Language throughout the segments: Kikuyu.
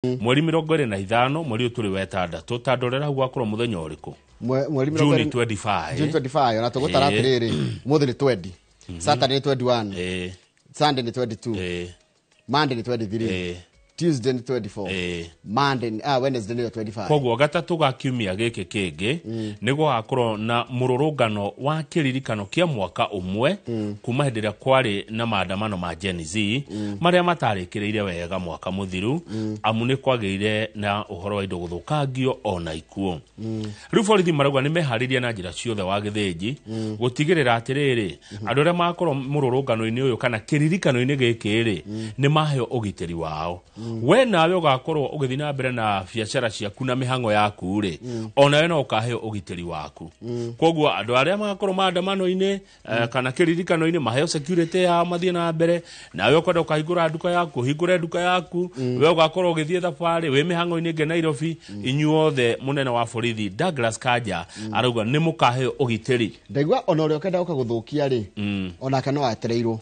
Mweri 25, mweri ũyũ tũrĩ wa ĩtandatũ, ta ndorera hau gwakorwo mũthenya ũrĩkũ? Mweri mĩrongo June 25. June 25. Ona tũgũtara atĩrĩrĩ, ũmũthĩ nĩ 20, Saturday nĩ 21, Sunday nĩ 22, Monday nĩ 23, Tuesday nĩ 24, Monday Wednesday nĩyo 25. Koguo gatatũ ga kiumia gĩkĩ kĩngĩ nĩ gũgakorwo na mũrũrũngano wa kĩririkano kĩa mwaka ũmwe kuma hĩndĩ ĩrĩa kwarĩ na maandamano ma Gen Z marĩa matarĩkĩrĩire wega mwaka mũthiru, amu nĩ kwagĩire na ũhoro wa indo gũthũkangio ona ikuũ. Rĩu borithi marauga nĩ meharĩrie na njĩra ciothe wa gĩthĩnji gũtigĩrĩra atĩrĩrĩ, andũ arĩa makorwo mũrũrũngano-inĩ ũyũ kana kĩririkano-inĩ gĩkĩ rĩ, nĩ maheo ũgitĩri wao. We nawe ũgakorwo ũgĩthiĩ na mbere na biacara ciaku na mĩhang'o yaku rĩ, onawe no ũkaheo ũgitĩri waku. Koguo andũ arĩa magakorwo maandamano-inĩ kana kĩririkano-inĩ maheo security yao mathiĩ na mbere. Nawe ũkwenda ũkahingũra nduka yaku, ũhingũre nduka yaku. We ũgakorwo ũgĩthiĩ thabarĩ wĩ mĩhang'o-inĩ ĩngĩ Nairobi, inyuothe mũnene wa borithi Douglas Kanja arauga nĩ mũkaheo ũgitĩri. Ndaigua ona ũrĩa ũkenda gũka gũthũkia rĩ, onake no etereirwo.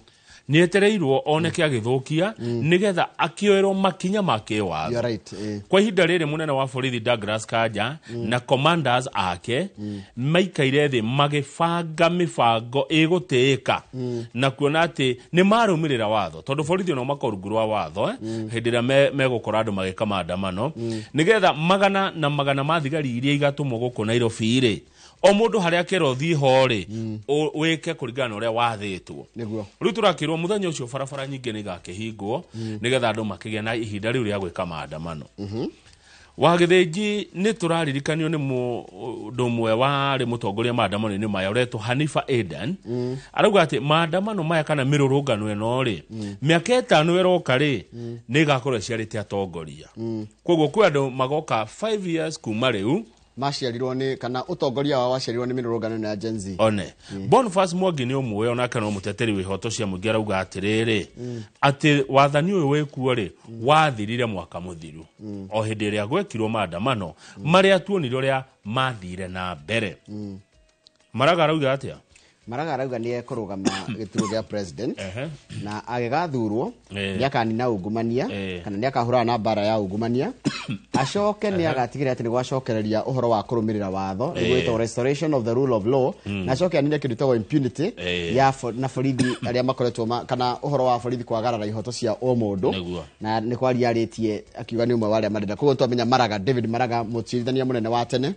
Nĩ etereirwo oneke agĩthũkia nĩgetha akĩoerwo makinya ma kĩwatho. You are right. Kwa ihinda rĩrĩ mũnene wa borithi Douglas Kanja na commanders ake maikaire thĩ magĩbanga mĩbango ĩgũtĩĩka na kuona atĩ nĩ marũmĩrĩra watho, tondũ borithi onao makorwo rungu rwa watho hĩndĩ ĩrĩa megũkora andũ magĩka maandamano, nĩgetha magana na magana ma thigari iria igatũmwo gũkũ Nairobi rĩ, o mũndũ harĩa akerwo thiĩ ho rĩ, wĩke kũringana na ũrĩa wathĩtwo. Rĩu tũrakĩrwo mũthenya ũcio barabara nyingĩ nĩ igakĩhingwo nĩgetha andũ makĩgĩa na ihinda rĩu rĩa gwĩka maandamano. Wa gĩthĩnji nĩ tũraririkanio nĩ mũndũ ũmwe warĩ mũtongoria maandamano-inĩ maya ũretwo Hanifa Adan. Arauga atĩ maandamano maya kana mĩrũrũngano ĩno rĩ, mĩaka 5 ĩroka rĩ, nĩ ĩgakorwo ĩciarĩte atongoria. Koguo kwĩ andũ magoka 5 years kuma rĩu maciarirwo nĩ kana ũtongoria wao waciarirwo nĩ mĩrũrũngano ĩno ya Gen Z. One Boniface Mwangi nĩ ũmwe, onake no mũteteri wa ihoto cia mũingĩ, arauga atĩrĩrĩ, atĩ wathani ũyũ wĩkuo rĩ, wathirire mwaka mũthiru o hĩndĩ ĩrĩa gwekirwo maandamano marĩa tuonire ũrĩa mathire na mbere. Maraga arauga atĩa? Maraga arauga nĩ ekũrũgama gĩturwa gĩa president na agĩgathurwo nĩ akanina ungumania kana nĩ akahũrana na mbara ya ungumania, acoke nĩ agatigĩrĩra atĩ nĩ gwacokereria ũhoro wa kũrũmĩrĩra watho, nĩguo ĩtagwo restoration of the rule of law, na acoke anine kĩndũ gĩtagwo impunity ya na borithi arĩa makoretwo kana ũhoro wa borithi kwagarara ihoto cia o mũndũ. Na nĩ kwaria arĩtie akiuga nĩ ũmwe wa arĩa marenda. Koguo twamenya Maraga, David Maraga, mũcirithania mũnene wa tene,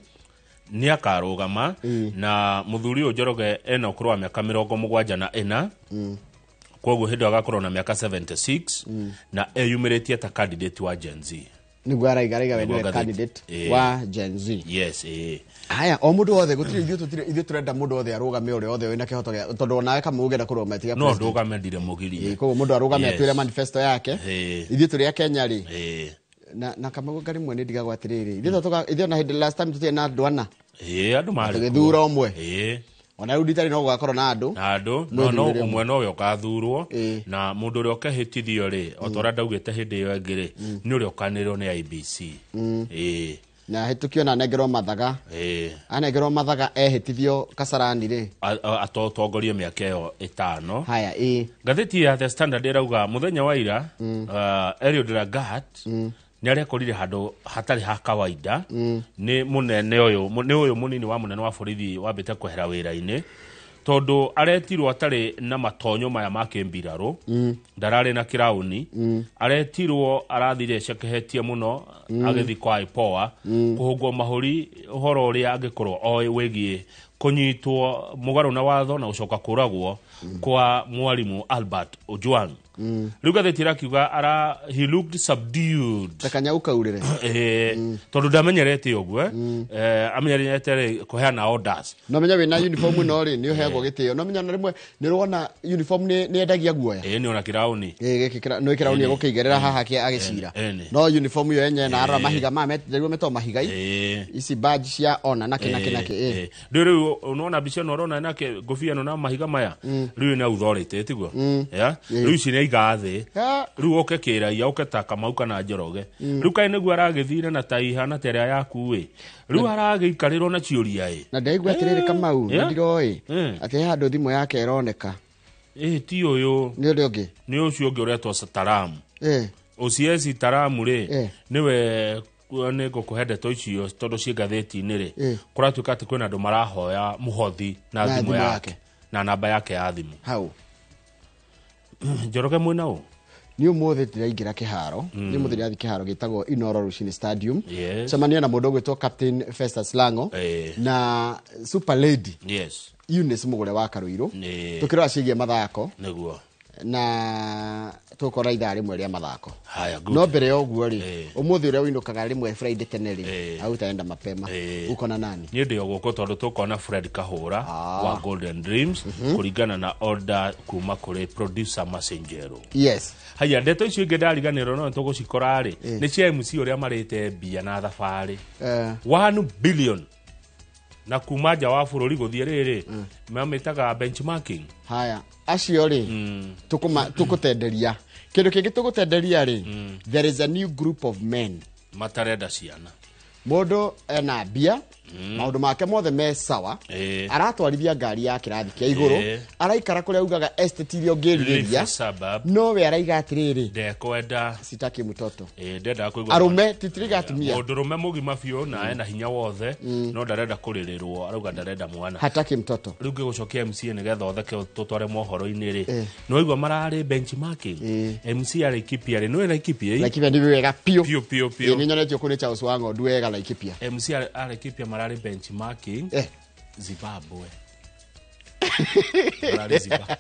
nĩ akarũgama. Na mũthuri ũyũ Njoroge ena ũkũrũ wa mĩaka 74, koguo hĩndĩ ĩyo agakorwo na mĩaka 76, na eyumĩrĩtie ta candidate wa Gen Z. Nĩguo araiga we Nĩguo nĩwe ngathĩti. candidate wa Gen Z. Yes. Haya, o mũndũ wothe gũtirĩ, ithuĩ tũtirĩ, ithuĩ tũrenda mũndũ wothe arũgame, ũrĩa wothe wĩna kĩhoto gĩa, tondũ onawe kama ũngĩenda kũrũgama tiga no president. Ndũgame ndire mũgirie. Koguo mũndũ arũgame atwĩre manifesto yake. Ithuĩ tũrĩ a Kenya rĩ, na Kamau rĩmwe nĩ ndigagwo atĩrĩrĩ, ithuĩ ithuĩ ona hĩndĩ last time tũtirĩ na andũ ana. Andũ marĩ Tũgĩthura kuo. ũmwe. Ona rĩu nditarĩ no gũgakorwo na andũ. Na andũ no Mwĩthurĩre ũmwe. Ũmwe nowe ũkathurwo. Na mũndũ ũrĩa ũkehĩtithio rĩ, o ta ũrĩa ndaugĩte hĩndĩ ĩyo ĩngĩ rĩ, nĩ ũrĩa ũkanĩrĩrwo nĩ IBC. Na hĩtũkio na anengerwo mathaga. Anengerwo mathaga ehĩtithio Kasarani rĩ. Atotongorie mĩaka ĩyo 5. Haya. Ngathĩti ya The Standard ĩrauga mũthenya wa ira, Eliud Lagat nĩ arekorire handũ hatarĩ ha kawaida. Nĩ mũnene ũyũ, nĩ ũyũ mũnini wa mũnene wa borithi wambĩte kwehera wĩra-inĩ, tondũ aretirwo atarĩ na matonyo maya ma kĩmbirarũ, ndararĩ na kĩraũni. Aretirwo arathire ecekehetie mũno agĩthiĩ kwa IPOA kũhũngwo mahũri ũhoro ũrĩa angĩkorwo oĩ wĩgiĩ kũnyitwo mũgarũ na watho na gũcoka kũragwo kwa mwarimũ Albert Ojwang. Rĩu ngathĩti ĩrakiuga ara he looked subdued. Ta kanyau kaurĩre. Tondũ ndamenyerete ũguo, amenyerete rĩ kũheana orders. No menya wĩna uniform ĩno rĩ, nĩ ũheagwo gĩtĩo. No menya ona rĩmwe nĩ ũrona uniform nĩ yendagia guoya. Nĩ ona kĩraũni. Gĩkĩ nĩ kĩraũni egũkĩigĩrĩra haha kĩa agĩcira. No uniform ĩyo yenyewe na arora mahiga maya nĩguo metagwo mahiga ici badge cia ona nakĩ nakĩ nakĩ. Rĩu unaona mbica ĩno ũrona nake ngũbia ĩno na mahiga maya, rĩu ĩna authority tiguo? Yeah? Rĩu ici nĩ aiga thĩ. Rĩu oke kĩraia, oke ta Kamau kana Njoroge. Rĩu kaĩ nĩguo aragĩthire na tai ihana ta ĩrĩa yaku ĩ, rĩu aragĩikarĩrwo na ciũria ĩ. Na ndaigua atĩrĩrĩ Kamau, na ndiroĩ atĩ he handũ thimũ yake ĩroneka. Ti ũyũ. Nĩ ũrĩa ũngĩ? Nĩ ũcio ũngĩ ũretwo Sataramu. OCS Taramu rĩ nĩwe nĩ ngũkũhe ndeto icio tondũ ciĩ ngathĩti-inĩ rĩ, kũratuĩka atĩ kwĩna andũ marahoya mũhothi na thimũ yake na namba yake ya thimũ. Hau Njoroge mwĩna ũ? Ni umuthi ndiraingira kiharo, ni umuthi ndirathiĩ kiharo gĩtagwo Inoro Rushini Stadium. Cemania na mũndũ ũgwĩtwo Captain Festus Lango na Super Lady. Yes. Eunice Mugure wa Karuiru. Tukirora ciĩgiĩ mathako. Nĩguo. Na tukora ithaa rĩmwe rĩa mathako. Haya, good. No mbere ya ũguo rĩ, ũmũthĩ ũrĩa ũinũkaga rĩmwe Friday tene rĩ, au utaenda mapema. Uko na nani? Niĩ ndĩ o gũkũ tondũ tũkona Fred Kahũra wa Golden Dreams kũringana na order kuma kũrĩ producer Masenjero. Yes. Haya, ndeto icio ingĩ ndariganĩrwo no tũgũcikora rĩ, nĩ cia MC ũrĩa marĩte mbia na thabarĩ. 1 billion. Na kuma nja wa bũrũri gũthiĩ rĩrĩ, mamĩtaga benchmarking. Haya, acio rĩ, tũkũtenderia. Kĩndũ kĩngĩ tũgũtenderia rĩ, there is a new group of men matarenda ciana. Mũndũ ena mbia, maũndũ make mothe me sawa, aratwarithia ngari ya kĩrathi kĩa igũrũ, araikara kũrĩa ugaga estate iria ũngĩrirĩria, no we araiga atĩrĩrĩ, ndekwenda, sitaki mtoto. Ndendaga kũigua arũme titiriga atumia. Mũndũrũme mũgima biũ na ena hinya wothe, no ndarenda kũrĩrĩrwo, arauga ndarenda mwana. Hataki mtoto. Rĩu ngĩgũcokia MC nĩgetha ũtheke tũtware mohoro-inĩ rĩ, nĩ waigua mararĩ benchmarking. MC Laikipia rĩ, nĩwe Laikipia? Laikipia nĩ wega biũ. Biũ biũ biũ. Nĩ nyonetio kũu nĩ Charles wa Ng'ondu wega Laikipia. MC Laikipia mararĩ benchmarking Zimbabwe. Mararĩ Zimbabwe.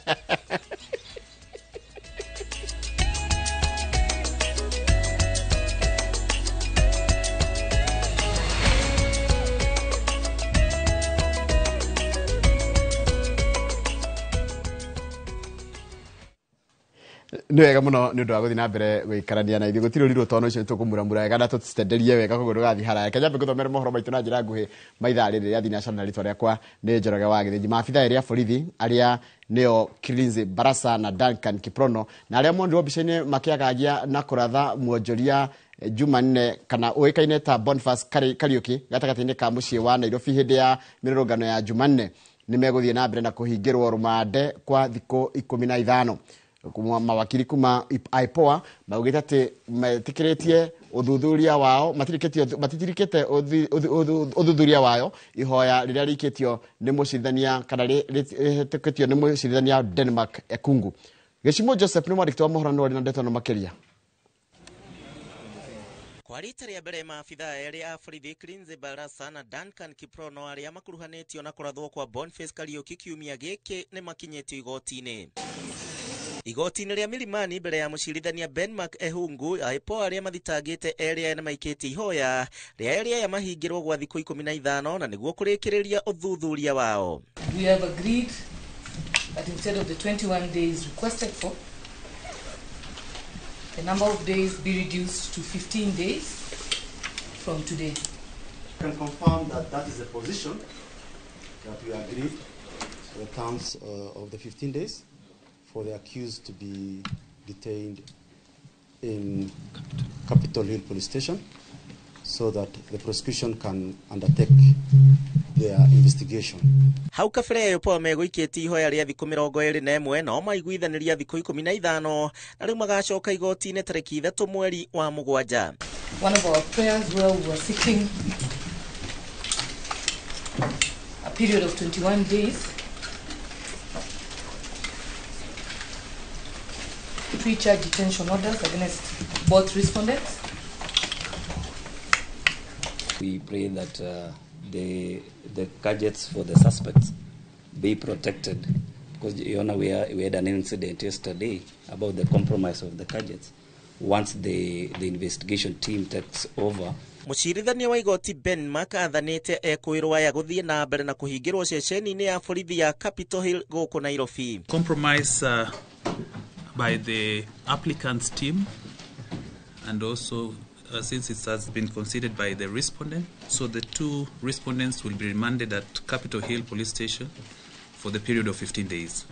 Nĩ wega mũno nĩ ũndũ wa gũthiĩ na mbere gũikarania na ithuĩ gũtirĩ ũrirũ tondũ ũcio tũkũmuramura wega na tũcitenderie wega koguo ndũgathiĩ haraya. Reke nyambe ngũthomere mohoro maitũ na njĩra nguhĩ ma ithaa rĩrĩ rĩa thinacara na rĩtwa rĩakwa nĩ Njoroge wa Gĩthĩnji. Maabitha erĩ a borithi arĩa nĩo Kilinzi Barasa na Duncan Kiprono na arĩa monirwo mbica-inĩ makĩagagia na kũratha mwonjoria Jumanne kana ũĩkaine ta Boniface Kariuki gatagatĩ-inĩ ka mũciĩ wa Nairobi hĩndĩ ya mĩrũrũngano ya Jumanne nĩ megũthiĩ na mbere na kũhingĩrwo rũmande kwa thikũ 15. Mawakiri kuma IPOA maugĩte atĩ metĩkĩrĩtie ũthuthuria wao, matitirikĩte ũthuthuria wayo ihoya rĩrĩa rĩikĩtio nĩ mũcirithania kana rĩhetũkĩtio nĩ mũcirithania Denmark Ekungu. Gĩcimo Joseph nĩ mwandĩki wa mohoro nĩ warĩ na ndeto no makĩria. Kwa rita rĩa mbere maabithaa erĩ a borithi Kilinzi Barasa na Duncan Kiprono arĩa makuruhanĩtio na kũrathwo kwa Boniface Kariuki kiumia gĩkĩ nĩ makinyĩtio igoti-inĩ. Igoti-inĩ rĩa Milimani mbere ya mũcirithania Benmark Ehungu, IPOA arĩa mathitangĩte erĩ aya nĩmaikĩtie ihoya rĩa erĩ aya mahingĩrwo gwa thikũ 15 na nĩguo kũrĩkĩrĩria ũthuthuria wao. We have agreed that instead of the 21 days requested for, the number of days be reduced to 15 days from today. I can confirm that that is the position that we agreed for the terms of the 15 days for the accused to be detained in Capitol Hill Police Station so that the prosecution can undertake their investigation. Hau kabere IPOA megũikĩtie ihoya rĩa thikũ 21 nao maiguithanĩria thikũ 15 na rĩu magacoka igoti-inĩ tarĩki 3 mweri wa 7. One of our prayers where we were seeking a period of 21 days pre-charge detention orders against both respondents. We pray that the gadgets for the suspects be protected, because you know, we had an incident yesterday about the compromise of the gadgets. Once the investigation team takes over. Mũcirithania wa igoti Benmark athanĩte ekũĩrwo aya gũthiĩ na mbere na kũhingĩrwo ceceni-inĩ ya borithi ya Capitol Hill gũkũ Nairobi. Compromise by the applicant's team, and also since it has been considered by the respondent, so the two respondents will be remanded at Capitol Hill Police Station for the period of 15 days.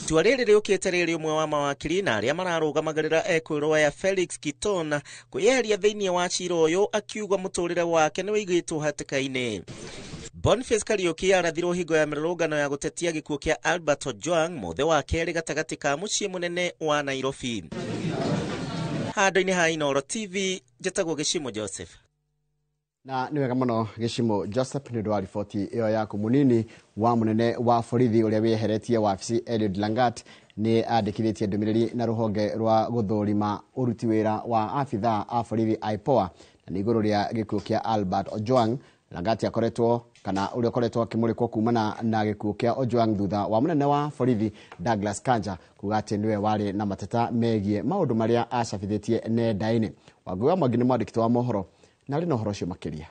Itua rĩrĩ rĩũkĩte rĩrĩ ũmwe wa mawakiri na arĩa mararũgamagĩrĩra ekũĩrwo ya Felix Kiton kwĩyeheria thĩinĩ wa cira ũyũ akiuga mũtũrĩre wake nĩ wĩigĩtwo hatĩka-inĩ. Boniface Kariuki arathirwo hingo ya mĩrũrũngano ya gũtetia gĩkuũ kĩa Albert Ojwang mũthĩ wa kerĩ gatagatĩ ka mũciĩ mũnene wa Nairobi. Handũ-inĩ ha Inooro TV, njĩtagwo Gĩcimo Joseph. Na nĩ wega mũno Gĩcimo Joseph nĩ ũndũ wa riboti ĩyo yaku. Mũnini wa mũnene wa borithi ũrĩa wĩyeheretie wabici Eliud Langat nĩ andĩkithĩtie ndũmĩrĩri na rũhonge rwa gũthũrima ũruti wĩra wa abithaa a borithi IPOA, na nĩ igũrũ rĩa gĩkuũ kĩa Albert Ojwang. Langat akoretwo kana ũrĩa ũkoretwo akĩmũrĩkwo kumana na gĩkuũ kĩa Ojwang thutha wa mũnene wa borithi Douglas Kanja kuga atĩ nĩwe warĩ na mateta megiĩ maũndũ marĩa acabithĩtie nenda-inĩ. Wangui wa Mwangi nĩ mwandĩki wa mohoro na arĩ na ũhoro ũcio makĩria.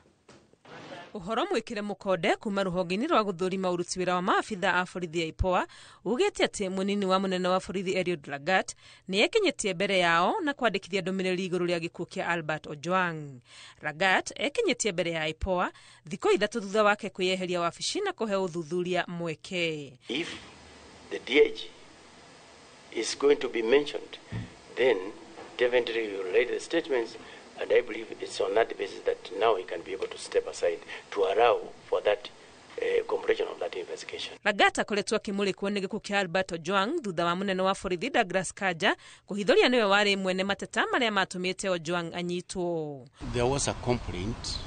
Ũhoro mwĩkĩre mũkonde kuma rũhonge-inĩ rwa gũthũrima ũruti wĩra wa maabitha a borithi ya IPOA ugĩte atĩ mũnini wa mũnene wa borithi Eliud Lagat nĩ ekinyĩtie mbere yao na kwandĩkithia ndũmĩrĩri igũrũ rĩa gĩkuũ kĩa Albert Ojwang. Lagat ekinyĩtie mbere ya IPOA thikũ 3 thutha wake kwĩyeheria wabici na kũhe ũthuthuria mweke. If the DIG is going to be mentioned, then definitely you will write the statements, and I believe it's on that basis that now he can be able to step aside to allow for that completion of that investigation. Lagat akoretwo akĩmũrĩkwo nĩ gĩkuũ kĩa Albert Ojwang thutha wa mũnene wa borithi Douglas Kanja kũhithũria nĩwe warĩ mwene mateta marĩa matũmĩte Ojwang anyitwo. There was a complaint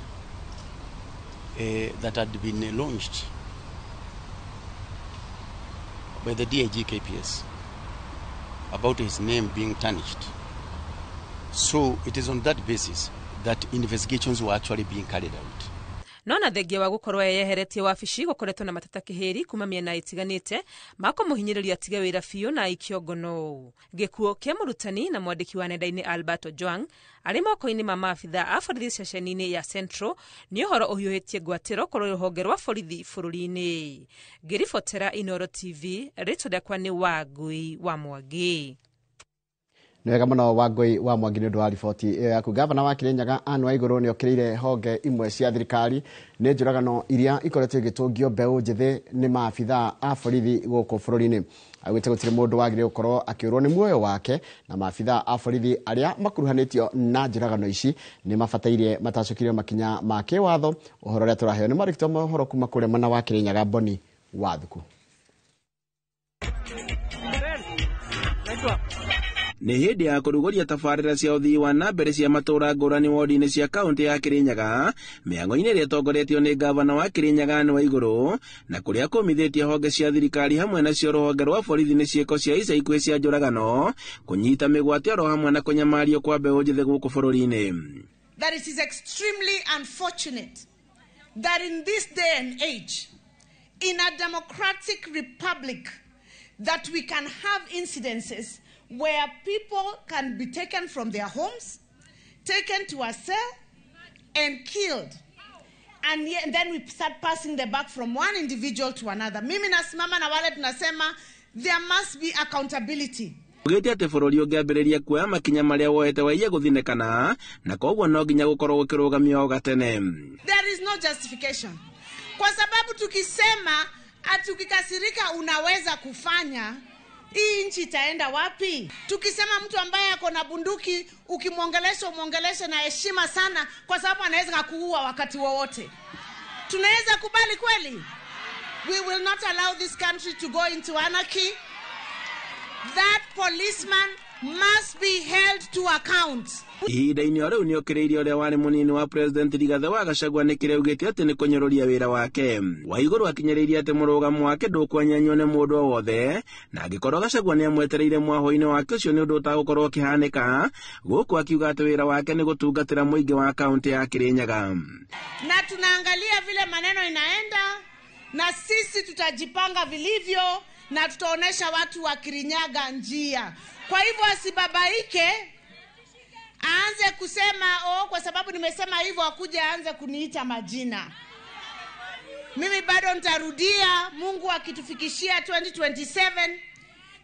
that had been launched by the DIG KPS about his name being tarnished. So it is on that basis that investigations were actually being carried out. No na thengia wa gũkorwo eyeheretie wabici gũkoretwo na mateta kĩhĩri kuma mĩena ĩtiganĩte makũmũhinyĩrĩria atige wĩra biũ na aikio ngono. Gĩkuũ kĩa mũrutani na mwandĩki wa nenda-inĩ Albert Ojwang arĩ moko-inĩ ma maabitha a borithi ceceni-inĩ ya Central nĩ ũhoro ũhiũhĩtie ngwatĩro kũrĩ rũhonge rwa borithi bũrũri-inĩ. Ngĩribotera Inooro TV, rĩtwa rĩakwa nĩ Wangui wa Mwangi. Nĩ wega mũno Wangui wa Mwangi nĩ ũndũ wa riboti ĩyo yaku. Gavana wa Kirinyaga Anne Waigũrũ nĩ okĩrĩire honge imwe cia thirikari nĩ njũragano iria ikoretwo igĩtũngio mbeũ njĩthĩ nĩ maabithaa a borithi gũkũ bũrũri-inĩ. Augĩte gũtirĩ mũndũ wagĩrĩire gũkorwo akĩũrwo nĩ muoyo wake, na maabithaa a borithi arĩa makuruhanĩtio na njũragano ici nĩ mabataire matacũkĩrio makinya ma kĩwatho. Ũhoro ũrĩa tũraheo nĩ mwandĩki wa mohoro kuma kũrĩa mwena wa Kirinyaga Boni Wathuku. Nĩ hĩndĩ ya kũrugũria tabarĩra cia ũthii wa na mbere cia matũũra ngũrani wodi-inĩ cia kaũntĩ ya Kirinyaga mĩhang'o-inĩ ĩrĩa ĩtongoretio nĩ gavana wa Kirinyaga Anne Waigũrũ, na kũrĩa kũmithĩtie honge cia thirikari hamwe nacio rũhonge rwa borithi nĩ ciĩko cia ica ikuhĩ cia njũragano, kũnyita mĩgwate oro hamwe na kũnyamario kwa mbeũ njĩthĩ gũkũ bũrũri-inĩ. That it is extremely unfortunate that in this day and age, in a democratic republic, that we can have incidences where people can be taken from their homes, taken to a cell, and killed. And then we start passing the buck from one individual to another. Mimi nasimama na wale tunasema there must be accountability. Ugĩte atĩ bũrũri ũngĩambĩrĩria kuoya makinya marĩa woete waiye gũthinĩkana, na koguo no nginya gũkorwo gũkĩrũgamio o gatene. There is no justification. Kwa sababu tukisema ati ukikasirika unaweza kufanya, hii nchi itaenda wapi? Tukisema mtu ambaye ako na bunduki ukimwongelesha umwongeleshe na heshima sana, kwa sababu anaweza kukuua wakati wowote. Tunaweza kubali kweli? We will not allow this country to go into anarchy. That policeman must be held to account. Ihinda-inĩ o rĩu nĩokĩrĩirie ũrĩa warĩ mũnini wa President Rigathĩ wa Gachagua nĩ kĩrĩa augĩte atĩ nĩ kũnyũrũria wĩra wake. Waigũrũ akinyĩrĩirie atĩ mũrũgamo wake ndũkwenyenywo nĩ mũndũ o wothe, na angĩkorwo Gachagua nĩamwetereire mwahũ-inĩ wake ũcio nĩ ũndũ ũtagũkorwo ũkĩhanĩka, gũkũ akiuga atĩ wĩra wake nĩ gũtungatĩra mũingĩ wa kaũntĩ ya Kirinyaga. Na tunaangalia vile maneno inaenda, na sisi tutajipanga vilivyo na tutaonesha watu wa Kirinyaga njia. Kwa hivyo asibabaike aanze kusema oh, kwa sababu nimesema hivyo akuje aanze kuniita majina. Mimi bado nitarudia, Mungu akitufikishia 2027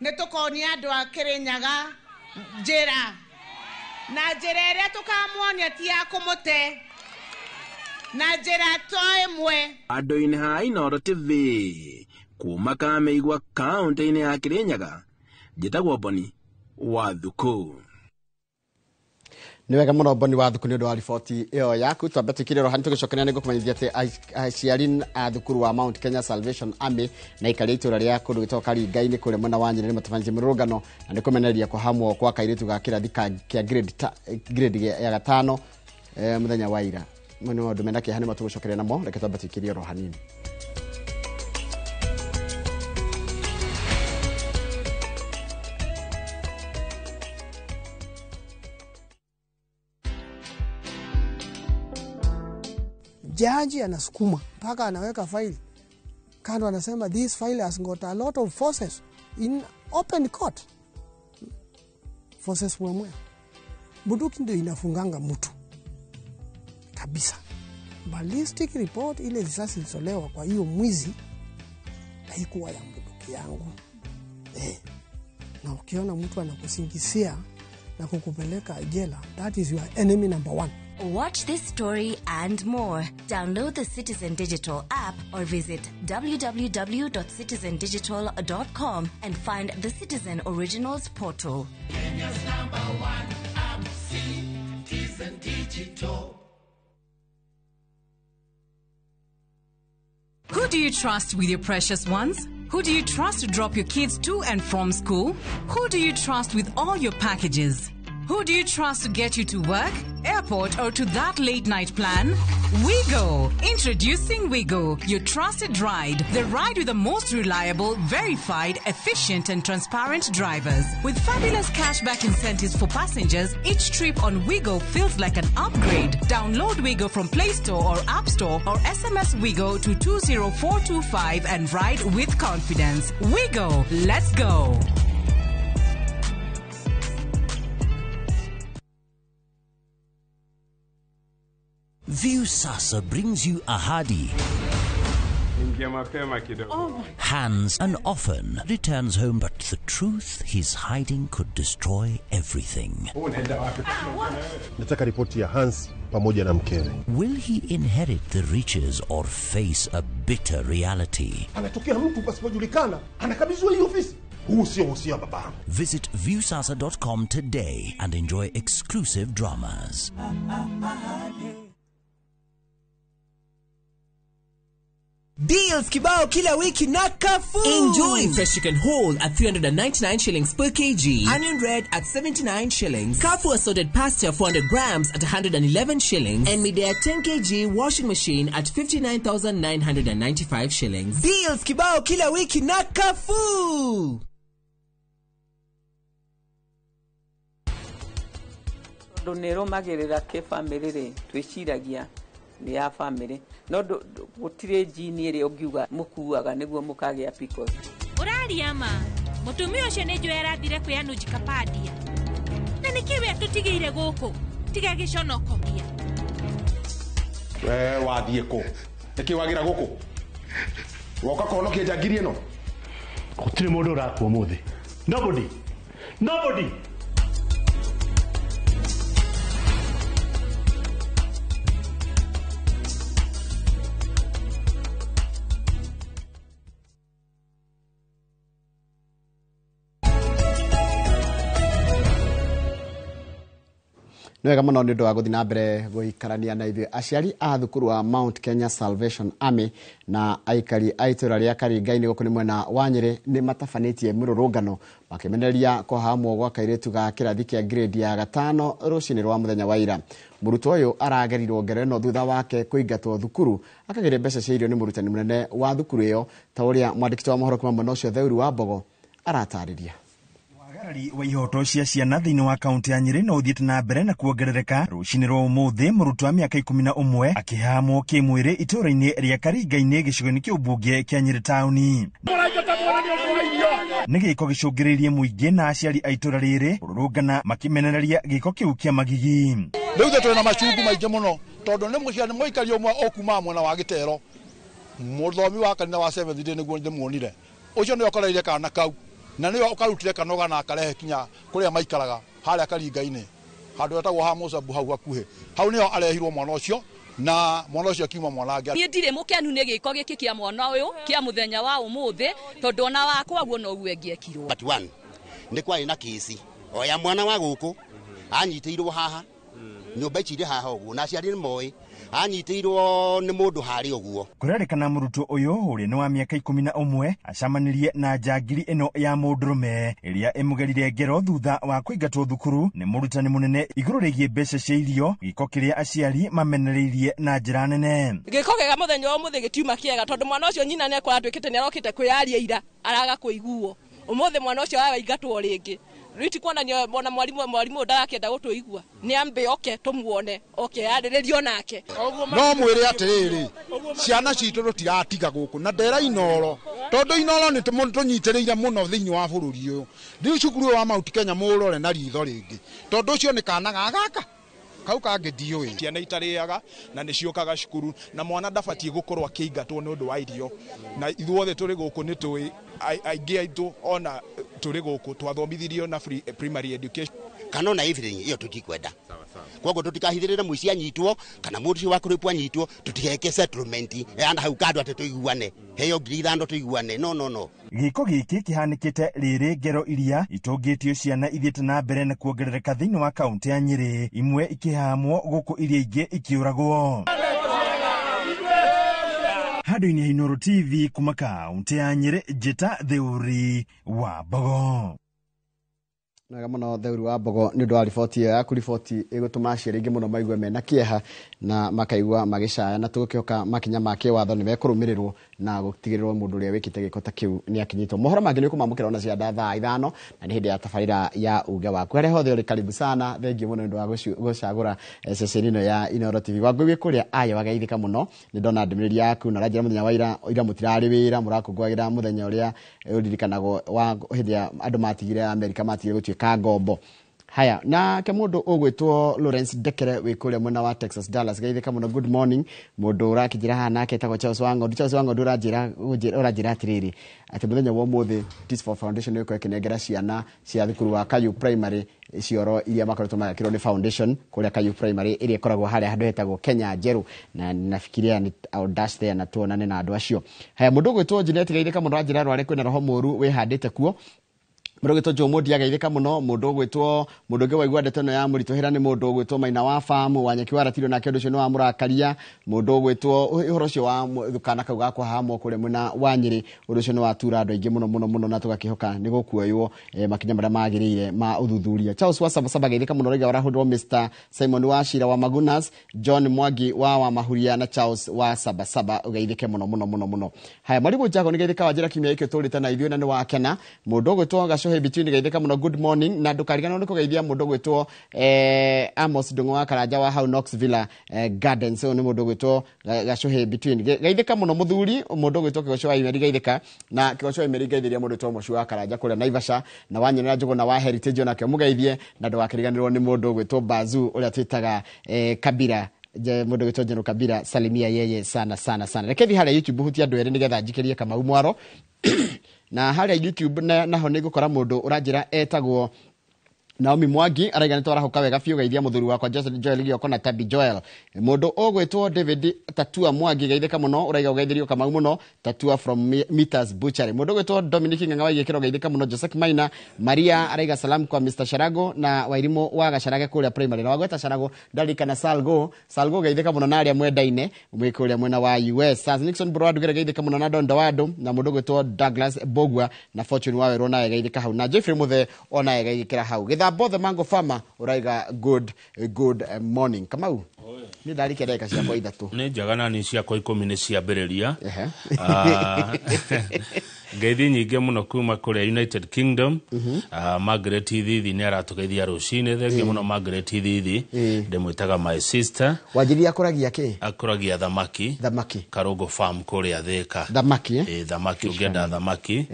netokonia andũ a Kirinyaga njĩra. Na njĩra ĩrĩa tũkamuonia ti ya kũmũte, na njĩra to ĩmwe. Andũ-inĩ ha Inooro TV kuma Kamĩigua kaũntĩ-inĩ ya Kirinyaga, njĩtagwo Boni Wathuku. Nĩ wega mũno Boni wa Thuku nĩ ũndũ wa riboti ĩyo yaku. Twambe tũikire ro hani tũgĩcokeria nĩ ngũkũmenyithia atĩ aciari a thukuru wa Mount Kenya Salvation Army na aikari a itũra rĩa kũndũ gĩtagwo Karinga-inĩ kũrĩa mwena wa Nyĩrĩ nĩ matabanĩtie mĩrũrũngano na nĩ kũmenereria kũhamwo kwa kairĩtu ga kĩrathi kĩa grade ya gatano mũthenya wa ira. Nĩ maũndũ mena kĩeha nĩmo tũgũcokeria namo, reke twambe tũikĩrie oro hanini. Jaji anasukuma mpaka anaweka faili kando, anasema this file has got a lot of forces in open court. Forces mwemwe. Bunduki ndio inafunganga mtu kabisa. Ballistic report ile risasi ilitolewa kwa hiyo mwizi haikuwa ya bunduki yangu. Na ukiona mtu anakusingizia na kukupeleka jela, that is your enemy number one. Watch this story and more. Download the Citizen Digital app or visit www.citizendigital.com and find the Citizen Originals portal. Kenya's number one app, Citizen Digital. Who do you trust with your precious ones? Who do you trust to drop your kids to and from school? Who do you trust with all your packages? Who do you trust to get you to work, airport, or to that late night plan? WeGo! Introducing WeGo, your trusted ride. The ride with the most reliable, verified, efficient, and transparent drivers. With fabulous cashback incentives for passengers, each trip on WeGo feels like an upgrade. Download WeGo from Play Store or App Store or SMS WeGo to 20425 and ride with confidence. WeGo! Let's go! Viusasa brings you Ahadi. Hans and often returns home, but the truth he's hiding could destroy everything. Nataka ripoti ya Hans pamoja na mkewe. Will he inherit the riches or face a bitter reality? Anatokea mtu pasipojulikana, anakabidhiwa hii ofisi. Huu sio uhusia babangu. Visit viusasa.com today and enjoy exclusive dramas. Deals kibao kila wiki na Carrefour. Enjoy fresh chicken whole at 399 shillings per kg. Onion red at 79 shillings. Carrefour assorted pasta 400 grams at 111 shillings. And Midea 10 kg washing machine at 59,995 shillings. Deals kibao kila wiki na Carrefour. Tondu nä rå magä rä ra kä bamä rä rä twä ciragia nä ya bamä rä no gå jini ä rä a å ngiuga må kuaga nä guo må kagä a PCOS. Ũraria ma mũtumia ũcio nĩ njũĩ arathire kwĩ Anuj Kapadia na nĩkĩ we atũtigĩire gũkũ tiga gĩconoko. We wathiĩ kũ? Nĩkĩ wagĩra gũkũ? Woka kũhonokia njangiri ĩno? Gũtirĩ mũndũ ũrakua ũmũthĩ. Nobody. Nobody. Nĩ wega mũno nĩ ũndũ wa gũthiĩ na mbere gũikarania na ithuĩ. Aciari a thukuru wa Mount Kenya Salvation Army na aikari a itũra rĩa Karinga-inĩ gũkũ nĩ mwena wa Nyĩrĩ nĩ matabanĩtie mĩrũrũngano makĩmenereria kũhamwo gwa kairĩtu ga kĩrathi kĩa grade ya gatano rũcinĩ rwa mũthenya wa ira. Mũrutwo ũyũ aragerirwo ngero ĩno thutha wake kũingatwo thukuru akagĩre mbeca cia irio nĩ mũrutani mũnene wa thukuru ĩyo, ta ũrĩa mwandĩki wa mohoro kuma mwena ũcio Theuru wa Mbogo aratarĩria. Wagarari wa ihoto cia ciana thĩinĩ wa kaunti ya Nyĩrĩ no ũthiĩte na mbere na kuongerereka. Rũcinĩ rwa ũmũthĩ mũrutwo wa mĩaka 11 akĩhamwo kĩmwĩrĩ itũũra-inĩ rĩa Karinga-inĩ gĩcigo-inĩ kĩa ũmbunge kĩa Nyĩrĩ taũni. Nĩ gĩko gĩcũngĩrĩirie mũingĩ na aciari a itũũra rĩrĩ kũrũrũngana makĩmenereria gĩko kĩu kĩa magigi. Rĩu ithuĩ twĩna machungu maingĩ mũno tondũ nĩ mũciari mũikari ũmwe ũkumaga mwena wa Gĩtero, mũthomi wa kanitha wa Seventh Day nĩguo ndĩmuonire, ũcio nĩwe ũkoreire kana kau na nĩwe ũkarutire kanoga na akarehe kinya kũrĩa maikaraga harĩa Karinga-inĩ handũ hetagwo ha Mũcabu hau hakuhĩ, hau nĩho arehirwo mwana ũcio na mwana ũcio akiuma mwana angĩ. Niĩ ndirĩ mũkenu nĩ gĩko gĩkĩ kĩa mwana ũyũ kĩa mũthenya wa ũmũthĩ tondũ ona wakwa guo noguo ĩngĩekirwo. But one nĩ kwarĩ na kĩci o ya mwana wa gũkũ anyitĩirwo haha Nyũmba ici irĩ haha ũguo na aciari nĩ moĩ anyitĩirwo nĩ mũndũ harĩa ũguo. Kũrerĩkana mũrutwo ũyũ ũrĩa nĩ wa mĩaka 11 acemanirie na njangiri ĩno ya mũndũrũme ĩrĩa ĩmũgerire ngero thutha wa kũingatwo thukuru nĩ mũrutani mũnene igũrũ rĩgiĩ mbeca cia irio, gĩko kĩrĩa aciari mamenereirie na njĩra nene. Gĩko kĩega mũthenya wa ũmũthĩ gĩtiuma kĩega tondũ mwana ũcio nyina nĩ akoratuĩkĩte nĩ arokĩte kwĩyaria ira araga kũiguo. Ũmũthĩ mwana ũcio araingatwo rĩngĩ. Rĩu ti kuonania ona mwarimu ndarakĩenda gũtũigua, nĩ ambe oke tũmuone oke yarĩrĩrio nake. No mwĩre atĩrĩrĩ, ciana citũ tũtiratiga gũkũ na ndera Inoro tondũ Inoro nĩ tũnyitĩrĩire mũno thĩinĩ wa bũrũri ũyũ. Rĩu cukuru ũyũ wa Mount Kenya mũũrore na ritho rĩngĩ tondũ ũcio nĩ kana ga gaka kau kangĩ ndiũĩ. Ciana itarĩaga na nĩ ciũkaga cukuru na mwana ndabatiĩ gũkorwo akĩingatwo nĩ ũndũ wa irio, na ithuothe tũrĩ gũkũ nĩ tũĩ aingĩ aitũ ona tũrĩ gũkũ twathomithirio na free primary education kana ona evening iyo tutikwenda. Koguo tutikahithirire mũici anyitwo kana mũndũ ũcio wa kũrĩpwo anyitwo, tutigeke settlement ana hau kando atĩ tũiguane, heo 5,000 tũiguane, no no no. Gĩko gĩkĩ kĩhanĩkĩte rĩrĩ ngero iria itũngĩtio ciana ithiĩte na mbere na kuongerereka thĩinĩ wa kaũntĩ ya Nyĩrĩ, imwe ikĩhamwo gũkũ iria ingĩ ikĩũragwo. Handũ-inĩ ha Inooro TV kuma kaũntĩ ya Nyĩrĩ, njĩta Theuri wa Mbogo. Wega mũno Theuri wa Mbogo nĩ ũndũ wa riboti ĩyo yaku, riboti ĩgũtũma aciari aingĩ mũno maigue mena kĩeha na makaigua magĩcaya, na tũgũkĩhoka makinya ma kĩwatho nĩ mekũrũmĩrĩrwo na gũtigĩrĩrwo mũndũ ũrĩa wĩkĩte gĩko ta kĩu nĩ akinyĩtwo. Mohoro mangĩ nĩ ũkũmamũkĩra ona cia thaa 5 na nĩ hĩndĩ ya tabarĩra ya uge waku. Harĩa hothe ũrĩ karibu sana, thengiũ mũno nĩ ũndũ wa gũcagũra ceceni ĩno ya Inooro TV. Wangũi wĩ kũrĩa Iowa geithĩka mũno, nĩ ndona ndũmĩrĩri yaku na ũranjĩra mũthenya wa ira, ira mũtirarĩ wĩra, mũrakũngũagĩra mũthenya ũrĩa ũririkanagwo wa hĩndĩ ya andũ matigire Amerika matigire gũtuĩka ngombo. Haya, nake mũndũ ũgwĩtwo Lawrence Ndekere wĩ kũrĩa mwena wa Texas Dallas, geithĩka mũno, good morning. Mũndũ ũrakĩnjĩra haha nake etagwo Charles Wang'ondu. Charles Wang'ondu ũranjĩra atĩrĩrĩ atĩ mũthenya wa ũmũthĩ Teach for Foundation nĩ ĩgũkorwo ĩkĩnengera ciana cia thukuru wa Kayu Primary cioro iria makoretwo magĩakĩrwo nĩ foundation kũrĩa Kayu Primary ĩrĩa ĩkoragwo harĩa handũ hetagwo Kenya Njerũ, na nafikiria ni I'll dash there na tuonane na andũ acio. Haya, mũndũ ũgwĩtwo Juliet geithĩka mũno, ũranjĩra Rware kwĩna roho mũru wĩhandĩte kuo. Mũndũ ũgwĩtwo Joe Mondi ageithĩka mũno. Mũndũ ũgwĩtwo mũndũ ũngĩ waigua ndeto ĩno ya mũritũhĩra nĩ mũndũ ũgwĩtwo Maina wa Famu wa Nyeki wa Ratiro, nake ũndũ ũcio nĩ wamũrakaria. Mũndũ ũgwĩtwo ũhoro ũcio wa kana kau ga kũhahamwo kũrĩa mwena wa Nyĩrĩ, ũndũ ũcio nĩ watura andũ aingĩ mũno mũno mũno, na tũgakĩhoka nĩ gũkuoywo makinya marĩa magĩrĩire ma ũthuthuria. Charles wa Sabasaba geithĩka mũno, raiga warahũrwo Mr Simon wa Shira wa Magunas, John Mwangi wa Mahuria na Charles wa Sabasaba, ũgeithĩke mũno mũno mũno mũno. Haya, Mwarimũ Jago nĩ geithĩka wanjĩra kiumia gĩkĩ tũrĩte na ithuĩ na nĩ wakena. Mũndũ ũgwĩtwo Gacohe Between geithĩka mũno, good morning, na ndũkariganĩrwo nĩ kũgeithia mũndũ ũgwĩtwo Amos Ndung'u wa Karanja wa hau Knox Villa Gardens. Ũyũ nĩ mũndũ ũgwĩtwo Gacohe Between, geithĩka mũno mũthuri. Mũndũ ũgwĩtwo Kĩgoco wa Imeri geithĩka, na Kĩgoco wa Imeri geithĩria mũndũ ũgwĩtwo Mũciĩ wa Karanja kũrĩa Naivasha, na Wanyonera Njũgũ na wa Heritage onake mũgeithie, na ndũgakĩriganĩrwo nĩ mũndũ ũgwĩtwo Bazu ũrĩa twĩtaga Kabira, mũndũ ũgwĩtwo General Kabira, salimia yeye sana sana sana. Reke thiĩ harĩa YouTube hutie andũ erĩ nĩgetha njikĩrie Kamau Mwaro. Na harĩa YouTube naho nĩ ngũkora mũndũ ũranjĩra etagwo Naomi Mwangi, araiga nĩ twarahuka wega biũ, geithia mũthuri wakwa Joseph Joel Gioko na Tabi Joel. Mũndũ ũgwĩtwo David Tatua Mwangi geithĩka mũno, ũraiga ũgeithĩrio Kamau mũno, Tatua from Meters Butchery. Mũndũ ũgwĩtwo Dominic Ng'ang'a wa Igĩkĩro geithĩka mũno, Joseph Maina Maria araiga salam kwa Mr Sharago na Wairimũ wa Gacharage kũrĩa primary. Na wagweta Sharago ndarikana Salgo, Salgo geithĩka mũno na arĩa mwendaine mwĩ kũrĩa mwena wa US. Sir Nixon Broad geithĩka mũno na Don Dawado na mũndũ ũgwĩtwo Douglas Bogwa na Fortune Wawerũ naye geithĩka hau, na Jeffrey Muthe onaye geithĩkĩra hau. Gĩthambo the Mango Farmer ũraiga good morning. Kamau, nĩ ndarikia ndagĩka ciakwa 3. Nĩ njega na nĩ ciakwa 10 nĩ ciambĩrĩria. Ngeithi nyingĩ mũno kuma kũrĩa United Kingdom. Margaret Thithi nĩ aratũgeithia rũcinĩ, thengiũ mũno Margaret Thithi, ndĩmwĩtaga my sister. Wanjĩria akũragia kĩ? Akũragia thamaki. Thamaki. Karũngũ Farm kũrĩa Thĩka. Thamaki, thamaki, ũngĩenda thamaki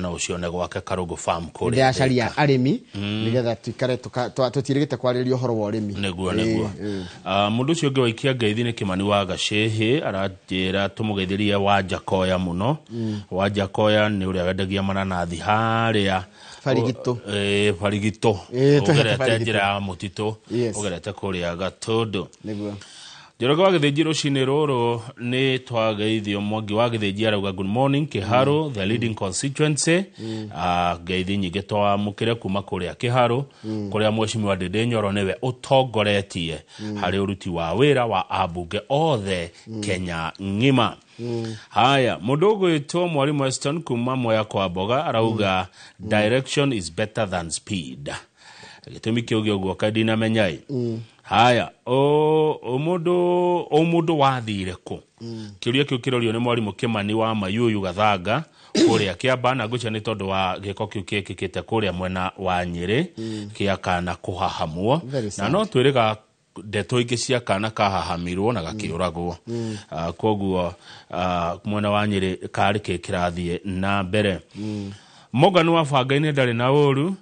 no ũcione gwake Karũngũ Farm kũrĩa Ndĩracaria arĩmi nĩgetha tuikare tũtirĩgĩte kwarĩrĩria ũhoro wa ũrĩmi. Nĩguo nĩguo. Mũndũ ũcio ũngĩ waikia ngeithi nĩ Kĩmani wa Gacĩhĩ, aranjĩra tũmũgeithĩrie Wanjakoya mũno. Wanjakoya nĩ ũrĩa wendagia mananathi harĩa Barigito. Barigito. Ũgerete njĩra ya mũtitũ, ũgerete kũrĩa Gatũndũ. Nĩguo. Njoroge wa Gĩthĩnji, rũcinĩ rũrũ nĩ twageithio. Mwangi wa Gĩthĩnji arauga, "Good morning Kĩharũ, the leading constituency." Ngeithi nyingĩ twamũkĩre kuma kũrĩa Kĩharũ, kũrĩa Mheshimiwa Ndĩndĩ Nyoro nĩwe ũtongoretie harĩ ũruti wa wĩra wa ambunge othe Kenya ng'ima. Haya, mũndũ ũgwĩtwo Mwarimũ Eston kuma Mwea kwa Mboga arauga, "Direction is better than speed." Gĩtũmi kĩũgĩ ũguo kaĩ ndinamenyai. Haya, o mũndũ wathire kũ? Kĩũria kĩu kĩrorio nĩ mwarimũ Kĩmani wa Mayuyu Gathanga kũrĩa Kĩamba, na ngwĩciria nĩ tondũ wa gĩko kĩu kĩkĩkĩte kũrĩa mwena wa Nyĩrĩ kĩa kana kũhahamwo. Very Na sad. no twĩrĩga ndeto ingĩ cia kana kahahamirwo na gakĩũragwo. Koguo mwena wa Nyĩrĩ karĩ kĩ kĩrathiĩ na mbere? Morgan wa Bangainĩ ndarĩ na ũru.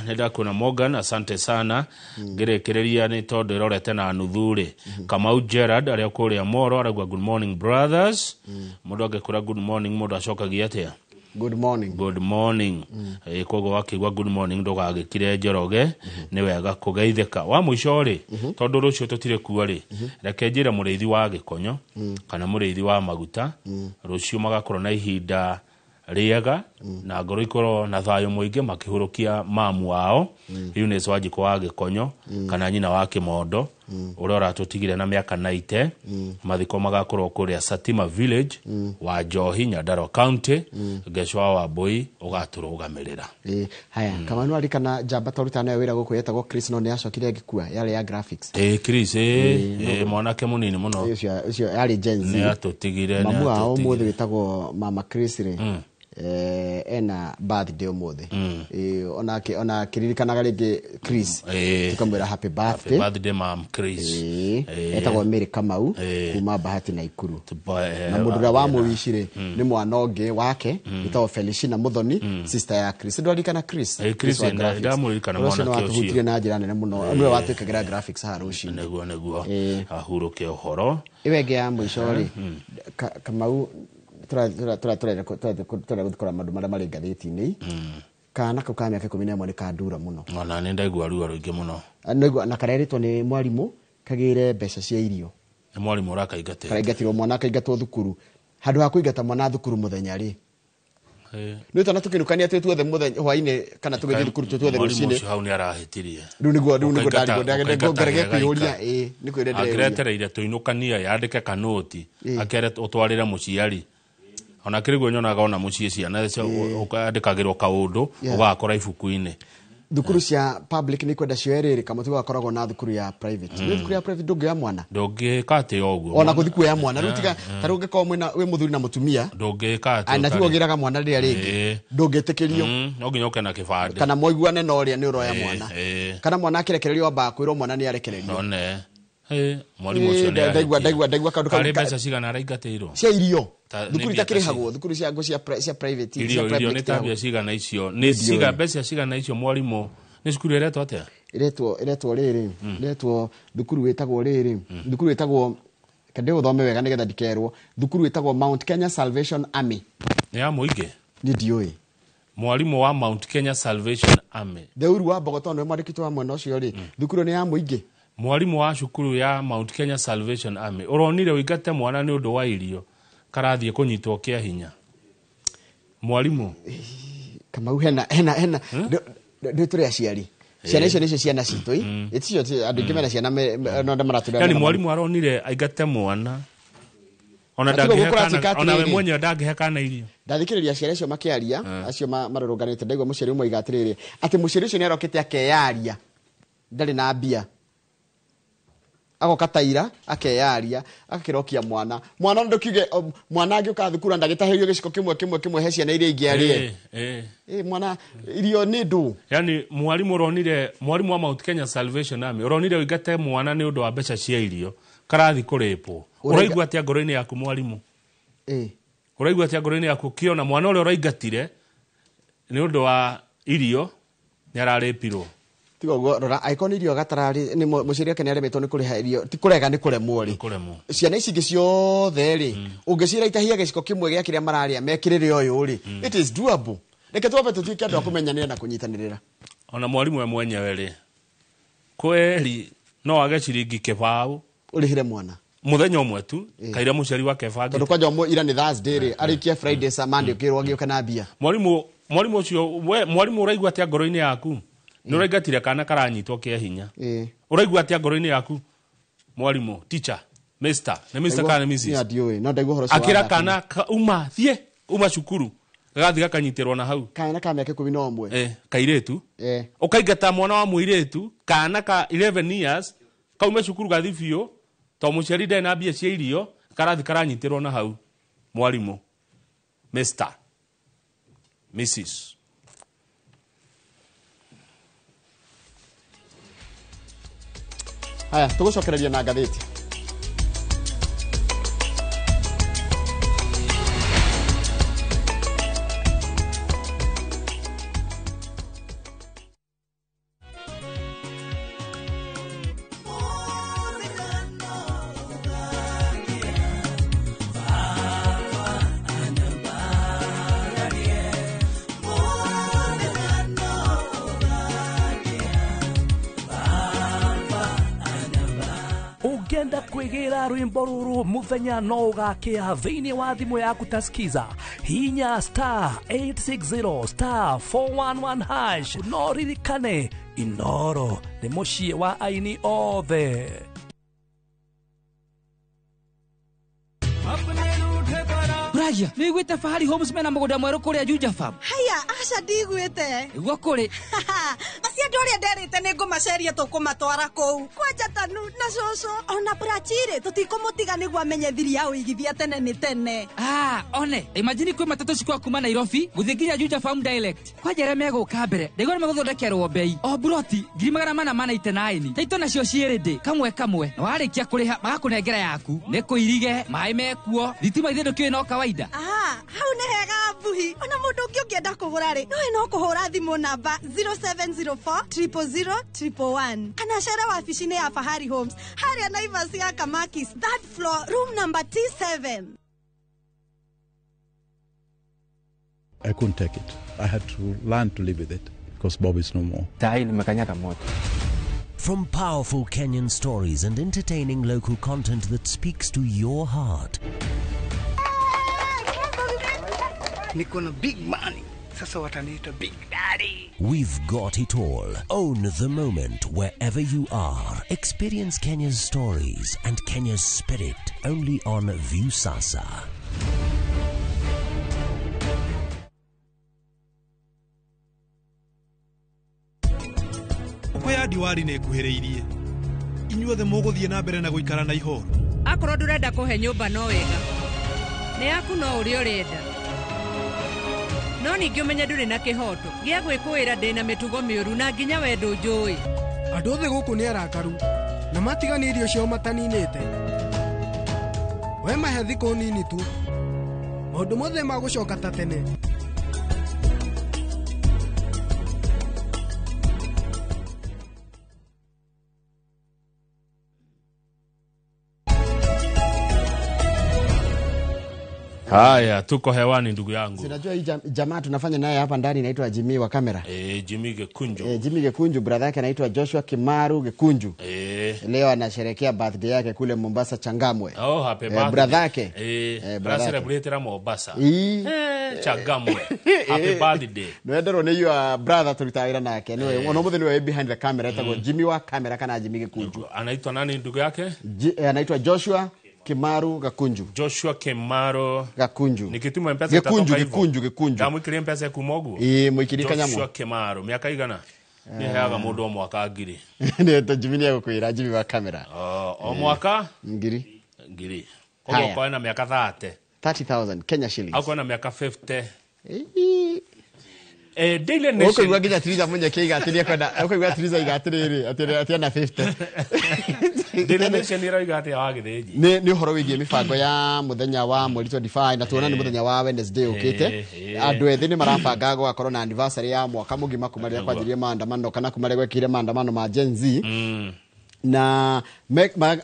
Nĩ ndakuona Morgan, asante sana. Ngĩrĩkĩrĩria, nĩ tondũ ĩrorete na nuthu rĩ, Kamau Gerard arĩa kũrĩa Moro arauga, "Good morning brothers." Mũndũ angĩkwĩra good morning, mũndũ acokagia atĩa? Good morning. Good morning. Koguo wakĩigua good morning, ndũgagĩkire Njoroge, nĩ wega kũgeithĩka. Wa mũico rĩ, tondũ rũciũ tũtirĩ kuo rĩ, reke njĩre mũrĩithi wa gĩkonyo kana mũrĩithi wa maguta, rũciũ magakorwo na ihinda rĩega na ngoro ikorwo na thayũ mũingĩ makĩhũrũkia mamu wao Eunice Wanjikũ wa Gĩkonyo, kana nyina wa Kĩmondo, ũrĩa ũratũtigire na mĩaka 90. Mathiko magakorwo kũrĩa Satima Village wa Njohi, Nyandarua County. Ngecwa wa Mbui ũgatũrũgamĩrĩra. Ĩĩ, haya, Kamau, arikana njamba twarutaga nayo wĩra gũkũ yetagwo Chris, no nĩ acokire agĩkua, yarĩ ya graphics. Ĩĩ, Chris, ĩĩ, mwanake mũnini mũno. Ũcio yarĩ Gen Z. Nĩ atũtigire, nĩ Mamu wao atũtigire. ũmũthĩ wĩtagwo Mama Chris rĩ, ena birthday ũmũthĩ. Ona akĩririkanaga rĩngĩ Chris, tukamwĩra happy birthday. Happy birthday, Mam Chris. Etagwo Mary Kamau kuma Bahati na Ikuru. Na mũndũ ũrĩa wamũwici rĩ, nĩ mwana ũngĩ wake wĩtagwo Felicina Muthoni, sister ya Chris. Ndwaririkana Chris? Chris, wa graphics. ndamũririkana. Ũcio nĩ Mwanake ũcio. watũhutirie na njĩra nene mũno, nĩwe watwĩkagĩra graphics haha rũcinĩ. Nĩguo ahurũke ũhoro. Ĩyo ĩngĩ ya mũico rĩ, Kamau, tũrenda gũkora maũndũ marĩa marĩ ngathĩti-inĩ. Kana kau ka mĩaka 11 nĩ kandura mũno. Ona nĩ ndaigua ruo rũingĩ mũno. Nĩguo, na karerĩtwo nĩ mwarimũ kagĩre mbeca cia irio. Nĩ mwarimũ ũrakaingatĩte? Karaingatirwo, mwana akaingatwo thukuru. Handũ ha kũingata mwana thukuru mũthenya rĩ, nĩ twana tũkĩnukania twĩ tuothe mũthenya hwainĩ, kana tũgĩthiĩ thukuru twĩ tuothe Mwarimũ rũcinĩ. ũcio hau nĩ arahĩtirie. Rĩu nĩguo Ũkaingata ndarigwo kwĩyũria. gĩgaika. Ĩĩ, nĩ kwĩrĩa ndĩreyũria. Angĩretereire tũinũkania, yandĩke kanoti, akere ũtwarĩre mũciari. Ona kĩrĩguo nyonaga ona mũciĩ ciana ũkandĩkagĩrwo kaũndũ, ũgakora ibuku-inĩ. Thukuru cia public nĩ kwenda cioe rĩrĩ, kamũtigo gakoragwo na thukuru ya private. Nĩ thukuru ya private ndũngĩoya mwana. Ndũngĩka atĩ o ũguo. Ona gũthiĩ kuoya mwana rĩu, tiga ta rĩu ũngĩkorwo wĩ mũthuri na mũtumia. Ndũngĩka atĩ Na tiga ũtarĩ. ũgĩraga mwana rĩrĩa rĩngĩ, ndũngĩtĩkĩrio. No nginya ũke na kĩbandĩ. Kana moiguane na ũrĩa nĩ ũroya mwana, kana mwana akĩrekererio ambaga kwĩrwo mwana nĩ arekererio. None. Mwarimũ ũcio nĩ Ndaigua ahĩtia. ndaigua kaũndũ kau Karĩ mbeca cigana araingatĩirwo? Cia irio. Ta- nĩ Thukuru mbia ta itakĩrĩhagwo, thukuru cia ngo cia private, cia irio public nĩ ta itirĩhagwo. mbia cigana icio nĩ Ndiũĩ. ciga mbeca cigana icio, mwarimũ? Nĩ cukuru ĩretwo atĩa? Ĩretwo rĩrĩ, ĩretwo thukuru wĩtagwo rĩrĩ, thukuru wĩtagwo, kende ũthome wega nĩgetha ndikerwo, thukuru wĩtagwo Mount Kenya Salvation Army. Nĩ ya mũingĩ? Nĩ ndiũĩ. Mwarimũ wa Mount Kenya Salvation Army. Theuru wa Mbogo, tondũ nĩwe mwandĩkĩtwo wa mwena ũcio rĩ, thukuru ĩyo nĩ ya mũingĩ. Mwarimũ wa cukuru ya Mount Kenya Salvation Army, ũronire ũingate mwana nĩ ũndũ wa irio, karathiĩ kũnyitwo kĩa hinya, mwarimũ. Kamau, hena ndĩ tũrĩ aciari, ciana icio nĩcio ciana citũ i ĩticio andũ aingĩ mena ciana no andũ maratũrera. Yani mwarimũ aronire aingate mwana ona Na tiga ndangĩhe ũguo kũratuĩka kana, ona we atĩrĩrĩ. mwenyewe ndangĩhe kana irio. Ndathikĩrĩria aciari acio makĩaria, acio marũrũnganĩte, ndaigua mũciari ũmwe aiga atĩrĩrĩ, atĩ mũciari ũcio nĩ arokĩte akeyaria ndarĩ na mbia, agoka taira akeyaria, akĩrokia mwana, mwana ndũkiuge mwana angĩũka thukuru na ndagĩtahĩrio gĩciko kĩmwe kĩmwe kĩmwe he ciana iria ingĩ arĩe. Mwana irio nĩ ndũ. Yani mwarimũ ũronire, mwarimũ wa Mount Kenya Salvation Army ũronire ũingate mwana nĩ ũndũ wa mbeca cia irio, karathi kũrĩpwo. Ũraigua atĩa ngoro-inĩ yaku, mwarimũ? Ũraigua atĩa ngoro-inĩ yaku ũkĩona mwana ũrĩa ũraingatire nĩ ũndũ wa irio nĩ ararĩpirwo? Tiga ũguo, rora, angĩkorwo nĩ irio gatararĩ, nĩ mũciari wake nĩ aremetwo nĩ kũrĩha irio, ti kũrega, nĩ kũremwo rĩ. Kũremwo. Ciana ici ingĩ ciothe rĩ, ũngĩciĩra itahia gĩciko kĩmwe gĩa kĩrĩa mararĩa mekĩrĩre ũyũ rĩ, it is doable. Reke twambe tũtuĩke andũ a kũmenyanĩra na kũnyitanĩrĩra. Ona mwarimũ we mwenyewe rĩ, kweri no age ciringi 0.20. Ũrĩhĩre mwana Muthenya ũmwe tu kaira mũciari wake tondũ bangĩte. Kwanja ũmwe ira nĩ Thursday rĩ, arĩkie Friday, sa Monday ũkĩrwo agĩũka na mbia. Mwarimũ ũcio, we mwarimũ, ũraigua atĩa ngoro-inĩ yaku nĩ ũraingatire kana karanyitwo kĩa hinya? Ũraigua atĩa ngoro-inĩ yaku, mwarimũ, teacher, Mr, nĩ Mr kana nĩ Mrs? Niĩ ndiũĩ, no ndaigua ũhoro ũcio wa Akĩra thakame. kana uma thiĩ uma cukuru, gagathiĩ gakanyitĩrwo na hau. Kana ka mĩaka 11. Kairĩtu. Ũkaingata mwana wa mũirĩtu, kana ka 11 years, kaume cukuru gathi biũ to mũciari ndarĩ na mbia cia irio, karathi karanyitĩrwo na hau. Mwarimũ, Mr, Mrs. Haya, tũgũcokereria na ngathĩti. Ũngĩenda kwĩgĩra rwĩmbo rũrũ mũthenya no ũgakĩa thĩinĩ wa thimũ yaku ta skiza, hinya *860*411#. No ririkane, Inoro nĩ mũciĩ wa aini othe. Ragia, nĩ iguĩte Fahari Homes mena mũgũnda mwerũ kũrĩa Juja Farm? Haya, aca, ndigwĩte. Nĩguo kũrĩ. Acio andũ arĩa nderĩte nĩ ngũmaceria tũkũmatwara kũu kwanja tanu na cũcũ ona Prachirĩ tũtikũmũtiga nĩguo amenye thiri ya ũigithia tene nĩ tene. Ah, one imagine kwĩ matatũ cikwa kuma Nairobi gũthiĩ nginya Juja Farm direct. Kwanja arĩa megũka mbere ndaigua nĩ megũthondekerwo mbei o buroti 499,000. Taito nacio ciĩ rĩndĩ kamwe kamwe, na warĩkia kũrĩha magakũnengera yaku. Nĩ kũirige maĩ mekuo, thitima ithe ndũkĩũĩ no kawaida. Ah, hau nĩ hega mbuhi. Ona mũndũ ũngĩ ũngĩenda kũgũra rĩ, nowe no kũhũra thimũ namba 0704 000 111 kana cere wabici-inĩ ya Fahari Homes harĩa Naivas ya Kamakis, third floor, room number T7. I couldn't take it. I had to learn to live with it because Bob is no more. From powerful Kenyan stories and entertaining local content that speaks to your heart. Niko na big money sasa, wataniita big daddy. We've got it all. Own the moment wherever you are. Experience Kenya's stories and Kenya's spirit only on Viusasa. Ngũkũ ya Diwali nĩ ĩkuhĩrĩirie. Inyuothe mũgũthiĩ na mbere na gũikara na ihoru? Akorwo ndũrenda kũhe nyũmba no wega, nĩ yaku, no ũrĩa ũrenda, no ningĩ ũmenye ndũrĩ na kĩhoto gĩa gwĩkũĩra ndĩna mĩtugo mĩũru na nginya we ndũnjũĩ. Andũ othe gũkũ nĩ arakaru na matigani irio ciao mataninĩte. We mahe thikũ nini tu, maũndũ mothe magũcoka ta tene. Haya, tuko hewani, ndugu yangu. Sinajua hii jamaa tunafanya naye hapa ndani inaitwa Jimmy wa kamera. Jimmy Gekunju. Jimmy Gekunju, brother yake anaitwa Joshua Kimaru Gekunju. Leo anasherehekea birthday yake kule Mombasa Changamwe. Oh, happy birthday. Brother yake. Brother yake. Celebrate Mombasa. Changamwe. Happy birthday. Nwenderwo nĩ your brother turutaga nake. Niwe ono mũthĩ niwe behind the camera, etagwo Jimmy wa kamera kana Jimmy Gekunju. Anaitwa nani ndugu yake? Anaitwa Joshua Kimaru Gakunju. Joshua Kimaru Gakunju. Nikituma mpesa Gekunju, itatoka hivyo. Gekunju, Gekunju. Ndamwikirie mpesa kuma ũguo. Ĩĩ, mũikirie kanyamũ. Joshua Kimaru mĩaka igana? Nĩ heaga mũndũ o mwaka 1,000. Nĩ Jimmy nĩ egũkwĩra, Jimmy wa kamera. O mwaka 1,000. 1,000. Koguo Haya. okorwo na mĩaka 30. 30,000 Kenya shillings. Akorwo na mĩaka 50. Daily Nation. Ũkũigua nginya Tiriza Munyeke iga atĩ nĩekwenda, ũkũigua Tiriza iga atĩrĩrĩ atĩ ena 50. Daily Nation ĩroiga atĩa wa Gĩthĩnji? Nĩ ũhoro wĩgiĩ mĩbango ya mũthenya wa mweri 25, na tuona nĩ mũthenya wa Wednesday ũkĩte. Andũ ethĩ nĩ marabanga gũgakorwo na anniversary ya mwaka mũgima kuma rĩrĩa kwanjirie maandamano kana kuma rĩrĩa gwekire maandamano ma Gen Z. Na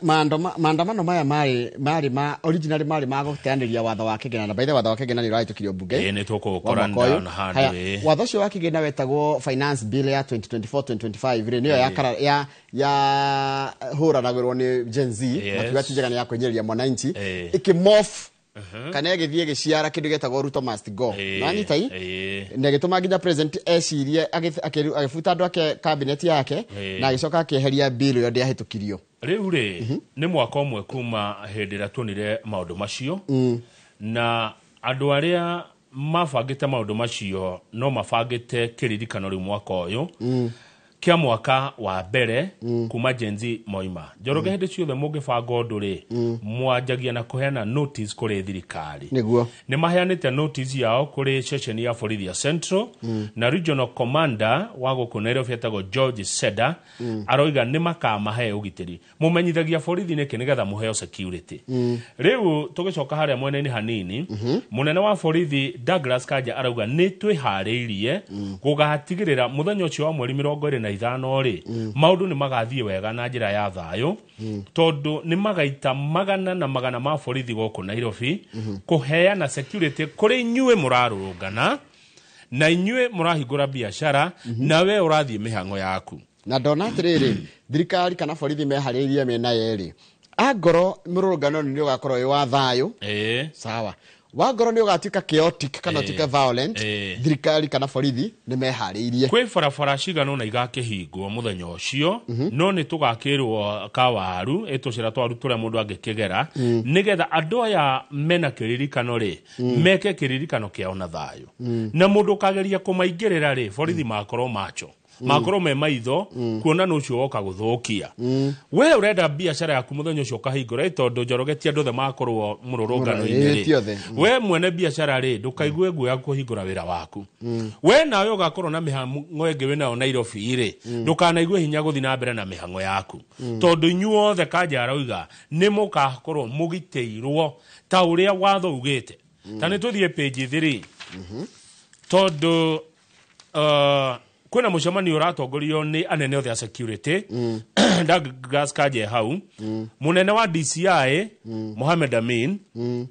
maandamano maya marĩ ma originally marĩ ma gũteanĩria watho wa kĩgĩna, na by the way, watho wa kĩgĩna nĩ ũrahĩtũkirio bunge Ĩĩ, nĩ tũkũũkora wa mwaka ũyũ. ndana handũ, Haya, ĩĩ. watho ũcio wa kĩgĩna wetagwo finance bill ya 2024 2025 rĩ, nĩyo ya ya hũranagĩrwo nĩ Gen Z, makiuga ti njega, nĩ ya kũhinyĩrĩria mwananchi, ĩkĩmorph kana ĩgĩthiĩ ĩgĩciara kĩndũ gĩtagwo Ruto must go. Nanyita i na ĩgĩtũma nginya president ecirie agĩbuta andũ ake cabinet yake, na agĩcoka akĩeheria bill ĩyo, ndĩahĩtũkirio. Rĩu rĩ, nĩ mwaka ũmwe kuma hĩndĩ ĩrĩa tuonire maũndũ macio, na andũ arĩa mabangĩte maũndũ macio no mabangĩte kĩririkano rĩu mwaka ũyũ kĩa mwaka wa mbere kuma Gen Z moima. Njoroge, hĩndĩ ciothe mũngĩbanga ũndũ rĩ, mwanjagia na kũheana notice kũrĩ thirikari. Nĩ maheanĩte notice yao kũrĩ ceceni ya borithi ya Central, na regional commander wa gũkũ Nairobi etagwo George Seda aroiga nĩ makamahe ũgitĩri. Mũmenyithagia borithi nĩkĩ? Nĩgetha mũheo security. Rĩu tũgĩcoka harĩa mwena-inĩ hanini, mũnene wa borithi Douglas Kanja arauga nĩ twĩharĩirie gũgatigĩrĩra mũthenya ũcio wa mweri 25 rĩ, maũndũ nĩ magathiĩ wega na njĩra ya thayũ, tondũ nĩ magaita magana na magana ma borithi gũkũ Nairobi kũheana security kũrĩ inyuĩ mũrarũrũngana na inyuĩ mũrahingũra biacara na we ũrathiĩ mĩhang'o yaku. Na ndona atĩrĩrĩ, thirikari kana borithi meharĩirie mĩena yerĩ. Angorwo mũrũrũngano nĩ ũgakorwo wĩ wa thayũ, sawa. Wangorwo nĩ ũgatuĩka chaotic kana ũtuĩke violent, thirikari kana borithi nĩ meharĩirie. Kwĩ barabara cigana ũna igakĩhingwo mũthenya ũcio, no nĩ tũgakĩrwo kawaru ĩtũcĩra twaru tũrĩa mũndũ angĩkĩgera, nĩgetha andũ aya mena kĩririkano rĩ, meke kĩririkano kĩao na thayũ, na mũndũ ũkageria kũmaingĩrĩra rĩ, borithi makorwo macho, makorwo me maitho kuona nũ ũcio woka gũthũkia. We ũrenda biacara yaku mũthenya ũcio ũkahingũra ĩ, tondũ Njoroge ti andũ othe makorwo mũrũrũngano-inĩ Ĩĩ, ti othe. rĩ, we mwene biacara rĩ, ndũkaigue guoya kũhingũra wĩra waku. We nawe ũgakorwo na mĩhang'o ĩngĩ wĩnayo Nairobi rĩ, ndũkanaigue hinya gũthiĩ na mbere na mĩhang'o yaku, tondũ inyuothe Kanja aroiga nĩ mũgakorwo mũgitĩirwo ta ũrĩa watho ugĩte. Ta nĩ tũthiĩ page 3, tondũ kwĩna mũcemanio ũratongorio nĩ anene othe a security. Douglas Kanja hau, mũnene wa DCI Mohamed Amin,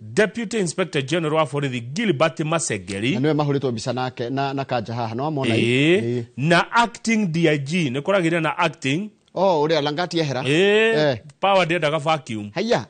Deputy Inspector General wa borithi Gilbert Masengeri, na nĩwe mahũrĩtwo mbica nake na Kanja haha, no wamona? Ĩĩ, na acting DIG, nĩ kũragĩire na acting. Oh, ũrĩa Langati ehera. Ĩĩ, power ndĩendaga vacuum. Haiya.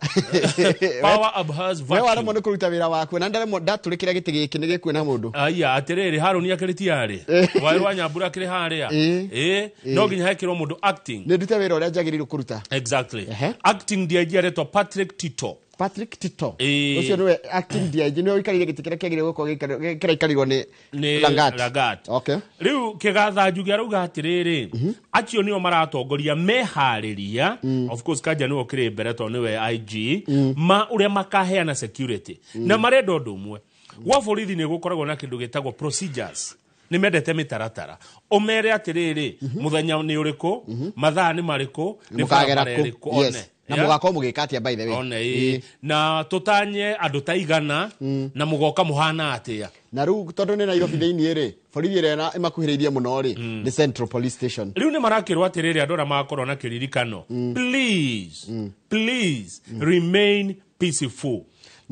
Power abhors We vacuum. waremwo nĩ kũruta wĩra waku, na ndaremwo ndatũrĩkĩra gĩtĩ gĩkĩ nĩ gĩkuĩ na mũndũ. Aya, atĩrĩrĩ, Harũni akĩrĩ tiarĩ waĩ wa Nyambura akĩrĩ harĩa. Ĩĩ, no nginya hekĩrwo mũndũ acting. Nĩ ndute wĩra ũrĩa njagĩrĩirwo kũruta. Exactly. Acting DIG aretwo Patrick Tito. Patrick Tito. Ĩĩ. Ũcio nĩwe acting DIG, nĩwe ũikarĩire gĩtĩ kĩrĩa kĩagĩrĩirwo gũkorwo kĩraikarĩirwo nĩ nĩ Langat. Langat. Okay. Rĩu kĩgathanju kĩarauga atĩrĩrĩ, acio nĩo maratongoria meharĩria. Of course Kanja nĩwe ũkĩrĩ mbere tondũ nĩwe IG, ma ũrĩa makaheana security, na marenda ũndũ ũmwe. Gwa borithi nĩ gũkoragwo na kĩndũ gĩtagwo procedures, nĩ mendete mĩtaratara. Ũmere atĩrĩrĩ, mũthenya nĩ ũrĩkũ, mathaa nĩ marĩkũ, nĩ Mũkagera barabara kũ? ĩrĩkũ, Yes. one. Na Yeah? mũgakorwo mũgĩka atĩa, by the way? One, ĩĩ. Na tũtanye andũ ta igana, na mũgoka mũhana atĩa. Na rĩu tondũ nĩ Nairobi thĩinĩ rĩ, borithi ĩrĩa ĩmakuhĩrĩirie mũno rĩ, nĩ Central Police Station. Rĩu nĩ marakĩrwo atĩrĩrĩ, andũ arĩa magakorwo na kĩririkano, please, please remain peaceful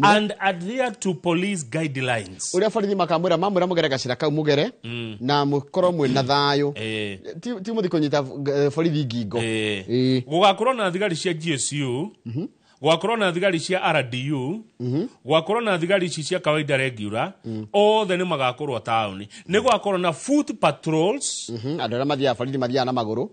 and adhere to police guidelines. Ũrĩa borithi makamwĩra, mamwĩra mũgere gacĩra kau, mũgere na mũkorwo mwĩna thayũ. Ti mũthi kũnyita borithi ngingo. Gũgakorwo na thigari cia GSU, gũgakorwo na thigari cia RDU, gũgakorwo na thigari ici cia kawaida regular, othe nĩ magakorwo taũni. Nĩ gũgakorwo na foot patrols. Andũ arĩa mathiaga borithi mathiaga na magũrũ.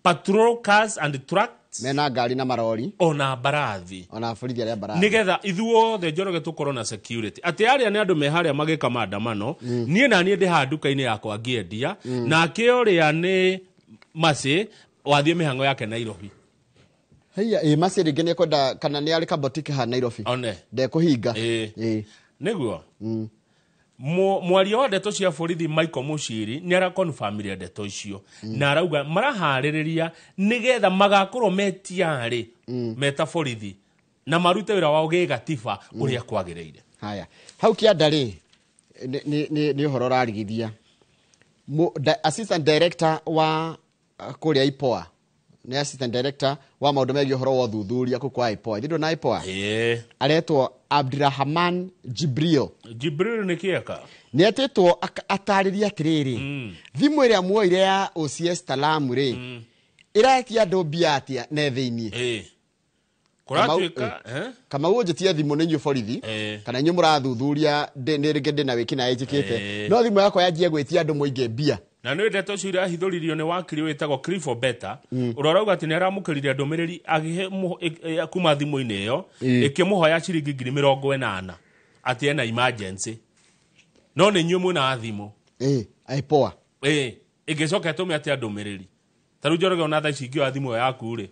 Patrol cars and trucks, mena ngari na marori, ona mbarathi. Ona borithi arĩa mbarathi. Nigetha ithuothe, Njoroge, tũkorwo na security, atĩ arĩa nĩ andũ me harĩa magĩka maandamano, niĩ na niĩ ndĩ haha nduka-inĩ yakwa ngĩendia, nake ũrĩa nĩ macĩ wathiĩ mĩhang'o yake Nairobi. Haiya, ĩ macĩ rĩngĩ nĩ ekwenda kana nĩ arĩ kabotiki haha Nairobi. One. Ndekũhinga. Ĩĩ, nĩguo. Mwaria wa ndeto cia borithi Michael Mushiri nĩ arakonfamire ndeto icio, na arauga maraharĩrĩria nĩgetha magakorwo metiarĩ meta borithi na marute wĩra wao gĩgatiba ũrĩa kwagĩrĩire. Haya, hau kĩanda rĩ, nĩ ũhoro ũrarigithia. Assistant director wa kũrĩa IPOA Nĩ assistant director wa maũndũ megiĩ ũhoro wa ũthuthuria kũu kwa IPOA. Ithuĩ na IPOA. Ĩĩ. Aretwo Abdirahaman Jibril. Jibril nĩ kĩeka. Nĩ etĩtwo atarĩrie atĩrĩrĩ, thimũ ĩrĩa muoire ya OCS Talamu rĩ, ĩretia andũ mbia atĩa ne thĩiniĩ? Ĩĩ. Kũratuĩka, eh? Kamau, ũnjĩtie thimũ nĩ inyuĩ borithi kana inyuĩ mũrathuthuria nĩ rĩngĩ ndĩ na wĩki naĩ njĩkĩte, no thimũ yakwa yanjie gwĩtia andũ mũingĩ mbia. Na nĩ ndeto icio irahithũririo nĩ wakiri wĩtagwo Clifford Beta, ũrĩa ũrauga atĩ nĩ aramũkĩrire ndũmĩrĩri agĩhe kuma thimũ-inĩ ĩyo ĩkĩmũhoya ciringi 80,000 atĩ ena emergency, no nĩ inyuĩ mwĩna thimũ. Ĩĩ, IPOA. Ĩĩ, ĩngĩcoka ĩtũme atĩa ndũmĩrĩri? Ta rĩu Njoroge, ona thaa ici ingĩoya thimũ ĩyo yaku rĩ,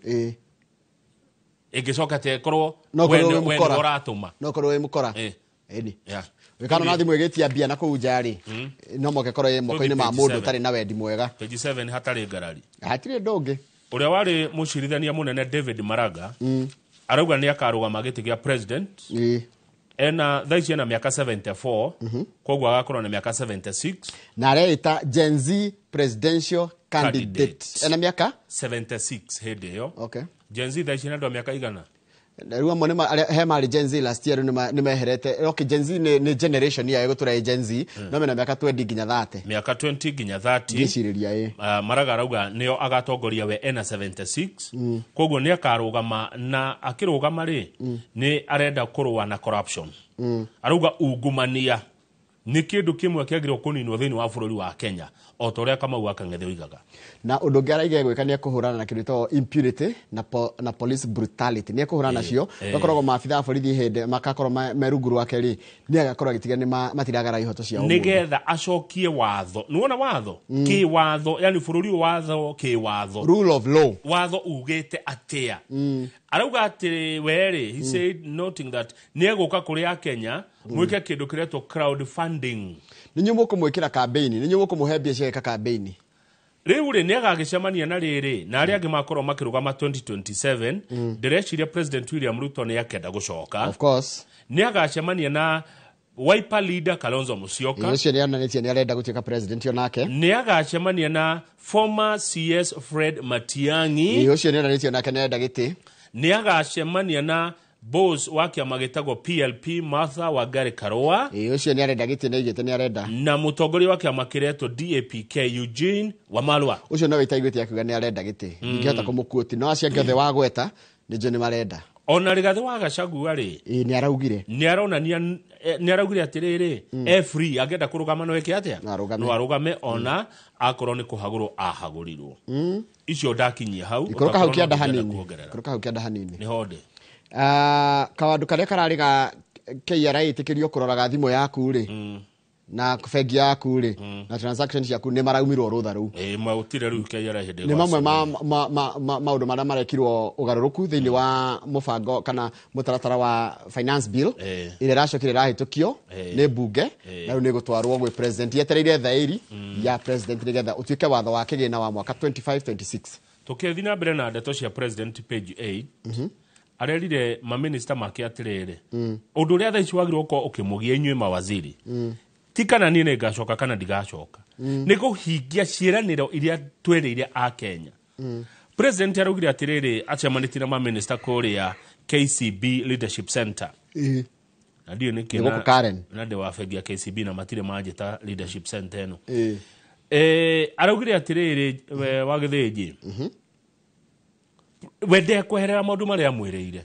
ĩngĩcoka atĩa ĩkorwo No we korwo wĩ we mũkora. nĩwe ũratũma? No korwo wĩ mũkora. Ĩni. Wĩkana na thimũ ĩgĩtia mbia na kũu nja rĩ, no moke korwo ĩ moko-inĩ ma Page mũndũ 7. ũtarĩ na wendi mwega. Page 7 hatarĩ ngarari. Hatirĩ ũndũ ũngĩ. Ũrĩa warĩ mũcirithania mũnene David Maraga arauga nĩ akarũgama gĩtĩ gĩa president. Ena thaa ici ena mĩaka 74, koguo agakorwo na mĩaka 76. Na areĩta Gen Z presidential candidate. Ena mĩaka 76 hĩndĩ ĩyo. Okay. Gen Z thaa ici nĩ andũ a mĩaka igana? Rĩu amwe he marĩ Gen Z last year, rĩu nĩ meherete. Okay, Gen Z nĩ generation ya ĩgũtũra ĩ Gen Z, no mena mĩaka 20 nginya 30. Mĩaka 20 nginya 30. Ngĩcirĩria, ĩ. Maraga arauga nĩo agatongoria, we ena 76, koguo nĩ akarũgama, na akĩrũgama rĩ, nĩ arenda kũrũa na corruption. Arauga ungumania nĩ kĩndũ kĩmwe kĩagĩrĩirwo kũninwo thĩinĩ wa bũrũri wa Kenya, o ta ũrĩa Kamau wa Kang'ethe oigaga. Na ũndũ ũngĩ araiga gwĩka nĩ ekũhũrana na kĩndũ gĩtagwo impunity na police brutality. Nĩ ekũhũrana nacio. Gakoragwo maabitha a borithi hĩndĩ makakorwo me rungu rwake rĩ, nĩ agakorwo agĩtiga nĩ matiragara ihoto cia ũmũndũ. Nĩgetha acokie watho, nĩwona watho kĩ watho, yani bũrũri ũyũ watho kĩ watho. Rule of law. Watho ugĩte atĩa? Arauga atĩ werĩ, he said, noting that nĩ egũka kũrĩ akenya mwĩke kĩndũ kĩretwo crowdfunding. Nĩ inyuĩ mũkũmwĩkĩra campaign, nĩ inyuĩ mũkũmũhe mbia cia gwĩka campaign. Rĩu rĩ, nĩ agagĩcemania na rĩrĩ na arĩa angĩ makorwo makĩrũgama 2027. Ndĩreciria President William Ruto nĩ akenda gũcoka. Of course. Nĩ agacemania na Wiper leader Kalonzo Musyoka. Ĩ, ũcio nĩ onanĩtie nĩ arenda gũtuĩka president onake. Nĩ agacemania na former CS Fred Matiang'i. Ĩ, ũcio nĩ onanĩtie onake nĩ arenda gĩtĩ. Nĩ agacemania na boss wa kĩama gĩtagwo PLP Martha Wangari Karua. Ĩ, ũcio nĩ arenda gĩtĩ, nĩ aigĩte nĩ arenda. Na mũtongoria wa kĩama kĩretwo DAPK Eugene Wamalwa. Ũcio no wĩtaiguĩte akiuga nĩ arenda gĩtĩ. Ndingĩhota kũmũkuoti, no acio angĩ othe wagweta nĩ njũĩ nĩ marenda. Ona Rigathĩ wa Gachagua rĩ, Ĩ, nĩ araugire. Nĩ aronania, nĩ araugire atĩrĩrĩ, e free, angĩenda kũrũgama no eke atĩa? No arũgame. No arũgame ona akorwo nĩ kũhagũrwo ahagũrirwo. Icio ndakinyia hau. Ikũrũka hau ũtakorwo no kĩanda ũngĩenda hanini. kuongerera. Ikũrũka hau kĩanda hanini. Nĩ honde. Ah, kawandu karĩa kararĩ ga KRA ĩtĩkĩrio kũroraga thimũ yaku rĩ, na bengi yaku rĩ, na transaction ciaku, nĩ maraumirwo rũtha rũu. Ĩ, maũtire rĩu KRA hĩndĩ Nĩ mamwe ma maũndũ marĩa marekirwo ũgarũrũku thĩinĩ wa mũbango kana mũtaratara wa finance bill ĩrĩa ĩracokire ĩrahĩtũkio nĩ mbunge, na rĩu nĩ ĩgũtwarwo gwĩ president, yetereire thaĩri ya president nĩgetha ũtuĩke watho wa kĩgĩna wa mwaka 25 26. Tũkĩthiĩ na mbere na ndeto cia president, page 8, arerire maminista make atĩrĩrĩ, ũndũ ũrĩa thaa ici wagĩrĩirwo gũkorwo ũkĩmũgia inyuĩ mawaziri, ti kana niĩ nĩ ngacoka kana ndigacoka, nĩ kũhingia ciĩranĩro iria twerĩire a Kenya. President araugire atĩrĩrĩ acemanĩtie na maminista kũrĩa KCB Leadership Center, na ndiũ nĩkĩ. Nĩ gũkũ Karen. Na ndĩ wa bengi ya KCB na matirĩ manjĩta leadership center ĩno. Araugire atĩrĩrĩ, we wa Gĩthĩnji, we ndekweherera maũndũ marĩa amwĩrĩire.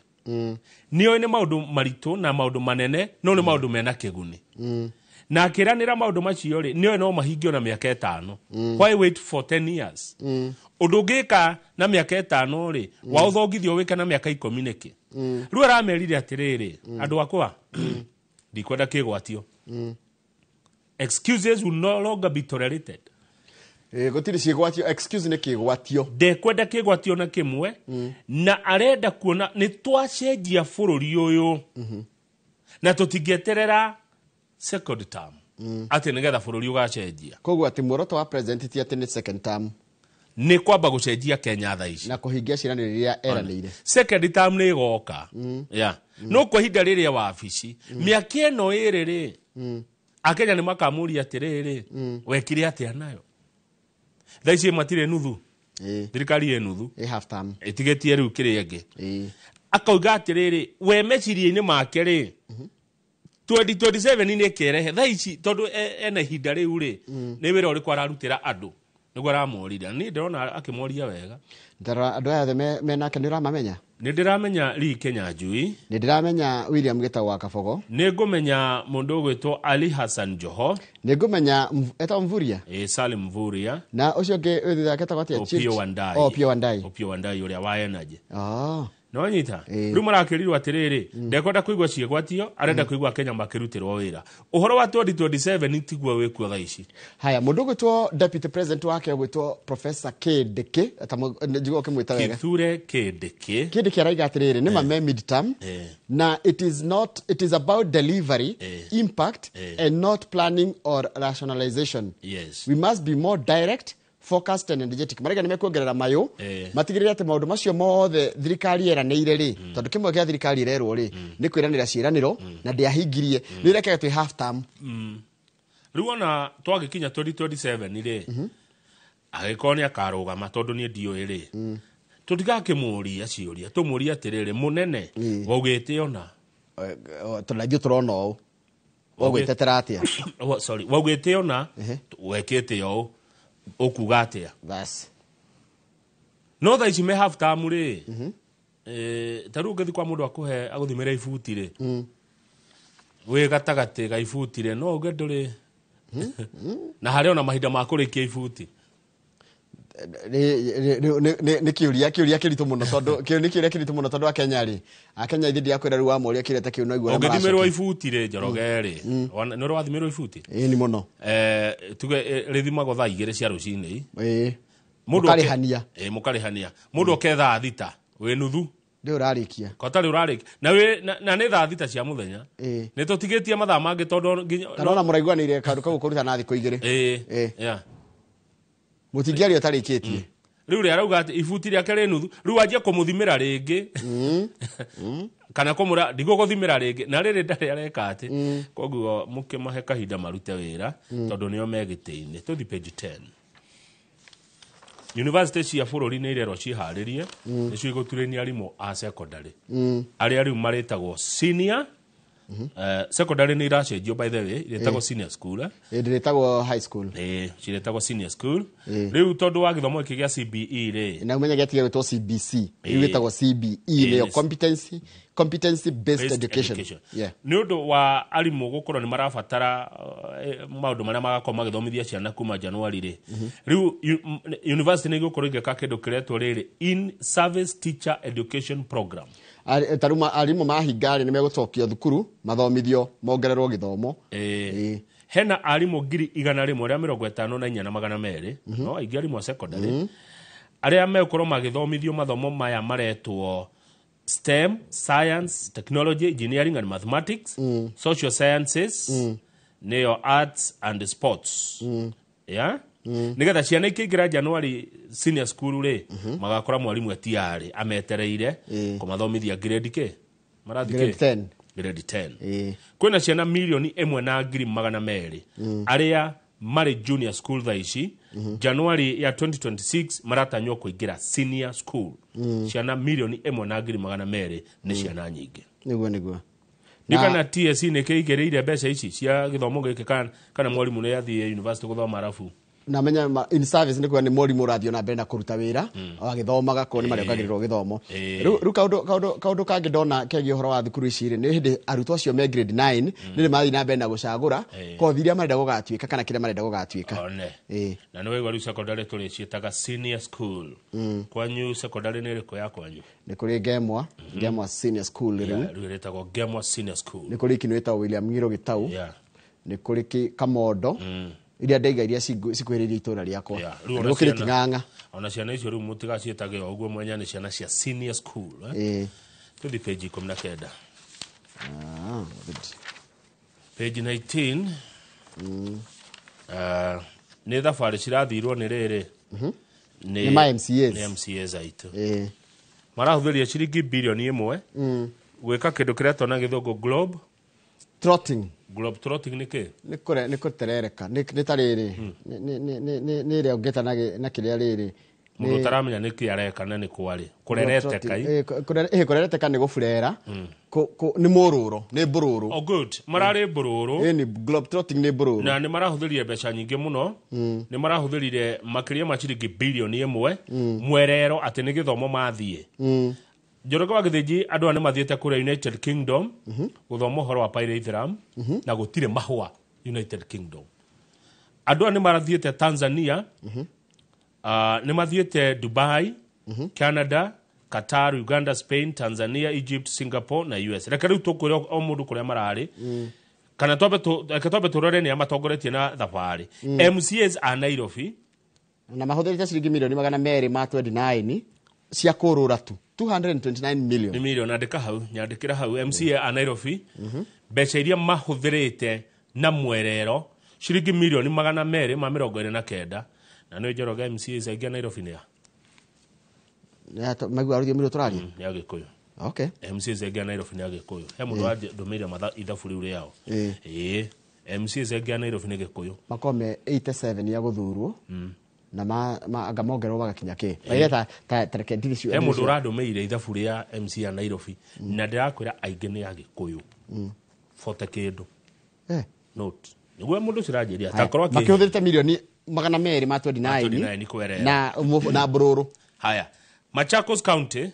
Nĩoĩ nĩ maũndũ maritũ na maũndũ manene, no nĩ maũndũ mena kĩguni, na akĩranĩra maũndũ macio rĩ, nĩoĩ no mahingio na mĩaka 5. Why wait for 10 years? Ũndũ ũngĩka na mĩaka 5 rĩ, wa ũthongithio wĩke na mĩaka 10 nĩkĩ? Rĩu aramerire atĩrĩrĩ, andũ akwa, ndikwenda kĩgwatio. Excuses will no longer be tolerated. Ĩ, gũtirĩ ciĩgwatio. Excuse nĩ kĩgwatio. Ndekwenda kĩgwatio na kĩmwe, na arenda kuona nĩ twacenjia bũrũri ũyũ, na tũtingĩeterera second term atĩ nĩgetha bũrũri ũgacenjia. Koguo atĩ muoroto wa president ti atĩ nĩ second term. Nĩ kwamba gũcenjia Kenya thaa ici na kũhingia ciĩranĩro iria eranĩire. Second term nĩ ĩgoka ya no kwa ihinda rĩrĩa wabici mĩaka ĩno ĩrĩ rĩ, akenya nĩ makamũria atĩrĩrĩ, wekire atĩa nayo? Thaa ici matirĩ nuthu. Thirikari ĩ nuthu. Ĩ half term. Ĩtigĩtie rĩu kĩrĩa ĩngĩ. Akauga atĩrĩrĩ, we meciria-inĩ make rĩ, 2027 nĩ ĩkerehe thaa ici tondũ ena ihinda rĩu rĩ, nĩ wĩra ũrĩkũ ararutĩra andũ nĩguo aramorire. Niĩ ndĩrona akĩmoria wega. Ndarora andũ aya othe menake nĩ ũramamenya? Nĩ ndĩramenya Lee Kinyanjui. Nĩ ndĩramenya William Gĩtau wa Kabogo. Nĩ ngũmenya mũndũ ũgwĩtwo Ali Hassan Joho. Nĩ ngũmenya etagwo Mvurya. Ĩ, Salim Mvurya. Na ũcio ũngĩ wĩ thutha wake etagwo atĩa? Opiyo Wandayi. Oh, Opiyo Wandayi. Opiyo Wandayi ũrĩa wa energy. Ah. Nĩwanyita? Rĩu marakĩrirwo atĩrĩrĩ, ndekwenda kũigua ciĩgwatio, arenda kũigua Kenya makĩrutĩrwo wĩra. Ũhoro wa 2027 tiguo wĩkuo thaa ici. Haya, mũndũ ũgwĩtwo deputy president wake ũgwĩtwo Professor Kindiki, njiguo ũkĩmwĩta wega. Kithure Kindiki. Kindiki araiga atĩrĩrĩ, nĩ ma me midterm na it is not, it is about delivery, impact and not planning or rationalization. Yes. We must be more direct, focused and energetic. Maraiga nĩ mekuongerera mayũ, matigĩrĩre atĩ maũndũ macio mothe thirikari yeranĩire rĩ, tondũ kĩmwe gĩa thirikari ĩrerwo rĩ, nĩ kwĩranĩra ciĩranĩro na ndĩahingirie. Nĩ ĩrekega twĩ half term. Rĩu ona twagĩkinya 2027 rĩ, agĩkorwo nĩ akarũgama tondũ niĩ ndiũĩ rĩ, tũtigakĩmũria ciũria, tũmũrie atĩrĩrĩ, mũnene, waugĩte ona. Tondũ na ithuĩ tũrona ũũ. Ũgwĩtetera atĩa? Oh, sorry, waugĩte ona, wekĩte ũũ, ũkuga atĩa? Bas. No thaa ici me half term rĩ, ta rĩu ũngĩthiĩ kwa mũndũ akũhe agũthimĩre ibuti rĩ, wĩ gatagatĩ ga ibuti rĩ, no uge ndũrĩ na harĩ ona mahinda ma kũrĩkia ibuti. Nĩ kĩũria kĩritũ mũno tondũ kĩu nĩ kĩũria kĩritũ mũno tondũ Akenya rĩ, Akenya ithuĩ ndiakwĩra rĩu wamoria kĩũria ta kĩu no igua ũrĩa Ũngĩthimĩrwo maracokia. ibuti rĩ, Njoroge rĩ, nĩ ũrĩ wathimĩrwo ibuti? Ĩĩ, nĩ mũno. Tuge rĩthimagwo thaa 2 cia rũcinĩ. Ĩĩ. Mũndũ oke- Mũkarĩhania. Ĩĩ, mũkarĩhania. Mũndũ oke thaa 6 wĩ nuthu. Ndĩ ũrarĩkia. Kotarĩ ũrarĩkia. Na na nĩ thaa 6 cia mũthenya. Ĩĩ. Nĩ tũtigĩtie mathaa mangĩ tondũ nginya Kana ona mũraiguanĩire kaũndũ kau kũruta na thikũ 2. Ĩĩ. Yeah. Mũtingĩaria ũtarĩkĩtie. Rĩu rĩ arauga atĩ ibuti rĩake rĩ nuthu, rĩu anjie kũmũthimĩra rĩngĩ. Kana kũmũra ndigũgũthimĩra rĩngĩ, na rĩrĩ ndarĩ areka atĩ. Koguo mũkĩmahe kahinda marute wĩra, tondũ nĩo me gĩtĩ-inĩ. Tũthiĩ page 10. University cia bũrũri nĩ irerwo ciĩharĩrie, nĩcio igũturĩnia arimũ a secondary. Arĩa rĩu marĩtagwo senior. Secondary nĩ iracenjio by the way, irĩtagwo senior school. Ĩĩ, ndĩrĩtagwo high school. Ĩĩ, cirĩtagwo senior school. Rĩu tondũ wa gĩthomo gĩkĩ gĩa CBE rĩ, Na ũmenye gĩatige gwĩtwo CBC, rĩu gĩtagwo CBE, nĩyo competency based education. Yeah. Nĩ ũndũ wa arimũ gũkorwo nĩ marabatara maũndũ marĩa magakorwo magĩthomithia ciana kuma January rĩ. Rĩu university nĩ igũkorwo igĩka kĩndũ kĩretwo rĩrĩ in service teacher education program. Ta rĩu arimũ mahinga rĩ, nĩ megũcokio thukuru mathomithio mongererwo gĩthomo. Hena arimũ 154,200, no aingĩ arimũ a secondary arĩa megũkorwo magĩthomithio mathomo maya maretwo STEM, science, technology, engineering and mathematics, social sciences, nĩyo arts and sports. Yeah? Nĩgetha ciana ikĩingĩra January senior school rĩ, magakora mwarimũ etiarĩ ametereire kũmathomithia grade K. Marathiĩ Grade kĩ? 10. Grade 10. Kwĩna ciana 1,200,000 arĩa marĩ junior school thaa ici, January ya 2026 maratanywo kũingĩra senior school. Ciana 1,200,000 nĩ ciana nyingĩ. Nĩguo, nĩguo. Nĩ kana TSC nĩ kĩigĩrĩire mbeca ici cia gĩthomo gĩkĩ kana mwarimũ nĩ athiĩ university gũthoma arabu. Na menya in service nĩ kuga nĩ mwarimũ ũrathiĩ na mbere na kũruta wĩra, agĩthomaga kũu nĩ marĩongagĩrĩrwo gĩthomo. Rĩu kaũndũ kangĩ ndona kegiĩ ũhoro wa thukuru ici rĩ, nĩ hĩndĩ arutwo acio me grade 9 nĩ mathiĩ na mbere na gũcagũra kothi iria marenda gũgatuĩka kana kĩrĩa marenda gũgatuĩka. One. Na nĩ waigua rĩu secondary tũrĩciĩtaga senior school. Kwanyu secondary nĩ ĩrĩkũ ya kwanyu? Nĩ kũrĩ Ngemwa, Ngemwa senior school rĩu. Yeah, rĩu ĩrĩtagwo Ngemwa senior school. Nĩ kũrĩ kinũ ĩtagwo William Ng'iro Gĩtau. Nĩ kũrĩ Kamondo. Iria ndaiga iria cikuhĩrĩirie itũra rĩakwa. Rĩu Na ona nĩ gũkĩrĩ ciana- King'ang'a. Ona ciana icio rĩu mũtigaciĩtage o ũguo mwenya, nĩ ciana cia senior school. Tũthiĩ page 19. Good. Page 19. Nĩ thabarĩ cirathirwo nĩ rĩrĩ. Nĩ ma MCAs. Nĩ MCAs aitũ. Marahũthĩria ciringi bilioni 1 gwĩka kĩndũ kĩretwo na gĩthũngũ globe trotting. Globe trotting nĩ kĩ? Nĩ kũre, nĩ gũterereka. Nĩ ta rĩrĩ. Nĩ ĩrĩa ũngĩta na kĩrĩa rĩrĩ. Mũndũ ũtaramenya nĩkĩ areka na nĩ kwarĩ kũrereteka i. Kũrereteka nĩ gũburera. Nĩ mũrũrũ, nĩ mbũrũrũ. Oh good, mararĩ mbũrũrũ. Ĩni globetrotting nĩ mbũrũrũ. Na nĩ marahũthĩrire mbeca nyingĩ mũno. Nĩ marahũthĩrire makĩria ma ciringi bilioni 1 mwerero atĩ nĩ gĩthomo mathiĩ. Njoroge wa Gĩthĩnji andũ aya nĩ mathiĩte kũrĩa United Kingdom gũthoma ũhoro wa pyrethrum na gũtirĩ mahũa United Kingdom. Andũ aya nĩ marathiĩte Tanzania, nĩ mathiĩte Dubai, Canada, Qatar, Uganda, Spain, Tanzania, Egypt, Singapore na US. Reke rĩu tũkwĩre o mũndũ kũrĩa mararĩ. Kana reke twambe tũrore nĩa matongoretie na thabarĩ. MCAs a Nairobi na mahũthĩrĩte ciringi milioni 229 cia kũrũra tu 229 million. Nĩ milioni, andĩka hau, nyandĩkĩra hau. MCA a Nairobi mbeca iria mahũthĩrĩte na mwerero ciringi milioni 229. Na nĩ Njoroge MCAs aingĩ a Nairobi nĩ a maigua rũthiomi rũrũ tũraria? Nĩ Agĩkũyũ. Okay. MCAs aingĩ a Nairobi nĩ Agĩkũyũ. He mũndũ wandũmĩire ithabu rĩu rĩao. Ĩĩ, MCAs aingĩ a Nairobi nĩ Gĩkũyũ. Makorwo me 87 ya gũthurwo na anga mongererwo magakinya kĩ. Maire ta reke ndiri cio. He mũndũ ũrandũmĩire ithabu rĩa MCA Nairobi na ndĩrakwĩra aingĩ nĩ Agĩkũyũ. 40 kĩndũ. Note. Nĩguo mũndũ ũcio ũranjĩria atakorwo makĩhũthĩrĩte milioni 229 na mbũrũrũ. Haya, Machakos County.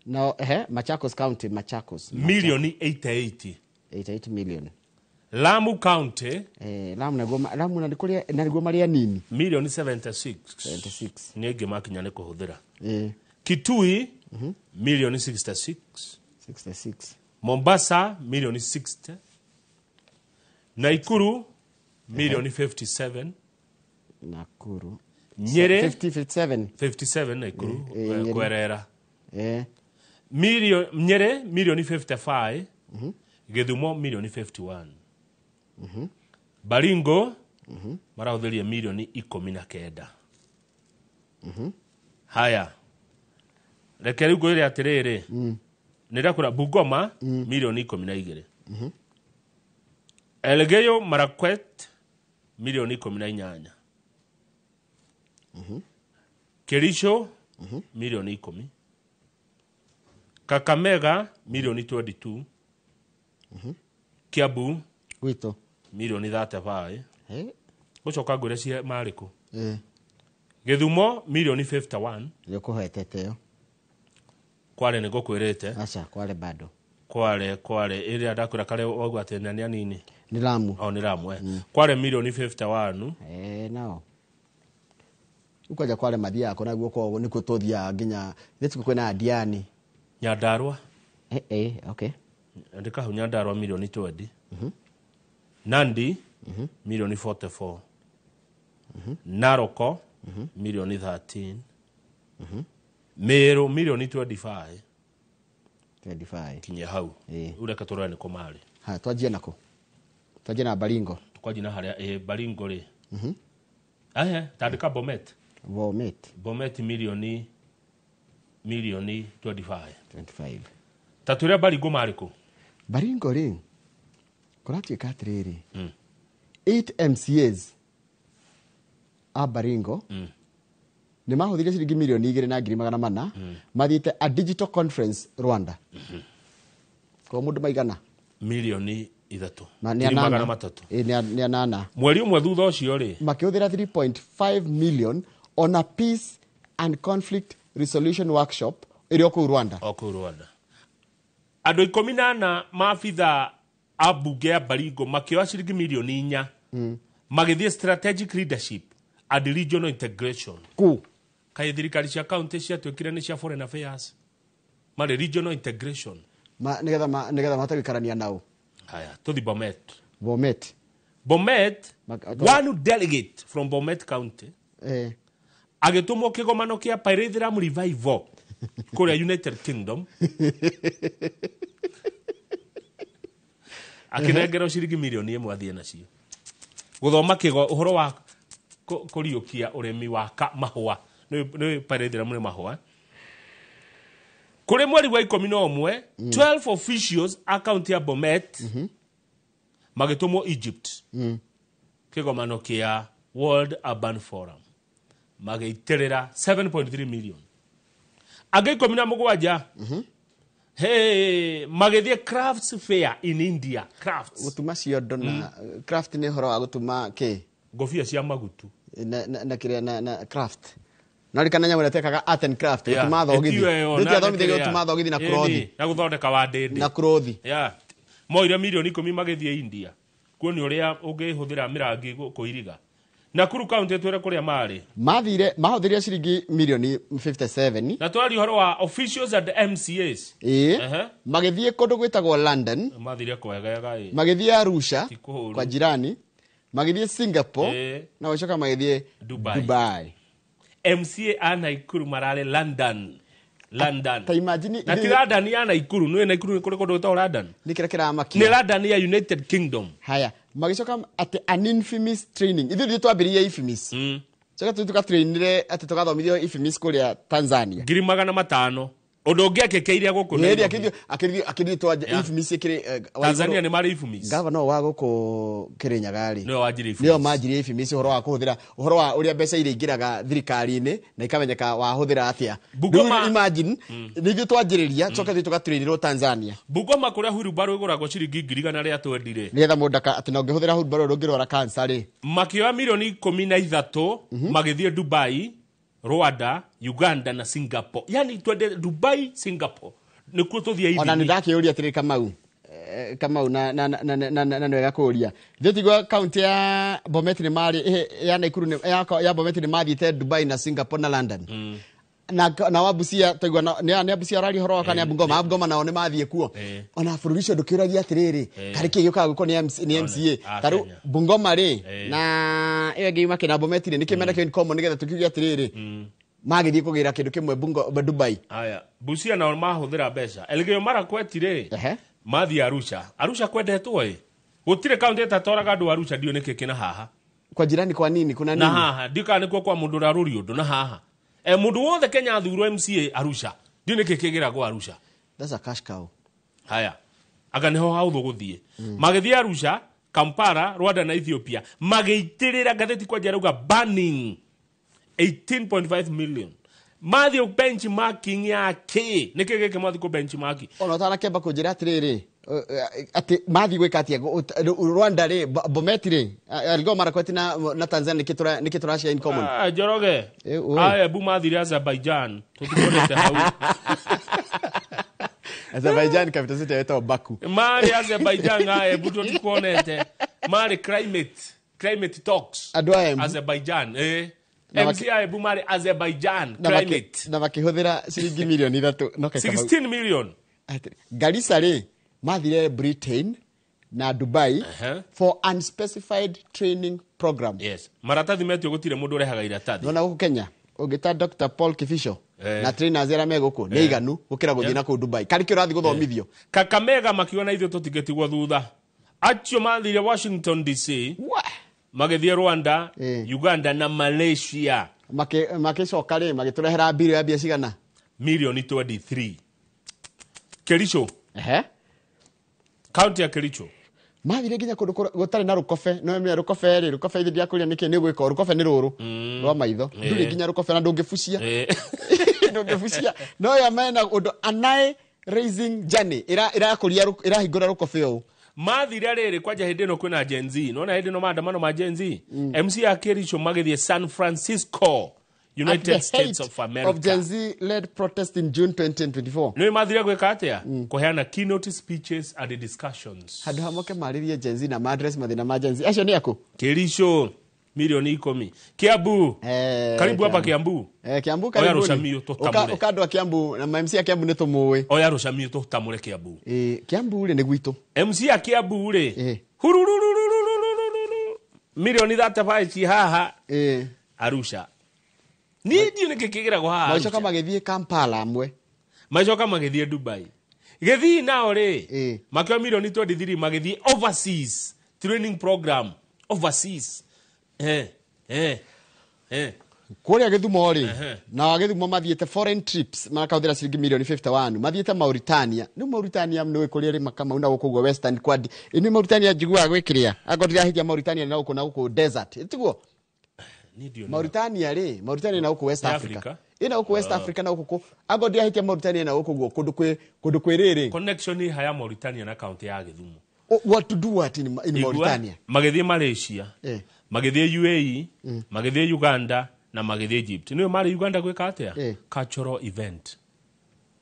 No, Machakos County, Machakos. Milioni 88. 88 million. Lamu County. Lamu naguo Lamu na nikuria na niguo maria nini. Milioni 76. 76. Nĩ aingĩ makinya nĩ kũhũthĩra. Kitui milioni 66. 66. Mombasa milioni 60. Nakuru milioni 57. Nakuru. Nyeri 57. 57 Nakuru kwerera. Nyeri milioni 55. Githumo milioni 51. Baringo marahũthĩria milioni 19. Haya, reke rĩu ngwĩre atĩrĩrĩ, nĩ ndakũra Bungoma milioni 12. Elgeyo Marakwet milioni 18. Kericho milioni 10. Kakamega milioni 22. Kiambu gwitũ milioni 35. Gũcoka ngwĩre cia marĩ kũ. Gĩthumo milioni 51. Nĩ ũkũhetete ĩyo. Kware nĩ ngũkwĩrĩte. Aca, Kware bado. Kware ĩrĩa ndakwĩra kare waigua atĩ nĩ anini. Nĩ Lamu. O nĩ Lamu. Kware milioni 51. Nao. Ukwanja Kware mathiaga kũ naguo koguo nĩkuo tũthiaga nginya gĩtukũ kwĩna Diani. Nyandarua. Okay. Andĩka hau Nyandarua milioni 20. Nandi milioni 44. Naroko milioni 13. Meru milioni 25. 25. Kinya hau. Ureka tũrore nĩ kũ marĩ. Ha, twanjie nako. Twanjie na Baringo. Twanjie na harĩa Baringo rĩ. Tandĩka Bomet. Bomet. Bomet milioni 25. 25. Ta twĩre Baringo marĩ kũ? Baringo rĩ, kũratuĩka atĩrĩrĩ, 8 MCAs a Baringo nĩ mahũthĩrire ciringi milioni 2,400 mathiĩte a digital conference Rwanda. Kwa mũndũ maigana? Milioni 3. 300. Nĩ anana. Mweri ũmwe thutha ũcio rĩ, makĩhũthĩra 3.5 million on a peace and conflict resolution workshop ĩrĩa kũu Rwanda. O kũu Rwanda. Andũ 14 maabitha a mbunge ya Baringo makĩoya ciringi milioni 4 magĩthiĩ strategic leadership and regional integration. Kũ? Kaĩ thirikari cia county ciatuĩkire nĩ cia foreign affairs. Marĩ regional integration. Nĩgetha mahote gũikarania nao. Haya, tũthi Bomet. Bomet. Bomet, one delegate from Bomet County agĩtũmwo kĩgomano kĩa Pyrethrum Revival kũrĩa United Kingdom. Akĩnengerwo ciringi milioni 1 athiĩ nacio gũthoma kĩgo ũhoro wa kũriũkia ũrĩmi wa mahũa. Nĩ Pyrethrum nĩ mahũa. Kũrĩ mweri wa 11, 12 officials a county ya Bomet magĩtũmwo Egypt kĩgomano kĩa World Urban Forum. Magĩitĩrĩra 7.3 million. Angĩ 17 hey, magĩthiĩ crafts fair in India. Crafts. Gũtuma ciondo na craft nĩ ũhoro wa gũtuma kĩ? Ngobia cia magutu. Na kĩrĩa na craft. No rikana nyamũ ĩrĩa twekaga art and craft, gũtuma thogithi. Ĩtiyo ĩyo, Rĩu na tiathomithagio kĩrĩa. gũtuma thogithi na Ĩni, kurothi. na gũthondeka wandĩndĩ. Na kurothi. Yeah. Moire milioni 10 magĩthiĩ India. Kuo nĩ ũrĩa ũngĩhũthĩra mĩrangi kũiriga. Nakuru County twĩre kũrĩa marĩ. Mathire mahũthĩrire ciringi milioni 57. Na twaria ũhoro wa officials and MCAs. Ĩĩ. Ehe. Magĩthiĩ kũndũ gwĩtagwo London, Mathire kwegega ĩ. magĩthiĩ Arusha Ti kũũru. kwa jirani, magĩthiĩ Singapore na gũcoka magĩthiĩ Dubai. Dubai. MCA a Nakuru mararĩ London. London. Ta imagine Na ti London ya Nakuru, nĩ Nakuru nĩ kũrĩ kũndũ gwĩtagwo London. Nĩ kĩrĩa kĩramakia. Nĩ London ya United Kingdom. Haya, magĩcoka atĩ an infamous training. Ithuĩ ithuĩ twambĩrĩirie IFMIS. Coka tũthiĩ tũgatrainire atĩ tũgathomithio IFMIS kũrĩa Tanzania. 500,000. Ũndũ ũngĩ ekĩkĩire gũkũ Nĩ hĩndĩ Nairobi. akĩthiĩ twa Yeah. IFMIS ĩkĩrĩ Tanzania nĩ marĩ IFMIS. Gavana wa gũkũ Kĩrĩnyaga rĩ. Nĩwe wanjirie IFMIS. Nĩo manjirie IFMIS ũhoro wa kũhũthĩra ũhoro wa ũrĩa mbeca iria ingĩraga thirikari-inĩ na ikamenyeka wahũthĩra atĩa. Bungoma- Rĩu imagine nĩ ithuĩ twanjĩrĩria coka tũthiĩ tũgatrainĩrwo Tanzania. Bungoma kũrĩa hurubarũ ĩgũragwo ciringi 100,000 twendire. Nĩgetha mũndũ atĩ na ũngĩhũthĩra hurumbarũ ndũngĩrwara cancer rĩ. Makĩoya milioni 13 magĩthiĩ Dubai, Rwanda, Uganda na Singapore. Yani twende Dubai, Singapore. Nĩkuo tũthiĩ Ona nĩ ithimi. ndakĩũria atĩrĩ Kamau. Kamau na nĩ wega kũũria. Ithuĩ tigua kaunti ya Bomet nĩ marĩ ya Nakuru nĩ ya Bomet nĩ mathiĩte Dubai na Singapore na London. Na wa Busia twaigua nĩ a Busia ũraria ũhoro wa kana nĩ a Bungoma, a Bungoma nao nĩ mathiĩ kuo. Ona bũrũri ũcio ndũkĩũragia atĩrĩrĩ, karĩ kĩ gĩũkaga gwĩkwo nĩ MCA. A Ta rĩu Kenya. Bungoma rĩ na ĩyo ĩngĩ yuma kĩna Bomet rĩ nĩkĩ mena kĩo in common nĩgetha tũkiuge atĩrĩrĩ magĩthiĩ kũgĩra kĩndũ kĩmwe Dubai. Aya, Busia nao mahũthĩra mbeca. Elgeyo Marakwet rĩ mathiĩ Arusha. Arusha kwendetwo ĩ. Gũtirĩ kaunti ĩtatwaraga andũ Arusha ndiũ nĩkĩ kĩna haha. Kwa jirani kwa nini kuna nini? Na haha ndiũ kana nĩkuo kwa mũndũ ũrarũria ũndũ na haha. Mũndũ wothe Kenya athurwo MCA Arusha. Ndiũ nĩkĩ kĩgĩragwo Arusha. That's a cash cow. Haya. Anga nĩho haũthũ gũthiĩ. Magĩthiĩ Arusha, Kampala, Rwanda na Ethiopia. Magĩitĩrĩra ngathĩti kwanja rauga banning 18.5 million. Mathiĩ benchmarking ya kĩ? Nĩkĩ gĩkĩ mathiĩ kũ benchmarking? Ona ũtanakĩamba kũnjĩra atĩrĩrĩ atĩ mathiĩ gwĩka atĩa Rwanda rĩ Bomet rĩ Elgeyo Marakwet na Tanzania nĩkĩ tũrashare in common? Njoroge. Oi. Aya Embu mathire Azerbaijan. Tũtikuonete hau. Azerbaijan capital city ĩtagwo Baku. Marĩ Azerbaijan aya Embu tũtikuonete. Marĩ climate talks. Andũ a Embu. Azerbaijan. Na MC a Embu marĩ Azerbaijan climate. Na makĩhũthĩra ciringi milioni 3 no kaĩ Kamau. 16 million. Garissa rĩ mathire Britain na Dubai for unspecified training program. Yes. Maratathi metio gũtirĩ mũndũ ũrehaga iratathi. Nona gũkũ Kenya ũngĩta Dr. Paul Kifisho na trainers arĩa me gũkũ nĩ iganu gũkĩra gũthiĩ na kũu Dubai. Karĩ kĩ ũrathiĩ gũthomithio? Kakamega makiona ithuĩ tũtingĩtigwo thutha. Acio mathire Washington DC. Magĩthiĩ Rwanda, Uganda na Malaysia. Makĩcoka rĩ magĩtũrehera mbirũ ya mbia cigana? Milioni 23. Kericho. Kaunti ya Kericho. Mathire nginya kũndũ gũtarĩ na rũkobe. No menya rũkobe rĩ, rũkobe ithuĩ ndiakũria nĩkĩ nĩ ũgwĩka, rũkobe nĩ rũrũ rwa maitho. Ndũrĩ nginya rũkobe na ndũngĩbucia. Ndũngĩbucia. No ya mena ũndũ anae raising journey ĩrakũria ĩrahingũra rũkobe ũũ. Mathire rĩrĩ kwanja hĩndĩ ĩno kwĩna Gen Z. Nona hĩndĩ ĩno maandamano ma Gen Z. MC ya Kericho magĩthiĩ San Francisco, United States of America. Of Gen Z-led protest in June 2024. Nĩ mathire gwĩka atĩa? Kũheana keynote speeches and discussions. Handũ ha moke marĩrie Gen Z na ma-address mathĩna ma Gen Z. Acio nĩ akũ? Kericho milioni 10. Kiambu. Karibu hapa Kiambu. Kiambu Oya karibuni. rũcamio tũtamũre. Ũka andũ a Kiambu na ma MC a Kiambu nĩ tũmũĩ. Oya rũcamio tũtamũre Kiambu. Kiambu rĩ nĩ gwitũ. MC a Kiambu rĩ. Hurururururururu. Milioni 35 ci haha. Arusha. Niĩ ndiũ nĩkĩ kĩgĩragwo haha. Magĩcoka magĩthiĩ Kampala amwe. Magĩcoka magĩthiĩ Dubai. Gĩthii nao rĩ. Makĩoya milioni 23 magĩthiĩ overseas training program overseas. Kũrĩa Gĩthumo rĩ, na Gĩthumo mathiĩte foreign trips makahũthĩra ciringi milioni 51. Mathiĩte Mauritania. Nĩ Mauritania nĩ kũrĩa rĩ Makamau na gũkũ ũguo Western Quad. Nĩ Mauritania njiguaga gwĩkĩrĩa. Angorwo ndirahĩtia Mauritania na gũkũ na gũkũ desert. Tiguo? Niĩ ndionaga. Mauritania rĩ, Mauritania na gũkũ West Nĩ Africa. Africa. Ĩna gũkũ West Ah. Africa na gũkũ ango ndiahĩtia, Mauritania na gũkũ guo kũndũ kwĩ kũndũ kwĩ rĩrĩ. Connection ĩ ha ya Mauritania na kaunti ya Gĩthumo? What to do what in Igua, Mauritania? Magĩthiĩ Malaysia, magĩthiĩ UAE, magĩthiĩ Uganda na magĩthiĩ Egypt. Nĩwe marĩ Uganda gwĩka atĩa? Cultural event,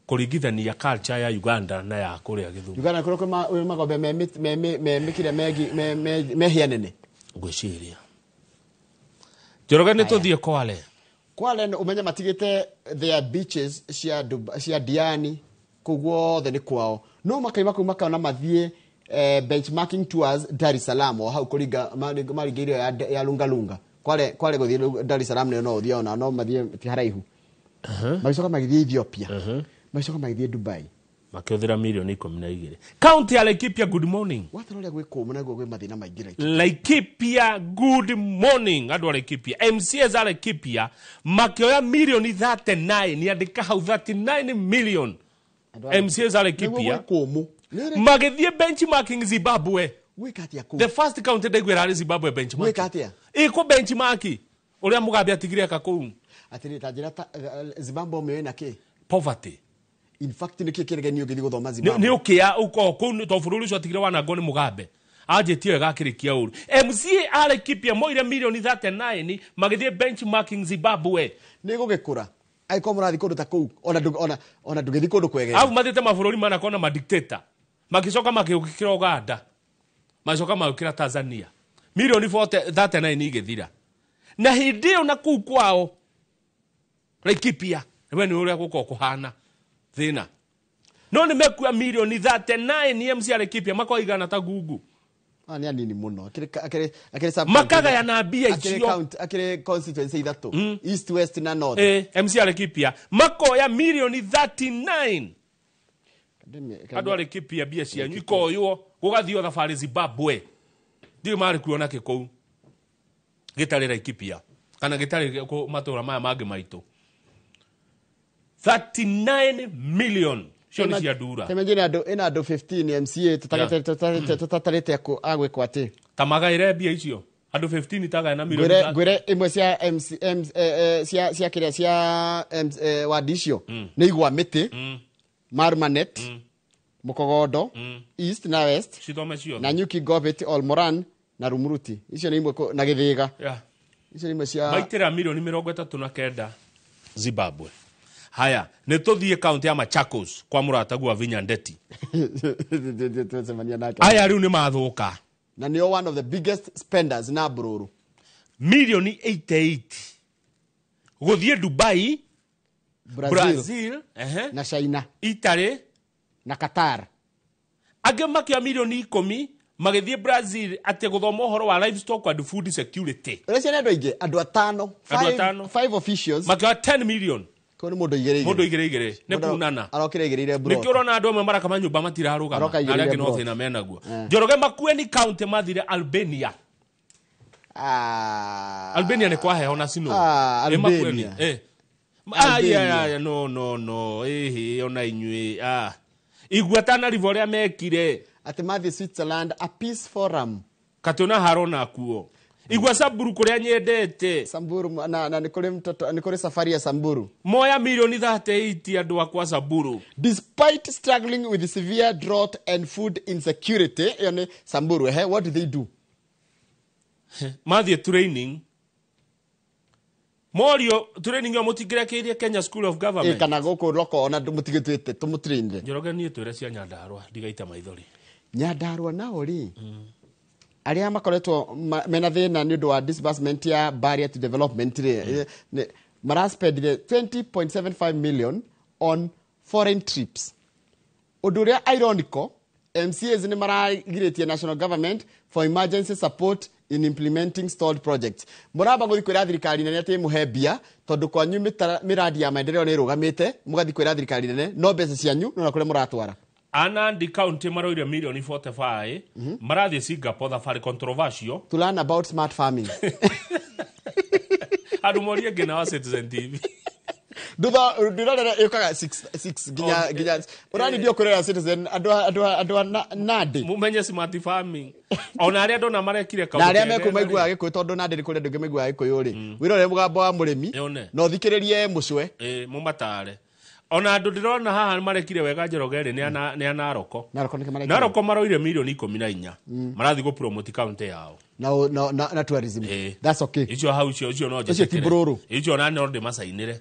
kũringithania culture ya Uganda na ya kũrĩa Gĩthumo. Uganda kũrĩa kwĩ kwĩ magombe me mĩt- me me me mĩkire megi me me me hĩa nene. Ngwĩciria, Njoroge, nĩ tũthiĩ Kwale. Kwale nĩ ũmenye matigĩte their beaches cia cia Diani kũu guothe nĩ kwao, no makaima kũu makona mathiĩ benchmarking tours Dar es Salaam o hau kũringa maringĩirio ya Lunga Lunga. Kwale gũthiĩ Dar es Salaam nĩyo no ũthiĩ ona no mathiĩ ti haraihu. Magĩcoka magĩthiĩ Ethiopia, magĩcoka magĩthiĩ Dubai. Makĩhũthĩra mirioni 12. Kaunti ya Laikipia, good morning. Watara ũrĩa gwĩ kũmũ naguo gwĩ mathĩna maingĩ Laikipia. Laikipia, good morning. Andũ a Laikipia, MCAs a Laikipia makĩoya mirioni 39, andĩka hau 39 million. MCAs a Laikipia Nĩguo gwĩ kũmũ. Magĩthiĩ benchmarking Zimbabwe. Gwĩka atĩa kũu? The first county ndaigua ĩrarĩ Zimbabwe benchmarking. Gwĩka atĩa? Ĩkũ benchmark ũrĩa Mugabe atigire eka kũu. Atĩrĩrĩ, ta njĩra ta Zimbabwe ũmĩoĩ na kĩ? Poverty. In fact, nĩkĩ kĩregeni ũngĩthiĩ gũthoma Zimbabwe? Nĩ ũkĩa ũkorwo kũu to bũrũri ũcio atigire wanangwo nĩ Mugabe anjĩtie wega akĩrĩkia ũru. MCA a Laikipia moire mirioni 39 magĩthiĩ benchmarking Zimbabwe. Nĩ gũgĩkũra angĩkorwo mũrathiĩ kũndũ ta kũu ona ndũgĩthiĩ kũndũ kwegega. Au mathiĩte mabũrũri manakona madictator, magĩcoka makĩũkĩra Uganda, magĩcoka magĩũkĩra Tanzania, mirioni 40 39 igĩthira na hĩndĩ ĩyo na kũu kwao Laikipia we nĩ ũrĩa gũkorwo kũhana thĩna, no nĩ mekua mirioni 39. MC a Laikipia makoigana ta gungu. Ah, nĩ anini mũno. Akĩrĩ sub-county Makagayana mbia akĩrĩ icio. Akĩrĩ constituency ithatũ, east, west na north. MC a Laikipia makoya mirioni 39. Andũ a Laikipia, mbia cianyu ikoywo gũgathio thabarĩ Zimbabwe. Ndiũĩ marĩ kuona kĩ kũu gĩtarĩ Laikipia kana gĩtarĩ matũũra maya mangĩ maitũ. 39 million cio nĩ cia ndura. Imagine andũ ĩna andũ 15 MCA tũtatarĩte agwĩkwo atĩ Ta magaĩre mbia icio andũ 15 tagae na milioni ngwĩre imwe cia MC, M, cia kĩrĩa cia wadi icio nĩ igwa mĩtĩ, Marmanet, Mũkogondo East na West, cithome ciothe. na Nyuki, Gobet, Olmoran na Rumuruti. Icio nĩ imwe na Gĩthĩga. Icio nĩ imwe cia Maitĩra mirioni 39 Zimbabwe. Haya, nĩ tũthiĩ kaunti ya Machakos kwa mũrataguo wa Vinya Ndeti. Twacemania nake. Aya rĩu nĩ mathũka. Na nĩo one of the biggest spenders na mbũrũrũ. Mirioni 88 gũthiĩ Dubai, Brazil, Brazil, ehe, na China, Italy na Qatar. Angĩ makĩoya mirioni 10 magĩthiĩ Brazil atĩ gũthoma ũhoro wa livestock and food security. Ũrĩa ciana andũ aingĩ, andũ atano. Andũ atano. Five officials. Makĩoya 10 million. Kũu nĩ mũndũ igĩrĩ igĩrĩ. Mũndũ igĩrĩ igĩrĩ nĩ Mũndũ kunana. Arokire igĩrĩire Nĩkĩo brot. ũrona andũ amwe marakama nyũmba matirarũgama Aroka na arĩa igĩrĩire angĩ no brot. thĩna menaguo. Njoroge, Makueni county mathire Albania. Albania nĩ kwa heho na snow. Ah, Ĩ, Makueni. Albania. Ah, Albania. yeah, no, ĩhĩ, ona inyuĩ, ah. Igua Tana River ũrĩa mekire. Atĩ mathiĩ Switzerland, a peace forum. Katĩ ona haro nakuo. Igua Samburu kũrĩa nyendete. Samburu na nĩ kũrĩ mtoto, nĩ kũrĩ safari ya Samburu. Moya mirioni 38 andũ akwa Samburu. Despite struggling with severe drought and food insecurity, ĩyo nĩ Samburu. Ehe, what do they do? Mathiĩ training, morio training ĩyo mũtingĩrekeire Kenya School of Ĩ, Government. kana gũkũ roko ona mũtigĩtwĩte tũmũtrainire. Njoroge, niĩ twĩre cia Nyandarua ndigaita maithori. Nyandarua nao rĩ, arĩa makoretwo mena thĩna nĩ ũndũ wa disbursement ya barrier to development rĩ, maraspendire 20.75 million on foreign trips. Ũndũ ũrĩa ironical, MCAs nĩ maragirĩtie national government for emergency support in implementing stalled projects. Mũramba gũthiĩ kwĩra thirikari nene atĩ mũhe mbia tondũ kwanyu mĩradi ya maendeleo nĩ ĩrũgamĩte, mũgathiĩ kwĩra thirikari nene no mbeca cianyu no na kũrĩa mũratwara. Anandi County maroire mirioni 45 marathiĩ Singapore thabarĩ controversial. To learn about smart farming. Andũ morie ngina wa Citizen TV. Ndutha ndirorera yukaga 6 6 nginya nginya urani ndio kurera Citizen andu Nandi mumenye smart farming ona aria ndona marekire kaundu na aria meku maiguaga Gikuyu tondu Nandi kuri andu maiguaga Gikuyu ri wirore mugambo wa murimi no thikiririe mucwe mumatare ona andu ndirona haha marekire wega Njoroge ri ni anaroko Naroko maroire milioni 14 marathi go promote county yao na tourism. That's okay. Icio hau icio no njĩtĩkĩre. Icio ti mbũrũrũ. Icio na no ndĩmacainĩre.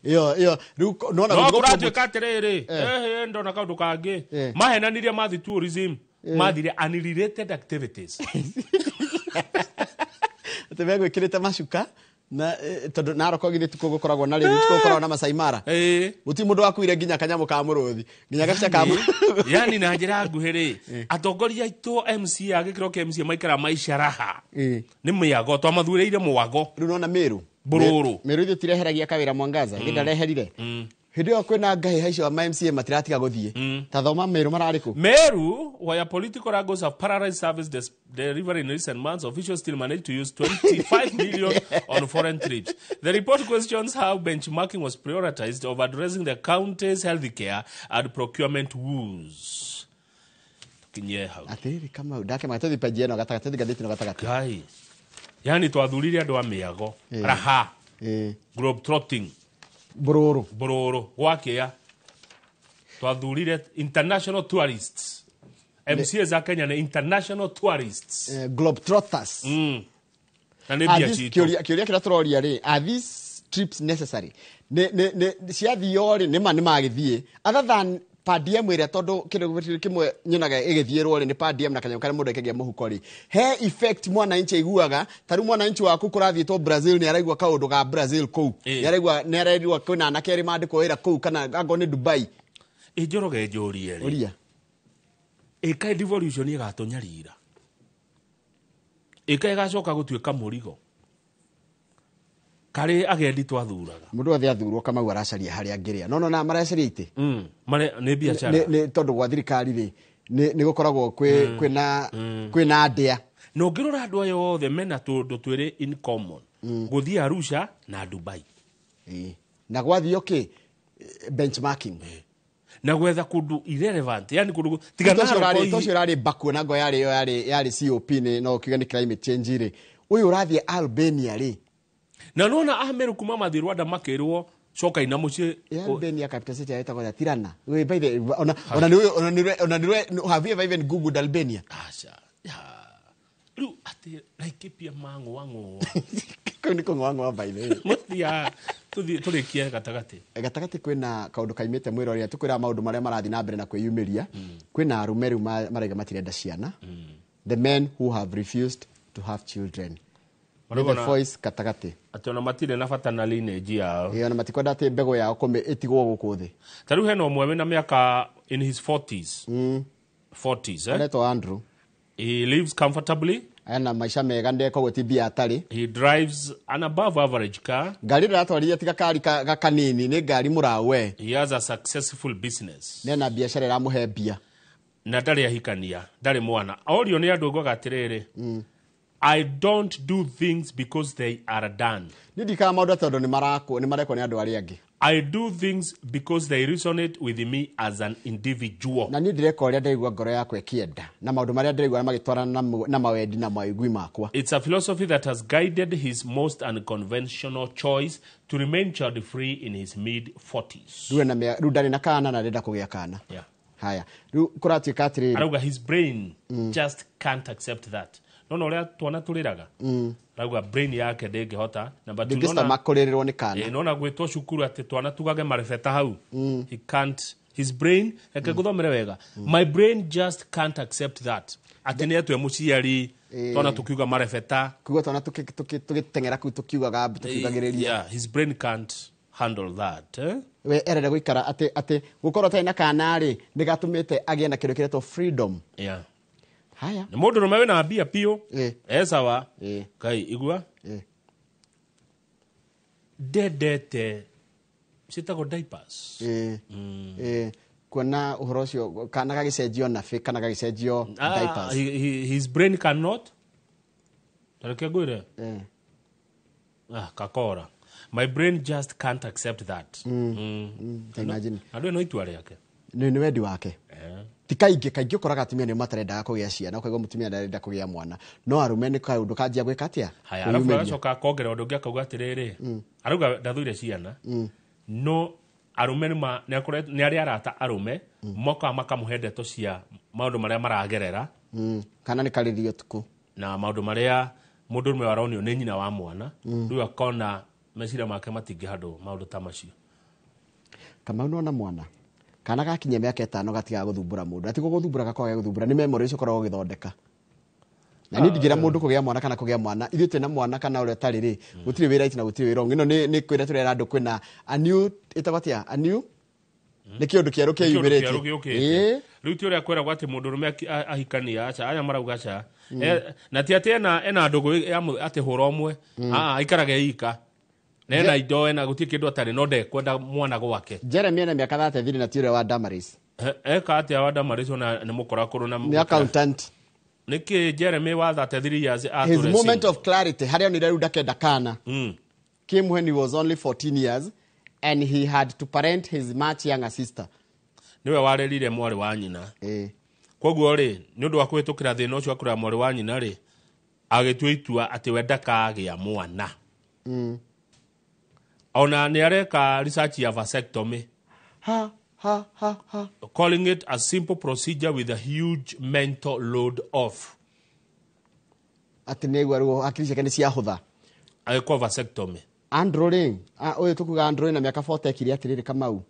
Iyo rĩu nona no kũratuĩka atĩrĩrĩ ndona kaũndũ kangĩ mahenanirie mathi tourism mathire unrelated activities atĩ megwĩkĩrĩte macuka na tondu Naroko githĩ tuko gukoragwo na rĩrĩ tuko gukoragwo na Masai Mara guti mundu wakuire nginya kanyamũ ka mũrũthi nginya gabica ka yani na njĩra nguhĩ rĩ atongoria aitũ MCA gĩkĩro kĩa MCA maikara maica raha nĩ mĩago twamathurĩire mwago rĩu nona Meru mbũrũrũ Meru ithuĩ tireheragia kawĩra Mwangaza hĩndĩ ndareherire hĩndĩ ĩyo kwĩna ngai haicio ma MCA matiratiga gũthiĩ ta thoma Meru mararĩ kũ Meru where political wrangles have paralyzed service delivery in recent months, officials still managed to use 25 million on foreign trips. The report questions how benchmarking was prioritized over addressing the county's healthcare and procurement woes. Tukinye hau atĩrĩrĩ kama ndake magatothi page ĩno gatagatĩ ngathĩti ĩno gatagatĩ ngai yani twathurire andũ a mĩago raha globe trotting Bororo bororo gwakĩa twathurire international tourists MCA za Kenya ni international tourists globe trotters na nĩ mbia citũ kĩũria kĩrĩa tũroria rĩ, are these trips necessary? Nĩ ciathio rĩ nĩ ma nĩ magĩthiĩ other than per diem ĩrĩa tondũ kĩndũ kĩmwe nyonaga ĩgĩthiĩrwo rĩ nĩ per diem na kanyamũ karĩa mũndũ aikagia mũhuko rĩ he effect mwananchi aiguaga ta rĩu mwananchi waku kũrathiĩtwo Brazil nĩ araigua kaũndũ ga Brazil kũu nĩ araigua nĩ araigua kwĩna anake erĩ mandĩkwo wĩra kũu kana angorwo nĩ Dubai. Njoroge njũrie rĩ ũria ĩkaĩ devolution ĩgatũnyarira ĩkaĩ ĩgacoka gũtuĩka mũrigo karĩ agendi twathuraga mũndũ othe athurwo Kamau aracaria harĩa angĩrĩa no na maracaria itĩ nĩ biacara nĩ tondũ gwa thirikari rĩ nĩ gũkoragwo kwĩna ndĩa na ũngĩrora andũ aya othe mena tũndũ twĩrĩ in common gũthiĩ Arusha na Dubai na gwathio kĩ benchmarking na gwetha kundu irrelevant yani kundu tiga na tocio rari Baku na ngo yari yari COP ni no kiuga ni climate change ri uyu urathie Albania ri na nona Ahmed kuma mathi Rwanda makirwo coka ina mucie Albania capital city yetagwo ya Tirana we by the ona ona ni ona ni have you ever even googled Albania? Acha ya riu ati Laikipia mango wango kau ni kung'oang'oa by the way muthia tuthi turikie gatagati gatagati kwina kaundu kaimite mwirori tukwira maundu maria marathi na mbere na kwiyumiria kwina arume riu maraiga matirenda ciana the men who have refused to have children the voice gatagati ati ona matire na bata na lineage yao ona matikwenda ati mbegu yao kumi itigwo guku thi ta riu hena umwe wina miaka in his 40s 40s aretwo Andrew. He lives comfortably. Ana maisha mega ndeko goti bia atari. He drives an above average car. Ngari ratwarithia tiga kari ka kanini ni ngari murawe. He has a successful business. Nena biashara iramuhe mbia. Na ndari ahikania, ndari mwana. Orio ni andu ngoga atiriri. I don't do things because they are done. Ni ndikaga maundu tondu ni marako ni marekwo ni andu aria angi. I do things because they resonate with me as an individual. Na ni ndireka uria ndaigua ngoro yakwa ikienda na maundu maria ndiraigua magitwarana na mawendi na maigui makwa. It's a philosophy that has guided his most unconventional choice to remain child free in his mid 40s. Riu na riu ndari na kana na ndenda kugia kana. Yeah. Haya. Riu kuratuika atiriri. Arauga his brain just can't accept that. No uria twana turiraga. Rauga brain yake ndingihota na but ndingista makurirwo ni kana. Nona gwitwo cukuru ati twana tugage marebeta hau. He can't, his brain reke nguthomere wega. My brain just can't accept that. Ati ni atwe muciari twana tukiuga marebeta. Kuga twana tukitengera ku tukiugaga tukiugagiriria. Yeah, his brain can't handle that. We erere guikara ati ati gukorwo tari na kana ri ni gatumite agie na kindu kiretwo freedom. Yeah. Haya. Ni mundu rume wina mbia piu. Sawa. Kai igua. Ndendete citagwo diapers. Kuona uhoro ucio kana gagicenjio nabi kana gagicenjio diapers. His brain cannot. Tareke ngwire. Kakora. My brain just can't accept that. Imagine. Andũ no itua rĩake. Nĩ wendi wake. Ti kaingĩ kaingĩ ũkoraga atumia nĩo matarendaga kũgĩa ciana, ũkaigua mũtumia ndarenda kũgĩa mwana, no arũme nĩ kaũndũ kanjia gwĩka atĩa? Haya, arabu agacoka akongerera ũndũ ũngĩ akauga atĩrĩrĩ, arauga ndathũire ciana, no arũme nĩ arĩ arata arũme mokaga makamũhe ndeto cia maũndũ marĩa maragerera, kana nĩ karĩrio ũtukũ, na maũndũ marĩa mũndũ ũmwe aronio nĩ nyina wa mwana, rĩu akona meciria make matingĩ handũ maũndũ ta macio. Kamau nona mwana kana gakinya mĩaka 5 gatigaga gũthumbũra mũndũ, ati gũgũthumbũra gakoragwo gagĩgũthumbũra nĩ memory icio ũkoragwo ũgĩthondeka. Na niĩ ndingĩra mũndũ kũgĩa mwana kana kũgĩa mwana, ithuĩ twĩna mwana kana ũrĩa ũtarĩ rĩ, gũtirĩ wĩ right na gũtirĩ wĩ wrong. Ĩno nĩ kwĩra tũrera andũ kwĩna a new ĩtagwo atĩa, a new nĩ kĩũndũ kĩerũ kĩyumĩrĩtie. Rĩu ti ũrĩa kwĩragwo atĩ mũndũ ũrũme ahikania, aca aya marauga aca, na ti atĩ ena ndũgũ atĩ hũra ũmwe, aikaraga ika nena indo ena gũtirĩ kĩndũ atarĩ, no ndekwenda mwana gwake. Jeremy ena mĩaka 33 na ti ũrĩa wa Damaris. Eka atĩa wa Damaris ona nĩ mũkora kũrũ na nĩ accountant. Nĩkĩ Jeremy wa 33 years his moment of clarity harĩa onire rĩu ndakenda kana came when he was only 14 years and he had to parent his much younger sister. Niwe warerire mwarĩ wa nyina. Koguo rĩ, nĩ ũndũ wa kũhĩtũkĩra thĩna ũcio wa kũrera mwarĩ wa nyina rĩ, agĩtua itua atĩ we ndakagĩa mwana. Ona nĩ areka research ya vasectomy. Ha ha ha ha. Calling it a simple procedure with a huge mental load off. Atĩ nĩ ruo hakiri ciake nĩ ciahũtha. Agĩkwo vasectomy. Andrew rĩ, ũyũ tũkuga Andrew na mĩaka 40 ekire atĩrĩrĩ Kamau.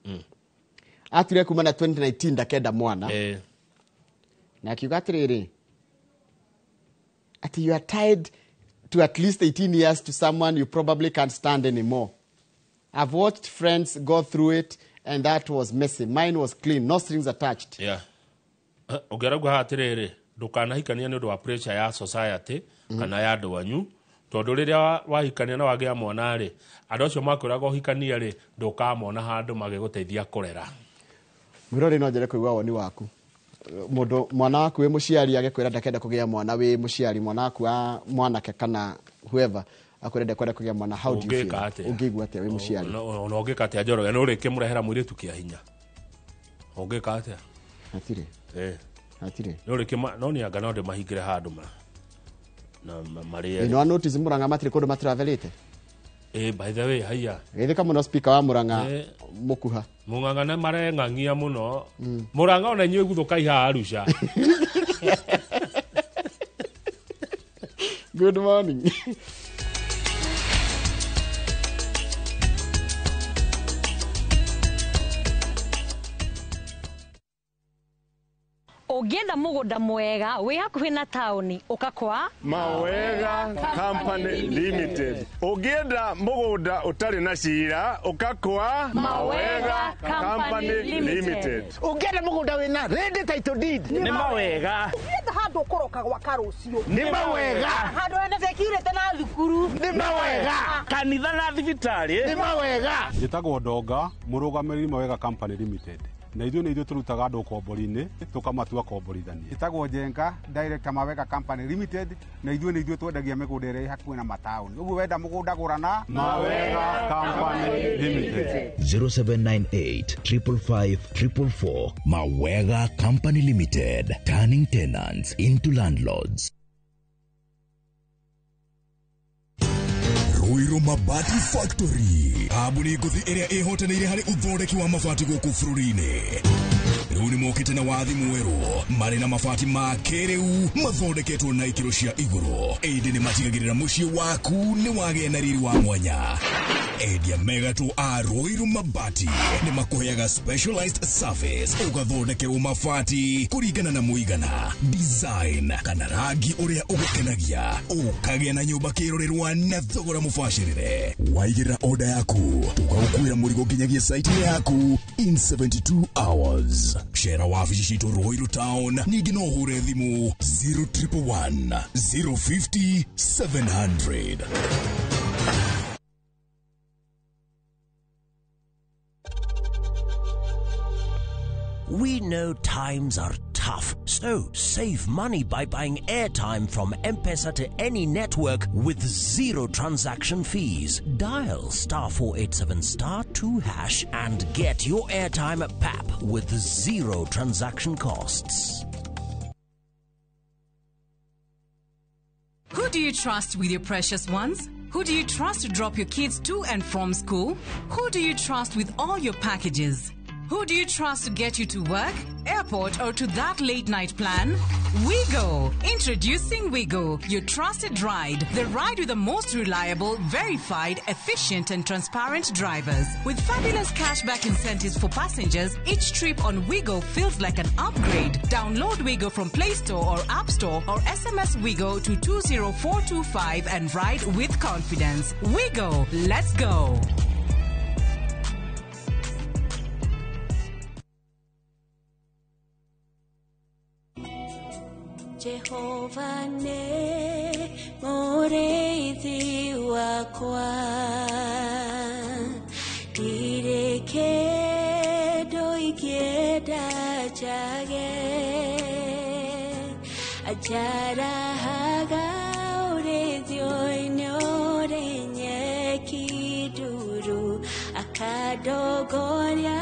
Atire kuma na 2019 ndakenda mwana. Na akiuga atĩrĩrĩ, atĩ you are tied to at least 18 years to someone you probably can't stand anymore. I've watched friends go through it and that was messy. Mine was clean, no strings attached. Yeah. Ũngĩrauga atĩrĩrĩ, ndũkanahikania nĩ ũndũ wa pressure ya society kana ya andũ anyu, tondũ rĩrĩa wahikania na wagĩa mwana rĩ, andũ acio makwĩraga ũhikanie rĩ, ndũkamona handũ magĩgũteithia kũrera. Mwĩrori no njere kũigua woni waku. Mũndũ mwana waku wĩ mũciari agĩkwĩra ndakenda kũgĩa mwana, wĩ mũciari mwana waku wa mwanake kana whoever akwĩra ndakwenda kũgĩa mwana, how do you feel? Ũngĩigua atĩa wĩ mũciari? Ona ũngĩka atĩa Njoroge, no ũrĩkĩmũrehera mũirĩtu kĩa hinya. Ũngĩka atĩa? Hatirĩ. Hatirĩ. No ũrĩkĩ no nĩ anga no ndĩmahingĩre handũ ma na marĩe. Nĩ notice Murang'a matirĩ kũndũ matravelĩte? By the way, haiya. Gĩthĩka mũno speaker wa Murang'a mũkuha. Mung'ang'a nĩ mareng'ang'ia mũno. Murang'a ona inyuĩ guthũkai haha Arusha. Good morning. Ũngĩenda mũgũnda mwega wĩ hakuhĩ na taũni ũka kwa Mawega Company Limited. Ũngĩenda mũgũnda ũtarĩ na cira ũka kwa Mawega Company Limited. Ũngĩenda mũgũnda wĩna ready title deed nĩ Mawega. Ũngĩenda handũ ũkũroka gwaka rũciũ nĩ Mawega. Handũ hena security na thukuru nĩ Mawega. Kanitha na thibitarĩ nĩ Mawega. Njĩtagwo Ndonga, mũrũgamĩrĩri Mawega Company Limited. Na ithuĩ nĩ ithuĩ tũrutaga andũ ũkombori-inĩ tũkamatua komborithania. Ĩtagwo Njenga, director Mawega Company Limited, na ithuĩ nĩ ithuĩ twendagia mĩgũnda ĩrĩa ĩ hakuhĩ na mataũni. Ũguo wenda mũgũnda gũra na Mawega Company Limited. 0798 555 444. Mawega Company Limited, turning tenants into landlords. Ruiru Mabati Factory, kambuni ngũthi ĩrĩa ĩhotanĩire harĩ ũthondeki wa mabati gũkũ bũrũri-inĩ. Rĩu nĩmokĩte na wathi mwerũ, marĩ na mabati ma kĩrĩu mathondeketwo na ikĩro cia igũrũ. Ĩndĩ nĩmatigagĩrĩra mũciĩ waku nĩ wagĩa na riri wa mwanya. Endia megatũ a Ruiru Mabati nĩmakũheaga specialized service, ũgathondekerwo mabati kũringana na mũigana, design kana rangi ũrĩa ũgũkenagia, ũkagĩa na nyũmba kĩrorerwa na thogora mũbacĩrĩre. Waigĩrĩra order yaku, tũgagũkuĩra mũrigo nginyagia site yaku in 72 hours. Cera wabici citũ Ruiru Town, ningĩ no ũhũre thimũ 0111 050 700. We know times are tough. tough. So save money by buying airtime from M-Pesa to any network with zero transaction fees. Dial star 487 star 2 hash and get your airtime at PAP with zero transaction costs. Who do you trust with your precious ones? Who do you trust to drop your kids to and from school? Who do you trust with all your packages? Who do you trust to get you to work, airport, or to that late night plan? Wigo! Introducing Wigo, your trusted ride. The ride with the most reliable, verified, efficient, and transparent drivers. With fabulous cashback incentives for passengers, each trip on Wigo feels like an upgrade. Download Wigo from Play Store or App Store or SMS Wigo to 20425 and ride with confidence. Wigo, let's go! Jehova ne mũrĩithi wakwa, ndirĩ kĩndũ ingĩenda njage, anjarahaga ũrĩithio-inĩ ũrĩ nyeki nduru, akandongoria.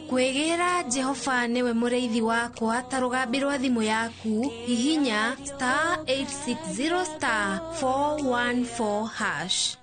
Kwĩgĩra Jehova nĩwe mũrĩithi wakwa ta rũgambi rwa thimũ yaku, hihinya star 860 star 414 hash.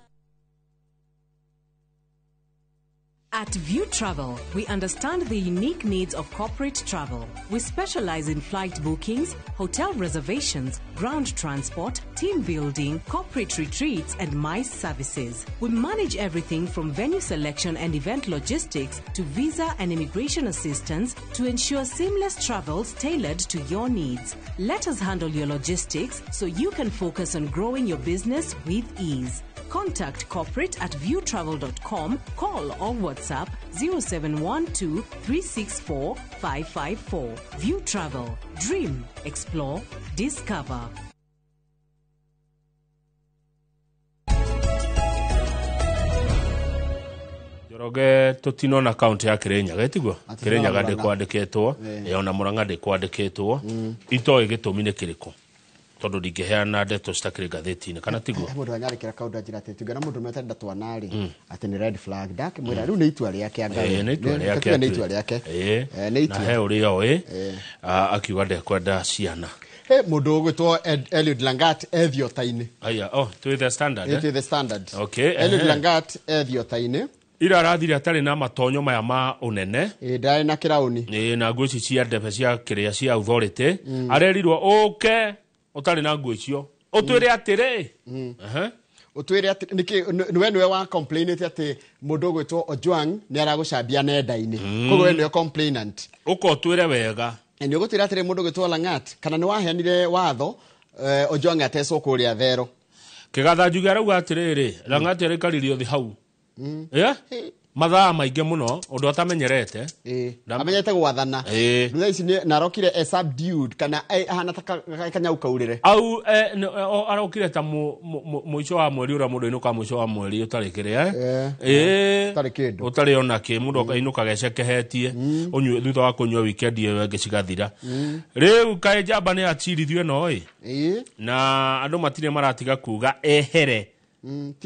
At View Travel, we understand the unique needs of corporate travel. We specialize in flight bookings, hotel reservations, ground transport, team building, corporate retreats, and MICE services. We manage everything from venue selection and event logistics to visa and immigration assistance to ensure seamless travels tailored to your needs. Let us handle your logistics so you can focus on growing your business with ease. Contact corporate at viewtravel.com, call or WhatsApp 0712 364 554. View Travel. Dream, explore, discover. Njoroge tutinona kaunti ya Kirinyaga itiguo Kirinyaga ndikwandikitwo ona Murang'a ndikwandikitwo itoĩ gĩtũmi nĩ kĩrĩkũ tondu ndingĩheana ndeto citakĩrĩ ngathĩti-inĩ kana tiguo mũndũ anyarĩkĩra kaũndũ anjĩra atĩ tũngĩona mũndũ ũmwe atarenda twana rĩ atĩ nĩ red flag ndakĩmwĩra rĩu nĩ itua rĩake anga nĩ itua rĩake nĩ itua rĩake nĩ itua na he ũrĩa oĩ akiuga ndekwenda ciana. He mũndũ ũgwĩtwo Eliud Langat ethiota-inĩ. Aya, oh, twĩ The Standard. Twĩ The Standard. Okay. Eliud Langat ethiota-inĩ ira arathire atarĩ na matonyo maya ma ũnene ndarĩ na kĩraũni na nguo ici cia ndebe cia kĩrĩa cia authority arerirwo ũke ũtarĩ na nguo icio ũtwĩre atĩrĩ ũtwĩre atĩ nĩkĩ nĩwe nĩwe wa complainĩte atĩ mũndũ ũgwĩtwo Ojwang nĩ aragũcambia nenda-inĩ koguo we nĩwe complainant ũka ũtwĩre wega nĩ ũgũtwĩra atĩrĩ mũndũ ũgwĩtwo Langat kana nĩ waheanire watho Ojwang atecwo kũrĩa Thero kĩgatha njuge arauga atĩrĩrĩ Langat arĩkaririo thĩ hau mathaa maingĩ mũno ũndũ atamenyerete amenyete gwathana thutha ici narokire e subdued kana ahana ta kanyau kaurĩre au arokire ta mũico wa mweri ũrĩa mũndũ ainũkaga mũico wa mweri ũtarĩ kĩrĩa ũtarĩ kĩndũ ũtarĩ ona kĩ mũndũ ainũkaga ecekehetie ũnyue thutha wa kũnyua weekend ĩyo ĩngĩ cigathira rĩu kaĩ njamba nĩ acirithio ĩno ĩ na andũ matirĩ maratiga kuga ehere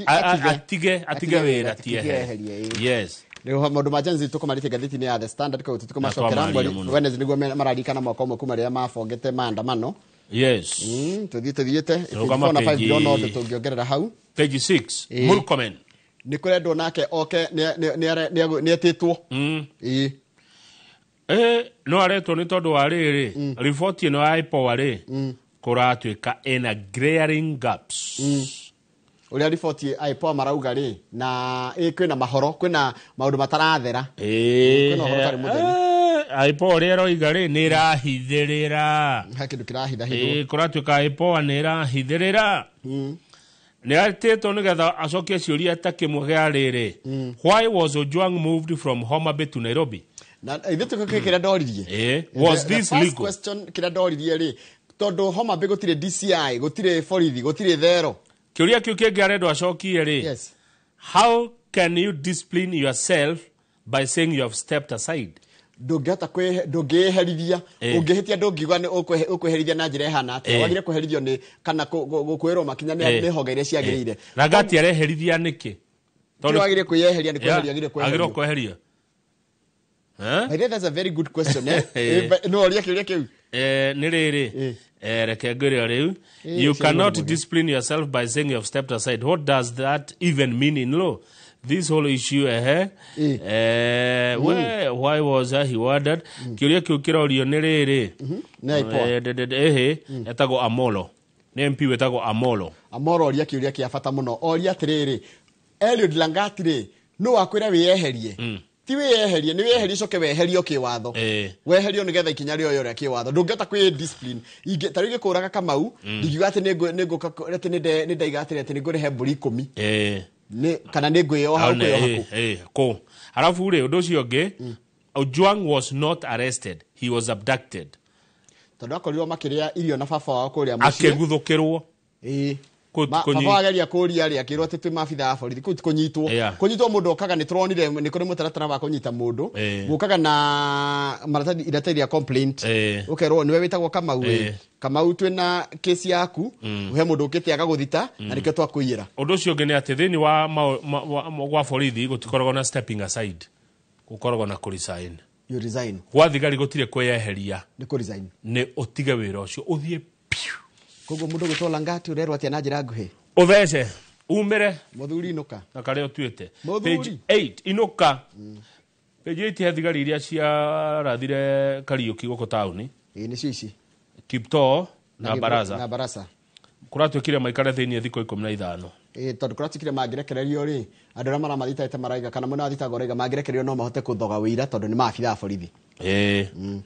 atige wĩra ti ehere. Yes. Rĩu maũndũ ma Gen Z tũkũmarĩtie ngathĩti-inĩ ya The Standard koguo tũtikũmacokera mweri Wednesday nĩguo mararikana mwaka ũmwe kuma rĩrĩa mabongete maandamano. Yes. Tũthiĩte 4 na 5 ndĩrona ũndũ tũngĩongerera hau. Page 6 Murkomen. Nĩ kũrendwo nake oke nĩ etĩtwo. No aretwo nĩ tondũ wa rĩrĩ riboti ĩno ya IPOA rĩ kũratuĩka ĩna glaring gaps. Uria riboti IPOA marauga rĩ na kwĩna mahoro kwĩna maũndũ matarathera kwĩna ũhoro ũtarĩ mũtheru IPOA ũrĩa ĩroiga rĩ nĩ ĩrahithĩrĩra he kĩndũ kĩrahithahithwo kũratuĩka IPOA nĩ ĩrahithĩrĩra nĩ atĩtwo nĩgetha acokie ciũria ta kĩmwe gĩa rĩrĩ why was Ojwang moved from Homa Bay to Nairobi na ithuĩ tũkĩ kĩrĩa ndoririe was this legal question kĩrĩa ndoririe rĩ tondũ Homa Bay gũtirĩ DCI gũtirĩ borithi gũtirĩ thero kĩũria kĩu kĩngĩ arendwo acokie rĩ how can you discipline yourself by saying you have stepped aside Ndũngĩhota ndũngĩĩherithia. Ũngĩhĩtia ndũngiuga nĩ ũkwĩherithia na njĩra ĩhana atĩa. Wagire kweherithio nĩ kana gũkwĩrwo makinya nĩ honge iria ciagĩrĩire. Langati areherithia nĩkĩ? Tondũ wagire kwĩyeheria nĩ kweheria agire kweherio. Kweherio. I think that's a very good question, eh? No oria kĩũria kĩu. Nĩ rĩrĩ. Reke ngwĩre rĩu. You cannot discipline yourself by saying you have stepped aside. What does that even mean in law? This whole issue, why was he ordered? Kĩũria kĩu kĩrorio nĩ rĩrĩ. Etagwo Amolo. Nĩ MP wetagwo Amolo. Amolo oria kĩũria kĩa bata mũno. Oria atĩrĩrĩ, Eliud Langati rĩ, nũ wakwĩra wĩyeherie? Ti wĩyeherie, nĩ wĩyeherie ũcoke weherio kĩwatho. Weherio nĩgetha ikinya rĩoyo rĩa kĩwatho. Ndũngĩhota kwĩ discipline. Ta rĩu ingĩkũraga Kamau, ndingiuga atĩ nĩ ngũka atĩ nĩ ndaiga atĩrĩ atĩ nĩ ngũrĩhe mbũri 10. Nĩ kana nĩ ngwĩyoha ũkwĩyoha kũ. Kũ. Arabu rĩ, ũndũ ũcio ũngĩ, Ojwang was not arrested, he was abducted. Tondũ akorirwo makĩrĩa irio na baba wao kũrĩa mũciĩ. Akĩguthũkĩrwo. Baba wageria kũria rĩ, akĩrwo atĩ twĩ maabitha a borithi, kũu ti kũnyitwo. Kũnyitwo mũndũ okaga nĩ tũronire nĩ kũrĩ mũtaratara wa kũnyita mũndũ. Gũkaga na maratathi iratathi rĩa complaint. Ũkerwo nĩwe wĩtagwo Kamau ĩ. Kamau twĩna kesi yaku, he mũndũ ũkĩte agagũthita, na nĩkĩo twakũiyĩra. Ũndũ ũcio ũngĩ nĩ atĩ thĩinĩ wa gwa borithi gũtikoragwo na stepping aside. Gũkoragwo na kũ-resign. You resign. Gwa thigari gũtirĩ kwĩyeheria. Nĩ kũ-resign. Nĩ ũtige wĩra ũcio, ũthiĩ piu. Koguo mũndũ gwĩtwo Langati ũrerwo atĩa na njĩra nguhĩ? Ũthece, umĩre. Mũthuri inũka. Na karĩa ũtuĩte. Page 8, inũka. Page 8 he thigari iria ciarathire Kariũki gũkũ taũni. Ĩĩ nĩcio ici. Kiptoo na Baraza. Na Baraza. Kũratuĩkire maikare thĩinĩ thikũ 15. Tondũ kũratuĩkire mangĩrekererio rĩ, andũ arĩa maramathitangĩte maraiga kana mwena wa thitango ũraiga mangĩrekererio no mahote kũthoga wĩira tondũ nĩ maabitha a borithi.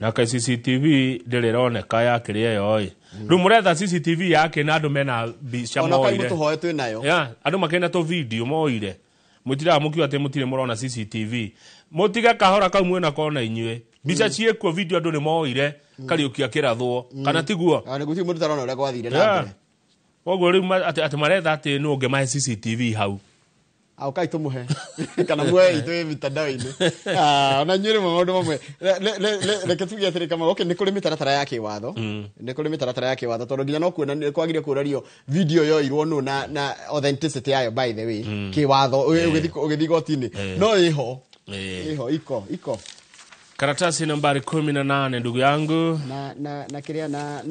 Na ka CCTV ndĩrĩ ĩroneka ya kĩrĩa ĩyo ĩ. Rĩu mũretha CCTV yake na andũ mena mbica moire. Ona kai mũtũhoe twĩ nayo. Andũ makĩna tũ video moire. Mũtiraga mũkiuga atĩ mũtirĩ mũrona CCTV. Mũtige kahora kau mwĩna kona inyuĩ. Mbica ciĩkuo video andũ nĩ moire Kariũki akĩrathwo. Kana tiguo? Nĩ gũtirĩ mũndũ ũtarona ũrĩa gwathire na mbere. Koguo rĩu atĩ maretha atĩ nũ ũngĩmahe CCTV hau. Aukai tumuhe kana muoe itũ ĩ mitandao-inĩ. Ona inyuĩ rĩmwe maũndũ mamwe reke tuge atĩrĩ Kamau, okay, nĩ kũrĩ mĩtaratara ya kĩwatho. Nĩ kũrĩ mĩtaratara ya kĩwatho tondũ nginya no kuona nĩ kwagire kũrario video yoirwo nũ na authenticity yayo by the way kĩwatho ũgĩthiĩ igoti-inĩ no ĩho ĩho iko Karatasi nambari 18 ndugu yangu. Na kĩrĩa na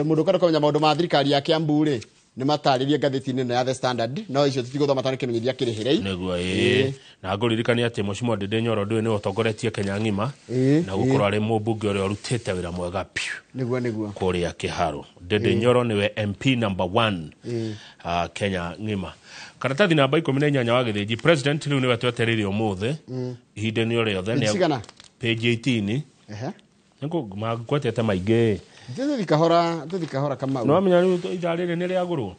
mũndũ ũkwenda kũmenya maũndũ ma thirikari ya Kiambu rĩ, nĩ matarĩrie ngathĩti-inĩ ĩno ya The Standard, no icio tũtigũthoma tondũ kĩmenyithia kĩrĩhĩrei. Nĩguo na ngũririkania atĩ Mheshimiwa Ndindi Nyoro ndũĩ nĩwe ũtongoretie Kenya ng'ima na gũkorwo arĩ mũmbunge ũrĩa ũrutĩte wĩra mwega piũ. Nĩguo. Kũrĩa Kĩharũ. Ndindi Nyoro nĩwe MP number 1 Kenya ng'ima. Karatathi namba 18 wa Gĩthĩnji, President rĩu nĩwe twetereire ũmũthĩ. Ihinda-inĩ o rĩothe nĩ cigana? Page 18. Nĩngwetete maingĩ. Tũthiĩ kahora Kamau. No amenya rĩu ithaa rĩrĩ nĩ rĩagũrwo.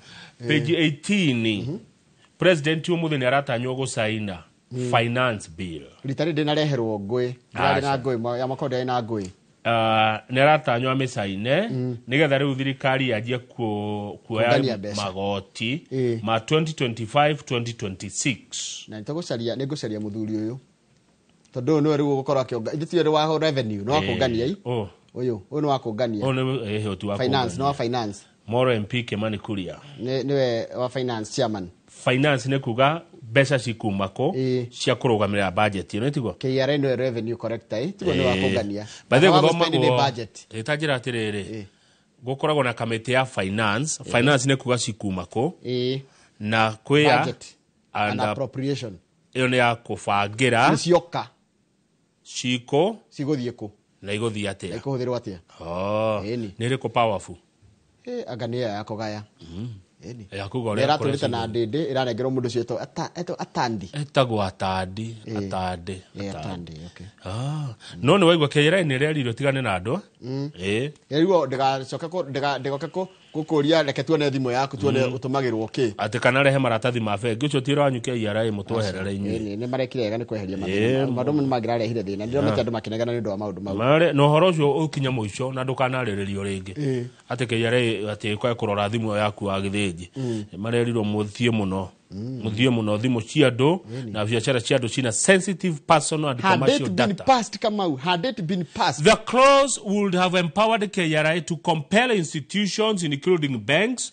Page 18. President ũmũthĩ nĩ aratanywo gũcaina finance bill. Rita rĩrĩ ndĩnareherwo ngũĩ. Ndĩrarĩ na ngũĩ ya mwaka ũrĩa na ngũĩ. Nĩ aratanywo amĩcaine nĩgetha rĩu thirikari yanjie kuoya magoti ma 2025 2026. Na nĩtũgũcaria nĩngũcaria mũthuri ũyũ. Tondũ ũyũ nĩwe rĩu ũgũkorwo akĩonga ithuĩ ti wa revenue nĩ wa kũngania i. Ũyũ nĩ wa kũngania. Ũyũ nĩ wa finance, nĩ wa finance. Moro MP Kimani Kuria. Nĩwe wa finance chairman. Finance nĩ kuga mbeca cikuma kũ cia kũrũgamĩrĩra budget ĩno tiguo? KRA nĩwe revenue collector tiguo nĩ wa kũngania. By the way gũthomagwo ta njĩra atĩrĩrĩ, gũkoragwo na kamĩtĩ ya finance. Finance nĩ kuga cikuma kũ na kwĩ ya budget and appropriation. Ĩyo nĩ ya kũbangĩra nĩ cioka ciko cigũthiĩ kũ na igũthiĩ atĩa na ikũhũthĩrwo atĩa. Nĩ ĩrĩkũ powerful? Anga nĩ ĩyo ya kũgaya. Ya kuga ũrĩa ĩratũrĩte na ndĩndĩ ĩranengerwo mũndũ ũcio etwo Atandi. Etagwo Atandi. Atandi. Atandi, okay. No nĩ waigua KRA nĩ ĩrerirwo tigane na andũ. Ĩrĩrwo ndĩgacoke ndĩgoke gũkũria reke tuone thimũ yaku tuone ũtũmagĩrwo kĩ. Atĩ kana rehe maratathi ma bengi ũcio ti wĩra wanyu KRA mũtweherere inyuĩ. Nĩ marekire wega nĩ kweheria mathĩna. Maũndũ nĩ mangĩrarehire thĩna. Ndĩronete andũ makĩnegena nĩ ũndũ wa maũndũ mau. Na ũhoro ũcio ũkinya mũico na ndũkanarĩrĩrio rĩngĩ. Atĩ KRA atĩ ĩkae kũrora thimũ yaku wa Gĩthĩnji. Marerirwo mũthiĩ mũno. Muthie muno thimu cia andu na biacara cia andu cina sensitive personal and Had commercial it been data. passed, Kamau, had it been passed. The clause would have empowered KRA to compel institutions, including banks,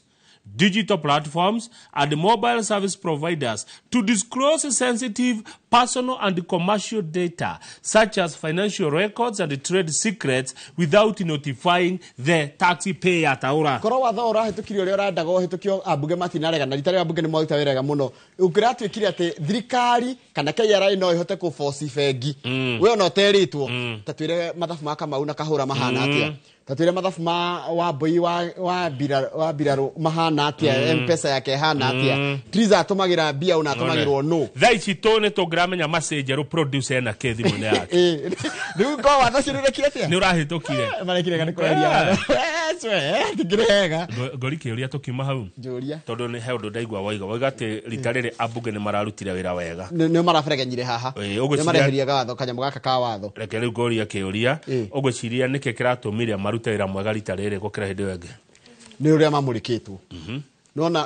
digital platforms, and mobile service providers, to disclose sensitive personal and commercial data, such as financial records and trade secrets, without notifying the taxpayer. Taura. Korwo watho ũrahĩtũkirio ũrĩa ũrendaga ũhĩtũkio, ambunge matinarega na rita rĩrĩa ambunge nĩ maruta wĩra wega mũno. Ũngĩratuĩkire atĩ thirikari kana KRA no ĩhote kũboci bengi, we ona ũterĩtwo, ta twĩre mathabu ma Kamau na Kahũra mahana atĩa, ta twĩre mathabu ma Wambui wa mbirarũ mahana atĩa, M-Pesa yake ĩhana atĩa, Triza atũmagĩra mbia ũna atũmagĩrwo nũ. Thaa ici tũ nĩ tũngĩramenya Macenjerũ producer ena kĩ thimũ-inĩ yake. Rĩu ko watho ũcio nĩũrekire atĩa? Nĩ ũrahĩtũkire. Marekire nĩ kweheria. Tingĩrega. Ngori kĩũria tũkiuma hau. Njũria. Tondũ nĩ he ũndũ ndaigua waiga atĩ rita rĩrĩ ambunge nĩ mararutire wĩra wega. Nĩ maraberegenyire haha. Nĩ mareheria watho kanyamũ gaka ka watho. Reke rĩu ngoria kĩũria, ũgwĩciria nĩkĩ kĩratũmire marute wĩra mwega rita rĩrĩ gũkĩra hĩndĩ ĩyo ĩngĩ? Nĩ ũrĩa mamũrĩkĩtwo.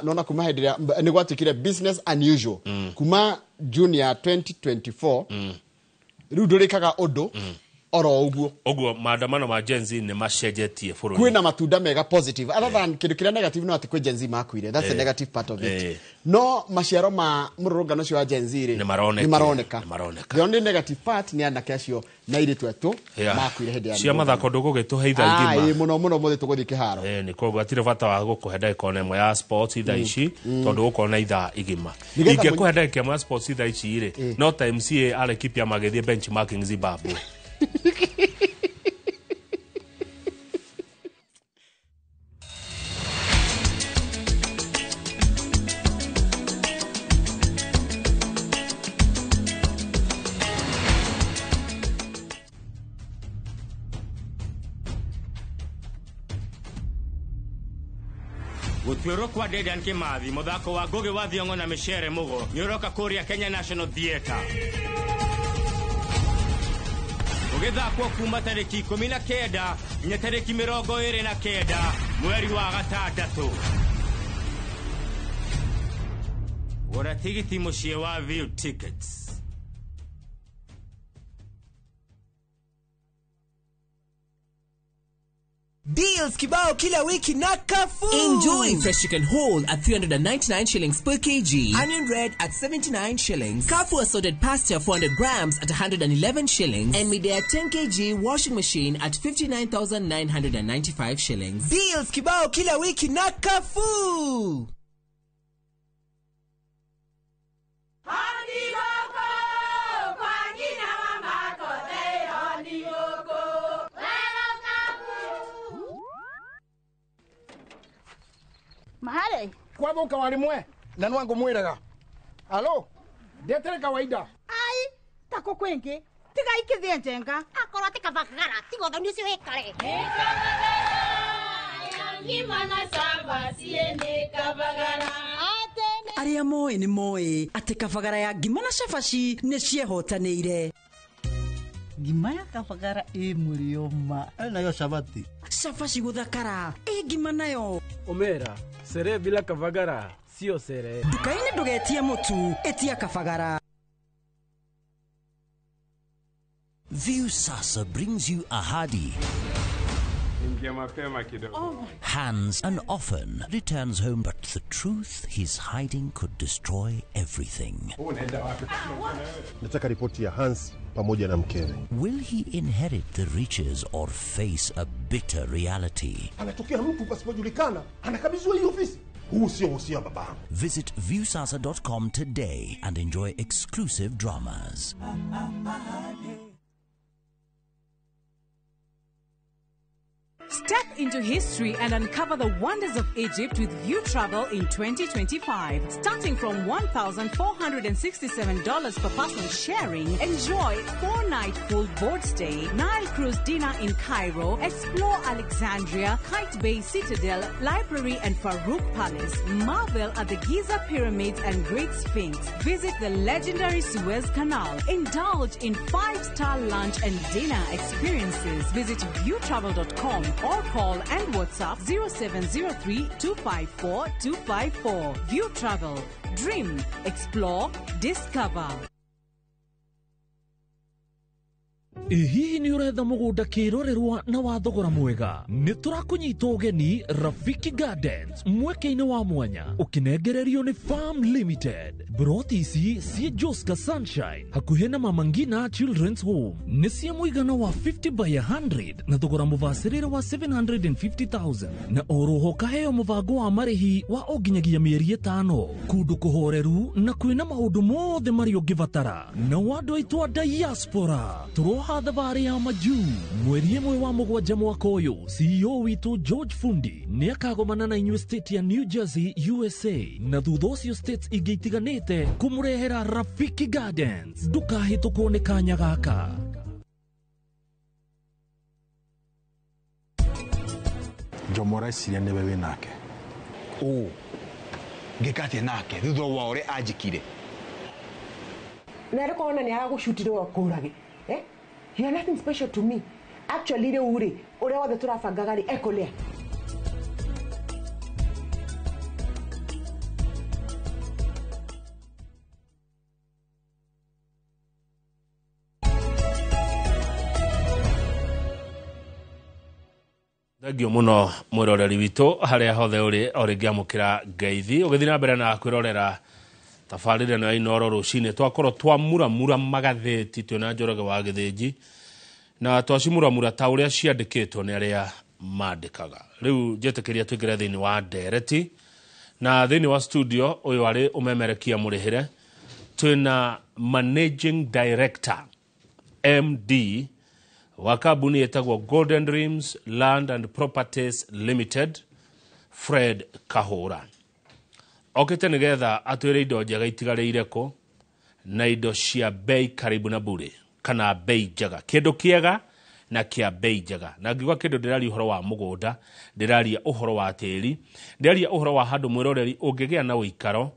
Nona kuma hĩndĩ ĩrĩa nĩ gwatuĩkire business unusual. Kuma June ya 2024 rĩu ndũrĩkaga ũndũ oro ũguo. Ũguo maandamano ma Gen Z nĩ macenjetie bũrũri. Kwĩna matunda mega positive other than kĩndũ kĩrĩa negative no atĩ kwĩ Gen Z makuire. That's the negative part of it. No maciaro ma mũrũrũngano ũcio wa Gen Z rĩ nĩ maroneka. The only negative part nĩ anake acio na airĩtu aitũ makuire hĩndĩ ya cia mathako ndũgũgĩtũhe ithaa igima. Mũno mũno mũthĩ tũgũthiĩ kĩharo. Nĩ koguo hatirĩ bata wa gũkũhe ndagĩka ona ĩmwe ya sports ithaa ici tondũ gũkorwo na ithaa igima. Ingĩkũhe ndagĩka ĩmwe ya sports ithaa ici rĩ, no ta MCA Arekipia magĩthiĩ benchmarking Zimbabwe. Gũtuĩrwo kwa Dedan Kimathi mũthako wa Ngugi wa Thiong'o na Micere Mugo nĩ ũroka kũrĩa Kenya National Theatre. Ũgĩthakwo kuma tarĩki 19 nginya tarĩki 29 mweri wa gatandatũ. Gũra tigiti mũciĩ wa View Tickets. Deals kibao kila wiki na Carrefour. Enjoy fresh chicken whole at 399 shillings per kg. Onion red at 79 shillings. Carrefour assorted pasta 400 grams at 111 shillings. And Midea 10 kg washing machine at 59,995 shillings. Deals kibao kila wiki na Carrefour. Mahale kwathuka wari mwe na nwangu mwiraga alo ndetere kawaida ai tako kwingi tiga ikithie njenga akorwo ti kabagara tiga thoni ucio wikare Arĩa moĩ nĩ moĩ atĩ kabagara ya ngima na cabaci nĩ ciehotanĩire. Ngima ya kabagara ĩ mũrĩo ma nayo cabati cabaci gũthakara ĩ ngima nayo Omera sere bila kabagara sio sere. Nduka-inĩ ndũgetie mũtu, ĩtia kabagara. Viusasa brings you Ahadi. Hans and often returns home, but the truth he's hiding could destroy everything. Nataka ripoti ya Hans pamoja na mkewe. Will he inherit the riches or face a bitter reality? Anatokea mtu pasipojulikana, anakabidhiwa hii ofisi. Huu sio wosia wa babangu. Visit viusasa.com today and enjoy exclusive dramas. Step into history and uncover the wonders of Egypt with View Travel in 2025. Starting from $1,467 per person sharing, enjoy 4-night full board stay, Nile cruise dinner in Cairo, explore Alexandria, Kite Bay Citadel, Library and Farouk Palace, marvel at the Giza Pyramids and Great Sphinx, visit the legendary Suez Canal, indulge in 5-star lunch and dinner experiences. Visit viewtravel.com or call and WhatsApp 0703 254 254. View Travel, Dream, explore, discover. Ĩ hihi nĩ ũretha mũgũnda kĩrorerwa na wa thogora mwega? Nĩ tũrakũnyita ũgeni Rafiki Gardens mweke-inĩ wa mwanya ũkĩnengererio nĩ Farm Limited. Broti ici ciĩ Joska Sunshine hakuhĩ na Mama Ngina Children's Home nĩ cia mũigana wa 50 by 100 na thogora mũbacĩrĩre wa 750,000 na oroho kaheo mũbango wa marĩhi wa o nginyagia mĩeri 5 kũndũ kũhoreru na kwĩna maũndũ mothe marĩa ũngĩbatara. Na andũ aitũ a diaspora tũroha thabarĩ ya majuu mweri 1 wa 7 mwaka ũyũ. CEO witũ George Fundi nĩ akagomana na inyuĩ state ya New Jersey USA na thutha ũcio states ingĩ itiganĩte kũmũrehera Rafiki Gardens. Ndũkahĩtũkwo nĩ kanya gaka. Njomo areciria nĩwe wĩ nake. Ũ ngĩka atĩa nake thutha wa ũrĩa anjĩkire? Na rä kona nä aragå akå rage. You are nothing special to me. Actually rä u rä å rä a wothe tå rabangaga rä ekålea. Thengio mũno mwĩroreri witũ harĩa hothe ũrĩ o rĩngĩ amũkĩra ngeithi ũgĩthiĩ na mbere na kwĩrorera tabarĩra ĩno ya Inooro rũcinĩ. Twakorwo twamuramura magathĩti twĩna Njoroge wa Gĩthĩnji na twacimuramura ta ũrĩa ciandĩkĩtwo nĩ arĩa mandĩkaga. Rĩu njetĩkĩria tũingĩre thĩinĩ wa ndereti na thĩinĩ wa studio ũyũ arĩ ũmemerekia mũrĩhĩre twĩna Managing Director MD wa kambuni ĩtagwo Golden Dreams Land and Properties Limited, Fred Kahũra. Okĩte nĩgetha atwĩre indo njega itigarĩire kũ na indo cia bei karibu na bure kana bei njega, kĩndũ kĩega na kĩa bei njega. Na ngiuga kĩndũ ndĩraria ũhoro wa mũgũnda, ndĩraria ũhoro wa tĩri, ndĩraria ũhoro wa handũ mwĩroreri ũngĩgĩa na ũikaro,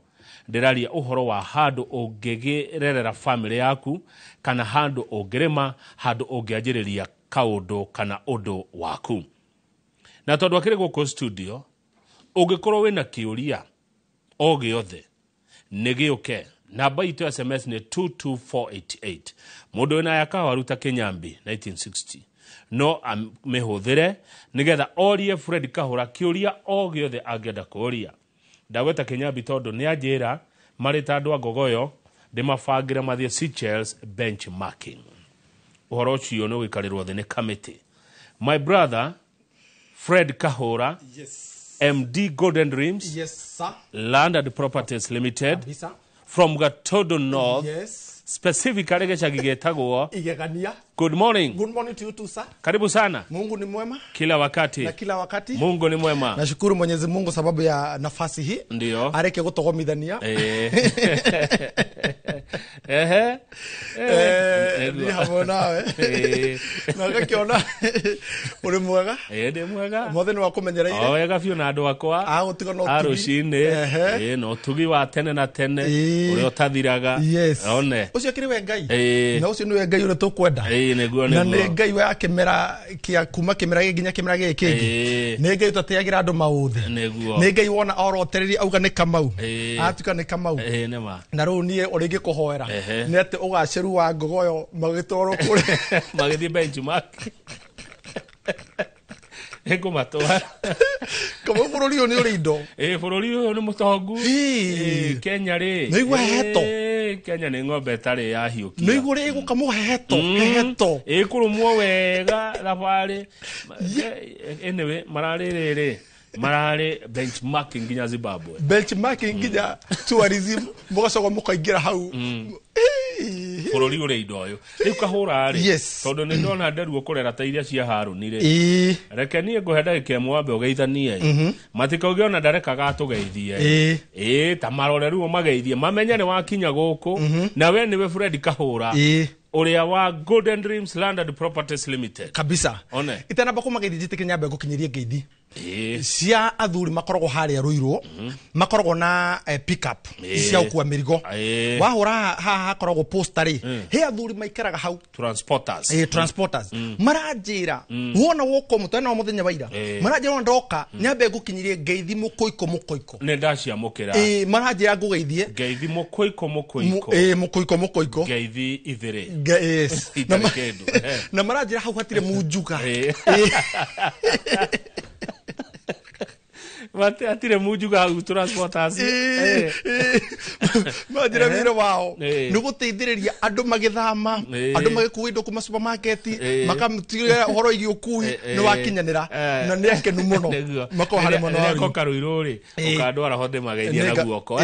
ndĩraria ũhoro wa handũ ũngĩgĩrerera famĩlĩ yaku kana handũ ũngĩrĩma, handũ ũngĩanjĩrĩria kaũndũ kana ũndũ waku. Na tondũ akĩrĩ gũkũ studio, ũngĩkorwo wĩna kĩũria o gĩothe nĩ gĩũke. Namba itũ ya SMS nĩ 22488. Mũndũ wĩna ya kahawa ruta Kĩnyambi 1960 no amĩhũthĩre nĩgetha orie Fred Kahũra kĩũria o gĩothe angĩenda kũũria. Ndagweta Kĩnyambi tondũ nĩ anjĩra marĩ ta andũ a Ngogoyo ndĩmabangĩre mathiĩ Seychelles benchmarking. Ũhoro ũcio nĩ ũgũikarĩrwo thĩ nĩ kamĩtĩ. My brother Fred Kahũra, yes. MD Golden Dreams, yes sir, Land and Properties Limited, kabisa, from Gatodo North, yes, specifically gĩcagi gĩtagwo Igegania. Good morning. Good morning to you too sir. Karibu sana. Mungu ni mwema kila wakati. Na kila wakati. Mungu ni mwema. Nashukuru Mwenyezi Mungu sababu ya nafasi hii. Ndio. Areke gutogomithania. Ehe. Ni hamwe nawe. Na gakiona uri mwega. Ndi mwega. Mothe ni wakumenyereire. O wega biũ na andũ akwa. Ah, gutiga no tugi. Rũcinĩ. No tugi wa tene na tene ũrĩa ũtathiraga. Yes. One. Ũcio kĩrĩ we Ngai. Na ũcio nĩwe Ngai ũrĩa tũkwenda. Nĩguo. Na nĩ Ngai wa kĩmera kĩa kuma kĩmera gĩkĩ nginya kĩmera gĩkĩ kĩngĩ. Nĩ Ngai ũtateagĩra andũ maũthĩ. Nĩguo. Nĩ Ngai wona orotereria auga nĩ Kamau. Atuĩka nĩ Kamau. Nĩ ma. Na rĩu niĩ ũrĩa ingĩkũhoera nĩ atĩ ũgacĩru wa Ngogoyo magĩtwarwo kũrĩa magĩthiĩ benchmark. Nĩngũmatwara. Kamau bũrũri ũyũ nĩ ũrĩ indo. Bũrũri ũyũ nĩ mũtongu. Kenya rĩ. Nĩ igua heto. Kenya nĩ ng'ombe ĩtarĩ yahiũkia. Nĩ igua ĩgũkamwo heto. Heto. Ĩkũrũmwo wega thabarĩ. Anyway, mararĩ rĩrĩ. Mararĩ benchmarking nginya Zimbabwe. Benchmarking nginya tourism mũgacoka mũkaingĩra hau. Bũrũri ũrĩ indo ũyũ. Rĩu Kahũra rĩ. Yes. Tondũ nĩ ndona nderuo kũrera ta iria cia Harũni rĩ. Reke niĩ ngũhe ndagĩka ĩmwe wambe ũgeithanie. Matikauge ona ndarekaga atũgeithie. Ta marore rĩu ũmageithie mamenye nĩ wakinya gũkũ na we nĩwe Fred Kahũra. Ũrĩa wa Golden Dreams Land and Properties Limited. Kabisa. One. Itanamba kũmageithia njĩtĩkĩre nyambe ngũkinyĩrie ngeithi. Cia athuri makoragwo harĩa Ruiru, makoragwo na pick up cia gũkua mĩrigo. Wahũra haha hakoragwo posta rĩ, he athuri maikaraga hau. Transporters. Transporters maranjĩra wona woka mũtwe na mũthenya wa ira, maranjĩra wona ndoka nyambe ngũkinyirie ngeithi mũkũiko mũkũiko. Nĩ ndaciamũkĩra. Maranjĩra ngũgeithie. Ngeithi mũkũiko mũkũiko. Mũkũiko mũkũiko. Ngeithi ithĩrĩ. Yes. Itarĩ kĩndũ. Na maranjĩra hau hatirĩ munjuga. Hatirĩ munjuga hau transporters. Manjĩra wĩra wao nĩ gũteithĩrĩria andũ magĩthama, andũ magĩkua indo kuma supermarket, makamtigĩrĩra ũhoro wĩgiĩ ũkui nĩ wakinyanĩra, na nĩ akenu mũno. Makoragwo harĩa mwena wa Rĩrĩa Ruiru. ngoka Ruiru rĩ, ũkandwara ho ndĩmageithie na guoko.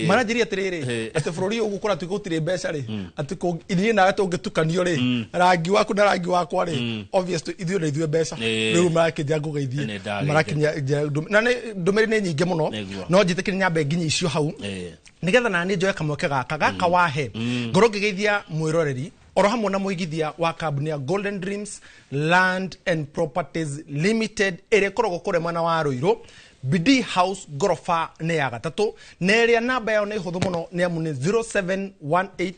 Maranjĩria atĩrĩrĩ, atĩ bũrũri ũyũ kũratuĩka gũtirĩ mbeca rĩ, atĩ ithuĩ nawe tũngĩtukanio rĩ, rangi waku na rangi wakwa rĩ, obviously ithuĩ na ithuĩ mbeca. Rĩu marakĩnjĩra ngũgeithie. Nĩ ndageithia. Marakinyia na nĩ ndũmĩrĩri nĩ nyingĩ mũno. No njĩtĩkĩre nyambe nginya icio hau, nĩgetha na niĩ njoe kamweke gaka wahe ngorwo ngĩgeithia mwĩroreri oro hamwe na mũigithia wa kambuni ya Golden Dreams Land and Properties Limited ĩrĩa ĩkoragwo kũrĩa mwena wa Ruiru, Bidii House ngoroba nĩ ya gatatũ, na ĩrĩa namba yao nĩ hũthũ mũno nĩ amu nĩ 0718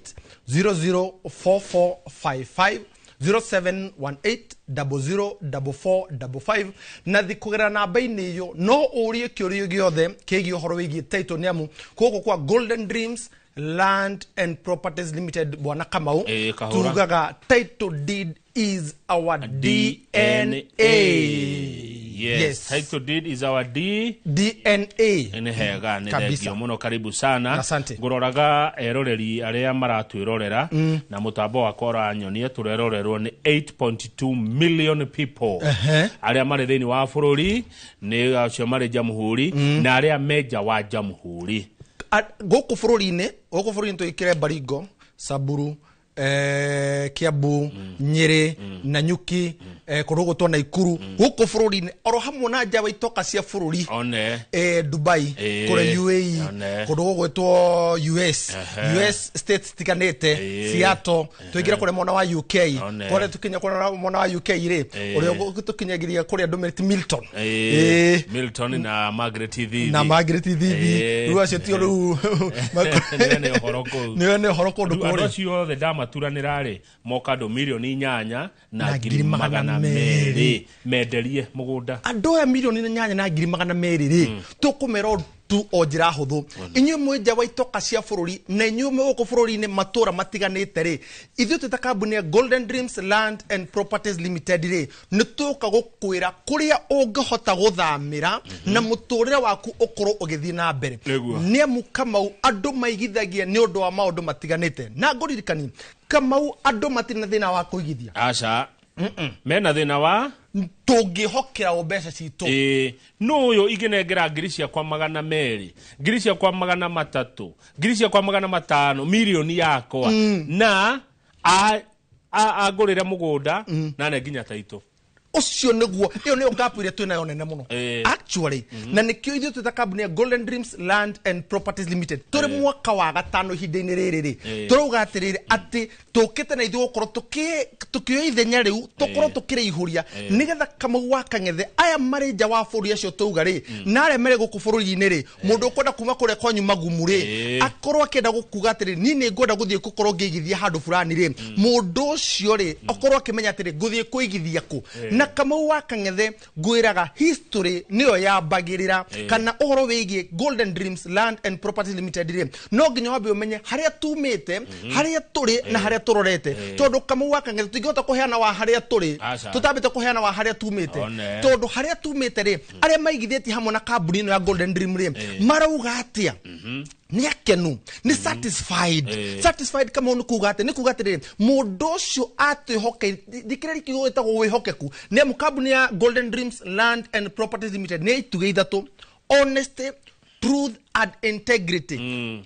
004455, 0718 004455, na thi kũgerera namba-inĩ ĩyo no ũrie kĩũria gĩothe kĩgiĩ ũhoro wĩgiĩ title, nĩ amu gũkũ kwa Golden Dreams Land and Properties Limited, bwana Kamau, Kahũra. tugaga title deed is our DNA. Yes. Title deed is our D DNA. Nĩ hega, nĩ Kabisa. thengio mũno, karibu sana. Asante. Ngũroraga eroreri arĩa maratwĩrorera na mũtambo wakwa ũranyonia tũrerorerwo nĩ 8.2 million people arĩa marĩ thĩinĩ wa bũrũri, nĩ acio marĩ jamhuri na arĩa me nja wa jamhuri. Gũkũ bũrũri-inĩ twĩkĩre Baringo, Samburu, Kiambu, Nyĩrĩ, Nanyuki, kũndũ gũgũtwo Naikuru, gũkũ bũrũri-inĩ oro hamwe na nja wa itoka cia bũrũri. One. Dubai, kũrĩa UAE, One. kũndũ gũgwĩtwo US, US states tiganĩte, Seattle, tũingĩre kũrĩa mwena wa UK. One. Kũrĩa tũkinya kũrĩa mwena wa UK rĩ, ũrĩa tũkinyagiria kũrĩa ndũmĩrĩri ti Milton. Milton na Margaret Thithi. Na Margaret Thithi. Rĩu acio tio rĩu. Nĩwe nĩ ũhoro kũu. Nĩwe nĩ ũhoro kũndũ Rĩu andũ kũrĩa. acio othe ndamaturanĩra rĩ, moka andũ 8,000,000 na Na ngiri magana 200,000. 200 menderie mũgũnda. Andũ aya 8,200,000 rĩ, tũkũmera tu o njĩra hũthũ, inyuĩ mwĩ nja wa itoka cia bũrũri na inyuĩ mwĩ gũkũ bũrũri-inĩ matũra matiganĩte rĩ, ithuĩ twĩ ta kambuni ya Golden Dreams Land and Properties Limited rĩ, nĩ tũka gũkwĩra kũrĩa ũngĩhota gũthamĩra na mũtũrĩre waku ũkorwo ũgĩthiĩ na mbere. Nĩ amu Kamau, andũ maigithagia nĩ ũndũ wa maũndũ matiganĩte, na ngũririkani Kamau, andũ matirĩ na thĩna wa kũigithia. Aca, mena thĩna wa tũngĩhokera o mbeca citũ. Ĩĩ, nũ ũyũ ingĩnengera 200,000, 300,000, 500,000, mirioni yakwa na angũrĩre mũgũnda na ne nginya taitũ? Ũcio nĩguo, ĩyo nĩyo gap ĩrĩa twĩnayo nene mũno actually, na nĩkĩo ithuĩ twĩ ta kambuni ya Golden Dreams Land and Properties Limited tũrĩ mwaka wa gatano ihinda-inĩ rĩrĩ rĩ, tũrauga atĩrĩrĩ, atĩ tũkĩte na ithuĩ gũkorwo tũkĩoya ithenya rĩu, tũkorwo tũkĩrĩihũria, nĩgetha Kamau wa Kang'ethe, aya marĩ nja wa bũrũri acio tauga rĩ, na arĩa marĩ gũkũ bũrũri-inĩ rĩ, mũndũ ũkwenda kuma kũrĩa kwanyu magumu rĩ, akorwo akĩenda gũkuga atĩrĩ, niĩ nĩ ngwenda gũthiĩ gũkorwo ngĩigithia handũ fulani rĩ, mũndũ ũcio rĩ, akorwo akĩmenya atĩrĩ, ngũthiĩ kũigithia kũ. Na Kamau wa Kang'ethe, ngwĩraga history nĩyo yambagĩrĩra kana ũhoro wĩgiĩ Golden Dreams Land and Properties Limited rĩ, no nginya wambe ũmenye harĩa tumĩte, harĩa tũrĩ na harĩa tũrorete, tondũ Kamau wa Kang'ethe, tũtingĩhota kũheana wa harĩa tũrĩ Aca. tũtambĩte kũheana wa harĩa tumĩte. One. Tondũ harĩa tumĩte rĩ, arĩa maigithĩtie hamwe na kambuni ĩno ya Golden Dream rĩ, marauga atĩa? Nĩ akenu, nĩ satisfied. Satisfied, Kamau, nĩ kuga atĩrĩrĩ, mũndũ ũcio atwĩhokeire, thikĩrĩria kiugo gĩtagwo wĩhokeku, nĩ amu kambuni ya Golden Dreams Land and Properties Limited nĩ itugĩ ithatũ: honesty, truth and integrity,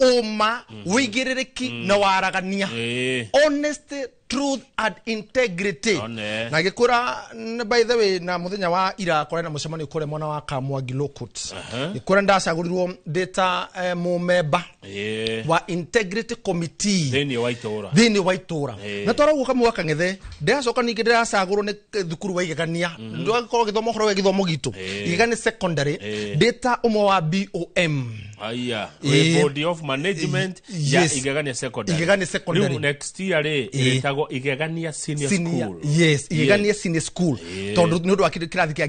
ũma, wĩigĩrĩrĩki na waragania. Honesty, truth and integrity. One. Na gĩkũra by the way na mũthenya wa ira kũrĩ na mũcemanio kũrĩa mwena wa Kamwangi Lokot. Gĩkũra ndacagũrirwo ndĩ ta mũmemba wa integrity committee thĩinĩ wa itũra. Thĩinĩ wa itũra. Na twarauguo Kamau wa Kang'ethe ndĩracoka ningĩ ndĩracagũrwo nĩ thukuru wa Igegania. Ndĩrakorwo gĩthomo ũhoro wa gĩthomo gitũ. Igegania secondary ndĩ ta ũmwe wa BOM. Aya, Board of Management ya Igegania Secondary. Igegania Secondary. Rĩu next year rĩ ĩtagwo Igegania Senior School. Yes, Igegania Senior School. Tondũ nĩ ũndũ wa kĩrathi kĩa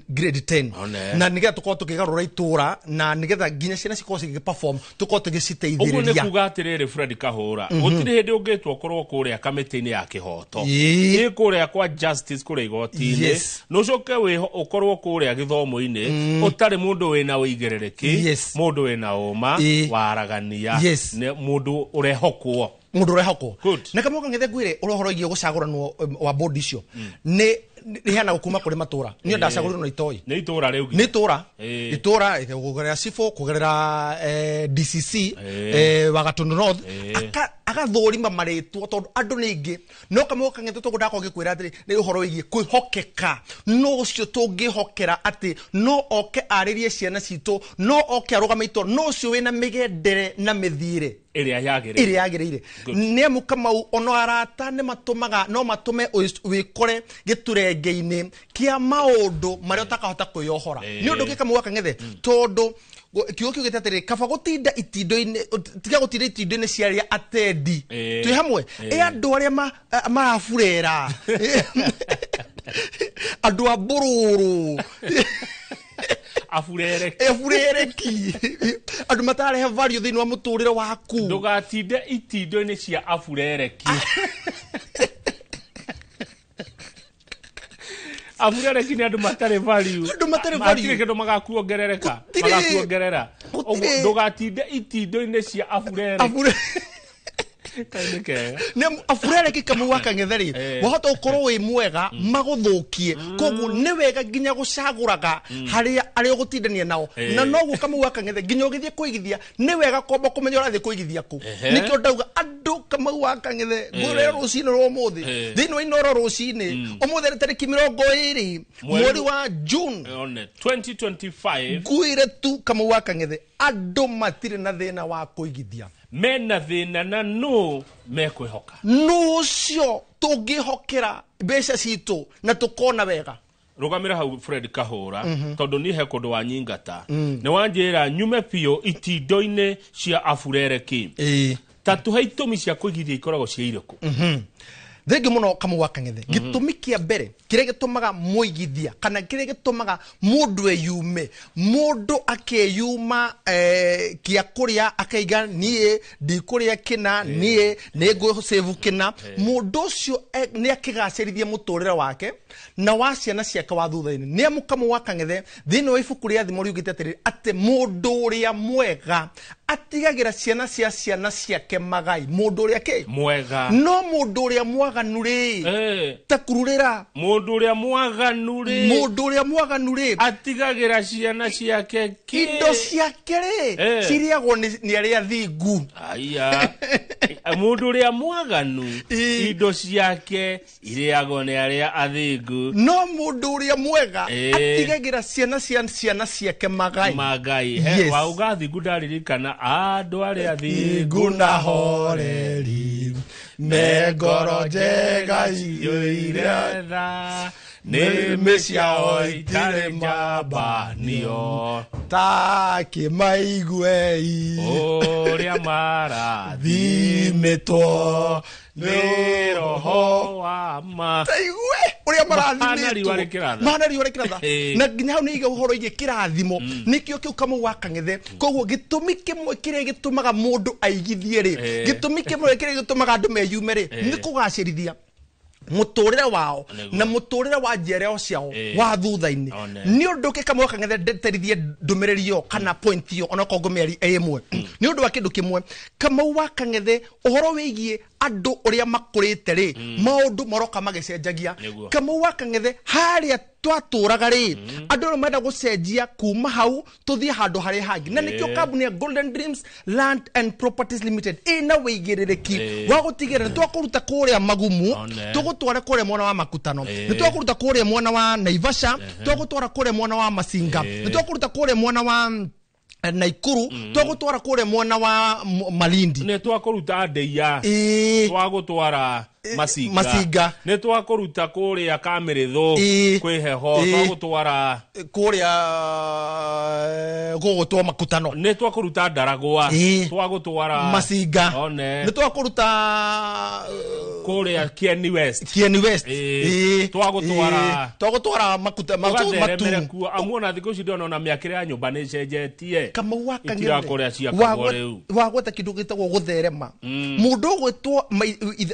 grade 10. Na nĩgetha tũkorwo tũkĩgarũra itũra na nĩgetha nginya ciana cikorwo cigĩ-perform tũkorwo tũgĩciteithĩrĩria. Ũguo nĩ kuga atĩrĩrĩ Fred Kahũra, gũtirĩ hĩndĩ ũngĩtwo ũkorwo kũrĩa kamĩtĩ-inĩ ya kĩhoto. Ĩ kũrĩa kwa justice kũrĩa igoti-inĩ. Nũcoke wĩho ũkorwo kũrĩa gĩthomo-inĩ ũtarĩ mũndũ wĩna ũigĩrĩrĩki, mũndũ wĩna ũma, waragania, mũndũ ũrehokwo. Mũndũ ũrehokwo. Na Kamau Kang'ethe ngwĩre ũrĩa ũhoro wĩgiĩ gũcagũranwo wa board icio nĩ rĩheanagwo kuma kũrĩ matũra. Niĩ ndacagũrirwo na itoi. Nĩ itũra rĩu. Nĩ itũra. Itũra kũgerera cibũ, kũgerera DCC wa Gatundu North. Agathũrima marĩtwa tondũ andũ nĩ aingĩ. No Kamau Kang'ethe tondũ ndakorwo ngĩkwĩra atĩrĩ nĩ ũhoro wĩgiĩ kwĩhokeka. No ũcio tũngĩhokera atĩ no oke arĩrie ciana citũ, no oke arũgame itũra, no ũcio wĩna mĩgendere na mĩthiĩre ĩrĩa yagĩrĩire. Ĩrĩa yagĩrĩire. Nĩ amu Kamau ona arata nĩ matũmaga no matũme wĩkore gĩturenge-inĩ kĩa maũndũ marĩa ũtakahota kwĩyohora. Nĩ ũndũ ũngĩ Kamau wa Kang'ethe tondũ kiugo kiugĩte atĩrĩ kaba gũtinda itindo-inĩ, tiga gũtinda itindo-inĩ cia arĩa atendi. Twĩ hamwe. Ĩ andũ arĩa maraburera. Andũ a mbũrũrũ. Aburereki. Aburereki. Andũ matarehe value thĩinĩ wa mũtũrĩre waku. Ndũgatinde itindo-inĩ cia aburereki. Aburereki nĩ andũ matarĩ value. Andũ matarĩ value. Matirĩ kĩndũ magakuongerereka. Magakuongerera. Ndũgatinde itindo-inĩ cia aburereki. Nĩ aburereki Kamau wa Kang'ethe rĩ wahota gũkorwo wĩ mwega magũthũkie. Koguo nĩ wega nginya gũcagũraga harĩa arĩa ũgũtindania nao. Na noguo Kamau wa Kang'ethe nginya ũgĩthiĩ kũigithia nĩ wega kwamba kũmenya ũrathiĩ kũigithia kũ. Nĩkĩo ndauga andũ Kamau wa Kang'ethe ngũrĩre rũcinĩ rwa ũmũthĩ thĩinĩ wa Inooro rũcinĩ ũmũthĩ nĩ tarĩki 20 mweri wa June 2025. Ngwĩre tu Kamau wa Kang'ethe andũ matirĩ na thĩna wa kũigithia. Mena thĩna na nũ mekwĩhoka. Nũ ũcio tũngĩhokera mbeca citũ na tũkona wega. Rũgamĩra hau Fred Kahũra tondũ niĩ he kũndũ wanyingata. Nĩ wanjĩra nyume biũ itindo-inĩ cia aburereki. Ta tũhe itũmi cia kũigithia ikoragwo cia irĩkũ. Thengi mũno Kamau wa Kang'ethe. Gĩtũmi kĩa mbere kĩrĩa gĩtũmaga mũigithia kana kĩrĩa gĩtũmaga mũndũ eyume, mũndũ akeyuma kĩa kũrĩa akaiga niĩ ndikũrĩa kĩna, niĩ nĩ ngũsave kĩna, mũndũ ũcio nĩ akĩgacĩrithia mũtũrĩre wake na wa ciana ciake wa thutha-inĩ. Nĩ amu Kamau wa Kang'ethe thĩinĩ wa ibuku rĩa Thimo riugĩte atĩrĩrĩ atĩ mũndũ ũrĩa mwega atigagĩra ciana cia ciana ciake magai. Mũndũ ũrĩa kĩ? Mwega. No mũndũ ũrĩa mwaganu rĩ ta kururĩra. Mũndũ ũrĩa mwaganu rĩ. Mũndũ ũrĩa mwaganu rĩ atigagĩra ciana ciake kĩ? Indo ciake rĩ cirĩagwo nĩ arĩa athingu. Aya. Mũndũ ũrĩa mwaganu indo ciake irĩagwo nĩ arĩa athingu. No mũndũ ũrĩa mwega atigagĩra ciana cia ciana ciake magai. Magai. Wauga athingu ndaririkana andũ arĩa athingu na horeri me ngoro njega ciyũire tha nĩmĩ ciao itirĩ mambanio ta kĩmaiguei ũrĩa marathimĩtwo nĩ roho wa ma. Taigue ũrĩa marathimĩtwo mahana riũa rĩkĩratha. Na nginya hau nĩ iga ũhoro wĩgiĩ kĩrathimo. Nĩkĩo kĩu Kamau wa Kang'ethe. Koguo gĩtũmi kĩmwe kĩrĩa gĩtũmaga mũndũ aigithie rĩ, gĩtũmi kĩmwe kĩrĩa gĩtũmaga andũ meyume rĩ, nĩ kũgacĩrithia muturire wao na muturire wa njiarwa ciao wa thutha-inĩ. Nĩ ũndũ kĩ Kamau wa Kang'ethe ndeterithie ndũmĩrĩri ĩyo kana point ĩyo onokorwo ngũmĩaria ĩ ĩmwe. Nĩ ũndũ wa kĩndũ kĩmwe Kamau wa Kang'ethe ũhoro wĩgiĩ Andũ ũrĩa makũrĩte rĩ, maũndũ maroka magĩcenjagia. Nĩguo. Kamau wa Kang'ethe, harĩa twatũraga rĩ, andũ rĩu marenda gũcenjia kuma hau tũthiĩ handũ harĩa hangĩ, na nĩkĩo kambuni ya Golden Dreams Land and Properties Limited ĩna wĩigĩrĩrĩki wa gũtigĩrĩra nĩ twakũruta kũrĩa Magumu, One. tũgũtware kũrĩa mwena wa Makutano, nĩ twakũruta kũrĩa mwena wa Naivasha, twagũtwara kũrĩa mwena wa Masinga, nĩ twakũruta kũrĩa mwena wa Naikuru, twagũtwara kũrĩa mwena wa Malindi. Nä twakåruta ndeia, twagåtwara Macinga, Macinga. Nä twakåruta kå rä a Kamä rä thå kwä heho, twagåtwara kũrĩa gũgũtwo Makutano, nä twakåruta Ndaragwa, twagåtwara Macinga. One. Nĩ twakũruta kå rä a Kieni West. Kieni West. Twagũtwara Twagũtwara Makuta tũgatheremere Matu. kuo, amu ona thikũ ici ndĩrona ona mĩakĩre ya nyũmba nĩ ĩcenjetie. Kamau wa Kang'ethe, itirakũrĩa ciakagwo rĩu. Wagweta kĩndũ gĩtagwo gũtherema. Mũndũ ũgwĩtwo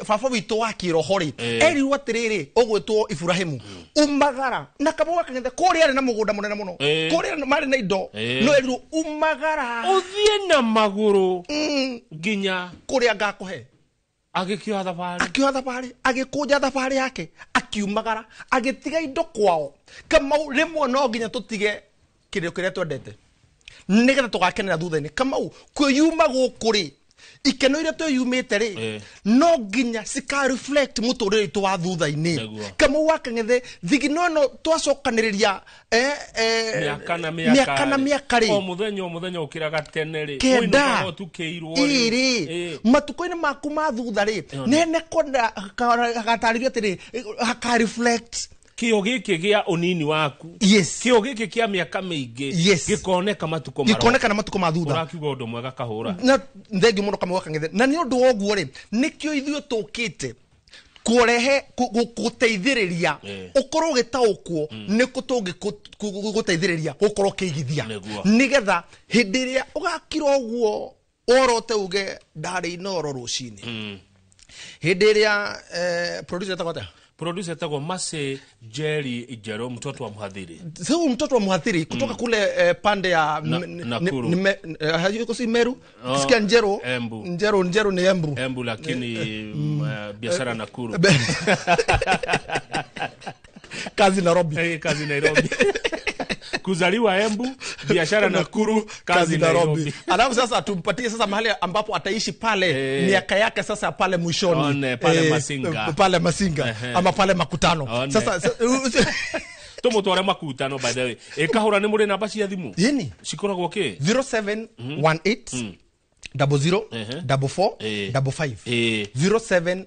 baba witũ wa kĩroho rĩ, erirwo atĩrĩrĩ, ũgwĩtwo Iburahĩmu, umagara. Na Kamau wa Kang'ethe kũrĩa arĩ na mũgũnda mũnene mũno, kũrĩa marĩ na indo, no erirwo umagara ũthiĩ na magũrũ nginya kũrĩa ngakũhe. Agĩkĩoya thabarĩ. Akĩoya thabarĩ, agĩkũnja thabarĩ yake, akiumagara, agĩtiga indo kwao. Kamau, rĩmwe no nginya tũtige kĩrĩo kĩrĩa twendete nĩgetha tũgakenera thutha-inĩ. Kamau, kwĩyuma gũkũ rĩ, ikeno iria twĩyumĩte rĩ, no nginya cika reflect mũtũrĩre witũ wa thutha-inĩ. Kamau wa Kang'ethe, thigino ĩno twacokanĩrĩria mĩaka na mĩaka mĩaka na mĩaka rĩ, o mũthenya o mũthenya ũkĩraga tene rĩ, kenda ũinũkaga ũtukĩirwo rĩ. Ĩrĩ matukũ-inĩ maku ma thutha rĩ, nene kona gatarĩrio atĩrĩ, haka reflect Kĩo gĩkĩ gĩa ũnini waku, yes, kĩo gĩkĩ kĩa mĩaka mĩingĩ, gĩkoneka matukũ maroka. Gĩkoneka na matukũ ma thutha. Ũrakiuga ũndũ mwega, kahũra. Na thengiũ mũno, Kamau wa Kang'ethe. Na nĩ ũndũ wa ũguo rĩ, nĩkĩo ithuĩ tũkĩte kũrehe gũteithĩrĩria ũkorwo ũgĩtaũkwo nĩkũ tũngĩgũteithĩrĩria gũkorwo ũkĩigithia, nĩgetha hĩndĩ ĩrĩa ũgakira ũguo orote uge ndarĩ inoro rũcinĩ, hĩndĩ ĩrĩa producer etagwo atĩa? Producer etagwo Mercy Jerry Njero, mtoto wa mhadhiri. Huyu mtoto wa mhadhiri kutoka kule pande ya Nakuru. Hayuko si Meru? Oh, Sikia Njero. Embu. Njero, Njero ni Embu. Embu, lakini biashara Nakuru. Kazi Nairobi. Kazi Nairobi. Kuzaliwa Embu, biashara Nakuru, kazi Nairobi. Alafu sasa tumpatie sasa mahali ambapo ataishi pale miaka yake sasa pale mwishoni. One, pale Masinga. Pale Masinga ama pale Makutano. One. Sasa Tũmũtware Makutano. By the way, ĩkahũra, nĩ mũrĩ namba cia thimũ? Yeni. Cikoragwo kĩ? 0718 00 44 55, 0718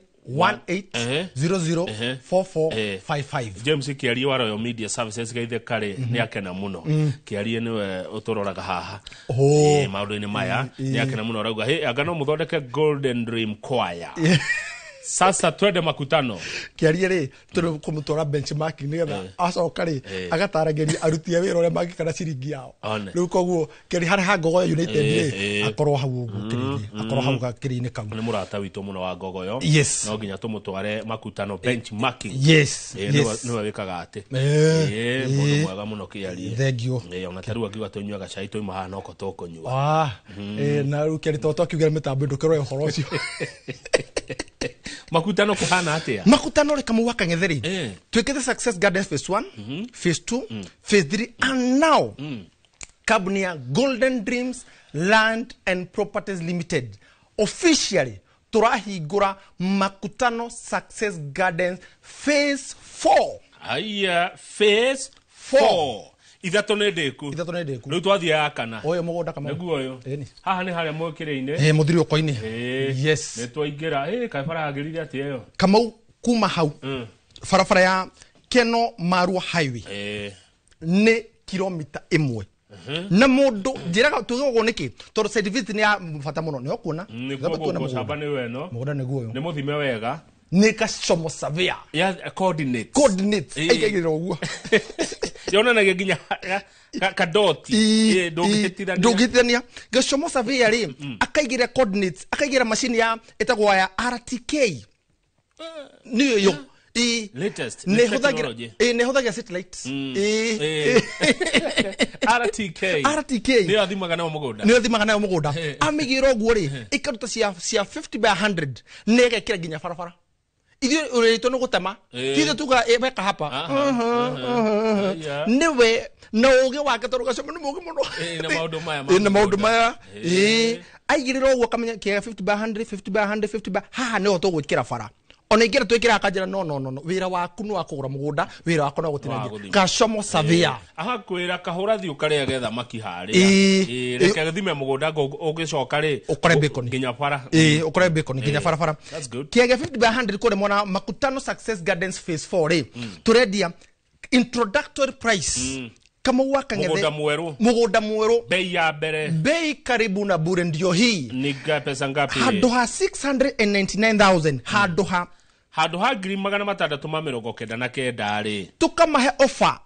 00 44 55. James Kĩarie wa Royal Media Services gaithe karĩ nĩ akena mũno. Kĩarie nĩwe ũtũroraga haha maũndũ-inĩ maya, nĩ akena mũno, arauga hey, anga no mũthondeke Golden Dream Choir. Sasa twende Makutano. Kĩarie rĩ, tũrĩ kũmũtwara benchmarking nĩgetha acoka rĩ, agataragĩria aruti a wĩra ũrĩa mangĩkana ciringi yao. One. Rĩu koguo kĩarie harĩa ha Ngogoyo United rĩ, akorwo hau ũguo kĩrĩinĩ, akorwo hau gakĩrĩ-inĩ kau. Nĩ mũrata witũ mũno wa Ngogoyo. No nginya tũmũtware Makutano benchmarking. Nĩwe wĩkaga atĩ mũndũ mwega mũno Kĩarie. Thengiũ. Ona ta rĩu akiuga tũnyuaga cai twauma haha noko tũkũnyua. Na rĩu kĩarie to twakiugĩra mĩtambo ndũkĩroe ũhoro ũcio. Makutano kũhana atĩa? Makutano rĩ, Kamau wa Kang'ethe rĩ, twĩkĩte Success Gardens phase 1, phase 2, phase 3, and now kambuni ya Golden Dreams Land and Properties Limited officially tũrahingũra Makutano Success Gardens phase 4. Aya, phase 4, ithatũ nĩ ndĩku. Ithatũ nĩ ndĩku. Rĩu twathiĩ ya kana. Ũyũ mũgũnda, Kamau. Nĩguo ũyũ. Haha nĩ harĩa mwĩkĩrĩ-inĩ. Mũthiriũko-inĩ. Yes. Nĩ twaingĩra. Kaĩ bara yagĩrire atĩa ĩyo? Kamau, kuma hau barabara ya Keno Marua Highway nĩ kilomita 1. Na mũndũ njĩraga tuge ũguo nĩkĩ, tondũ site visit nĩ ya bata mũno, nĩ ũkuona. Nĩguo Thambe tuone gũkũ mũgũnda. camba nĩ weno. Mũgũnda nĩguo ũyũ. Nĩ mũthime wega. Nĩ gacomo surveyor ya coordinates. Coordinates. Aigagĩrĩra ũguo. Yonanagia nginya kadoti. Ndũngĩhĩtithania. Ndũngĩhĩtithania. Gacomo surveyor rĩ, akaigĩrĩra coordinates, akaigĩrĩra macini ya ĩtagwo ya RTK, nĩyo yo. Latest nĩ technology. nĩ hũthagĩra satellite. RTK RTK nĩyo athimaga nayo mũgũnda. Nĩyo athimaga nayo mũgũnda. Amĩigĩra ũguo rĩ, ĩkaruta cia 50 by 100 na ĩgekĩra nginya barabara. Ithuĩ ũrĩtwo nĩ gũtema, ti ithuĩ tuga weka hapa. Nĩwe na ũgĩ wake, tondũ Gacomo nĩ mũgĩ mũno. Na maũndũ maya. Na maũndũ maya. Aigĩrĩra ũguo akamenya kĩega 50 by 100, 50 by 100, 50 by haha nĩho tũgwĩkĩra bara. Ona ingĩra twĩkĩra akanjĩra no no no no, wĩra waku nĩ wa kũgũra mũgũnda, wĩra wakwa no gũtinangia. Gacomo Surveyor agakwĩra kahũra thiĩ ũkarĩage thamaki harĩa, reke thime mũgũnda, ũgĩcoka rĩ ũkore bacon nginya bara. Ũkore bacon nginya barabara. Kĩega 50 by 100 kũrĩa mwena Makutano Success Gardens phase 4 rĩ, tũrendia introductory price Kamau wa Kang'ethe, mũgũnda mwerũ, mũgũnda mwerũ, bei ya mbere, bei karibu na bure ndio hii. Ni pesa ngapi? Handũ ha 699,000, handũ ha 699 rĩ, tukamahe offer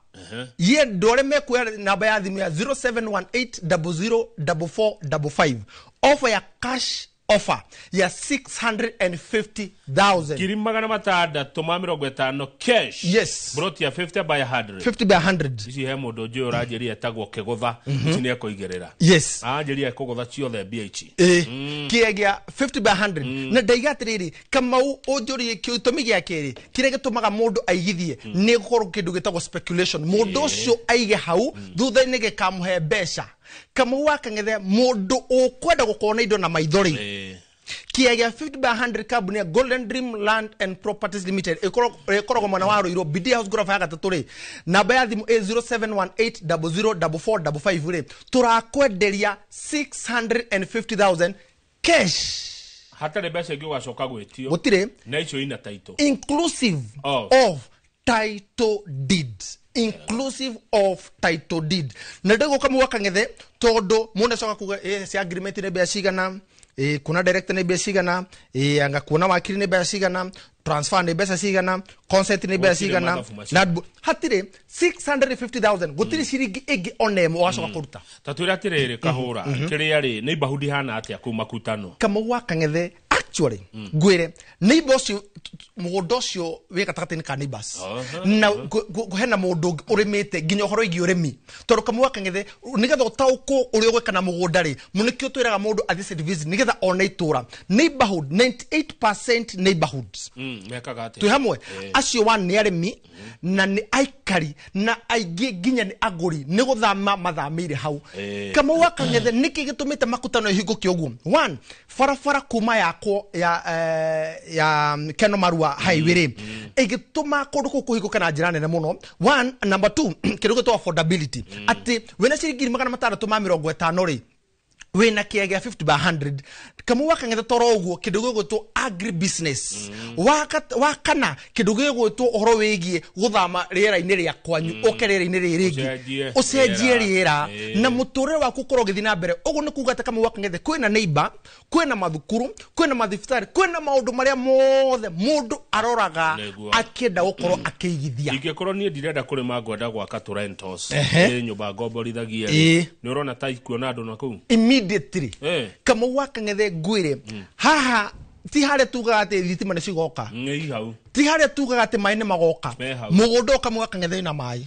ye ndore mekuoya namba ya thimũ ya 0718004455, offer ya cash offer ya 650,000, 650,000 cash. Yes. Broti ya 50 by 100. 50 by 100. Ici he mũndũ njũĩ ũranjĩria etagwo Kĩgũtha, ici nĩ ekũigĩrĩra. Yes. Aranjĩria ekũgũtha ciothe mbia ici. Kĩegĩa 50 by 100. Na ndaiga atĩrĩrĩ, Kamau, ũnjũrie gĩtũmi gĩa kerĩ kĩrĩa gĩtũmaga mũndũ aigithie nĩ gũkorwo kĩndũ gĩtagwo speculation. Mũndũ ũcio aige hau thutha-inĩ gĩkamũhe mbeca. Kamau wa Kang'ethe, mũndũ ũkwenda gũkorwo na indo na maitho rĩ, kĩegĩa 50 by 100, kambuni ya Golden Dream Land and Properties Limited ĩkoragwo mwena wa Ruiru, BD House ngoroba ya gatatũ rĩ, namba ya thimũ ĩ 0718004455 rĩ, tũrakwenderia 650,000 cash, hatarĩ mbeca ingĩ ũgacoka gwĩtio. Gũtirĩ. Na icio ina title, inclusive of title deed, inclusive of title deed. Na ndĩgũka Kamau wa Kang'ethe, tondũ mũndũ acoka kuga cia agreement nĩ mbeca cigana, kuona director nĩ mbeca cigana, anga kuona wakiri nĩ mbeca cigana, transfer nĩ mbeca cigana, consent nĩ mbeca cigana, hatirĩ. 650,000, gũtirĩ ciringi ĩngĩ ona ĩmwe ũgacoka kũruta. Ta twĩre atĩrĩrĩ, Kahũra, kĩrĩa rĩ neighborhood ihana atĩa kũu Makutano? Kamau wa Kang'ethe, actually ngwĩre neighbor ũcio, mũgũnda ũcio wĩ gatagatĩ-inĩ ka neighbors, na hena mũndũ ũrĩmĩte nginya ũhoro wĩgiĩ ũrĩmi, tondũ Kamau wa Kang'ethe nĩgetha ũtaũkwo ũrĩa ũgwĩka na mũgũnda rĩ, nĩkĩo twĩraga mũndũ athiĩ site visit nĩgetha one itũra. Neighborhood 98% neighborhoods mekaga atĩa? Twĩ hamwe acio wa nĩ arĩmi na nĩ aikari na aingĩ nginya nĩ agũri, nĩ gũthama mathamĩire hau. Kamau wa Kang'ethe, nĩkĩ gĩtũmĩte Makutano ĩhingũke ũguo? One, barabara kuma yakwo ya Keno Marua highway rĩ, ĩgĩtũma kũndũ kũu kũhingũke na njĩra nene mũno. One, number two, kĩndũ gĩtagwo affordability, atĩ wĩna ciringi 650 rĩ, wĩna kĩegĩa 50 by 100. Kamau wa Kang'ethe, toro ũguo kĩndũ gĩgwĩtwo agri business, wa kana kĩndũ gĩgwĩtwo ũhoro wĩgiĩ gũthama rĩera-inĩ rĩa kwanyu ũke rĩera-inĩ rĩrĩ rĩngĩ, ũcenjie rĩera na mũtũrĩre waku ũkorwo ũgĩthiĩ na mbere. Ũguo nĩ kuga atĩ Kamau wa Kang'ethe kwĩna neighbor, kwĩna mathukuru, kwĩna mathibitarĩ, kwĩna maũndũ marĩa mothe mũndũ aroraga akĩenda gũkorwo akĩigithia. Ingĩkorwo niĩ ndirenda kũrĩma, ngwenda gwaka tũ rentals, nyũmba ngomborithagia, nĩ ũrona ta ikuona andũ na kũu immediately. Kamau wa Kang'ethe, ngwĩre haha ti harĩa tugaga atĩ thitima nĩ cigoka, ti harĩa tugaga atĩ maĩ nĩ magoka. Mũgũnda ũyũ Kamau wa Kang'ethe wĩna maĩ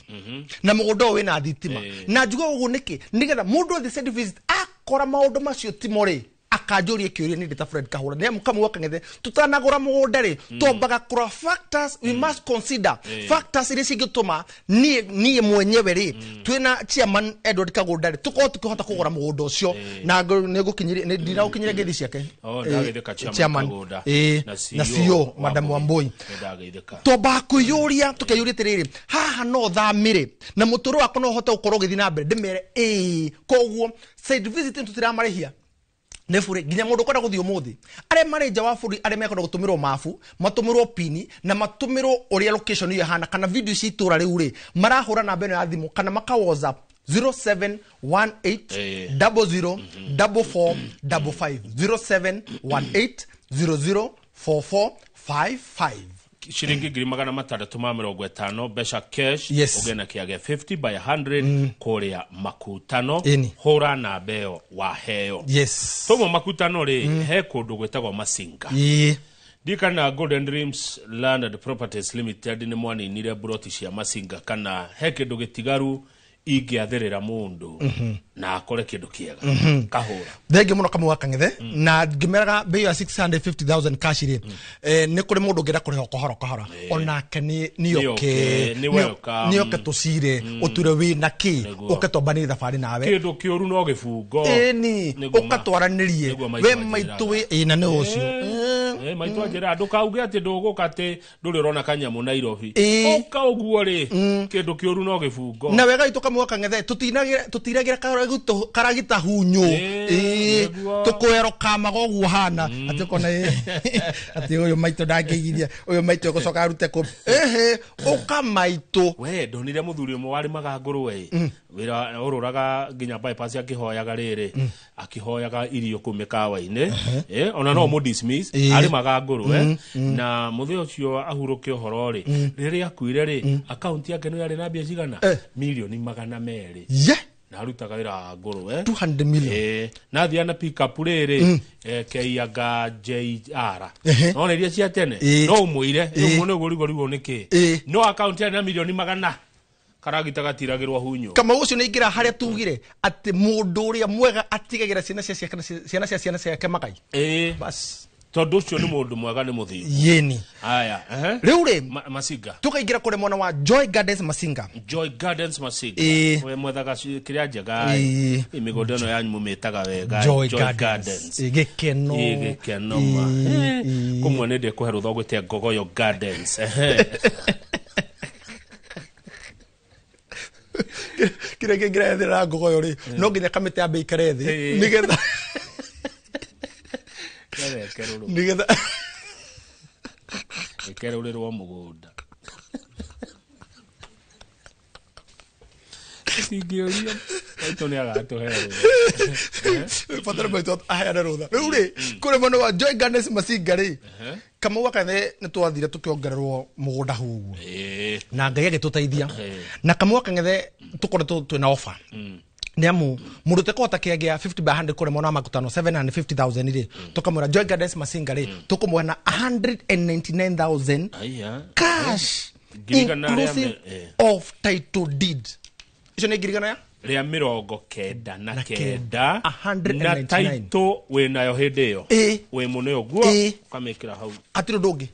na mũgũnda ũyũ wĩna thitima. Na njuga ũguo nĩkĩ? Nĩgetha mũndũ athiĩ site visit akora maũndũ macio timo rĩ, akanjũria kĩũria nĩ ndĩ ta Fred Kahũra. Nĩ amu Kamau wa Kang'ethe tũtanagũra mũgũnda rĩ, twambaga kũrora factors. We must consider factors iria cingĩtũma niĩ mwenyewe rĩ, twĩna chairman Edward Kagũnda rĩ, tũkorwo tũkĩhota kũgũra mũgũnda ũcio. Na nĩ ndinagũkinyĩria ngeithi ciake, chairman na CEO Madam Wambui. Twambaga kwĩyũria, tũkeyũria atĩrĩrĩ, haha no thamĩre na mũtũrĩre wakwa no ũhote gũkorwo ũgĩthiĩ na mbere? Ndĩmere ĩĩ. Koguo site visit tũtiramarĩhia, nĩ bure nginya mũndũ ũkwenda gũthiĩ ũmũthĩ. Arĩa marĩ nja wa bũrũri, arĩa mekwenda gũtũmĩrwo mabu, matũmĩrwo pini na matũmĩrwo ũrĩa location ĩyo ĩhana kana video cia itũra rĩu rĩ, marahũra namba ĩno ya thimũ kana maka WhatsApp 0718 00 44 55, 0718 00 44 55. Ciringi 650,000 mbeca cash. Yes. Ũgĩe na kĩage 50 by 100 kũrĩa Makutano. Hũra namba ĩyo waheo. Yes. Tũmwe Makutano rĩ, he kũndũ gwĩtagwo Masinga. Ndikana Golden Dreams Land and Properties Limited nĩ mwaninire buroti cia Masinga, kana he kĩndũ gĩtigaru Ingĩathĩrĩra mũndũ na akore kĩndũ kĩega. Kahũra. Thengi muno Kamau wa Kang'ethe, na ngĩmeraga bei ya 650,000 cash rĩ, nĩ kũrĩ mũndũ ũngĩenda kũrĩha o kahora kahora, onake nĩ nĩoke. Nĩ welcome. Nĩoke tũcire ũture wĩ na kĩ, ũke twambanĩrie thabarĩ nawe. Kĩndũ kĩũru no gĩbungo. Ĩni. Nĩguo ũkatwaranĩrie nĩguo maitũ we anjĩraga. Maitũ wĩ ĩ na nĩ ũcio. Maitũ anjĩra ndũkauge atĩ ndũgũka atĩ ndũrĩ ũrona kanyamũ Nairobi. Ũka ũguo rĩ, kĩndũ kĩũru no gĩbungo. Na wega witũ Kamau wa Kang'ethe, tũtinagĩra karagita hunyũ. Nĩguo. Tũkwero kamaga ũguo hana atĩ ũkona atĩ ũyũ maitũ ndangĩigithia, ũyũ maitũ egũcoka arute kũ ĩhĩ ũka maitũ. We ndonire mũthuri ũmwe warĩmaga ngũrwe wĩra ũrũraga nginya bypass akĩhoyaga rĩrĩ, akĩhoyaga irio kũu mĩkawa-inĩ. Ona no mũ dismiss, arĩmaga ngũrwe na mũthĩ ũcio ahurũke ũhoro rĩ, rĩrĩa akuire rĩ, akaunti yake nĩ yarĩ na mbia cigana 200,000,000. Na arutaga wĩra wa ngũrwe. 200 million. Na athiaga na pick-up rĩrĩ, keianga JR. No nĩ iria cia tene. No ũmwĩre, rĩu mũndũ ũguo ũrigwo nĩ kĩ. No akaunti yarĩ na 100,000,000. Karagita gatiragĩrwo hunyũ. Kamau ũcio nĩ aingĩra harĩa tugire atĩ mũndũ ũrĩa mwega atigagĩra ciana cia ciana ciana cia ciana ciake magai. Bas. Tondũ ũcio nĩ mũndũ mwega, nĩ mũthingu. Yeni. Aya, ehe. Rĩu rĩ, Masinga. Tukaingĩra kũrĩ mwena wa Joy Gardens Masinga. Joy Gardens Masinga. We mwethaga kĩrĩa njega. Ĩ mĩgũnda ĩno yanyu mũmĩtaga wega. Joy Gardens. Gĩkeno. Gĩkeno ma. Kũmwe nĩ ndĩkũhe rũtha ũgwĩte Ngogoyo Gardens. Ehe. Kĩrĩa kĩngĩrethera Ngogoyo rĩ, no nginya kamĩtĩ yambe ĩikare thĩ, nĩgetha Nĩgetha nĩgetha ĩkerũrĩrwo mũgũnda. Ingĩũria maitũ nĩ agatũhe rũtha. Batara maitũ aheane rũtha. Rĩu rĩ, kũrĩ mwena wa Joy Gardens Masinga rĩ, Kamau wa Kang'ethe nĩ twathire tũkĩongererwo mũgũnda hau ũguo. Na Ngai agĩtũteithia. Na Kamau wa Kang'ethe tũkoretwo twĩna offer. Nĩ amu mũndũ ũtekũhota kĩangĩa 50 by 100 kũrĩ mwena wa Makutano 750,000 rĩ, tũkamwĩra Joy Gardens Masinga rĩ, tũkũmũhe na 199,000 Aya. cash, Ngirigana rĩa inclusive of title deed. Icio nĩ ngirigana ya rĩa 99, 199. na title wĩnayo hĩndĩ ĩyo. Wĩ mũne ũguo ũkamĩkĩra hau. Hatirĩ ũndũ ũngĩ.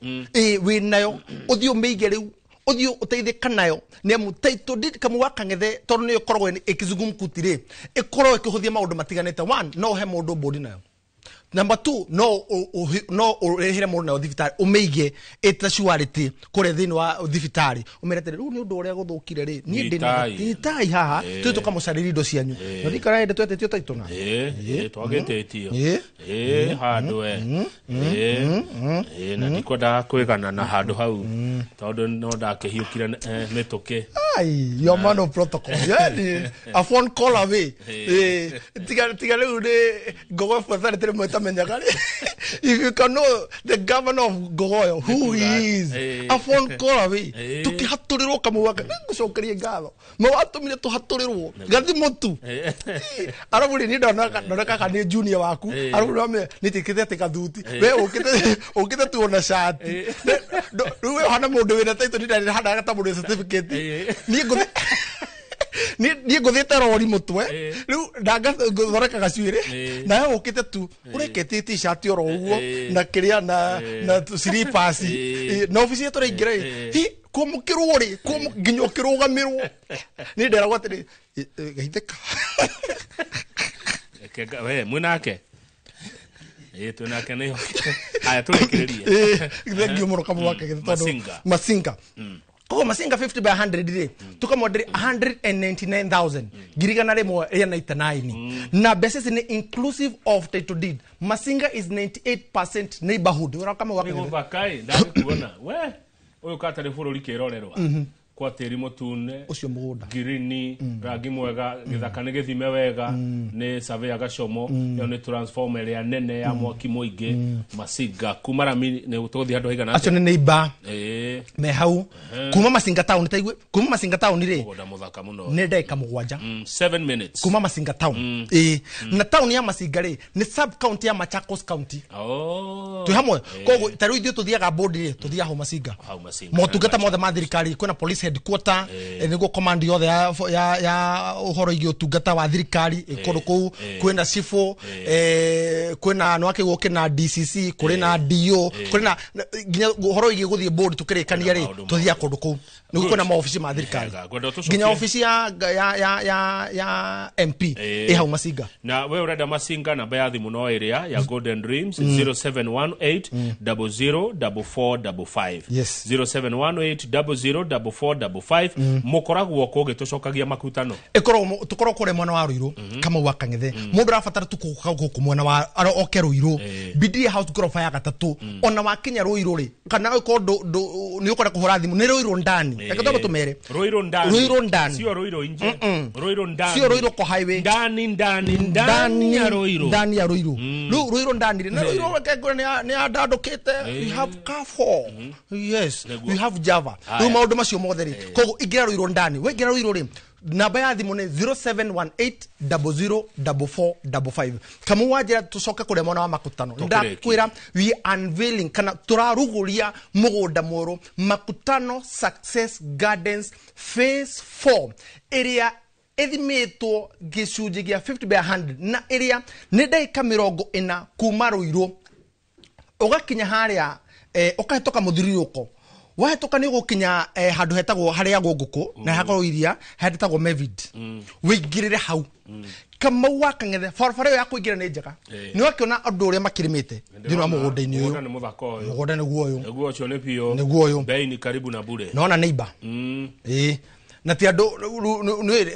Wĩ nayo, ũthiĩ ũmĩige rĩu, ũthiĩ ũteithĩka nayo, nĩ amu title deed Kamau wa Kang'ethe tondũ nĩyo ĩkoragwo ĩkĩzungumkuti rĩ, ĩkoragwo ĩkĩhũthia maũndũ matiganĩte. One, no ũhe mũndũ mbũndi nayo. Number two, no ũrĩhĩre mũndũ nayo thibitarĩ, ũmĩige ĩta surety kũrĩa thĩinĩ wa thibitarĩ, ũmĩre atĩrĩ, rĩu nĩ ũndũ ũrĩa gũthũkire rĩ, niĩ ndĩ na Nyitai. nyitai haha, tũthiĩ tũkamũcarĩria indo cianyu. Na ndikara hĩndĩ twetĩtio title na. Twagĩtĩtio. Handũ we. Na ndikwendaga kwĩgana na handũ hau tondũ no ndakĩhiũkire mĩtũkĩ. Ai, your man of protocol. Yani, a phone call away. Tiga tiga rĩu nĩ Ngogoyo Authority rĩmwe ĩtamenyaga rĩ. If you can know the governor of Ngogoyo, who he is, a phone call away. Tũkĩhatũrĩrwo Kamau wa Kang'ethe, ngũcokerie ngatho. Ma watũmire tũhatũrĩrwo. Gathimũ tu. Arabu rĩ, niĩ ndona kaka nĩ junior waku. Arabu nĩ nĩtĩkĩte atĩ gathuti. We ũkĩte tu ona shati. Rĩu we ũhana mũndũ wĩna title, niĩ ndahanaga ta mũndũ wĩ certificate. Niĩ ngũthi niĩ ngũthĩte rori mũtwe rĩu ngũthondeka gacuĩrĩ, nawe ũkĩte tu ũreketie t-shirt oro ũguo na kĩrĩa na slippers. Na obici tũraingĩra ĩ, hi kwamũkĩrwo rĩ, nginya ũkĩrũgamĩrwo niĩ nderagwo atĩrĩ, geithĩka. Reke we mwĩnake, twĩnake nĩyo. Aya, tũrĩkĩrĩrie. Thengiũ mũno Kamau wa Kang'ethe tondũ Masinga. Masinga. Koguo Masinga 50 by 100 rĩ, tũkamwenderia 199,000, 199,000, na mbeca ici nĩ inclusive of title deed. Masinga is 98% neighborhood. Ũra Kamau wa Nĩ Kang'ethe. gũthaka ĩ, ndagĩkuona we ũyũ katarĩ bũrũri kĩrorerwa kwa tĩri mũtune ũcio mũgũnda ngirini, rangi mwega, gĩthaka nĩ gĩthime wega nĩ surveyor Gacomo. Ĩyo nĩ transformer ĩrĩa nene ya mwaki mũingĩ Masinga kuma rami nĩ tũgũthiĩ handũ haigana Acio nĩ neighbor me hau kuma Masinga town, taigue kuma Masinga town rĩ, Mũgũnda mũthaka mũno. Nĩ ndagĩka 7. 7 minutes. Kuma Masinga town. Ĩ na town ya Masinga rĩ, nĩ sub county ya Machakos County. Twĩ hamwe. Koguo ta rĩu ithuĩ tũthiaga board rĩ, tũthiaga hau Masinga. Hau Masinga. Motungata mothe ma thirikari, kwĩna police headquarter, nĩguo command yothe ya ũhoro igiĩ ũtungata wa thirikari kũndũ kũu. Kwĩna cibũ, kwĩna nĩwakĩguo kĩna DCC, kũrĩ na DO, kũrĩ na nginya ũhoro igiĩ gũthiĩ board tũkĩrĩkania rĩ, tũthiaga kũndũ kũu nĩguo kwĩna maobici ma thirikari, nginya obici ya MP ĩ hau Masinga. Na we urenda Masinga, namba ya thimu no ĩrĩa ya Golden Dreams, 0718 004455. Yes. 0718 004455. Mũkoragwo kũ gĩtũcokagia makutano? Ĩkoragwo tũkoragwo kũrĩa mwena wa Ruiru. Kamau wa Kang'ethe, mũndũ arabatara tu gũka gũkũ mwena wa oke Ruiru, Bidia House ngoroba ya gatatũ. Ona wakinya Ruiru rĩ, kana ũkorwo nĩ ũkwenda kũhũra thimũ, nĩ Ruiru ndani. Reke twambe tũmere Ruiru ndani. Ruiru ndani. Sio Ruiru nje. Ruiru ndani. Sio Ruiru ko highway. Ndani ndani ndani ya Ruiru. Ndani ya Ruiru. Rĩu Ruiru ndani rĩ, na Ruiru reke ngwĩre nĩ andandũkĩte. We have Carrefour, yes, we have Java. Rĩu maũndũ macio mothe rĩ, koguo ingĩra Ruiru ndani. We ingĩra Ruiru rĩ, namba ya thimũ nĩ 0718004455. Kamau wa njĩra tũcoke kũrĩa mwena wa Makutano. Ndakwĩra we unveiling kana tũrarugũria mũgũnda mwerũ, Makutano Success Gardens phase 4, ĩrĩa ĩthimĩtwo gĩcunjĩ gĩa 50 by 100, na ĩrĩa nĩ ndagĩka 40 kuma Ruiru ũgakinya harĩa, ũkahĩtũka mũthiũrũrũko, wahĩtũka nĩ ũgũkinya handũ hetagwo harĩa ngũkũ na hakorwo iria hetagwo Mevid, wĩingĩrĩre hau. Kamau wa Kang'ethe, barabara ĩyo ya kũingĩra nĩ njega. Nĩ wakĩona andũ ũrĩa makĩrĩmĩte thĩinĩ wa mũgũnda-inĩ ũyũ. Mũgũnda nĩ mũthaka ũyũ. Mũgũnda nĩguo ũyũ. Nĩguo ũcio nĩ biũ. Nĩguo ũyũ. Bei ni karibu na bure. Nona neighbor. Ĩĩ, na ti andũ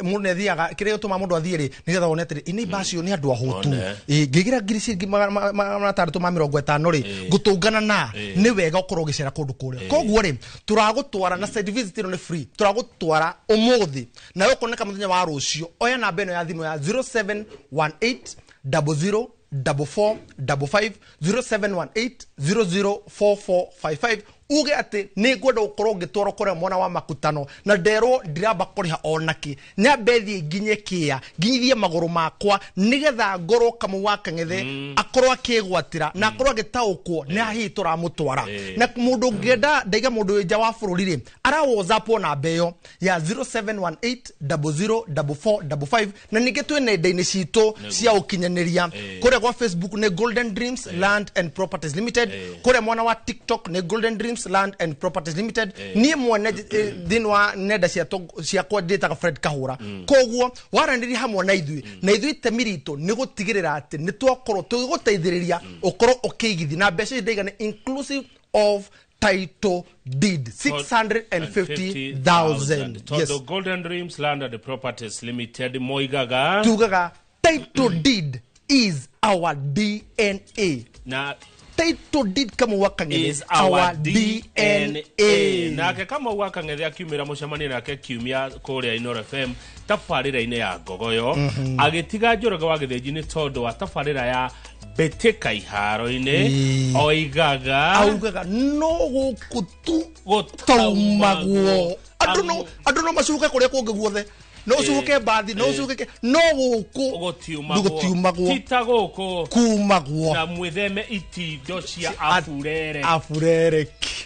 mũndũ nĩathiaga kĩrĩa gĩtũmaga mũndũ athiĩ rĩ, nĩgetha wone atĩrĩ neighbor acio nĩ andũ ahũtu. Ngĩgĩra ngiri ciringi 650 rĩ, ngũtũngana na nĩ wega ũkorwo ũgĩcera kũndũ kũrĩa. Koguo rĩ, tũragũtwara na site visit ĩno nĩ free, tũragũtwara ũmũthĩ nawe ũkoneka mũthenya wa rũciũ. Oya namba ĩno ya thimũ ya 0718 00 4455, 0718 004455, uge atĩ nĩ ngwenda gũkorwo ngĩtwarwo kũrĩa mwena wa Makutano, na nderwo ndiramba kũrĩha onakĩ, nyambe thiĩ nginye kĩa nginyithie magũrũ makwa, nĩgetha ngorwo Kamau wa Kang'ethe akorwo akĩgwatĩra na akorwo agĩtaũkwo nĩ hihi tũramũtwara. Na mũndũ ũngĩenda ndaiga mũndũ wĩ nja wa bũrũri rĩ, ara WhatsApp namba ĩyo ya 0718 004455. Na ningĩ twĩ nenda-inĩ citũ cia ũkinyanĩria. Kũrĩa kwa Facebook nĩ Golden Dreams Land and Properties Limited, kũrĩa mwena wa TikTok nĩ Golden Dreams Land and Properties Limited. Niĩ mwene thĩinĩ wa nenda ciakwa ndĩtaga Fred Kahũra. Koguo waranĩria hamwe na ithuĩ, na ithuĩ itemi ritũ nĩ gũtigĩrĩra atĩ nĩ twakorwo tũgĩgũteithĩrĩria ũkorwo ũkĩigithia na mbeca ici ndaiga nĩ inclusive of title deed, 650,000. Yes. Tondũ Golden Dreams Land and Properties Limited moigaga, tugaga title deed is our DNA. Na title deed Kamau wa Kang'ethe is our DNA. Nake Kamau wa Kang'ethe akiumĩra mũcemanio nake kiumia kũrĩa Inooro FM tabarĩra-inĩ ya Ngogoyo, agĩtiga Njoroge wa Gĩthĩnji nĩ tondũ wa tabarĩra ya mbĩtĩka iharo-inĩ, oigaga augaga no gũkũ tu gũtaumagwo. Andũ no macuke kũrĩa kũngĩ guothe, no ũcuke mbathi, no ũcuke, no gũkũ gũtiumagwo, tita gũkũ kumagwo. Na mwĩtheme itindo cia aburere. Aburereki.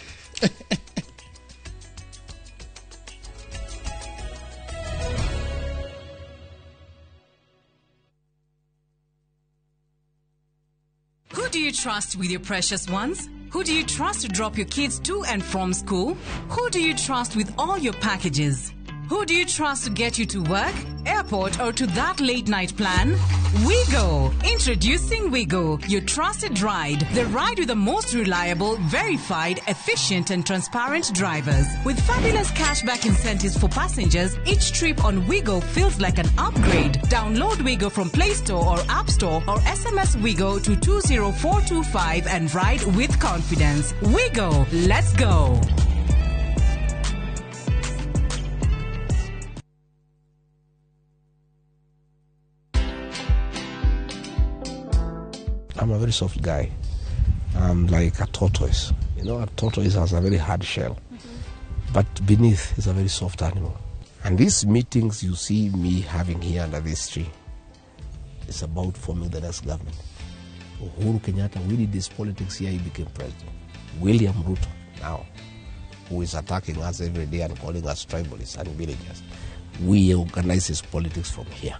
Who do you trust with your precious ones? Who do you trust to drop your kids to and from school? Who do you trust with all your packages? Who do you trust to get you to work, airport, or to that late night plan? Wigo! Introducing Wigo, your trusted ride. The ride with the most reliable, verified, efficient, and transparent drivers. With fabulous cashback incentives for passengers, each trip on Wigo feels like an upgrade. Download Wigo from Play Store or App Store, or SMS Wigo to 20425 and ride with confidence. Wigo, let's go! I'm a very soft guy. I'm like a tortoise. You know, a tortoise has a very hard shell, but beneath is a very soft animal. And these meetings you see me having here under this tree, it's about forming the next government. Uhuru Kenyatta, we did this politics here, he became president. William Ruto, now, who is attacking us every day and calling us tribalists and villagers, we organize his politics from here.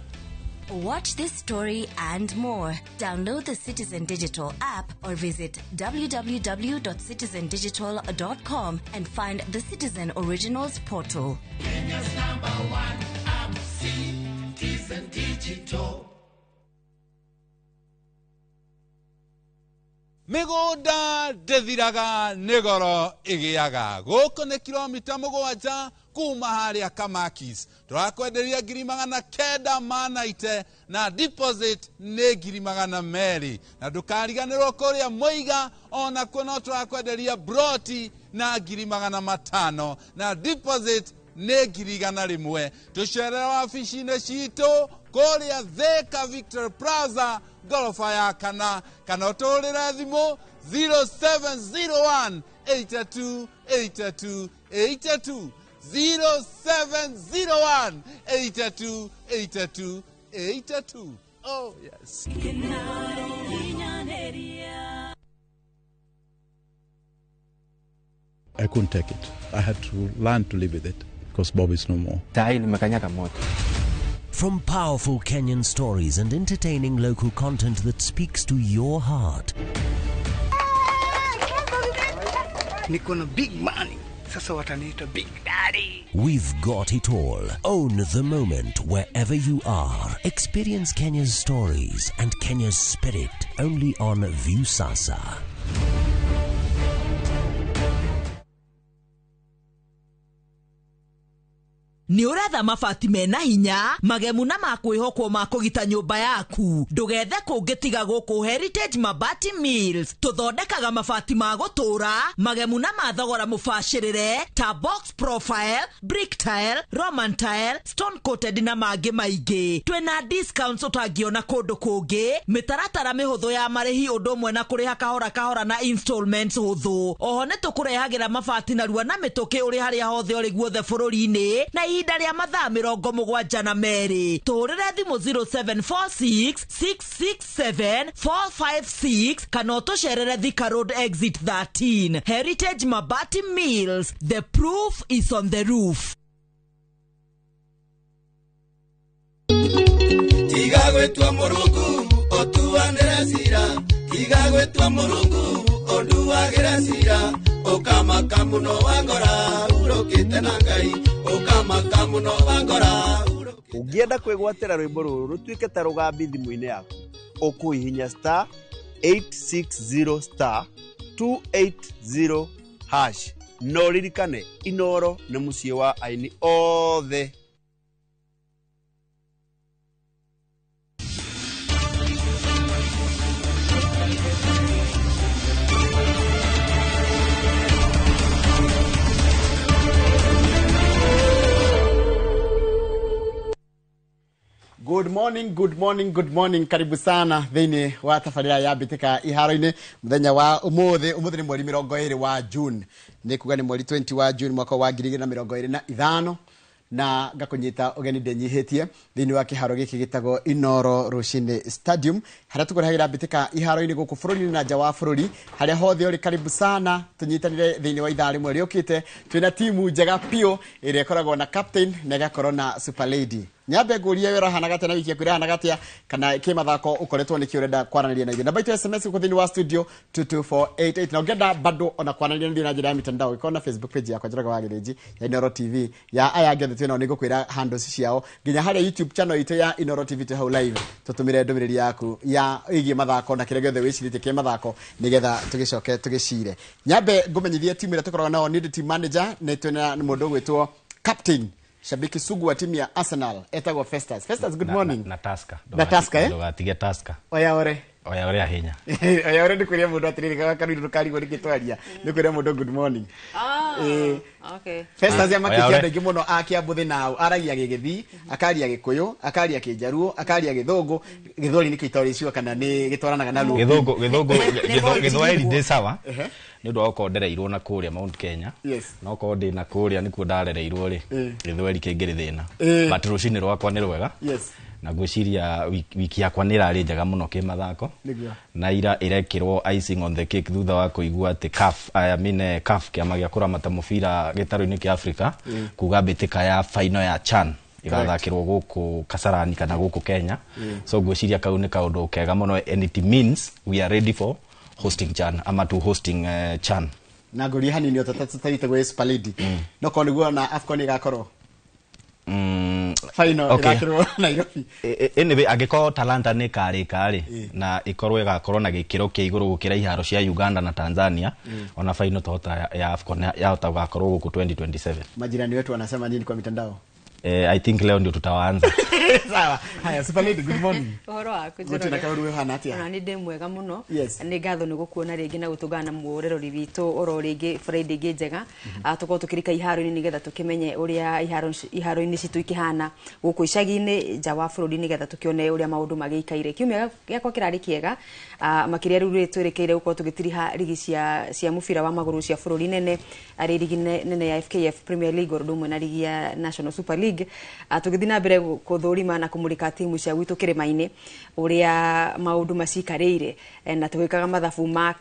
Watch this story and more. Download the Citizen Digital app or visit www.citizendigital.com and find the Citizen Originals portal. Kenya's number one app, Citizen Digital. Mĩgũnda ndĩthiraga nĩ goro ĩgĩaga gũkũ nĩ kilomita 7 kuma harĩa Kamakis tũrakwenderia 990 na deposit nĩ 200 na ndũkariganĩrwo kũrĩa Mũiga onakuo no tũrakwenderia broti na 500 na deposit nĩ 100,000 tũcerere wabici-inĩ citũ kũrĩa Thika Victory Plaza ngoroba ya kana kana ũtũhũrĩre thimũ 0701 82 82 82 0701 82 82 82. Oh yes. I couldn't take it. I had to learn to live with it because Bob is no more. From powerful Kenyan stories and entertaining local content that speaks to your heart. Niko na big money. Sasa wataniita Big Daddy. We've got it all. Own the moment wherever you are. Experience Kenya's stories and Kenya's spirit only on Viusasa. Nĩ ũretha mabati mena hinya magemu na makwĩhokwo ma kũgita nyũmba yaku ndũgethe kũngĩ tiga gũkũ Heritage Mabati Mills tũthondekaga mabati ma gũtũra magemu na mathogora mũbacĩrĩre ta box profile, brick tile, roman tile, stone coated na mangĩ maingĩ twĩna discounts ũtangĩona kũndũ kũngĩ mĩtaratara mĩhũthũ ya marĩhi ũndũ ũmwe na kũrĩha kahora kahora na installments hũthũ oho nĩ tũkũrehagĩra mabati narua na mĩtũkĩ ũrĩ harĩa hothe ũrĩ guothe bũrũri-inĩ na ihinda rĩa mathaa 72 tũhũrĩre thimũ 0746 667 456 kana ũtũcerere Thika Road exit 13. Heritage Mabati Mills, the proof is on the roof. Tiga gwĩtua Mũrungu ũtuanĩre cira, tiga gwĩtua Mũrungu ũnduagĩre cira, ũkamaka mũno wangora urũkĩte na Ngai, ũkamaka mũno wangora. Ũngĩenda kwĩgwatĩra rwĩmbo rũrũ rũtuĩke ta rũgambi thimũ-inĩ yaku, ũkũhihinya star 860 star 280 hash. No ririkane Inoro nĩ mũciĩ wa aini othe. Good morning, good morning, good morning. Karibu sana thĩinĩ wa tabarĩra ya Mbĩtĩka iharo-inĩ mũthenya wa ũmũthĩ. Ũmũthĩ nĩ mweri 20 wa June, nĩ kuga nĩ mweri 20 wa June mwaka wa 2025, na ngakũnyita ũgeni ndĩnyihĩtie thĩinĩ wa kĩharo gĩkĩ gĩtagwo Inoro Rũcinĩ Stadium, harĩa tũkũrehagĩra mbĩtĩka iharo-inĩ gũkũ bũrũri-inĩ na nja wa bũrũri, harĩa hothe ũrĩ karibu sana tũnyitanĩre thĩinĩ wa ithaa rĩmwe rĩũkĩte. Twĩna timu njega biũ ĩrĩa ĩkoragwo na captain na ĩgakorwo na super lady. Nyambe ngurie wĩra hana gatia na wiki yaku ĩrahana gatia, kana kĩ mathako ũkoretwo nĩkĩ ũrenda kwaranĩria na ithuĩ. Namba itũ SMS gũkũ thĩinĩ wa studio 22488, na ũngĩenda bado ona kwaranĩria na ithuĩ na njĩra ya mitandao, ĩkorwo na Facebook page yakwa Njoroge wa Gĩthĩnji ya Inoro TV, ya aya angĩ othe twĩ nao nĩngũkwĩra handles ciao nginya harĩa YouTube channel itũ ya Inoro TV twĩ hau live. Tũtũmĩre ndũmĩrĩri yaku ya ĩgiĩ mathako na kĩrĩa gĩothe wĩcirĩtie kĩ mathako nĩgetha tũgĩcoke tũgĩcire. Nyambe ngũmenyithie timu ĩrĩa tũkoragwo nao nĩ team manager, nĩ twĩna mũndũ ũgwĩtwo captain shabiki sugu wa timu ya Arsenal etagwo Festus. Festus, good morning. Na Tusker. Na Tusker, eh? Ndogatige Tusker. Oya ore. Oya ore ahinya. Oya ore ndikuria mundu atiriri karuiru ndukarigwo niki twaria. Nikuria mundu good morning. Ah. Okay. Festus ya makikia andũ aingĩ mũno a Kiambu thĩna aragia Gĩgĩthii, akaria Gĩkũyũ, akaria Kĩnjaruo, akaria Gĩthũngũ. Gĩthweri nĩkĩo itarĩ kana nĩ gĩtwaranaga na Luo. Gĩthũngũ Gĩthũngũ Gĩthweri ndĩ sawa. Nĩ ũndũ wa gũkorwo ndereirwo na kũrĩa Mount Kenya. Yes. No korwo ndĩ na kũrĩa nĩkuo ndarereirwo rĩ, Gĩthweri kĩngĩrĩ thĩna. But rũcinĩ rwakwa nĩ rwega. Yes. Na ngwĩciria wiki yakwa nĩ ĩrarĩ njega mũno kĩmathako. Na ira ĩrekĩrwo icing on the cake thutha wa kũigua atĩ CAF, I mean, CAF, kĩama gĩa kũramata mũbira gĩtarũ-inĩ kĩa Africa, kuga mbĩtĩka ya final ya CHAN ĩgathakĩrwo gũkũ Kasarani kana gũkũ Kenya. So ngwĩciria kau nĩ kaũndũ kega mũno, and it means we are ready for hosting CHAN, ama to hosting CHAN. Na ngũrie hanini o tatatarite gwĩ Super Lady, no korwo nĩguo na AFCON ĩgakorwo final ĩgakĩrwo Nairobi. Anyway, angĩkorwo Talanta nĩ ĩkarĩka rĩ, na ĩkorwo ĩgakorwo na gĩkĩro kĩa igũrũ gũkĩra iharo cia Uganda na Tanzania, ona final tohota ya AFCON yahota gũgakorwo gũkũ 2027. Majirani wetu wanasema nini kwa mitandao? I think leo ndio tutawaanza. Sawa. Haya, Super Lady, good morning. Ũhoro waku? Gũtirĩ na kaũndũ, ũhana atĩa? Ona nĩ ndĩ mwega mũno. Yes. Nĩ ngatho nĩ gũkuona rĩngĩ na gũtũngana na mũrerori witũ oro rĩngĩ Friday ĩngĩ njega. Tũkorwo tũkĩrika iharo-inĩ nĩgetha tũkĩmenye ũrĩa iharo-inĩ citũ ikĩhana gũkũ icagi-inĩ, nja wa bũrũri, nĩgetha tũkĩone ũrĩa maũndũ magĩikaire. Kiumia gĩakwa kĩrarĩ kĩega, makĩria rĩu rĩ twĩrĩkĩire gũkorwo tũgĩtiriha rigi cia mũbira wa magũrũ cia bũrũri nene, arĩ rigi nene ya FKF Premier League ũndũ ũmwe na rigi ya National Super League. Tũgĩthiĩ na mbere kũthũrima na kũmũrĩka timu cia gwitũ kĩrĩma-inĩ ũrĩa maũndũ macikarĩire, na tũgĩkaga mathabu ma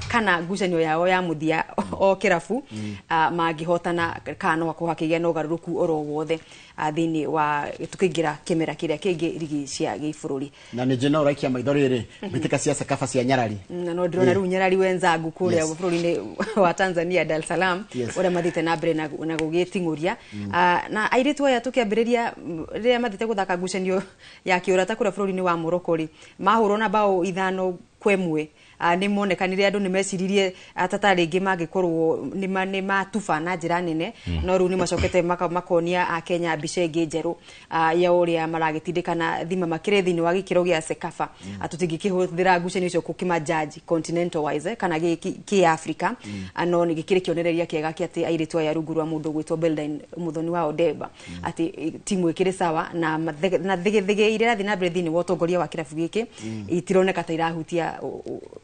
kana ngucanio yao ya mũthia o kĩrabu mangĩhotana kana no hakorwo hakĩgĩa na ũgarũrũku oro wothe thĩinĩ wa tũkĩingĩra kĩmera kĩrĩa kĩngĩ rigi cia gĩbũrũri. Na nĩ njĩna ũraikia maitho rĩrĩ mbĩtĩka cia Sekafa cia Nyarari. Na no ndĩrona rĩu Nyarari wenzangu kũrĩa bũrũri-inĩ wa Tanzania, Dar es Salaam, ũrĩa mathiĩte na mbere na gũgĩting'ũria. Na airĩtu aya tũkĩambĩrĩria rĩrĩa mathiĩte gũthaka ngucanio ya kĩũrata kũrĩa bũrũri-inĩ wa Morocco rĩ, mahũrwo na bao 5-1. Nĩ monekanire andũ nĩ meciririe tata rĩngĩ mangĩkorwo nĩ matuba na njĩra nene, no rĩu nĩ macokete makonia a Kenya mbica ĩngĩ njerũ ya ũrĩa maragĩtindĩkana thima makĩrĩ thĩinĩ wa gĩkĩro gĩa Sekafa. Tũtingĩkĩhũthĩra ngucanio icio gũkĩma judge continental wise kana kĩ Africa, no nĩ gĩkĩrĩ kĩonereria kĩega kĩa atĩ airĩtu aya rungu rwa mũndũ gwĩtwo Beldine Muthoni wa Odemba atĩ timu ĩkĩrĩ sawa na thĩgĩthĩgĩ iria irathiĩ na mbere thĩinĩ wa ũtongoria wa kĩrabu gĩkĩ itironeka ta irahutia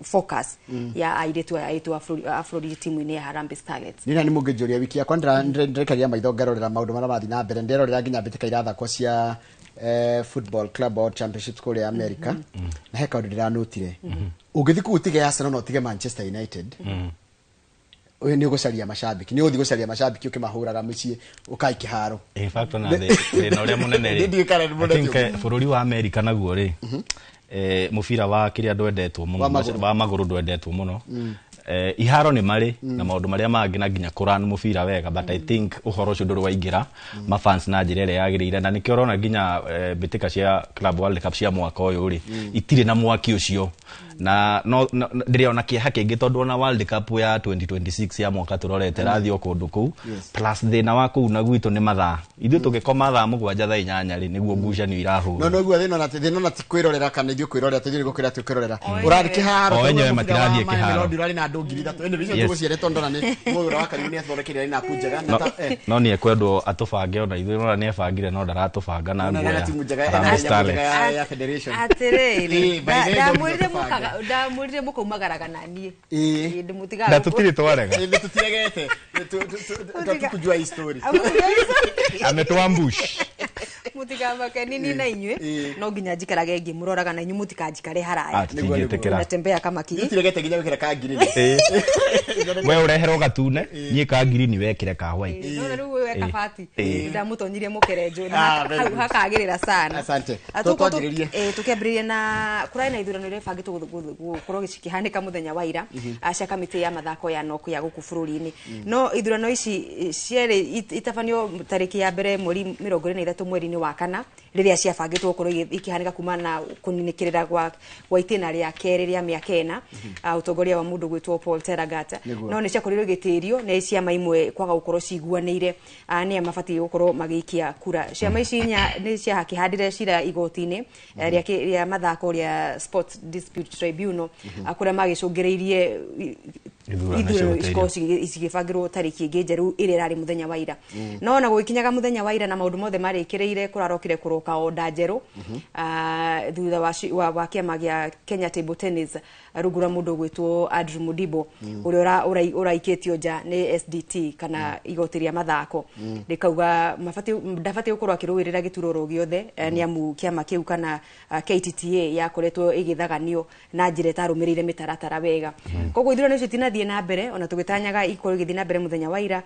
focus ya airĩtu aya aitũ a bũrũri timu-inĩ ya Harambee Starlets. Nina nĩ mũngĩnjũria wiki yakwa ndĩrekagia maitho ngarorera maũndũ marĩa marathiĩ na mbere, ndĩrerorera nginya mbĩtĩka irathakwo cia Football Club World Championships kũrĩa America, na he kaũndũ ndĩranotire. Ũngĩthiĩ kũu ũtige Arsenal na ũtige Manchester United, ũyũ nĩ ũgũcaria macambĩki, nĩ ũgũthiĩ gũcaria macambĩki ũkĩmahũraga mũciĩ ũkai kĩharo. In fact, ona thĩna ũrĩa mũnene rĩ, Ndiũĩ kana nĩ I think mũnene. Bũrũri wa America naguo rĩ, mũbira wa kĩrĩa ndwendetwo mũno, Wa magũrũ. wa magũrũ ndwendetwo mũno. Iharo nĩ marĩ na maũndũ marĩa mangĩ na nginya kũran mũbira wega, but I think ũhoro ũcio ndũrĩ waingĩra mafans na njĩra ĩrĩa yagĩrĩire, na nĩkĩo ũrona nginya mbĩtĩka cia Club World Cup cia mwaka ũyũ rĩ, itirĩ na mwaki ũcio, na no ndĩrĩ ona kĩeha kĩngĩ tondũ ona World Cup ya 2026 ya mwaka tũrorete rathiĩ o kũndũ kũu. Plus thĩna wa kũu na gwitũ nĩ mathaa, ithuĩ tũgĩkoma thaa 7 thaa 8 rĩ, nĩguo ngucanio irahũrwo. No noguo thĩna ona ti kwĩrorera kana ithuĩ kwĩrorera, tũthiĩ gũkwĩra twĩkwĩrorera ũrathiĩ kĩharo. O enyewe matirathiĩ kĩharo. Ũrarĩ na andũ 3,000 ĩndĩ bicio Yes. tũgũciarĩtwo ndona nĩ mũgũra wa karibu nĩ athondekeire line up njega na No, ta no nĩ ekwendwo atũbange ona ithuĩ, nona nĩ ebangire no ndaratũbanga na Ona nguo na ya timu njega Harambee ena nyamũ njega Starlets. ya federation. Atĩrĩrĩ, Ĩ, by the way, ndamwĩrire no tũbange. ndamwĩrire mũkaumagaraga na niĩ. Ĩ. Ndĩmũtigaga Na tũtirĩ twarega. Ĩ, nĩ tũtiregete. Tatukujua hii story. Ametuambush. Mũtikamake nini na inyuĩ no nginya njikarage ngĩmũroraga na inyuĩ mũtikanjikare haraya. Ah, tũtingĩtĩkĩra. Natembea kama kii. Tũtiregete nginya gwĩkĩra ka ngirini. Ĩ. We ũreherwo gatune, niĩ ka ngirini wekĩre ka white. Nona rĩu we kabati Ĩ. ndamũtonyirie mũkerenjo na Ah, very hau good. hakagĩrĩra sana. Asante. Tũkũ Twanjĩrĩrie. Tũkĩambĩrĩria na kũrarĩ na ithurano iria ibangĩtwo gũkorwo cikĩhanĩka mũthenya wa ira, cia kamĩtĩ ya mathako ya NOC ya gũkũ bũrũri-inĩ, no ithurano ici cierĩ itabanio tarĩki ya mbere mweri 23 mweri-inĩ wa kana rĩrĩa ciabangĩtwo gũkorwo ikĩhanĩka kuma na kũninĩkĩrĩra gwa itĩna rĩa kerĩ rĩa mĩaka 4, ũtongoria wa mũndũ gwĩtwo Paul Tergat. Nĩguo. No nĩ ciakorirwo igĩtĩrio nĩ ciama imwe kwaga gũkorwo ciguanĩire nĩa mabatiĩ gũkorwo magĩikia kura. Ciama ici inya nĩ ciakĩhandire cira igoti-inĩ rĩa mathako rĩa Sports Dispute Tribunal, kũrĩa magĩcũngĩrĩirie Ithurano cikorwo cigĩbangĩrwo tarĩki ĩngĩ njerũ ĩrĩa ĩrarĩ mũthenya wa ira. No ona gũgĩkinyaga mũthenya wa ira na maũndũ mothe marĩkĩrĩire, kũrarokire kũroka onda njerũ thutha wa kĩama gĩa Kenya Table Tennis rungu rwa mũndũ ũgwĩtwo Andrew Mudibo, ũrĩa ũraikĩtio nja nĩ SDT kana igoti rĩa mathako, rĩkauga ndabatiĩ gũkorwo akĩrũĩrĩra gĩturwa oro gĩothe, nĩ amu kĩama kĩu kana KTTA yakoretwo ĩgĩthaganio na njĩra ĩtarũmĩrĩire mĩtaratara wega. Koguo ithurano icio itinathiĩ na mbere, ona tũgĩtanyaga ikorwo igĩthiĩ na mbere mũthenya wa ira.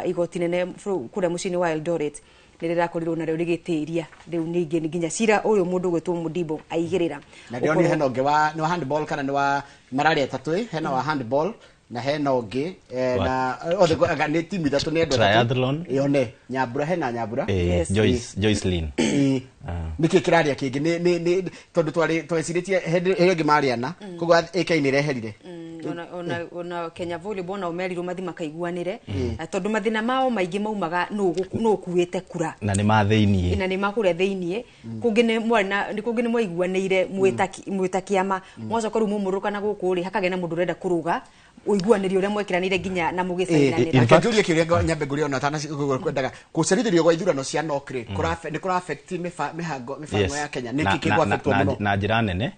Igoti nene kũrĩa mũciĩ-inĩ wa Eldoret nĩ rĩrakorirwo narĩo rĩgĩtĩria rĩu ningĩ nginya cira ũyũ mũndũ ũgwĩtwo Mudibo aigĩrĩra. Na ndĩronire hena ũngĩ wa nĩ wa handball kana nĩ wa mararia atatũ, hena wa handball na hena ũngĩ na othe nĩ timu ithatũ nĩ andũ triathlon yone Nyambura, hena Nyambura, Joyce Lynn. Nĩkĩ kĩraria kĩngĩ nĩ tondũ twecirĩtie hĩndĩ ĩngĩ mariana, koguo AK nĩ ĩreherire. Ona Kenya Volleyball nao merirwo mathi makaiguanĩre, tondũ mathĩna mao maingĩ maumaga nũ ũkuĩte kura na nĩ ma thĩiniĩ, na nĩ ma kũrĩa thĩiniĩ. Kũngĩ nĩ mwaiguanĩire mwĩta kĩama, mwacoka rĩu mũmũrũkana gũkũ rĩ, hakagĩa na mũndũ ũrenda kũrũga ũiguanĩri ũrĩa mwekĩranĩire nginya na mũgĩcainanĩra. Reke njũrie kĩũria nyambe ngũrie ona kwendaga kũcerithĩrio gwa ithurano cia NOC rĩ, nĩ kũra affect mĩbango ya Kenya? Nĩkĩ kĩgũ affect mũno na njĩra nene?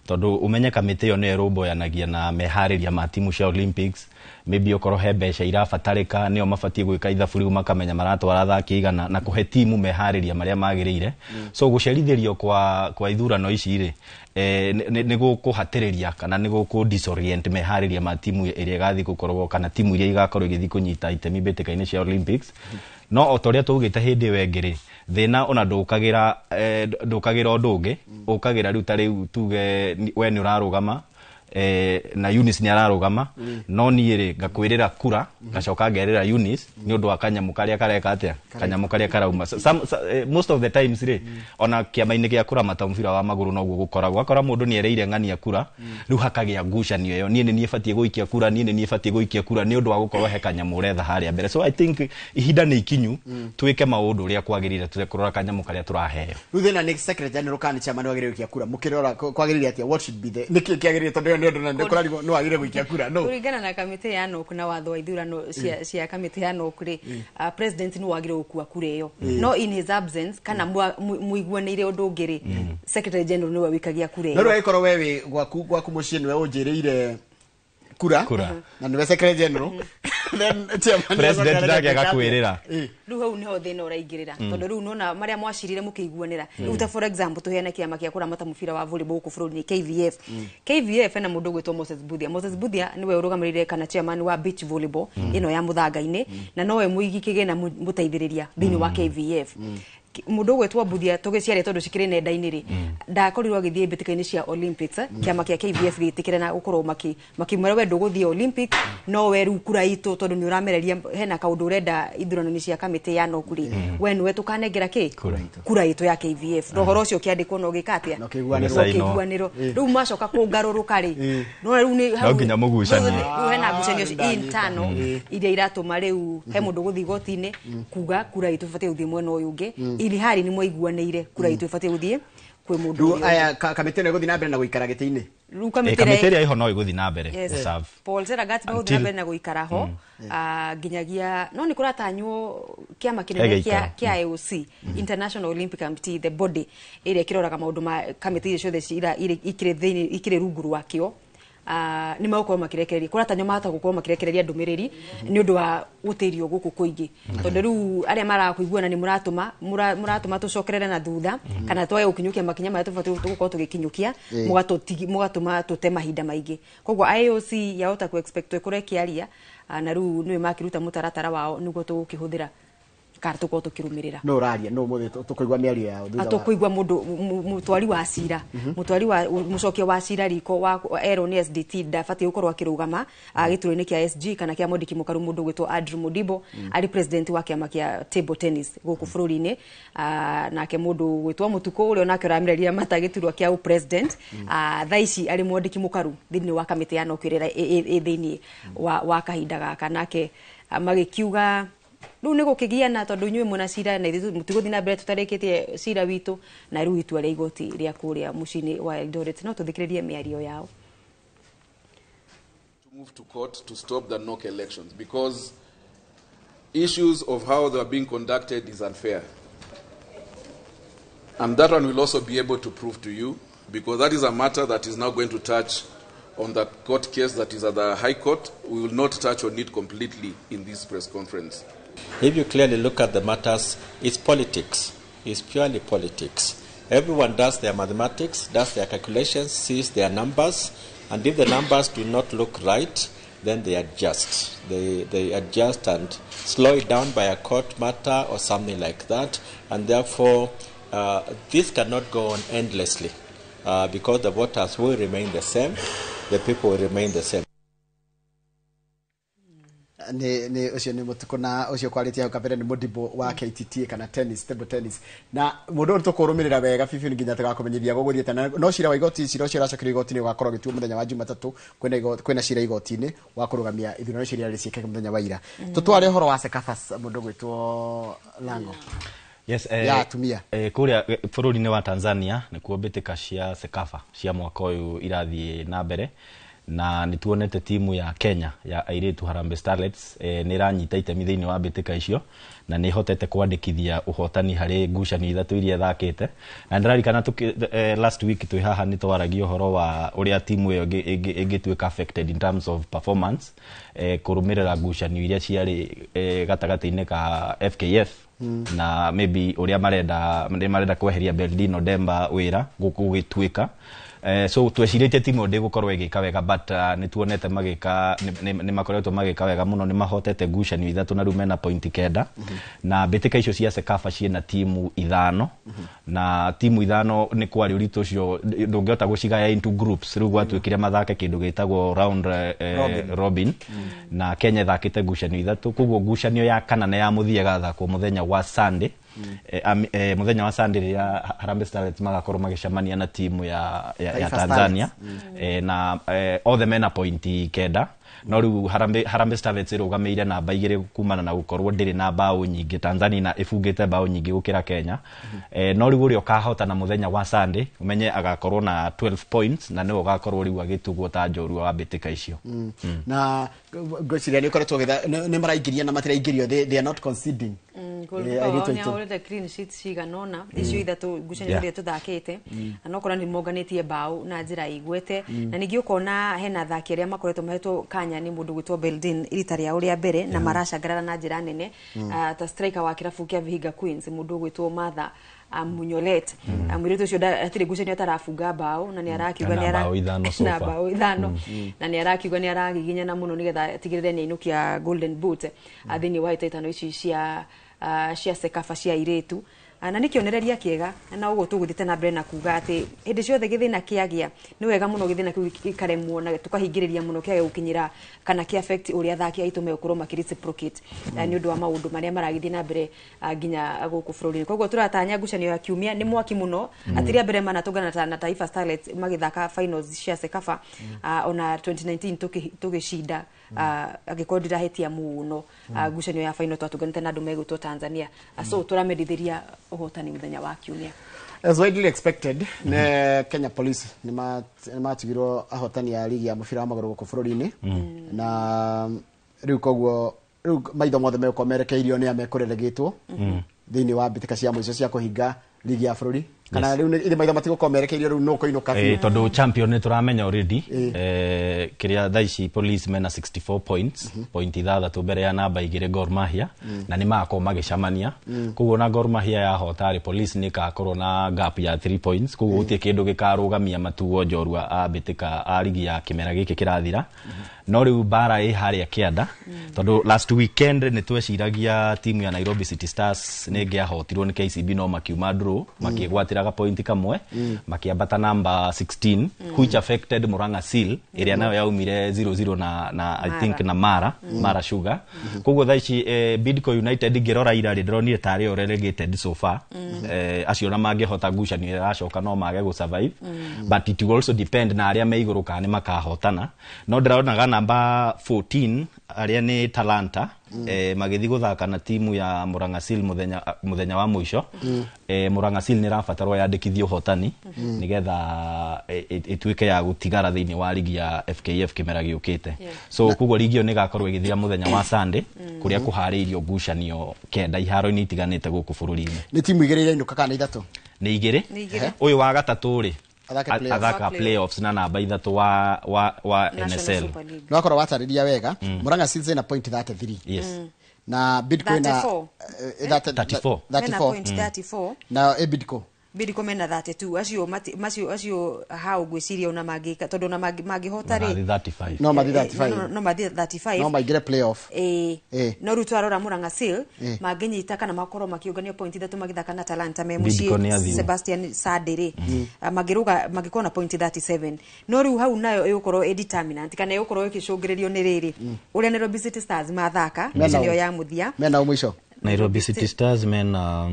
Tondũ ũmenye kamĩtĩ ĩyo nĩyo ĩrũmbũyanagia na meharĩria ma timu cia Olympics. Maybe okorwo he mbeca irabatarĩka, nĩo mabatiĩ gwĩka ithabu rĩu makamenya maratwara athaki igana na kũhe timu meharĩria marĩa magĩrĩire. So gũcerithĩrio kwa ithurano ici rĩ, nĩ gũkũhatĩrĩria kana nĩ gũkũ disorient meharĩria ma timu ĩrĩa ĩgathiĩ gũkorwo kana timu iria igakorwo igĩthiĩ kũnyita itemi mbĩtĩka-inĩ cia Olympics. No o ta ũrĩa twaugĩte hĩndĩ ĩyo ĩngĩ rĩ, thĩna ona ndũkagĩra ũndũ ũngĩ, ũkagĩra rĩu ta rĩu tuge we nĩ ũrarũgama na Eunice nĩ ararũgama, no niĩ rĩ ngakwĩrĩra kura ngacoka ngerĩra Eunice nĩ ũndũ wa kanyamũ karĩa kareka atĩa, kanyamũ karĩa karauma. Most of the times rĩ, ona kĩama-inĩ gĩa kũramata mũbira wa magũrũ noguo gũkoragwo, akora mũndũ nĩ ereire ng'ania kura, rĩu hakagĩa ngucanio ĩyo, niĩ nĩ niĩ batiĩ gũikia kura, niĩ nĩ niĩ batiĩ gũikia kura, nĩ ũndũ wa gũkorwo he kanyamũ ũretha harĩa mbere. So I think ihinda nĩ ikinyu twĩke maũndũ ũrĩa kwagĩrĩire, tũtekũrora kanyamũ karĩa tũraheo. Rĩu thĩna nĩ secretary general kana chairman wagĩrĩire gũikia kura, mũkĩrora kwagĩrĩire atĩa? What should be the nĩkĩ kĩagĩrĩire? Tondũ kũringana na kamĩtĩ ya NOC na watho wa ithurano cia kamĩtĩ ya NOC rĩ, president nĩ wagĩrĩirwo gũkua kura ĩyo, no in his absence kana mũiguanĩire ũndũ ũngĩ rĩ, secretary general nĩwe wĩikagia kura ĩyo. No rĩu angĩkorwo we wĩ gwaku mũciĩ nĩwe ũnjĩrĩire kura na nĩwe secretary general, then chairman president nake agakwĩrĩra. Rĩu hau nĩho thĩna ũraingĩrĩra, tondũ rĩu nona marĩa mwacirire mũkĩiguanĩra. Rĩu ta for example tũheane kĩama kĩa kũramata mũbira wa volleyball gũkũ bũrũri-inĩ KVF. KVF ena mũndũ ũgwĩtwo Moses Buthia. Moses Buthia nĩwe ũrũgamĩrĩire kana chairman wa beach volleyball ĩno ya mũthanga-inĩ, na nowe mũigi kĩgĩna mũteithĩrĩria thĩinĩ wa KVF. Mũndũ ũgwĩtwo Buthia tũgĩciaria tondũ cikĩrĩ nenda-inĩ rĩ, ndakorirwo agĩthiĩ mbĩtĩka-inĩ cia Olympics. Kĩama kĩa KVF gĩgĩtĩkĩra na gũkorwo makĩmwĩra we ndũgũthiĩ Olympics, no we rĩu kura itũ tondũ nĩ ũramereria hena kaũndũ ũrenda ithurano-inĩ cia kamĩtĩ ya NOC rĩ, we nĩwe tũkanengera kĩ kura itũ ya KVF. Na ũhoro ũcio ũkĩandĩkwo na ũgĩka atĩa, ũkĩiguanĩrwo. Rĩu macoka kũngarũrũka rĩ, no rĩu nĩ no nginya mũgucanie, rĩu hena ngucanio intano iria iratũma rĩu he mũndũ gũthiĩ igoti-inĩ kuga kura itũ ĩbatiĩ gũthiĩ mwena ũyũ ũngĩ, ili hari nĩ mwaiguanĩire kura itũ ĩbatiĩ gũthiĩ kwĩ mũndũ ũrĩa. Aya kamĩtĩ ĩno ĩgũthiĩ na mbere na gũikara gĩtĩ-inĩ? Rĩu kamĩtĩ ĩrĩa ĩho no ĩgũthiĩ na mbere gũserve. Paul Seragat megũthiĩ na mbere na gũikara ho nginyagia, no nĩ kũratanywo kĩama kĩnene kĩa IOC, International Olympic Committee, the body ĩrĩa ĩkĩroraga maũndũ ma kamĩtĩ iria ciothe ikĩrĩ ikĩrĩ rungu rwakĩo, nĩ megũkorwo makĩrekereria, kũratanywo mahota gũkorwo makĩrekereria ndũmĩrĩri nĩ ũndũ wa gũtĩrio gũkũ kũingĩ, tondũ rĩu arĩa marakũiguana nĩ mũratũma tũcokerere na thutha, kana twage gũkinyũkia makinya marĩa tũbatiĩ gũkorwo tũgĩkinyũkia, mũgatũma tũte mahinda maingĩ. Koguo IOC yahota kũ expect ĩkorwo ĩkĩaria, na rĩu nĩwe makĩruta mũtaratara wao nĩguo tũgũkĩhũthĩra kana tũkorwo tũkĩrũmĩrĩra. No ũraria no ũmũthĩ tũkũigua mĩario yao thutha wa tũkũigua mũndũ mũtwari wa cira, mũtwari wa mũcokia wa cira riko wa erwo nĩ SDT ndabatiĩ gũkorwo akĩrũgama gĩturwa-inĩ kĩa SG kana kĩa Mwandĩki Mũkaru, mũndũ ũgwĩtwo Andrew Mudibo arĩ president wa kĩama kĩa table tennis gũkũ bũrũri-inĩ, nake mũndũ ũgwĩtwo Mũtukũ ũrĩa onake ũramereria mata gĩturwa kĩa president thaa ici arĩ Mwandĩki Mũkaru thĩinĩ wa kamĩtĩ ya NOC ĩrĩa ĩ thĩinĩ wa kahinda gaka, nake magĩkiuga rĩu nĩ gũkĩgiana tondũ inyuĩ mwĩna cira na ithuĩ mũtigũthiĩ na mbere tũtarĩkĩtie cira witũ, na rĩu itua rĩa igoti rĩa kũrĩa mũciĩ-inĩ wa Eldoret. No tũthikĩrĩrie mĩario yao. Move to court to stop the NOC elections because issues of how they are being conducted is unfair. And that one will also be able to prove to you, because that is a matter that is now going to touch on the court case that is at the High Court. We will not touch on it completely in this press conference. If you clearly look at the matters, it's politics. It's purely politics. Everyone does their mathematics, does their calculations, sees their numbers, and if the numbers do not look right, then they adjust. They adjust and slow it down by a court matter or something like that, and therefore this cannot go on endlessly because the voters will remain the same, the people will remain the same. Nĩ ũcio nĩ mũtukũ na ũcio kwarĩtie hau kabere nĩ mũndimbo wa KTTA kana tennis, table tennis, na mũndũ ũyũ tũkũrũmĩrĩra wega bibi nginya tũgakũmenyithia gũgũthiĩte. Na no cira wa igoti, cira ũcio ũracokerio igoti-inĩ ũgakorwo ũgĩtuo mũthenya wa Jumatatũ. Kwĩna cira igoti-inĩ wa kũrũgamia ithurano icio iria ciĩkĩke mũthenya wa ira. Tũtware ũhoro wa CECAFA, mũndũ gwĩtwo Lango. Yes, ya atumia. Kũrĩa bũrũri-inĩ wa Tanzania nĩkuo mbĩtĩka cia CECAFA cia mwaka ũyũ irathiĩ na mbere, na nĩ tuonete timu ya Kenya ya airĩtu Harambee Starlets nĩ ĩranyita itemi thĩinĩ wa mbĩtĩka icio na nĩ ĩhotete kwandĩkithia ũhotani harĩ ngucanio ithatũ iria ĩthakĩte. Na ndĩraririkana last week twĩ haha nĩ twaragia ũhoro wa ũrĩa timu ĩyo ĩngĩtuĩka affected in terms of performance, kũrũmĩrĩra ngucanio iria ciarĩ gatagatĩ-inĩ ka FKF na maybe ũrĩa marenda kweheria Beldino Demba wĩra gũgĩtuĩka. So twecirĩtie timu ndĩgũkorwo ĩgĩka wega, but nĩ tuonete magĩka, nĩ makoretwo magĩka wega mũno, nĩ mahotete ngucanio ithatũ na rĩu mena point 9. Na mbĩtĩka icio cia CECAFA ciĩna timu ithano, na timu ithano nĩ kwarĩ ũritũ ũcio ndũngĩhota gũcigaya into groups, rĩu gwatuĩkire mathake kĩndũ gĩtagwo round robin. Na Kenya ĩthakĩte ngucanio ithatũ, koguo ngucanio ya kana na ya mũthia ĩgathakwo mũthenya wa Sunday. Mũthenya wa Sunday rĩrĩa Harambee Starlets magakorwo magĩcemania na timu ya Tanzania. Na othe mena pointi 9, no rĩu Harambee Starlets ĩrũgamĩire namba 2 kumana na gũkorwo ndĩrĩ na mbaũ nyingĩ. Tanzania na ĩbungĩte mbaũ nyingĩ gũkĩra Kenya. No rĩu ũrĩa ũkahotana mũthenya wa Sunday ũmenye agakorwo na 12 points, na nĩwe ũgakorwo rĩu agĩtugwo ta njorua wa mbĩtĩka icio. Na ngwĩciria nĩ ũkoretwo nĩ maraingĩria na matiraingĩrio, they are not conceding. Nĩ ahũrĩte clean sheets cigana ũna icio ithatũ ngucanio iria tũthakĩte, na no kora nĩ monganĩtie mbaũ na njĩra igwete. Na ningĩ ũkona hena athaki arĩa makoretwo mahetwo kanya nĩ mũndũ gwĩtwo Beldin rita rĩao rĩa mbere na maracangarara na njĩra nene, ta striker wa kĩrabu kĩa Vihiga Queens mũndũ gwĩtwo Martha Munyolet. Mũirĩtu ũcio hatirĩ ngucanio atarabunga mbaũ, na nĩ arakiuga nĩ na mbaũ 5, na nĩ arakiuga nĩ aragiginyana mũno nĩgetha atigĩrĩre nĩ ainũkia Golden Boot thĩinĩ wa hĩtahĩtano ici cia CECAFA cia airĩtu. Na nĩ kĩonereria kĩega, na ũguo tũgũthiĩte na mbere na kuga atĩ hĩndĩ ciothe gĩthĩna kĩagĩa nĩ wega mũno gĩthĩna kĩu gĩkaremwo na tũkahingĩrĩria mũno kĩage gũkinyĩra kana kĩ affect ũrĩa athaki aitũ megũkorwo makĩ reciprocate nĩ ũndũ wa maũndũ marĩa maragĩthiĩ na mbere nginya gũkũ bũrũri-inĩ. Koguo tũratanya ngucanio ya kiumia nĩ mwaki mũno. Atĩ rĩa mbere manatũngana na Taifa Starlets magĩthaka finals cia CECAFA, ona 2019 tũgĩcinda, angĩkorwo ndirahĩtia mũno, ngucanio ya final twatũnganĩte na andũ megwĩtwo Tanzania. So tũramendithĩria ũhotani mũthenya wa kiumia. As widely expected, ne Kenya Police nĩ matigirwo ahotani a ligi ya mũbira wa magũrũ gũkũ bũrũri-inĩ, na rĩu koguo rĩu maitho mothe megũkorwo merekeirio nĩ a mekũreregĩtwo thĩinĩ wa mbĩtĩka cia mũico cia kũhinga ligi ya bũrũri, kana rĩu ithe maitho matigũkorwo merekeirio rĩu no kũinũka biũ. Tondũ champion nĩ tũramenya already, kĩrĩa thaa ici Police mena 64 points, point 6 mbere ya namba 2 Gor Mahia, na nĩ magakorwo magĩcemania. Koguo na Gor Mahia yahota rĩ, Police nĩ ĩgakorwo na gap ya 3 points, koguo gũtirĩ kĩndũ gĩkarũgamia matuo njorua a mbĩtĩka a ligi ya kĩmera gĩkĩ kĩrathira. No rĩu mbara ĩ harĩa kĩanda, tondũ last weekend nĩ tweciragia timu ya Nairobi City Stars nĩ ĩngĩahotirwo nĩ KCB, no makiuma draw, makĩgwatĩra ga point kamwe, makĩambata namba 16, which affected Murang'a Seal ĩrĩa nayo yaumire 0-0 na I think na Mara Sugar. Koguo thaa ici Bidco United ngĩrora ira rĩ, ndĩronire tarĩ yo relegated so far. Acio na mangĩhota ngucanio ĩracoka no mage gũ survive, but it will also depend na arĩa me igũrũ kana nĩ makahotana. No ndĩronaga namba 14 arĩa nĩ Talanta Magĩthiĩ gũthaka na timu ya Murang'a Seal mũthenya wa mũico. Murang'a Seal nĩ ĩrabatarwo yandĩkithie ũhotani nĩgetha ĩtuĩke ya gũtigara thĩinĩ wa ligi ya FKF kĩmera gĩũkĩte. So koguo ligi ĩyo nĩ ĩgakorwo ĩgĩthira mũthenya wa Sunday, kũrĩa kũharĩirio ngucanio 9 iharo-inĩ itiganĩte gũkũ bũrũri-inĩ. Nĩ timu 2 irainũka kana 3? Nĩ 2. Nĩ igĩrĩ. Ũyũ wa gatatũ rĩ, Athake playoffs. Athaka playoffs na namba 3 wa NSL. Nĩ wakorwo watarĩria wega. Murang'a Seals ĩna point 33. Yes. Na Bidco ĩna 34. 34. Mena point 34. Na Bidco. Bidco mena 32. Acio macio hau ngwĩciria ona mangĩka, tondũ ona mangĩhota rĩ, Magathiĩ 35. No mathiĩ 35. No mathiĩ 35. No maingĩre playoff. Ĩĩ. No rĩu twarora Murang'a Seal mangĩnyita kana makorwo makĩũngania point 3 magĩthaka na Talanta me Bidco nĩ mũciĩ athiu. Sebastian Sade rĩ, mangĩrũga mangĩkorwo na point 37, no rĩu hau nayo ĩgũkorwo ĩ determinant kana ĩgũkorwo ĩgĩcũngĩrĩrio nĩ rĩrĩ ũrĩa Nairobi City Stars mathaka Mena ngucanio ũ? ya mũthia. Mena mũico. Nairobi City Stars mena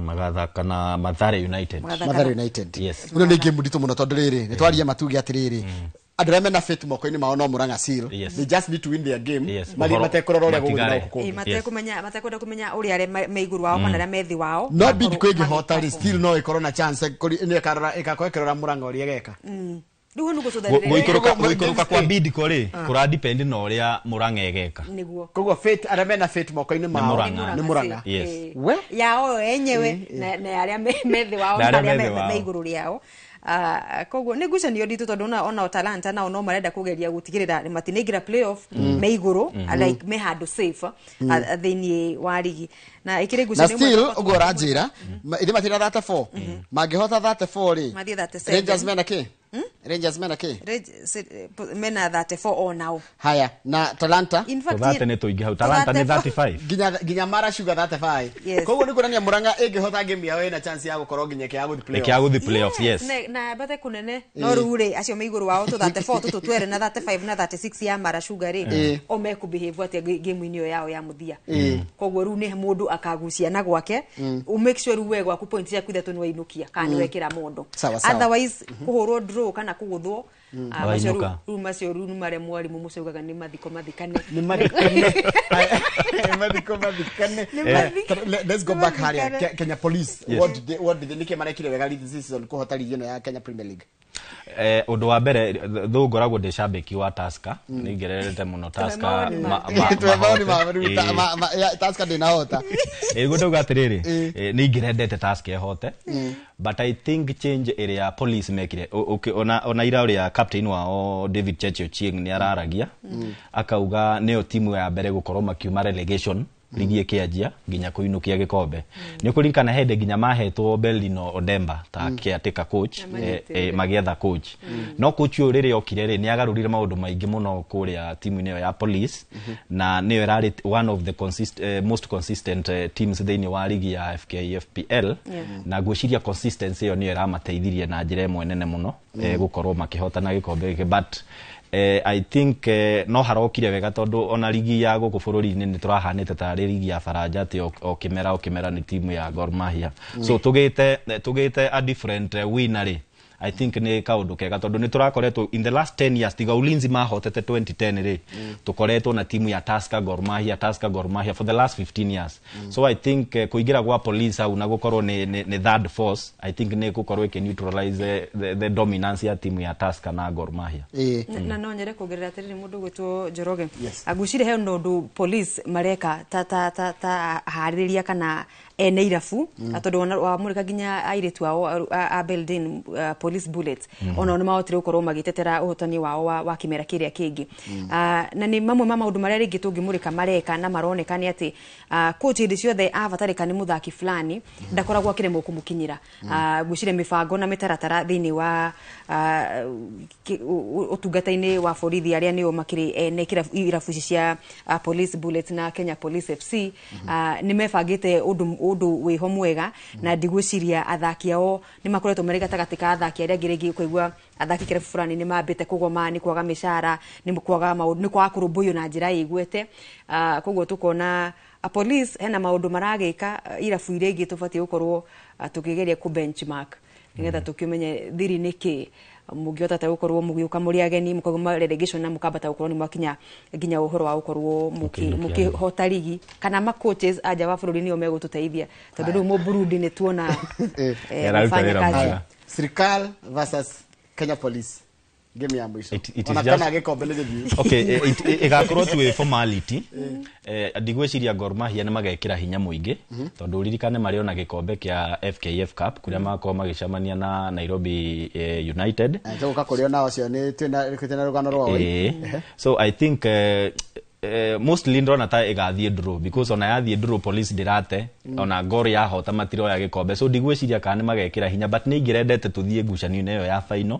magathaka na Mathare United. Magathaka Mathare United. Yes. Ĩno nĩ game nditũ mũno, tondũ rĩrĩ nĩ twaria matuge atĩrĩrĩ, andũ arĩa mena fit moko-inĩ mao no Murang'a Seal. They just need to win their game. Mathiĩ matekũrora ũrĩa gũgũthiĩ na Matigare. gũkũ kũngĩ. Matekumenya, matekwenda kũmenya ũrĩa arĩa me igũrũ wao kana arĩa me thĩ wao. No Bidco ĩngĩhota rĩ, still no ĩkorwo na chance nĩ ĩkarora ĩgakorwo ĩkĩrora Murang'a ũrĩa ĩgeka. Rĩu nĩ gũcũthĩrĩria. Gũikũrũka kwa Bidco rĩ, kũra depend na ũrĩa Murang'a ĩgeka. Nĩguo. Koguo fit arĩa mena fit moko-inĩ mao Murang'a. nĩ Murang'a. Yes. We? Yao enyewe na ya arĩa me thĩ wao Na na arĩa arĩa me thĩ wao. me igũrũ rĩao. Koguo nĩ ngucanio nditũ, tondũ ona Talanta nao no marenda kũgeria gũtigĩrĩra matinaingĩra playoff, me igũrũ, like me handũ safe thĩinĩ wa ligi na ĩkĩrĩ Na ngucanio still ĩmwe. ũguo ũranjĩra, ithe matirĩ na 34, mangĩhota 34 rĩ, Mathiĩ 37. Rangers mena kĩ? Rangers mena kĩ? Mena 34 o nao. Haya, na Talanta? In fact, Tũthate nĩ tũingĩ hau. Talanta nĩ 35. Nginya Mara Sugar 35. Yes. Koguo nĩ kuonania Murang'a ĩngĩhota game yao ĩna chance ya gũkorwo nginya kĩa gũthiĩ playoff. Ĩkĩa gũthiĩ playoffs, yes. Na bate kunene, no rĩu rĩ, acio me igũrũ wao tũ 34 tũtũ twerĩ na 35 na 36 ya Mara Sugar rĩ, o mekũbehave atĩa game-inĩ ĩyo yao ya mũthia? Koguo rĩu nĩ mũndũ akagucia na gwake, ũ make sure rĩu we gwaku point ciaku 3 nĩ wainũkia kana nĩ wekĩra mũndũ. Sawa, sawa. Otherwise kũhũrwo draw kana kũgũthwo, macio Wainũka. rĩu macio rĩu nĩ marĩa mwarimũ mũcio ugaga nĩ mathiko mathikane. Nĩ mathikane. Nĩ mathiko mathikane. Nĩ Let's go back harĩa mathikane. Kenya Police. Yes. What did they nĩkĩ marekire wega this season kũhota ligi ĩno ya Kenya Premier League? Ũndũ wa mbere, thũ ngoragwo ndĩ cambĩki wa Tusker, nĩ ngererete mũno Tusker. Mawoni Tuwe maoni ma mahote. rĩu Tusker ndĩnahota. Nĩguo ndauga atĩrĩrĩ, nĩ ingĩrendete Tusker ĩhote, but I think change ĩrĩa Police mekire, ona ira ũrĩa captain wao David Cheche Ochieng nĩ araragia, akauga nĩyo timu ya mbere gũkorwo makiuma relegation ligi ĩkĩanjia nginya kũinũkia gĩkombe. Nĩ ũkũririkana hĩndĩ nginya mahetwo Belino Odemba ta caretaker coach, Na manyitĩrĩre. magĩetha coach, no coach ũyũ rĩrĩa okire rĩ, nĩ agarũrire maũndũ maingĩ mũno kũrĩa timu-inĩ ĩyo ya Police, na nĩyo ĩrarĩ one of the most consistent teams thĩinĩ wa ligi ya FKFPL. Na ngwĩciria consistency ĩyo nĩyo ĩramateithirie na njĩra ĩmwe nene mũno gũkorwo makĩhotana gĩkombe gĩkĩ. But I think no harokire wega, tondũ ona ligi ya gũkũ bũrũri-inĩ nĩ tũrahanĩte tarĩ ligi ya baranja, atĩ o kĩmera nĩ timu ya Gor Mahia. So tũgĩte a different winner rĩ, I think nĩ kaũndũ kega, tondũ nĩ tũrakoretwo in the last 10 years, tiga Ulinzi mahotete 2010 rĩ, tũkoretwo na timu ya Tusker, Gor Mahia, Tusker, Gor Mahia for the last 15 years. So I think kũingĩra gwa Police hau na gũkorwo nĩ third force, I think nĩ gũkorwo ĩkĩ neutralize the dominance ya timu ya Tusker na Gor Mahia. Na no nyende kuongerera atĩrĩrĩ, mũndũ gwĩtwo Njoroge, Yes. ngwĩciria he na ũndũ Police mareka ta harĩrĩria kana ene irabu, tondũ wamũrĩka nginya airĩtu ao a Beldin Police Bullets, onao nĩ mahotire gũkorwo magĩtetera ũhotani wao wa kĩmera kĩrĩa kĩngĩ. Na nĩ mamwe ma maũndũ marĩa rĩngĩ tũngĩmũrĩka mareka na maroneka nĩ atĩ coach hĩndĩ ciothe abatarĩka nĩ mũthaki fulani, ndakoragwo akĩremwo kũmũkinyĩra. Ngwĩciria mĩbango na mĩtaratara thĩinĩ wa ũtungata-inĩ wa borithi, arĩa nĩo makĩrĩ ene irabu ici cia Police Bullets na Kenya Police FC, nĩ mebangĩte ũndũ wĩho mwega, na ndigwĩciria athaki ao nĩ makoretwo marĩ gatagatĩ ka athaki arĩa angĩ rĩngĩ kũigua athaki kĩrabu fulani nĩ mambĩte kũgoma nĩ kwaga mĩcara, nĩ kwaga maũndũ, nĩ kwaga kũrũmbũiyo na njĩra ĩiguĩte. Koguo tũkona a Police hena maũndũ maragĩka, irabu iria ingĩ tũbatiĩ gũkorwo tũkĩgeria kũ benchmark nĩgetha tũkĩmenye thiri nĩ kĩ. Mũngĩhota ta gũkorwo mũgĩũka mũrĩ ageni mũkauma relegation na mũkambata gũkorwo nĩ mwakinya nginya ũhoro wa gũkorwo mũkĩhota ligi kana ma coaches a nja wa bũrũri nĩo megũtũteithia tondũ rĩu Mũburundi nĩ tuona Araruta mafanya wĩra kazi. mwega. Sirikal versus Kenya Police, game ya mwisho. It is Ona just- kana gĩkombe nĩ gĩthiĩ. Okay, ĩgakorwo tu ĩ formality. Ndigwĩciria Gor Mahia nĩ magekĩra hinya mũingĩ tondũ ũririkane marĩ ona gĩkombe kĩa FKF Cup kũrĩa magakorwo magĩcemania na Nairobi United. Tũgũka kũrĩ ona ũcio nĩ twĩna rũgano rwao. So I think mostly ndona ta ĩgathiĩ draw, because ona yathiĩ draw Police ndĩrate, ona Gor yahota matiroya gĩkombe, so ndigwĩciria kana nĩ magekĩra hinya, but nĩ ingĩrendete tũthiĩ ngucanio-inĩ ĩyo ya final,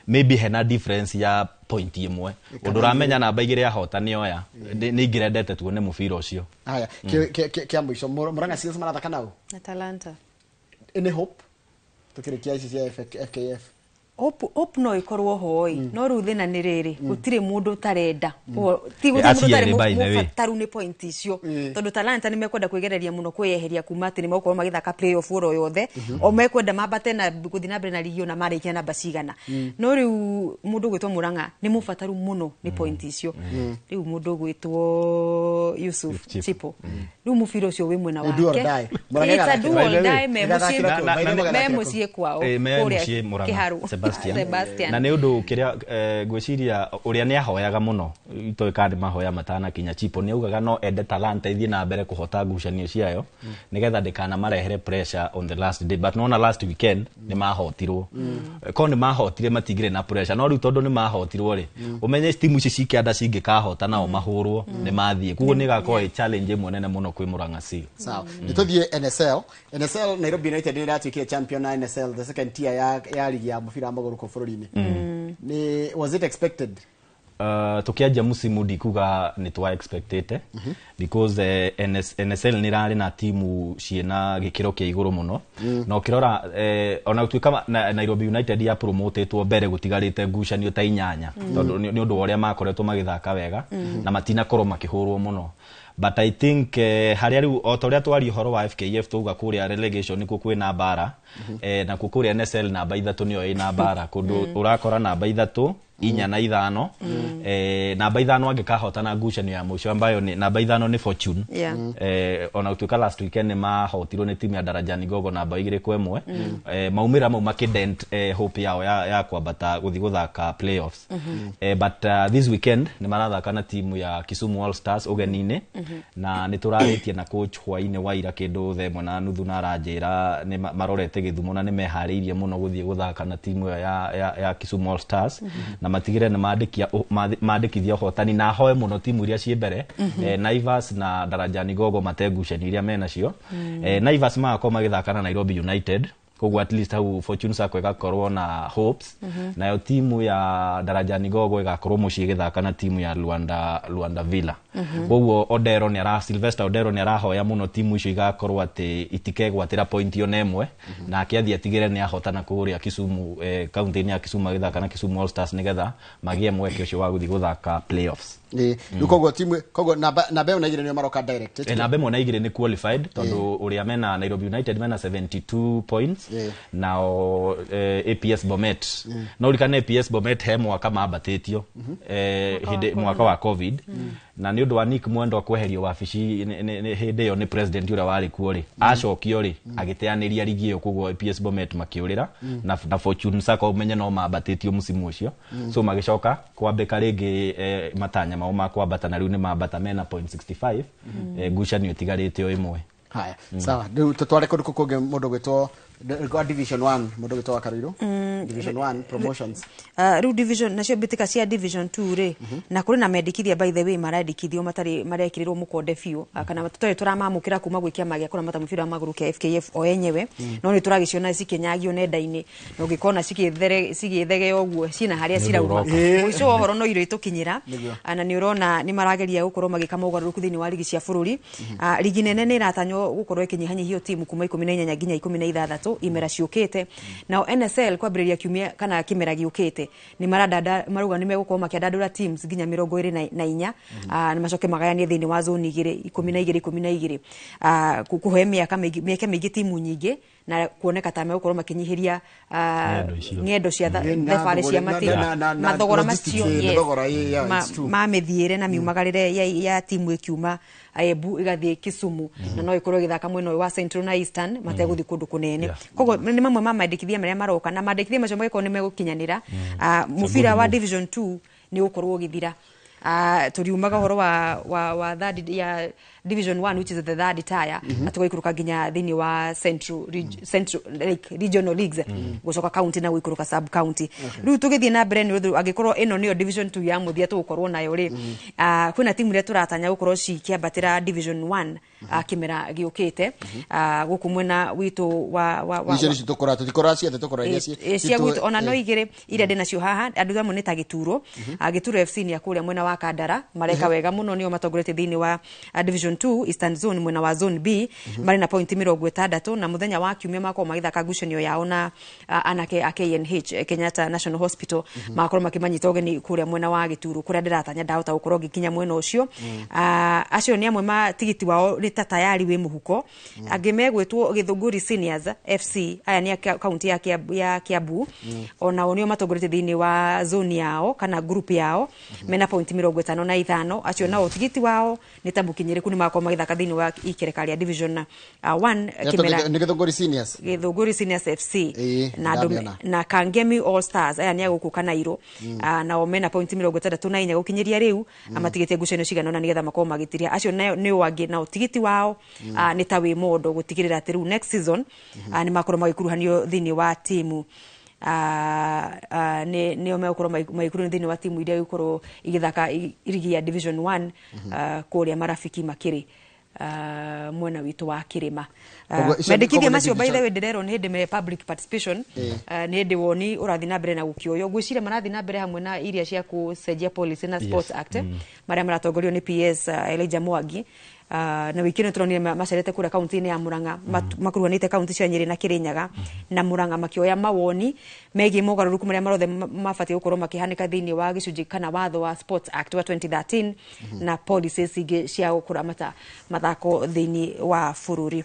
maybe hena difference ya point ĩmwe, ũndũ ũramenya namba 2 yahota nĩoya. Nĩ ingĩrendete tuone mũbira ũcio. Haya, kĩa mũico, Murang'a Seals marathaka nao na Talanta. Any hope tukĩrĩkia ici cia FKF? Hope no ikorwo hoi, no rĩu thĩna nĩ rĩrĩ, gũtirĩ mũndũ ũtarenda. Ti gũtirĩ Acio mũndũ ũtarĩ erĩ, by the way. mũbataru nĩ point icio, tondũ Talanta nĩ mekwenda kwĩgereria mũno kwĩyeheria kuma atĩ nĩ megũkorwo magĩthaka playoff oro yothe, o mekwenda mambate na gũthiĩ na mbere na ligi ona marĩkia namba cigana. No rĩu mũndũ ũgwĩtwo Murang'a nĩ mũbataru mũno nĩ point icio. Rĩu mũndũ ũgwĩtwo Yusuf Chipo. Chipo, rĩu mũbira ũcio wĩ mwena Nĩ do or wake. die. Murang'a It's a do or By the way, die, me ĩgathakĩra mũciĩ kũ? By the way, me ĩgathakĩra kũ? mũciĩ kwao Me kũrĩa mũciĩ Murang'a. Kĩharu. Sebastian. Sebastian. Na nĩ ũndũ kĩrĩa ngwĩciria ũrĩa nĩ ahoyaga mũno, itoĩ kana nĩ mahoya matanakinya, Chipo nĩ augaga no ende Talanta ithiĩ na mbere kũhota ngucanio ciayo nĩgetha ndĩkanamarehere pressure on the last day, but nona last weekend nĩ mahotirwo. Korwo nĩ mahotire matingĩrĩ na pressure, no rĩu tondũ nĩ mahotirwo rĩ, ũmenye timu ici cikĩanda cingĩkahota nao mahũrwo nĩ mathiĩ, koguo nĩ ĩgakorwo ĩ challenge ĩmwe nene mũno kwĩ Murang'a Seal. Sawa, nĩ tũthiĩ NSL. NSL, Nairobi United nĩ ĩratuĩkire champion na NSL, the second tier ya ligi ya mũbira wa magũrũ kũ bũrũri-inĩ. Nĩ was it expected? Tukianjia musimu ndikuga nĩ twa expectĩte, because NSL nĩ ĩrarĩ na timu ciĩna gĩkĩro kĩa igũrũ mũno, na ũkĩrora ona gũtuĩka Nairobi United ya promotetwo mbere gũtigarĩte ngucanio ta 8, tondũ nĩ ũndũ wa ũrĩa makoretwo magĩthaka wega na matinakorwo makĩhũrwo mũno. But I think harĩa rĩu o ta ũrĩa twaria ũhoro wa FKF twauga kũrĩa relegation nĩkuo kwĩna mbara, nakuo kũrĩa NSL namba 3 nĩyo ĩna mbara, kũndũ ũrakora namba 3, 4 na 5. Namba 5 angĩkahota na ngucanio ya mũico ambayo nĩ namba 5 nĩ Fortune. Ona gũtuĩka last weekend nĩ mahotirwo nĩ timu ya Darajani Gogo namba 2-1, maumĩra mau makĩdent hope yao ya kwambata gũthiĩ gũthaka playoffs. But this weekend nĩ marathaka na timu ya Kisumu All Stars ũgeni-inĩ, na nĩ tũrarĩtie na coach hwainĩ wa ira kĩndũ 1:30, na aranjĩra nĩ marorete Gĩthumo na nĩ meharĩirie mũno gũthiĩ gũthaka na timu ĩyo ya Kisumu All Stars, na matigĩrĩre nĩ mandĩkithia ũhotani, na hoe mũno timu iria ciĩ mbere, Naivas na Darajani Gogo mate ngucanio iria menacio. Naivas magakorwo magĩthaka na Nairobi United, koguo at least hau Fortune Sacco ĩgakorwo na hopes. Nayo timu ya Darajani Gogo ĩgakorwo mũciĩ ĩgĩthaka na timu ya Luanda Villa. Koguo Odero nĩ ara Sylvester Odero nĩ arahoya mũno timu icio igakorwo atĩ itikegwatĩra point ona ĩmwe, nake athiĩ atigĩre nĩ ahotana kũrĩa Kisumu, kaunti-inĩ ya Kisumu agĩthaka na Kisumu All Stars nĩgetha magĩe mweke ũcio wa gũthiĩ gũthaka playoffs. Rĩu koguo timu, koguo namba 1 na 2 nĩo maroka direct? Namba 1 na 2 nĩ qualified, tondũ ũrĩa mena Nairobi United mena 72 points, nao APS Bomet, no ũririkane APS Bomet he mwaka mambatĩtio, hĩndĩ mwaka wa COVID, na nĩ ũndũ wa Nick Mwendwa kweherio wabici hĩndĩ ĩyo nĩ president ũrĩa warĩ kuo rĩ, acokio rĩ agĩteanĩria ligi ĩyo, koguo APS Bomet makĩũrĩra, na Fortune Sacco ũmenye no mambatĩtio musimu ũcio, so magĩcoka kwambĩka rĩngĩ matanya mao ma kwambata, na rĩu nĩ mambata mena 0.65, ngucanio ĩtigarĩte o ĩmwe. Haya, sawa, rĩu tũtware kũndũ kũu kũngĩ, mũndũ gwĩtwo kwa Division 1, mũndũ gwĩtwo wa Karuiru, Division 1 promotions. Rĩu division nacio mbĩtĩka cia Division 2 rĩ, na kũrĩ na mendekithia, by the way, marendekithio matarĩ marekĩrĩrwo mũkonde biũ, kana tũtarĩ tũramamũkĩra kuma gwĩ kĩama gĩa kũramata mũbira wa magũrũ kĩa FKF o enyewe, no nĩ tũragĩciona cikĩnyagio nenda-inĩ, na ũngĩkona cigĩthegea ũguo ciĩna harĩa Nĩ ũndũ cirauma. ũroka. Mũico wa ũhoro no irio itũkinyĩra. Nĩguo. Na nĩ ũrona nĩ marageria gũkorwo magĩka mogarũrũku thĩinĩ wa ligi cia bũrũri. Ligi nene nĩ ĩratanywo gũkorwo ĩkĩnyihanyihio timu kuma 18 nginya 16 imera ciũkĩte. Nao NSL kwambĩrĩria kiumia kana kĩmera gĩũkĩte nĩ maradanda marauga nĩ megũkorwo makĩandandũra teams nginya 24, na macoke magayanie thĩinĩ wa zone 2, 12 12, kũhe mĩaka mĩingĩ, mĩeke mĩingĩ timu nyingĩ, Na kuoneka ta megũkorwo makĩnyihĩria ng'endo cia thabarĩ cia mathogora macio ma mĩthiĩre na miumagarĩre ya timu ĩkiuma Embu ĩgathiĩ Kisumu na no ĩkorwo ĩgĩthaka mwena ũyũ wa Central na Eastern mategũthiĩ kũndũ kũnene. Koguo nĩ mamwe ma mandĩkithia marĩa maroka na mandĩkithia macio magĩkorwo nĩ megũkinyanĩra, mũbira wa Division 2 nĩ ũgũkorwo ũgĩthira. Tũriumaga ũhoro wa third ya Division 1 which is the third tier na tũgaikũrũka nginya thĩinĩ wa central like regional leagues gũcoka county na gũikũrũka sub county. Rĩu tũgĩthiĩ na mbere nĩ ũndũ angĩkorwo ĩno nĩyo Division 2 ya mũthia tũgũkorwo nayo rĩ, kwĩna timu iria tũratanya gũkorwo cikĩambatĩra Division 1 kĩmera gĩũkĩte gũkũ mwena witũ wa icio nĩcio tũkora tũtikora ciothe tũkora iria cia gwitũ ona no igĩrĩ iria ndĩ nacio haha andũ amwe nĩ ta Gĩturo. Gĩturo FC nĩ kũrĩa mwena wa Kandara mareka wega mũno, nĩo matongoretie thĩinĩ wa Division 2 Eastern Zone mwena wa Zone B marĩ na pointi 60 na mũthenya wa kiumia makorwo magĩthaka ngucanio yao na anake a KNH Kenyatta National Hospital magakorwo makĩmanyita ũgeni kũrĩa mwena wa Gĩturo kũrĩa ndĩratanya ndahota gũkorwo ngĩkinya mwena ũcio. Acio nĩ amwe ma tigiti wao nĩ ta tayari wĩ mũhuko. Angĩ megwĩtwo Gĩthũngũri Seniors FC aya nĩ a kaunti ya Kiambu onao nĩo matongoretie thĩinĩ wa zone yao kana group yao mena pointi 55. Acio nao tigiti wao nĩ ta mũkinyĩrĩku nĩ makorwo magĩthaka thĩinĩ wa ikereka rĩa Division 1 kĩmera nĩ Gĩthũngũri Seniors, Gĩthũngũri Seniors FC na Kangemi All Stars aya nĩ a gũkũ Kanairo nao mena pointi 64 gũkinyĩria rĩu matigĩtie ngucanio cigana ũna nĩgetha makorwo magĩtiria. Acio nĩo angĩ nao tigiti wao nĩ ta wĩ mondo gũtigĩrĩra atĩ rĩu next season nĩ makorwo magĩkuruhanio thĩinĩ wa timu nĩo megũkorwo magĩkuruhanio thĩinĩ wa timu iria igũkorwo igĩthaka rigi ya Division 1 kũrĩa marafiki makĩrĩ mwena witũ wa kĩrĩma. Mendekithia macio by the way ndĩrerwo nĩ hĩndĩ me public participation nĩ hĩndĩ woni ũrathiĩ na mbere na gũkĩoywo. Ngwĩciria marathiĩ na mbere hamwe na iria cia kũcenjia policy na Sports Act marĩa maratongorio nĩ PS Elijah Mwangi na wiki ĩno tũronire macerete kũrĩa kaunti-inĩ ya Murang'a makuruhanĩte kaunti cia Nyĩrĩ na Kĩrĩnyaga na Murang'a makĩoya mawoni megiĩ mogarũrũku marĩa marothe mabatiĩ gũkorwo makĩhanĩka thĩinĩ wa gĩcunjĩ kana watho wa Sports Act wa 2013 na policies ingĩ cia gũkũramata mathako thĩinĩ wa bũrũri.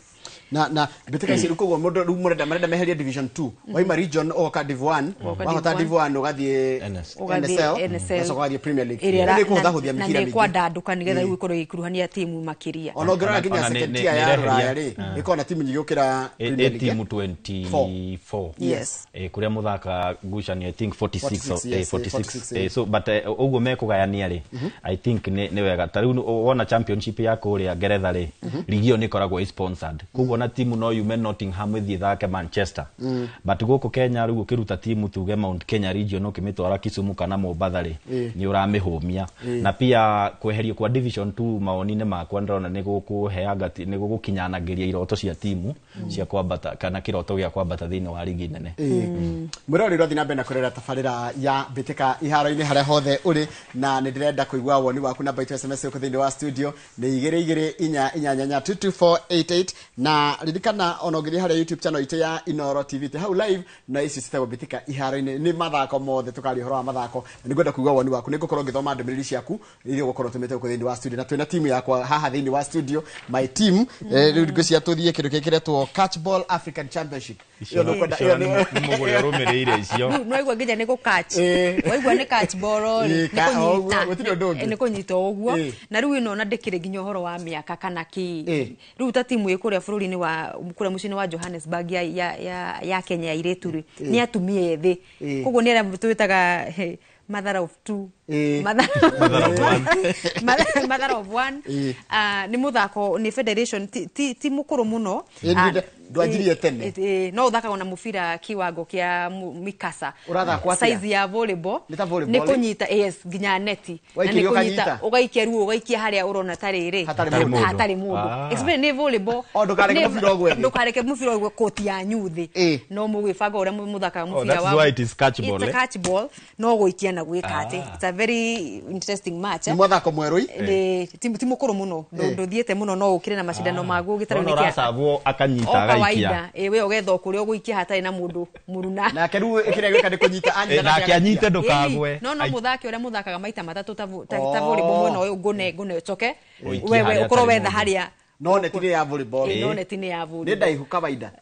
Na mbĩtĩka ici rĩu koguo mũndũ rĩu mũrenda marenda meherie Division 2 waima region ũgoka Div 1 wahota Div 1 ũgathiĩ NSL ũgacoka ũgathiĩ Premier League nĩ kũhũthahũthia mĩbira mĩingĩ na nĩ kwandandũka nĩgetha rĩu ĩkorwo ĩgĩkuruhania timu makĩria. Ona ũngĩrora nginya second tier ya Rũraya rĩ ĩkorwo na timu nyingĩ gũkĩra Premier League timu 24 yes kũrĩa mũthaka ngucanio I think 46 46 so but ũguo mekũgayania rĩ I think nĩ wega. Ta rĩu wona championship ya kũrĩa Ngeretha rĩ ligi ĩyo nĩ ĩkoragwo sponsored koguo na timu no yume Nottingham ĩthiĩ thake Manchester but gũkũ Kenya rĩu ũkĩruta timu tuge Mount Kenya region ũkĩmĩtwara Kisumu kana Mombatha rĩ nĩ ũramĩhũmia. Na pia kweherio kwa Division 2 mawoni-inĩ makwa ndĩrona nĩ gũkũheanga nĩ gũgũkinyanagĩria iroto cia timu cia kwambata kana kĩroto gĩa kwambata thĩinĩ wa ligi nene. Mwĩroreri ũrathiĩ na mbere na kũrera tabarĩra ya mbĩtĩka iharo-inĩ harĩa hothe ũrĩ na nĩ ndĩrenda kũigua woni waku namba itũ SMS gũkũ thĩinĩ wa studio nĩ 22488 22488 na ririkana ona ũngĩthiĩ harĩa YouTube channel itũ ya Inooro TV te hau live na ici citagwo mbĩtĩka iharo-inĩ nĩ mathako mothe tũkaria ũhoro wa mathako na nĩngwenda kũigua woni waku. Nĩngũkorwo ngĩthoma ndũmĩrĩri ciaku iria ũgũkorwo ũtũmĩte gũkũ thĩinĩ wa studio na twĩna timu yakwa haha thĩinĩ wa studio my team rĩu ngwĩciria tũthiĩ kĩndũ gĩkĩ kĩretwo Catchball African Championship. Ĩyo nĩ mũgũrĩ ũrũmĩrĩire icio nĩwaigua nginya nĩ gũ-catch waigua nĩ catch ball rĩ nĩ kũnyita ũguo na rĩu ĩno ona ndĩkĩrĩ nginya ũhoro wa mĩaka kana kĩ rĩu ta timu ĩ kũrĩa bũrũri-inĩ wa kũrĩa mũciĩ-inĩ wa Johannesburg ya Kenya ya airĩtu rĩ nĩ atumia ethĩ koguo nĩ arĩa twĩtaga mother of two, mother of one. Nĩ mũthako nĩ federation ti mũkũrũ mũno ndwanjirie tene no ũthakaga na mũbira kiwango kĩa mikasa size ya volleyball nĩ kũnyita yes nginya neti na nĩ kũnyita ũgaikia ruo ũgaikia harĩa ũrona ta rĩrĩ hatarĩ mũndũ explain nĩ volleyball ndũkareke mũbira ũgwe koti yanyu thĩ no mũgwĩbanga ũrĩa mũthakaga mũbira wa that's why it is catch ball it's a catch ball no gũikia na gwĩka atĩ it's a very interesting match nĩ mũthako mwerũ ti mũkũrũ mũno ndũthiĩte mũno no ũkĩre na macindano maguo gĩtarĩ nĩ kĩa akanyita kawaida we ũgetha kũrĩa ũgũikia hatarĩ na mũndũ mũruna nake rĩu kĩrĩa gwĩka nĩ kũnyita anyita nake anyite ndũkagwe no mũthaki ũrĩa mũthakaga maita matatũ ta volleyball mwena ũyũ ngũne ngũne ũcoke wewe ũkorwo wetha harĩa no neti nĩ ya volleyball no neti nĩ ya volleyball nĩ ndaihu kawaida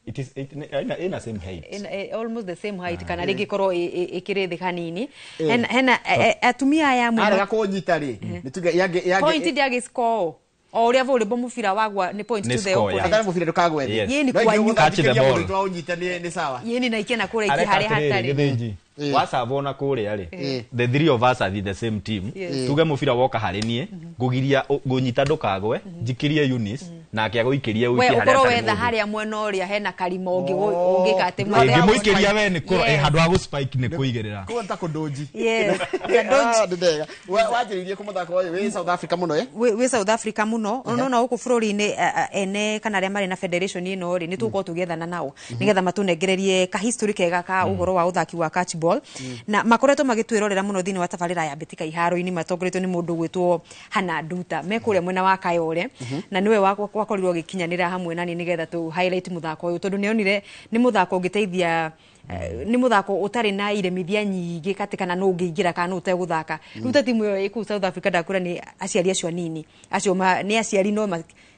It is ina same height. In, almost the same height kana rĩngĩ korwo ĩkĩrĩ thĩ hanini. Hena atumia aya amwe arega kũnyita rĩ nĩ tuge yange point ndĩagĩ score o ũrĩa volleyball mũbira wagwa nĩ point to the opponent. Atarĩ mũbira ndũkagwe thĩ. Yĩ ni kwanyu. Catch the ball. Twaũnyita nĩ sawa. Yĩ ni na ikena kũrĩa iki harĩa hatarĩ. Gĩthĩnji wacabwo na kũrĩa rĩ, the three of us are the same team. Tuge mũbira woka harĩ niĩ, ngũgiria ngũnyita ndũkagwe, njikirie Eunice nake agũikĩrie we ũikie harĩa ũkorwo hatarĩ wetha mũndũ. Harĩa mwena ũrĩa hena karima ũngĩka atĩ Ngĩmũikĩria we nĩ handũ ha gũspike nĩ kũigĩrĩra. Kũu ta kũndũnji. Yes. Nĩ ndega. Wanjĩrĩirie kũmũthako ũyũ wĩ South Africa mũno ĩ? Wĩ South Africa mũno. Nona gũkũ bũrũri-inĩ ene kana arĩa marĩ na federation ĩno rĩ, nĩ tũgũkorwo tũgĩethana nao nĩgetha matũnengererie ka history kega ka ũhoro wa ũthaki wa catchball, na makoretwo magĩtwĩrorera mũno thĩinĩ wa tabarĩra ya mbĩtĩka iharo-inĩ matongoretio nĩ mũndũ ũgwĩtwo Hana Nduta me kũrĩa mwena wa Kayore, na nĩwe wakorirwo agĩkinyanĩra hamwe nani nĩgetha tũ highlight mũthako ũyũ, tondũ nĩonire nĩ mũthako ũngĩteithia, nĩ mũthako ũtarĩ na iremithia nyingĩ katĩ kana nũ ũngĩingĩra kana nũ ũtegũthaka. Rĩu ta timu ĩyo ĩ kũu South Africa ndakwĩra nĩ aciari acio anini acio nĩ aciari no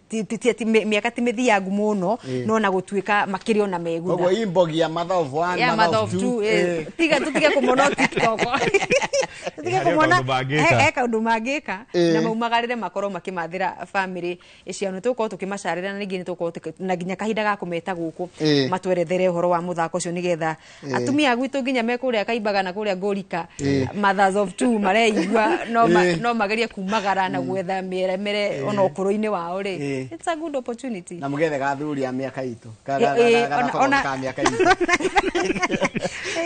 mĩaka ti mĩthiangu mũno, no na gũtuĩka makĩrĩ ona meguna. Koguo imbogi ya mother of one, yeah, mother of two, tiga tũtige kũmona TikTok, tũtige kũmona he kaũndũ mangĩka na maumagarĩre makorwo makĩmathĩra family ciao. Nĩ tũgũkorwo tũkĩmacarĩra na ningĩ nĩ tũgũkorwo na nginya kahinda ga kũmeta gũkũ matwerethere ũhoro wa mũthako ũcio nĩgetha atumia a gwitũ nginya me kũrĩa Kaimbaga na kũrĩa Ngũrika, mothers of two mareigua no magerie kumagara na gwetha mĩeremere ona ũkũrũ-inĩ wao rĩ. It's a good opportunity. Na mugethe gathuri a mĩaka itũ. Ka mĩaka itũ.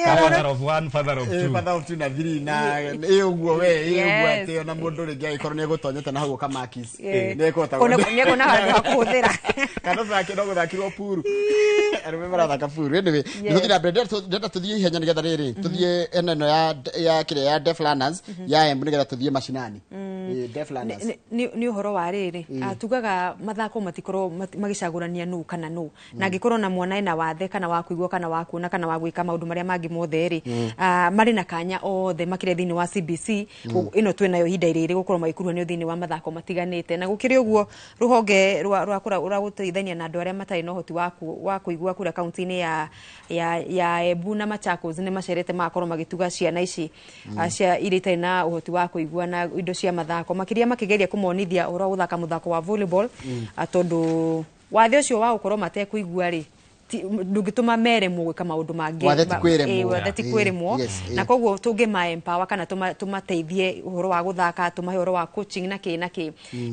Father of one, father of two. Father of two na three na ĩ ũguo we ĩ ũguo atĩ ona mũndũ rĩngĩ angĩkorwo nĩ egũtonyete na hau kamakis. Nĩ ekũhota. Nĩ ekuona handũ ha kũhũthĩra. Kana ũthake no gũthakirwo puru. Arũme marathaka puru. Anyway, nĩ tũthiĩ na mbere, ndĩrenda tũthiĩ ihenya nĩgetha rĩrĩ tũthiĩ ĩno ya kĩrĩa ya Deaf Learners ya Embu nĩgetha tũthiĩ mashinani. Deaf Learners. Nĩ ũhoro wa rĩrĩ tugaga mathako matikorwo magĩcagũrania nũ kana nũ, na angĩkorwo na mwana ena wathe kana wa kũigua kana wa kuona kana wa gwĩka maũndũ marĩa mangĩ mothe rĩ, marĩ na kanya othe makĩria thĩinĩ wa CBC ĩno twĩ nayo ihinda rĩrĩ gũkorwo magĩkuruhanio thĩinĩ wa mathako matiganĩte. Na gũkĩrĩ ũguo rũhonge rwa gũteithania na andũ arĩa matarĩ na ũhoti wa kũigua kũrĩa kaunti-inĩ ya Embu na Machakos nĩ macerete magakorwo magĩtuga ciana ici cia iria itarĩ na ũhoti wa kũigua na indo cia mathako, makĩria makĩgeria kũmonithia ũhoro wa gũthaka mũthako wa volleyball, tondũ wathe ũcio wa gũkorwo matekũigua rĩ ndũngĩtũma meremwo gwĩka maũndũ mangĩ. Wathe ti kwĩremwo. Na koguo tũngĩma empower kana tũmateithie ũhoro wa gũthaka, tũmahe ũhoro wa coaching na kĩ na kĩ,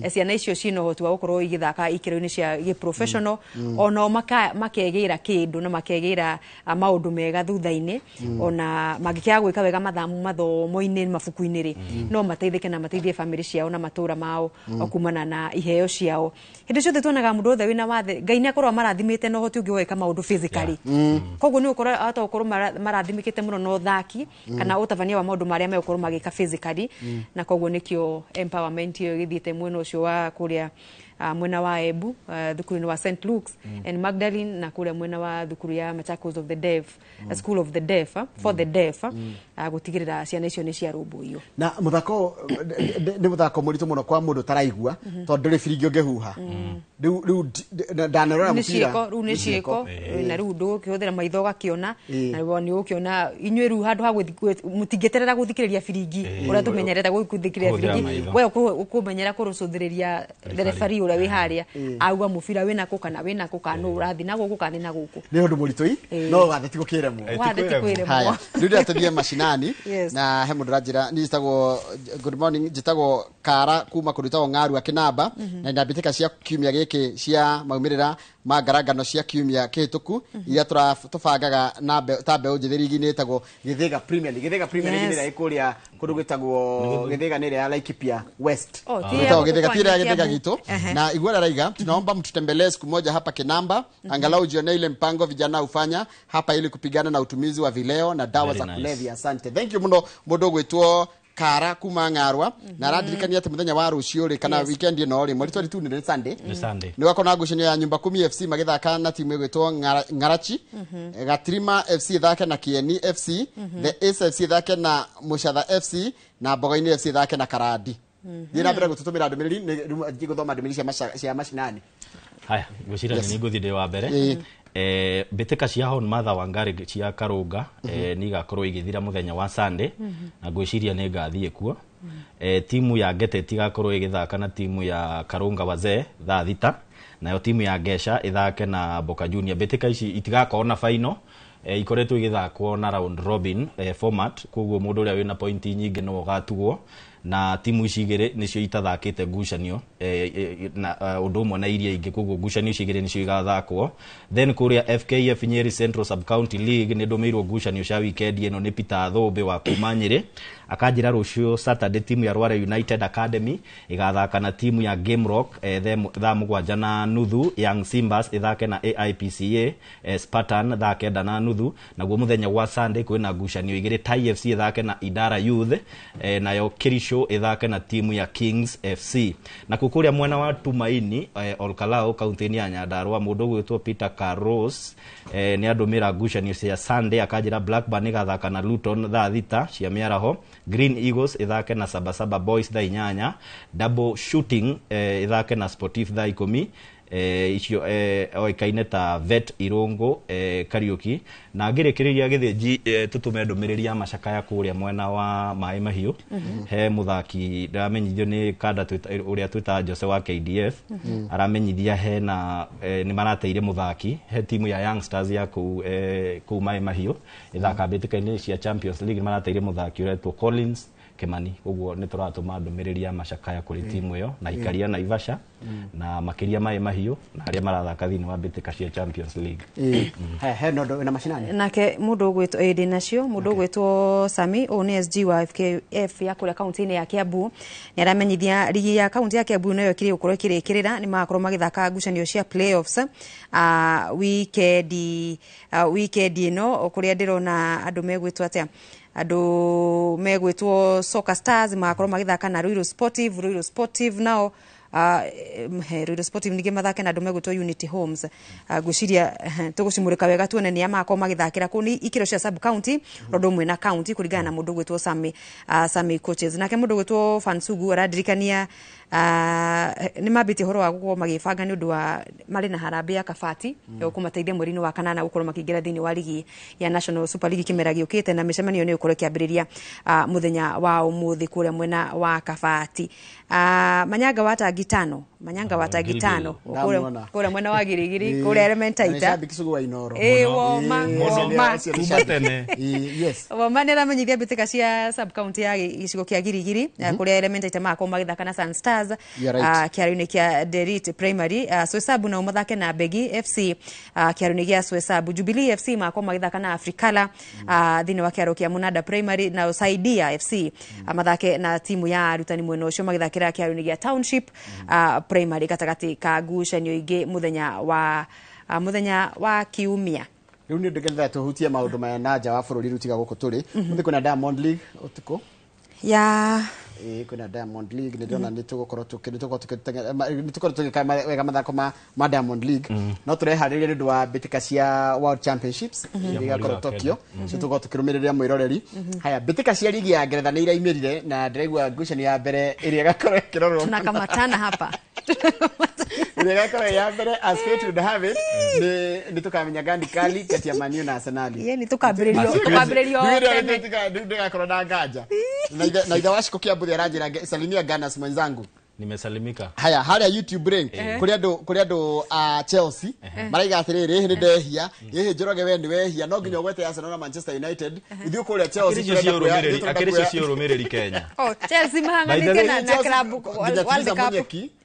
ciana icio ciĩna ũhoti wa gũkorwo igĩthaka ikĩro-inĩ cia gĩ-professional, onao makegĩra kĩndũ na makegĩra maũndũ mega thutha-inĩ, ona mangĩkĩaga gwĩka wega mathomo-inĩ mabuku-inĩ rĩ, no mateithĩke na mateithie family ciao na matũra mao kumana na iheo ciao. Hĩndĩ ciothe tuonaga mũndũ wothe wĩna wathe Ngai nĩ akorwo amarathimĩte na ũhoti ũngĩ wa gwĩka maũndũ physically, koguo nĩ ũkorwo ata ũkorwo marathimĩkĩte mũno na ũthaki kana ũtabania wa maũndũ marĩa megũkorwo magĩka physically, na koguo nĩkĩo empowerment ĩyo ĩgĩthiĩte mwena ũcio wa kũrĩa mwena wa Embu thukuru-inĩ wa St Luke's and Magdalene, na kũrĩa mwena wa thukuru ya Machakos of the Deaf, School of the Deaf, for the Deaf, gũtigĩrĩra ciana icio nĩ ciarũmbũiyo. Na mũthako nĩ mũthako mũritũ mũno kwa mũndũ ũtaraigua, tondũ ndũrĩ biringi ũngĩhuha. Rĩu ndanarora mũbira. Rĩu nĩ ciĩko na rĩu ndũgũkĩhũthĩra maitho ũgakĩona, na nĩ ũgũkĩona inyuĩ rĩu handũ ha mũtingĩeterera gũthikĩrĩria biringi ũrĩa tũmenyerete gũthikĩrĩria biringi, we ũkũmenyera kũrũcũthĩrĩria referee ũrĩa wĩ harĩa auga mũbira wĩna kũ kana wĩna kũ kana nũ ũrathiĩ na gũkũ kana na gũkũ. Nĩ ũndũ mũritũ i no wathe ti gũkĩremwo. Wathe ti kwĩremwo. Rĩu ndĩrenda tũthiĩ mashinani na he mũndũ ũranjĩra niĩ njĩtagwo good morning, njĩtagwo Kara kuma kũndũ gwĩtagwo Ng'arua Kĩnamba, na ndambĩtĩka cia kiumia gĩkĩ cia maumĩrĩra ma ngarangano cia kiumia kĩhĩtũku iria tũbangaga na ta mbeũ njĩthĩ rigi-inĩ ĩtagwo Gĩthĩga Premier League. Gĩthĩga Premier League nĩ ĩrĩa ĩ kũrĩa kũndũ gwĩtagwo Gĩthĩga nĩ ĩrĩa ya Laikipia West. Gwĩtagwo Gĩthĩga ti ĩrĩa ya Gĩthĩga gitũ. Na Igwara raiga tunaomba mtutembelee siku moja hapa Kinamba, angalau jionee ile mpango vijana hufanya hapa ili kupigana na utumizi wa vileo na dawa za kulevya. Asante. Thank you muno mũndũ gwĩtwo Kara kuma Ng'arwa, na aradirikania atĩ mũthenya wa rũciũ rĩ kana weekend ĩno rĩ mweri 22 nĩ Sunday, nĩ gwakorwo na ngucanio ya Nyumba Kumi FC magĩthaka na timu ĩgwĩtwo Ng'arachi, Gatirima FC ĩthake na Kieni FC, The Ace FC ĩthake na Mũcatha FC, na Mbogo-inĩ FC ĩthake na Karandi. Thiĩ na mbere gũtũtũmĩra ndũmĩrĩri, nĩ gũthoma ndũmĩrĩri cia macinani. Haya, ngwĩciria nĩ ngũthiĩ ndĩ wa mbere. Mbĩtĩka cia Hon Martha Wangari cia Karũnga nĩ igakorwo igĩthira mũthenya wa Sunday, na ngwĩciria nĩ ngathiĩ kuo. Timu ya Geteti igakorwo ĩgĩthaka na timu ya Karũnga Wazee thaa 6, nayo timu ya Ngesha ĩthake na Boca Junior. Mbĩtĩka ici itigakorwo na final, ikoretwo igĩthakwo na round robin format, koguo mũndũ ũrĩa wĩna pointi nyingĩ no ũgatugwo, na timu ici igĩrĩ nĩcio itathakĩte ngucanio na ũndũ ũmwe na iria ingĩ, koguo ngucanio ici igĩrĩ nĩcio igathakwo. Then kũrĩa FKF Nyeri Central Sub County League nĩ ndũmĩirwo ngucanio cia weekend ĩno nĩ Peter Thũmbĩ wa kuma Nyĩrĩ, akanjĩra rũciũ Saturday timu ya Rware United Academy ĩgathaka na timu ya Game Rock thaa 7:30, Young Simbas ĩthake na AIPCA Spartan thaa 9:30, naguo mũthenya wa Sunday kwĩna ngucanio igĩrĩ, Tai FC ĩthake na Idara Youth, nayo Kirisho ĩthake na timu ya Kings FC. Na kũrĩa mwena wa Tumaini Olkalou kaunti-inĩ ya Nyandarua, mũndũ ũgwĩtwo Peter Carros nĩ andũmĩra ngucanio cia Sunday, akanjĩra Blackburn ĩgathaka na Luton thaa 6 cia mĩaraho, Green Eagles ĩthake na Sabasaba Boys thaa 8, Double Shooting ĩthake na Sportif thaa 10, icio oĩkaine ta Vet Irungu Kariuki. Na ngĩrĩkĩrĩria gĩthĩnji, tũtũme ndũmĩrĩri ya macakaya kũrĩa mwena wa Maĩ Mahiũ. He mũthaki ndĩramenyithio nĩ kanda ũrĩa twĩtaga Jose wa KDF, aramenyithia hena nĩ marateire mũthaki he timu ya Young Stars ya kũu Maĩ Mahiũ ĩthaka mbĩtĩka-inĩ cia Champions League, nĩ marateire mũthaki ũretwo Collins Kimani. Koguo nĩ tũratũma ndũmĩrĩri ya macakaya kũrĩ timu ĩyo na ikaria Naivasha na makĩria Maĩ Mahiũ na arĩa marathaka thĩinĩ wa mbĩtĩka cia Champions League. He no na macinani nake mũndũ ũgwĩtwo ĩndĩ nacio mũndũ ũgwĩtwo Sami, ũyũ nĩ SG wa FKF ya kũrĩa kaunti-inĩ ya Kiambu, nĩ aramenyithia rigi ya kaunti ya Kiambu nayo ĩkĩrĩ gũkorwo ĩkĩrĩkĩrĩra, nĩ magakorwo magĩthaka ngucanio cia playoffs weekend ĩno, kũrĩa ndĩrona andũ megwĩtwo atĩa, andũ megwĩtwo Soccer Stars magakorwo magĩthaka na Ruiru Sportive, Ruiru Sportive nao Ruiru Sportive ningĩ mathake na andũ megwĩtwo Unity Homes. Ngwĩciria tũgũcimũrĩka wega tuone nĩa magakorwo magĩthakĩra kũu nĩ ikĩro cia sub county ũndũ ũmwe na county kũringana na mũndũ ũgwĩtwo Sami, Sami coaches. Nake mũndũ ũgwĩtwo Fansugu aradirikania nĩ mambĩtie ũhoro wa gũkorwo magĩbanga nĩ ũndũ wa marĩ na harambee ya Kabati ya kũmateithia mweri-inĩ wa kanana gũkorwo makĩingĩra thĩinĩ wa ligi ya National Super League kĩmera gĩũkĩte, na mĩcemanio nĩ ĩgũkorwo ĩkĩambĩrĩria mũthenya wa ũmũthĩ kũrĩa mwena wa Kabati. Manyanga wa tangi tano, Manyanga wa tangi tano kũrĩa mwena wa Girigiri kũrĩa Elementaita. Woma woma nĩ aramenyithia mbĩtĩka cia sub county ya gĩcigo kĩa Girigiri kũrĩa Elementaita magakorwo magĩthaka na Sun Stars kĩaro-inĩ kĩa Derit Primary. Swesabu nao mathake na Begi FC kĩaro-inĩ gĩa Swesabu. Jubilee FC magakorwo magĩthaka na Afrikala thĩinĩ wa kĩaro kĩa Munada Primary, na Saidia FC mathake na timu ya arutani mwena ũcio magĩthakĩra kĩaro-inĩ gĩa Township Primary gatagatĩ ka ngucanio ingĩ mũthenya wa Kiumia. Rĩu nĩ ndĩgetha tũhutie maũndũ maya na nja wa bũrũri rĩu tiga gũkũ tũrĩ. Mũthĩ kwĩna Diamond League ũtukũ ya kwĩna Diamond League, nĩ ndĩrona nĩ tũgũkorwo tũgĩka wega mathako ma Diamond League, no tũreharĩria nĩ ũndũ wa mbĩtĩka cia World Championships iria igakorwo Tokyo, so tũgũkorwo tũkĩrũmĩrĩria mwĩroreri. Haya, mbĩtĩka cia ligi ya Ngeretha nĩ iraimĩrire, na ndĩraigua ngucanio ya mbere ĩrĩa ĩgakorwo ĩkĩrorwo tunakamatana hapa ĩrĩa ĩgakorwo ya mbere as fate would have it nĩ tũkamenya gani kali kati ya Man U na Arsenal. Ye ni tukambĩrĩrio tene ndĩgakorwo na nganja na ithe wa Shiko Kiambu aranjĩra salimia Gunners mwenzangu. Nimesalimika. Haya, harĩa YouTube rĩ kũrĩ andũ a Chelsea maraiga atĩrĩrĩ, ĩhĩ nĩ ndehia, ĩhĩ Njoroge we nĩ wehia, no nginya ũgwete Arsenal na Manchester United. Ithuĩ kũrĩa Chelsea akĩrĩ cio cia ũrũmĩrĩri Kenya. Oh, Chelsea mahanganĩtie na club World Cup.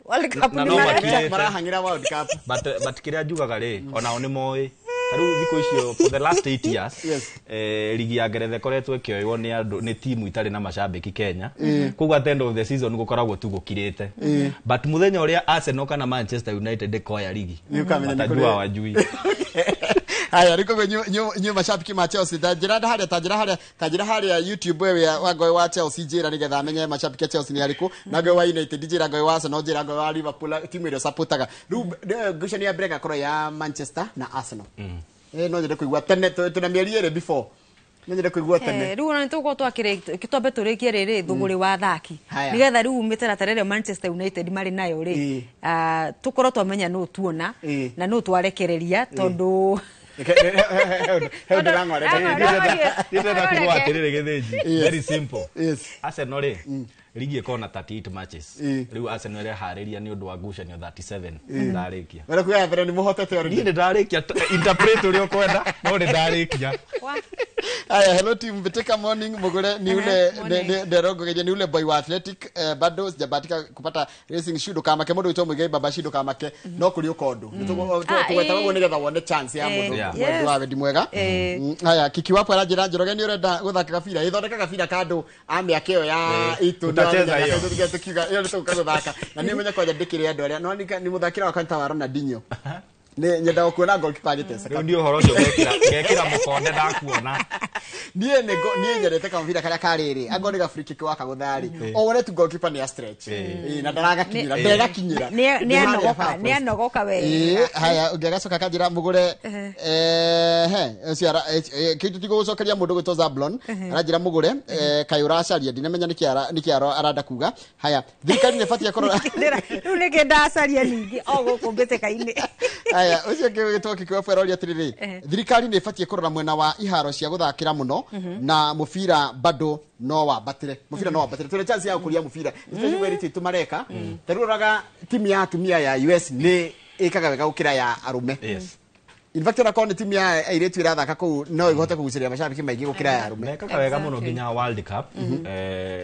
World Cup nĩ marahang'ĩra World Cup. But kĩrĩa njugaga rĩ, onao nĩ moĩ Tarĩu thikũ icio for the last 8 years ligi ya Ngeretha ĩkoretwo ĩkĩoywo nĩ andũ nĩ timu itarĩ na macambĩki Kenya. Koguo at the end of the season gũkoragwo tu gũkirĩte. But mũthenya ũrĩa Arsenal kana Manchester United ĩkoya ligi, matajua wajui. Haya, riko nyu mashabiki ma Chelsea ta njĩra harĩa YouTube wewe wa ngoi wa Chelsea njĩra nĩgetha amenye mashabiki a Chelsea nĩ arĩkũ, na ngoi wa United njĩra, ngoi wa Arsenal njĩra, ngoi wa Liverpool timu ĩrĩa supportaga. Rĩu ngucanio ya mbere ĩgakorwo ya Manchester na Arsenal. No nyende kũigua tene tuna mĩeri ĩrĩ before. Nĩ kũigua tene. Rĩu ona nĩtũgũkorwo twakĩrĩ twambe tũrĩkie rĩrĩ thũgũrĩ wa athaki. Haya. Nĩgetha rĩu mĩtaratara ĩrĩa Manchester United marĩ nayo rĩ, tũkorwo twamenya nũ tuona na nũ twarekereria tondũ He ũndũ rang'ware. Ndĩrenda kuga atĩrĩrĩ Gĩthĩnji, very simple. Arsenal rĩ, rigi ĩkorwo na 38 matches. Rĩu Arsenal ĩreharĩria nĩ ũndũ wa ngucanio 37. Ndarĩkia. Wera kuga mbere nĩ mũhotete already. Niĩ nĩ ndarĩkia, interpret ũrĩa ũkwenda, no nĩ ndarĩkia. Haya, hello team Mbitika morning. Mugure ni ule nderongogeria ni ule boy wa Athletic, bado sijabahatika kupata racing shoe ndukamake mundu witwo Muigai Baba shi ndukamake no kuri ukondu tugwetaga uguo nigetha wone chance ya mundu mwendu wa wendi mwega. Haya, Kikiwapo aranjira Njoroge ni urenda guthaka gabira ithondeka gabira kandu a miaka iyo ya itu. Utacheza hiyo. Tukiuga iyo nituguka guthaka na ni menye kwanja ndikire andu aria no ni muthakira wakwa ta wa Ronaldinho nĩ nyendaga kuona goalkeeper agĩteceka. Rĩu niĩ ũhoro ũcio ngekĩra mũkonde ndakuona. Niĩ nĩ niĩ nyendete kamũbira karĩa karĩrĩ angorwo nĩ ga free kick wakagũtha-rĩ, o wone tu goalkeeper nĩ a stretch. Ĩĩ, na ndaragakinyĩra, ndegakinyĩra. Nĩ anogoka wega. Ĩĩ, haya, ũngĩ agacoka akanjĩra mũgũre he ũcio kĩu tũtigũgũcokeria mũndũ gwĩtwo Zablon aranjĩra mũgũre kaĩ ũracaria ndinamenya nĩkĩ aranda kuga. Haya, thirikari nĩ ĩbatiĩ kũrora Rĩu nĩkĩ ndacaria ningĩ o gũkũ mbĩtĩka-inĩ. Haya, ũcio ũngĩ wĩtwo Kikiwapo aroria atĩrĩrĩ, thirikari nĩ ĩbatiĩ kũrora mwena wa iharo cia gũthakĩra mũno na mũbira bado no wambatĩre, mũbira no wambatĩre, tũrĩ chance ya gũkũria mũbira especially where it tũmareka ta rĩu ũroraga timu ya atumia ya US nĩ ĩkaga wega gũkĩra ya arũme. In fact, ona korwo nĩ timu ya airĩtu ĩrathaka kũu no ĩhote kũgucĩrĩria mashabiki maingĩ gũkĩra ya arũme. Mekaga wega mũno nginya World Cup,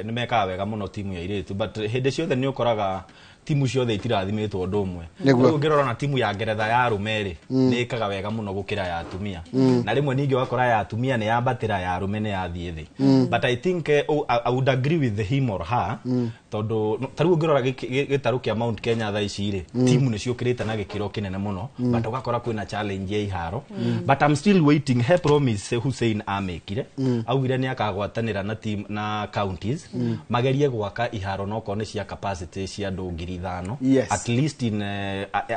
nĩ mekaga wega mũno timu ya airĩtu, but hĩndĩ ciothe nĩ ũkoraga timu ciothe itirathimĩtwo ũndũ ũmwe. Rĩu ũngĩrora na timu ya Ngeretha ya arũme rĩ, nĩ ĩkaga wega mũno gũkĩra ya atumia, na rĩmwe ningĩ ũgakora ya atumia nĩ yambatĩra, ya arũme nĩ yathiĩ thĩ. But I think oh, I would agree with him or her, tondũ ta rĩu ũngĩrora gĩtarũ kĩa Mount Kenya thaa ici rĩ, timu nĩ ciũkĩrĩte na gĩkĩro kĩnene mũno, but ũgakora kwĩna challenge ya iharo. But I'm still waiting he promise Hussein amĩkire, augire nĩ akagwatanĩra na team na counties magerie gwaka iharo nokorwo nĩ cia capacity cia andũ 5,000 at least in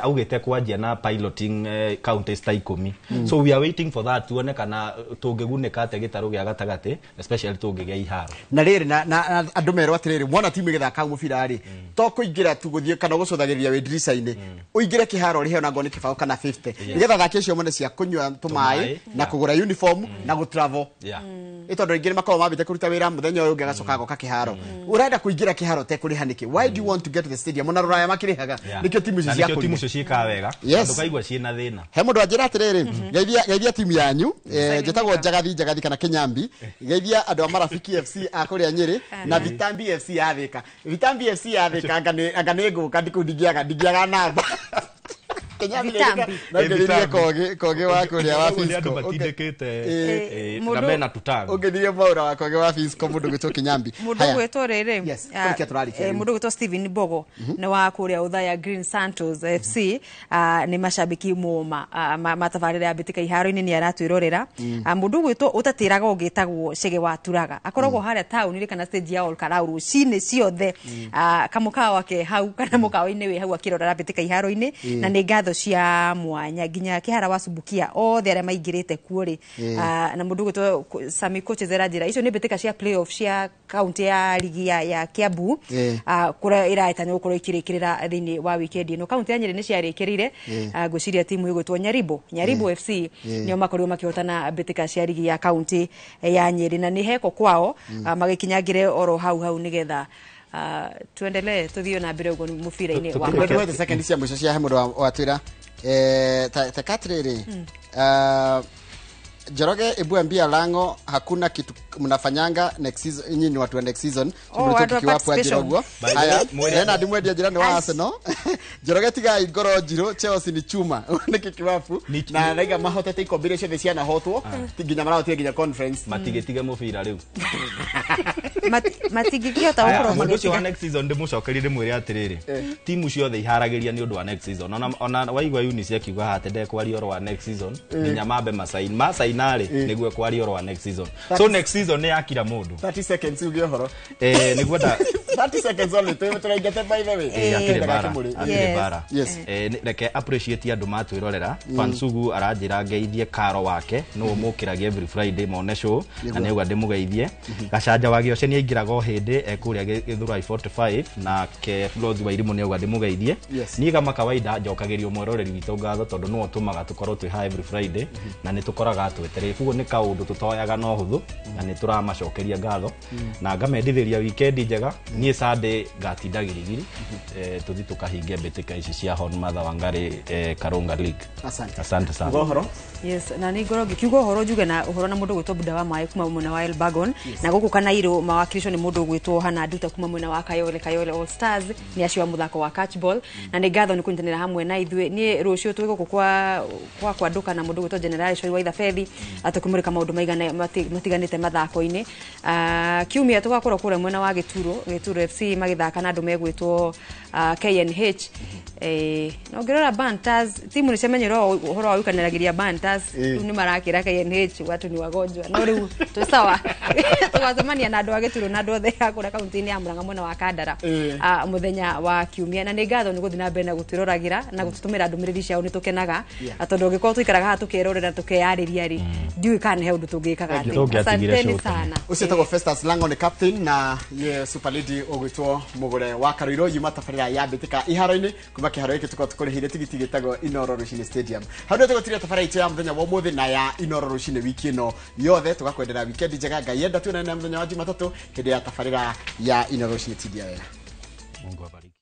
augĩte kwanjia na piloting counties ta 10. So we are waiting for that tuone kana tũngĩgunĩka atĩa gĩtarũ gĩa gatagatĩ, especially tũngĩgĩa iharo. Na rĩrĩ na andũ merwo atĩrĩrĩ, mwona timu ĩgĩthaka mũbira rĩ, to kũingĩra tu gũthiĩ kana gũcũthagĩrĩria wĩ ndirica-inĩ, ũingĩre kĩharo ũrĩhe ona ngorwo nĩ kĩbaũ kana 50 nĩgetha athaki acio mone cia kũnyua tũmaĩ na kũgũra uniform na gũtravel, ĩ tondũ aingĩ nĩ makoragwo mambĩte kũruta wĩra mũthenya ũyũ ũngĩ agacoka agoka kĩharo. Ũrenda kũingĩra kĩharo ũtekũrĩha nĩkĩ? Why do you want to get to the stadium? Ona rũraya makĩrĩhaga nĩkĩo timu icio Na nĩkĩo timu ciakũrire. icio ciĩkaga wega. Ndũkaigua ciĩna thĩna. He mũndũ anjĩra atĩrĩrĩ, geithia timu yanyu, njĩtagwo Njagathi Njagathi kana Kĩnyambi, geithia andũ a Marafiki FC a kũrĩa Nyĩrĩ na Vitambi FC ya Thĩka. Vitambi FC ya Thĩka anga nĩ ngũka ndikũu ndingĩaga namba. Kĩnyambi. Vitambi. No ngĩthirie kogi wa kũrĩa wa Ũguo nĩ andũ Fisco. matindĩkĩte na mena tũtang. Ũngĩthirie Mwaura wa kogi wa Fisco mũndũ gwĩtwo Kĩnyambi. Mũndũ Haya. gwĩtwo rĩrĩ Yes, kũrĩkia tũrarĩkia rĩu. Mũndũ gwĩtwo Steven Bogo nĩ wa kũrĩa Ũthaya Green Santos FC, nĩ macambĩki moma matabarĩra ya mbĩtĩka iharo-inĩ nĩ aratwĩrorera. Mũndũ gwĩtwo ũtatĩraga ũngĩtagwo Chege wa Turaga akoragwo harĩa taũni kana stage ya Olkarau rũcinĩ ciothe, kamũkawa ke hau kana mũkawa-inĩ wĩ hau akĩrorera mbĩtĩka iharo-inĩ, na nĩ ngatho cia mwanya nginya kĩhara wa Subukia othe arĩa maingĩrĩte kuo rĩ. Na mũndũ gwĩtwo Sami Coaches aranjĩra icio nĩ mbĩtĩka cia playoff cia kaunti ya ligi ya Kiambu, kũrĩa ĩraetanywo gũkorwo ikĩrĩkĩrĩra thĩinĩ wa weekend ĩno. Kaunti ya Nyĩrĩ nĩ ciarĩkĩrĩire. Ngwĩciria timu ĩgwĩtwo Nyaribo FC nĩo makorirwo makĩhotana mbĩtĩka cia ligi ya kaunti ya Nyĩrĩ na nĩ heko kwao, magĩkinyangĩre oro hau hau nĩgetha tuendelee tuthiĩ na mbere ũguo mũbira-inĩ wa Mũndũ wethe second cia mũico cia he mũndũ watwĩra ta katirĩrĩ, Njoroge, ebu ambia Lango hakuna kitu mnafanyanga next season, nyinyi ni watu wa next season. Oh, watu wa Kiwapo participation. ajira ũguo. By the Haya, way, Leonard Mwendia njĩra nĩ wa Arsenal. Njoroge tigai ngoro njirũ, Chelsea ni chuma. Nĩ kiwabu na raiga mahotete ikombe iria ciothe cianahotwo nginya marahotire nginya conference. Matigĩtige mũbira rĩu. Matingĩkĩhota Aya, gũkorwo mũndũ ũcio wa magĩtiga. next season ndĩmũcokerie ndĩmwĩre atĩrĩrĩ, timu ciothe iharagĩria nĩ ũndũ wa next season. Ona waigua Eunice akiuga haha atĩ ndekwaria ũhoro wa next season nginya mambe masain masainarĩ nĩguo ekwaria ũhoro wa next season. So next season nĩ ya kila mũndũ. 30 seconds uge ũhoro. Nĩguo nda 30 seconds only tũraingate by the way. Hatirĩ bara, hatirĩ bara. Reke appreciate andũ matwĩrorera. Fansugu aranjĩra ngeithie Karo wake nĩwe mũkĩragia every Friday mone show na nĩauga ndĩmũgeithie. Gacanja wa Gĩoce nĩaingĩraga o hĩndĩ ekũrĩa Gĩthũrai 45 na ke Flozi wa Irimũ nĩauga ndĩmũgeithie. Niĩ kama kawaida njokagĩria mwĩroreri witũ ngatho tondũ nĩwe ũtũmaga tũkorwo twĩ haha every Friday na nĩ tũkoraga twetereire, koguo nĩ kaũndũ tũtoyaga no hũthũ na nĩ tũramacokeria ngatho na ngamendithĩria weekend njega. Niĩ Sunday ngatinda Girigiri, tũthi tũkahinge mbĩtĩka ici cia Hon Martha Wangari Karunga League. Asante. Asante sana. Ũhoro? Yes, na nĩ ngorwo ngĩkiuga ũhoro njuge na ũhoro na mũndũ gwĩtwo Buda wa Maĩ kuma mwena wa Elbagon na gũkũ Kanairo mawakilishwo nĩ mũndũ gwĩtwo Hana Nduta kuma mwena wa Kayole, Kayole All Stars nĩ acio a mũthako wa catchball na nĩ ngatho nĩ kũnyitanĩra hamwe na ithuĩ. Niĩ rũciũ twĩ gũkũ kwa kwanduka na mũndũ gwĩtwo General Shoi wa Ithabethi atũkĩmũrĩka maũndũ maigana matiganĩte mathako-inĩ. Kiumia tũgakorwo kũrĩa mwena wa Gĩturo, Gĩturo FC magĩthaka na andũ megwĩtwo KNH. Na ũngĩrora Bantas timu nĩ ciamenyerwo ũhoro wa gũikanĩragĩria Bantas rĩu nĩ marakĩra KNH watu ni wagonjwa no rĩu twĩ sawa. Tũgacemania na andũ a Gĩturo na andũ othe a kũrĩa kaunti-inĩ ya Murang'a mwena wa Kandara mũthenya wa kiumia. Na nĩ ngatho nĩ gũthiĩ na mbere na gũtwĩroragĩra na gũtũtũmĩra ndũmĩrĩri ciao, nĩ tũkenaga tondũ ũngĩkorwo tũikaraga haha tũkerorera tũkeyarĩria rĩ ndiũĩ kana nĩ he ũndũ tũngĩkaga atĩa. Asanteni sana. Ũcio etagwo Festus Lango nĩ captain na ye super lady ũgwĩtwo Mũgũre wa Karuiro yuma tabarĩra ya mbĩtĩka iharo-inĩ kuma kĩharo gĩkĩ tũkorwo tũkũrĩhĩire tigiti gĩtagwo Inoro Rũcinĩ Stadium. Hau nĩho tũgũtiria tabarĩra itũ ya mũthenya wa ũmũthĩ na ya Inoro Rũcinĩ wiki ĩno yothe. Tũgakwendera weekend njega, Ngai enda tuonane mũthenya wa Jumatatũ hĩndĩ ya tabarĩra ya Inoro Rũcinĩ. Tindia wega. Mungu abariki.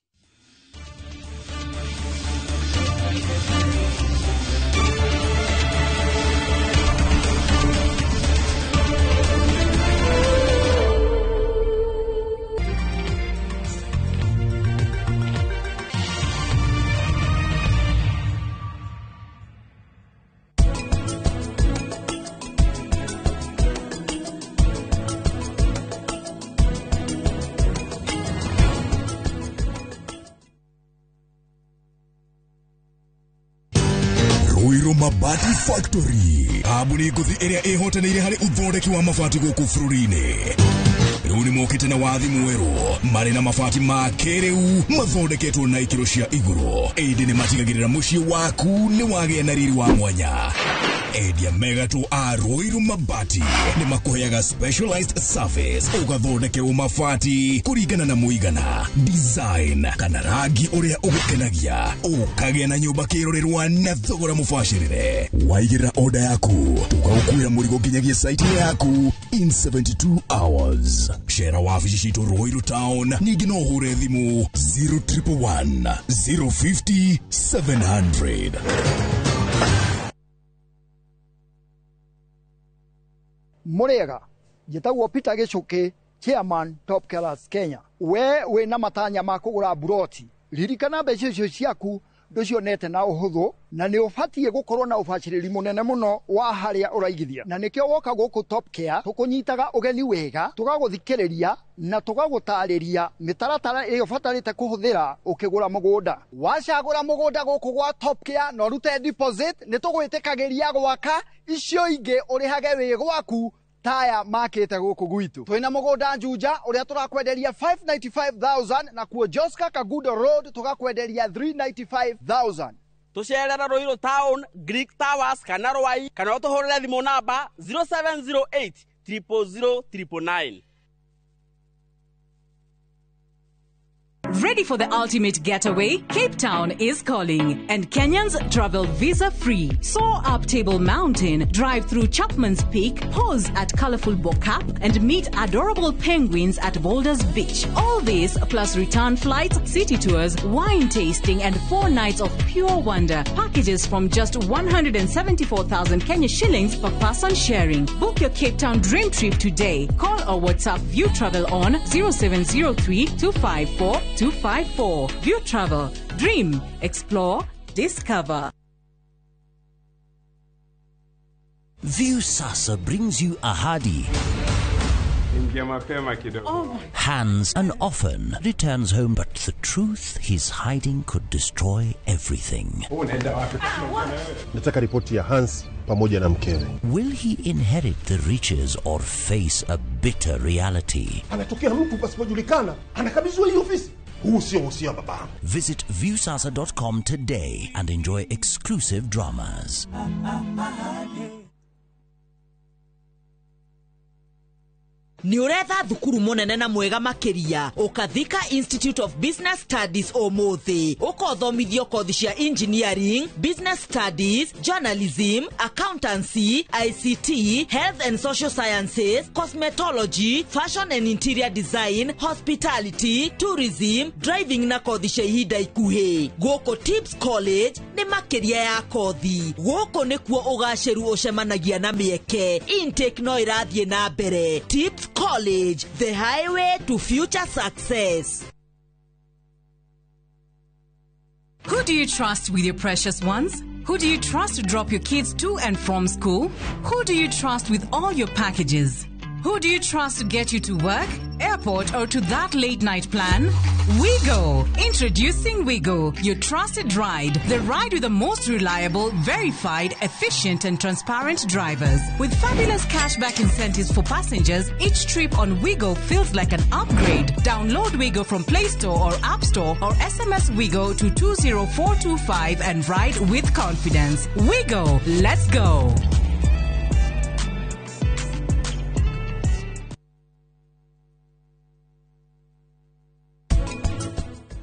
Mabati Factory kambuni ngũthi ĩrĩa ĩhotanĩire harĩ ũthondeki wa mabati gũkũ bũrũri-inĩ. Rĩu nĩ mokĩte na wathi mwerũ marĩ na mabati ma kĩrĩu mathondeketwo na ikĩro cia igũrũ, ĩndĩ nĩ matigagĩrĩra mũciĩ waku nĩ wagĩa na riri wa mwanya. Endia megatũ a Ruiru Mabati nĩ makũheaga specialized service ũgathondekerwo mabati kũringana na mũigana, design kana rangi ũrĩa ũgũkenagia, ũkagĩa na nyũmba kĩrorerwa na thogora mũbacĩrĩre. Waigĩrĩra order yaku tũgagũkuĩra mũrigo nginyagia site yaku in 72 hours. Cera wabici citũ Ruiru Town, ningĩ no ũhũre thimũ 0111 050 700. Mũrĩega, njĩtagwo Peter Gĩcũkĩ, chairman Top Killers Kenya. We wĩna matanya ma kũgũra buroti, ririkana mbeca icio ciaku ndũcionete na ũhũthũ na nĩ ũbatiĩ gũkorwo na ũbacĩrĩri mũnene mũno wa harĩa ũraigithia, na nĩkĩo woka gũkũ Top Care tũkũnyitaga ũgeni wega, tũgagũthikĩrĩria na tũgagũtarĩria mĩtaratara ĩrĩa ũbatarĩte kũhũthĩra ũkĩgũra mũgũnda. Wacagũra mũgũnda gũkũ gwa Top Care na ũrute deposit, nĩ tũgwĩtĩkagĩria gwaka icio ingĩ ũrĩhage wĩ gwaku taya makĩte gũkũ gwitũ. Twĩna mũgũnda Juja ũrĩa tũrakwenderia 595,000 na kuo Joska Kagudo Road tũgakwenderia 395,000. Tũcerera Ruiru Town, Greek Towers kana Rwai kana ũtũhũrĩre thimũ namba 0708 000 999. Ready for the ultimate getaway? Cape Town is calling, and Kenyans travel visa-free. Soar up Table Mountain, drive through Chapman's Peak, pause at colorful Bo-Kaap, and meet adorable penguins at Boulders Beach. All this plus return flights, city tours, wine tasting, and 4 nights of pure wonder. Packages from just 174,000 Kenya shillings per person sharing. Book your Cape Town dream trip today. Call or WhatsApp View Travel on 0703 254 254. View Travel. Dream, explore, discover. View Sasa brings you Ahadi. Ingia mapema kidogo. Hans, an orphan, returns home, but the truth he's hiding could destroy everything. Unaenda wapi? Nataka ripoti ya Hans pamoja na mkewe. Will he inherit the riches or face a bitter reality? Anatokea mtu pasipojulikana, anakabidhiwa hii ofisi. Huu sio usia wa babangu. Visit viewsasa.com today and enjoy exclusive dramas. Nĩ ũretha thukuru mũnene na mwega makĩria ũkathika Institute of Business Studies ũmũthĩ ũkothomithio kothi cia engineering, business studies, journalism, accountancy, ICT, health and social sciences, cosmetology, fashion and interior design, hospitality, tourism, driving na kothi cia ihinda ikuhĩ. Gũkũ Tips College nĩ makĩria ya kothi. Gũkũ nĩkuo ũgacĩru ũcemanagia na mĩeke. Intake no ĩrathiĩ na mbere. Tips College, the highway to future success. Who do you trust with your precious ones? Who do you trust to drop your kids to and from school? Who do you trust with all your packages? Who do you trust to get you to work, airport, or to that late night plan? WeGo! Introducing WeGo, your trusted ride. The ride with the most reliable, verified, efficient, and transparent drivers. With fabulous cashback incentives for passengers, each trip on WeGo feels like an upgrade. Download WeGo from Play Store or App Store or SMS WeGo to 20425 and ride with confidence. WeGo! Let's go!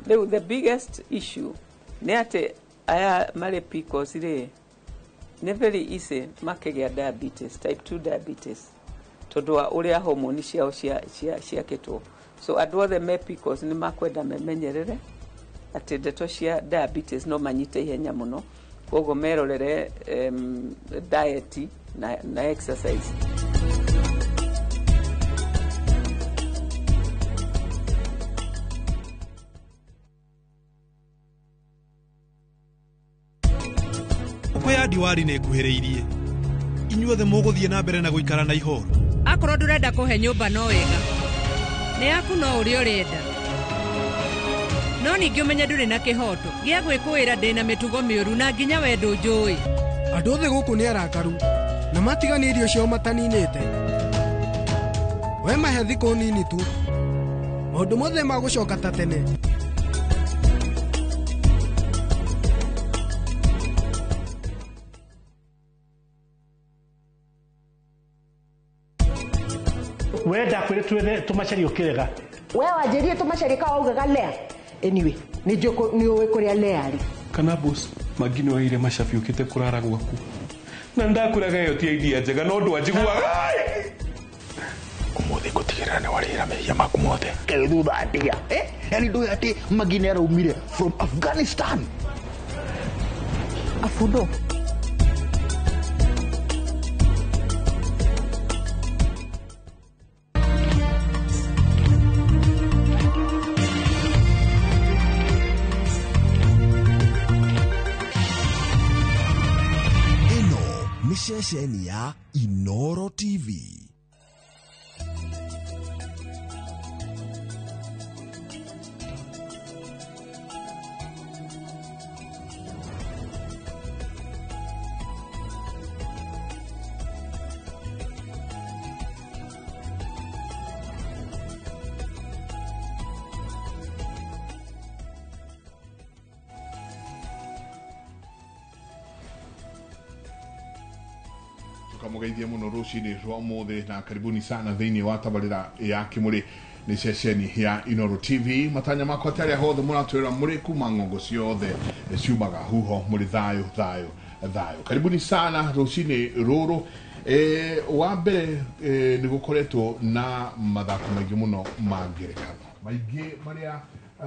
The biggest issue nĩ atĩ aya marĩ PCOS rĩ nĩ very easy makĩgĩa diabetes, type 2 diabetes, tondũ wa ũrĩa hormone ciao ciakĩtwo. So andũ othe me PCOS nĩ makwenda memenyerere atĩ ndeto cia diabetes no manyite ihenya mũno, koguo merorere diet na exercise. Ya diwari nĩ ĩkuhĩrĩirie inyuothe mũgũthiĩ na mbere na gũikara na ihoru. Akorwo ndũrenda kũhe nyũmba no wega nĩ yaku no ũrĩa ũrenda, no ningĩ ũmenye ndũrĩ na kĩhoto gĩa gwĩkũĩra ndĩna mĩtugo mĩũru na nginya we ndũnjũĩ. Andũ othe gũkũ nĩ arakaru na matigani irio ciao mataninĩte. We mahe thikũ nini tu, maũndũ mothe magũcoka ta tene. We ndakwire twethe tumacarie ukirega. We wanjirie tumacarie ka waugaga lea. Anyway, ni njũĩ ni ũĩ kũrĩa lea arĩ. Kana boss magino waire macabi ukite kurara gwaku. Na ndakwiraga iyo ti idea njega no ndwanjiguaga. Umuthi ngutigirira ni warira mehia maku mothe. Kei thutha ndia. Yani ndũĩ atĩ Magini araumire from Afghanistan. Afundo. Ceceni ya Inoro TV. Tukamugeithia muno rucini rwa umuthi na karibuni sana thiini wa tabarira ya Kimuri ni ceceni ya Inoro TV. Matanya makwa taria hothe muratwira muri kuma ngongo ciothe ciumaga huho muri thayo thayo thayo. Karibuni sana rucini ruru. Wa mbere ni gukoretwo na mathako maingi muno ma ngerekano maingi maria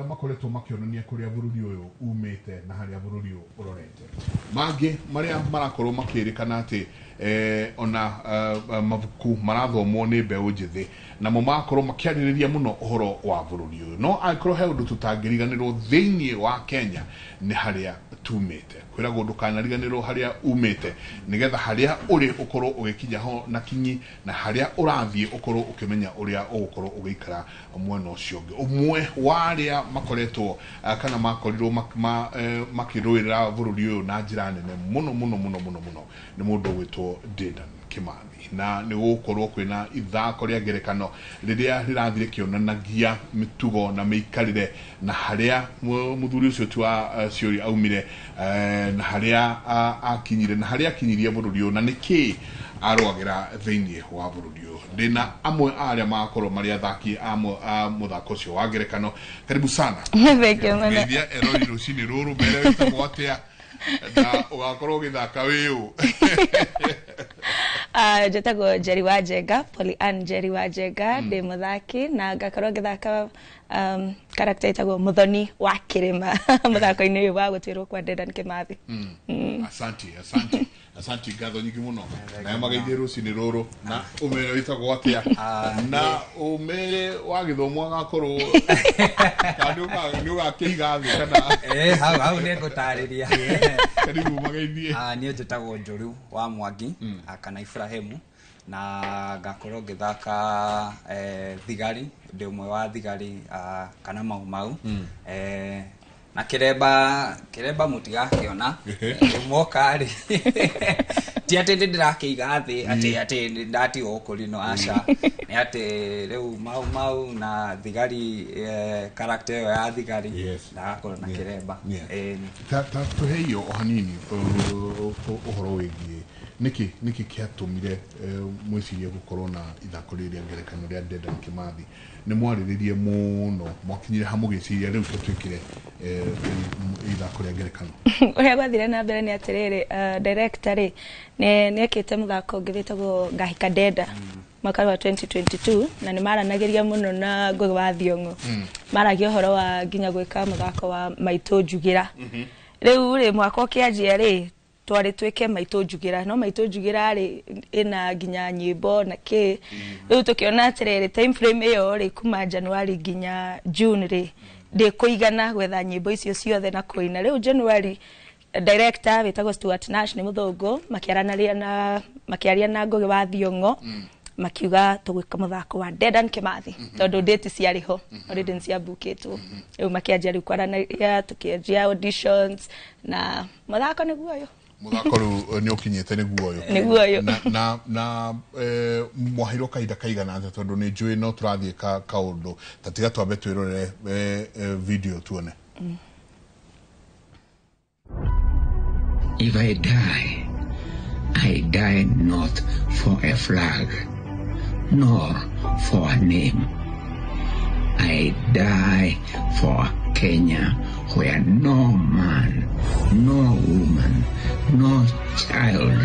makoretwo makĩonania kũrĩa bũrũri ũyũ umĩte na harĩa bũrũri ũyũ ũrorete. Mangĩ marĩa marakorwo makĩrĩkana atĩ ona mabuku marathomwo nĩ mbeũ njĩthĩ namo magakorwo makĩarĩrĩria mũno ũhoro wa bũrũri ũyũ. No angĩkorwo he ũndũ tũtangĩriganĩrwo thĩinĩ wa Kenya nĩ harĩa tumĩte. Kwĩragwo ndũkanariganĩrwo harĩa umĩte nĩgetha harĩa ũrĩ ũkorwo ũgĩkinya ho na kinyi, na harĩa ũrathiĩ ũkorwo ũkĩmenya ũrĩa ũgũkorwo ũgĩikara mwena ũcio ũngĩ. Ũmwe wa arĩa makoretwo kana makorirwo makĩrũĩrĩra bũrũri ũyũ na njĩra nene mũno mũno mũno mũno mũno nĩ mũndũ ũgwĩtwo Dedan Kimathi, na nĩ gũgũkorwo kwĩna ithako rĩa ngerekano rĩrĩa rĩrathiĩ rĩkĩonanagia mĩtugo na mĩikarĩre na harĩa mũthuri ũcio ti wa Ciũri aumire, na harĩa akinyire na harĩa akinyirie bũrũri ũyũ na nĩkĩ arũagĩra thĩinĩ wa bũrũri ũyũ. Ndĩna amwe a arĩa magakorwo marĩ athaki a mũthako ũcio wa ngerekano. Karibu sana. Thank you mũno. Ngeithia erori rũcinĩ rũrũ, mere wĩtagwo atĩa na ũgakorwo ũgĩthaka wĩ ũ? Njĩtagwo Njeri wa Njenga, Polly Ann Njeri wa Njenga, ndĩ mũthaki na ngakorwo ngĩthaka character ĩtagwo Mũthoni wa Kĩrĩma mũthako-inĩ ũyũ wa gũtuĩrwo kwa Dedan Kimathi. Asante, asante, asante, ngatho nyingĩ mũno. Nawe mageithie rũcinĩ rũrũ na ũmere wĩtagwo atĩa na ũmere wa gĩthomo agakorwo kana nĩ ũgakĩiga thĩ kana hau hau nĩ ngũtarĩria. Karibu mageithie. Niĩ njĩtagwo Njũru wa Mwangi kana Ibrahimu na ngakorwo ngĩthaka thigari, ndĩ ũmwe wa thigari kana Mau Mau. Na kĩremba mũtigakĩona moka rĩ, ti atĩ nĩ ndĩrakĩiga thĩ atĩ nĩ ndatigwo kũrino, aca, nĩ atĩ rĩu Mau Mau na thigari, character ĩyo ya thigari ndagakorwo na kĩremba. Ta tũhe o hanini ũhoro wĩgiĩ nĩkĩ kĩatũmire mwĩcirie gũkorwo na ithako rĩrĩ rĩa ngerekano rĩa Dedan Kimathi? Nĩ mwarĩrĩrie mũno, mwakinyire ha mũgĩciria rĩu tũtuĩkire ithako rĩa ngerekano? Ũrĩa gwathire na mbere nĩ atĩrĩrĩ, director rĩ nĩ ekĩte mũthako ũngĩ wĩtagwo Ngahika Denda mwaka wa 2022, na nĩ maranagĩria mũno na Ngũgĩ wa Thiong'o. Maragia ũhoro wa nginya gwĩka mũthako wa Maitũ Njugĩra. Rĩu rĩ mwaka ũkĩanjia rĩ twarĩ twĩke Maitũ Njugĩra, no Maitũ Njugĩra rĩ ĩna nginya nyĩmbo na kĩ. Rĩu tũkĩona atĩrĩrĩ, time frame ĩyo rĩ kuma January nginya June rĩ ndĩkũigana gwetha nyĩmbo icio ciothe na kũina. Rĩu January director wĩtagwo Stuart Nash nĩ mũthũngũ, makĩaria na Ngũgĩ wa Thiong'o makiuga tũgwĩka mũthako wa Dedan Kimathi tondũ date ciarĩ ho already nĩciambukĩtwo. Rĩu makĩanjia rĩu kwaranĩria, tũkĩanjia auditions na mũthako nĩguo ũyũ. Mũthako rĩu nĩ ũkinyĩte nĩguo ũyũ. Nĩguo ũyũ. Na mwaheirwo kahinda kaigana atĩa tondũ nĩ njũĩ no tũrathiĩ kaũndũ ta tiga twambe twĩrorere video tuone. If I die, I die not for a flag, nor for a name. I die for Kenya, where no man, no woman, no child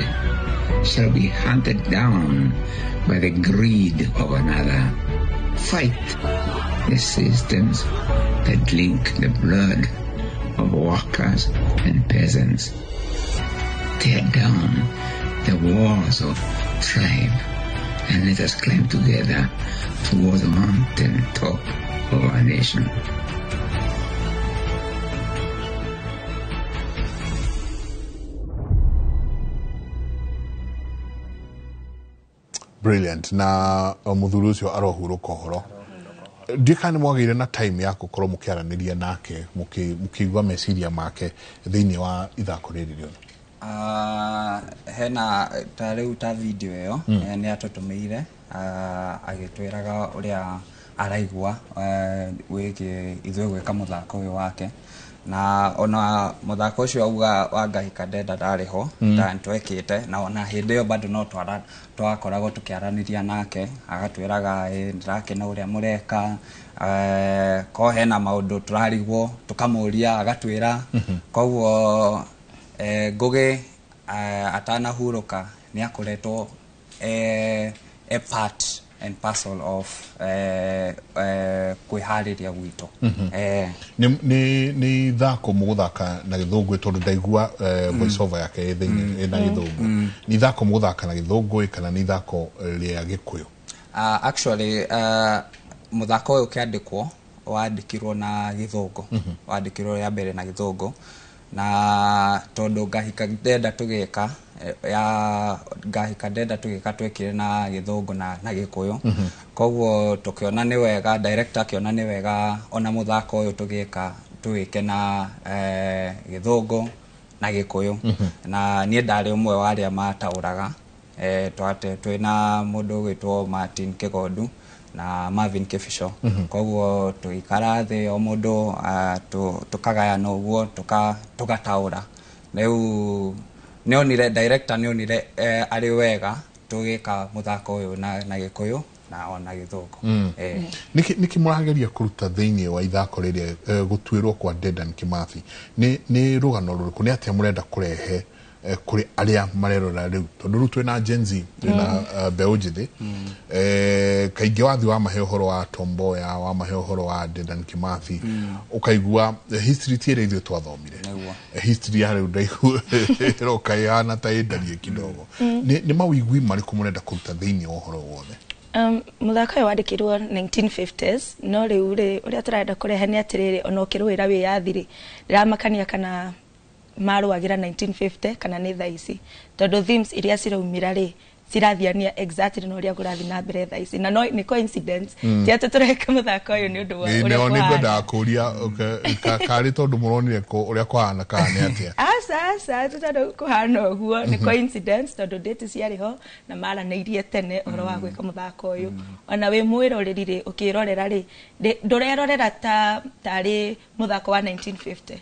shall be hunted down by the greed of another. Fight the systems that drink the blood of workers and peasants. Tear down the walls of tribe and let us climb together toward the mountain top of our nation. Brilliant. Na mũthuri ũcio arohurũka ũhoro. Ndiũĩ kana nĩ mwagĩire na time ya gũkorwo mũkĩaranĩria nake, mũkĩigua meciria make thĩinĩ wa ithako rĩrĩ rĩothe? Hena ta rĩu ta video ĩyo nĩ atũtũmĩire agĩtwĩraga ũrĩa araigua wĩgiĩ ithuĩ gwĩka mũthako ũyũ wake, na ona mũthako ũcio auga wa Ngahika Denda ndarĩ ho twekĩte, na ona hĩndĩ ĩyo bado no twakoragwo tũkĩaranĩria nake, agatwĩraga ndĩrakena ũrĩa mũreka, ko hena maũndũ tũrarigwo tũkamũria agatwĩra. Koguo Ngũgĩ atanahurũka nĩ akoretwo a part and parcel of kwĩharĩria gwitũ. Nĩ ithako mũgũthaka na gĩthũngũ, tondũ ndaigua voice over yake ĩ thĩinĩ ĩna gĩthũngũ. Nĩ ithako mũgũthaka na gĩthũngũ kana nĩ ithako rĩa gĩkũyũ? Actually mũthako ũyũ ũkĩandĩkwo wandĩkirwo na gĩthũngũ. Wandĩkirwo rĩa mbere na gĩthũngũ, na tondũ Ngahika Ndenda tũgĩka ya Ngahika Ndenda tũgĩka twekire na gĩthũngũ na gĩkũyũ. Koguo tũkĩona nĩ wega, director akĩona nĩ wega ona mũthako ũyũ tũgĩka tũwĩke na gĩthũngũ na gĩkũyũ. Na niĩ ndarĩ ũmwe wa arĩa mataũraga. Twate twĩna mũndũ ũgwĩtwo Martin Kĩgondu na Marvin Kĩbico. Koguo tũgĩikara thĩ o mũndũ tũkagayana ũguo tũgataũra. Rĩu nĩonire director nĩonire arĩ wega tũgĩka mũthako ũyũ na gĩkũyũ na ona gĩthũngũ. Nĩkĩ mũrageria kũruta thĩinĩ wa ithako rĩrĩa gũtuĩrwo kwa Dedan Kimathi? Nĩ rũgano rũrĩkũ, nĩ atĩa mũrenda kũrehe kũrĩ arĩa marerora rĩu, tondũ rĩu twĩna Gen Z, twĩna mbeũ njĩthĩ. Kaingĩ wathi wamahe ũhoro wa Tom Mboya, wamahe ũhoro wa Dedan Kimathi, ũkaigua history ti ĩrĩa ithuĩ twathomire. History ya rĩu ndaigua ĩroka ĩhana ta ĩndarie kidogo. Nĩ mawĩigui marĩkũ mũrenda kũruta thĩinĩ wa ũhoro wothe? Mũthako ũyũ wandĩkirwo 1950s, no rĩu rĩ ũrĩa tũrenda kũrehe nĩ atĩrĩrĩ, ona ũkĩrũĩra wĩyathi rĩ, ndĩramakania kana marũagĩra 1950 kana nĩ thaa ici, tondũ themes iria ciraumĩra rĩ cirathiania exactly na ũrĩa kũrathiĩ na mbere thaa ici, na no nĩ coincidence. Ti atĩ tũreka mũthako ũyũ nĩ ũndũ wa ũrĩa nĩo nĩ kũhana. Ngwendaga kũria karĩ tondũ mũronire ũrĩa kũhana kana nĩ atĩa? Aca, aca, tondũ kũhana ũguo nĩ coincidence, tondũ date ciarĩ ho na maranĩirie tene ũhoro wa gwĩka mũthako ũyũ. Ona wĩ mwĩroreri rĩ, ũkĩrorera rĩ, ndũrerorera ta tarĩ mũthako wa 1950,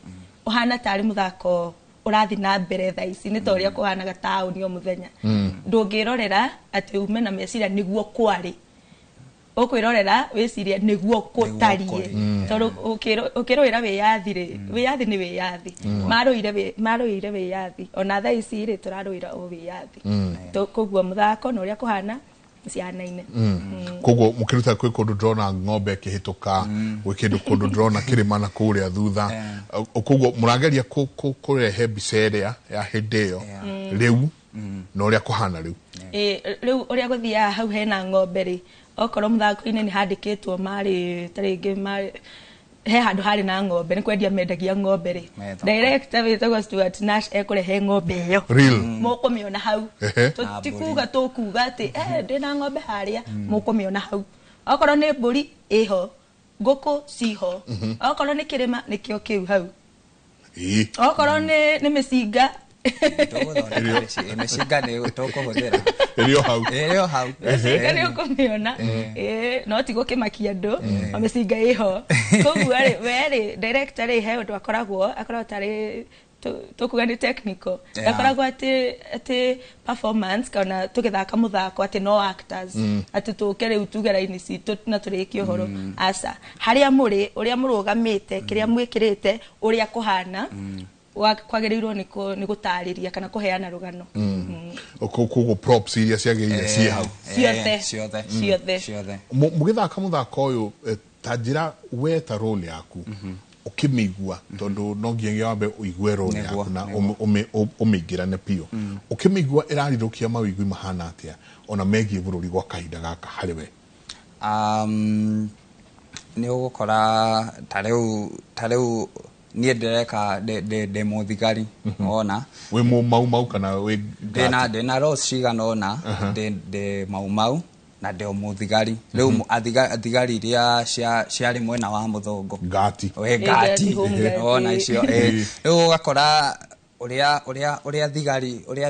ũhana tarĩ mũthako ũrathiĩ na mbere thaa ici, nĩ ta ũrĩa kũhanaga taũni o mũthenya. Ndũngĩrorera atĩ ume na meciria nĩguo kwarĩ, ũkwĩrorera wĩcirie nĩguo gũtariĩ, tondũ ũkĩrũĩra wĩyathi rĩ, wĩyathi nĩ wĩyathi. Marũire wĩyathi, ona thaa ici rĩ tũrarũĩra o wĩyathi. Koguo mũthako na ũrĩa kũhana ciana-inĩ. Koguo mũkĩruta kwĩ kũndũ ndĩrona ng'ombe ĩkĩhĩtũka, gwĩ kĩndũ kũndũ ndĩrona kĩrĩma na kũrĩa thutha. Koguo mũrageria kũrehe mbica ĩrĩa ya hĩndĩ ĩyo rĩu na ũrĩa kũhana rĩu. Rĩu ũrĩa gũthiaga hau hena ng'ombe rĩ, okorwo mũthako-inĩ nĩ handĩkĩtwo marĩ ta rĩngĩ marĩ he handũ harĩ na ng'ombe, nĩ kwendia mendagia ng'ombe rĩ, Me thoko. Director wĩtagwo Stuart Nash ekũrehe ng'ombe ĩyo. Real. Mũkũmĩona hau. Tũtikuga tũkuga atĩ ndĩna ng'ombe harĩa, mũkũmĩona hau. Okorwo nĩ mbũri ĩho, ngũkũ ciho, okorwo nĩ kĩrĩma nĩkĩo kĩu hau, okorwo nĩ mĩcinga. Tũgũthondeka mĩcinga nĩ tũkũhũthĩra. Ĩrĩ o hau. Ĩrĩ o hau. Mĩcinga nĩ ũkũmĩona. No ti gũkĩmakia andũ, o mĩcinga ĩho. Koguo rĩ, we rĩ director rĩ, he ũndũ akoragwo tarĩ tũkuga nĩ technical. Akoragwo atĩ performance kana tũgĩthaka mũthako atĩ no actors, atĩ tũke rĩu tuge raini citũ na tũrĩkie ũhoro. Aca, harĩa mũrĩ, ũrĩa mũrũgamĩte, kĩrĩa mwĩkĩrĩte, ũrĩa kũhana, kwagĩrĩirwo nĩ gũtarĩria kana kũheana rũgano. Koguo props iria ciagĩrĩire ciĩ hau. Ciothe. Ciothe. Ciothe. Ciothe. Mũgĩthaka mũthako ũyũ, ta njĩra we ta role yaku ũkĩmĩigua, tondũ no nginyagia wambe ũigue role yaku na ũmĩingĩrane biũ. Ũkĩmĩigua ĩrarirũkia mawĩigui mahana atĩa ona megiĩ bũrũri gwa kahinda gaka harĩ we? Nĩ ũgũkora ta rĩu niĩ ndĩreka ndĩ mũthigari, wona. Wĩ mũmaumau kana wĩ ngati? Ndĩna roles cigana ũna, ndĩ maumau na ndĩ mũthigari. Rĩu thigari iria ciarĩ mwena wa mũthũngũ. Ngati. Wĩ ngati. Ngati, home ngati. Wona icio. Rĩu ũgakora ũrĩa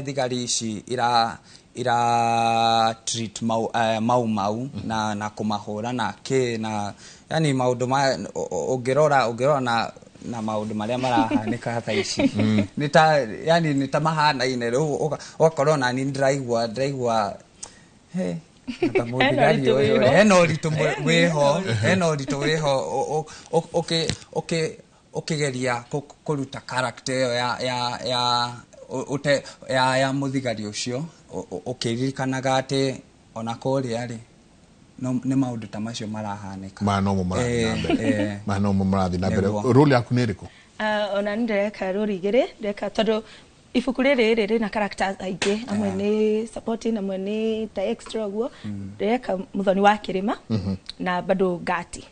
thigari ici ira treat maumau na kũmahũra na kĩ na yani maũndũ ma ũngĩrora na maũndũ marĩa marahanĩka thaa ici. Nĩ ta, yani nĩ ta mahanaine. Rĩu ũgakorwo na niĩ ndĩraigua, he, anga mũthigari Hena ũritũ ũyũ, wĩho. hena ũritũ wĩho, hena ũritũ wĩho, ũkĩgeria kũruta character ĩyo ya mũthigari ũcio, ũkĩririkanaga atĩ ona kũrĩa rĩ, No nĩ maũndũ ta macio marahanĩka. Maya nomo marathiĩ na mbere. Maya nomo marathiĩ na mbere. Nĩguo. Role yaku nĩ ĩrĩkũ? Ona nĩ ndĩreka role igĩrĩ, ndĩreka tondũ ibuku rĩrĩ rĩ rĩna characters aingĩ, amwe nĩ supporting, amwe nĩ ta extra ũguo. Ndĩreka Mũthoni wa Kĩrĩma na bado Ngati.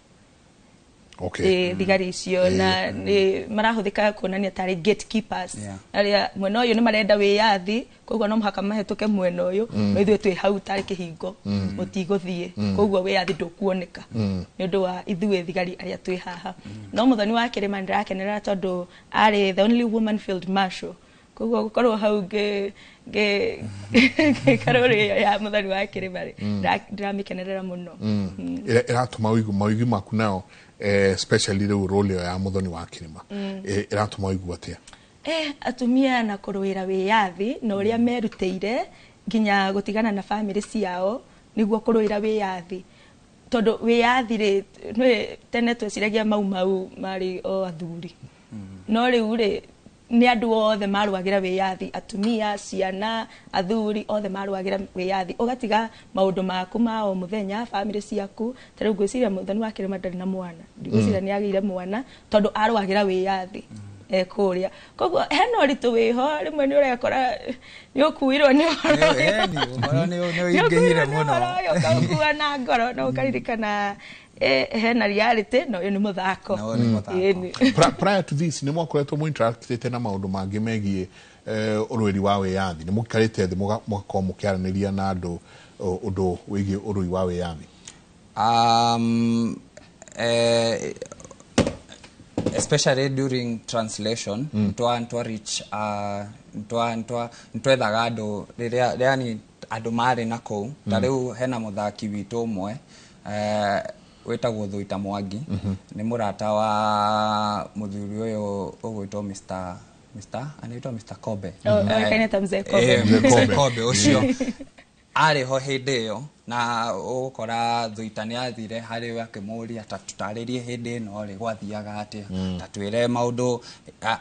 Thigari icio na nĩ marahũthĩka kuonania tarĩ gatekeepers, arĩa mwena ũyũ nĩ marenda wĩyathi, koguo no mũhaka mahĩtũke mwena ũyũ, no ithuĩ twĩ hau tarĩ kĩhingo, mũtigũthiĩ, koguo wĩyathi ndũkuoneka nĩ ũndũ wa ithuĩ thigari arĩa twĩ haha. No Mũthoni wa Kĩrĩma nĩndĩrakenerera tondũ arĩ the only woman field marshal, koguo gũkorwo hau ngĩka role ĩyo ya Mũthoni wa Kĩrĩma rĩ, ndĩramĩkenerera mũno. Ĩratũma ũigu mawĩgwi maku nayo, especially rĩu role ĩyo ya Mũthoni wa Kĩrĩma, ĩratũma ũigu atĩa? Atumia na kũrũĩra wĩyathi na ũrĩa merutĩire nginya gũtigana na bamĩrĩ ciao nĩguo kũrũĩra wĩyathi, tondũ wĩyathi rĩ, nĩ tene tweciragia mau mau marĩ o athuri, no rĩu rĩ nĩ andũ othe marũagĩra wĩyathi, atumia, ciana, athuri, othe marũagĩra wĩyathi, ũgatiga maũndũ maku ma o mũthenya, bamĩrĩ ciaku. Ta rĩu ngwĩciria Mũthoni wa Kĩrĩma ndarĩ na mwana, ndigwĩciria nĩ agĩire mwana tondũ arũagĩra wĩyathi kũrĩa. Koguo hena ũritũ wĩho, rĩmwe nĩ ũrekora nĩ ũkuirwo nĩ ũhoro ũyũ. Ũhoro nĩ ũingĩhire mũno. Ũhoro ũyũ ũkaũkua na ngoro na ũkaririkana hena reality, na ũyũ nĩ mũthako. Ĩni. Prior to this nĩ mwakoretwo mũinteractĩte na maũndũ mangĩ megiĩ ũrũĩri wa wĩyathi? Nĩ mũikarĩte thĩ mũgakorwo mũkĩaranĩria na andũ ũndũ wĩgiĩ ũrũi wa wĩyathi? Especially during translation, ntwa reach ntwa ntwa ntwethaga andũ rĩrĩa yani andũ marĩ na kũu. Ta rĩu hena mũthaki witũ ũmwe wĩtagwo Thuita Mwangi, nĩ mũrata wa mũthuri ũyũ ũgwĩtwo Mr anaitwa Mr Kobe. Oh, oĩkaine ta Mzee Kobe. Mzee Mzee Kobe. Kobe ũcio arĩ ho hĩndĩ ĩyo, na ũgũkora Thuita nĩ athire harĩ we akĩmũria ta tũtarĩrie hĩndĩ ĩno rĩ gwathiaga atĩa, ta twĩre maũndũ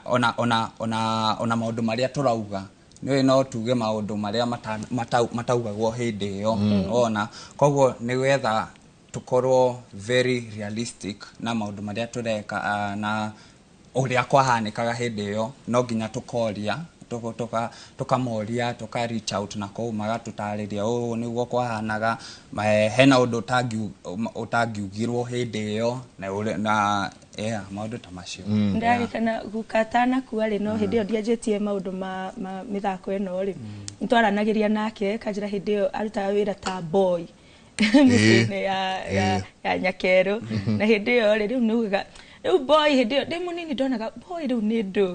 ona maũndũ marĩa tũrauga nĩũĩ no tuge maũndũ marĩa mataugagwo hĩndĩ ĩyo, ona koguo nĩgetha tũkorwo very realistic na maũndũ marĩa tũreka na ũrĩa kwahanĩkaga hĩndĩ ĩyo, no nginya tũkoria tũkamoria, tũka reach out na kũu magatũtarĩria ũũ nĩguo kwahanaga, hena ũndũ ũtangiugirwo hĩndĩ ĩyo na yeah, maũndũ ta macio. Ndĩraririkana guka atanakua rĩ, no hĩndĩ ĩyo ndianjĩtie maũndũ ma mĩthako ĩno rĩ, nĩtwaranagĩria nake kanjĩra hĩndĩ ĩyo arutaga wĩra ta boy mĩciĩ-inĩ ya Nyakerũ, na hĩndĩ ĩyo rĩ, rĩu nĩugaga rĩu boy hĩndĩ ĩyo ndĩ mũnini ndonaga boy rĩu nĩ ndũ,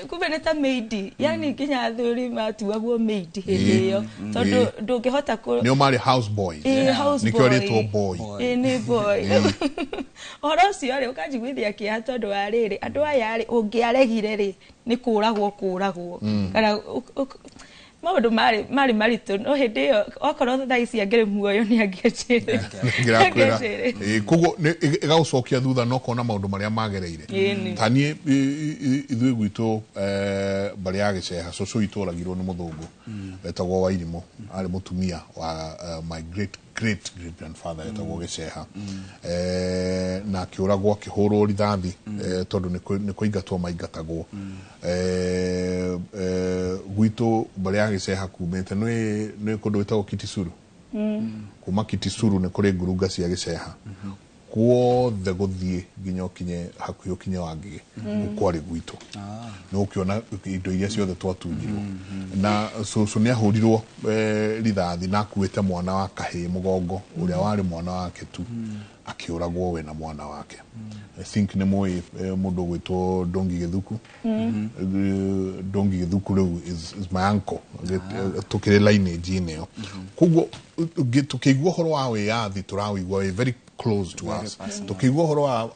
kumbe nĩ ta maid, yani nginya athuri matuagwo maid hĩndĩ ĩyo, tondũ ndũngĩhota nĩo marĩ house boys. House nĩkĩo boy. rĩtwo boy. Nĩ boy. Ũhoro ũcio rĩ ũkanjiguithia kĩeha tondũ wa rĩrĩ, andũ aya rĩ ũngĩaregire rĩ nĩ kũragwo kũragwo, kana maũndũ marĩ maritũ, no hĩndĩ ĩyo okorwo thaa ici angĩrĩ muoyo nĩ angĩanjĩrĩire. Ngĩrakwĩra. Koguo ĩgagũcokia thutha na ũkona maũndũ marĩa magereire. Ta niĩ ithuĩ gwitũ mbarĩ ya Gĩceha, cũcũ witũ oragirwo nĩ mũthũngũ etagwo Wairimũ, arĩ mũtumia wa my great great great grandfather etagwo Gĩceha, na akĩũragwo akĩhũrwo rithathi, tondũ nĩ kũingatwo maingatagwo. Gwitũ mbarĩ ya Gĩceha kumĩte nĩ kũndũ gwĩtagwo Kitisuru. Kuma Kitisuru nĩ kũrĩ ngurunga cia Gĩceha guothe gũthiĩ nginya ũkinye hakuhĩ ũkinye Wangigĩ, kwarĩ gwitũ. Nĩ ũkĩona indo iria ciothe twatunyirwo. Na cũcũ nĩ ahũrirwo rithathi na akuĩte mwana wa kahĩĩ mũgongo ũrĩa warĩ mwana wake tu, akĩũragwo we na mwana wake. I think nĩ mũĩ mũndũ ũgwĩtwo Ndongi Gĩthuku. Ndongi Gĩthuku rĩu is my uncle, tũkĩrĩ lineage-inĩ ĩyo. Koguo tũkĩigua ũhoro wa wĩyathi tũrawĩigua wĩ very close to us. Tũkĩigua ũhoro wa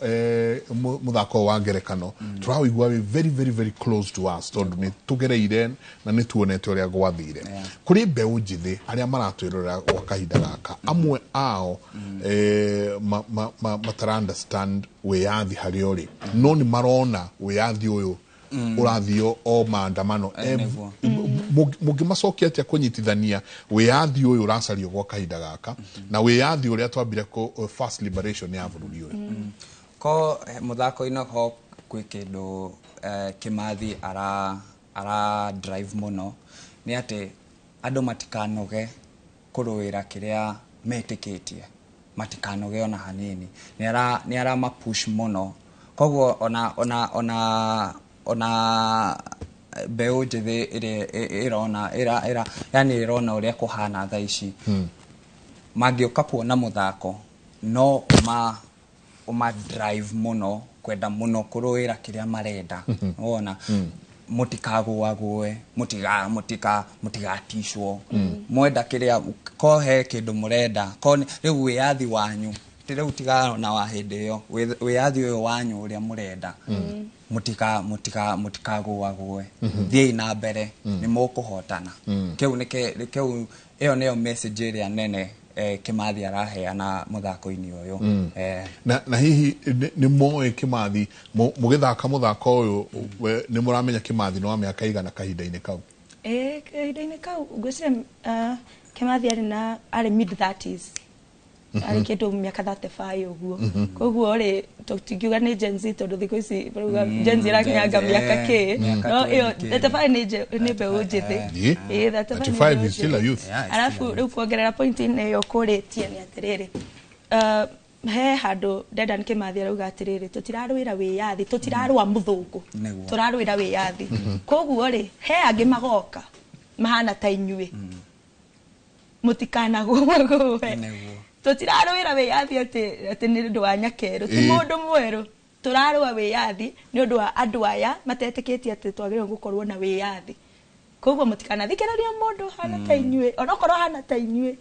mũthako wa ngerekano tũrawĩigua wĩ very very very close to us, tondũ nĩ tũgereire na nĩ tuonete ũrĩa gwathire. Kũrĩ mbeũ njĩthĩ arĩa maratwĩrorera gwa kahinda gaka, amwe ao matara understand wĩyathi harĩa ũrĩ, no nĩ marona wĩyathi ũyũ Ũrathio o maandamano. Nĩguo. Mũngĩmacokia atĩa kũnyitithania wĩyathi ũyũ ũracario gwa kahinda gaka na wĩyathi ũrĩa twambire first liberation ya bũrũri ũyũ? Ko mũthako-inĩ ho gwĩ kĩndũ Kĩmathi ara drive mũno, nĩ atĩ andũ matikanoge kũrũĩra kĩrĩa metĩkĩtie, matikanoge ona hanini. Nĩ ara mapush mũno, koguo ona mbeũ njĩthĩ ĩrĩa ĩrona ĩra yani ĩrona ũrĩa kũhana thaa ici, mangĩũka kuona mũthako no ũma drive mũno kwenda mũno kũrũĩra kĩrĩa marenda. Wona mutikagũagũe, mutigaticwo, mwenda kĩrĩa ko he kĩndũ mũrenda ko rĩu wĩyathi wanyu ti rĩu tigana wa hĩndĩ ĩyo, wĩyathi ũyũ wanyu ũrĩa mũrenda, mutikagũagũe, thiĩi na mbere, nĩ mũkũhotana. Kĩu nĩkĩ kĩu ĩyo nĩyo message ĩrĩa nene Kĩmathi araheana mũthako-inĩ ũyũ. Na hihi nĩ moĩ Kĩmathi mũgĩthaka mũthako ũyũ, nĩ mũramenya Kĩmathi nĩ wa mĩaka igana kahinda-inĩ kau? Kahinda-inĩ kau ngwĩciria Kĩmathi arĩ mid 30s, arĩ kĩndũ mĩaka 35 ũguo. Koguo rĩ, tũtingiuga nĩ Gen Z tondũ thikũ ici barauga Gen Z ĩrakinyanga mĩaka kĩ, mĩaka no ĩyo 20 kĩ. 35 nĩ mbeũ njĩthĩ. 35 nĩ 35 mbeũ is still a njĩthĩ. youth. Yeah, it's Arabu still a rĩu kuongerera point-inĩ ĩyo kũrĩtie nĩ atĩrĩrĩ, he handũ Dedan Kĩmathi arauga atĩrĩrĩ, tũtirarũĩra wĩyathi, tũtirarũa mũthũngũ, Nĩguo. tũrarũĩra wĩyathi. Koguo rĩ, he angĩ magoka mahana ta inyuĩ, mũtikanagũagũe, Nĩguo. tũtirarũĩra wĩyathi atĩ nĩ ũndũ wa nyakerũ, ti mũndũ mwerũ, tũrarũa wĩyathi nĩ ũndũ wa andũ aya matetĩkĩtie atĩ twagĩrĩirwo gũkorwo na wĩyathi. Koguo mũtikanathikĩrĩrie mũndũ hana ta inyuĩ, onokorwo hana ta inyuĩ,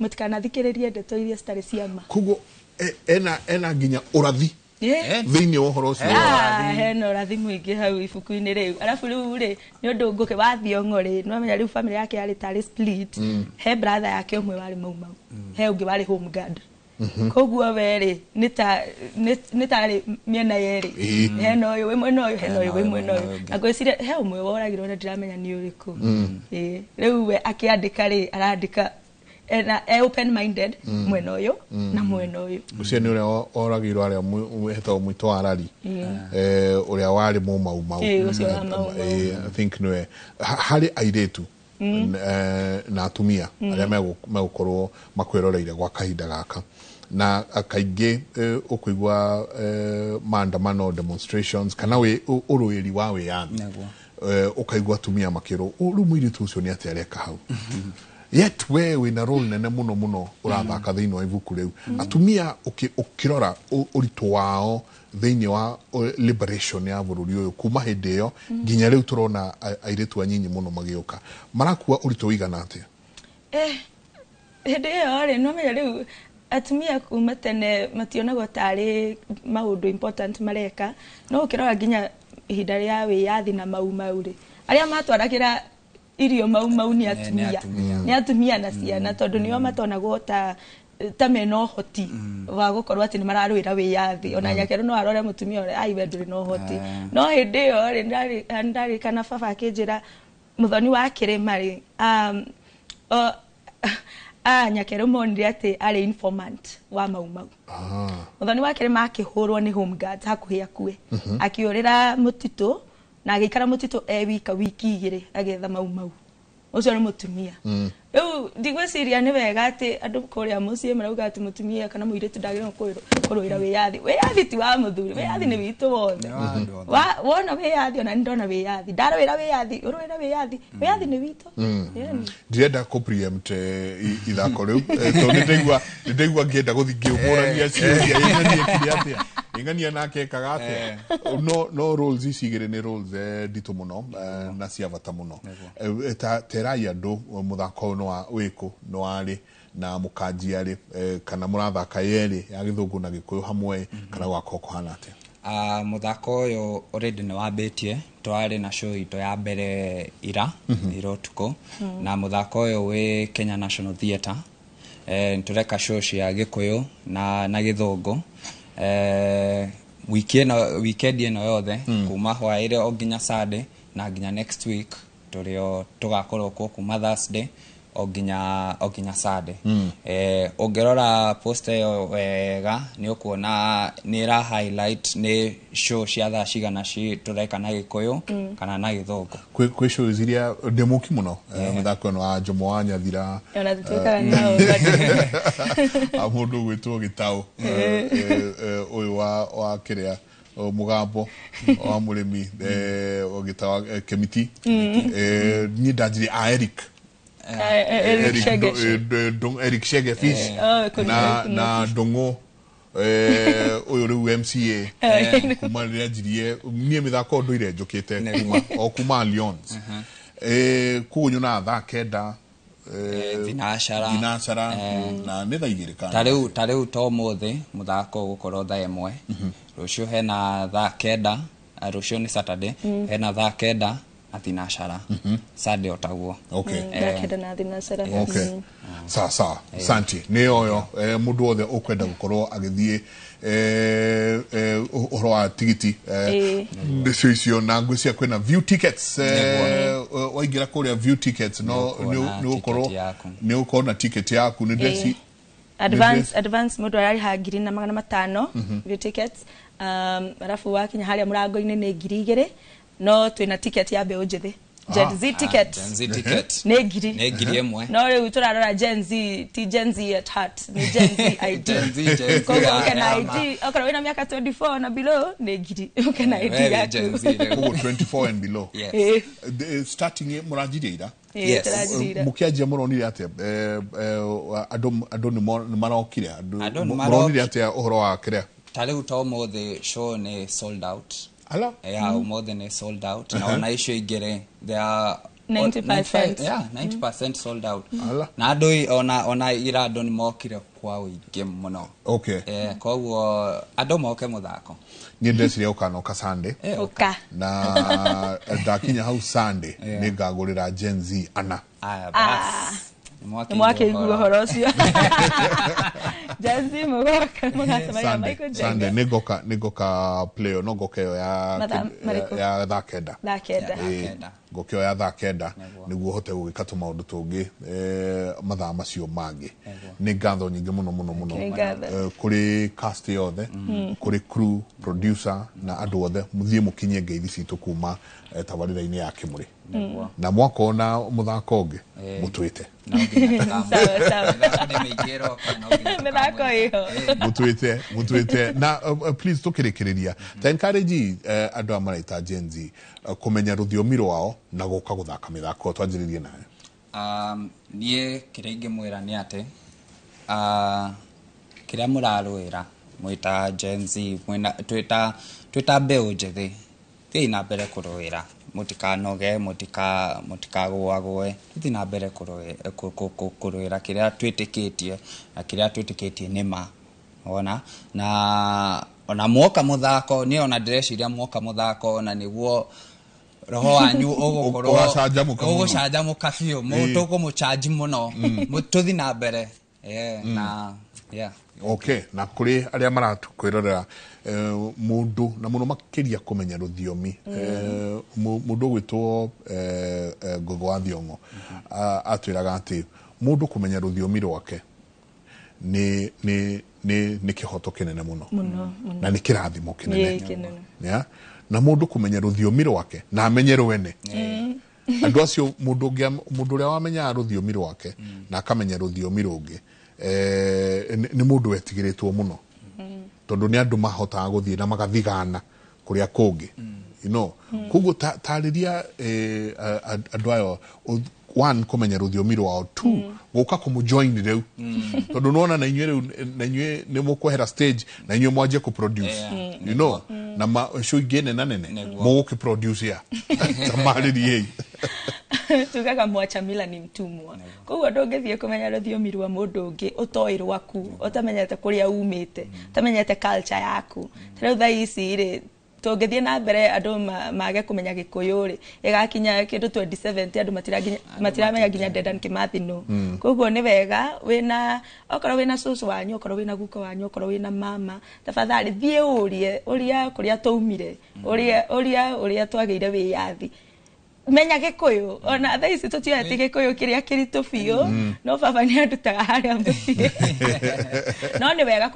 mũtikanathikĩrĩrie ndeto iria citarĩ cia ma. Koguo ena nginya ũrathi thĩinĩ wa ũhoro ũcio. Hena ũrathi mũingĩ hau ibuku-inĩ rĩu. Arabu rĩu rĩ, nĩ ũndũ Ngũgĩ wa Thiong'o rĩ, nĩwamenya rĩu family yake yarĩ tarĩ split. He brother yake ũmwe warĩ Mau Mau, he ũngĩ warĩ home guard. Koguo we rĩ, nĩ tarĩ mĩena yerĩ, hena ũyũ wĩ mwena ũyũ, hena ũyũ wĩ mwena ũyũ, na ngwĩciria he ũmwe woragirwo na ndiramenya nĩ ũrĩkũ. Rĩu we akĩandĩka rĩ, arandĩka ena e open minded, mwena ũyũ na mwena ũyũ. Ũcio nĩ ũrĩa oragirwo arĩa hetagwo mwĩto wa rari, ũrĩa warĩ mũmaumau. Ũcio wa Mau Mau. I think nĩwe. Harĩ airĩtu na atumia arĩa megũkorwo makwĩroreire gwa kahinda gaka, na kaingĩ ũkũigua maandamano, demonstrations kana ũrũĩri wa wĩyathi, Nĩguo. Ũkaigua atumia makĩrwo, "Rĩu mũirĩtu ũcio nĩ atĩa areka hau?" Yet we wĩna role nene mũno mũno ũrathaka thĩinĩ wa ibuku rĩu. Atumia ũkĩrora ũritũ wao thĩinĩ wa liberation ya bũrũri ũyũ kuma hĩndĩ ĩyo nginya rĩu tũrona airĩtu anyinyi mũno magĩũka, marakua ũritũ ũigana atĩa? Hĩndĩ ĩyo rĩ, nĩwamenya rĩu atumia kuma tene mationagwo tarĩ maũndũ important mareka, no ũkĩrora nginya ihinda rĩa wĩyathi na Mau Mau rĩ, arĩa matwaragĩra irio Mau Mau nĩ atumia, atumia. Nĩ atumia na ciana, tondũ nĩo matonagwo ta mena ũhoti wa gũkorwo atĩ nĩ mararũĩra wĩyathi. Ona nyakerũ no arore mũtumia ũrĩa ai we ndũrĩ na ũhoti. No hĩndĩ ĩyo rĩ, nĩndaririkana baba akĩnjĩra Mũthoni wa Kĩrĩma rĩ, nyakerũ monire atĩ arĩ informant wa Mau Mau. Mũthoni wa Kĩrĩma akĩhũrwo nĩ home guards hakuhĩ akue, akĩũrĩra mũtitũ na agĩikara mũtitũ e wika wiki 2 agĩetha Mau Mau. Ũcio nĩ mũtumia. Rĩu ndigwĩciria nĩ wega atĩ andũ kũrĩa mũciĩ marauga atĩ mũtumia kana mũirĩtu ndagĩrĩirwo kũrũĩra wĩyathi. Wĩyathi ti wa mũthuri, wĩyathi nĩ witũ wothe. Nĩ wa andũ othe. Wona wĩyathi, ona nĩ ndona wĩyathi, ndarũĩra wĩyathi, ũrũĩra wĩyathi, wĩyathi nĩ witũ. Yani. Ndirenda kũ preempt ithako rĩu, tondũ nĩndaigua ngĩenda gũthiĩ ngĩũmũragia ciũria, ĩng'ania ekire atĩa, ĩng'ania nake ekaga atĩa. No roles ici igĩrĩ nĩ roles nditũ mũno, na cia bata mũno. Terai andũ mũthako ũyũ nĩ wa wĩkũ, nĩ warĩ na mũkanjia rĩ, kana mũrathaka yerĩ ya gĩthũngũ na gĩkũyũ hamwe, kana gwakorwo kũhana atĩa? Mũthako ũyũ already nĩ wambĩtie, twarĩ na show itũ ya mbere ira ira ũtukũ, na mũthako ũyũ wĩ Kenya National Theatre. Tũreka show cia gĩkũyũ na gĩthũngũ. Wiki ĩno, weekend ĩno yothe, kuma hwaĩrĩ o nginya Sunday, na nginya next week tũrĩ o tũgakorwo kuo kuma Thursday o nginya Sunday. Ũngĩrora poster ĩyo wega, nĩ ũkuona nĩ ĩra highlight nĩ show cia thaa cigana tũreka na Gĩkũyũ kana na Gĩthũngũ. Kwĩ shows iria ndĩ mũki mũno, mũthako ĩno wa Jomo wa Nyathira. Ona tũtuĩkaga nao bado. A mũndũ ũgwĩtwo Gĩtaũ, ũyũ wa kĩrĩa, mũgambo wa mũrĩmi, Gĩtaũ, Kĩmiti. Niĩ ndanjirie a Eric. Eric Chege. Eric Chege Fish. Oh, na na Ndũng'ũ, ũyũ rĩu MCA, kuma rĩrĩa njirie niĩ mĩthako ndũire njũkĩte kuma o kuma Lyons. Koguo nyonaga thaa 9, thinacara. Thinacara, na nĩ thaa 2 kana Ta rĩu to ũmũthĩ mũthako ũgũkorwo thaa 1. Rũciũ hena thaa 9, rũciũ nĩ Saturday, hena thaa 9 na thinacara. Sunday o taguo. Thaa 9 na thinacara. Okay, sawa sawa, santi nĩ oyo. Mũndũ wothe ũkwenda gũkorwo agĩthiĩ, ũhoro wa tigiti, nĩcio icio, na ngwĩciria kwĩna View Tickets. Waingĩra kũrĩa View Tickets, no Nĩũkuona nĩ ũgũkorwo ticket yaku. Nĩ ũgũkorwo na ticket yaku. Nĩ ndeci Advance mũndũ ararĩha 1500 view tickets, arabu wakinya harĩa mũrango-inĩ nĩ 2000, no twĩna ticket ya mbeũ njĩthĩ, Gen Z ticket. Gen Z ticket. Nĩ ngiri Nĩ 1000. No rĩu tũrarora Gen Z, ti Gen Z at heart, nĩ Gen Z ID. Gen Z, Gen Z. Koguo ũke na ID, okorwo wĩna mĩaka 24 na below nĩ ngiri, ũke na ID Very yaku. Gen Z rĩu. Koguo 24 and below. Yes. Starting mũranjirie ira? Yes. Tũranjirie ira. Mũkĩanjia mũronire atĩa? Andũ nĩ marokire? Andũ Andũ nĩ mũronire atĩa ũhoro wa kĩrĩa? Ta rĩu ta ũmũthĩ show nĩ sold out. Ala. Yeah, ũmũthĩ nĩ sold out, na ona icio ingĩ rĩ, they are 90%. Yeah, 90% sold out. Ala. Na andũ ona ira andũ nĩ mokire kwa ũingĩ mũno. Koguo andũ moke mũthako. Niĩ ndeciria ũkanoka Sunday. Ũka. Na ndakinya hau Sunday, nĩ ngagũrĩra Gen Z ana. Aya, bas. Nĩ mwakĩigua ũhoro ũcio, Gen Z mũgoka mũgacemania na Michael Sunday Njenga. Nĩ ngoka play, no ngoka ĩyo ya Mathaa marĩkũ? Ya thaa 9. Thaa 9. Ngoka ĩyo ya thaa 9 nĩguo hote gũgĩka tũmaũndũ tũngĩ, mathaa macio mangĩ. Nĩ ngatho nyingĩ mũno mũno mũno. Nĩ ngatho. Kũrĩ cast yothe, kũrĩ crew, producer na andũ othe. Mũthiĩ mũkinyie ngeithi citũ kuma tabarĩra-inĩ ya Kĩmũrĩ, na mwakona mũthako ũngĩ, mũtwĩte. Sawa sawa, mĩthako ĩho. Mũtwĩte na please, tũkĩrĩkĩrĩria, ta encourage andũ aya maraita Gen Z kũmenya rũthiomi rwao na gũka gũthaka mĩthako twanjĩrĩrie nayo. Niĩ kĩrĩa ingĩmwĩra nĩ atĩ, kĩrĩa mũrarũĩra mwĩta Gen Z, twĩta mbeũ njĩthĩ, thiĩi na mbere kũrũĩra, mũtikanoge, mũtikagũagũe, tũthiĩ na mbere kũrũĩra kĩrĩa twĩtĩkĩtie, na kĩrĩa twĩtĩkĩtie nĩ ma ona na ona mwoka mũthako, niĩ ona ndĩreciria mwoka mũthako ona nĩguo roho wanyu ũgũkorwo Ũgacanjamũka mũno. Ũgũcanjamũka biũ. Tũkũmũchanji mũno. Tũthiĩ na mbere. Na yeah. Okay, na kũrĩ arĩa marakwĩrorera, mũndũ na mũno makĩria kũmenya rũthiomi, mũndũ ũgwĩtwo Ngũgĩ wa Thiong'o atwĩraga atĩ mũndũ kũmenya rũthiomi rwake nĩ kĩhoto kĩnene mũno. Mũno, mũno. Na nĩ kĩrathimo kĩnene. Kĩnene. Yeah? Na mũndũ kũmenya rũthiomi rwake na amenye rwene, andũ acio, mũndũ ũngĩ, mũndũ ũrĩa wamenyaga rũthiomi rwake na akamenya rũthiomi rũngĩ, nĩ mũndũ wetigĩrĩtwo mũno, tondũ nĩ andũ mahotaga gũthiĩ na magathigana kũrĩa kũngĩ. Koguo tarĩria andũ aya, one, kũmenya rũthiomi rwao, two, gũka kũmũjoin rĩu, tondũ nĩwona na inyuĩ rĩu, na inyuĩ nĩ mũkwehera stage na inyuĩ mwanjie kũproduce na show ingĩ nene nene mũgũkĩproduce ya tamarĩriei. Tugaga mwacha mila ni mtumwa. Koguo ndũngĩthiĩ kũmenya rũthiomi rwa mũndũ ũngĩ ũtoĩ rwaku, ũtamenyete kũrĩa umĩte, ũtamenyete culture yaku. Ta rĩu thaa ici rĩ, Tũngĩthiĩ na mbere andũ mage kũmenya Gĩkũyũ rĩ, ĩgakinya kĩndũ 2070 andũ matiramenya nginya Dedan Kimathi nũ. Koguo nĩ wega wĩna okorwo wĩna cũcũ wanyu, okorwo wĩna guka wanyu, okorwo wĩna mama, tafadhali thiĩ ũrie ũrĩa kũrĩa twaumire, ũrĩa ũrĩa twagĩire wĩyathi. Menya Gĩkũyũ ona thaa ici tũtiũĩ atĩ Gĩkũyũ kĩrĩa kĩritũ biũ, no baba nĩ andutaga harĩa mũciĩ. No nĩ wega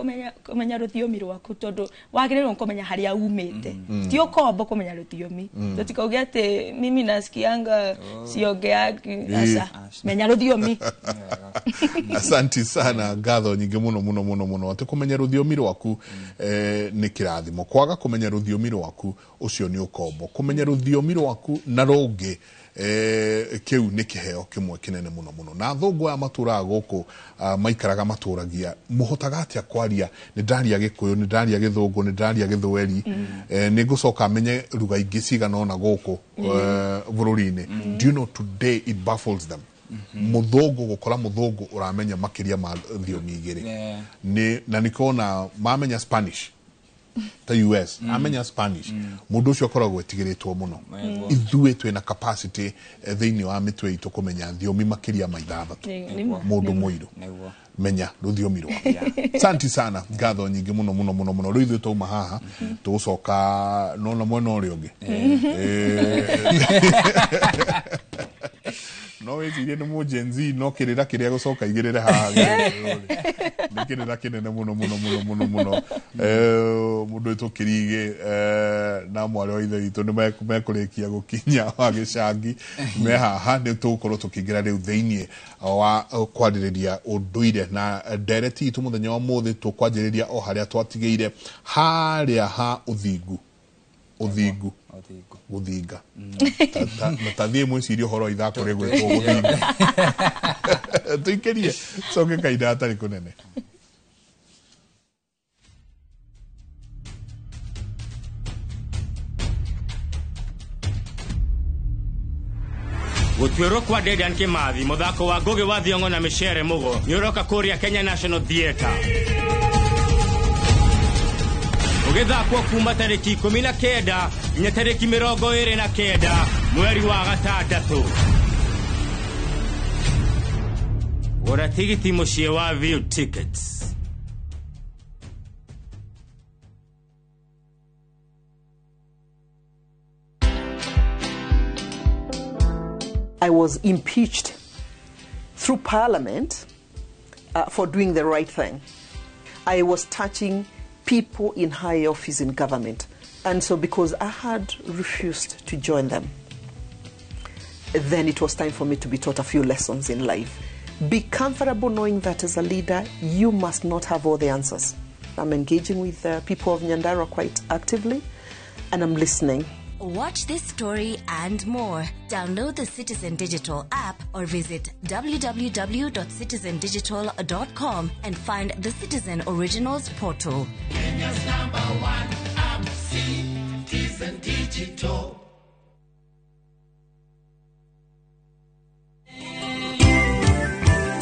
kũmenya rũthiomi rwaku tondũ wagĩrĩirwo kũmenya harĩa umĩte. Ti ũkombo kũmenya rũthiomi. Tũtikauge atĩ mimi nasikianga siongeagi, aca. Menya rũthiomi. Asanti sana, ngatho nyingĩ mũno mũno mũno mũno. Atĩ kũmenya rũthiomi rwaku nĩ kĩrathimo. Kwaga kũmenya rũthiomi rwaku ũcio nĩ ũkombo. Kũmenya rũthiomi rwaku na rũngĩ kĩu nĩ kĩheo kĩmwe kĩnene mũno mũno. Na athũngũ aya matũraga gũkũ maikaraga matũragia mũhotaga atĩa kwaria, nĩ ndaria Gĩkũyũ, nĩ ndaria Gĩthũngũ, nĩ ndaria Gĩthweri, nĩ ngũcoka menye ruga ingĩ cigana ũna gũkũ bũrũri-inĩ. Do you know today it baffles them? Mũthũngũ gũkora mũthũngũ ũramenya makĩria ma thiomi igĩrĩ. Na nĩkĩona mamenya Spanish ta US, amenya Spanish, mũndũ ũcio akoragwo etigĩrĩtwo mũno. Ithuĩ twĩna capacity thĩinĩ wa mĩtwe itũ kũmenya thiomi makĩria ma 6. Mũndũ mũirũ menya rũthiomi rwaku. Santi sana, ngatho nyingĩ mũno mũno mũno mũno. Rĩu ithuĩ twauma haha tũgũcoka nona mwena ũrĩa ũngĩ. No wĩcirie nĩ mũ Gen Z, no kĩrĩra kĩrĩa gũcoka igĩrĩre haha nĩ kĩrĩra kĩnene mũno mũno mũno mũno mũno. Mũndũ wĩtwo Kĩrigĩ na mwarĩ wa ithe witũ nĩ mekũrĩkia gũkinya wa gĩcangi me haha. Nĩ tũgũkorwo tũkĩingĩra rĩu thĩinĩ wa kwarĩrĩria ũndũire na ndereti itũ mũthenya wa ũmũthĩ. Tũkwanjĩrĩria o harĩa twatigĩire, harĩa ha ũthingu. Ũthingu gũthinga. Ta thiĩ mwĩcirie ũhoro wa ithako rĩgwĩtwo gũthinga. Tũikĩrie coke kahinda hatarĩ kũnene. Gũtuĩrwo kwa Dedan Kimathi, mũthako wa Ngũgĩ wa Thiong'o na Micere Mũgo nĩ ũroka kũrĩa Kenya National Theatre. Ũgĩthakwo kuma tarĩki 19 nginya tarĩki 29 mweri wa 6. Gũra tigiti mũciĩ wa View Tickets. I was impeached through Parliament for doing the right thing. I was touching people in high office in government. And so because I had refused to join them, then it was time for me to be taught a few lessons in life. Be comfortable knowing that as a leader, you must not have all the answers. I'm engaging with the people of Nyandarua quite actively, and I'm listening. Watch this story and more. Download the Citizen Digital app or visit www.citizendigital.com and find the Citizen Originals portal. Kenya's #1 app, Citizen Digital.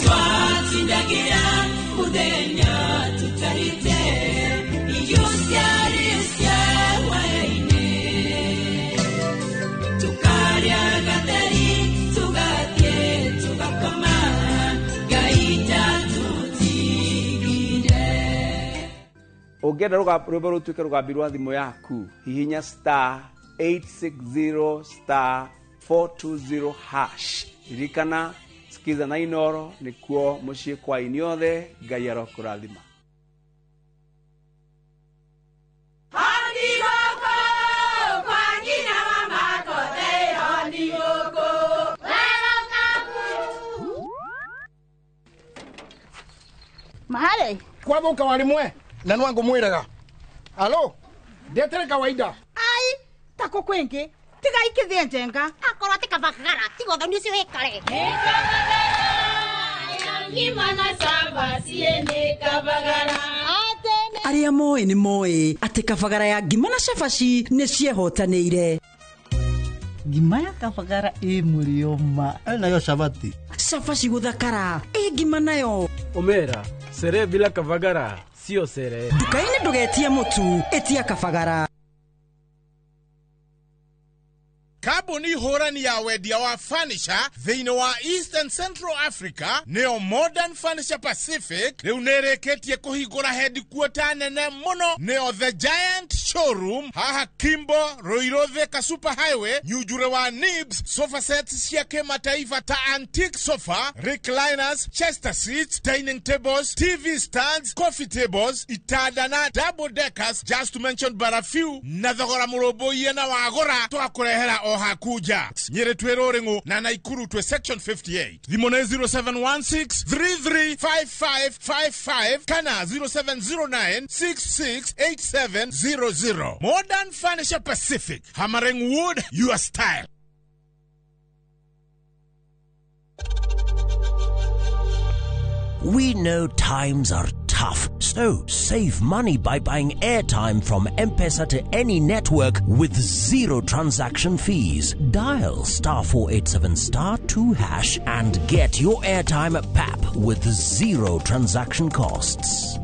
Twatindagira muthenya tutarite irio ciarĩ waine tukarĩa gatheri tugathiĩ tugakoma Ngai ndatũtigire. Ũngĩenda rwĩmbo rũtuĩke rũgambi rwa thimũ yaku, hihinya *860 *420#. Ririkana sikiza na Inoro nĩkuo mũciĩ kwa inyuothe. Ngai arokũrathima. Mahare kwathuka warimwe na nwangu mwiraga alo ndetere kawaida ai tako kwingi tiga ikithie njenga akorwo ti kabagara tiga ũthoni ũcio wĩkare. Arĩa moĩ nĩ moĩ atĩ kabagara ya ngima na cabaci nĩ ciehotanĩire. Ngima ya kabagara ĩ mũrĩo ma nayo cabaci. Cabaci gũthakara ĩ ngima nayo. Omera sere bila kabagara sio sere. Nduka-inĩ ndũgetie mũtu, ĩtia kabagara. Kambuni hũrani ya wendia wa furniture thĩinĩ wa East and Central Africa nĩyo Modern Furniture Pacific rĩu nĩrĩkĩtie kũhingũra headquarter nene mũno nĩyo The Giant Showroom haha Kimbo Ruiru Thika Super Highway nyunjure wa Nibs. Sofa sets cia kĩmataifa ta antique sofa, recliners, chester seats, dining tables, TV stands, coffee tables, itanda na double deckers, just to mention but a few, na thogora mũrũmbũiye na wagũra twakũrehera o hakunja. Nyĩrĩ twĩ Rũrĩng'ũ na Naikuru twĩ section 58. Thimũ nĩ 0716 335555 kana 0709 668700. Modern Furniture Pacific, hammering wood your style. We know times are tough, so save money by buying airtime from M-Pesa to any network with zero transaction fees. Dial *487*2# and get your airtime at PAP with zero transaction costs.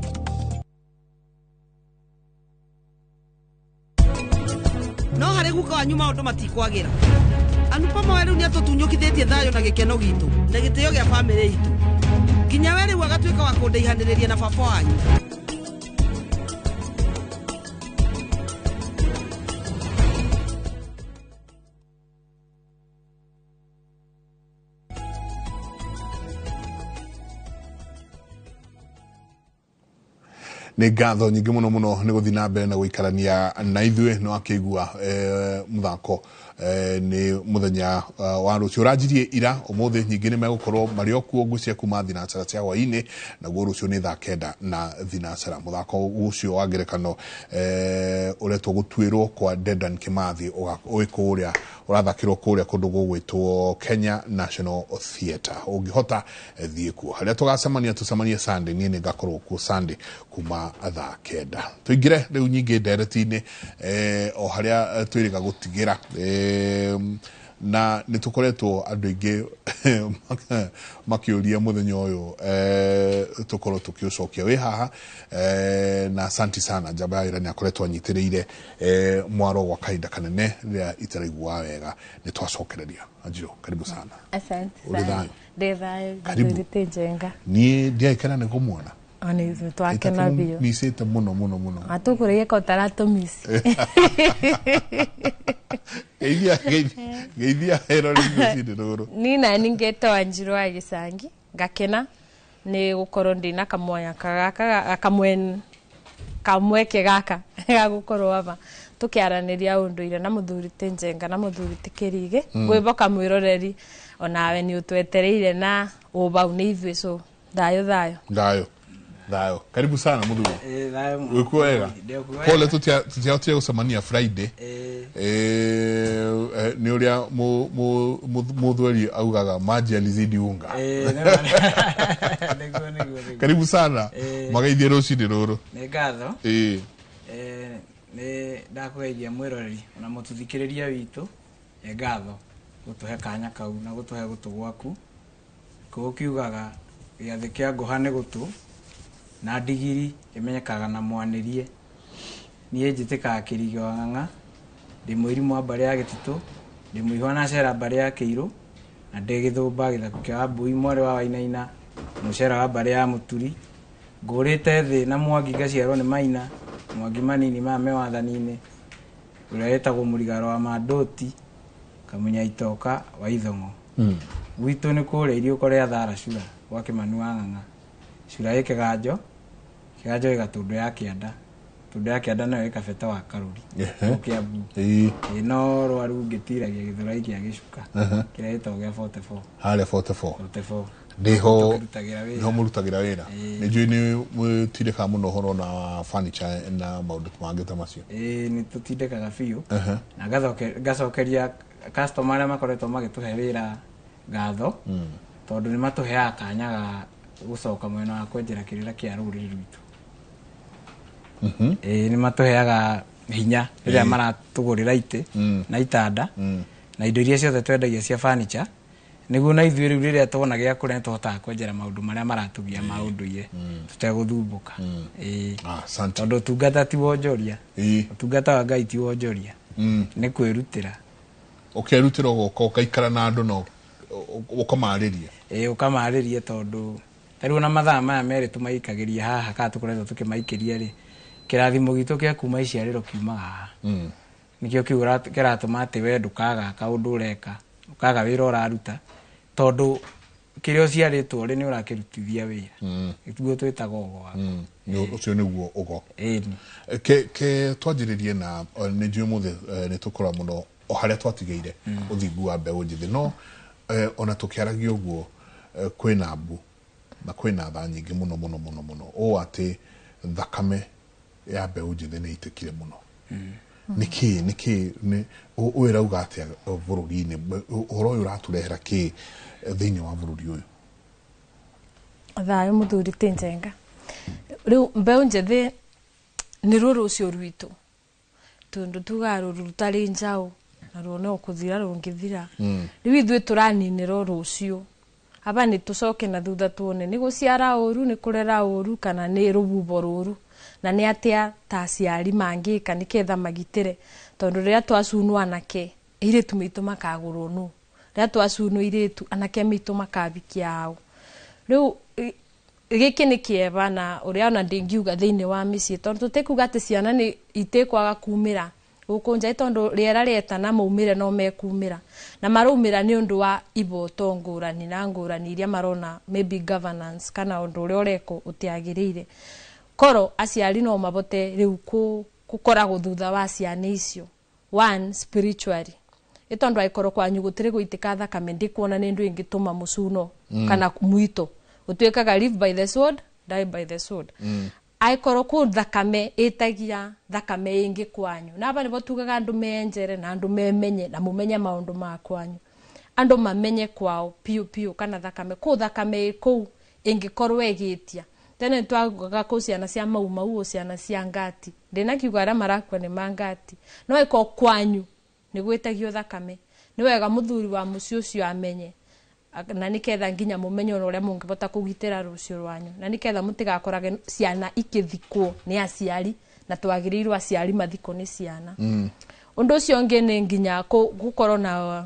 No harĩ guka wanyu maũndũ matikwagira. Anupama we rĩu nĩatũtunyũkithĩtie thayũ na gĩkeno gitũ na gĩtĩo gĩa bamĩrĩ itũ. Nginya we rĩu agatuĩka wa kũndaihanĩrĩria na baba wanyu. Nĩ ngatho nyingĩ mũno mũno nĩ gũthiĩ na mbere na gũikarania na ithuĩ no akĩigua mũthako nĩ mũthenya wa rũciũ ũranjirie ira ũmũthĩ nyingĩ nĩ megũkorwo marĩ o kuo ngũcia kuma thinacara cia hwaĩ-inĩ naguo rũciũ nĩ thaa 9 na thinacara. Mũthako ũcio wa ngerekano ũretwo gũtuĩrwo kwa Dedan Kimathi ũĩ kũrĩa ũrathakĩrwo kũrĩa kũndũ gũgwĩtwo Kenya National Theatre. Ũngĩhota thiĩ kuo harĩa tũgacemania tũcemanie Sunday, niĩ nĩ ngakorwo kuo Sunday kuma thaa 9. Tũingĩre rĩu nyingĩ ndereti-inĩ o harĩa twĩrĩga gũtigĩra na nĩ tũkoretwo andũ aingĩ makĩũria mũthenya ũyũ tũkorwo tũkĩũcokia wĩ haha na asanti sana njamba ya wĩra nĩ akoretwo anyitĩrĩire mwaro gwa kahinda kanene rĩrĩa itaraiguaga wega nĩ twacokereria. Anjiro, karibu sana. Asante Ũrĩ sana. thayũ? Ndĩ thayũ. Karibu. Ndũrĩte njenga. Niĩ ndiaikara nĩ kũmuona. Ona ithuĩ twakena biũ. Micĩte mũno mũno mũno. Atũkũrĩie ko ũtaratũmici. Geithia erori rũcinĩ rũrũ. Niĩ nani ngetwo Wanjirũ wa Gĩcangi ngakena nĩ gũkorwo ndĩna kamwanya gaka kamweke gaka ga gũkorwo aba tũkĩaranĩria ũndũire na mũthuri ti Njenga na mũthuri ti Kĩrigĩ. Ngwĩboka mwĩroreri onawe nĩ ũtwetereire na ũbau nĩ ithuĩ, so thayũ thayũ. Thayũ thayũ. Karibu sana mũthuri. Thayũ mũno. Wĩkuo wega? Ndĩkuo wega. Pole tũtiahotire gũcemania Friday. Nĩ ũrĩa mũthweri augaga maji alizidi unga. Nĩguo nĩguo. Karibu sana. Mageithie rũcinĩ rũrũ. Nĩ ngatho. Nĩ ndakũgeithia mwĩroreri ona mũtũthikĩrĩria witũ. Nĩ ngatho gũtũhe kanya kau na gũtũhe gũtũ gwaku. Kũu kiugaga gĩathĩ kĩa ngũha nĩ gũtũ na ndigiri ĩmenyekaga na mwanĩrie. Niĩ njĩtĩkaga Kĩrigĩ wa Ng'ang'a, ndĩ mũirimũ wa mbarĩ ya Gĩtitũ, ndĩ mũihwa na cera mbarĩ ya Kĩirũ, na ndĩ gĩthũmba gĩthaku kĩa Wambui mwarĩ wa Wainaina, mũcera wa mbarĩ ya Mũturi. Ngũrĩte thĩ na Mwangi ngaciarwo nĩ Maina, Mwangi manini maya me wathani-inĩ, ũrĩa wĩtagwo Mũrigaro wa Mandũti, Kamunya Itoka wa Ithong'o. Gwitũ nĩ kũrĩa iriũko rĩa Thara Cura gwa Kĩmani wa Ng'ang'a. Cura ĩ kĩganjo, kĩganjo gĩ Gatũndũ ya Kĩanda, Tũndũ ya Kĩanda nayo ĩ Kabete wa Karũri, Kĩambu. Ĩ no rwaru ngĩtiragia gĩthũrai kĩa gĩcuka kĩrĩa gĩtagwo gĩa 44. Harĩa 44. 44. Nĩho Tũkĩrutagĩra wĩra. nĩho mũrutagĩra wĩra. Nĩ njũĩ nĩ mũtindĩkaga mũno ũhoro na furniture na maũndũ mangĩ ta macio. Ĩ nĩ tũtindĩkaga biũ. Na ngacokeria customer arĩa makoretwo magĩtũhe wĩra ngatho tondũ nĩ matũheaga kanya ga gũcoka mwena wa kwenjera kĩrĩra kĩa rũrĩrĩ rwitũ. Nĩ matũheaga hinya rĩrĩa maratũgũrĩra itĩ na itanda na indo iria ciothe twendagia cia furniture, nĩguo na ithuĩ rĩu rĩrĩa tuona gĩa kũrĩa nĩtũhotaga kwenjera maũndũ marĩa maratũgia ma ũndũire tũtegũthumbũka. Tondũ ũtungata ti wonjoria, ũtungata wa Ngai ti wonjoria, nĩ kwĩrutĩra. Ũkerutĩra ũgoka ũgaikara na andũ na ũkamarĩria. Ĩĩ, ũkamarĩria tondũ ta rĩu ona mathaa maya merĩ tũmaikagĩria haha kana tũkoretwo tũkĩmaikĩria rĩ, kĩrathimo gitũ kĩa kuma iciarĩro kiumaga haha. Nĩkĩo kĩu kĩratũma atĩ we ndũkaga kaũndũ ũreka, ndũkaga wĩra ũraruta, tondũ kĩrĩa ũciarĩtwo rĩ nĩ ũrakĩrutithia wĩra. Nĩguo twĩtaga ũgo waku. Ũcio nĩguo ũgo. Ĩni. Ke twanjĩrĩrie na nĩ njũĩ mũthĩ nĩ tũkũra mũno o harĩa twatigĩire ũthingu wa mbeũ njĩthĩ, no ona tũkĩaragia ũguo kwĩna mbu na kwĩna tha nyingĩ mũno mũno mũno mũno ũũ atĩ thakame ya mbeũ njĩthĩ nĩ ĩitĩkire mũno. Nĩkĩ nĩkĩ nĩ ũyũ ĩrauga atĩa bũrũri-inĩ? Ũhoro ũyũ ũratũrehera kĩ thĩinĩ wa bũrũri ũyũ? Thayũ mũthuri ti Njenga. Rĩu mbeũ njĩthĩ nĩ ruo rũciũ rwitũ, tondũ tugaga rũru rũtarĩ njaũ na ruo no kũthira rũngĩthira. Rĩu ithuĩ tũraninĩrwo rũciũ, aba nĩ tũcoke na thutha tuone nĩ gũciara ũru, nĩ kũrera ũru, kana nĩ rũbubo rũru, na nĩ atĩa ta aciari mangĩka nĩketha magitĩre, tondũ rĩrĩa twacunwo anake airĩtu maitũ makagũrwo nũ, rĩrĩa twacunwo airĩtu anake maitũ makabikia ao. Rĩu gĩkĩ nĩ kĩeva na ũrĩa ona ndingiuga thĩinĩ wa mĩciĩ, tondũ tũtikuga atĩ ciana nĩ itikwaga kumĩra gũkũ nja, tondũ rĩera rĩetana maumĩre no mekumĩra, na maraumĩra nĩ ũndũ wa iboto ngũrani na ngũrani iria marona maybe governance kana ũndũ ũrĩa ũrekwo ũtiagĩrĩire. Koro aciari no mabote rĩu gũkoragwo thutha wa ciana icio, one spiritually, ĩ tondũ angĩkorwo kwanyu gũtirĩ gũitĩka thakame, ndikuona nĩ ũndũ ĩngĩtũma mũcuno kana mwito ũtuĩkaga live by the sword, die by the sword. Angĩkorwo kũ thakame ĩtagia thakame ĩngĩ kwanyu, na aba nĩbo tugaga andũ menjere na andũ memenye na mũmenye maũndũ ma kwanyu, andũ mamenye kwao piũ piũ kana thakame kũ thakame kũu ĩngĩkorwo ĩgĩtia. Tene twaugaga kũ ciana cia mau mau, ciana cia ngati, ndĩna kiuga arĩa marakua nĩ ma ngati, no ĩkorwo kwanyu nĩ gwĩtagio thakame, nĩ wega mũthuri wa mũciĩ ũcio amenye, na nĩketha nginya mũmenye ona ũrĩa mũngĩbota kũgitĩra rũciũ rwanyu, na nĩketha mũtigakorage ciana ikĩthikwo nĩ aciari, na twagĩrĩirwo aciari mathikwo nĩ ciana. Ũndũ ũcio ũngĩ nĩ nginya gũkorwo na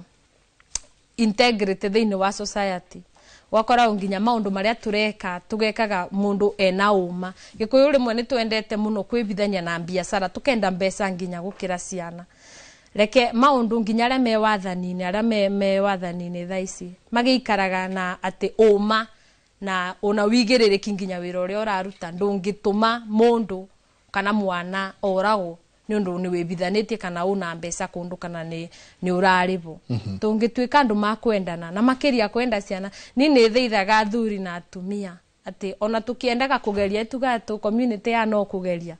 integrity thĩinĩ wa society, ũgakora nginya maũndũ marĩa tũreka tũgekaga mũndũ ena ũma. Gĩkũyũ rĩmwe nĩ twendete mũno kwĩbithania na biacara, tũkenda mbeca nginya gũkĩra ciana. Reke maũndũ nginya arĩa me wathani-inĩ, arĩa me wathani-inĩ thaa ici magĩikaraga na atĩ ũma na ona wigĩrĩrĩki nginya wĩra ũrĩa ũraruta, ndũngĩtũma mũndũ kana mwana oragwo nĩ ũndũ nĩ wĩbithanĩtie kana una mbeca kũndũ kana nĩ ũrarĩbwo. Tũngĩtuĩka andũ makwendana na makĩria kwenda ciana, niĩ nĩ thaithaga athuri na atumia atĩ ona tũkĩendaga kũgeria tugaga tũ community ya no kũgeria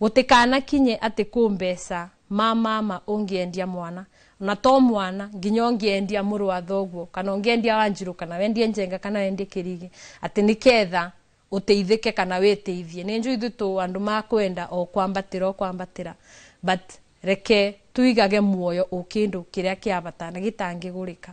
gũtikanakinye atĩ kũ mbeca ma mama ũngĩendia mwana, na to mwana nginya ũngĩendia mũrũ wa thoguo kana ũngĩendia Wanjirũ kana wendie Njenga kana wendie Kĩrigi, atĩ nĩketha ũteithĩke kana wĩteithie. Nĩ njũĩ ithuĩ tũ andũ makwenda o kwambatĩra o kwambatĩra, but reke tuigage muoyo o kĩndũ kĩrĩa kĩa bata na gĩtangĩgũrĩka,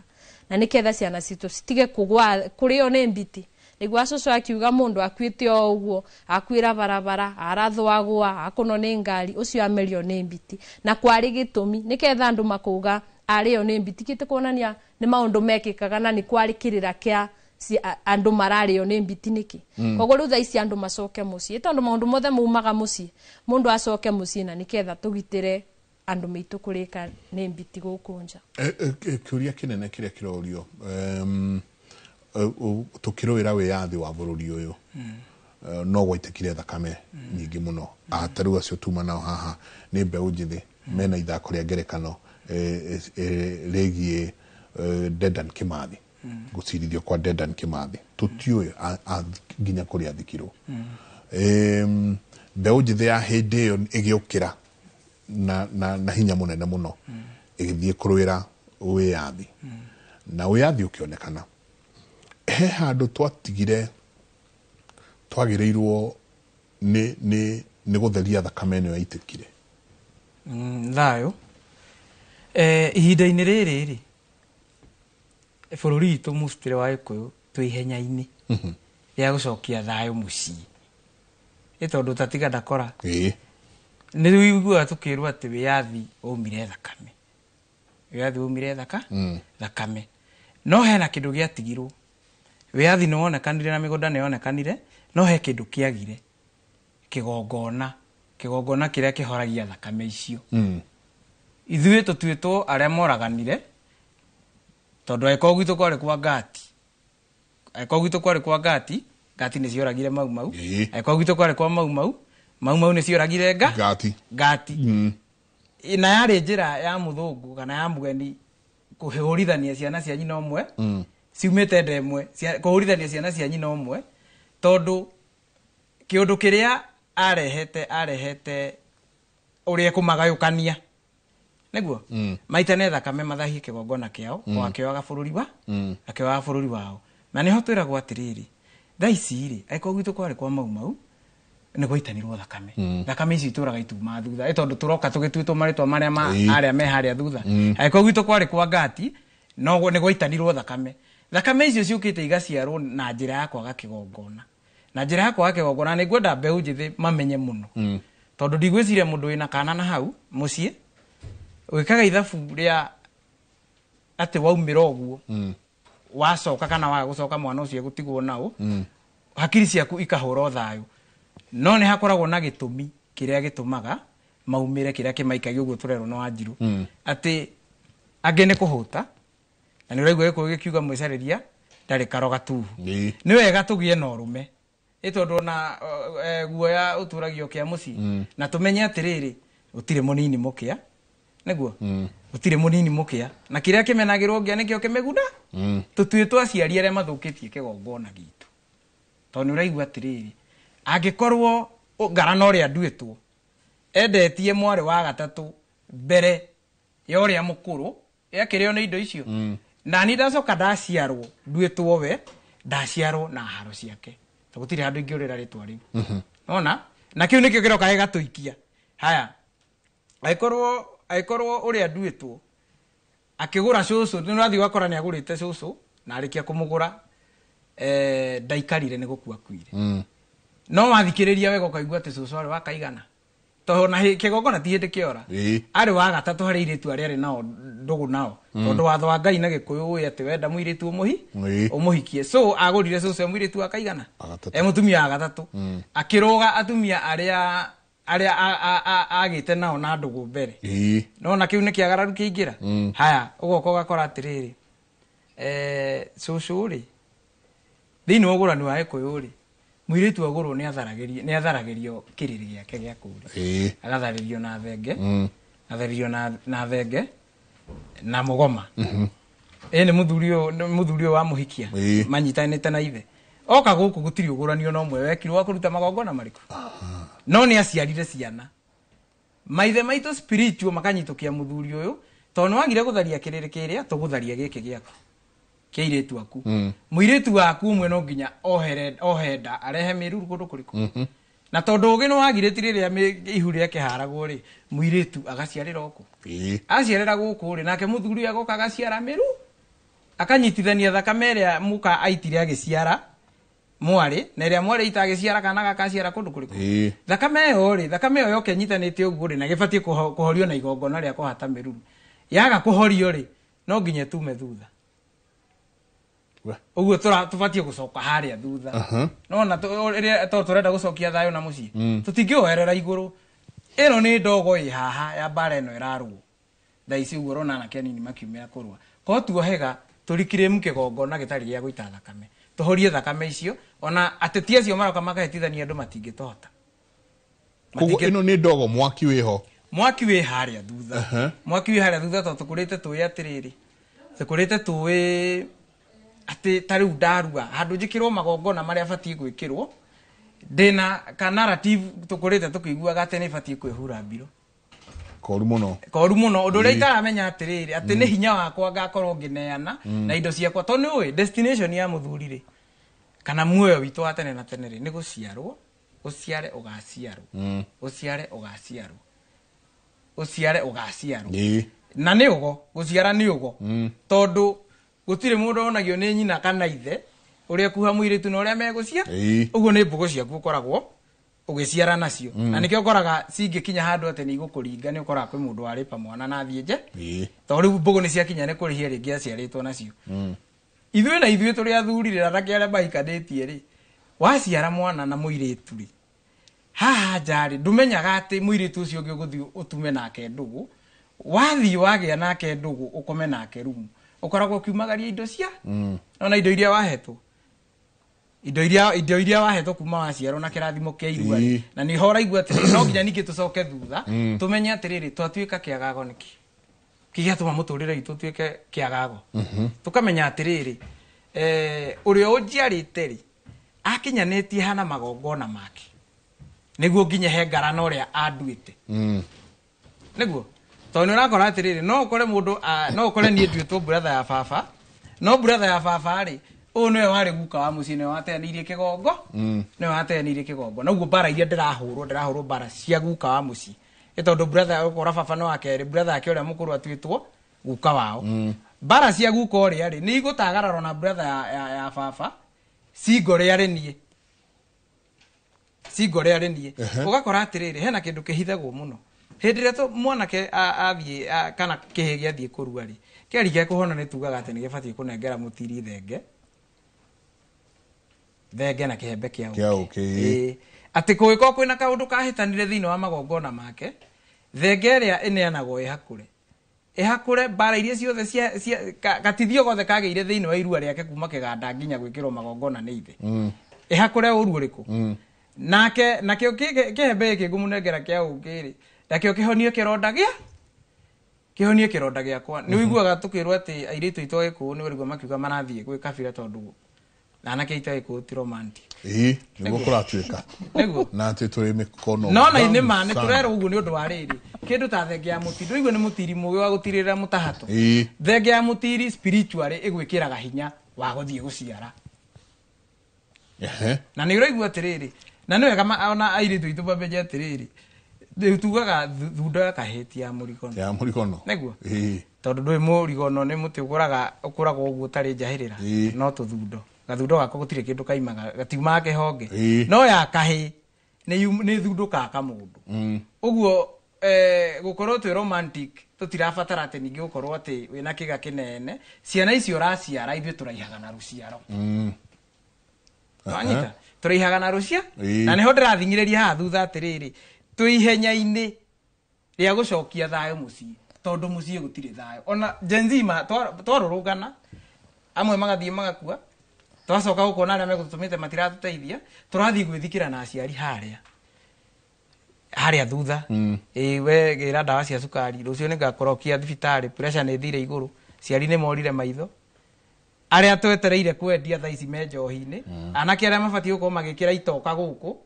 na nĩketha ciana citũ citige kũgwa kũrĩo nĩ mbiti. Nĩguo acũcũ akiuga mũndũ akuĩte o ũguo, akuĩra barabara, arathwagwa, akũno nĩ ngari, ũcio amerio nĩ mbiti. Na kwarĩ gĩtũmi nĩketha andũ makauga arĩo nĩ mbiti, kĩte kuonania nĩ maũndũ mekĩkaga na nĩ kwarĩ kĩrĩra kĩa andũ mararĩo nĩ mbiti nĩkĩ. Koguo rĩu thaa ici andũ macoke mũciĩ, tondũ maũndũ mothe maumaga mũciĩ, mũndũ acoke mũciĩ na nĩketha tũgitĩre andũ maitũ kũrĩka nĩ mbiti gũkũ nja. Kĩũria kĩnene kĩrĩa kĩrorio tũkĩrũĩra wĩyathi wa bũrũri ũyũ, no gwaitĩkire thakame nyingĩ mũno. Ta rĩu acio tuma nao haha nĩ mbeũ njĩthĩ mena ithako rĩa ngerekano rĩgiĩ Dedan Kimathi, gũcirithio kwa Dedan Kimathi, tũtiũĩ nginya kũrĩa athikirwo. Mbeũ njĩthĩ ya hĩndĩ ĩyo ĩgĩũkĩra na hinya mũnene mũno, ĩgĩthiĩ kũrũĩra wĩyathi, na wĩyathi ũkĩonekana. He handũ twatigire twagĩrĩirwo nĩ gũtheria thakame ĩno yaitĩkire. Thayũ. Ihinda-inĩ rĩrĩ rĩ, bũrũri witũ mũcitĩre wa Gĩkũyũ twĩ ihenya-inĩ rĩa gũcokia thayũ mũciĩ, ĩ tondũ tatiga ndakora. Nĩ ũiguaga tũkĩrwo atĩ wĩyathi waumire thakame, Wĩyathi waumire thakame. No hena kĩndũ gĩatigirwo. Wĩyathi nĩ wonekanire na mĩgũnda nĩ yonekanire, no he kĩndũ kĩagire. Kĩgongona. Kĩgongona kĩrĩa kĩhoragia thakame icio. Ithuĩ tũtuĩtwo arĩa moraganire, tondũ angĩkorwo gwitũ kwarĩ kwa ngati. Angĩkorwo gwitũ kwarĩ kwa ngati, ngati nĩ cioragire Mau Mau. Angĩkorwo gwitũ kwarĩ kwa Mau Mau, Mau Mau nĩ cioragire ngati. Ngati. Na yarĩ njĩra ya mũthũngũ kana ya mũgeni kũhũrithania ciana cia nyina ũmwe, ciumĩte nda ĩmwe, kũhũrithania ciana cia nyina ũmwe, tondũ kĩũndũ kĩrĩa arehete ũrĩa kũmagayũkania. Nĩguo? Maitane thakame mathahie kĩgongona kĩao, o akĩoyaga bũrũri wa, akĩoyaga bũrũri wao. Na nĩho twĩragwo atĩrĩrĩ, thaa ici rĩ, angĩkorwo gwitũ kwarĩ kwa Mau Mau, nĩ gwaitanirwo thakame. Thakame ici itũraga ituma thutha, ĩ tondũ tũroka tũgĩtuĩtwo marĩtwa marĩa ma arĩa me harĩa thutha. Angĩkorwo gwitũ kwarĩ kwa ngati, no nĩ gwaitanirwo thakame. Thakame icio ciũkĩte igaciarwo na njĩra ya kwaga kĩgongona. Na njĩra ya kwaga kĩgongona nĩ ngwenda mbeũ njĩthĩ mamenye mũno. Tondũ ndigwĩciria mũndũ wĩna kana na hau mũciĩ, wĩkaga ithabu rĩa atĩ waumĩra ũguo, wacoka kana waga gũcoka mwana ũcio egũtigwo nao, hakiri ciaku ikahũra thayũ. No nĩ hakoragwo na gĩtũmi kĩrĩa gĩtũmaga maumĩre, kĩrĩa kĩmaikagia ũguo tũrerwo nĩ Wanjiru. Atĩ angĩ nĩ kũhũta, na nĩ ũraigua gĩkũyũ gĩkiuga mwĩcarĩria ndarĩ karoga tuhu. Nĩ wega tũgĩe na ũrũme, ĩ tondũ ona guoya ũtũragio kĩa mũciĩ. Na tũmenye atĩrĩrĩ, gũtirĩ mũnini mũkĩa, nĩguo? Gũtirĩ mũnini mũkĩa, na kĩrĩa kĩmenagĩrwo ngĩa nĩkĩo kĩmĩguna. Tũtuĩtwo aciari arĩa mathũkĩtie kĩgongona gitũ. Tondũ nĩ ũraigua atĩrĩrĩ, angĩkorwo ngarana ũrĩa nduĩtwo endetie mwarĩ wa gatatũ mbere ya ũrĩa mũkũrũ, yakĩrĩo nĩ indo icio. Na niĩ ndacoka ndaciarwo nduĩtwo we, ndaciarwo na haro ciake. Tondũ gũtirĩ handũ ingĩũrĩra rĩtwa rĩu. Nona? Na kĩu nĩkĩo kĩroka gĩgatũikia. Haya, angĩkorwo ũrĩa nduĩtwo akĩgũra cũcũ, nĩ ũrathiĩ ũgakora nĩ agũrĩte cũcũ, na arĩkia kũmũgũra, ndaikarire nĩ gũkua akuire. No wathikĩrĩria wega ũkaigua atĩ cũcũ arĩ wa kaigana. Tondũ na kĩgongona ti hĩndĩ kĩora. Arĩ wa gatatũ harĩ airĩtu arĩa arĩ nao ndũgũ nao. Tondũ watho wa Ngai na Gĩkũyũ ũĩ atĩ wenda mũirĩtu ũmũhikie. So agũrire cũcũ e mũirĩtu wa kaigana? E mũtumia wa gatatũ. Akĩrũga atumia arĩa agĩte nao na ndũgũ mbere. No na kĩu nĩ kĩagararu kĩingĩra. Haya, ũgoka ũgakora atĩrĩrĩ, cũcũ rĩ, thĩinĩ wa ũgũrani wa Gĩkũyũ rĩ, mũirĩtu agũrwo nĩ atharagĩrio kĩrĩrĩ gĩake gĩa kũũrĩ. Agatharĩrio na thenge, atharĩrio na thenge na mũgoma. Ĩ nĩ mũthuri ũyũ wa mũhikia, manyitanĩte na ithe. Oka gũkũ gũtirĩ ũgũrani ona ũmwe wekirwo wa kũruta magongona marĩkũ. No nĩ aciarire ciana. Maithe maitũ spiritual makanyitũkia mũthuri ũyũ, tondũ nĩ wagire gũtharia kĩrĩrĩ kĩrĩa, tũgũtharia gĩkĩ gĩaku. Kĩa airĩtu aku. Mũirĩtu waku ũmwe no nginya ohe nda, arehe mĩruru kũndũ kũrĩkũ. Na tondũ ũgĩ nĩ wagirĩti rĩrĩa ihu rĩake haragwo rĩ, mũirĩtu agaciarĩra gũkũ. Aciarĩra gũkũ rĩ, nake mũthuri agoka agaciara mĩru, akanyitithania thakame ĩrĩa mũka aitire agĩciara mwarĩ, na ĩrĩa mwarĩ aita agĩciara kana gakaciara kũndũ kũrĩkũ. Thakame ĩyo rĩ, thakame ĩyo yoka ĩnyitanĩte ũguo rĩ, na gĩbatiĩ kũhorio na igongona rĩa kũhata mĩruru. Yaga kũhorio rĩ, no nginya ĩtume thutha. Ũguo tũbatiĩ gũcoka harĩa thutha. No na tondũ tũrenda gũcokia thayũ na mũciĩ, tũtingĩoherera igũrũ. Ĩno nĩ ndogo ĩ haha ya mbara ĩno ĩrarũo. Thaa ici ũguo ũrona anake anini makiumĩra kũrũa. Korwo tuohega tũrikirĩmu kĩgongona gĩtarĩ gĩa gũita thakame. Tũhorie thakame icio, ona ateti acio maroka makahĩtithania andũ matingĩtũhota. Koguo ĩno nĩ ndogo, mwaki wĩho. Mwaki wĩ harĩa thutha. Mwaki wĩ harĩa thutha tondũ tũkũrĩte tũĩ atĩrĩrĩ. Tũkũrĩte tũĩ atĩ ta rĩu ndarua, handũ njĩkĩrwo magongona marĩa batiĩ gwĩkĩrwo, ndĩna ka narrative tũkũrĩte tũkĩiguaga atĩ nĩ batiĩ kwĩhura mbiro. Koru mũno. Koru mũno. Ũndũ ũrĩa itaramenya atĩrĩrĩ, atĩ nĩ hinya wakwa ngakorwo ngĩneana na indo ciakwa. Tondũ nĩ ũĩ destination ya mũthuri rĩ, kana muoyo witũ wa tene na tene rĩ, nĩ gũciarwo, ũciare ũgaciarwo, ũciare ũgaciarwo, ũciare ũgaciarwo. Na nĩ ũgo, gũciara nĩ ũgo. Tondũ gũtirĩ mũndũ onagio nĩ nyina kana ithe ũrĩa kuha mũirĩtu na ũrĩa megũcia. Ũguo nĩ mbũgũ ciaku ũkoragwo Ũgĩciara nacio. Na nĩkĩo ũkoraga cingĩkinya handũ atĩ nĩ igũkũringa, nĩ ũkoraga kwĩ mũndũ warĩpa mwana na athiĩ nje. Tondũ rĩu mbũgũ nĩ ciakinya nĩ kũrĩhia rĩngĩ aciarĩtwo nacio. Ithuĩ na ithuĩ tũrĩ athuri rĩ, anake arĩa mahikanĩtie rĩ, waciara mwana na mũirĩtu rĩ, haha nja rĩ, ndũmenyaga atĩ mũirĩtu ũcio ũngĩ ũgũthiĩ ũtume nake ndũgũ, wathiĩ wagĩa nake ndũgũ ũkome nake rumu, ũkoragwo ũkiumagaria indo cia nona indo iria wahetwo, indo iria wahetwo kuma waciarwo na kĩrathimo kĩa irua rĩ. Na nĩho ũraigua atĩrĩrĩ, no nginya ningĩ tũcoke thutha, tũmenye atĩrĩrĩ, twatuĩka kĩagago nĩkĩ kĩgĩatũma mũtũrĩre witũ ũtuĩke kĩagago. Tũkamenya atĩrĩrĩ, ũrĩa ũnjiarĩte rĩ, akinyanĩtie hana magongona make nĩguo nginye he ngarana ũrĩa anduĩte. Nĩguo tondũ nĩ ũrakora atĩrĩrĩ, no ũkore mũndũ, no ũkore niĩ nduĩtwo brother ya baba, no brother ya baba rĩ, ũyũ nĩwe warĩ guka wa mũciĩ, nĩwe wateanĩirie kĩgongo, nĩwe wateanĩirie kĩgongo. Na ũguo mbara iria ndĩrahũrwo mbara cia guka wa mũciĩ, nĩ tondũ brother, ũkora baba nĩ wa kerĩ, brother yake ũrĩa mũkũrũ atuĩtwo guka wao. Mbara cia guka ũrĩa rĩ, nĩ igũtagararwo na brother ya baba, cingore arĩ niĩ, cingore arĩ niĩ. Ũgakora atĩrĩrĩ, hena kĩndũ kĩhithagwo mũno hĩndĩ ĩrĩa mwanake athiĩ kana kĩhĩ gĩathiĩ kũrua rĩ, kĩarĩkia kũhona nĩ tugaga atĩ nĩ gĩbatiĩ kũnengera mũtiri thenge, thenge na kĩhembe kĩa ũkĩ. Atĩ kũngĩkorwo kwĩna kaũndũ kahĩtanire thĩinĩ wa magongona make, thenge ĩrĩa ĩneanagwo ĩhakũre, ĩhakũre mbara iria ciothe cia gatithio gothe kagĩire thĩinĩ wa irua rĩake kuma kĩganda nginya gwĩkĩrwo magongona nĩ ithe. Ĩhakũre ũru ũrĩkũ? Nake nakĩo kĩhembe gĩkĩ ngũmũnengera kĩa ũkĩ rĩ, nakĩo kĩhonie kĩronda gĩa, kĩhonie kĩronda gĩakwa. Nĩ ũiguaga tũkĩrwo atĩ airĩtu aitũ a Gĩkũyũ nĩ ũraigua makiuga marathiĩ gwĩ kabira tondũ anake aitũ a Gĩkũyũ ti romantic. Nĩguo kũratuĩka. Nĩguo. Na atĩ tũrĩ mĩkono. No na nĩ ma nĩ tũrerwo ũguo nĩ ũndũ wa rĩrĩ, kĩndũ ta thenge ya mũtiri, ndũigua nĩ mũtiri mũgĩ wa gũtirĩrĩra mũtahato. Thenge ya mũtiri spiritually ĩgwĩkĩraga hinya wa gũthiĩ gũciara. Na nĩ ũraigua atĩrĩrĩ, na nĩ wega ona airĩtu aitũ mamenye atĩrĩrĩ, rĩu tugaga thundo ya kahĩti ya mũrigono. Ya mũrigono. Nĩguo? Tondũ ndũĩ mũrigono nĩ mũtĩ ũkũraga ũguo ũtarĩ njahĩrĩra, no tũthundo. Gathundo gako gũtirĩ kĩndũ kaimaga, gatiumaga kĩhonge. No ya kahĩ nĩ thundũkaga kamũndũ. Ũguo gũkorwo twĩ romantic tũtirabatara atĩ ningĩ gũkorwo atĩ wĩna kĩga kĩnene. Ciana icio ũraciara ithuĩ tũraihaga na rũciaro. Wanyita? Tũraihaga na rũcia? Na nĩho ndĩrathing'ĩrĩria haha thutha atĩrĩrĩ, twĩ ihenya-inĩ rĩa gũcokia thayũ mũciĩ, tondũ mũciĩ gũtirĩ thayũ. Ona Gen Z twarũrũngana, amwe magathiĩ magakua, twacoka gũkona arĩa megũtũtũmĩte matiratũteithia, tũrathiĩ gwĩthikĩra na aciari harĩa harĩa thutha. We gĩra ndawa cia cukari, rũciũ nĩngakũrokia thibitarĩ, pressure nĩ ĩthire igũrũ, ciari nĩ morire maitho. Arĩa twetereire kwendia thaa ici me njohi-inĩ, anake arĩa mabatiĩ gũkorwo magĩkĩra itoka gũkũ,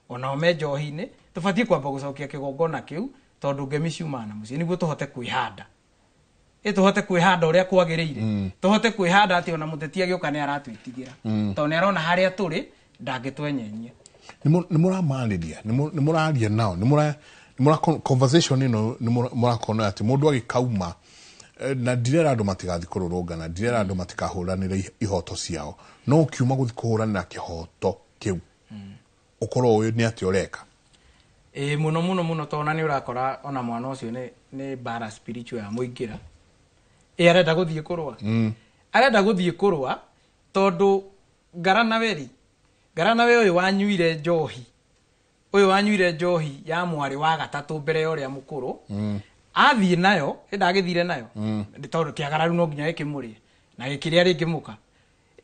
onao me njohi-inĩ, tũbatiĩ kwamba gũcokia kĩgongona kĩu, tondũ ngemi ciumaga na mũciĩ, nĩguo tũhote kwĩhanda. Tũhote kwĩhanda ũrĩa kwagĩrĩire. Tũhote kwĩhanda atĩ ona mũteti agĩũka nĩ aratwĩtigĩra. Tondũ nĩ arona harĩa tũrĩ, ndangĩtwenyenyia. Nĩ mũramarĩria, nĩ mũraria nao, nĩ mũra conversation ĩno nĩ mũrakona atĩ mũndũ agĩkauma, na ndirera andũ matigathiĩ kũrũrũngana, ndirera andũ matikahũranĩre ihoto ciao, no ũkiuma gũthiĩ kũhũranĩra kĩhoto kĩu, ũkorwo ũĩ nĩ atĩa ũreka. Mũno mũno mũno, tondũ ona nĩ ũrakora ona mwana ũcio nĩ mbara spiritual ya mũingĩra. Arenda gũthiĩ kũrũa. Arenda gũthiĩ kũrũa tondũ ngaranawe rĩ, ngaranawe ũyũ wanyuire njohi, ũyũ wanyuire njohi ya mwarĩ wa gatatũ mbere ya ũrĩa mũkũrũ, athiĩ nayo, ndagĩthire nayo, tondũ kĩagararu no nginya gĩkĩmũrĩe, na gĩkĩrĩa rĩngĩ mũka.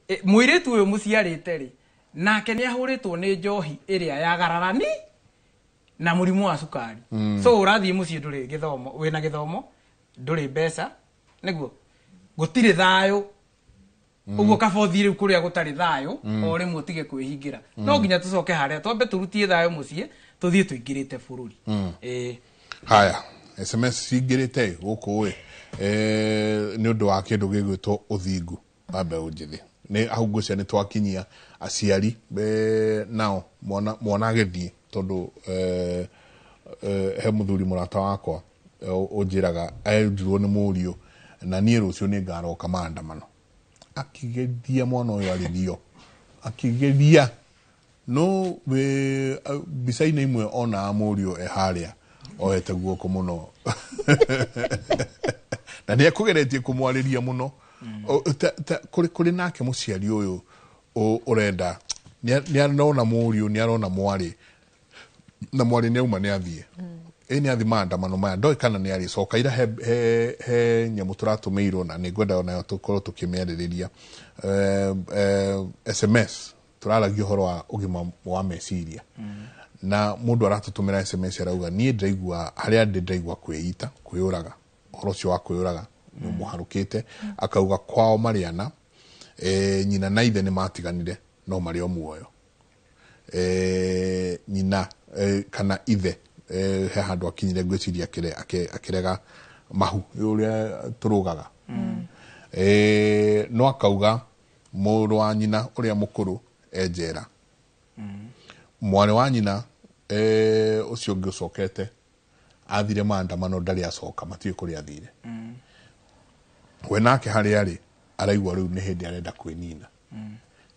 Mũirĩtu ũyũ mũciarĩte rĩ, nake nĩ ahũrĩtwo nĩ njohi ĩrĩa ya gararani na mũrimũ wa cukari. So ũrathiĩ mũciĩ ndũrĩ gĩthomo, wĩna gĩthomo, ndũrĩ mbeca, nĩguo gũtirĩ thayũ. Ũguo kaba ũthiĩ rĩu kũrĩa gũtarĩ thayũ, o rĩmwe ũtige kwĩhingĩra. No nginya tũcoke harĩa twambe tũrutie thayũ mũciĩ, tũthiĩ tũingĩrĩte bũrũri. Haya, SMS cingĩrĩte gũkũ ĩ, nĩ ũndũ wa kĩndũ gĩgwĩtwo ũthingu wa mbeũ njĩthĩ. Nĩ hau ngwĩciria nĩ twakinyia aciari nao mwana agĩthiĩ, tondũ he mũthuri mũrata wakwa ũnjĩraga endirwo nĩ mũriũ na niĩ rũciũ nĩ ngaroka maandamano. Akĩgeria mwana ũyũ arĩthio, akĩgeria No mbica-inĩ imwe ona mũriũ e harĩa oete guoko mũno na nĩ ekũgeretie kũmwarĩria mũno. Kũrĩ nake mũciari ũyũ ũrenda nĩ arona mũriũ, nĩ arona mwarĩ, na mwarĩ nĩ auma nĩ athiĩ ĩ nĩ athi maandamano maya ndoĩ kana nĩ arĩcoka ira he nyamũ tũratũmĩirwo na nĩ ngwenda onayo tũkorwo tũkĩmĩarĩrĩria. SMS tũraragia ũhoro wa ũgima wa meciria na mũndũ aratũtũmĩra SMS arauga niĩ ndĩraigua harĩa ndĩ ndĩraigua kwĩita kwĩyũraga ũhoro ũcio wa kwĩyũraga nĩ ũmũharũkĩte. Akauga kwao marĩ ana, nyina na ithe nĩ matiganire no marĩ o muoyo, nyina kana ithe he handũ akinyire ngwĩciria akĩrega mahu ũrĩa tũrũgaga. No akauga mũrũ wa nyina ũrĩa mũkũrũ e njera, mwarĩ wa nyina ũcio ũngĩ ũcokete athire maandamano ndarĩ acoka, matiũĩ kũrĩa athire. We nake harĩa arĩ araigua rĩu nĩ hĩndĩ arenda kwĩnina,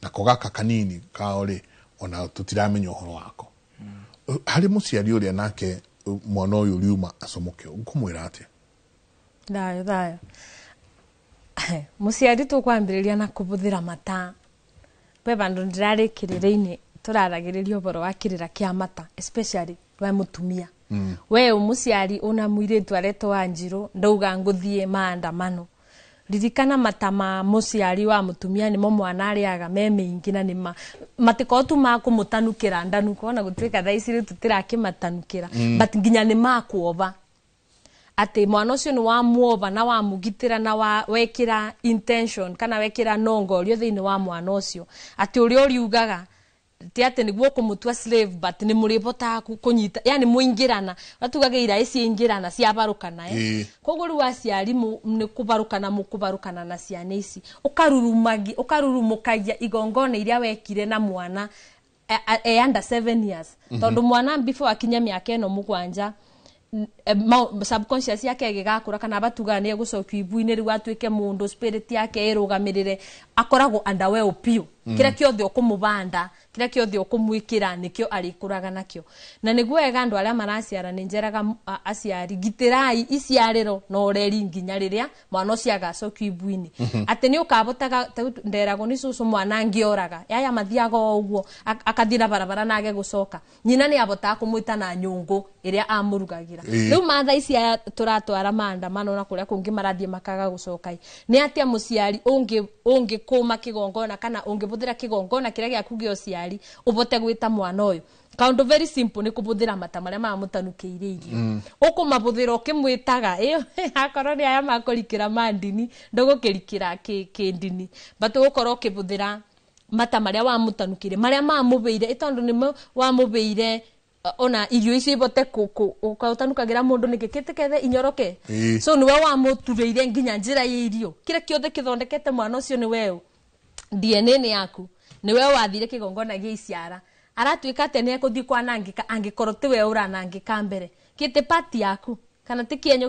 nako gaka kanini kao rĩ ona tũtiramenya ũhoro wako. Harĩ mũciari ũrĩa nake mwana ũyũ riuma acomoke ũkũmwĩra atĩa? Thayũ thayũ. Mũciari tũkwambĩrĩria na kũbũthĩra mata kwe vandũ ndĩrarĩkĩrĩrĩinĩ tũraragĩrĩria ũhoro wa kĩrĩra kĩa mata especially we mũtumia. We mũciari una mũirĩtu aretwo Wanjirũ ndauga ngũthiĩ maandamano, ririkana mata ma mũciari wa mũtumia nĩmo mwana arĩaga me mĩingĩ na nĩma matikorwo tu ma kũmũtanukĩra ndanuko ona gũtuĩka thaa ici rĩu tũtirakĩmatanukĩra, but nginya nĩ makuova atĩ mwana ũcio nĩ wamuova na wamũgitĩra na wekĩra intention kana wekĩra nongorio thĩinĩ wa mwana ũcio atĩ ũrĩa ũriugaga ti atĩ nĩguo kũmũtua slave but nĩ mũrĩbotaga kũnyita yani mũingĩrana watugaga ira ciingĩrana ciabarũkana. Koguo rĩu aciari nĩ kũbarũkana mũkũbarũkana na ciana ici ũkarurumũkagia igongona iria wekire na mwana e under 7 years tondũ mwana before akinye mĩaka ĩno mũgwanja subconscious yake ĩgĩgakũra kana batugaga nĩ egũcokio ibu-inĩ rĩu atuĩke mũndũ spirit yake ĩrũgamĩrĩre akoragwo under we piũ. Kĩrĩa kĩothe ũkũmũbanda kĩrĩa kĩothe ũkũmwĩkĩra nĩkĩo arĩkũraga nakĩo. Na nĩguo wega andũ arĩa maraciara nĩ njeraga aciari gitĩrai iciarĩro na ũreri nginya rĩrĩa mwana ũcio agacokio ibu-inĩ. Atĩ nĩ ũkabotaga nderagwo nĩ cũcũ mwana angĩoraga yaya mathiaga o ũguo akathiĩ na barabara na age gũcoka, nyina nĩ abotaga kũmwĩta na nyũngũ ĩrĩa amũrugagĩra. Rĩu mathaa ici aya tũratwara maandamano na kũrĩa kũngĩ marathiĩ makaga gũcoka nĩ atĩa mũciari ũngĩkũma kĩgongona kana ũngĩbũthĩra kĩgongona kĩrĩa gĩaku gĩa ũciari ũbote gwĩta mwana ũyũ. Kaũndũ very simple nĩ kũbũthĩra mata marĩa mamũtanukĩire irio ũkũmabũthĩra ũkĩmwĩtaga ĩyo akorwo nĩ aya makũrikĩra ma ndini ndũgũkĩrikĩra kĩndini but ũgũkorwo ũkĩbũthĩra mata marĩa wamũtanukĩire marĩa mamũbĩire tondũ nĩmo wamũbĩire ona irio icio ibote ũtanukagĩra mũndũ nĩkĩ kĩtĩkethe inyoroke. So nĩwe wamũturĩire nginya njĩra ya irio kĩrĩa kĩothe kĩthondekete mwana ũcio nĩ weũ DNA nĩ yaku nĩwe wathire kĩgongona gĩa iciara aratuĩka atĩ nĩ ekũthiĩ kwanangĩka angĩkorwo tiwe ũranangĩka mbere kĩtĩ pati yaku kana ti kĩenyo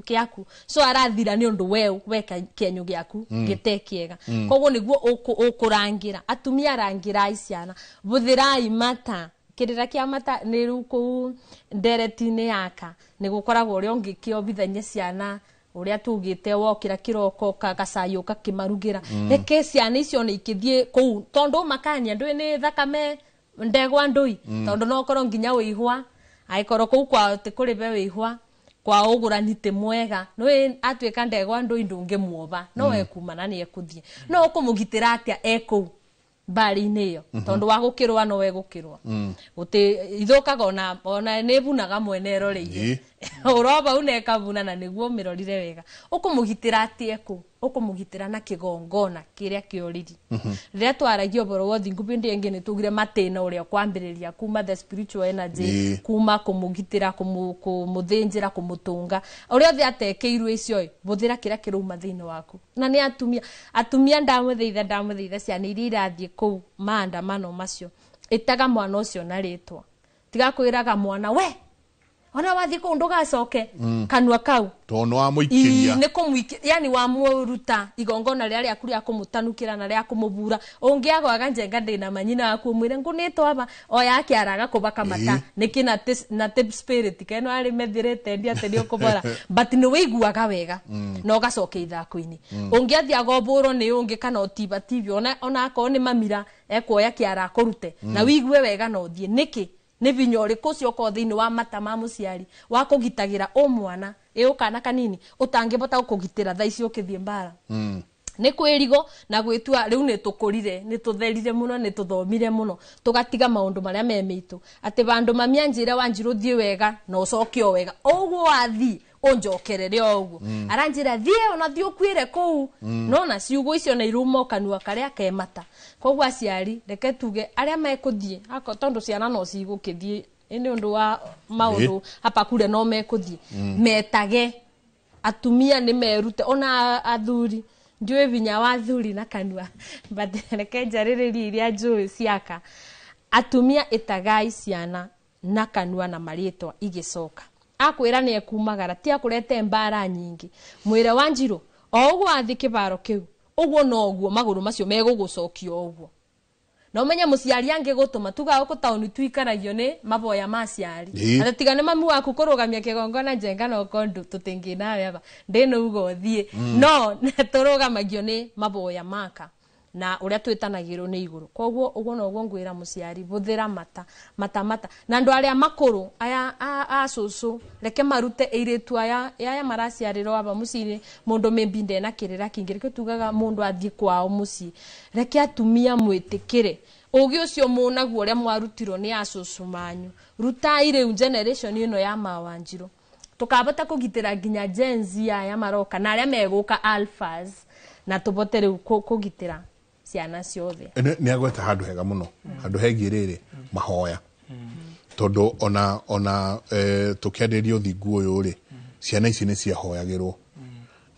kĩaku so arathira nĩ ũndũ weũ weka kĩenyo gĩaku gĩte kĩega. Koguo nĩguo ũkũrangĩra atumia rangĩrai ciana bũthĩrai mata kĩrĩra kĩa mata nĩ rĩu kũu ndereti-inĩ yaka nĩ gũkoragwo ũrĩa ũngĩkĩobithania ciana ũrĩa tugĩte wokĩra kĩroko gacai ũgakĩmarugĩra reke ciana icio nĩ ikĩthiĩ kũu tondũ makania ndũĩ nĩ thakame ndegwa ndũi tondũ no ũkorwo nginya wĩihwa angĩkorwo kũu kwao ti kũrĩ be wĩihwa kwa ũgũrani ti mwega nĩũĩ atuĩka ndegwa ndũi ndũngĩmuoba no ekuma na nĩ ekũthiĩ no ũkũmũgitĩra atĩa e kũu mbari-inĩ ĩyo tondũ wa gũkĩrũa no egũkĩrũa gũtĩ ithũkaga ona nĩ ĩbunaga mwene ĩroreire ũroba una ĩkabuna na nĩguo ũmĩrorire wega ũkũmũgitĩra atĩa kũu ũkũmũgitĩra na kĩgongona kĩrĩa kĩoriri. Rĩrĩa twaragia ũhoro wa ũthingu bĩndĩ ĩngĩ nĩ tugire matĩna ũrĩa kwambĩrĩria kuma the spiritual energy kuma kũmũgitĩra kũmũthĩnjĩra kũmũtũnga ũrĩa othe atekĩirwo icio bũthĩra kĩrĩa kĩrauma thĩinĩ waku. Na nĩ atumia ndamũthaitha ciana iria irathiĩ kũu maandamano macio ĩtaga mwana ũcio na rĩtwa tiga kwĩraga mwana we Ona wathi kuu ndugacoke kanua kau tono wa muikiria ni kumuikia yani wa muruta igongona ria riaku ria kumutanukira na ria kumubura ungiagwaga Njenga ndina manyina waku mwire ngunitwo aba oya akiaraga kubaka mata niki na tip spirit keno ari methirite ndi ati ni ukubora but ni wiguaga wega na ugacoke ithako-ini ungiathiaga uburo ni ungi kana utibativyo ona akorwo ni mamira ekuoya kiara kurute na wigue wega na uthie niki ni vinya uriku ucio ukorwo thiini wa mata ma muciari wa kugitagira o mwana ĩ kana kanini utangibota kugitira thaa ici ukithie mbara ni kwirigo na gwitua riu ni tukurire ni tutherire muno ni tuthomire muno tugatiga maundu maria me mitu ati bandu mamianjire Wanjiru thie wega na ucoke o wega uguo wathi unjokerere o uguo aranjira thie ona thie ukuire kuu nona ciugo icio na irumo kanua karia ke mata koguo aciari reke tuge aria mekuthie ako tondu ciana no cigukithie ni undu wa maundu hapa kure no mekuthie metage atumia ni merute ona athuri ndiwe vinya wa athuri na kanua but reke njarĩrĩrie iria njũĩ ciaka atumia ĩtagai ciana na kanua na marĩtwa igĩcoka akwĩra nĩ ekumagara ti akũrete mbara nyingĩ mwĩre Wanjiru o ũguo athi kĩbaro kĩu ũguo noguo magũrũ macio megũgũcokio ũguo na umenye mũciari angĩgũtũma tuga gũkũ taũni tuikaragio nĩ maboya ma aciari ati tiga nĩ mami waku kũrũgamia kĩgongona Njenga no kondu tũtingĩ nawe aba ndĩnauga ũthiĩ no tũrũgamagio nĩ maboya maka na uria twitanagirwo ni iguru koguo uguo noguo ngwira muciari buthira mata mata mata na andu aria makuru aya a cucu reke marute iritu aya aya maraciarirwo aba muciini mundu mimbinde na kirira kingi reke tugaga mundu athie kwao mucii reke atumia mwitikire ugi ucio munaguo uria mwarutirwo ni acucu manyu rutai riu generation ino ya mawanjiru tukabota kugitira nginya Gen Z aya maroka na aria meguka alphas na tubote riu kugitira ciana ciothe ni agweta handu hega muno handu hegie riri mahoya tondu ona tukiandirio thingu uyu ri ciana ici ni ciahoyagirwo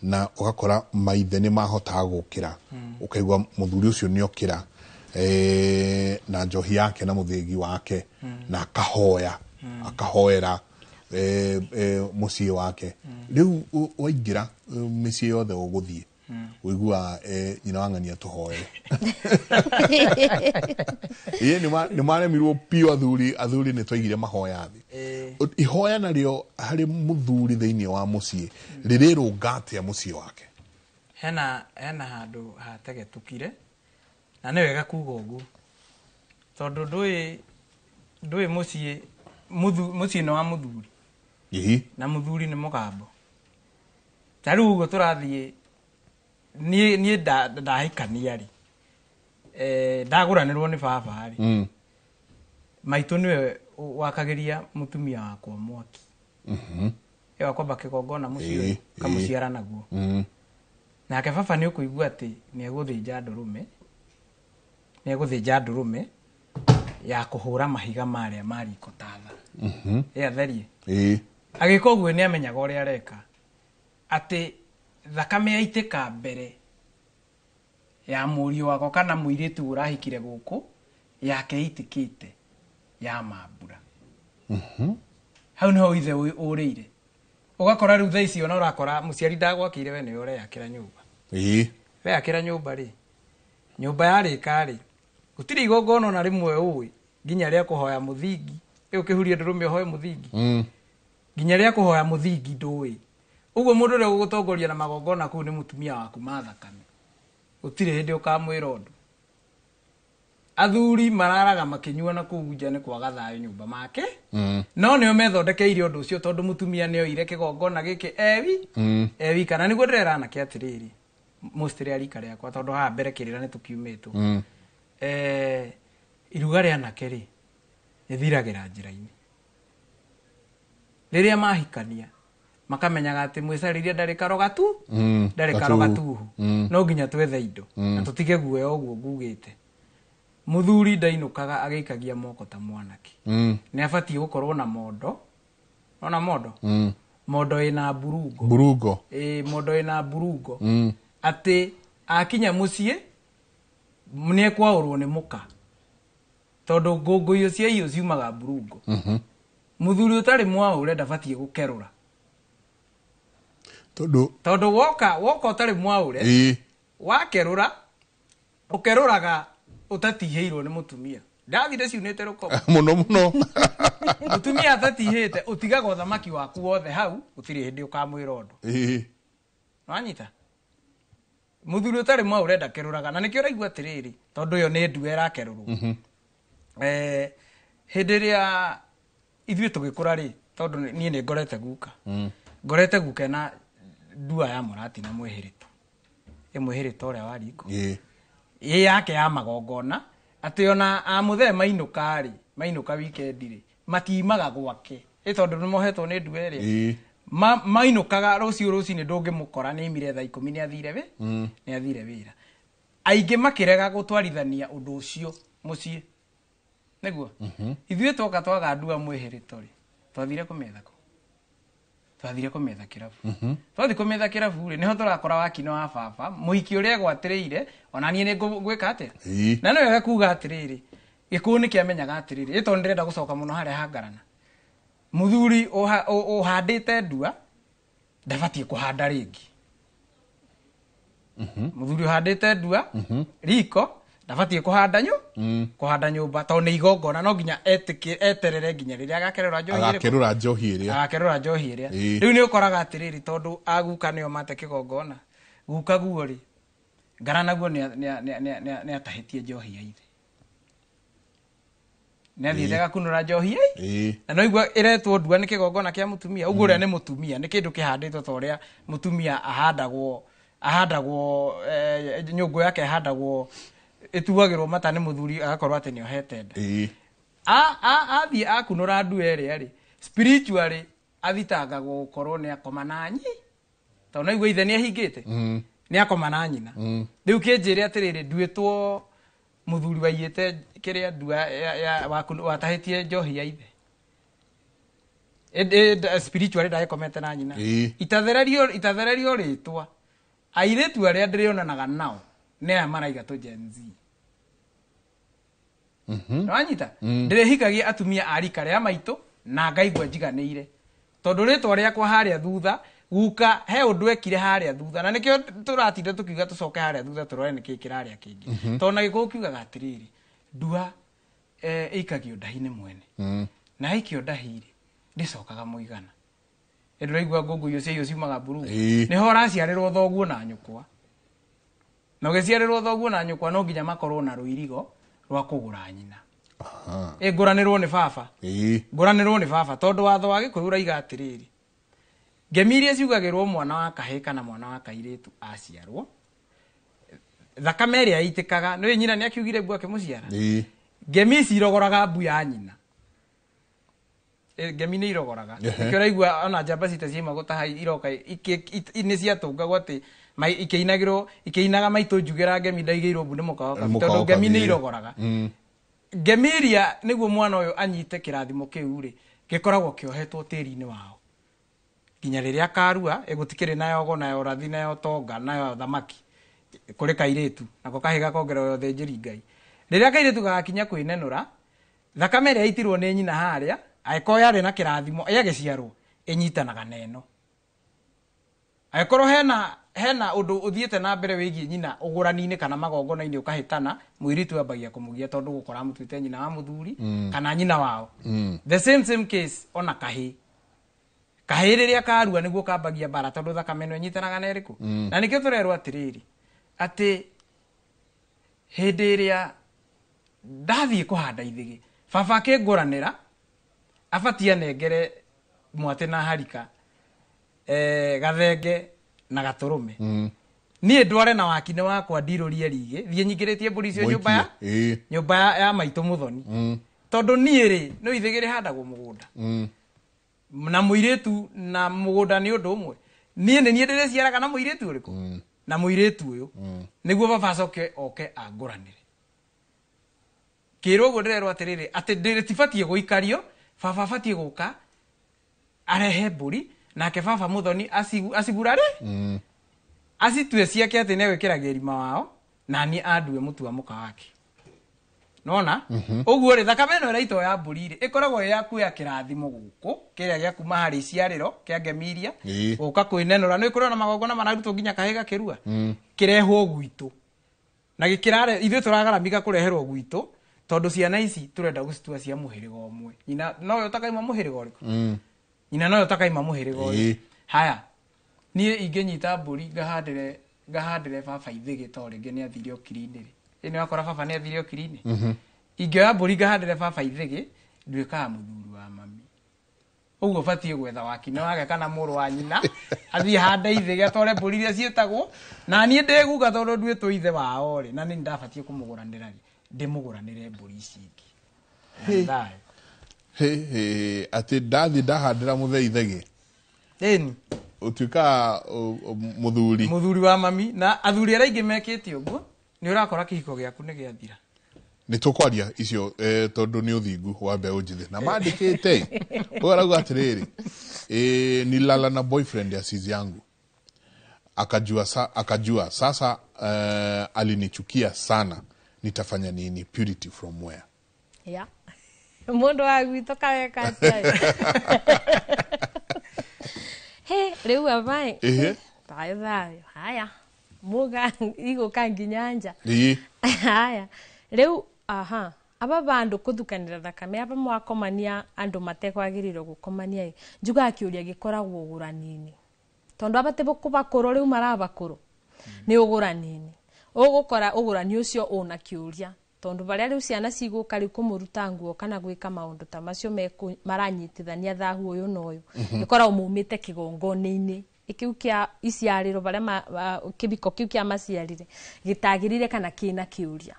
na ugakora maithe ni mahotaga gukira ukaigua muthuri ucio ni okira na njohi yake na muthigi wake na akahoya akahoera mucii wake riu waingira micii yothe uguthie uigua nyina wa ng'ania tuhoere ĩĩ nĩ maremirwo piũ athuri nĩ twaigire mahoya thĩ ihoya narĩo harĩ mũthuri thĩinĩ wa mũciĩ rĩrĩrũnga atĩa mũciĩ wake hena handũ hategetũkire na nĩ wega kuga ũguo tondũ ndũĩ mũciĩ mũciĩ nĩ wa mũthuri na mũthuri nĩ mũgambo ta rĩu ũguo tũrathiĩ niĩ ndahikania rĩ ndagũranĩrwo nĩ baba rĩ maitũ nĩwe wakagĩria mũtumia wakwa mwaki ĩyo akwamba kĩgongona mũciĩ kamũciara naguo nake baba nĩ ũkũigua atĩ nĩ egũthĩnja ndũrũme ya kũhũra mahiga marĩa ma riko tatha ĩ atherie agĩka ũguo nĩ amenyaga ũrĩa areka atĩ thakame yaitĩka mbere ya mũriũ wakwa kana mũirĩtu ũrahikire gũkũ yake itĩkĩte ya mambura hau niho ithe ũrĩire ũgakora rĩu thaa ici ona ũrakora mũciari ndagwakĩire we nĩwe ũreyakĩra nyũmba weyakĩra nyũmba rĩ nyũmba yarĩka rĩ gũtirĩ igongona ona rĩmwe ũĩ nginya rĩa kũhoya mũthingi ĩ ũkĩhuria ndũrũme ũhoe mũthingi nginya rĩa kũhoya mũthingi ndũĩ uguo mundu uria ugutongoria na magongona kuu ni mutumia waku ma thakame gutire hindi ukamwira undu athuri mararaga makinyua na kuu nja ni kwaga thayo nyumba make no nio methondekeire undu ucio tondu mutumia nio ire kigongona giki ewi ewi kana niguo ndirera anake atiriri mostly arika riakwa tondu haha mbere kirira ni tukiumitwo iruga ria anake ri rithiragira njira-ini riria mahikania makamenyaga ati mwicariria ndari karoga tu ndari karoga tuhu no nginya twethe indo na tutige guoya uguo ngugite muthuri ndainukaga agikagia moko ta mwanake ni abatie gukorwo na mondo ona mondo mondo ina burungo mondo ina burungo ati akinya mucii ni ekwaurwo ni muka tondu ngũngũiyo cia iyo ciumaga burungo Muthuri utari mwaure ndabatie gukerura. Tondu woka utari mwaure wakerura ukeruraga utatihĩirwo nĩ mũtumia. Ndathire ciunĩte rũkomo. Muno muno. Mũtumia atatihĩte ũtigaga ũthamaki waku wothe hau gũtirĩ hĩndĩ ũkamwĩra ũndũ. Wanyita? Mũthuri ũtarĩ mwaũre ndakerũraga na nĩkĩo ũraigua atĩrĩrĩ tondũ ĩyo nĩ ndua ĩrakerũrwo. Hĩndĩ ĩrĩa ithuĩ tũgĩkũra rĩ tondũ niĩ nĩ ngorete guka. Ngorete guka ena ndua ya mũrati na mwĩhĩrĩto. Ĩ mwĩhĩrĩto ũrĩa wa riko. Ĩ yake ya magongona atĩ ona amũthee mainũka rĩ mainũka weekend rĩ matiimaga gwake ĩ tondũ nĩmohetwo nĩ ndua ĩrĩa. Mainũkaga rũciũ rũcinĩ ndũngĩmũkora nĩ aimire thaa 10 nĩ athire wĩ nĩ athire wĩra. Aingĩ makĩrega gũtwarithania ũndũ ũcio mũciĩ nĩguo. Ithuĩ twoka twaga ndua mwĩhĩrĩto rĩ twathire kũmetha kũ? Twathire kũmetha kĩrabu. Twathiĩ kũmetha kĩrabu rĩ nĩho tũrakora wakino wa baba mũhiki ũrĩa egwatĩrĩire ona niĩ nĩ ngwĩka atĩa. Na nĩ wega kuga atĩrĩrĩ gĩkũyũ nĩ kĩamenyaga atĩrĩrĩ ĩ tondũ ndĩrenda gũcoka mũno harĩa hangarana. Muthuri ũhandĩte ndua ndabatiĩ kũhanda rĩngĩ. Muthuri ũhandĩte ndua riko ndabatiĩ kũhanda kũhanda nyũmba tondũ nĩ igongona no nginya eterere nginya rĩrĩa agakerũra njohi ĩrĩa. Agakerũra njohi ĩrĩa. Agakerũra njohi ĩrĩa. Rĩu nĩ ũkoraga atĩrĩrĩ tondũ aguka nĩo mate kĩgongona guka guo rĩ ngara naguo nĩ atahĩtie njohi ya ithe. Nĩ athiĩte agakunũra njohi ĩ na no igua ĩretwo ndua nĩ kĩgongona kĩa mũtumia ũguo ũrĩa nĩ mũtumia nĩ kĩndũ kĩhandĩtwo ta ũrĩa mũtumia ahandagwo nyũngũ yake ĩhandagwo ĩtuagĩrwo mata nĩ mũthuri agakorwo atĩ nĩ ohete nda. Athiĩ akunũra ndua ĩrĩa rĩ spiritually athitangagwo gũkorwo nĩ akoma na nyi tondũ no igua ithe nĩ ahingĩte nĩ akoma na nyina. Rĩu kĩnjĩre atĩrĩrĩ nduĩtwo muthuri waiyĩte kĩrĩa ndua watahĩtie njohi ya ithe spiritually ndagĩkomete na nyina. Itathererio rĩtwa airĩtu arĩa ndĩrĩonanaga nao nĩ aya maraiga tũ Gen Z. Nĩwanyita? Ndĩrĩhikagia atumia a rika rĩa maitũ na ngaigua njiganĩire tondũ rĩtwa rĩakwa harĩa thutha guka he ũndũ ekire harĩa thutha na nĩkĩo tũratinda tũkiuga tũcoke harĩa thutha tũrore nĩkĩĩ kĩrarĩa kĩngĩ. Tondũ na gĩkũyũ kiugaga atĩrĩrĩ ndua ĩikagio ndahi-inĩ mwene na ĩikio ndahi rĩ ndĩcokaga mũigana. Ndĩraigua ngũngũiyo cia irio ciumaga mburuu nĩho ũraciarĩrwo thoguo na nyũkwa na ũgĩciarĩrwo thoguo na nyũkwa no nginya makorwo na rũirigo rwa kũgũra nyina. Ngũranĩrwo nĩ baba. Ngũranĩrwo nĩ baba tondũ watho wa gĩkũyũ ũraiga atĩrĩrĩ ngemi iria ciugagĩrwo mwana wa kahĩĩ kana mwana wa kairĩtu aciarwo thakame ĩrĩa ĩitĩkaga nĩ nyina nĩ akiugire mbu akĩmũciara. Ngemi ici irogoraga mbu ya nyina. Ngemi nĩ irogoraga nĩkĩo ũraigua ona njamba cita ciauma gũtaha iroka nĩ ciatũngagwo atĩ ikĩinagĩrwo ikĩinaga maitũ njugĩra ngemi ndaigĩirwo mbu nĩ mũkawa tondũ ngemi nĩ irogoraga. Ngemi iria nĩguo mwana ũyũ anyite kĩrathimo kĩu rĩ gĩkoragwo kĩohetwo tĩri-inĩ wao nginya rĩrĩa akarua ĩgũtikĩrĩ na yogo na ya ũrathi na ya ũtonga na ya ũthamaki kũrĩ kairĩtu nako kahĩĩ gakongererwo ũthĩnjĩri Ngai. Rĩrĩa kairĩtu gagakinya kwĩnenũra thakame ĩrĩa ĩitirwo nĩ nyina harĩa angĩkorwo yarĩ na kĩrathimo ĩgagĩciarwo ĩnyitanaga na ĩno. Angĩkorwo hena ũndũ ũthiĩte na mbere wĩgiĩ nyina ũgũrani-inĩ kana magongona-inĩ ũkahĩtana mũirĩtu ambagia kũmũgia tondũ gũkora amũtuĩte nyina wa mũthuri kana nyina wao. The same case ona kahĩĩ. Kahĩĩ rĩrĩa karua nĩguo kambagia mbara tondũ thakame ĩno ĩnyitanaga na ĩrĩkũ. Na nĩkĩo tũrerwo atĩrĩrĩ atĩ hĩndĩ ĩrĩa ndathiĩ kũhanda ithĩgĩ baba akĩngũranĩra abatie anengere mwatĩ na harika gathenge na gatũrũme. Niĩ ndware na wakinĩ wakwa ndirũrie rigĩ thiĩ nyingĩrĩtie mbũri icio nyũmba ya nyũmba ya maitũ mũthoni tondũ niĩ rĩ no ithĩgĩ rĩhandagwo mũgũnda na mũirĩtu na mũgũnda nĩ ũndũ ũmwe. Niĩ nĩ niĩ ndĩrĩciaraga na mũirĩtu ũrĩkũ na mũirĩtu ũyũ nĩguo baba acoke oke angũranĩre. Kĩrwo ũguo ndĩrerwo atĩrĩrĩ atĩ ndĩtibatiĩ gũikario baba abatiĩ gũka arehe mbũri nake baba mũthoni acigurare acitue ciake atĩ nĩ egwĩkĩra gĩrima wao na niĩ andue mũtua mũka wake. Nona ũguo rĩ thakame ĩno ĩraitwo ya mbũri rĩ ĩkoragwo ĩ yaku ya kĩrathimo gũkũ kĩrĩa gĩa kuma harĩ iciarĩro kĩa ngemiria gũka kwĩnenũra nĩ kũrĩ ona magongona mararutwo nginya kahĩ gakĩrua kĩrehwo gwitũ na gĩkĩrare ithuĩ tũragaramika kũreherwo gwitũ tondũ ciana ici tũrenda gũcitua cia mũhĩrĩga ũmwe. Nyina nowe ũtakaima mũhĩrĩga ũrĩkũ? Nyina nowe ũtakaima mũhĩrĩga ũyũ. Haya, niĩ ingĩnyita mbũri ngahandĩre baba ithĩgĩ to rĩngĩ nĩ athire ũkiri-inĩ rĩ. Ĩ nĩ wakora baba nĩ athire ũkiri-inĩ. Ingĩoya mbũri ngahandĩre baba ithĩgĩ nduĩkaga mũthuri wa mami. Ũguo batiĩ gwetha wakina wake kana mũrũ wa nyina athiĩ hande ithĩgĩ atware mbũri iria ciĩtagwo na niĩ ndĩguka tondũ nduĩtwo ithe wao rĩ na nĩ ndabatiĩ kũmũgũranĩra rĩ ndĩmũgũranĩre mbũri ici ingĩ. He atĩ ndathiĩ ndahandĩra mũthee ithĩgĩ. Ĩni. Ũtuĩkaga mũthuri. Mũthuri wa mami na athuri arĩa aingĩ mekĩte ũguo nĩ ũrakora kĩhiko gĩaku nĩ gĩathira. Nĩ tũkwaria icio tondũ nĩ ũthingu wa mbeũ njĩthĩ na mandĩkĩte ũyũ arauga atĩrĩrĩ, nilala na boyfriend ya sizi yangu akajua sasa, alinichukia sana, nitafanya nini? Purity from where? Yeah. Mundu wa gwitũ kaweka atĩa? He rĩu abae thayũ thayũ haya muga igũka nginya nja. Haya rĩu aha aba bandu kuthukanira thakame aba mwakomania andu matekwagĩrĩirwo gũkomania njugaga kĩũria gĩkoragwo ũgũrani-inĩ tondu aba tibũkũbakũrũ rĩu marabakũrũ nĩ ũgũrani-inĩ ũgũkora ũgũrani ũcio ũna kĩũria tondu baria rĩu ciana cigũka rĩu kũmũruta nguo kana gwĩka maũndũ ta macio maranyitithania thahu ũyũ na ũyũ gĩkoragwo maumĩte kĩgongona-inĩ kĩu kĩa iciarĩro baria kĩbiko kĩu kĩa maciarire gĩtagĩrĩire kana kĩna kĩũria.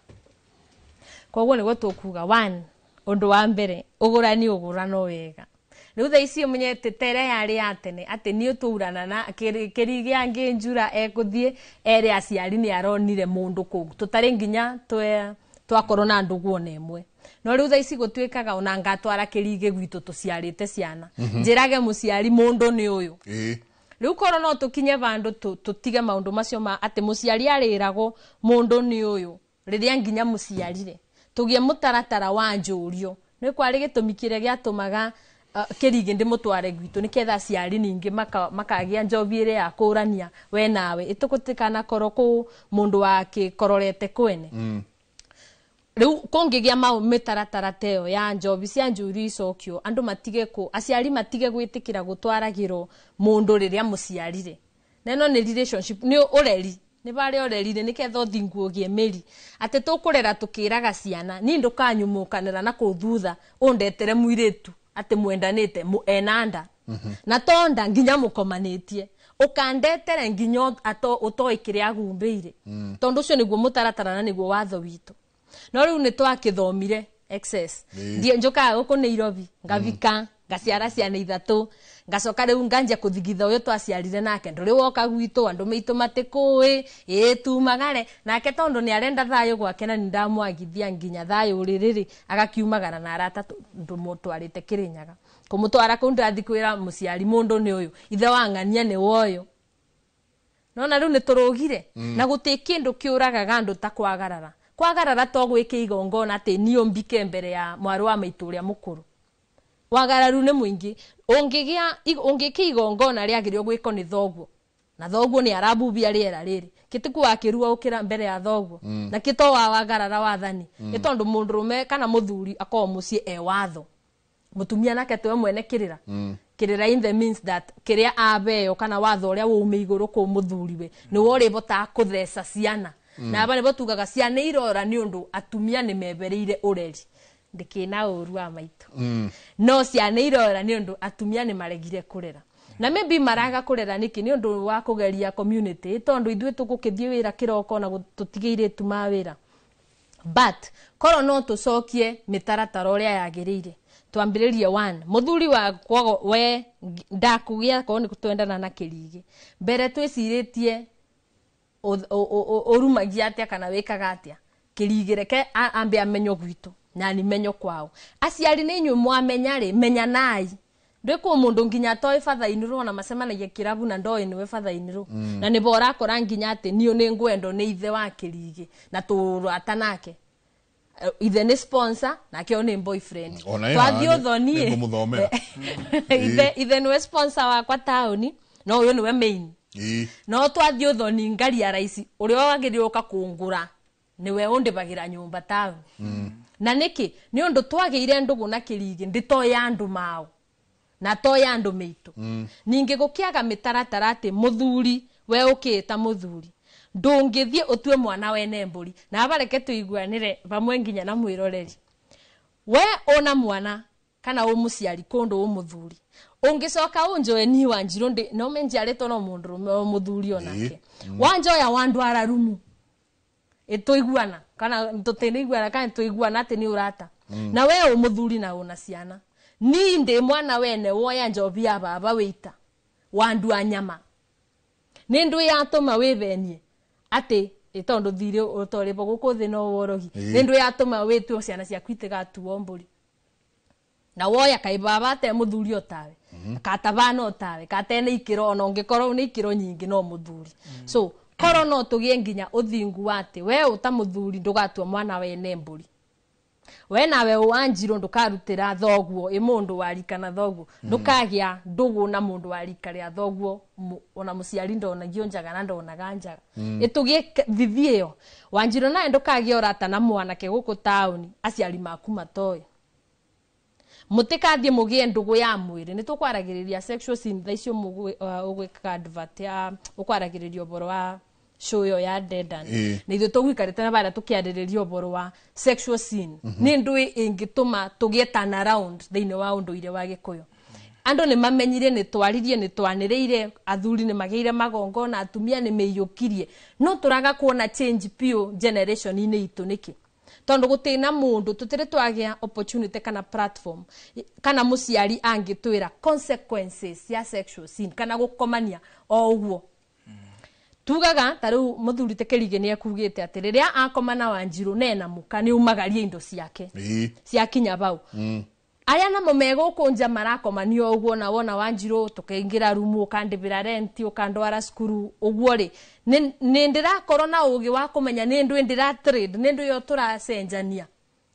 Koguo nĩguo tũkuga one ũndũ wa mbere ũgũrani ũgũrano wega. Rĩu thaa ici ũmenye tere yarĩ ya tene atĩ niĩ tũurana na kĩrigi angĩnjura ekũthiĩ ere aciari nĩ aronire mũndũ kũu tũtarĩ nginya twakorwo na ndũgũ ona ĩmwe. No rĩu thaa ici gũtuĩkaga ona ngatwara kĩrigi gwitũ tũciarĩte ciana njĩrage mũciari mũndũ nĩ ũyũ. Rĩu korwo no tũkinye vandũ tũtige maũndũ macio ma atĩ mũciari arĩragwo mũndũ nĩ ũyũ rĩrĩa nginya mũciarire tugie mutaratara wa njũrio nĩ kwarĩ gĩtũmi kĩrĩa gĩatũmaga kĩrigi ndĩmũtware gwitũ nĩketha aciari ningĩ makagĩa njobi ĩrĩa ya kũrania we nawe ĩtũgũtikana korwo kũ mũndũ wakĩkororete kwene. Rĩu kũngĩgĩa mĩtaratara ta ĩyo ya njobi cia njũrio icokio andũ matige kũ aciari matige gwĩtĩkĩra gũtwaragĩrwo mũndũ rĩrĩa mũciarire na ĩno nĩ relationship nĩ ũreri nĩ barĩa ũrerire nĩketha ũthingu ũgĩe mĩri atĩ tũkũrera tũkĩraga ciana niĩ ndũkanyumũkanĩra na kũu thutha ũndetere mũirĩtu atĩ mwendanĩte ena nda na tonda nginya mũkomanĩtie ũkandetere nginya ũtoĩ kĩrĩa agumbĩire tondũ ũcio nĩguo mũtaratara na nĩguo watho witũ. No rĩu nĩ twakĩthomire excess ndiĩ njũkaga gũkũ Nairobi ngavika ngaciara ciana ithatũ ngacoka rĩu nganjia kũthigitha ũyũ twaciarire nake ndũrĩ woka gwitũ andũ maitũ matikũĩ ĩĩ tumagare nake tondũ nĩ arenda thayũ gwake na nĩndamwagithia nginya thayũ rĩrĩ agakiumagara na arata ndũmũtwarĩte Kĩrĩnyaga kũmũtwara kũu ndathi kwĩra mũciari mũndũ nĩ ũyũ ithe wa ng'ania nĩ woyũ. Nona rĩu nĩ tũrũgire na gũtĩ kĩndũ kĩũragaga andũ ta kwagarara kwagarara to gwĩka igongona atĩ niĩ mbike mbere ya mwarĩ wa maitũ ũrĩa mũkũrũ. Wagararu nĩ mũingĩ ũngĩka igongona rĩagĩrĩirwo gwĩkwo nĩ thoguo na thoguo nĩ arabubia rĩera rĩrĩ kĩtiku wakĩrua ũkĩra mbere ya thoguo na kĩto wa wagarara wathani nĩ tondũ mũndũrũme kana mũthuri akorwo mũciĩ e watho mũtumia nake tiwe mwene kĩrĩra kĩrĩra in the means that kĩrĩa abeo kana watho ũrĩa waume igũrũ kũ mũthuriwe nĩwe ũrĩbotaga kũtheca ciana na aba nĩbo tugaga ciana irora nĩ ũndũ atumia nĩ mebereire ũreri ndikina ũru wa maitũ no ciana irora nĩ ũndũ atumia nĩ maregire kũrera na maybe maraga kũrera nĩkĩ nĩ ũndũ wa kũgeria community tondũ ithuĩ tũgũkĩthiĩ wĩra kĩroko na tũtigĩire tuma wĩra but korwo no tũcokie mĩtaratara ũrĩa yagĩrĩire twambĩrĩrie one mũthuri wa kwago we ndakũgĩa korwo nĩ twendana na kĩrigi mbere twĩcirĩtie ũrumagia atĩa kana wĩkaga atĩa kĩrigi reke ambe amenyo gwitũ na ni menyo kwao aciari nĩ inyuĩ mwamenya rĩ menyanai ndwĩ mũndũ nginya atoĩ batha-inĩ na macemanagia kĩrabu na ndoĩ nĩwe batha-inĩ na nĩbo ũrakora nginya atĩ niĩ nĩ ngwendo nĩ ithe wa kĩrigi na tũrata nake Ithe nĩ sponsor nake o nĩ boyfriend. Twathiĩ ũthoni ithe nĩwe sponsor wakwa taũni no ũyũ nĩwe main. No twathiĩ ũthoni ngaria raisi ũrĩa wagĩrĩirwo ũka kũngũra nĩwe ũndĩbagĩra nyũmba taũni. Na nĩkĩ nĩ ũndũ twagĩire ndũgũ na Kĩrigĩ ndĩtoya andũ mao na toya andũ mĩitũ. Ningĩ gũkĩaga mĩtaratara atĩ mũthuri we ũkĩĩta mũthuri ndũngĩthiĩ ũtue mwana wene mbũri. Na abareke tũiguanĩre vamwe nginya na mwĩroreri. We ona mwana kana ũ mũciari kũndũ ũ mũthuri ũngĩcoka ũnjoe ni Wanjirũ ndĩ no menjiarĩtwo no mũndũrũme o mũthuri onake wanjoya wandwara rumu ĩtũiguana kana tũtĩnĩiguana kana tũiguana atĩ nĩ ũrata. Na we ũ mũthuri na ũna ciana ni ndĩ mwana wene woya njobi ya baba wĩita wandua nyama nĩ ndũ yatũma wĩthenie atĩ ĩtondũ thirĩ ũtorĩbo gũkũ thĩ no worogi nĩ ndũ yatũma wĩtue ciana ciaku itigatuo mbũri na woya kaĩ baba ate mũthuri otawe katabana otawe katene ikĩro ona ũngĩkorwo nĩ ikĩro nyingĩ no mũthuri. So korwo no tũgĩe nginya ũthingu wa atĩ we ũta mũthuri ndũgatua mwana wene mbũri. We nawe Wanjirũ ndũkarutĩra thoguo ĩ mũndũ wa rika na thoguo ndũkagĩa ndũgũ na mũndũ wa rika rĩa thoguo ona mũciari ndonagio njaga na ndonaga njaga. Ĩtũgĩe thithi ĩyo Wanjirũ nawe ndũkagĩa ũrata na mwanake gũkũ taũni aciari maku matoĩ. Mũtikathiĩ mũgĩe ndũgũ ya mwĩrĩ. Nĩ tũkwaragĩrĩria sexual sin thaa icio ũgwĩka advert ya ũkwaragĩrĩria ũboro wa show ĩyo ya Dedan. Na ithuĩ tũgũikarĩte na barĩa tũkĩarĩrĩria ũboro wa sexual sin. Nĩ ndũĩ ĩngĩtũma tũgĩe turn around thĩinĩ wa ũndũire wa Gĩkũyũ. Andũ nĩ mamenyire nĩ twaririe nĩ twanĩrĩire athuri nĩ magĩire magongona atumia nĩ meiyũkirie no tũraga kuona change piũ generation-inĩ itũ nĩkĩ? Tondũ gũtĩ na mũndũ tũtirĩ twagĩa opportunity kana platform kana mũciari angĩtwĩra consequences ya sexual sin kana gũkomania o ũguo. Tugaga ta rĩu mũthuri te Kĩrigĩ nĩ ekugĩte atĩ rĩrĩa akoma na Wanjirũ nena mũka nĩ umagarie indo ciake ciakinya bau. Arĩa namo megũkũ nja marakomanio ũguo na wona Wanjirũ tũkaingĩra rumu ũkandĩbĩra renti ũkandwara cukuru ũguo rĩ nĩ ndĩrakorwo na ũgĩ wa kũmenya nĩ ndũ ndĩra trade nĩ ndũ ĩyo tũracenjania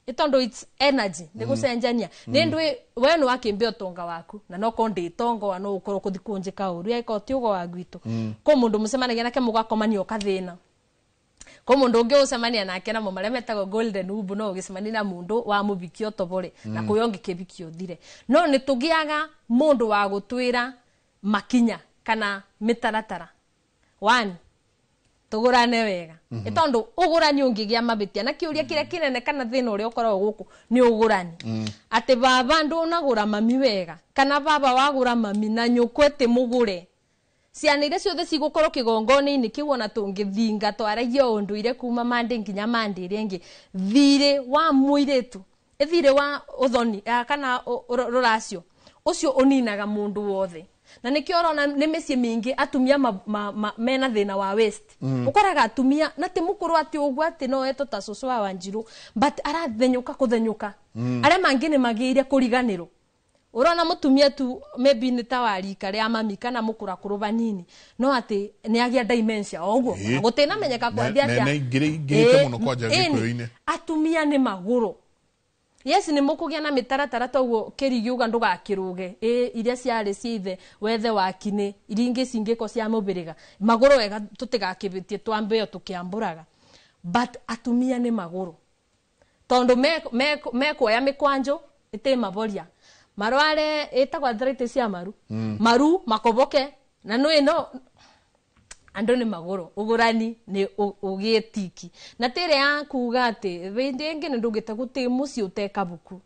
ĩtondũ it's energy nĩ gũcenjania nĩ ndũ we nĩ wakĩmbe ũtonga waku na no ko ndĩtonga wa no ũkorwo kũthi kũnjĩka ũru ĩko ti ũgo wa gwitũ. Kũ mũndũ mũcemanagia nake mũgakomania ũkathĩna. Kũ mũndũ ũngĩ ũcemania nake namo marĩa metagwo golden ubu no ũgĩcemania na mũndũ wa mũbiki ũtobore na kũyo ũngĩkĩbiki ũthire. No nĩ tũgĩaga mũndũ wa gũtwĩra makinya kana mĩtaratara. One, tũgũrane wega. Ĩtondũ ũgũrani ũngĩgĩa mabĩtia na kĩũria kĩrĩa kĩnene kana thĩna ũrĩa ũkoragwo gũkũ nĩ ũgũrani. Atĩ baba ndũnagũra mami wega kana baba wagũra mami na nyũkwa ĩtĩ mũgũre. Ciana iria ciothe cigũkorwo kĩgongona-inĩ kĩu ona tũngĩthinga twaragie ũndũire kuma Monday nginya Monday ĩrĩa ĩngĩ thirĩ wa mũirĩtu thirĩ wa ũthoni kana rũracio ũcio ũninaga mũndũ wothe. Na nĩkĩo ũrona nĩ mĩciĩ mĩingĩ atumia mena thĩna wa waste. Ũkoraga atumia na ti mũkũrũ atĩ ũguo atĩ no etwo ta cũcũ wa Wanjirũ but arathenyũka kũthenyũka. Arĩa mangĩ nĩ magĩire kũriganĩrwo. Ũrona mũtumia tu maybe nĩ ta wa rika rĩa mami kana mũkũrakũrũ vanini no atĩ nĩ agĩa dementia o ũguo gũtinamenyeka kwambia atĩa. Ne ingĩrĩte mũno kwanja Gĩkũyũ-inĩ. Atumia nĩ magũrũ. Yes nĩ mũkũgĩa na mĩtaratara toguo Kĩrigĩ uga ndũgakĩrũge iria ciarĩ cia ithe wethe wakinĩ iria ingĩ cingĩko cia mũbĩrĩga magũrũ wega tũtigakĩbĩtie twambe ĩyo tũkĩambũraga but atumia nĩ magũrũ tondũ mekuoya mĩkwanjũ ĩtĩ maboria marware ĩtagwo arthritis ya maru. Maru makoboke na nĩ no andũ nĩ magũrũ ũgũrani nĩ ũgĩtiki na tĩrĩ ya kuga atĩ hĩndĩ ĩngĩ nĩ ndũgĩte gũtĩ mũciĩ ũtekabuku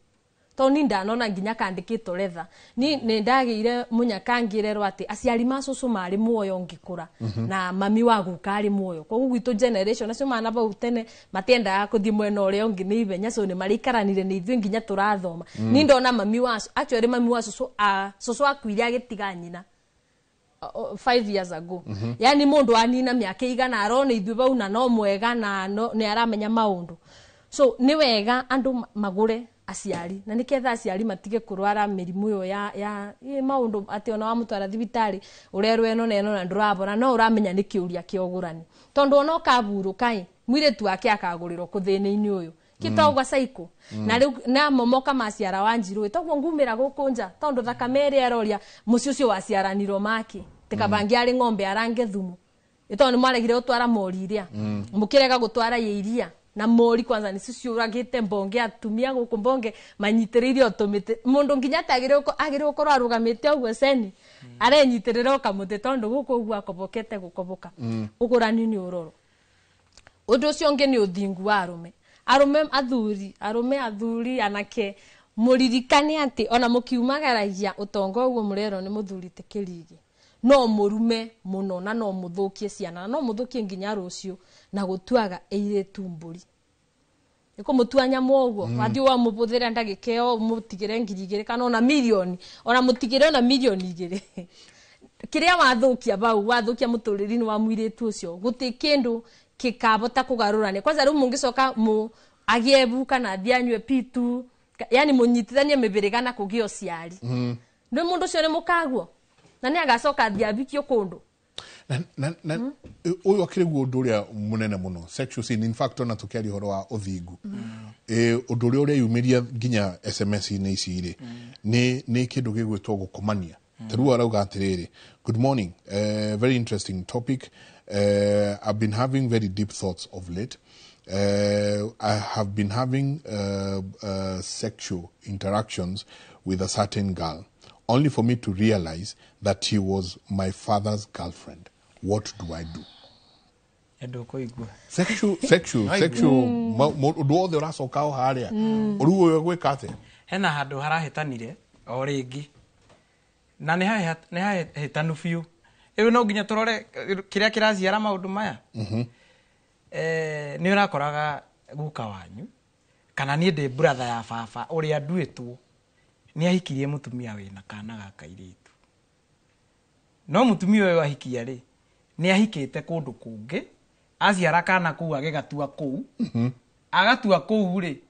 tondũ ni ndanona nginya kandĩkĩtwo retha ni nĩ ndagĩire mũnyaka ngĩrerwo atĩ aciari ma cũcũ marĩ muoyo ngĩkũra na mami wa guka arĩ muoyo koguo gwitũ generation acio mana bau tene matiendaga kũthiĩ mwena ũrĩa ũngĩ nĩ ihenya so nĩ marĩikaranire nĩ ithuĩ nginya tũrathoma. Ni ndona mami wa actually mami wa cũcũ cũcũ akuire agĩtiga nyina 5 years ago. Yani mundu anina miaka igana arona ithuĩ bau na no mwega na nĩ aramenya maũndũ. So nĩ wega andũ magũre aciari na niketha aciari matige kurwara mĩrimũ ĩyo ya maũndũ atĩ ona wamũtwara thibitarĩ ũrerwo ĩno na ĩno na ndũrabora no ũramenya nĩ kĩũria kĩa ũgũrani tondũ ona ũkaburũka ĩ mũirĩtu wake akagũrĩrwo kũ thĩna-inĩ ũyũ Kitogwa cycle. Na riu na momoka maciara Wanjiru itoguo ngumira guku nja tondu thakame ĩrĩa ĩroria muciĩ ũcio waciaranirwo maki tikabangi ari ng'ombe arange thumu itondo ni mwaregire gutwara mori iria mukirega gutwara iria na mori kwanza ni ciuragite mbonge atumia guku mbonge manyitiriire otumite mundu nginya agire gukorwo arugamite uguo ceni arenyitirira ukamuti tondu guku uguo akobokete gukoboka ugurani ni uroro undu ucio ungi ni uthingu wa arume arume athuri anake muririkane ati ona mukiumagaragia utonga uguo murero ni muthuri ti Kirigi no murume muno na no muthukie ciana no muthukie nginya rucio na gutuaga eiritu mburi niko mutua nyamu uguo wathi wa mubuthira ndagika iyo mutigire ngiri igiri kana ona milioni ona mutigire ona milioni igiri kiria wathukia bau wathukia muturiri wa mwiritu ucio guti kindu kikabota kugarurane kwanza riu mungicoka mu agiebu kana thianywe pitu yani munyitithanie mibiri kana kugio ciari ni mundu ucio ni mukaguo na ni agacoka thiabikio kundu na uyu akiri guo undu uria munene muno sexual sin in fact ona tukiaria horo wa uthingu undu uria ureyumiria nginya SMS ini ici ri ni kindu gigwitwo gukomania taru arauga atiriri good morning, very interesting topic. I've been having very deep thoughts of late. I have been having sexual interactions with a certain girl, only for me to realize that she was my father's girlfriend. What do I do? Sexual undu wothe uracoka o haria riu uyu gwika atia hena handu harahitanire o ringi na ni hahitanu biu riu no nginya turore kiria kiraciara maundu maya. Ni urakoraga guka wanyu kana nie ndi brother ya baba uria nduitwo ni ahikirie mutumia wina kana ga kairitu no mutumia uyu ahikia ri ni ahikite kundu kungi aciara kana kuu agigatua kuu agatua kuu ri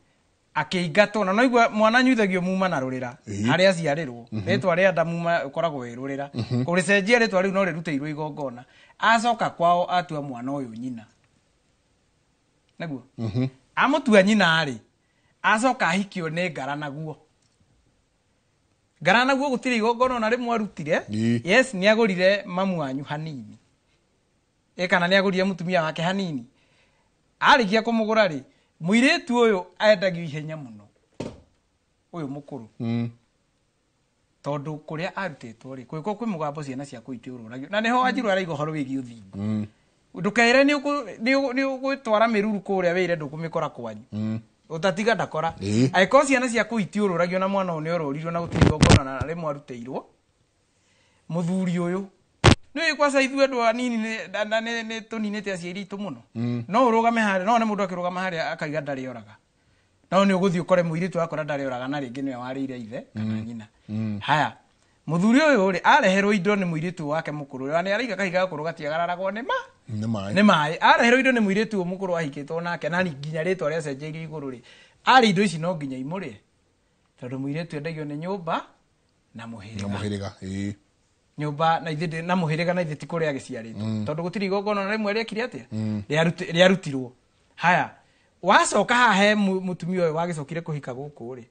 akiingatwo na noigua mwana nyuithagio muma na rurira haria aciarirwo ritwa ria nda muma ukoragwo wi rurira kuricenjia ritwa riu no rirutĩirwo igongona acoka kwao atua mwana uyu nyina naguo amutua nyina ri acoka ahikio ni ngara naguo ngara naguo gutiri igongona na rimwe arutire. Yes, ni agurire mamu wanyu hanini kana ni agurire mutumia wake hanini arikia kumugura ri muiritu uyu endagio ihenya muno uyu mukuru tondu kuria arutitwo ri kwiko kwi mugambo ciana cia kuitiururagio na niho Wanjiru araiga uhoro wigie uthingu ndukaire ni ugwitwara miruru kuria wire ndukumikora kwanyu utatiga ndakora angĩkorwo ciana cia kuitiururagio na mwana uyu ni urorirwo na gutiri igongona na rimwe arutĩirwo muthuri uyu ni kwaca ithuĩ andũ anini nĩ tũninĩte aciari aitũ mũno no ũrũgame harĩa no nĩ mũndũ akĩrũgama harĩa akaiga ndarĩ oraga no nĩ ũgũthiĩ ũkore mũirĩtu akora ndarĩ oraga na rĩngĩ nĩwe warĩire ithe kana nyina. Haya muthuri uyu ri areherwo indo ni muiritu wake mukuru na araiga kahiga gakuru gatiagararagwo ni ma ni mai areherwo indo ni muiritu mukuru ahikitwo nake na nginya ritwa riacenjeirio iguru ri ari indo ici no nginya imurie tondu muiritu endagio ni nyumba na muhiriga ii nyumba na ithe na muhiriga na ithe ti kuria giciaritwo tondu gutiri igongona na rimwe riekire atia riarutirwo. Haya wacoka haha he mutumia uyu wagicokire kuhika guku ri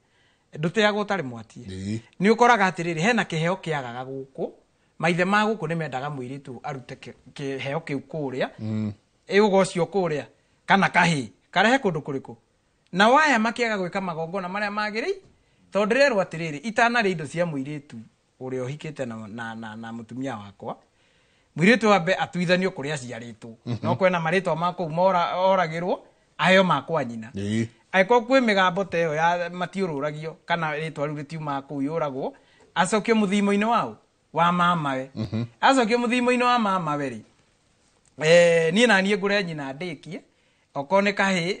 nduteagwo utari mwatie ni ukoraga atiriri hena kiheo kiagaga guku maithe ma guku ni mendaga muiritu arute kiheo kiu kuria ugo ucio kuria kana kahi karehe kundu kuriku na waya makiaga gwika magongona maria magiri tondu ndirerwo atiriri itanari indo cia muiritu uria uhikite na mutumia wakwa muiritu ambe atuithanio kuria aciaritwo no kwena maritwa ma kuu oragirwo aheo makwa nyina angĩkorwo kwĩ mĩgambo ta ĩyo ya matiũrũragio kana rĩtwa rĩu rĩtiumaga kũu yũragwo acokio mũthimo-inĩ wao wa mamawe acokio mũthimo-inĩ wa mamawe rĩ niĩ na niĩ ngũre nyina ndĩkie okorwo nĩ kahĩĩ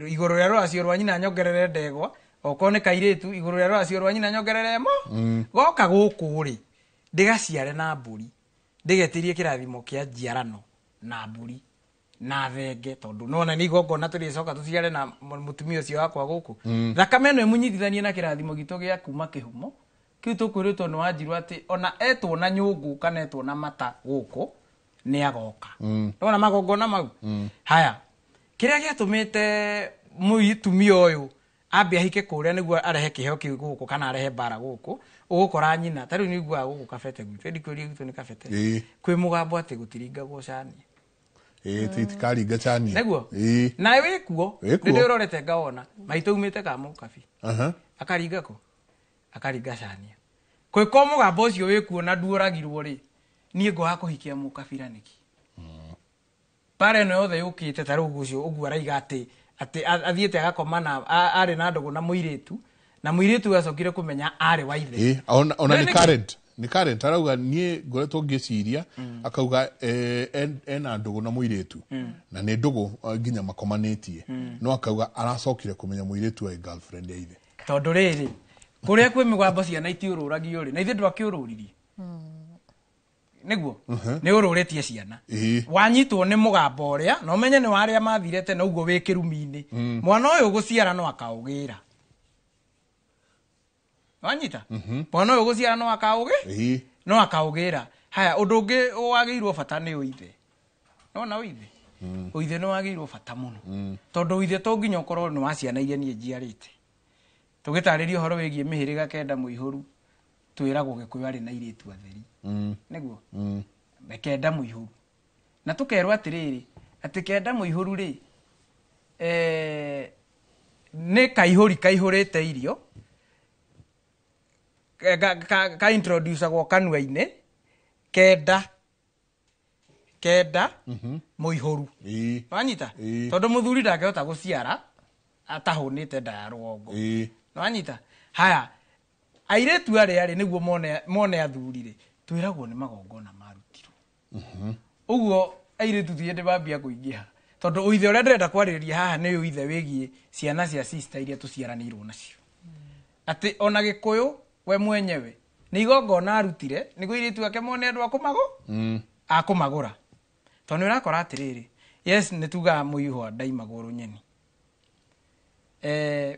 igũrũ rĩa rũracio rwa nyina nyongerere ndegwa okorwo nĩ kairĩtu igũrũ rĩa rũracio rwa nyina nyongerere mo goka gũkũ rĩ ndĩgaciare na mbũri ndĩgetĩrie kĩrathimo kĩa njiarano na mbũri na thenge tondu nona ni igongona turicoka tuciare na mutumia ucio wakwa guku thakame no imunyitithanie na kirathimo gitu gia kuma kihumo kiu tukwirutwo ni Wanjiru ati ona etwo na nyungu kana etwo na mata guku ni agoka nona magongona mau. Haya kiria giatumite Mũtumia ũyũ ambe ahike kũrĩa nĩguo arehe kĩheo kĩu gũkũ kana arehe mbara gũkũ, ũgũkora nyina ta rĩu nĩ iguaga gũkũ kabete gwitũ, ndikwĩrie gwitũ nĩ kabete, kwĩ mũgambo atĩ gũtiringagwo cania. Ĩĩ, tikaringa cania. Nĩguo? Ĩĩ. Nawe wĩkuo. Wĩkuo. Nĩ ndĩrorete ngawona maitũ umĩte kamũkabi, akaringa kũ, akaringa cania. Kwĩko mũgambo ũcio wĩkuo na nduoragirwo rĩ, niĩ ngwaga kũhikia mũkabira nĩkĩ? Mbara ĩno yothe yũkĩte ta rĩu ũcio ũguo araiga atĩ athiĩte agakoma na arĩ na ndũgũ na mũirĩtu, na mũirĩtu acokire kũmenya arĩ wa ithe. Ĩĩ, ona Nĩ nĩ nĩkĩ? current, nĩ current arauga niĩ ngoretwo ngĩciria, akauga ena ndũgũ na mũirĩtu, na nĩ ndũgũ nginya makomanĩtie, no akauga aracokire kũmenya mũirĩtu arĩ girlfriend ya ithe. Tondũ rĩrĩ, kũrĩa kwĩ mĩgambo ciana itiũrũragio rĩ, na ithe ndwakĩũrũririe nĩguo nĩ ũrũrĩtie ciana, wanyitwo nĩ mũgambo ũrĩa na ũmenye nĩ warĩa mathire tene ũguo wĩ kĩrumi-inĩ, mwana ũyũ gũciara no akaũgĩra. Wanyita? Mwana ũyũ gũciara no akaũgĩ no akaũgĩra. Haya, ũndũ ũngĩ wagĩirwo bata nĩ ũithe. Nona ũithe, ũithe nĩ wagĩirwo bata mũno, tondũ ũithe to nginya ũkorwo nĩ wa ciana iria niĩ njiarĩte. Tũgĩtarĩria ũhoro wĩgiĩ mĩhĩrĩga kenda mũihũru, twĩragwo Gĩkũyũ arĩ na airĩtu atheri, nĩguo kenda mũihũru, na tũkerwo atĩrĩrĩ, atĩ kenda mũihũru rĩ, nĩ kaihũri kaihũrĩte irio, ka introducagwo kanua-inĩ, kenda kenda mũihũru. Wanyita? Tondũ mũthuri ndangĩhota gũciara atahũnĩte nda ya rũgongo. Wanyita? Haya, airĩtu arĩa rĩ, nĩguo mone athuri rĩ, twĩragwo nĩ magongona marutirwo. Ũguo airĩtu ti hĩndĩ mambia kũingĩha, tondũ ũithe ũrĩa ndĩrenda kwarĩrĩria haha nĩ ũithe wĩgiĩ ciana cia sister iria tũciaranĩirwo nacio, atĩ ona Gĩkũyũ we mwenyewe nĩ igongona arutire nĩguo airĩtu ake mone andũ a kũmagũra. Tondũ nĩ ũrakora atĩrĩrĩ, yes, nĩ tugaga mũihwa ndaimagwo rũnyeni,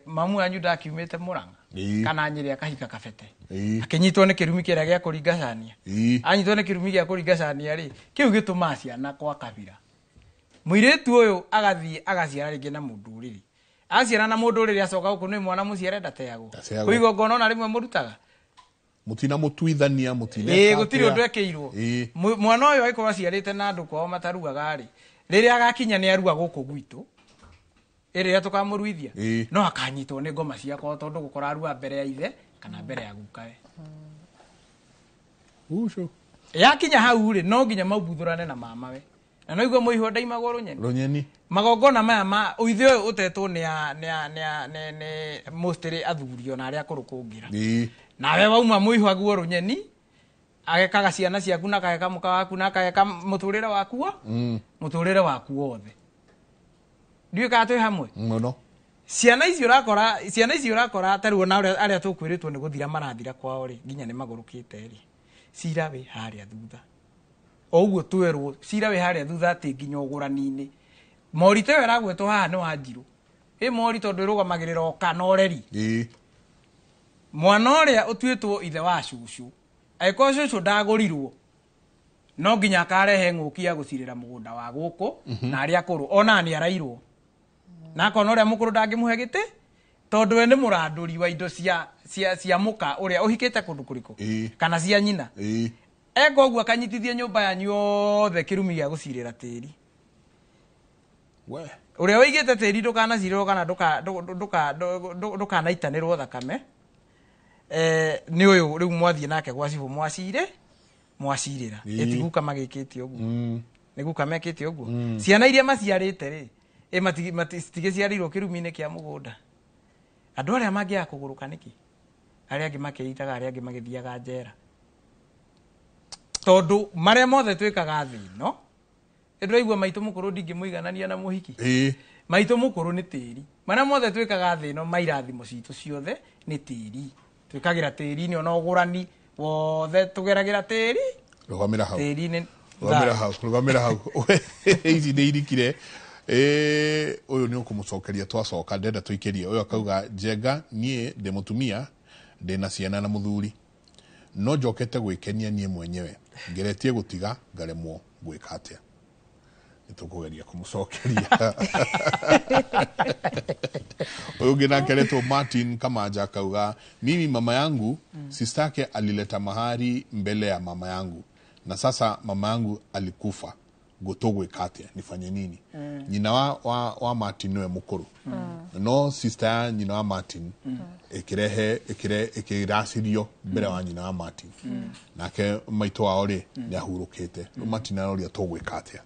mamu wanyu ndakiumĩte Mũrang'a kana Nyĩrĩ akahika kabete, akĩnyitwo nĩ kĩrumi kĩrĩa gĩa kũringa cania. Anyitwo nĩ kĩrumi gĩa kũringa cania rĩ, kĩu gĩtũmaga ciana kwa kabira. Mũirĩtu ũyũ agathiĩ agaciara rĩngĩ na mũndũ ũrĩrĩ, aciara na mũndũ ũrĩrĩ, acoka gũkũ nĩ mwana mũciare ndateagwo. Ndateagwo. Kwĩ igongona ona rĩmwe mũrutaga Mũtina mũtuithania, mũtina Ĩĩ, gũtirĩ ũndũ ekĩirwo. Ĩĩ. Mwana ũyũ angĩkorwo aciarĩte na andũ kwao mataruaga rĩ, rĩrĩa agakinya nĩ arua gũkũ gwitũ, ĩrĩa tũkamũruithia, no akanyitwo nĩ ngoma ciakwa, tondũ gũkora arua mbere ya ithe kana mbere ya gukawe. Ucio. Yakinya hau rĩ, no nginya maumbuthũrane na mamawe, na no igua mũihwa ndaimagwo rũnyeni. Rũnyeni. Magongona maya ma ũithe ũyũ ũtetwo nĩ a nĩ a nĩ a nĩ nĩ mostly athuri ona arĩa akũrũ kũngĩra. Nawe wauma mũihwa guo rũnyeni, agekaga ciana ciaku na akageka mũka waku na akageka mũtũrĩre waku mũtũrĩre waku wothe. Ndiũĩ kana twĩ hamwe? Mũno. Ciana ici ũrakora, ciana ici ũrakora ta rĩu ona arĩa tũkwĩrĩtwo nĩ gũthira marathira kwao rĩ, nginya nĩ magũrũkĩte rĩ, cira wĩ harĩa thutha. O ũguo twerwo, cira wĩ harĩa thutha atĩ nginya ũgũrani-inĩ. Mori ta ĩyo ĩragwetwo haha nĩ Wanjirũ. Ĩ mori tondũ ĩrũgamagĩrĩra ũka na ũreri. Mwana ũrĩa ũtuĩtwo ithe wa cũcũ, angĩkorwo cũcũ ndagũrirwo, no nginya akarehe ng'ũki ya gũcirĩra mũgũnda wa gũkũ, na arĩa akũrũ ona nĩ arairwo. Na akona ũrĩa mũkũrũ ndangĩmũhe gĩtĩ, tondũ we nĩ mũrandũri wa indo cia mũka ũrĩa ũhikĩte kũndũ kũrĩkũ, kana cia nyina. Eka ũguo akanyitithia nyũmba yanyu yothe kĩrumi gĩa gũcirĩra tĩri. We. Ũrĩa ũigĩte tĩri ndũkanacirĩrwo kana ndũkanaitanĩrwo thakame, nĩ ũyũ rĩu mwathiĩ nake gwa cibũ mwacire, mwacirĩra. Ĩ ti guka magĩkĩte ũguo. Nĩ guka mekĩte ũguo. Ciana iria maciarĩte rĩ, citigĩciarĩirwo kĩrumi-inĩ kĩa mũgũnda. Andũ arĩa mangĩaga kũgũrũka nĩkĩ? Arĩa angĩ makĩitaga, arĩa angĩ magĩthiaga njera. Tondũ marĩa mothe twĩkaga thĩ ĩno, nĩndĩraigua maitũ mũkũrũ ndingĩmũiganania na mũhiki. Maitũ mũkũrũ nĩ tĩri. Marĩa mothe twĩkaga thĩ ĩno, mairathimo citũ ciothe nĩ tĩri. Twĩkagĩra tĩri-inĩ, ona ũgũrani wothe tũgeragĩra tĩri. Rũgamĩra hau. Tĩri-inĩ. Rũgamĩra hau, rũgamĩra hau. Ici nĩ irikire. Ũyũ nĩ ũkũmũcokeria twacoka, ndenda tũikĩrie. Ũyũ akauga, Njenga, niĩ ndĩ mũtumia, ndĩ na ciana na mũthuri. No njokete gwĩkenia niĩ mwenyewe. Ngeretie gũtiga, ngaremwo gwĩka atĩa. Nĩ tũkũgeria kũmũcokeria. Ũyũ ũngĩ nake aretwo Martin Kamaja akauga, mimi mama yangu sistake alileta mahari mbele ya mama yangu na sasa mama yangu alikufa, gũtũgwĩka atĩa, nifanye nini? Nyina wa Martin nĩwe mũkũrũ, no sister ya nyina wa Martin ĩkĩrehe ĩkĩracirio mbere wa nyina wa Martin, nake maitũ wao rĩ nĩ ahurũkĩte. Rĩu Martin aroria tũgwĩka atĩa.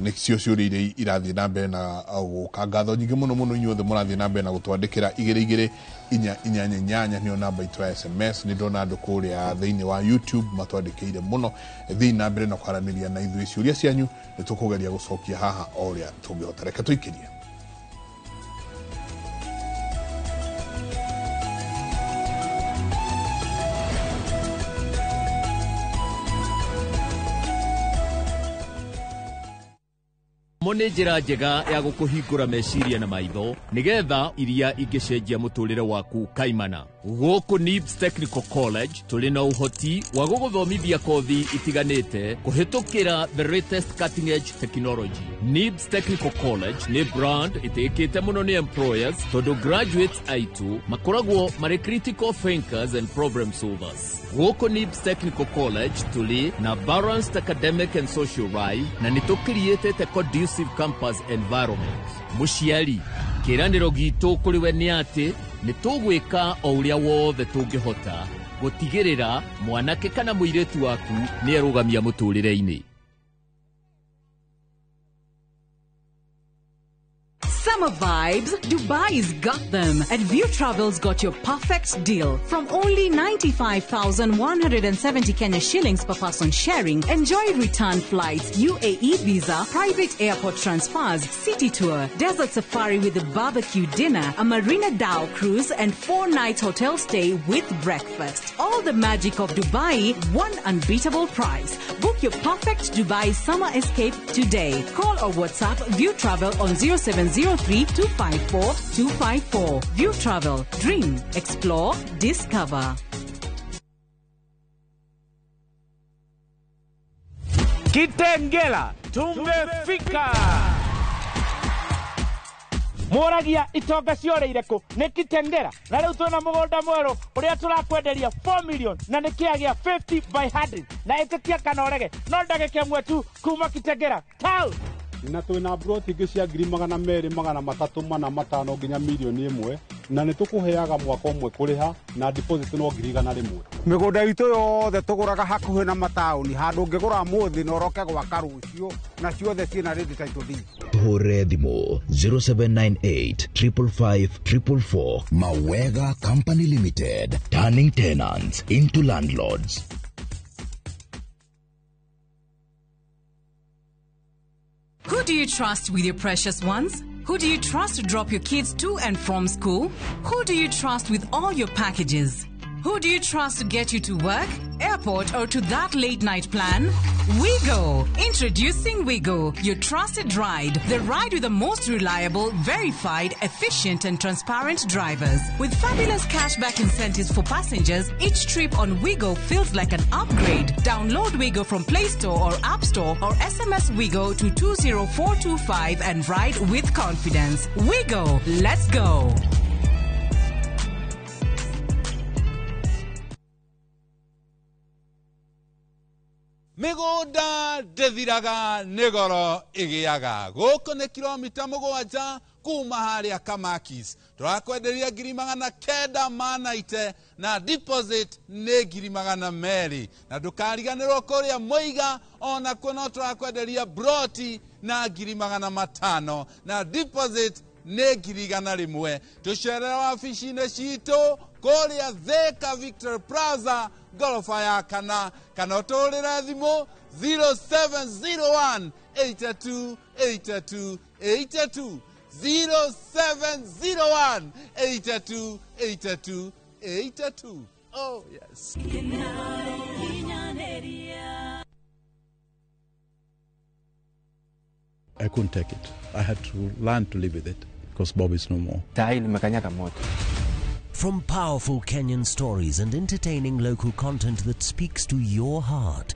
Nĩ cio ciũria iria irathiĩ na mbere na gũka. Ngatho nyingĩ mũno mũno inyuothe mũrathiĩ na mbere na gũtwandĩkĩra. 2 2 4 8 8 nĩyo namba itũ ya SMS. Nĩ ndona andũ kũrĩa thĩinĩ wa YouTube matwandĩkĩire mũno. Thiĩ na mbere na kwaranĩria na ithuĩ, ciũria cianyu nĩ tũkũgeria gũcokia haha o ũrĩa tũngĩhota. Reke tũikĩrie. Mo nĩ njĩra njega ya gũkũhingũra meciria na maitho nĩgetha iria ingĩcenjia mũtũrĩre waku kaimana. Gũkũ NIBS Technical College tũrĩ na ũhoti wa gũgũthomithia kothi itiganĩte kũhĩtũkĩra the latest cutting edge technology. NIBS Technical College nĩ brand ĩtĩkĩte mũno nĩ employers tondũ graduates aitũ makoragwo marĩ critical thinkers and problem solvers. Gũkũ NIBS Technical College tũrĩ na balanced academic and social life na nĩ tũkiriĩtĩte conducive campus environment. Mũciari, kĩĩranĩro gitũ kũrĩ we nĩ atĩ nĩ tũgwĩka o ũrĩa wothe tũngĩhota gũtigĩrĩra mwanake kana mũirĩtu waku nĩ erũgamia mũtũrĩre-inĩ. Summer vibes, Dubai's got them. And View Travel's got your perfect deal. From only 95,170 Kenya shillings per person sharing, enjoy return flights, UAE visa, private airport transfers, city tour, desert safari with a barbecue dinner, a Marina Dhow cruise, and 4-night hotel stay with breakfast. All the magic of Dubai, one unbeatable price. Book your perfect Dubai summer escape today. Call or WhatsApp View Travel on 0703 254 254. View Travel. Dream, explore, discover. Kitengela tumefika. Moragia itonga cioreire kũ? Nĩ Kitengela. Na rĩu twĩna mũgũnda mwerũ ũrĩa tũrakwenderia 4 million na nĩ kĩagĩa 50 by 100, na ĩtĩkia kana ũrege no ndagĩka ĩmwe tu kuma Kitengela town. Na twĩna broti ingĩ cia 200,000, 300, 400, 5 nginya 1 million, na nĩ tũkũheaga mwaka ũmwe kũrĩha na deposit no 100,000. Mĩgũnda itũ yothe tũgũraga hakuhĩ na mataũni, handũ ũngĩgũra mũthĩ na ũroke gwaka rũciũ, na ciothe ciĩna ready title deed. Hũre thimũ 0798 555 444. Mawega Company Limited, turning tenants into landlords. Who do you trust with your precious ones? Who do you trust to drop your kids to and from school? Who do you trust with all your packages? Who do you trust to get you to work, airport, or to that late night plan? WeGo! Introducing WeGo, your trusted ride. The ride with the most reliable, verified, efficient, and transparent drivers. With fabulous cashback incentives for passengers, each trip on WeGo feels like an upgrade. Download WeGo from Play Store or App Store or SMS WeGo to 20425 and ride with confidence. WeGo! Let's go! Mĩgũnda ndĩthiraga, nĩ goro ĩgĩaga. Gũkũ nĩ kilomita 7 kuma harĩa Kamakis. Tũrakwenderia 990,000 na deposit nĩ 200,000, na ndũkariganĩrwo kũrĩa Mũiga onakuo no tũrakwenderia broti na 500,000 na deposit nĩ 100,000. Tũcerere wabici-inĩ citũ kũrĩa Thika Victor Plaza ngoroba ya kana, kana ũtũhũrĩre thimũ 0701 82 82 82, 0701 82 82 82. Oh yes. I couldn't take it. I had to learn to live with it because Bob is no more. From powerful Kenyan stories and entertaining local content that speaks to your heart.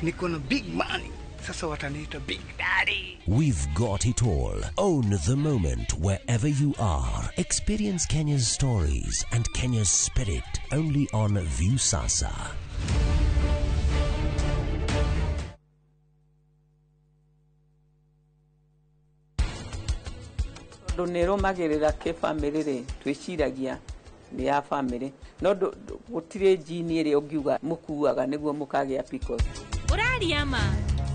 Niko na big money. Sasa wataniita big daddy. We've got it all. Own the moment wherever you are. Experience Kenya's stories and Kenya's spirit only on Viusasa. Tondũ nĩ ĩrũmagĩrĩra kĩbamĩrĩ rĩ, twĩciragia nĩ ya bamĩrĩ, no gũtirĩ jini ĩrĩa ũngiuga mũkuaga nĩguo mũkagĩa PCOS. Ũraria ma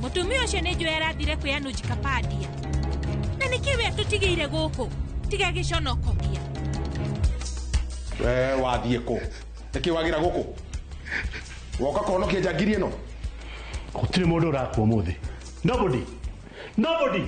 mũtumia ũcio nĩ njũĩ arathire kwĩ Anuj Kapadia, na nĩkĩ we atũtigĩire gũkũ tiga gĩconokokia. We wathiĩ kũ? Nĩkĩ wagĩra gũkũ? Woka kũhonokia njangiri ĩno? Gũtirĩ mũndũ ũrakua ũmũthĩ. Nobody. Nobody.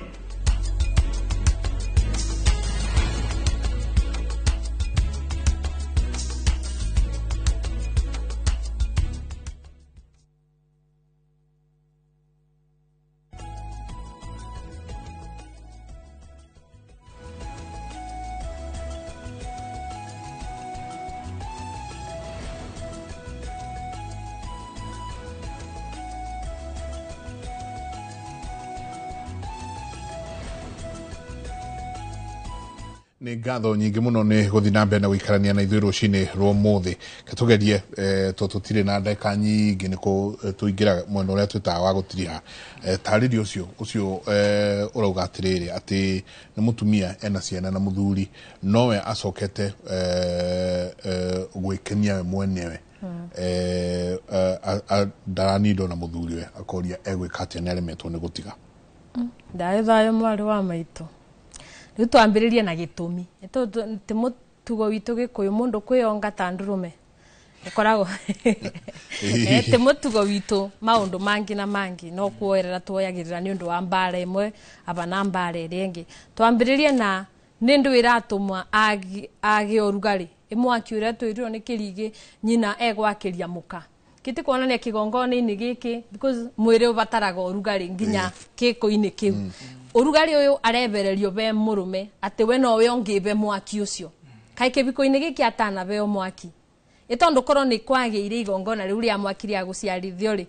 Nĩ ngatho nyingĩ mũno nĩ gũthiĩ na mbere na gũikarania na ithuĩ rũcinĩ rwa ũmũthĩ. Reke tũgerie to tũtirĩ na ndagĩka nyingĩ nĩ tũingĩra mwena ũrĩa twĩtaga wa gũtiriha. Tarĩria ũcio ũcio ũrauga atĩrĩrĩ atĩ nĩ mũtumia ena ciana na mũthuri nowe acokete gwĩkenia we mwenyewe, ndaranindwo na mũthuri we, akoria egwĩka atĩa nĩ aremetwo nĩ gũtiga. Ndarĩ thayũ mwarĩ wa maitũ. Rĩu twambĩrĩrie na gĩtũmi. Ti mũtugo witũ Gĩkũyũ mũndũ kwĩyonga ta ndũrũme ũkoragwo ti mũtugo witũ maũndũ mangĩ na mangĩ no kuoerera tuoyagĩrĩra nĩ ũndũ wa mbara ĩmwe aba na mbara ĩrĩa ĩngĩ. Twambĩrĩrie na nĩ ndũ ĩratũma agĩe ũrugarĩ, ĩmwaki ũrĩa twĩrirwo nĩ kĩrigĩ nyina egwakĩria mũka kĩtĩ kuonania kĩgongona-inĩ gĩkĩ because mwĩrĩ ũbataraga ũrugarĩ nginya gĩko-inĩ kĩu. Ũrugarĩ ũyũ arebererio be mũrũme atĩ we nowe ũngĩbe mwaki ũcio kaĩ kĩbiko-inĩ gĩkĩ atanabeo mwaki ĩtondũ korwo nĩ kwagĩire igongona rĩu rĩa mwaki rĩa gũciarithio rĩ,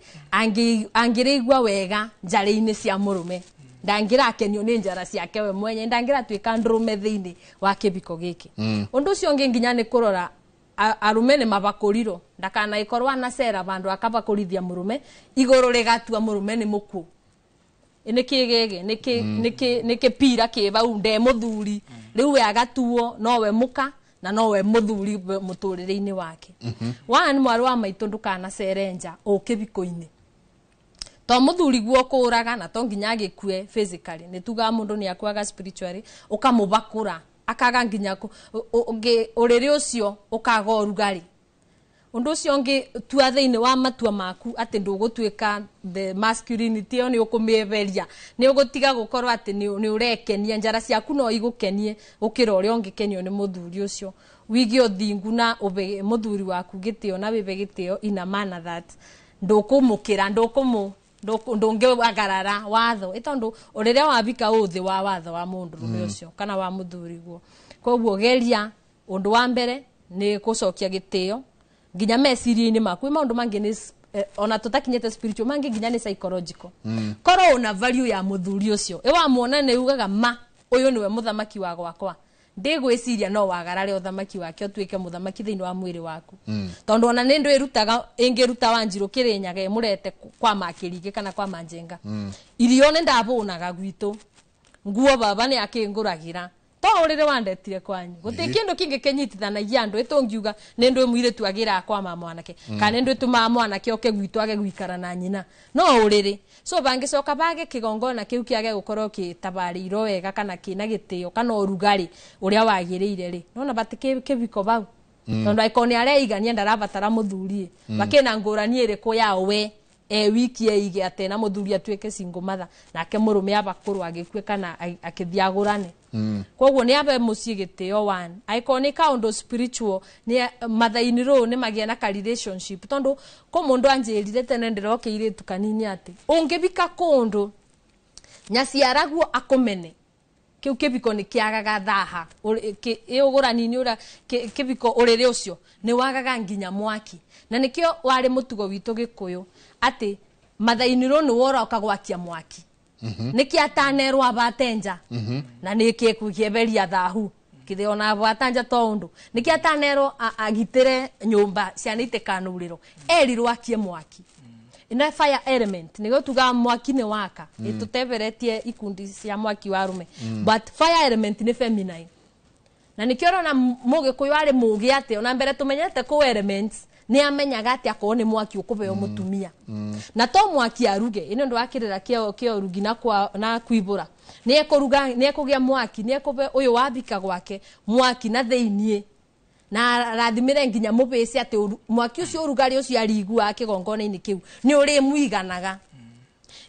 angĩrĩigua wega njarĩ-inĩ cia mũrũme, ndangĩrakenio nĩ njara ciake we mwenye, ndangĩratuĩka ndũrũme thĩinĩ wa kĩbiko gĩkĩ. Ũndũ ũcio ũngĩ nginya nĩ kũrora arũme nĩ mabakũrirwo ndakanagĩkorwo anacera vandũ akabakũrithia mũrũme igũrũ rĩgatua mũrũme nĩ mũkuũ, nĩ kĩgĩgĩ nĩ kĩpira kĩ bau nde mũthuri, rĩu we agatuo nowe mũka na nowe mũthuri mũtũrĩre-inĩ wake. One mwarĩ wa maitũ ndũkanacere nja ũkĩbiko-inĩ to mũthuri guo kũraga na to nginya agĩkue physically, nĩ tugaga mũndũ nĩ akuaga spiritually, ũkamũbakũra akaga nginya ũrĩrĩ ũcio ũkaga ũrugarĩ. Ũndũ ũcio ũngĩ tua thĩinĩ wa matua maku atĩ ndũgũtuĩka the masculinity ĩyo nĩ ũkũmĩeberia, nĩ ũgũtiga gũkorwo atĩ nĩ ũrekenia njara ciaku no igũkenie gũkĩra ũrĩa ũngĩkenio nĩ mũthuri ũcio. Wige ũthingu na ũbe mũthuri waku gĩtĩo na wĩbe gĩtĩo in a manner that ndũkũmũkĩra ndũngĩagarara watho ĩtondũ ũrĩrĩa wabika ũthĩ wa watho wa mũndũrũme ũcio kana wa mũthuri guo. Koguo geria ũndũ wa mbere nĩ gũcokia gĩtĩo nginya meciria-inĩ maku. Maũndũ mangĩ nĩ ona tũtakinyĩte spiritual, mangĩ nginya nĩ psychological. Korwo una value ya mũthuri ũcio ĩwamuona nĩ ugaga ma ũyũ nĩwe mũthamaki wa gwakwa, ndĩgwĩciria no wagarare ũthamaki wake ũtuĩke mũthamaki thĩinĩ wa mwĩrĩ waku, tondũ ona nĩ ndũ ĩrutaga ĩngĩruta Wanjirũ Kĩrĩnyaga ĩmũrete kwa Makĩrigĩ kana kwa Manjenga. Irio nĩ ndabũnaga gwitũ, nguo baba nĩ akĩngũragĩra to ũrĩrĩ wandetire kwanyu gũtirĩ kĩndũ kĩngĩ kĩnyitithanagia andũ ĩtũngiuga nĩ ndũ mũirĩtu agĩraga kwa mama mwanake kana nĩ ndũ ĩtũmaga mwanake oke gwitũ age gũikara na nyina no ũrĩrĩ. So bangĩcoka bage kĩgongona kĩu kĩage gũkorwo kĩtabarĩirwo wega kana kĩna gĩtĩo kana ũrugarĩ ũrĩa wagĩrĩire rĩ, nona batĩ kĩbiko bau tondũ angĩkorwo nĩ areigania ndarabatara mũthuri bakĩna ngũrani ĩrĩkũ ya we wiki eige atĩ na mũthuri atuĩke single mother nake mũrũme abakũrwo agĩkue kana akĩthiĩ agũrane. Koguo nĩ abe mũciĩ gĩtĩo one angĩkorwo nĩ kaũndũ spiritual nĩ mathaini rũũ nĩ magĩa na ka relationship tondũ kũ mũndũ anjĩrire tene ndĩrokĩirĩtu kanini atĩ ũngĩbika kũndũ nyaciaraguo akũmene kĩu kĩbiko nĩ kĩagaga thaha ĩũgũrani-inĩ ũrĩa kĩbiko ũrĩrĩ ũcio nĩ wagaga nginya mwaki, na nĩkĩo warĩ mũtugo witũ Gĩkũyũ atĩ Mathainirwo nĩ woroka gwakia mwaki. Nĩkĩ atanerwo abatenja na nĩkĩ kũkĩeberia thahu kithĩ ona abatanja to ũndũ nĩkĩ atanerwo agitĩre nyũmba ciana itikanurĩrwo erirwo akie mwaki. Ina fire element nĩguo tugaga mwaki nĩ waka. Ĩtũteberetie ikundi cia mwaki wa rume. But fire element nĩ feminine na nĩkĩo ũrona mũgĩkũyũ arĩ mũgĩ atĩ ona mbere tũmenyete kũ elements nĩ amenyaga atĩ akorwo nĩ mwaki ũkũbeo mũtumia na to mwaki aruge ĩno ndũ wakĩrĩra kĩa ũrugi na kwa na kwibũra nĩ ekũruga nĩ ekũgĩa mwaki nĩ ekũbe ũyũ wabika gwake mwaki na thĩiniĩ na rathimĩre nginya mũbĩci atĩ mwaki ũcio ũrugarĩ ũcio arigua kĩgongona-inĩ kĩu nĩ ũrĩ mũiganaga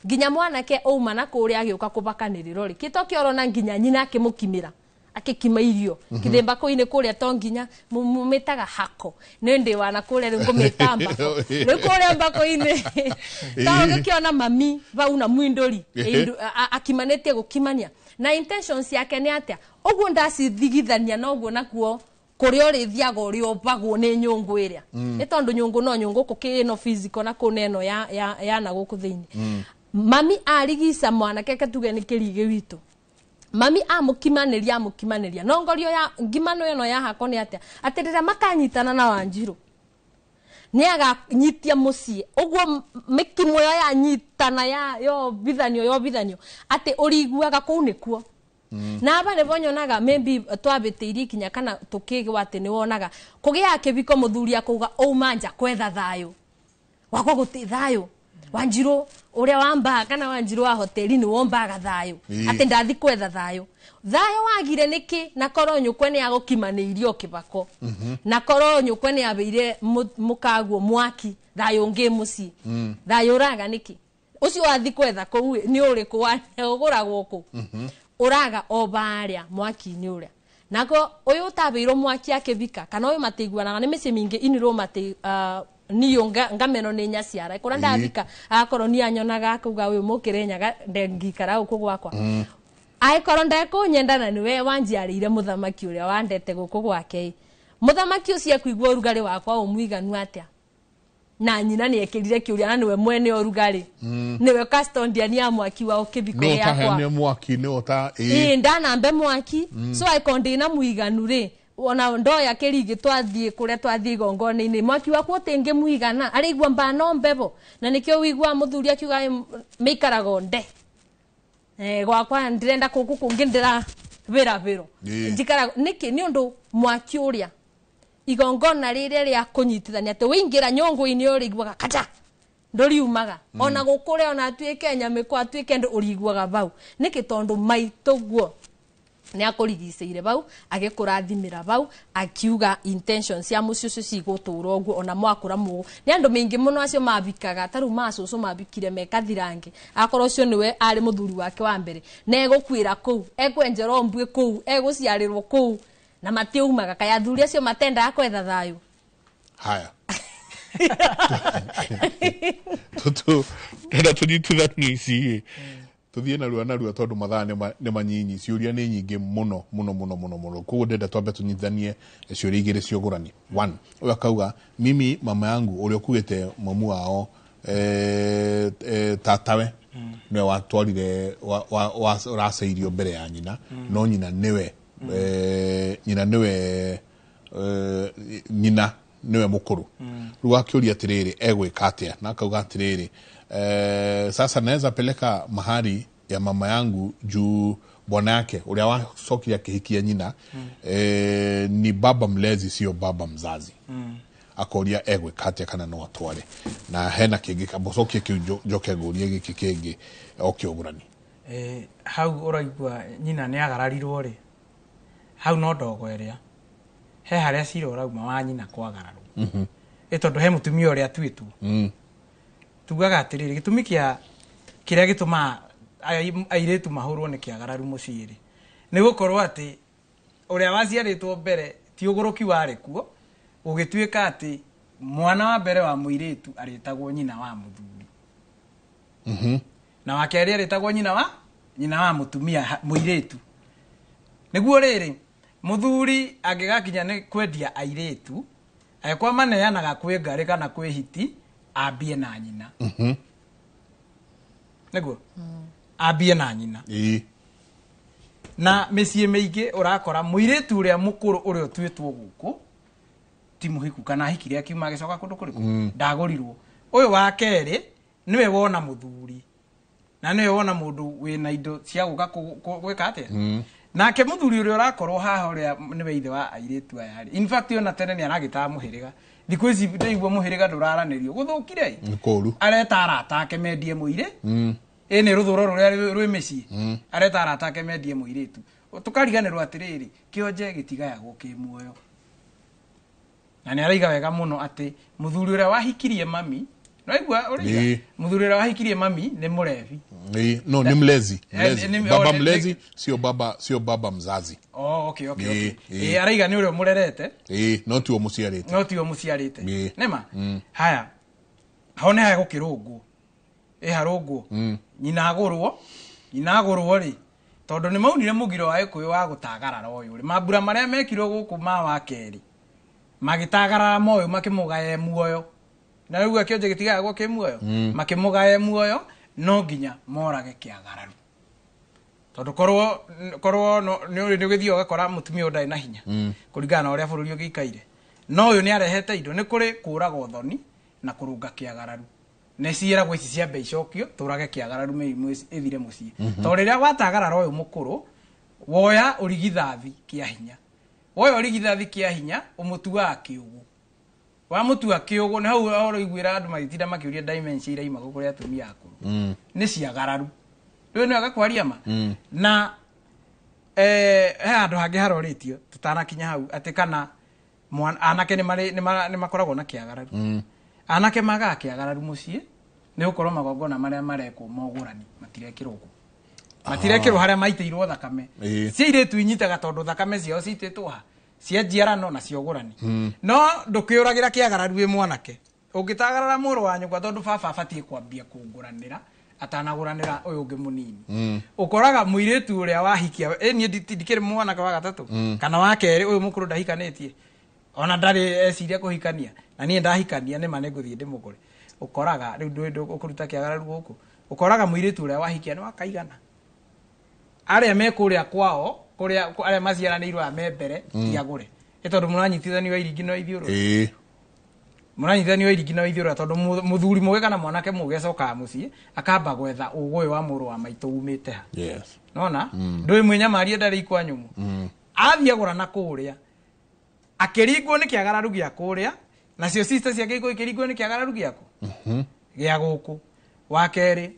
nginya mwanake auma na kũrĩa agĩũka kũbakanĩrĩro rĩ kĩto kĩorona nginya nyina akĩmũkimĩra akĩkima irio kithimba kũinĩ kũrĩa to nginya mũmĩtaga hako nĩ ndĩ wana kũrĩa rĩu ngũmĩta mbako rĩu kũrĩa mbako-inĩ to ũgĩkĩona mami vau na mwindũri akimanĩtie gũkimania na intentions yake nĩ atĩa ũguo ndacithigithania na ũguo nakuo kũrĩa ũrĩthiaga ũrĩa ũmbagwo nĩ nyũngũ ĩrĩa nĩ tondũ nyũngũ no nyũngũ kũkĩ ĩno physical na kũna ĩno ya na gũkũ thĩinĩ. Mami arigica mwanake ke tuge nĩ kĩrigĩ witũ mami amũkimanĩria no ngorio ya ngimano ĩno ya hako nĩ atĩa atĩ rĩrĩa makanyitana na Wanjirũ nĩ aganyitia mũciĩ ũguo mĩkimo ĩyo yanyitana ya yobithanio atĩ ũriguaga kũu nĩkuo. Na aba nĩbo nyonaga maybe twabĩtĩirie ikinya kana tũkĩgwa atĩ nĩ wonaga kũgĩa kĩbiko mũthuri akauga auma nja kwetha thayũ wakwa gũtĩ thayũ Wanjirũ ũrĩa wambaga kana Wanjirũ wa hoteli nĩ wombaga thayũ atĩ ndathi kwetha thayũ thayũ wagire nĩkĩ na korwo nyũkwe nĩ agũkimanĩirio kĩbako na korwo nyũkwe nĩ abeire mũkaguo mwaki thayũ ũngĩ mũciĩ thayũ ũraga nĩkĩ ũcio wathi kwetha kũu nĩ ũrĩkũ ũgũragwo kũ ũraga o barĩa mwaki-inĩ ũrĩa nako ũyũ ũtabeirwo mwaki akĩbika kana ũyũ matiguanaga nĩ mĩciĩ mĩingĩ inirwo matĩ niyo ngameno nĩ nyaciara kũrĩa ndabika akorwo ni anyonaga akauga ũyũ mũkĩre nyaga ndengikara gũkũ gwakwa angĩkorwo ndekũnyenda na nĩwe wanjiarĩire mũthamaki ũrĩa wandete gũkũ gwake mũthamaki ũcio ekuigua ũrugarĩ wakwa ũmũiganu atĩa na nyina nĩ ekĩrire kĩũria na nĩwe mwene ũrugarĩ nĩwe custodian ya mwaki wa kĩbiko gĩakwa nĩ mwaki nĩ ũta ĩ ndanambe mwaki so angĩkorwo ndĩna mũiganu rĩ ona ndoya kĩrigĩ twathiĩ kũrĩa twathiĩ igongona-inĩ mwaki wakwa ũtĩngĩmũigana arĩigua mbano mbebo na nĩkĩo wĩiguaga mũthuri akiuga mĩikaraga nde gwakwa ndĩrenda kũkũ kũngĩ ndĩravĩravĩrwo njikaraga nĩkĩ nĩ ũndũ mwaki ũrĩa igongona rĩrĩa rĩa kũnyitithania atĩ wĩingĩra nyũngũ-inĩ ũrĩiguaga kata ndũriumaga ona gũkũrĩa ona atuĩke nyamĩkwa atuĩke ndũ ũriguaga vau nĩkĩ tondũ maitũguo nĩ akũrigicĩire vau agĩkũrathimĩra vau akiuga intentions cia mũciĩ ũcio cigũtũra ũguo ona mwakũra mũgũ nĩ andũ maingĩ mũno acio mabikaga ta rĩu macũcũ mabikire mekathirange akorwo ũcio nĩwe arĩ mũthuri wake wa mbere na egũkuĩra kũu ekwenjerwo mbuĩ kũu egũciarĩrwo kũu na matiumaga kaya athuri acio matendaga kwetha thayũ. Haya tũtũ tũnyitithanie ici tuthie narua narua tondu mathaa nĩ manyinyi ciũria nĩ nyingĩ mũno mũno mũno mũno mũno koguo ndenda twambe tũnyitithanie ciũria igĩrĩ ciũgũrani. One, ũyũ akauga mimi mama yangu ũrĩa ũkuĩte mamu wao tatawe nĩwe watwarire ũraceirio mbere ya nyina no nyina nĩwe nyina nĩwe mũkũrũ rĩu akĩũria atĩrĩrĩ egwĩka atĩa na akauga atĩrĩrĩ sasa naweza peleka mahari ya mama yangu juu bwana yake uria wacokire akihikia nyina ni baba mlezi sio baba mzazi. Akoria egwĩka atĩa kana no atware na hena kĩngĩ kambocokie kĩu njoke ngũrie gĩkĩ kĩngĩ o kĩũgũrani. Hau ũraigua nyina nĩ agararirwo rĩ hau no ndogo ĩrĩa he harĩa cira ũrauma wa nyina kwagararwo ĩ tondũ he mũtumia ũrĩa atuĩtwo tugaga atĩrĩrĩ gĩtũmi kĩa kĩrĩa gĩtũmaga airĩtu mahũrwo nĩ kĩagararu mũciĩ rĩ nĩ gũkorwo atĩ ũrĩa waciarĩtwo mbere ti ũgũrũki warĩ kuo gũgĩtuĩka atĩ mwana wa mbere wa mũirĩtu arĩtagwo nyina wa mũthuri na wa kerĩ arĩtagwo nyina wa mũtumia mũirĩtu nĩguo rĩrĩ mũthuri angĩgakinya nĩ kwendia airĩtu agĩkorwo maneanaga kwĩ ngarĩ kana kwĩ hiti ambie na nyina. Nĩguo ambie na nyina. Na mĩciĩ mĩingĩ ũrakora mũirĩtu ũrĩa mũkũrũ ũrĩa ũtuĩtwo gũkũ ti mũhiku kana ahikire akiuma agĩcoka kũndũ kũrĩkũ, ndagũrirwo. Ũyũ wa kerĩ nĩwe wona mũthuri na nĩwe wona mũndũ wĩna indo cia gũka gwĩka atĩa. Nake mũthuri ũrĩa ũrakorwo haha ũrĩa nĩwe ithe wa airĩtu aya rĩ, in fact ona tene nĩ aragĩtaga mũhĩrĩga. Thikũ ici ndaigua mũhĩrĩga ndũraranĩrio, gũthũkire Nĩ kũũru. Areta arata ake mendie mũirĩ. Ĩ nĩ rũthũro rũrĩa rwĩ mĩciĩ, areta arata ake mendie mũirĩtu. Tũkariganĩrwo atĩrĩrĩ, kĩonje gĩtigayagwo kĩ muoyo. Na nĩ araiga wega mũno atĩ mũthuri ũrĩa wahikirie mami, naigua ũraiga mũthuri ũrĩa wahikirie mami nĩ mũrebi. No, ni mlezi. Baba mlezi sio baba mzazi. Oh, okay, okay, okay. Araiga nĩ ũrĩa mũrerete. No tiwe mũciarĩte. No tiwe mũciarĩte. Nĩma? Haya. Hau nĩ haya gũkĩrũngwo. Harũngwo. Nyina agũrwo. Nyina agũrwo rĩ, tondũ nĩ maunire mũgiro wa Gĩkũyũ wa gũtagarara ũyũ rĩ. Mambura marĩa mekirwo gũkũ ma wa kerĩ, magĩtagarara moyo makĩmũgaye muoyo. Na rĩu kĩonje gĩtigayagwo kĩ muoyo. Makĩmũgaye muoyo no nginya morage kĩagararu. Tondũ korwo nĩ ũgĩthiĩ ũgakora mũtumia ũyũ ndarĩ na hinya kũringana na ũrĩa bũrũri ũgĩikaire. No ũyũ nĩ arehete indo, nĩ kũrĩ kũragwo thoni na kũrũnga kĩagararu. Nĩ ciĩragwo ici ciambe icokio tũrage kĩagararu mĩrimũ ĩthire mũciĩ. Tondũ rĩrĩa watagarara ũyũ mũkũrũ, woya ũrigithathi kĩa hinya. Woya ũrigithathi kĩa hinya ũmũtuaga kĩũgũ. Wamũtua kĩũgũ nĩ hau ũroiguĩra andũ magĩtinda makĩũria dimension iraima kũrĩ atumia akũrũ. Nĩ ciagararu. Rĩu nĩ agakwaria ma. Na he handũ hangĩ harorĩtio tũtanakinya hau atĩ kana anake nĩ makoragwo na kĩagararu. Anake magaga kĩagararu mũciĩ nĩ gũkorwo magongona marĩa marekwo mogũrani matirekĩrwo kũ. Matirekĩrwo harĩa maitĩirwo thakame. Cia airĩtu inyitaga tondũ thakame ciao citĩtwo ha cia njiarano na cia ũgũrani. No ndũkĩũragĩra kĩagararu wĩ mwanake. Ũngĩtagarara mũrũ wa nyũkwa tondũ baba abatiĩ kwambia kũngũranĩra atanagũranĩra ũyũ ũngĩ mũnini. Ũkoraga mũirĩtu ũrĩa wahikia, niĩ ndikĩrĩ mwanake wa gatatũ kana wa kerĩ, ũyũ mũkũrũ ndahikanĩtie ona ndarĩ eciria kũhikania na niĩ ndahikania nĩ ma nĩngũthiĩ ndĩmũgũre. Ũkoraga rĩu ndũĩ ũkũruta kĩagararu gũkũ. Ũkoraga mũirĩtu ũrĩa wahikia nĩ wakaigana. Arĩa me kũrĩa kwao, kũrĩa arĩa maciaranĩirwo aya me mbere ti agũre. Nĩ tondũ mũranyitithanio iringi na ithiũrũra. Mũranyitithanio iringi na ithiũrũra tondũ mũthuri mũgĩ kana mwanake mũgĩ acokaga mũciĩ akamba gwetha ũgũyũ wa mũrũ wa maitũ umĩte ha. Yes. Nona? Ndũĩ mwĩnyamaria ndarĩ ikwa nyũmũ. Athiĩ agũra na kũrĩa akĩringwo nĩ kĩagararu gĩa kũrĩa, nacio sister ciake ikĩringwo nĩ kĩagararu gĩaku gĩa gũkũ. Wa kerĩ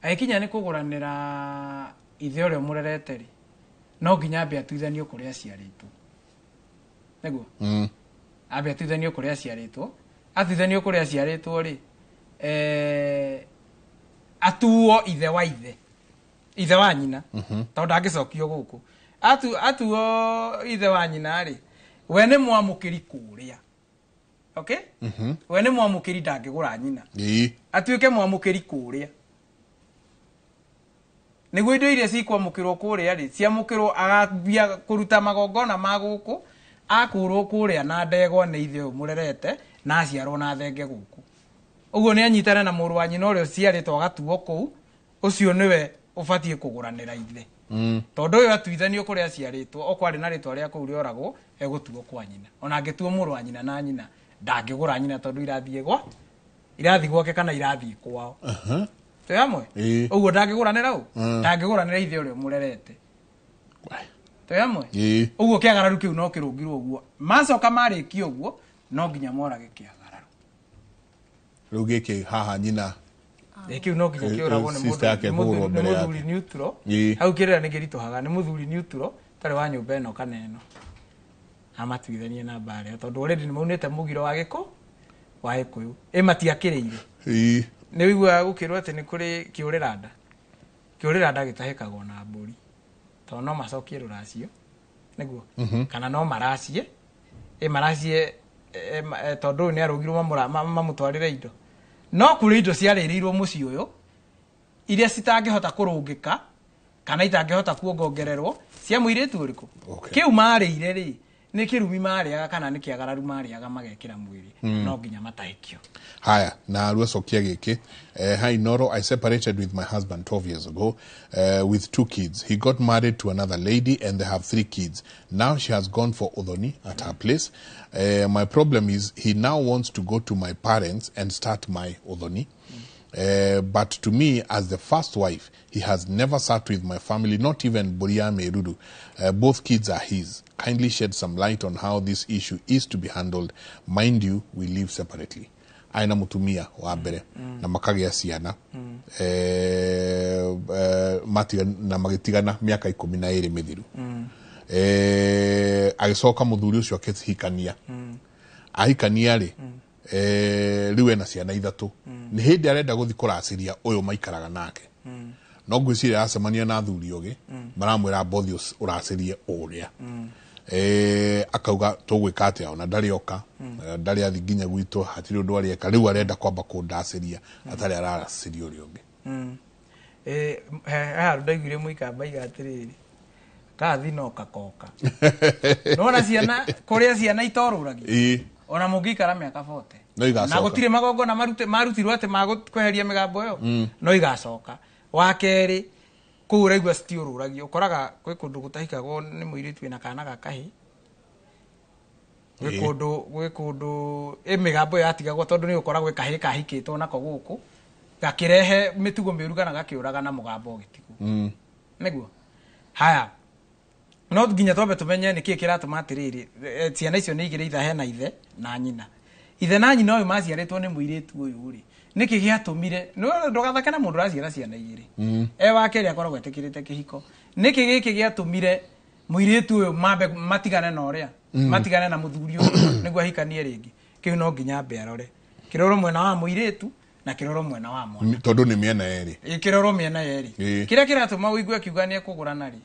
agĩkinya nĩ kũgũranĩra ithe ũrĩa ũmũrerete rĩ, no nginya ambe atuithanio kũrĩa aciarĩtwo. Nĩguo? Ambe atuithanio kũrĩa aciarĩtwo. Atuithanio kũrĩa aciarĩtwo rĩ, atuo ithe wa ithe, ithe wa nyina, tondũ ndangĩcokio gũkũ. Atuo ithe wa nyina rĩ, we nĩ mwamũkĩri kũrĩa. Okay? We nĩ mwamũkĩri ndangĩgũra nyina. Atuĩke mwamũkĩri kũrĩa. Nĩguo indo iria cikwamũkĩrwo kũrĩa rĩ, ciamũkĩrwo agambia kũruta magongona ma gũkũ, akũrwo kũrĩa na ndegwa nĩ ithe ũyũ mũrerete na aciarwo na thenge gũkũ. Ũguo nĩ anyitane na mũrũ wa nyina ũrĩa ũciarĩtwo agatuo kũu, ũcio nĩwe ũbatiĩ kũgũranĩra ithe. Tondũ ũyũ atuithanio kũrĩa aciarĩtwo, o kwarĩ na rĩtwa rĩa kũu rĩoragwo, egũtuo kwa nyina. Ona angĩtuo mũrũ wa nyina na nyina, ndangĩgũra nyina tondũ irathiĩ gwa, irathiĩ gwake kana irathiĩ kwao. Twĩ hamwe? Ũguo ndangĩgũranĩra ũ? Ndangĩgũranĩra ithe ũrĩa ũmũrerete. Twĩ hamwe? Ũguo kĩagararu kĩu no kĩrũngirwo ũguo. Macoka marĩkia ũguo, no nginya morage kĩagararu. Rĩu gĩkĩ haha nyina. Kĩu no nginya kĩũragwo nĩ mũthuri neutral. Hau kĩrĩra nĩ kĩritũhaga, nĩ mũthuri neutral, tarĩ wa nyũmba ĩno kana ĩno. Amatuithanie na mbarĩa tondũ already nĩ maunĩte mũgiro wa gĩkũ wa Gĩkũyũ. Ĩ matiakĩrĩire. Nĩ ũiguaga gũkĩrwo atĩ nĩ kũrĩ kĩũrĩra nda. Kĩũrĩra nda gĩtahĩkagwo na mbũri. Tondũ no macokie rũracio. Nĩguo? Kana no maracie. Ĩ maracie tondũ ũyũ nĩ arũgirwo mamũtwarĩre indo. No kũrĩ indo ciarĩrĩirwo mũciĩ ũyũ iria citangĩhota kũrũngĩka kana itangĩhota kuongongererwo cia mũirĩtu ũrĩkũ. Kĩu marĩire rĩ, Nĩ kĩrumi marĩaga kana nĩ kĩagararu marĩaga magekĩra mwĩrĩ, no nginya matahĩkio. Haya, na rua cokia gĩkĩ. Hi Noro, I separated with my husband 12 years ago with two kids. He got married to another lady and they have three kids. Now she has gone for uthoni at her place. My problem is he now wants to go to my parents and start my uthoni. But to me, as the first wife, he has never sat with my family, not even Boria Merudu. Both kids are his. Kindly shed some light on how this issue is to be handled. Mind you, we live separately. Aina mutumia wa mbere na makagĩa ciana, na magĩtigana mĩaka 12 mĩthiru. Agĩcoka mũthuri ũcio akĩhikania. Ahikania rĩ, rĩu ena ciana ithatũ. Nĩ hĩndĩ arenda gũthiĩ kũracĩria ũyũ maikaraga nake, no ngwĩciria aracemania na athuri ũgĩ maramwĩra mbothi ũracĩrie ũrĩa. Akauga tũgwĩka atĩa, ona ndarĩ oka, ndarĩ athi nginya gwitũ, hatirĩ ũndũ arĩeka. Rĩu arenda kwamba kũndacĩria atarĩ araracĩria ũrĩa ũngĩ. He handũ ndaiguire mũikamba iga atĩrĩrĩ, kathi no kakoka nona ciana kũrĩa ciana itorũragia, ona mũngĩikara mĩaka 40 no igacoka. Na gũtirĩ magongona marutirwo atĩ magũkweheria mĩgambo ĩyo, no igacoka. Wa kerĩ, kũu ũraigua citiũrũragio, ũkoraga gwĩ kũndũ gũtahikagwo nĩ mũirĩtu wĩna kana ga kahĩ. Gwĩ kũndũ mĩgambo ĩyo yatigagwo tondũ nĩ ũkora gwĩ kahĩ kahikĩtwo nako gũkũ gakĩrehe mĩtugo mĩũru kana gakĩũraga na mũgambo ũgĩtigwo. Nĩguo haya, no nginya twambe tũmenye nĩkĩĩ kĩratũma atĩrĩrĩ, ciana icio nĩ igĩrĩ, itha hena ithe na nyina. Ithe na nyina ũyũ maciarĩtwo nĩ mũirĩtu ũyũ rĩ, nĩkĩ gĩatũmire ndũgathake na mũndũ ũraciara ciana igĩrĩ, e wa kerĩ akoragwo etĩkĩrĩte kĩhiko, nĩkĩ gĩkĩ gĩatũmire mũirĩtu ũyũ mambe matigane na ũrĩa, matigane na mũthuri ũyũ nĩguo ahikanie rĩngĩ? Kĩu no nginya ambe arore, kĩrorwo mwena wa mũirĩtu na kĩrorwo mwena wa mwana, tondũ nĩ mĩena yerĩ. Kĩrorwo mĩena yerĩ. Kĩrĩa kĩratũma ũigue akiuga nĩ ekũgũrana rĩ,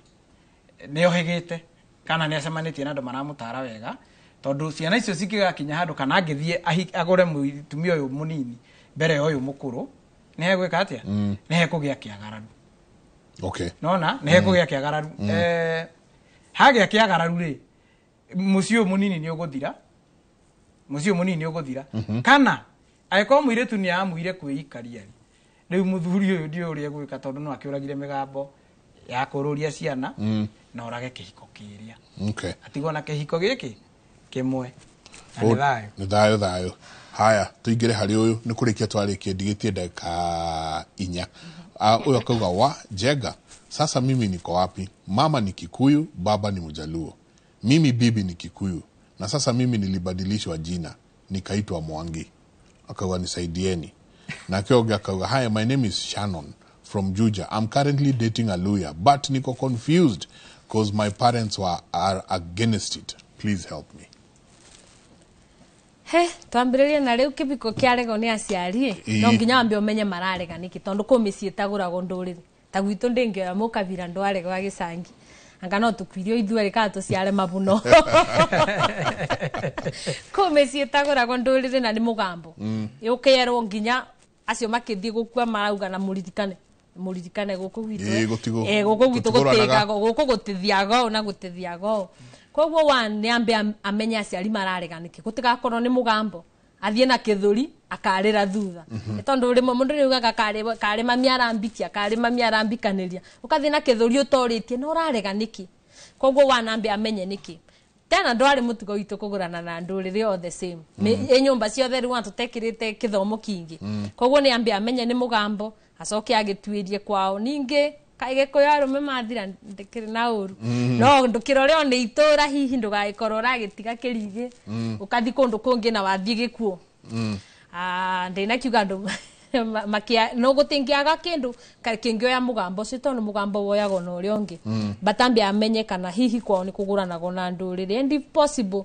nĩ ohĩgĩte kana nĩ acemanĩtie na andũ maramũtara wega, tondũ ciana icio cingĩgakinya handũ kana angĩthiĩ agũre mũtumia ũyũ mũnini mbere ya ũyũ mũkũrũ, nĩ hegwĩka atĩa? Nĩ hekũgĩa kĩagararu. Nona nĩ hekũgĩa kĩagararu. Hagĩa kĩagararu rĩ, mũciĩ ũyũ mũnini nĩ ũgũthira, mũciĩ ũyũ mũnini nĩ ũgũthira. Kana angĩkorwo mũirĩtu nĩ amuire kwĩikaria rĩ, rĩu mũthuri ũyũ ndiũĩ ũrĩa egwĩka, tondũ no akĩũragire mĩgambo ya kũrũria ciana, na ũrage kĩhiko kĩrĩa, atigwo na kĩhiko gĩkĩ kĩmwe. Na nĩ thayũ. Nĩ thayũ thayũ. Haya, tũingĩre harĩ ũyũ, nĩ kũrĩkia twarĩkia, ndigĩtie ndagĩka 4. Ũyũ akauga, wa Njenga, sasa mimi niko wapi? Mama ni Kikuyu, baba ni Mjaluo, mimi bibi ni Kikuyu, na sasa mimi nilibadilishwa jina nikaitwa Mwangi. Akauga nisaidieni. Na akioga akauga, hi, my name is Shannon from Juja. I'm currently dating a lawyer, but niko confused because my parents are against it. Please help me. He, twambĩrĩrie na rĩu kĩbiko kĩaregwo nĩ aciari, no nginya wambe ũmenye mararega nĩkĩ, tondũ kũ mĩciĩ ĩtagũragwo ndũrĩrĩ. Ta gwitũ ndĩngĩoya mũkabira ndwaregwo gĩcangi, anga no tũkuirio ithuerĩ kana tũciare mabuno. Kũ mĩciĩ ĩtagũragwo ndũrĩrĩ na nĩ mũgambo, ũkerwo nginya acio makĩthiĩ gũkua marauga na mũririkane, mũririkane gũkũ gwitũ, gũkũ gwitũ gũtĩgago, gũkũ gũtithiaga ũũ na gũtithiaga ũũ. Koguo one nĩ ambe amenye aciari mararega nĩkĩ, gũtigakorwo nĩ mũgambo athiĩ na kĩthũri akarĩra thutha. Tondũ rĩmwe mũndũ nĩ augaga karĩ mami arambikia, karĩ mami arambikanĩria, ũkathiĩ na kĩthũri ũtorĩtie na ũrarega nĩkĩ. Koguo one ambe amenye nĩkĩ. Tena ndwarĩ mũtugo witũ kũgũrana na ndũrĩrĩ all the same. Ĩ nyũmba ciothe rĩu tũtekĩrĩte kĩthomo kĩingĩ. Koguo nĩ ambe amenye nĩ mũgambo, acoke agĩtuĩrie kwao. Ningĩ kaĩ Gĩkũyũ arũme mathira ndĩkĩrĩ na ũru, no ndũkĩrore o nĩ itũra, hihi ndũgagĩkorwo ũragĩtiga kĩrigĩ ũkathi kũndũ kũngĩ na wathiĩ gĩkuũ. Ndĩnakiuga andũ no gũtingĩaga kĩndũ kĩngĩoya mũgambo ũcio, tondũ mũgambo woyagwo na ũrĩa ũngĩ. But ambe amenye kana hihi kwao nĩ kũgũranagwo na ndũrĩrĩ, and if possible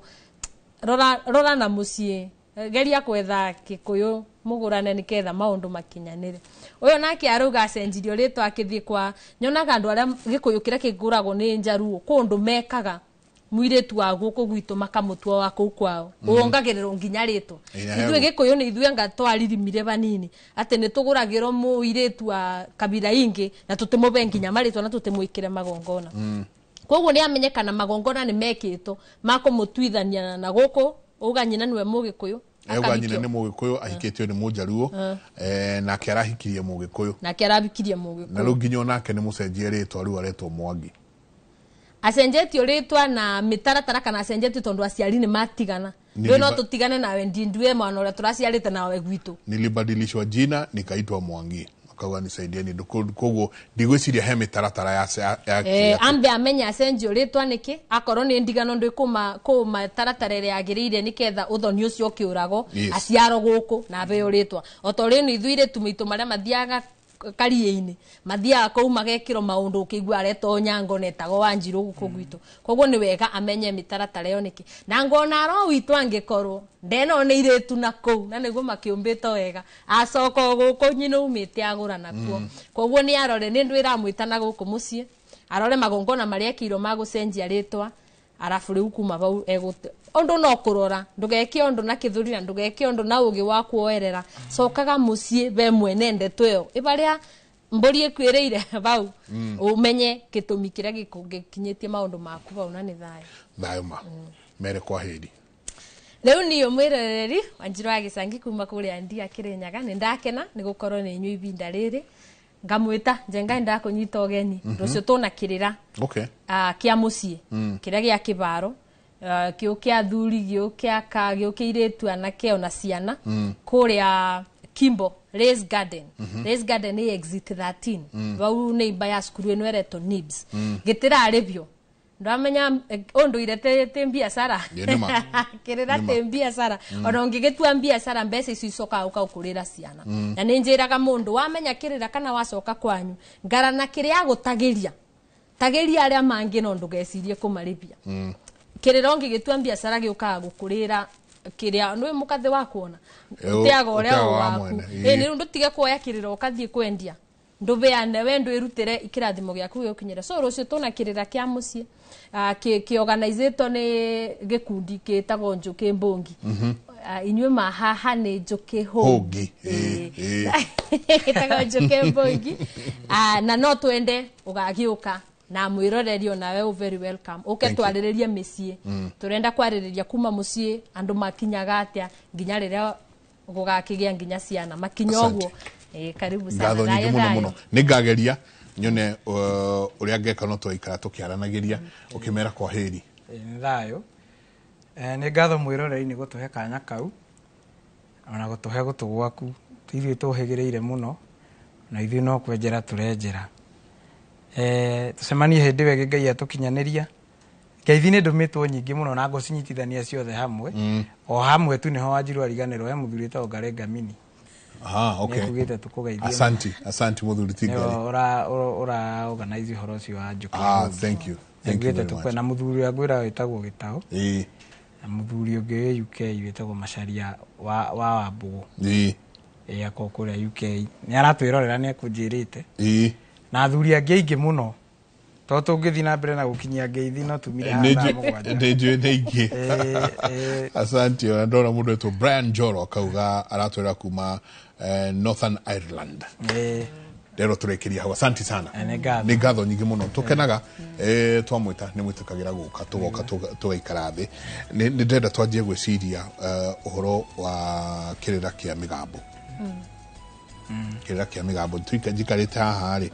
rora na mũciĩ, geria kwetha Gĩkũyũ mũgũrane nĩketha maũndũ makinyanĩre. Ũyũ nake arauga acenjirio rĩtwa akĩthiĩ kwa, nyonaga andũ arĩa Gĩkũyũ kĩrĩa kĩgũragwo nĩ Njaruo kũndũ mekaga mũirĩtu wa gũkũ gwitũ makamũtua wa kũu kwao, wongagĩrĩrwo nginya rĩtwa. Ithuĩ Gĩkũyũ nĩ ithuĩ anga twaririmire vanini atĩ nĩ tũgũragĩrwo mũirĩtu wa kabira ingĩ na tũtĩmũbe nginya marĩtwa na tũtĩmwĩkĩre magongona. Koguo nĩ amenye kana magongona nĩ mekĩtwo ma kũmũtuithania na gũkũ uga nyina nĩwe mũgĩkũyũ Auga nyina nĩ mũgĩkũyũ ahikĩtio nĩ mũjaruo, nake arahikirie mũgĩkũyũ. Nake arahikirie mũgĩkũyũ. Na rĩu nginya onake nĩ mũcenjie rĩtwa, rĩu aretwo Mwangi. Acenjetio rĩtwa na mĩtaratara kana acenjetio tondũ aciari nĩ matigana? Rĩu no tũtigane nawe ndindue mwana ũrĩa tũraciarĩte nawe gwitũ. Nilibadilishwa jina nikaitwa Mwangi, akauga nisaidieni. Koguo ndigwĩciria he mĩtaratara ya ambe amenye acenjio rĩtwa nĩkĩ, akorwo nĩ ndigano ndĩ kũma taratara ĩrĩa yagĩrĩire nĩketha ũthoni ũcio ũkĩũragwo. Yes. Aciarwo gũkũ na abeo rĩtwa o ta ũrĩa ithuĩ airĩtu maitũ marĩa mathiaga karia-inĩ mathiaga kũu magekĩrwo maũndũ ũkĩigua aretwo Nyango na etagwo Wanjirũ gũkũ gwitũ. Koguo nĩ wega amenye mĩtaratara ĩyo nĩkĩ, na ngona aro witũ angĩkorwo ndeno nĩ irĩtu na kũu na nĩguo makĩũmbĩtwo wega acoka o gũkũ nyina umĩte agũra nakuo. Koguo nĩ arore nĩ ndũ ĩramwĩta na gũkũ mũciĩ arore magongona marĩa ekĩirwo ma gũcenjia rĩtwa, arabu rĩu kuma bau egũte ũndũ no kũrora ndũgeke ũndũ na kĩthũri na ndũgeke ũndũ na ũgĩ wa kuoerera. Cokaga mũciĩ we mwene ndeto ĩyo ĩbarĩa mbũri ĩkuĩrĩire bau, ũmenye gĩtũmi kĩrĩa gĩkinyĩtie maũndũ maku bau, na nĩ thayũ. Thayũ ma mere kwa heri. Rĩu niyo mwĩroreri Wanjirũ wa Gĩcangi kuma kũrĩa Ndia Kĩrĩnyaga, nĩ ndakena nĩ gũkorwo nĩ inyuĩ ibinda rĩrĩ. Ngamwĩta Njenga, ndakũnyita ũgeni rũciũ tũna kĩrĩra kĩa mũciĩ, kĩrĩa gĩa kĩbaro, kĩũ kĩa athuri, gĩũ kĩa ka, gĩũ kĩa airĩtu, anake ona ciana, kũrĩa Kimbo Race Garden. Race Garden nĩ exit 13, vau nĩ imba ya cukuru ĩno ĩretwo NIBS. Gĩtirarĩbio ndamenya ũndũire tĩ mbiacara. Ĩ, nĩ ma. Kĩrĩra Nĩ ma. tĩ mbiacara, ona ũngĩgĩtua mbiacara mbeca icio icokaga ũkaũkũrĩra ciana. Na nĩ njĩraga mũndũ wamenya kĩrĩra kana wacoka kwanyu ngarana kĩrĩa agũtagĩria tagĩria arĩa mangĩ no ndũgecirie kũmarĩbia. Kĩrĩra ũngĩgĩtua mbiacara gĩũkaga gũkũrĩra kĩrĩa nĩ mũkathĩ wa kuona ũteaga ũrĩa ũteaga wa waku. mwene, Ĩ nĩ rĩu ndũtige kuoya kĩrĩra ũkathiĩ kwendia, ndũbeane we ndwĩrutĩre kĩrathimo gĩaku gĩũkinyĩre. So rũciũ tũna kĩrĩra kĩa mũciĩ, kĩorganizĩtwo nĩ gĩkundi gĩtagwo Njũkĩ Mbũngi. Inyuĩ mahaha nĩ Njũkĩ Hũngi. Hũngi, gĩtagwo Njũkĩ Mbũngi. Na no twende ũgagĩũka na mwĩroreri onawe ũ very welcome ũke Thank you. twarĩrĩrie mĩciĩ. Tũrenda kwarĩrĩria kuma mũciĩ andũ makinyaga atĩa nginya rĩrĩa gũgakĩgĩa nginya ciana makinya Asante. ũguo. Karibu sana. Ngatho nyingĩ Thayũ, mũno thayũ. mũno. Nĩ ngageria nyone ũrĩa ngeka no twaikara tũkĩaranagĩria ũkĩmera kwa heri. Nĩ thayũ. Nĩ ngatho mwĩroreri nĩ gũtũhe kanya kau ona gũtũhe gũtũ gwaku, ithuĩ tũhĩgĩrĩire mũno na ithuĩ no kwenjera tũrenjera. Tũcemanie hĩndĩ ĩyo ĩngĩ Ngai atũkinyanĩria. Ngeithi nĩ ndũmĩtwo nyingĩ mũno na ngũcinyitithania ciothe hamwe. O hamwe tu nĩho Wanjirũ ariganĩrwo he mũthuri wĩtagwo Ngare Ngamini. Aha, okay. Nĩekugĩte tũkũgeithie. Asanti, asanti mũthuri ti Nĩwe Ngari. Ũra organize ũhoro ũcio wa Njũkĩ. Thank you. Thank you Nĩekugĩte very tũkwe much. na mũthuri ũrĩa ngwĩra wĩtagwo Gĩtaũ na mũthuri ũngĩ wĩ UK wĩtagwo Macharia wa Wambũgũ. Ĩ akorwo kũrĩa UK nĩ aratwĩrorera nĩ ekũnjĩrĩte. Na athuri angĩ aingĩ mũno to tũngĩthiĩ na mbere na gũkinyia ngeithi no tumire haha thaa mũgwanja. Nĩ njũĩ nĩ ingĩ. Asante. Ona ndona mũndũ wetwo Brian Njoro akauga aratwĩra kuma Northern Ireland. Rero tũrĩkĩria hau. Asante sana. Nĩ ngatho. Nĩ ngatho nyingĩ mũno. Tũkenaga twamwĩta nĩ mwĩtĩkagĩra gũka tũgoka tũgaikara thĩ. Nĩ ndĩrenda twanjie gwĩciria ũhoro wa kĩrĩra kĩa mĩgambo. Kĩrĩra kĩa mĩgambo njikarĩte haha rĩ,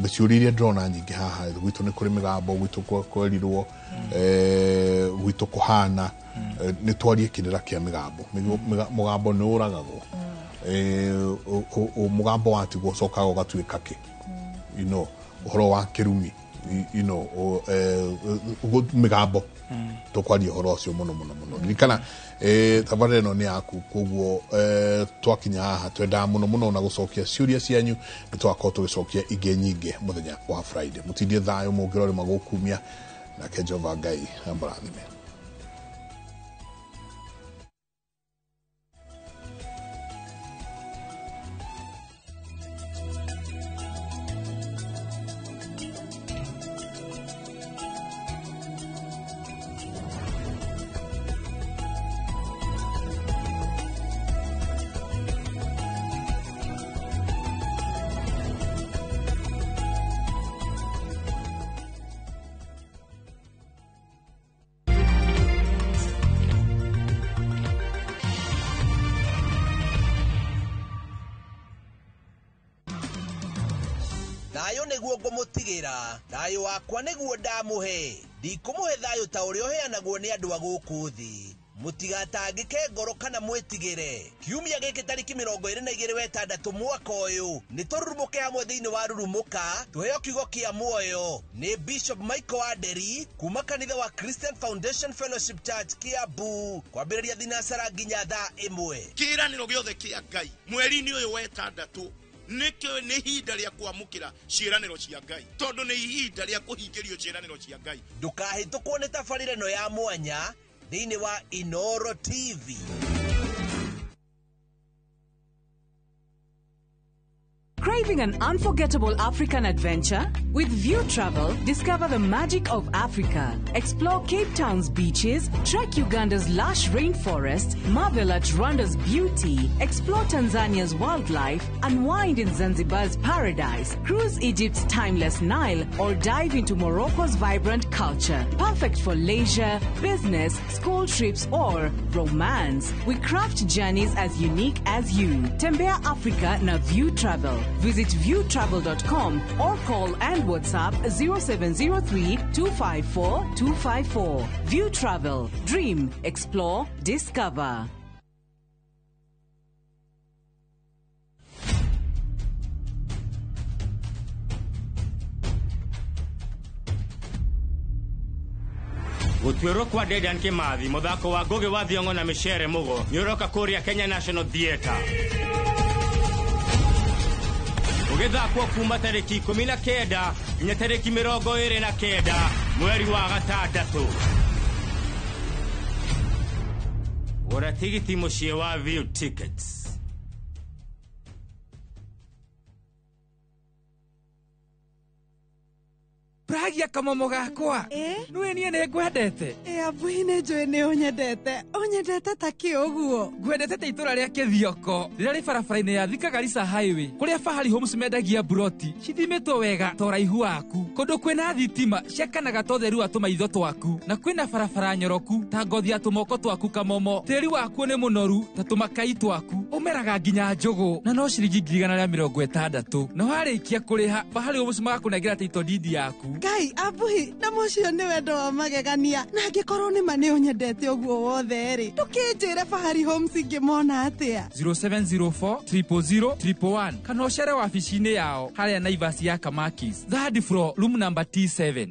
ciũria iria ndĩrona nyingĩ haha rĩ, gwitũ nĩ kũrĩ mĩgambo, gwitũ kwerirwo, gwitũ kũhana, nĩ twarie kĩrĩra kĩa mĩgambo. Mũgambo nĩ ũragagwo. Mũgambo watigwo ũcokaga ũgatuĩka kĩ, ũhoro wa kĩrumi, mĩgambo tũkwaria ũhoro ũcio mũno mũno mũno. Ririkana tabarĩra ĩno nĩ yaku, koguo twakinya haha twendaga mũno mũno na gũcokia ciũria cianyu, nĩ tũgakorwo tũgĩcokia ingĩ nyingĩ mũthenya wa Friday. Mũtindie thayũ mũngĩrorĩma gũkumia, nake Jehova Ngai amũrathime. Thayũ nĩguo ngũmũtigĩra, thayũ wakwa nĩguo ndamũhe. Ndikũmũhe thayũ ta ũrĩa ũheanagwo nĩ andũ a gũkũ thĩ. Mũtigatangĩke ngoro kana mwĩtigĩre. Kiumia gĩkĩ tarĩki 22 wa 6 mwaka ũyũ nĩ tũrurumũke hamwe thĩinĩ wa Rurumũka, tũheo kiugo kĩa muoyo nĩ Bishop Michael Aderi kuma kanitha wa Christian Foundation Fellowship Church, Kiambu, kwambĩrĩria 3:00 nginya thaa 1. Kĩĩranĩro gĩothe kĩa Ngai mweri-inĩ ũyũ wa 6 nĩkĩo nĩ ihinda rĩa kwamũkĩra ciĩranĩro cia Ngai, tondũ nĩ ihinda rĩa kũhingĩrio ciĩranĩro cia Ngai. Ndũkahĩtũkwo nĩ tabarĩra ĩno ya mwanya thĩinĩ wa Inoro TV. Craving an unforgettable African adventure? With View Travel, discover the magic of Africa. Explore Cape Town's beaches, trek Uganda's lush rainforest, marvel at Rwanda's beauty, explore Tanzania's wildlife, unwind in Zanzibar's paradise, cruise Egypt's timeless Nile, or dive into Morocco's vibrant culture. Perfect for leisure, business, school trips, or romance. We craft journeys as unique as you. Tembea Africa na View Travel. Visit viewtravel.com or call and WhatsApp 0703 254 254. View Travel. Dream, explore, discover. Gũtuĩrwo kwa Dedan Kimathi, mũthako wa Ngũgĩ wa Thiong'o na Micere Mũgo nĩ ũroka kũrĩa Kenya National Theatre, ũgĩthakwo kuma tarĩki 19 nginya tarĩki 29 mweri wa 6. Gũra tigiti mũciĩ wa View Tickets. Pragia kamomo gakwa. Nĩwe niĩ nĩ ngwendete. Ĩ abuhi, nĩ njũĩ nĩ ũnyendete. Ũnyendete ta kĩ ũguo? Ngwendete ta itũra rĩa Kĩthioko rĩrĩa rĩ barabara-inĩ ya Thika Garissa Highway, kũrĩa Fahari Homes mendagia buroti cithimĩtwo wega ta ũraihu waku, kũndũ kwĩna thitima ciakanaga ta ũtheru wa tũmaitho twaku, na kwĩna barabara nyoroku ta ngothi ya tũmoko twaku kamomo. Tĩri wakuo nĩ mũnoru ta tũmakai twaku, ũmeraga nginya njũgũ, na no ciringi 160,000, na warĩkia kũrĩha Fahari Homes magakũnengera title deed yaku. Ngai abuhi, na mũcio nĩ wendo wa magegania. Na angĩkorwo nĩ ma nĩ ũnyendete ũguo wothe rĩ, ndũkĩnjĩre Fahari Homes ingĩmona atĩa? 0704 000 111, kana ũcere wabici-inĩ yao harĩa Naivas ya Kamakis, third floor, room number T7.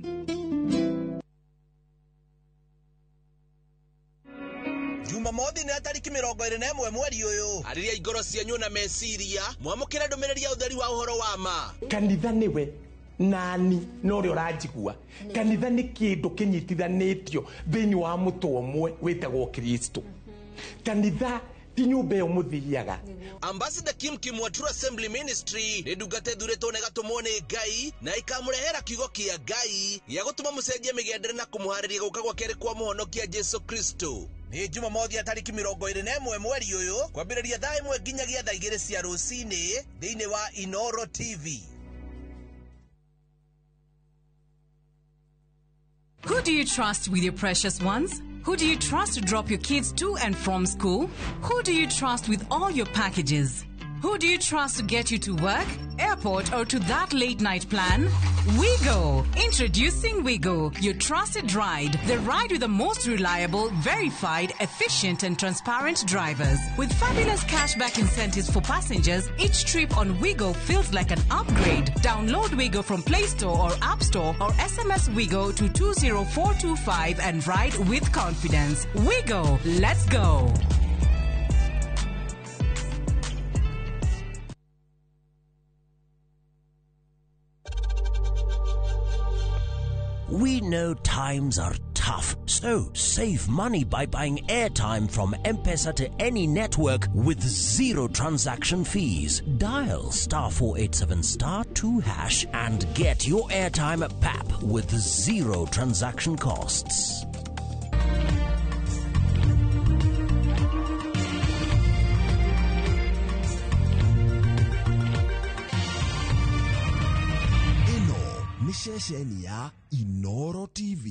Jumamothi nĩ tarĩki 21 mweri ũyũ. Arĩria ingoro cianyu na meciria, mwamũkĩre ndũmĩrĩri ya ũtheri wa ũhoro wa ma. Kanitha nĩwe nani na ũrĩa ũranjigua. Kanitha nĩ kĩndũ kĩnyitithanĩtio thĩinĩ wa mũtwe ũmwe wĩtagwo Kristo. Kanitha ti nyũmba ĩyo mũthiaga. Ambassador Kim Kim wa True Assembly Ministry nĩ ndungata ĩthurĩtwo na ĩgatũmwo nĩ Ngai na ĩkamũrehera kiugo kĩa Ngai gĩa gũtũma mũcenjie mĩgendere na kũmũharĩria gũka gwa kerĩ kwa mũhonokia Jesu Kristo. Nĩ Jumamothi ya tarĩki 21 mweri ũyũ, kwambĩrĩria thaa 1 nginyagia thaa 2 cia rũcinĩ thĩinĩ wa Inoro TV. Who do you trust with your precious ones? Who do you trust to drop your kids to and from school? Who do you trust with all your packages? Who do you trust to get you to work, airport, or to that late night plan? Wigo! Introducing Wigo, your trusted ride. The ride with the most reliable, verified, efficient, and transparent drivers. With fabulous cashback incentives for passengers, each trip on Wigo feels like an upgrade. Download Wigo from Play Store or App Store, or SMS Wigo to 20425 and ride with confidence. Wigo, let's go! We know times are tough, so save money by buying airtime from M-Pesa to any network with zero transaction fees. Dial *487*2# and get your airtime at PAP with zero transaction costs. Ĩno nĩ ceceni ya Inoro TV.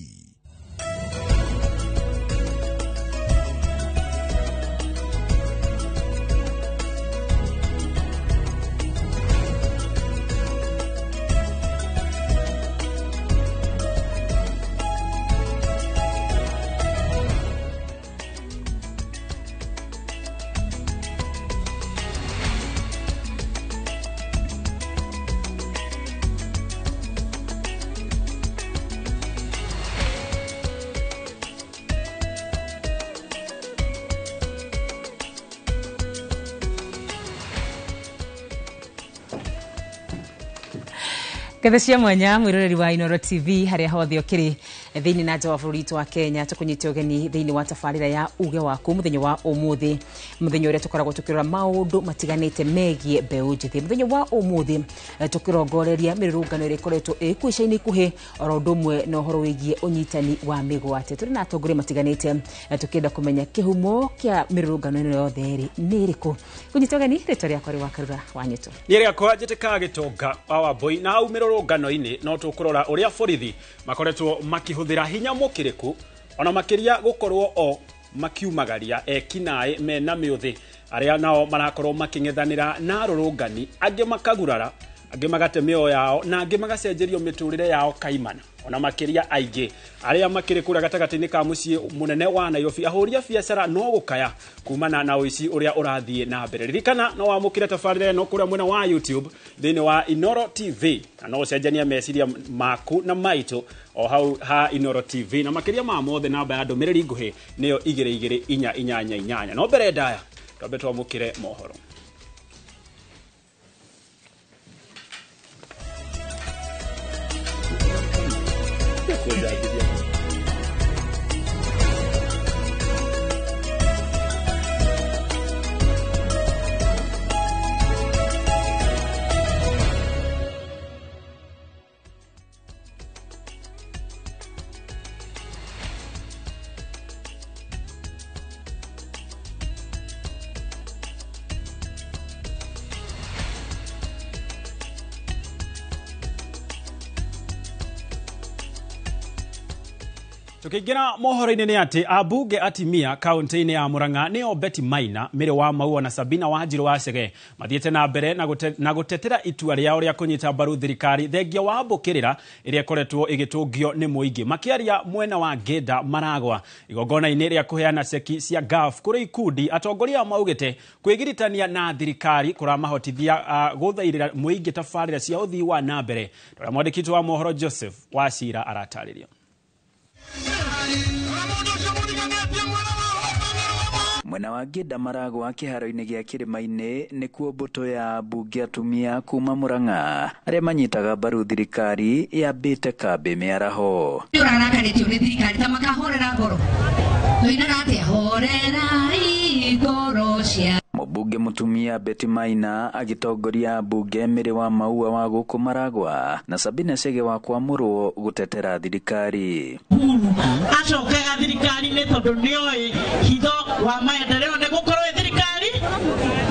Ngethe cia mwanya mwiroreri wa Inoro TV haria hothe ukiri thiini na nja wa bũrũri witũ wa Kenya, tũkũnyite ũgeni thĩinĩ wa tabarĩra ya uge waku mũthenya wa ũmũthĩ, mũthenya ũrĩa tũkoragwo tũkĩrora maũndũ matiganĩte megiĩ mbeũ njĩthĩ. Mũthenya wa ũmũthĩ tũkĩrongoreria mĩrũrũngano ĩrĩa ĩkoretwo ĩkuo ica-inĩ ikuhĩ, oro ũndũ ũmwe na ũhoro wĩgiĩ ũnyitani wa mĩgwate. Tũrĩ na atongoria matiganĩte tũkĩenda kũmenya kĩhumo kĩa mĩrũrũngano ĩno yothe rĩ nĩ ĩrĩkũ. Kũnyita ũgeni, rĩtwa rĩakwa rĩ Wakarura wa Nyĩtũ. Niĩ rĩakwa njĩtĩkaga Gĩtonga wa Wambũi, na hau mĩrũrũngano-inĩ no tũkũrora ũrĩa borithi makoretwo makĩhũthĩra hinya mũkĩrĩku, ona makĩria gũkorwo o makiumagaria ekinaĩ mena mĩũthĩ arĩa nao marakorwo makĩng'ethanĩra na arũrũngani, angĩ makagurara, angĩ magate mĩoyo yao, na angĩ magacenjerio mĩtũrĩre yao kaimana. Ona makĩria aingĩ arĩa makĩrĩ kũrĩa gatagatĩ-inĩ ka mũciĩ mũnene wa Nairobi, ahũri a biacara no gũkaya kumana na ũici ũrĩa ũrathiĩ na mbere. Ririkana no wamũkĩre tabarĩra ĩno kũrĩa mwena wa YouTube thĩinĩ wa Inoro TV, na no ũcenjanie meciria maku na maitũ o hau ha Inoro TV, na makĩria ma mothe namba ya ndũmĩrĩri nguhĩ nĩyo 22488. No mbere ndaya twambe twamũkĩre mohoro. Tukiingira mohoro-inĩ nĩ atĩ ambunge atimia kaunti-inĩ ya Murang'a nĩo Betty Maina, Mary wa Maua na Sabina Wanjiru wa Chege mathiĩte na mbere na gũtetera itua rĩao rĩa kũnyita mbaru thirikari thengia wa mbũkĩrĩra ĩrĩa ĩkoretwo ĩgĩtũngio nĩ mũingĩ. Makĩaria mwena wa Ngĩnda Maragwa igongona-inĩ rĩa kũheana ceki cia GAF kũrĩ ikundi, atongoria maugĩte kwĩgiritania na thirikari kũramahotithia gũthairĩra mũingĩ tabarĩra cia ũthii wa na mbere. Ũrĩa mwandĩki wa mohoro Joseph Wachira aratarĩria. Mwena wa Ngĩnda Maragwa kĩharo-inĩ gĩa Kĩrĩma-inĩ nĩkuo mbũtũ ya ambunge atumia kuma Murang'a arĩa manyitaga mbaru thirikari yambĩte kambĩ mĩaraho. Ũrarakarĩtio nĩ thirikari ta makahorera ngoro, tũinaga atĩa horerai ngoro cia. Mũmbunge mũtumia Betty Maina agĩtongoria ambunge Mary wa Maua wa gũkũ Maragwa na Sabina Chege wa Kwamũrwo gũtetera thirikari. Acokega thirikari-inĩ tondũ nĩoĩ hitho wa maendeleo nĩ gũkorwo thirikari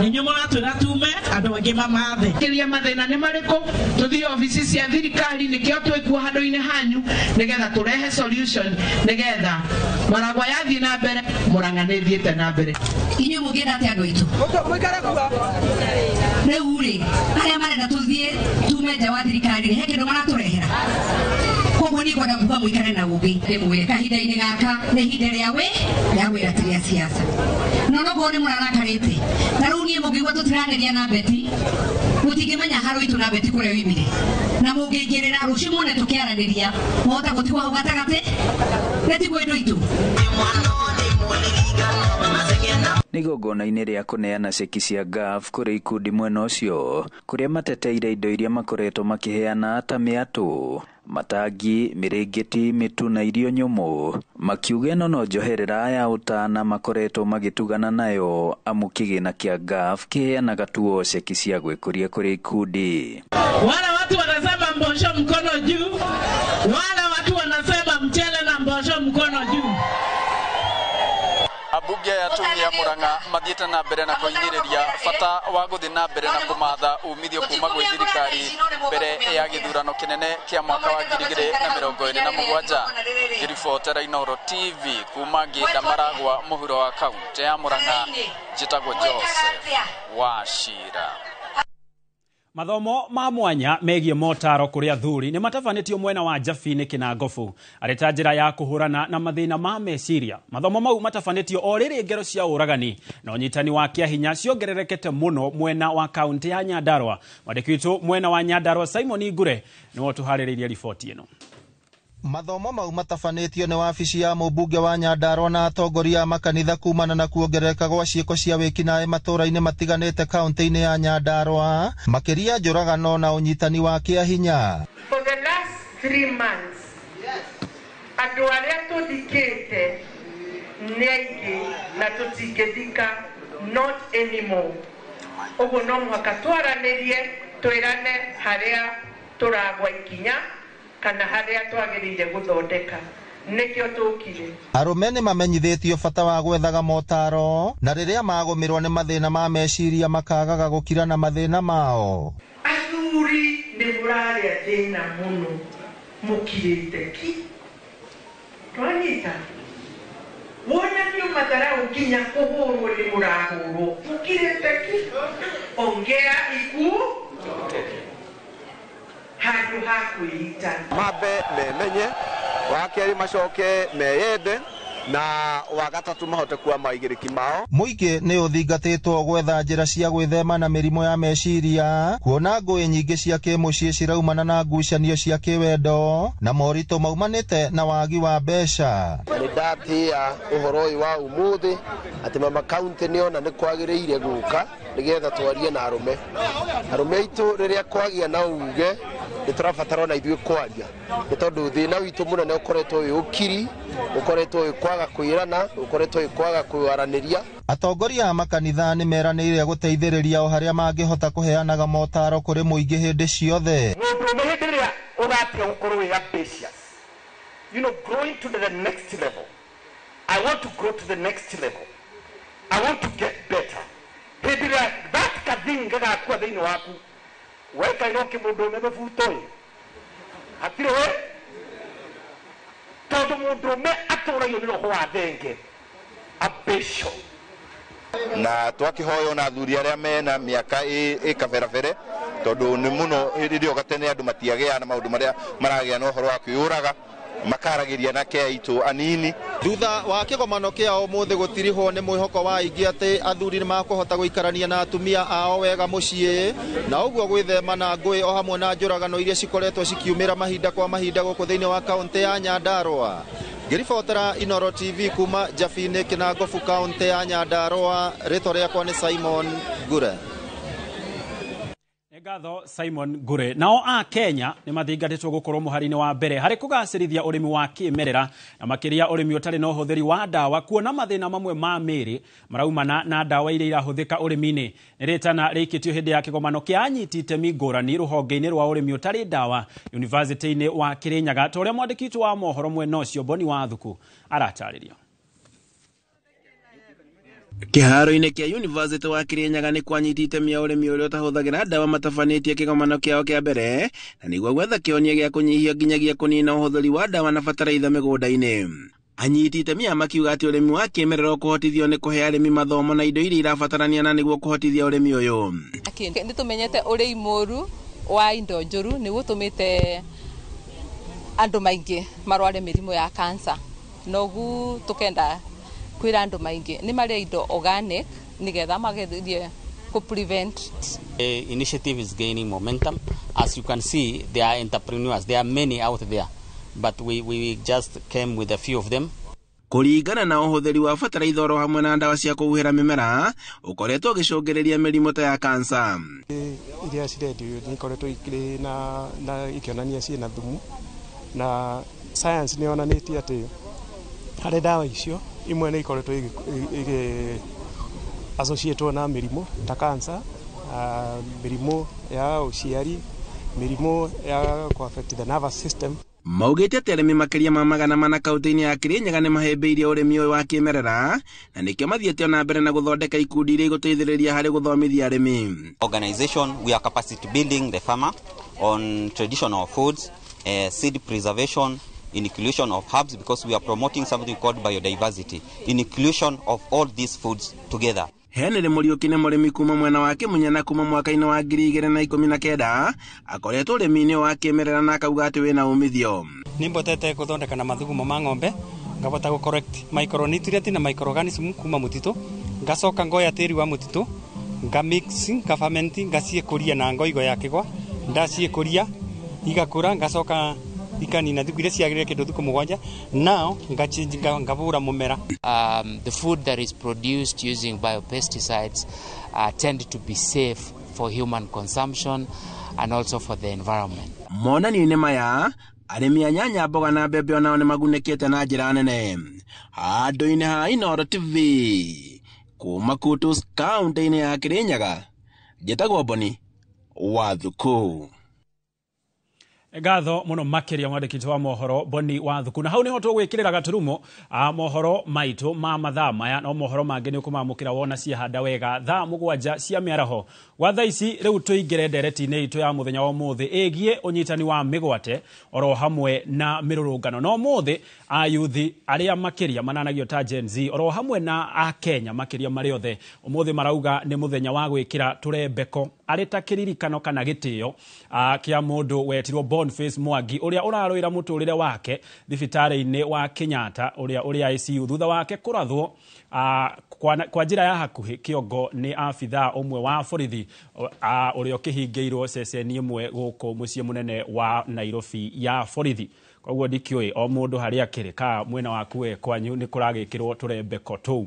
inyuĩ mũratwĩra tume andũ aingĩ mamathe. Kĩria mathĩna nĩ marĩkũ, tũthiĩ obici cia thirikari nĩkĩo twĩkuo handũ-inĩ hanyu nĩgetha tũrehe solution nĩgetha Maragwa yathiĩ na mbere, Murang'a nĩ ĩthiĩte na mbere. Inyuĩ mũngĩenda atĩa andũ aitũ? Rĩu rĩ, arĩa marenda tũthiĩ tume nja wa thirikari rĩ, he kĩndũ maratũrehera? Koguo niĩ ngwenda kuga mũikare na ũgĩ ndĩmwĩre kahinda-inĩ gaka nĩ ihinda rĩa wĩra ti rĩa siasa. No nokorwo nĩ mũrarakarĩte na rĩu niĩ mũngĩigua tũtiranĩria na Betty, mũtingĩmenya haro itũ na Betty kũrĩa oimire, na mũngĩingĩrĩra rũciũ muone tũkĩaranĩria mwahota gũtigwo hau gatagatĩ nĩ tiguo indo itũ. Nĩ igongona-inĩ rĩa kũneana ceki cia GAF kũrĩ ikundi mwena ũcio kũrĩa mateteire indo iria makoretwo makĩheana ta mĩatũ, matangi, mĩrĩngĩti, mĩtu na irio nyũmũ, makiuga ĩno no njoherera ya ũtana makoretwo magĩtugana nayo amu kĩgĩna kĩa GAF kĩheanaga tuo ceki cia gwĩkũria kũrĩ ikundi. Wale watu wanasema mbosho mkono juu, wale watu wanasema mchele na mbosho mkono juu. Ambunge aya atumia Murang'a mathiĩte na mbere na kũhinyĩrĩria bata wa gũthiĩ na mbere na kũmatha umithio kuma gwĩ thirikari mbere ya gĩthurano kĩnene kĩa mwaka wa 2027. Ngĩribotera Inoro TV kuma Ngĩnda Maragwa mũhuro wa kaunti ya Murang'a, njĩtagwo Joseph Wachira. Mathomo ma mwanya megiĩ motaro kũrĩ athuri nĩ matabanĩtio mwena wa Njabi-inĩ Kĩnangobu arĩ ta njĩra ya kũhũrana na mathĩna ma meciria. Mathomo mau matabanĩtio o rĩrĩ ngero cia ũragani na ũnyitani wa kĩahinya ciongererekete mũno mwena wa kaunti ya Nyandarua. Mwandĩki witũ mwena wa Nyandarua Simon Ngure nĩwe ũtũharĩrĩirie riboti ĩno. Mathomo mau matabanĩtio nĩ wabici ya mũmbunge wa Nyandarua na atongoria a makanitha kumana na kuongerereka gwa ciĩko cia wĩkinaĩ matũũra-inĩ matiganĩte kaunti-inĩ ya Nyandarua, makĩria njũragano na ũnyitani wa kĩahinya. For the last 3 months, andũ arĩa tũthikĩte nĩ aingĩ na tũtingĩthika, not anymore. Ũguo no mũhaka twaranĩrie, twĩrane harĩa tũragwa ikinya kana harĩa twagĩrĩire gũthondeka, nĩkĩo tũkire. Arũme nĩ mamenyithĩtio bata wa gwethaga motaro na rĩrĩa magũmĩrwo nĩ mathĩna ma meciria makagaga gũkira na mathĩna mao. Athuri nĩ mũrarĩa thĩna mũno mũkirĩte ki, twanyita wonanio matharau nginya kũhũrwo nĩ mũrahũrwo mũkirĩte ki, ongea iku handũ ha kwĩita. Mambe memenye, wa kerĩ macoke meyende, na wa gatatũ mahote kuoya maigĩrĩki mao. Mũingĩ nĩ ũthingatĩtwo gwetha njĩra cia gwĩthema na mĩrimũ ya meciria, kuona ngũĩ nyingĩ cia kĩmũciĩ ciraumana na ngucanio cia kĩwendo na moritũ maumanĩte na wagi wa mbeca. Nĩ ndatĩĩa ũhoro ũyũ wa ũmũthĩ atĩ mama kaunti nĩona nĩ kwagĩrĩire gũka nĩgetha twarie na arũme. Arũme aitũ rĩrĩa kwagĩa na uge nĩ tũrabatara ona ithuĩ kwaria, nĩ tondũ thĩna witũ mũnene ũkoretwo wĩ ũkiri, ũkoretwo wĩ kwaga kwĩrana, ũkoretwo wĩ kwaga kwaranĩria. Atongoria a makanitha nĩ meranĩire gũteithĩrĩria o harĩa mangĩhota kũheanaga motaro kũrĩ mũingĩ hĩndĩ ciothe. Mũndũ hĩndĩ ĩrĩa ũratua gũkorwo wĩ ambitious, you know, growing to the next level. I want to grow to the next level. I want to get better. Hĩndĩ ĩrĩa that kathing gagakua thĩinĩ waku, wekaire ũkĩ mũndũ ũme mĩbuto ĩ hatirĩ we, tondũ mũndũ ũme atũragio nĩ roho wa thenge, ambition. Na twakĩhoywo na athuri arĩa mena mĩaka ĩ kaberabere, tondũ nĩ mũno hĩndĩ ĩrĩa gatene andũ matiagĩa na maũndũ marĩa maragĩa na ũhoro wa kwĩyũraga, makaragĩria na ke aitũ anini. Thutha wa kĩgomano kĩa ũmũthĩ gũtirihwo nĩ mwĩhoko wa aingĩ atĩ athuri nĩ makũhota gũikarania na atumia ao wega mũciĩ, na ũguo gwĩthema na ngũĩ o hamwe na njũragano iria cikoretwo cikiumĩra mahinda kwa mahinda gũkũ thĩinĩ wa kaũntĩ ya Nyandarua. Ngĩribotera Inoro TV kuma Jabinĩ Kĩnangobu kaũntĩ ya Nyandarua, rĩtwa rĩakwa nĩ Simon Ngure. Ngatho Simon Ngure. Nao a Kenya nĩ mathingatĩtwo gũkorwo mũhari-inĩ wa mbere harĩ kũgacĩrithia ũrĩmi wa kĩmerera na makĩria ũrĩmi ũtarĩ na ũhũthĩri wa ndawa, kuona mathĩna mamwe ma mĩĩrĩ maraumana na ndawa iria irahũthĩka ũrĩmi-inĩ. Nĩ rĩtana rĩikĩtio hĩndĩ ya kĩgomano kĩa anyiti itemi ngũrani rũhonge-inĩ rwa ũrĩmi ũtarĩ ndawa yunivasĩtĩ-inĩ wa Kĩrĩnyaga, ta ũrĩa mwandĩki witũ wa mohoro mwena ũcio Boni Wathuku aratarĩria. Kĩharo-inĩ kĩa University wa Kĩrĩnyaga nĩ kwanyiti itemi ya ũrĩmi ũrĩa ũtahũthagĩra ndawa matabanĩtie kĩgomano kĩao kĩa mbere, na nĩguo gwetha kĩhonia gĩa kũnyihia nginyagia kũnina ũhũthĩri wa ndawa na bataraitha mĩgũnda-inĩ. Anyiti itemi aya makiuga atĩ ũrĩmi wa kĩmerera ũkũhotithio nĩ kũhe arĩmi mathomo na indo iria irabatarania na nĩguo kũhotithia ũrĩmi ũyũ. Nĩ tũmenyete ũrĩi mũru wa indo njũru nĩguo ũtũmĩte andũ maingĩ marware mĩrimũ ya cancer, noguo tũkenda kwĩra andũ maingĩ nĩ marĩa indo organic nĩgetha magerie kũ prevent. The initiative is gaining momentum. As you can see, there are entrepreneurs, there are many out there, but we just came with a few of them. Kũringana na ũhũthĩri wa bataraitha oro hamwe na ndawa cia kũhuhĩra mĩmera ũkoretwo ũgĩcũngĩrĩria mĩrimũ ta ya cancer. Iria cirendio nĩ ikoretwo ikĩrĩ na ikĩonania ciĩna thumu, na science nĩ yonanĩtie atĩ harĩ ndawa icio imwe nĩ ikoretwo igĩ associatwo na mĩrimũ ta cancer, mĩrimũ ya ũciari, mĩrimũ ya kũ affect the nervous system. Maugĩte atĩ arĩmi makĩria ma 400 kaunti-inĩ ya Kĩrĩnyaga nĩ mahĩmbĩirie ũrĩmi ũyũ wa kĩmerera, na nĩkĩo mathiĩte ona mbere na gũthondeka ikundi iria igũteithĩrĩria harĩ gũthomithia arĩmi. Organization, we are capacity building the farmer on traditional foods, seed preservation, inclusion of herbs, because we are promoting something called biodiversity, inclusion of all these foods together. Henry Muriuki nĩ mũrĩmi kuma mwena wa Kĩmunya kuma mwaka-inĩ wa 2019 akoretwo ũrĩmi-inĩ wa kĩmerera na akauga atĩ wĩna umithio. Nĩ mbotete gũthondeka na mathugumo ma ng'ombe, ngabota gũ correct micronutrient na microorganism kuma mũtitũ, ngacoka ngoya tĩri wa mũtitũ, nga mix, nga ferment, ngaciĩkũria na ngoigo ya kĩgwa, ndaciĩkũria igakũra, ngacoka Ikanina thiku iria ciagĩrĩire kĩndũ thikũ 7 now ngachinji ngabura mumera. The food that is produced using biopesticides tend to be safe for human consumption and also for the environment. Monanio-inĩ maya arĩmi a nyanya, mboga na mbembe onao nĩ magunĩkĩte na njĩra nene. Handũ-inĩ ha Inooro TV kuma Kutus kaunti-inĩ ya Kirinyaga, njĩtagwo Boni wa Thuku. Ngatho muno makiria mwandĩki wa mohoro Boni wa Thuku. Na hau niho tũgwĩkĩrĩra gaturumo mohoro maitũ ma mathaa maya, no mohoro mangĩ nĩ ũkũmamũkĩra wona ciahanda wega thaa 7 cia mĩaraho. Gwa thaa ici rĩu tũingĩre ndereti-inĩ itũ ya mũthenya wa ũmũthĩ ĩgiĩ ũnyitani wa mĩgwate oro hamwe na mĩrũrũngano. No ũmũthĩ ayuthi arĩa makĩria mananagio ta Gen Z oro hamwe na Akenya makĩria marĩ othe ũmũthĩ marauga nĩ mũthenya wa gwĩkĩra tũrembeko arĩ ta kĩririkano kana gĩtĩo kĩa mũndũ wetirwo Boniface Mwangi ũrĩa ũrarũĩra mũtũrĩre wake thibitarĩ-inĩ wa Kenyatta ũrĩa ũrĩ ICU thutha wake kũrathwo kwa njĩra ya hakuhĩ kĩongo nĩ abithaa ũmwe wa borithi ũrĩa ũkĩhingĩirwo ceceni ĩmwe gũkũ mũciĩ mũnene wa Nairobi ya borithi. Koguo ndikĩũĩ o mũndũ harĩa akĩrĩ ka mwena waku we kwanyu nĩ kũragĩkĩrwo tũrembeko tũu.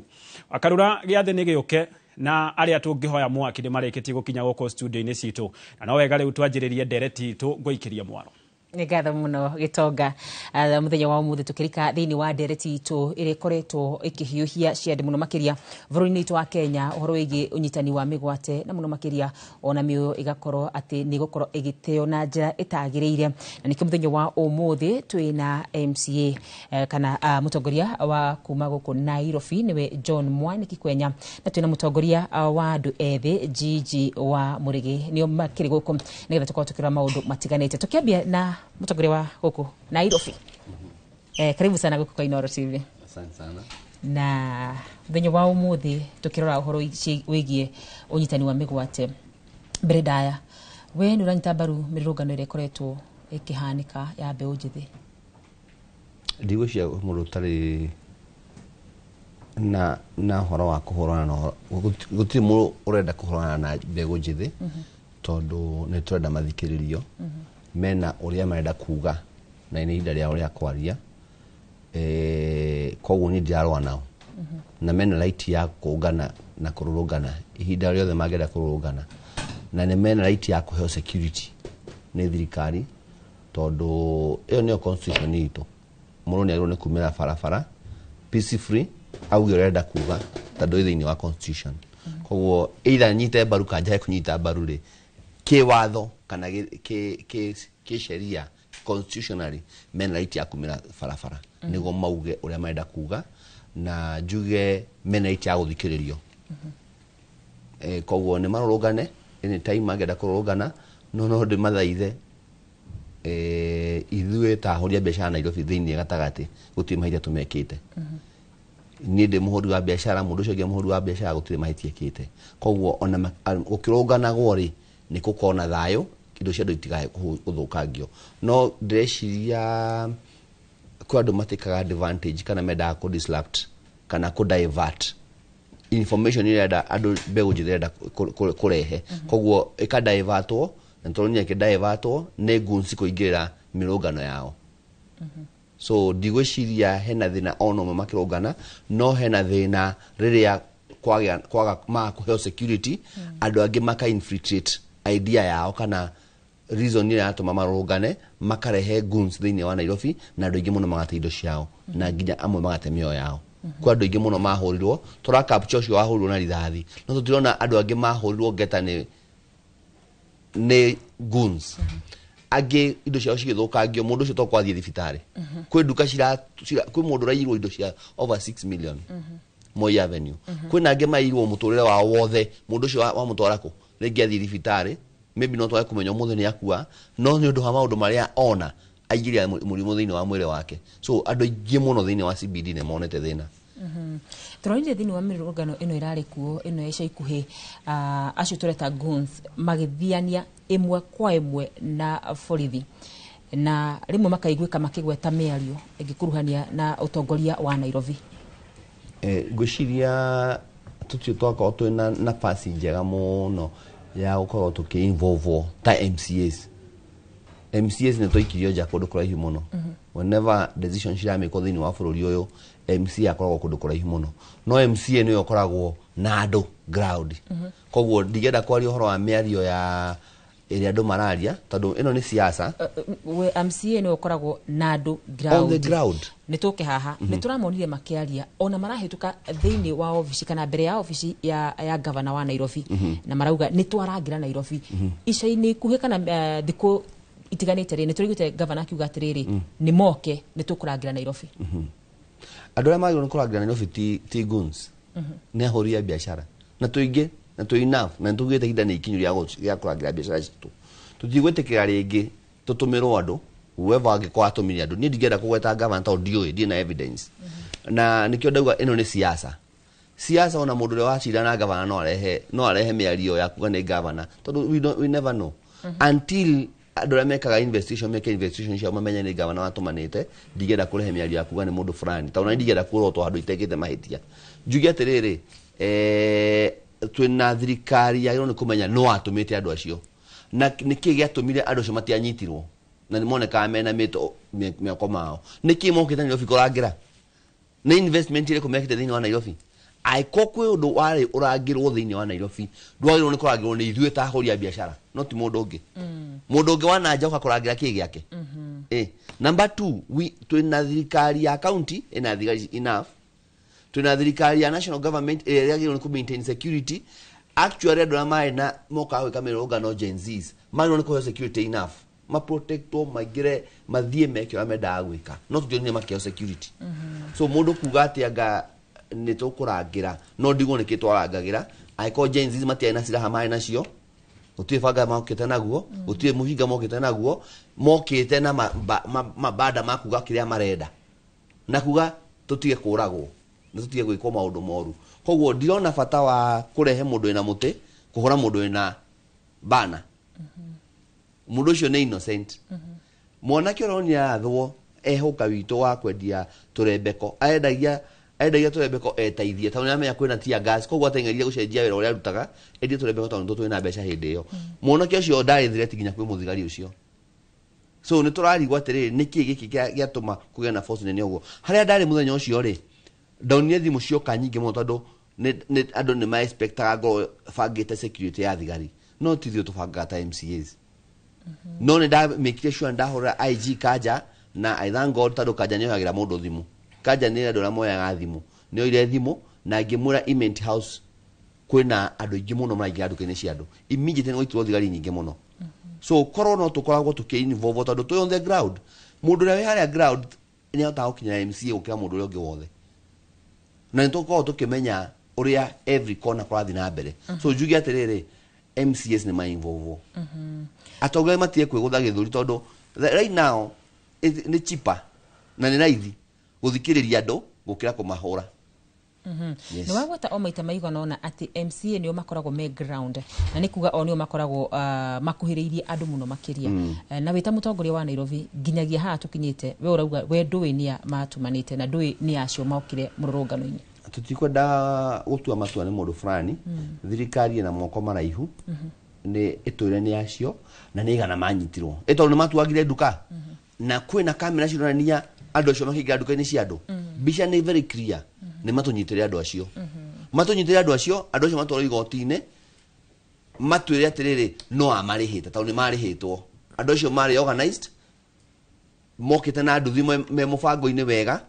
Akarura gĩathĩ nĩ gĩũke na arĩa tũngĩhoya mwaki nĩ marĩkĩtie gũkinya gũkũ studio-inĩ citũ, na no wega rĩu twanjĩrĩrie ndereti itũ ngũikĩria mwaro. Nĩ ngatho mũno Gĩtonga. Mũthenya wa ũmũthĩ tũkĩrika thĩinĩ wa ndereti itũ ĩrĩa ĩkoretwo ĩkĩhiũhia ciande mũno makĩria bũrũri-inĩ witũ wa Kenya ũhoro wĩgiĩ ũnyitani wa mĩgwate na mũno makĩria ona mĩoyo ĩgakorwo atĩ nĩ ĩgũkorwo ĩgĩteo na njĩra ĩtagĩrĩire. Na nĩkĩo mũthenya wa ũmũthĩ twĩna MCA kana mũtongoria wa kuma gũkũ Nairobi nĩwe John Mwaniki Kwenya, na twĩna mũtongoria wa andũ ethĩ Gigi wa Mũrĩgĩ nĩo makĩrĩ gũkũ nĩgetha tũkorwo tũkĩrora maũndũ matiganĩte. Tũkĩambia na mũtongoria wa gũkũ Nairobi. Karibu sana gũkũ kwa Inooro TV. Asante sana. Na mũthenya wa ũmũthĩ tũkĩrora ũhoro wĩgiĩ ũnyitani wa mĩgwate mbere ndaya, we nĩ ũranyita mbaru mĩrũrũngano ĩrĩa ĩkoretwo ĩkĩhanĩka ya mbeũ njĩthĩ? Ndigwĩciria mũndũ ũtarĩ na ũhoro wa kũhũrana na ũhoro, gũtirĩ mũndũ ũrenda kũhũrana na mbegũ njĩthĩ tondũ nĩ tũrenda mathikĩrĩrio mena ũrĩa marenda kuga na nĩ ihinda rĩao rĩa kwaria. Koguo niĩ ndirarũa nao na mena right ya kũngana na kũrũrũngana ihinda rĩothe mangĩenda kũrũrũngana, na nĩ mena right ya kũheo security nĩ thirikari tondũ ĩyo nĩyo constitution itũ. Mũndũ nĩ agĩrĩirwo nĩ kumĩra barabara peacefully auge ũrenda kuga tondũ ĩ thĩinĩ wa constitution. Koguo either nyite mbaru kana njage kũnyita mbaru rĩ, kĩwatho kana kĩsheria constitutionally mena right ya kumĩra barabara nĩguo mauge ũrĩa marenda kuga, na njuge mena right ya gũthikĩrĩrio. Koguo nĩ marũrũngane anytime mangĩenda kũrũrũngana, no ndĩmathaithe ithuĩ ta ahũri a biacara Nairobi thĩinĩ gatagatĩ gũtirĩ mahĩtia tũmekĩte. Niĩ ndĩ mũhũri wa biacara, mũndũ ũcio ũngĩ mũhũri wa biacara gũtirĩ mahĩtia ekĩte. Koguo ona gũkĩrũnganagwo rĩ nĩ gũkorwo na thayũ, indo cia andũ itigae gũthũkangio. No ndĩreciria kwĩ andũ matĩkaga advantage kana mendaga kũ disrupt kana kũ divert information ĩrĩa ĩrenda andũ mbegũ njĩthĩ ĩrenda kũrehe. Koguo ĩkadivertwo, na tũronire ĩkĩdivertwo nĩ goons kũingĩrĩra mĩrũngano yao. So ndigwĩciria hena thĩna ona ũmwe makĩrũngana, no hena thĩna rĩrĩa kwaga maga kũheo security, andũ angĩ maka infiltrate idea yao kana reason ĩrĩa yatũma marũrũngane, makarehe goons thĩinĩ wa Nairobi na andũ aingĩ mũno magate indo ciao na nginya amwe magate mĩoyo yao. Kwa andũ aingĩ mũno mahũrirwo, tũra capture ũcio wahũrirwo na rithathi, no tũtirona andũ angĩ mahũrirwo ngeta nĩ goons. Angĩ indo ciao cigĩthũkangio, mũndũ ũcio to kwathiĩ thibitarĩ. Kwĩ nduka kwĩ mũndũ ũraiyirwo indo cia over 6 million Moi Avenue. Kwĩna angĩ maiyirwo mũtũrĩre wao wothe, mũndũ ũcio wamũtwara kũ? Rĩngĩ athiĩ thibitarĩ, maybe no twage kũmenya ũmũthĩ nĩ akua, no nĩ ũndũ wa maũndũ marĩa ona aingĩria mũrimũ thĩinĩ wa mwĩrĩ wake. So andũ aingĩ mũno thĩinĩ wa CBD nĩ monete thĩna. Tũronire thĩinĩ wa mĩrũrũngano ĩno ĩrarĩ kuo ĩno ya ica ikuhĩ, acio tũreta goons magĩthiania ĩmwe kwa ĩmwe na borithi, na rĩmwe makaiguĩka makĩgweta mĩario ĩngĩkuruhania na ũtongoria wa Nairobi. Ngwĩciria tũtirĩ twakorwo twĩna nafasi njega mũno ya gũkorwo tũkĩ-involve ta MCAs. MCAs nĩ twaikirio nja kũndũ kũraihu mũno. Whenever decision ciramĩkwo thĩinĩ wa bũrũri ũyũ, MCA akoragwo kũndũ kũraihu mũno, no MCA nĩwe ũkoragwo na andũ ground. Koguo ndingĩenda kwaria ũhoro wa mĩario ya ĩrĩa andũ mararia, tondũ ĩno nĩ siasa. We MCA nĩwe ũkoragwo na andũ ground. On the ground. Nĩ tũke haha. Nĩ tũramonire makĩaria ona marahĩtũka thĩinĩ wa obici kana mbere ya obici ya gavana wa Nairobi, na marauga nĩ twarangĩra Nairobi. Ica-inĩ ikuhĩ kana thikũ itiganĩte rĩ, nĩ tũraiguĩte gavana akiuga atĩrĩrĩ, nĩ moke nĩ tũkũrangĩra Nairobi. Andũ arĩa magĩrĩirwo nĩ kũrangĩra Nairobi ti goons, nĩ ahũri a biacara, na tũingĩ na twĩ enough, na nĩtugĩte ihinda nĩ ikinyu rĩa kũrangĩra biacara citũ. Tũtigwĩtĩkĩra rĩngĩ tũtũmĩrwo andũ, whoever angĩkorwo atũmire andũ. Niĩ ndingĩenda kũgweta gavana tondũ ndiũĩ, ndirĩ na evidence, na nĩkĩo ndauga ĩno nĩ siasa. Siasa, ona mũndũ ũrĩa wacira na gavana no arehe mĩario ya kuga nĩ gavana, tondũ we never know until andũ arĩa mekaga investigation meke investigation ciao, mamenye nĩ gavana watũmanĩte. Ndingĩenda kũrehe mĩario ya kuga nĩ mũndũ fulani, tondũ nani ndingĩenda kuorotwo handũ itekĩte mahĩtia. Njuge atĩrĩrĩ, twĩna thirikari yagĩrĩirwo nĩ kũmenya no watũmĩte andũ acio, na nĩkĩ gĩatũmire andũ acio matianyitirwo na nĩ monekaga mena mĩto mĩako mao. Nĩkĩ mokĩte Nairobi kũrangĩra? Nĩ investment ĩrĩkũ mekĩte thĩinĩ wa Nairobi? Angĩkorwo kwĩ ũndũ warĩ ũrangĩrwo thĩinĩ wa Nairobi, ndwagĩrĩirwo nĩ kũrangĩrwo nĩ ithuĩ ta ahũri a biacara, no ti mũndũ ũngĩ. Mũndũ ũngĩ wa nanja ũka kũrangĩra kĩ gĩake? Number two, twĩna thirikari ya county ĩna thigari enough, twĩna thirikari ya national government ĩrĩa yagĩrĩirwo nĩ kũ maintain security. Actually, andũ arĩa marĩ na mokaga gwĩka mĩrũrũngano, Gen Zs, magĩrĩirwo nĩ kũheo security enough, maprotectwo, maingĩre, mathiĩ meke ũrĩa mendaga gwĩka, no tũtionire makĩheo security. So mũndũ kuga atĩ anga nĩ tũkũrangĩra, no ndigwo nĩkĩ twarangagĩra angĩkorwo Gen Zs matiarĩ na silaha marĩ nacio. Gũtirĩ banga mokĩte naguo, gũtirĩ mũhinga mokĩte naguo, mokĩte na mabanda ma kuga kĩrĩa marenda na kuga tũtige kũragwo na tũtige gwĩkwo maũndũ moru. Koguo ndirona bata wa kũrehe mũndũ wĩna mũtĩ kũhũra mũndũ wĩna bana. Mũndũ ũcio nĩ innocent. Mwanake ũrĩa ũronire arathwo ehũka witũ wa kwendia tũrembeko, arendagia tũrembeko etaithie, tondũ nĩamenya kwĩna tear gas, koguo ateng'erire gũcenjia wĩra ũrĩa arutaga endie tũrembeko, tondũ nĩtuo twĩna mbeca hĩndĩ ĩyo. Mwanake ũcio ndarĩ threat nginya kwĩ mũthigari ũcio. So nĩ tũrarigwo atĩrĩrĩ, nĩkĩ gĩkĩ gĩatũma kũgĩa na force nene ũguo? Harĩa ndarĩ mũthenya ũcio rĩ, ndonire thimũ cioka nyingĩ mũno, tondũ andũ nĩ ma-expectaga ngorwo bangĩte security ya thigari, no ti ithuĩ tũbangaga ta MCAs. No nĩ ndamĩkire sure ndahũrĩra IG Kanja, na I thank God, tondũ Kanja nĩ oyagĩra mũndũ thimũ. Kanja nĩ andũ arĩa moyaga thimũ, nĩ oire thimũ na ngĩmwĩra Imenti House kwĩna andũ aingĩ mũno maraingĩra nduka-inĩ cia andũ. Immediately nĩ gwaitirwo thigari nyingĩ mũno. So korwo no tũkoragwo tũkĩ-involve, tondũ twĩ on the ground. Mũndũ ũrĩa wĩ harĩa ground nĩ ahotaga gũkinyĩra MCA gũkĩra mũndũ ũrĩa ũngĩ wothe, na nĩ tũkoragwo tũkĩmenya ũrĩa every corner kũrathiĩ na mbere. So njuge atĩrĩrĩ, MCAs nĩ ma-involve, atongoria matige kwĩgũtha gĩthũri, tondũ right now nĩ cheaper na nĩ raithi gũthikĩrĩria andũ gũkĩra kũmahũra. Yes. Nĩ wagweta o maita maigana ũna atĩ MCA nĩo makoragwo me ground, na nĩ kuga o nĩo makoragwo makuhĩrĩirie andũ mũno makĩria. Na wĩ ta mũtongoria wa Nairobi, nginyagia haha tũkinyĩte, we ũrauga we ndũĩ nĩa matũmanĩte na ndũĩ nĩ acio mokire mũrũrũngano-inĩ. Tũtikwenda gũtua matua nĩ mũndũ fulani. Thirikari ĩna moko maraihu, nĩ ĩtwĩre nĩ acio na nĩ igana manyitirwo, ĩ tondũ nĩ matuangire nduka na kwĩna kamera cironania andũ acio makĩingĩra nduka-inĩ cia andũ. Mbica nĩ very clear. Nĩ matũnyitĩre andũ acio, matũnyitĩre andũ acio, andũ acio matwarwo igoti-inĩ, matwĩre atĩrĩrĩ, no amarĩhĩte, tondũ nĩ marĩhĩtwo. Andũ acio marĩ organized, mokĩte na nduthi me mũbango-inĩ wega.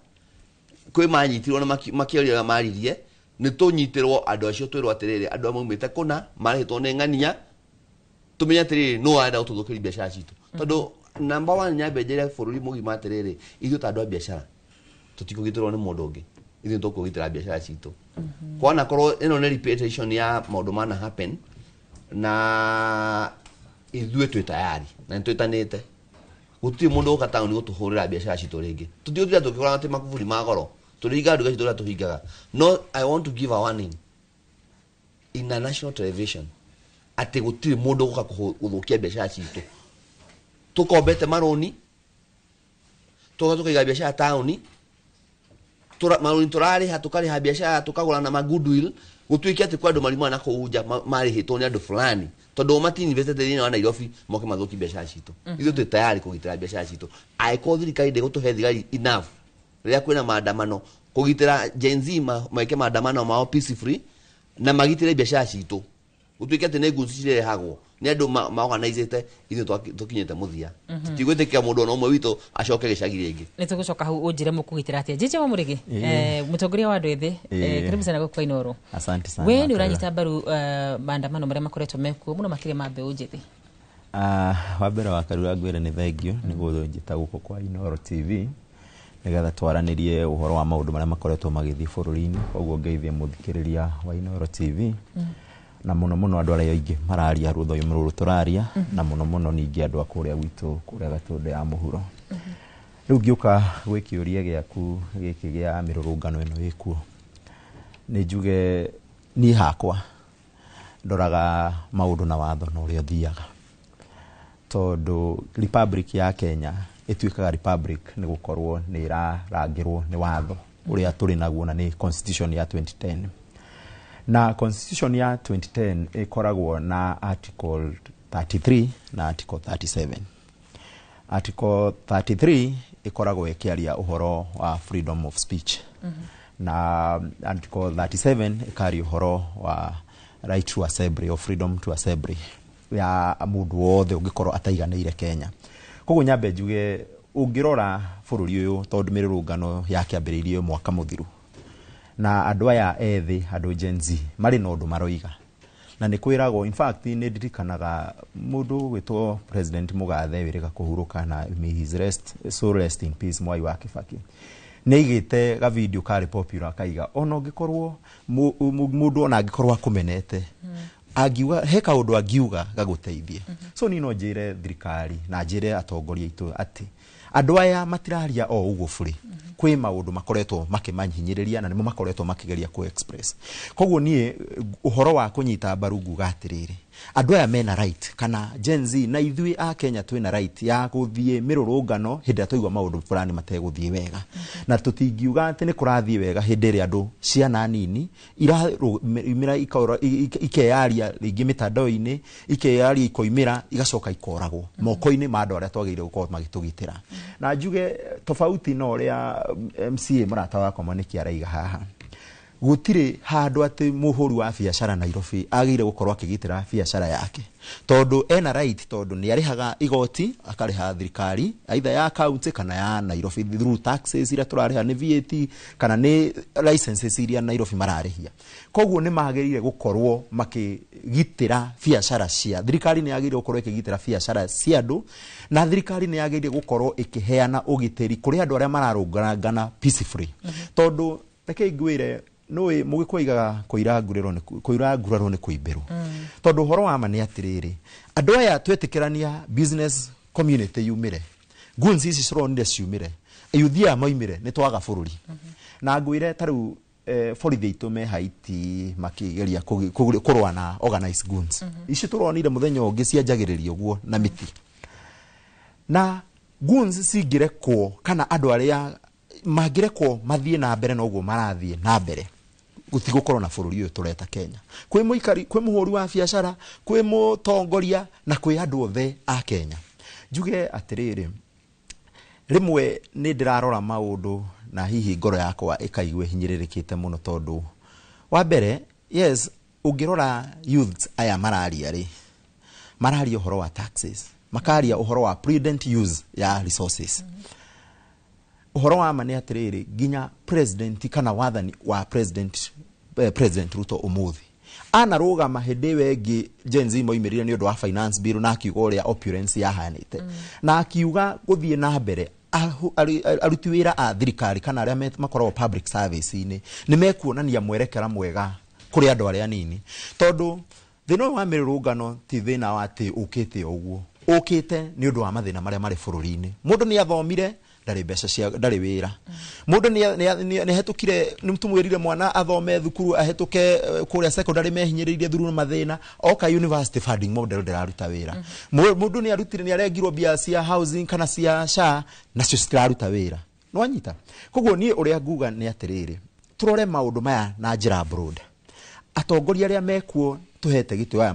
Kwĩ manyitirwo na makĩaria ũrĩa maririe. Nĩ tũnyitĩrwo andũ acio, twĩrwo atĩrĩrĩ, andũ amwe maumĩte kũna, marĩhĩtwo nĩ ng'ania, tũmenye atĩrĩrĩ, no arenda gũtũthũkĩria biacara citũ. Tondũ number one, nyambe njĩre bũrũri mũgima atĩrĩrĩ, ithuĩ ta andũ a biacara tũtikũgitĩrwo nĩ mũndũ ũngĩ, ithuĩ nĩ tũkũgitĩra biacara citũ. Kwana korwo ĩno nĩ repetition ya maũndũ mana happen, na ithuĩ twĩ tayari na nĩ twĩtanĩte. Gũtirĩ mũndũ ũka taũni gũtũhũrĩra biacara citũ rĩngĩ. Tũtigũtinda tũkĩgũra atĩ makuburi ma goro, tũrĩhingaga nduka citũ ũrĩa tũhingaga. No I want to give a warning in a national television atĩ gũtirĩ mũndũ ũgũka gũthũkia biacara citũ. Tũkombete marũni, tũgoka tũkaiga biacara taũni, marũni tũrarĩha, tũkarĩha biacara, tũkagũra na ma goodwill. Gũtuĩke atĩ kwĩ andũ marimũ na kũu nja marĩhĩtwo nĩ andũ fulani. Tondu o mati investete thĩinĩ wa Nairobi moke mathũkie biacara citũ. Ithuĩ twĩ tayari kũgitĩra biacara citũ. Angĩkorwo thirikari ndĩgũtũhe thigari enough rĩrĩa kwĩna maandamano kũgitĩra Gen Z meke maandamano mao peacefully na magitĩre biacara citũ, gũtuĩke atĩ nĩ goods cirehagwo nĩ andũ maorganizĩte, ithuĩ tũkinyĩte mũthia. Tũtigwĩtĩkĩra mũndũ ona ũmwe witũ acoke gĩcagi rĩngĩ. Nĩ tũgũcoka hau ũnjĩre mũkũgitĩra atĩa. Jeje wa Mũrĩgĩ, mũtongoria wa andũ ethĩ, karibu sana gũkũ Inooro. Asante sana. We nĩ Wakarura. ũranyita mbaru maandamano marĩa makoretwo mekuo mũno makĩria ma mbeũ njĩthĩ? Wa mbere Wakarura, ngwĩre nĩ thengio nĩ gũthũnjĩta gũkũ kwa Inooro TV nĩgetha twaranĩrie ũhoro wa maũndũ marĩa makoretwo magĩthiĩ bũrũri-inĩ. Koguo ngeithie mũthikĩrĩria wa Inooro TV na mũno mũno andũ arĩa aingĩ mararia rũthiomi rũrũ tũraria, na mũno mũno ningĩ andũ a kũrĩa gwitũ kũrĩa Gatũndũ ya mũhuro. Rĩu ngĩũka gwĩ kĩũria gĩaku gĩkĩ gĩa mĩrũrũngano ĩno ĩkuo, nĩ njuge niĩ hakwa ndoraga maũndũ na watho na ũrĩa ũthiaga, tondũ Republic ya Kenya ĩtuĩkaga republic nĩ gũkorwo nĩ ĩrarangĩrwo nĩ watho ũrĩa tũrĩ naguo, na nĩ constitution ya 2010. Na constitution ya 2010 ĩkoragwo na article 33 na article 37. Article 33 ĩkoragwo ĩkĩaria ũhoro wa freedom of speech, na article 37 ĩkaria ũhoro wa right to assembly or freedom to assembly ya mũndũ wothe ũngĩkorwo ataiganĩire Kenya. Koguo nyambe njuge, ũngĩrora bũrũri ũyũ, tondũ mĩrũrũngano yakĩambĩrĩirie mwaka mũthiru, na andũ aya ethĩ, andũ Gen Z, marĩ na ũndũ maroiga na nĩ kwĩragwo. In fact, nĩ ndirikanaga mũndũ gwĩtwo President Mũgathe wĩrĩga kũhurũka, na may his rest so rest in peace, Mwai wa Kibaki, nĩ aigĩte ga video karĩ popular kaiga ona ũngĩkorwo mũndũ ona angĩkorwo akũmenete, angiuga he kaũndũ angiuga gagũteithie. So niĩ no njĩre thirikari na njĩre atongoria aitũ atĩ andũ aya matiraria o ũguo bũrĩ, kwĩ maũndũ makoretwo makĩmahinyĩrĩria na nĩmo makoretwo makĩgeria kũ express. Koguo niĩ ũhoro wa kũnyita mbaru nguga atĩrĩrĩ, andũ aya mena right, kana Gen Z na ithuĩ a Kenya twĩna right ya gũthiĩ mĩrũrũngano hĩndĩ ĩrĩa twaigua maũndũ fulani mategũthiĩ wega, na tũtingiuga atĩ nĩ kũrathiĩ wega hĩndĩ ĩrĩa andũ ciana nini iraumĩra ikeyaria rĩngĩ mĩtandao-inĩ, ikeyaria, ikoimĩra, igacoka ikoragwo moko-inĩ ma andũ arĩa twagĩrĩire gũkorwo magĩtũgitĩra. Na njuge tofauti na ũrĩa MCA mũrata wakwa Mwaniki araiga haha, gũtirĩ handũ atĩ mũhũri wa biacara Nairobi agĩrĩire gũkorwo akĩgitĩra biacara yake, tondũ ena right, tondũ nĩ arĩhaga igoti, akarĩha thirikari either ya county kana ya Nairobi through taxes iria tũrarĩha, nĩ VAT kana nĩ licenses iria Nairobi mararĩhia. Koguo nĩ magĩrĩire gũkorwo makĩgitĩra biacara cia thirikari, nĩ yagĩrĩire gũkorwo ĩkĩgitĩra biacara cia andũ, na thirikari nĩ yagĩrĩire gũkorwo ĩkĩheana ũgitĩri kũrĩ andũ arĩa mararũngana peacefully. Tondũ reke ngwĩre, nũĩ mũgĩkũyũ aigaga kũira nguraro nĩ kũimbĩrwo. Tondũ ũhoro wa ma nĩ atĩrĩrĩ, andũ aya twetĩkĩrania business community yumĩre, goons ici cironire ciumĩre, yuthi aya moimĩre, nĩ twaga bũrũri. Na ngwĩre ta rĩu borithi aitũ me Haiti makĩgeria kũrũa na organized goons ici tũronire mũthenya ũngĩ cianjagĩrĩria ũguo na mĩtĩ. Na goons cingĩrekwo kana andũ arĩa mangĩrekwo mathiĩ na mbere na ũguo marathiĩ na mbere, gũtigũkorwo na bũrũri ũyũ tũreta Kenya. Kwĩ mũikari, kwĩ mũhũri wa biacara, kwĩ mũtongoria na kwĩ andũ othe a Kenya. Njuge atĩrĩrĩ, rĩmwe nĩ ndĩrarora maũndũ na hihi ngoro yakwa ĩkaigua ĩhinyĩrĩrĩkĩte mũno, tondũ wa mbere, yes, ũngĩrora youths aya mararia rĩ, mararia ũhoro wa taxes, makaria ũhoro wa prudent use ya resources. Ũhoro wa ma nĩ atĩrĩrĩ, nginya president kana wathani wa president Ruto ũmũthĩ anarũgama hĩndĩ ĩyo ĩngĩ Gen Z moimĩrire nĩ ũndũ wa finance bill, na akiuga ũrĩa opulence yahanĩte, na akiuga gũthiĩ na mbere aruti wĩra a thirikari kana arĩa makoragwo public service-inĩ nĩ mekuonania mwerekera mwega kũrĩ andũ arĩa anini. Tondũ thĩna ũyũ wa mĩrũrũngano ti thĩna wa atĩ ũkĩte o ũguo, ũkĩte nĩ ũndũ wa mathĩna marĩa marĩ bũrũri-inĩ. Mũndũ nĩ athomire, ndarĩ mbeca cia, ndarĩ wĩra. Mũndũ nĩ ahetũkire, nĩ tũmwĩrire mwana athome thukuru ahetũke kũrĩa secondary, mehinyĩrĩirie thuru na mathĩna, oka university funding model ndĩraruta wĩra. Mũndũ nĩ arutire, nĩ arengirwo mbia cia housing kana cia SHA, nacio citiraruta wĩra. Nĩwanyita? Koguo niĩ ũrĩa nguga nĩ atĩrĩrĩ, tũrore maũndũ maya na njĩra broad. Atongoria arĩa mekuo tuhete gitĩ aya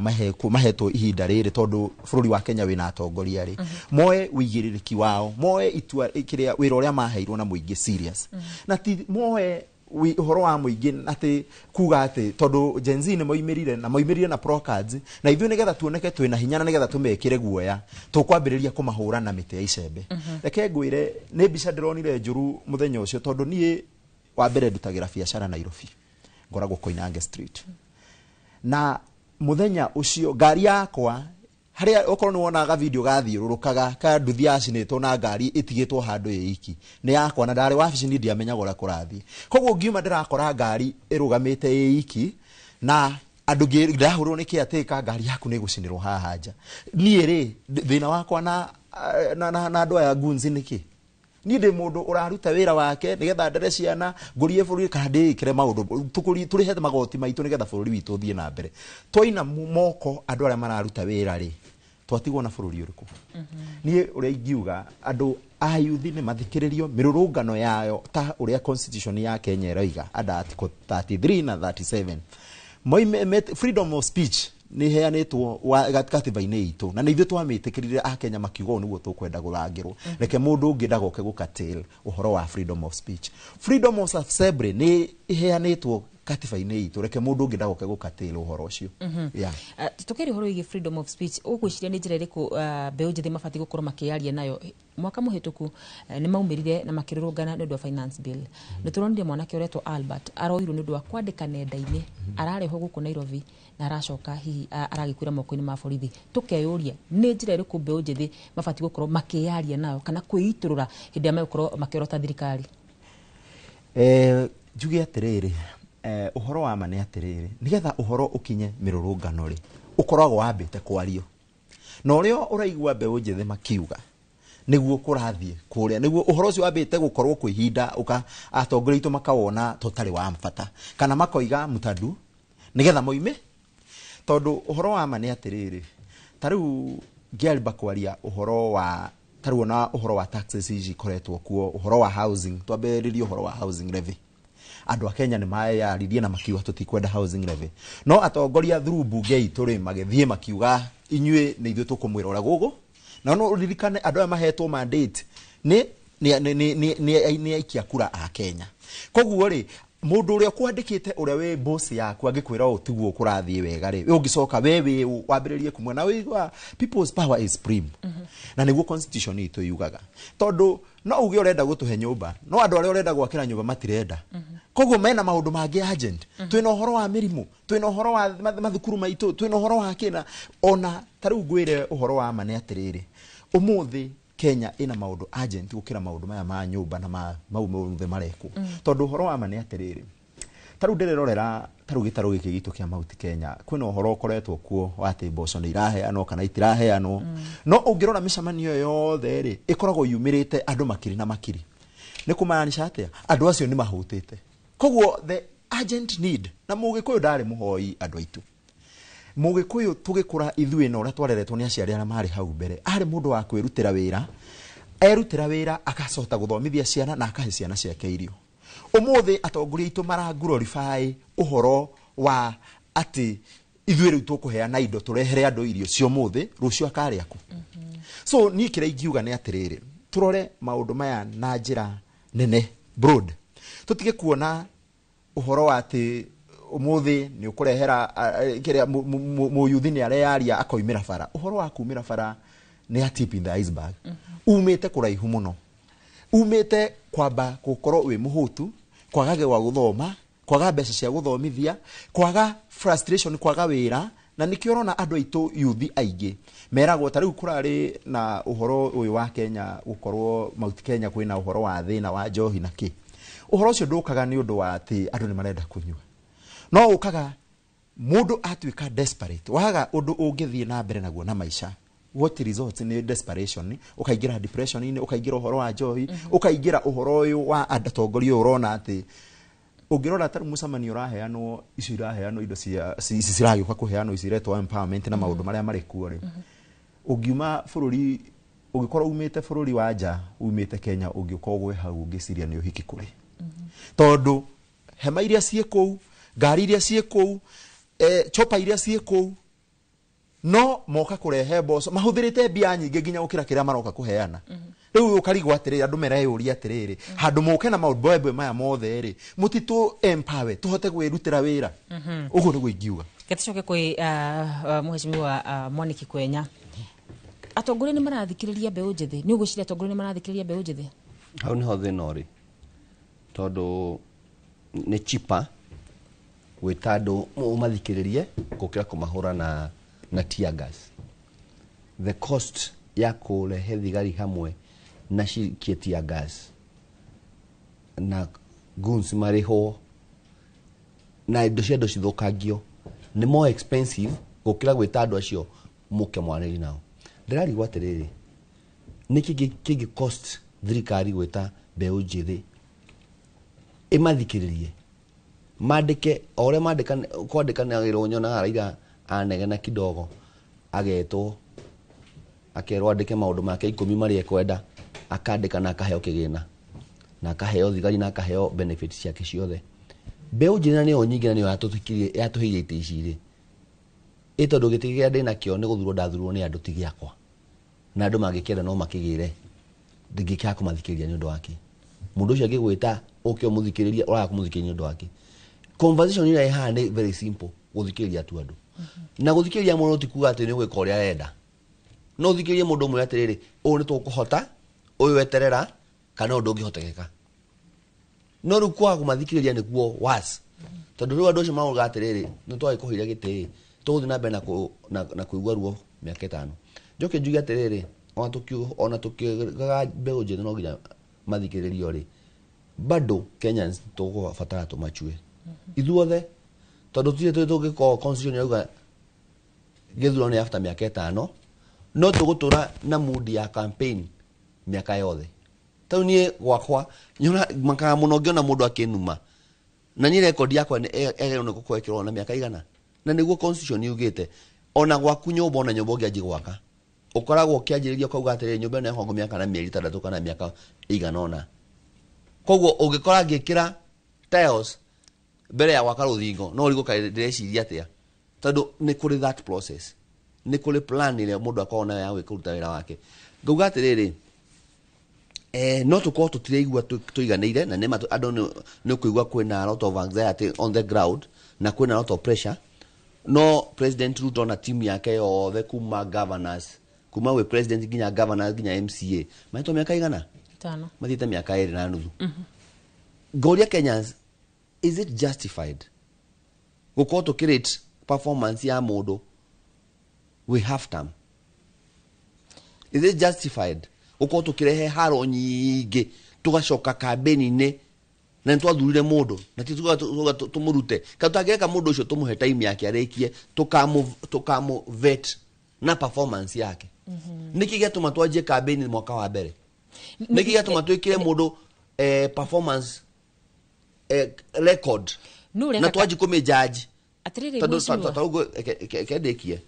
mahetwo ihinda rĩrĩ tondũ bũrũri wa Kenya wĩna atongoria rĩ, moe ũigĩrĩrĩki wao, moe itua kĩrĩa wĩra ũrĩa maheirwo na mũingĩ serious, na ti moe ũhoro wa mũingĩ atĩ kuga atĩ tondũ Gen Z nĩ moimĩrire na moimĩrire na procards na ithuĩ nĩgetha tuoneke twĩna hinya na nĩgetha tũmekĩre guoya tũkwambĩrĩria kũmahũra na mĩtĩ ya icembe. Reke ngwĩre nĩ mbica ndĩronire njũru mũthenya ũcio tondũ niĩ wa mbere ndutagĩra biacara Nairobi, ngoragwo Koinange Street, na muthenya ucio ngari yakwa haria okorwo ni wonaga video gathiũrũrũkaga ka nduthi yacinĩtwo na ngari ĩtigĩtwo handũ ĩiki nĩ yakwa na ndarĩ wabici ni ndiamenyaga ũrĩa kũrathiĩ. Koguo ngiuma ndĩrakora ngari ĩrũgamĩte ĩiki na andũ ndĩrahũrwo nĩ caretaker ngari yaku nĩ ĩgũcinĩrwo haha nja. Niĩ rĩ thĩna wakwa na andũ aya goons nĩkĩ? Niĩ ndĩ mũndũ ũraruta wĩra wake nĩgetha ndere ciana ngũrie bũrũri kana ndĩĩkĩre maũndũ tũrĩhe magoti maitũ nĩgetha bũrũri witũ ũthiĩ na mbere. Twaina moko andũ arĩa mararuta wĩra rĩ twatigwo na bũrũri ũrĩkũ? Niĩ ũrĩa ingiuga andũ a youth nĩ mathikĩrĩrio mĩrũrũngano yayo ta ũrĩa constitution ya Kenya ĩroiga under article 33 na 37. Moime freedom of speech nĩ heanĩtwo gatiba-inĩ itũ na nĩ ithuĩ twamĩtĩkĩrire a Kenya makiuga ũũ nĩguo tũkwenda gũthangĩrwo. Reke mũndũ ũngĩ ndagoke gũkatail ũhoro wa freedom of speech. Freedom of assembly nĩ iheanĩtwo katiba-inĩ itũ, reke mũndũ ũngĩ ndagoke gũkatail ũhoro ũcio. Tũkĩaria ũhoro wĩgiĩ freedom of speech, ũgwĩciria nĩ njĩra ĩrĩkũ mbeũ njĩthĩ mabatiĩ gũkorwo makĩaria nayo? Mwaka mũhĩtũku nĩ maumĩrire na makĩrũrũngana nĩ ũndũ wa finance bill. Nĩ tũronire mwanake ũretwo Albert aroirwo nĩ ũndũ wa kwandĩka nenda-inĩ, ararehwo gũkũ Nairobi na aracoka hihi aragĩkuĩra moko-inĩ ma borithi. Tũkeyũria nĩ njĩra ĩrĩkũ mbeũ njĩthĩ mabatiĩ gũkorwo makĩyaria nayo kana kwĩitũrũra hĩndĩ ĩrĩa megũkorwo makĩorota thirikari? Njuge atĩrĩrĩ, ũhoro wa ma nĩ atĩrĩrĩ, nĩgetha ũhoro ũkinye mĩrũrũngano rĩ ũkoragwo wambĩte kwario na ũrĩa ũraigua mbeũ njĩthĩ makiuga nĩguo kũrathiĩ kũrĩa, nĩguo ũhoro ũcio wambĩte gũkorwo kwa ihinda ũka atongoria aitũ makawona tũtarĩ wa bata kana makoiga mũtandu nĩgetha moime. Tondũ ũhoro wa ma nĩ atĩrĩrĩ, ta rĩu ngĩamba kwaria ũhoro wa ta rĩu ona ũhoro wa taxes ici ikoretwo kuo, ũhoro wa housing, twambĩrĩrie ũhoro wa housing levy. Andũ a Kenya nĩ mayaririe na makiuga tũtikwenda housing levy, no atongoria through bunge itũ rĩ magĩthiĩ makiuga inyuĩ nĩ ithuĩ tũkũmwĩra ũrĩa gũgũ. Na no ũririkane andũ aya mahetwo mandate nĩ aikia kura a Kenya. Koguo rĩ mũndũ ũrĩa kwandĩkĩte ũrĩa wĩ boss yaku angĩkwĩra ũũ tiguo kũrathiĩ wega rĩ, ũngĩcoka we wĩ wambĩrĩrie kumwe na wĩigua people's power is supreme. Na nĩguo constitution itũ yugaga, tondũ no uge ũrenda gũtũhe nyũmba no andũ arĩa ũrenda gwakĩra nyũmba matirenda. Koguo mena maũndũ mangĩ urgent. Twĩna ũhoro wa mĩrimũ, twĩna ũhoro wa mathukuru maitũ, twĩna ũhoro wa kĩna. Ona ta rĩu ngwĩre ũhoro wa ma nĩ atĩrĩrĩ, ũmũthĩ Kenya ĩna maũndũ urgent gũkĩra maũndũ maya ma nyũmba na mau mothe marekwo. Tondũ ũhoro wa ma nĩ atĩrĩrĩ, ta rĩu ndĩrerorera ta rĩu gĩtarũ gĩkĩ gitũ kĩa Mount Kenya, kwĩna ũhoro ũkoretwo kuo wa atĩ mboco nĩ iraheanwo kana itiraheanwo. No ũngĩrora mĩcemanio yothe rĩ ĩkoragwo yumĩrĩte andũ makiri na makiri. Nĩ kũmaanisha atĩa? Andũ acio nĩ mahũtĩte. Koguo the urgent need, na mũgĩkũyũ ndarĩ mũhoi andũ aitũ. Mũgĩkũyũ tũgĩkũra ithuĩ na ũrĩa twareretwo nĩ aciari arĩa marĩ hau mbere, arĩ mũndũ wa kwĩrutĩra wĩra, erutĩra wĩra akacota gũthomithia ciana na akahe ciana ciake irio. Ũmũthĩ atongoria aitũ marangurorify ũhoro wa atĩ ithuĩ rĩu tũkũheana indo tũrehere andũ irio cio ũmũthĩ, rũciũ akarĩa kũ. So niĩ kĩrĩa ingiuga nĩ atĩrĩrĩ, tũrore maũndũ maya na njĩra nene broad, tũtige kuona ũhoro wa atĩ ũmũthĩ nĩ ũkũrehera kĩrĩa mũyuthi nĩ areyaria akoimĩra bara. Ũhoro wa kumĩra bara nĩ a tip in the iceberg. Umĩte kũraihu mũno, umĩte kwamba gũkorwo wĩ mũhũtu, kwaga gwa gũthoma, kwaga mbeca cia gũthomithia, kwaga frustration, kwaga wĩra. Na nĩkĩo ũrona andũ aitũ yuthi aingĩ meragwo ta rĩu kũrarĩ na ũhoro ũyũ wa Kenya gũkorwo Mount Kenya kwĩna ũhoro wa thĩna wa njohi na kĩ. Ũhoro ũcio ndũkaga nĩ ũndũ wa atĩ andũ nĩ marenda kũnyua, no ũkaga mũndũ atuĩka desperate, waga ũndũ ũngĩthiĩ na mbere naguo na maica. What results in desperation, ũkaingĩra depression-inĩ, ũkaingĩra ũhoro wa njohi, ũkaingĩra ũhoro ũyũ wa atongoria ũyũ ũrona atĩ ũngĩrora ta rĩu mũcemanio ũraheanwo, icio iraheanwo indo cia ici ciragĩũka kũheanwo ici iretwo empowerment na maũndũ marĩa marĩ kuo rĩ, ũngiuma bũrũri, ũngĩkorwo umĩte bũrũri wa nja umĩte Kenya, ũngĩũka ũgwe hau ũngĩciria nĩ ũhiki kũrĩ, tondũ hema iria ciĩ kũu, ngari iria ciĩ kũu, Chopa iria ciĩ kũu no moka kũrehe mboco mahũthĩrĩte mbia nyingĩ nginya gũkĩra kĩrĩa maroka kũheana. Rĩu ũkarigwo atĩrĩrĩ, andũ mereyũria atĩrĩrĩ, handũ mũke na maũndũ maya mothe rĩ, mũtitũ empower tũhote kwĩrutĩra wĩra. Ũguo nĩguo ingiuga. Gatucoke kwĩ mheshimiwa Mwaniki Kwenya. Atongoria nĩ marathikĩrĩria mbeũ njĩthĩ? Nĩ ũgwĩciria atongoria nĩ marathikĩrĩria mbeũ njĩthĩ? Hau nĩho thĩna ũrĩ, tondũ nĩ cheaper gwĩta andũ ũmathikĩrĩrie gũkĩra kũmahũra na tear gas. The cost ya kũrehe thigari hamwe na cikie tear gas na guns marĩhwo na indo cia andũ cithũkangio nĩ more expensive gũkĩra gwĩta andũ acio mũke mwarĩrie nao. Ndĩrarigwo atĩrĩrĩ, nĩ kĩngĩ cost thirikari gwĩta mbeũ njĩthĩ ĩmathikĩrĩrie, mandĩke o ũrĩa kwandĩkanagĩrwo? Nyonaga Raila anegena kidogo agetwo akerwo andĩke maũndũ make 10 marĩa ekwenda, akandĩka na akaheo kĩgĩna na akaheo thigari na akaheo benefits ciake ciothe. Mbeũ njĩthĩ na nĩyo nyingĩ na nĩyo yatũhĩire itĩ ici rĩ, ĩ tondũ gĩtĩ kĩrĩa ndĩnakĩo nĩ gũthurwo ndathurwo nĩ andũ ti gĩakwa, na andũ mangĩkĩenda no makĩgĩre, ndingĩkĩaga kũmathikĩrĩria nĩ ũndũ wake. Mũndũ ũcio angĩgwĩta ũke ũmũthikĩrĩrie, ũraga kũmũthikĩrĩria nĩ ũndũ wake. Conversation ĩrĩa ĩ haha nĩ very simple, gũthikĩrĩria tu andũ. Na gũthikĩrĩria mũndũ ti kuga atĩ nĩ ũgwĩka ũrĩa arenda. No ũthikĩrĩrie mũndũ ũmwe atĩrĩrĩ, ũũ nĩ tũkũhota, ũyũ eterera, kana ũyũ ndũngĩhotekeka. No rĩu kwaga kũmathikĩrĩria nĩkuo worse, tondũ rĩu andũ acio mauga atĩrĩrĩ, nĩ twagĩkũheire gĩtĩ, tũgũthiĩ na mbere na kũigua ruo mĩaka 5. Njoke njuge atĩrĩrĩ, ona tũkiugaga mbeũ njĩthĩ no nginya mathikĩrĩrio rĩ, bado Kenyans tũgũbatara tũmachue ithuothe, tondũ tũtirĩ tũngĩkorwo constitution yauga gĩthurano nĩ after mĩaka 5, no tũgũtũra na mood ya campaign mĩaka yothe. Tau niĩ gwakwa nyona makaga mũno ngĩona mũndũ akĩnuma, na niĩ record yakwa ĩagĩrĩirwo nĩ gũkorwo ĩkĩrorwo na mĩaka igana, na nĩguo constitution yugĩte. Ona gwaku nyũmba, ona nyũmba ũngĩanjia gwaka, ũkoragwo ũkĩanjĩrĩria ũkauga atĩrĩrĩ, nyũmba ĩno yakwa mĩaka na mĩeri 6 kana mĩaka ĩigana ũna. Koguo ũngĩkora ngĩkĩra tiles mbere ya gwaka rũthingo, no ũrigwo kaĩ ndĩreciria atĩa, tondũ nĩ kũrĩ that process, nĩ kũrĩ plan ĩrĩa mũndũ akoragwo nayo ya kũruta wĩra wake. Ngauga atĩrĩrĩ, no tũkorwo tũtiraigua tũiganĩire, na nĩma andũ nĩ ũkũigua kwĩna a lot of anxiety on the ground na kwĩna a lot of pressure. No President Ruto na timu yake yothe, kuma governors, kuma wĩ president nginya governors nginya MCA, mahetwo mĩaka igana? 5. Mathiĩte mĩaka 2.5. Ngoria Kenyans, is it justified gũkorwo tũkĩrate performance ya mũndũ wĩ half term? Is it justified gũkorwo tũkĩrehe haro nyingĩ tũgacoka kambĩni-inĩ na nĩ twathurire mũndũ na ti tuga tũmũrute? Kana tũtangĩreka mũndũ ũcio tũmũhe time yake arĩkie, tũkamũ vet na performance yake? Nĩkĩ gĩatũma twanjie kambĩni mwaka wa mbere? Nĩkĩ gĩatũma twĩkĩre mũndũ performance record na twanjie kũmĩjudge? Atĩrĩrĩ, tondũ mheshimiwa. Tondũ kendĩkie,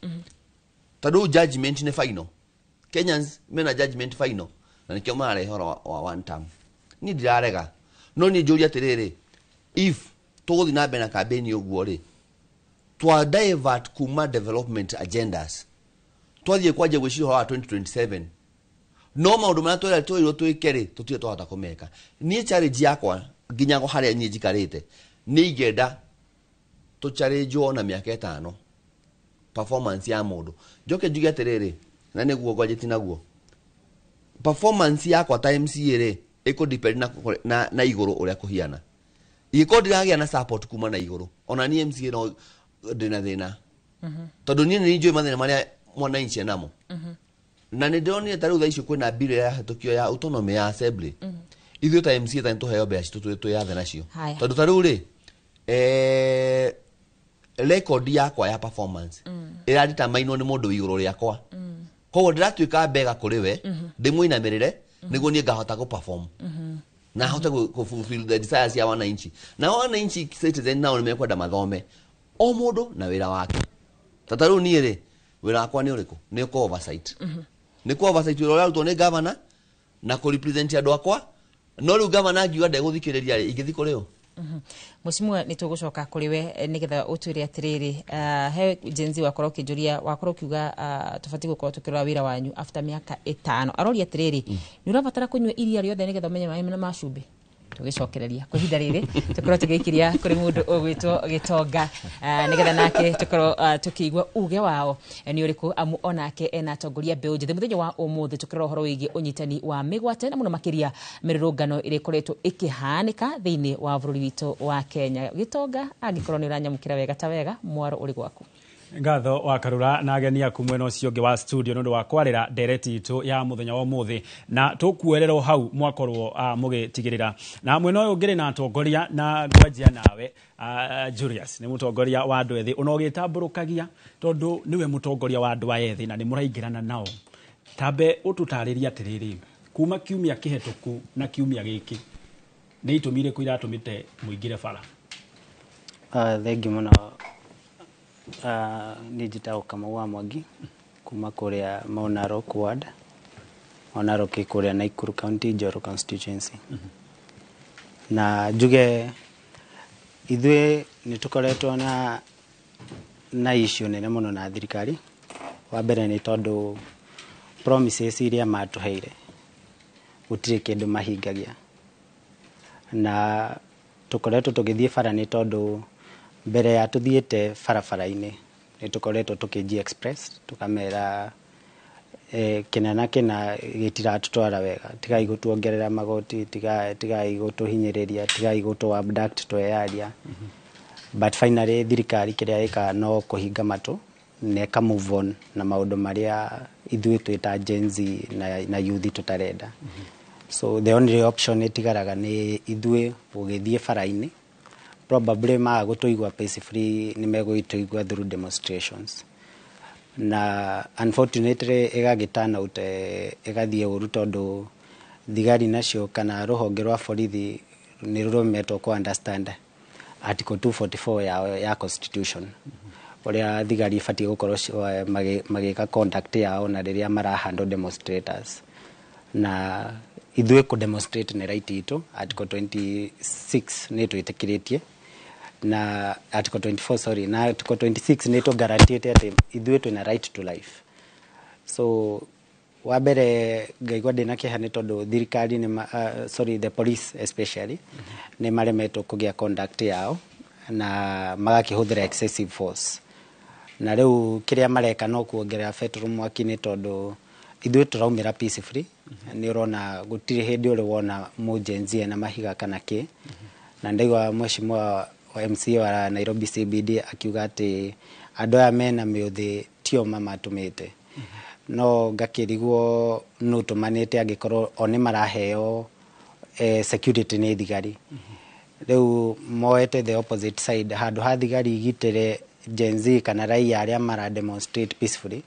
tondũ judgment nĩ final. Kenyans mena judgment final, na nĩkĩo mararehe ũhoro wa one term. Niĩ ndirarega, no niĩ njũria atĩrĩrĩ, if tũgũthiĩ na mbere na campaign ũguo rĩ, twa divert kuma development agendas, twathiĩ kwanjia gwĩciria ũhoro wa 2027, no maũndũ marĩa twĩrirwo twĩke rĩ, tũtirĩ twahota kũmeka. Niĩ challenge yakwa nginya harĩa niĩ njikarĩte, nĩ ingĩenda tũchallengewo na mĩaka 5 performance ya mũndũ. Njoke njuge atĩrĩrĩ, na nĩguo ngwanjĩtie naguo, performance yakwa ta MCA rĩ, ĩkũ depend na igũrũ ũrĩa kũhiana. Ingĩkorwo ndĩragĩa na support kuma na igũrũ, ona niĩ MCA no ndĩna thĩna, tondũ niĩ nĩ njũĩ mathĩna marĩa mwananchi enamo, na nĩ ndĩronire ta rĩu thaa icio kwĩna bill ĩrahĩtũkio ya autonomy ya assembly. Ithuĩ ta MCA ta nĩtũheo mbeca citũ twĩyathe nacio, tondũ ta rĩu rĩ, record yakwa ya performance ĩraditamĩnwo nĩ mũndũ wĩ igũrũ rĩakwa, koguo ndĩratuĩka mbega kũrĩ we, ndĩmũinamĩrĩre nĩguo niĩ ngahota gũ perform na hote kũ fulfill the desires ya wananchi. Na wananchi citizen nao nĩmekwenda mathome o mũndũ na wĩra wake. Ta rĩu niĩ rĩ, wĩra wakwa nĩ ũrĩkũ? Nĩ kũ oversight, nĩ kũ oversight wĩra ũrĩa ũrarutwo nĩ governor na kũ represent andũ akwa. No rĩu governor angiuga ndegũthikĩrĩria rĩ, ingĩthiĩ kũrĩ ũ? Mheshimiwa, nĩ tũgũcoka kũrĩ we nĩgetha ũtwĩre atĩrĩrĩ, he Gen Z wakorwo ũkĩnjũria, wakorwo ũkiuga tũbatiĩ gũkorwo tũkĩrora wĩra wanyu after mĩaka 5. Aroria atĩrĩrĩ, nĩ ũrabatara kũnyua iria rĩothe nĩgetha ũmenye maĩ ma cumbĩ? Tũgĩcokereria kwa ihinda rĩrĩ, tũkorwo tũgĩikiria kũrĩ mũndũ ũgwĩtwo Gĩtonga, nĩgetha nake tũkorwo tũkĩigua uge wao nĩ ũrĩkũ, amu onake ena atongoria mbeũ njĩthĩ. Mũthenya wa ũmũthĩ tũkĩrora ũhoro wĩgiĩ ũnyitani wa mĩgwate na mũno makĩria mĩrũrũngano ĩrĩa ĩkoretwo ĩkĩhanĩka thĩinĩ wa bũrũri witũ wa Kenya. Gĩtonga, angĩkorwo nĩ ũranyamũkĩra wega ta wega, mwaro ũrĩ gwaku. Ngatho wa Karura na ageni aku mwena ũcio ũngĩ wa studio nĩ ũndũ wa kwarĩra ndereti itũ ya mũthenya wa ũmũthĩ, na tũkuoerera hau mwakorwo mũgĩtigĩrĩra. Na mwena ũyũ ũngĩrĩ na atongoria, na ngwanjia nawe Julius, nĩ mũtongoria wa andũ ethĩ ona ũgĩtambũrũkagia, tondũ nĩwe mũtongoria wa andũ aya ethĩ na nĩ mũraingĩrana nao. Tambe ũtũtarĩrie atĩrĩrĩ, kuma kiumia kĩhetũku na kiumia gĩkĩ, nĩ itũmi irĩkũ iratũmĩte mũingĩre bara? Thengiũ mũno. Niĩ njĩtagwo Kamau wa Mwangi kuma kũrĩa Mau Narok ward. Mau Narok ĩ kũrĩa Nakuru County, Njoro constituency. Na njuge ithuĩ nĩ tũkoretwo na issue nene mũno na thirikari. Wa mbere nĩ tondũ promises iria matũheire gũtirĩ kĩndũ mahingagia, na tũkoretwo tũgĩthiĩ bara nĩ tondũ mbere ya tũthiĩte barabara-inĩ nĩ tũkoretwo tũkĩnji express tũkamera kĩna na kĩna gĩtiratũtwara wega, tigai gũtuongerera magoti, tigai gũtũhinyĩrĩria, tigai gũtũ abduct tweyaria. But finally thirikari kĩrĩa ĩkaga no kũhinga matũ na ĩka move on na maũndũ marĩa ithuĩ twĩ ta Gen Z na youth tũtarenda. So the only option ĩtigaraga nĩ ithuĩ gũgĩthiĩ bara-inĩ. Probably maga gũtũigua peacefully, nĩ megũgĩtũigua through demonstrations, na unfortunately ĩgagĩ turn out ĩgathiĩ ũru, tondũ thigari nacio kana rũhonge rwa borithi nĩ rũremetwo kũ understand Article 244 ya constitution, ũrĩa thigari ibatiĩ gũkorwo magĩka conduct yao na rĩrĩa mara handle demonstrators. Na ithuĩ kũ demonstrate nĩ right itũ, Article 26 nĩ twĩtĩkĩrĩtie, na Article 24, sorry, na Article 26 nĩ tũgarantiĩte atĩ ithuĩ twĩna right to life. So wa mbere ngaigua ndĩna kĩeha nĩ tondũ thirikari nĩ sorry, the police especially, nĩ maremetwo kũgĩa conduct yao na magakĩhũthĩra excessive force, na rĩu kĩrĩa mareka no kuongerera petrol mwaki-inĩ, tondũ ithuĩ tũraumĩra peacefully. Nĩ ũrona gũtirĩ hĩndĩ ũrĩ wona mũ Gen Z ena mahiga kana kĩ. Na ndaigua mheshimiwa wa MCA wa Nairobi CBD akiuga atĩ andũ aya mena mĩũthĩ tio mamatũmĩte, no ngakĩrigwo nũ tũmanĩte angĩkorwo o nĩ maraheo security nĩ thigari. Rĩu moete the opposite side, handũ ha thigari igitĩre Gen Z kana raia arĩa mara demonstrate peacefully,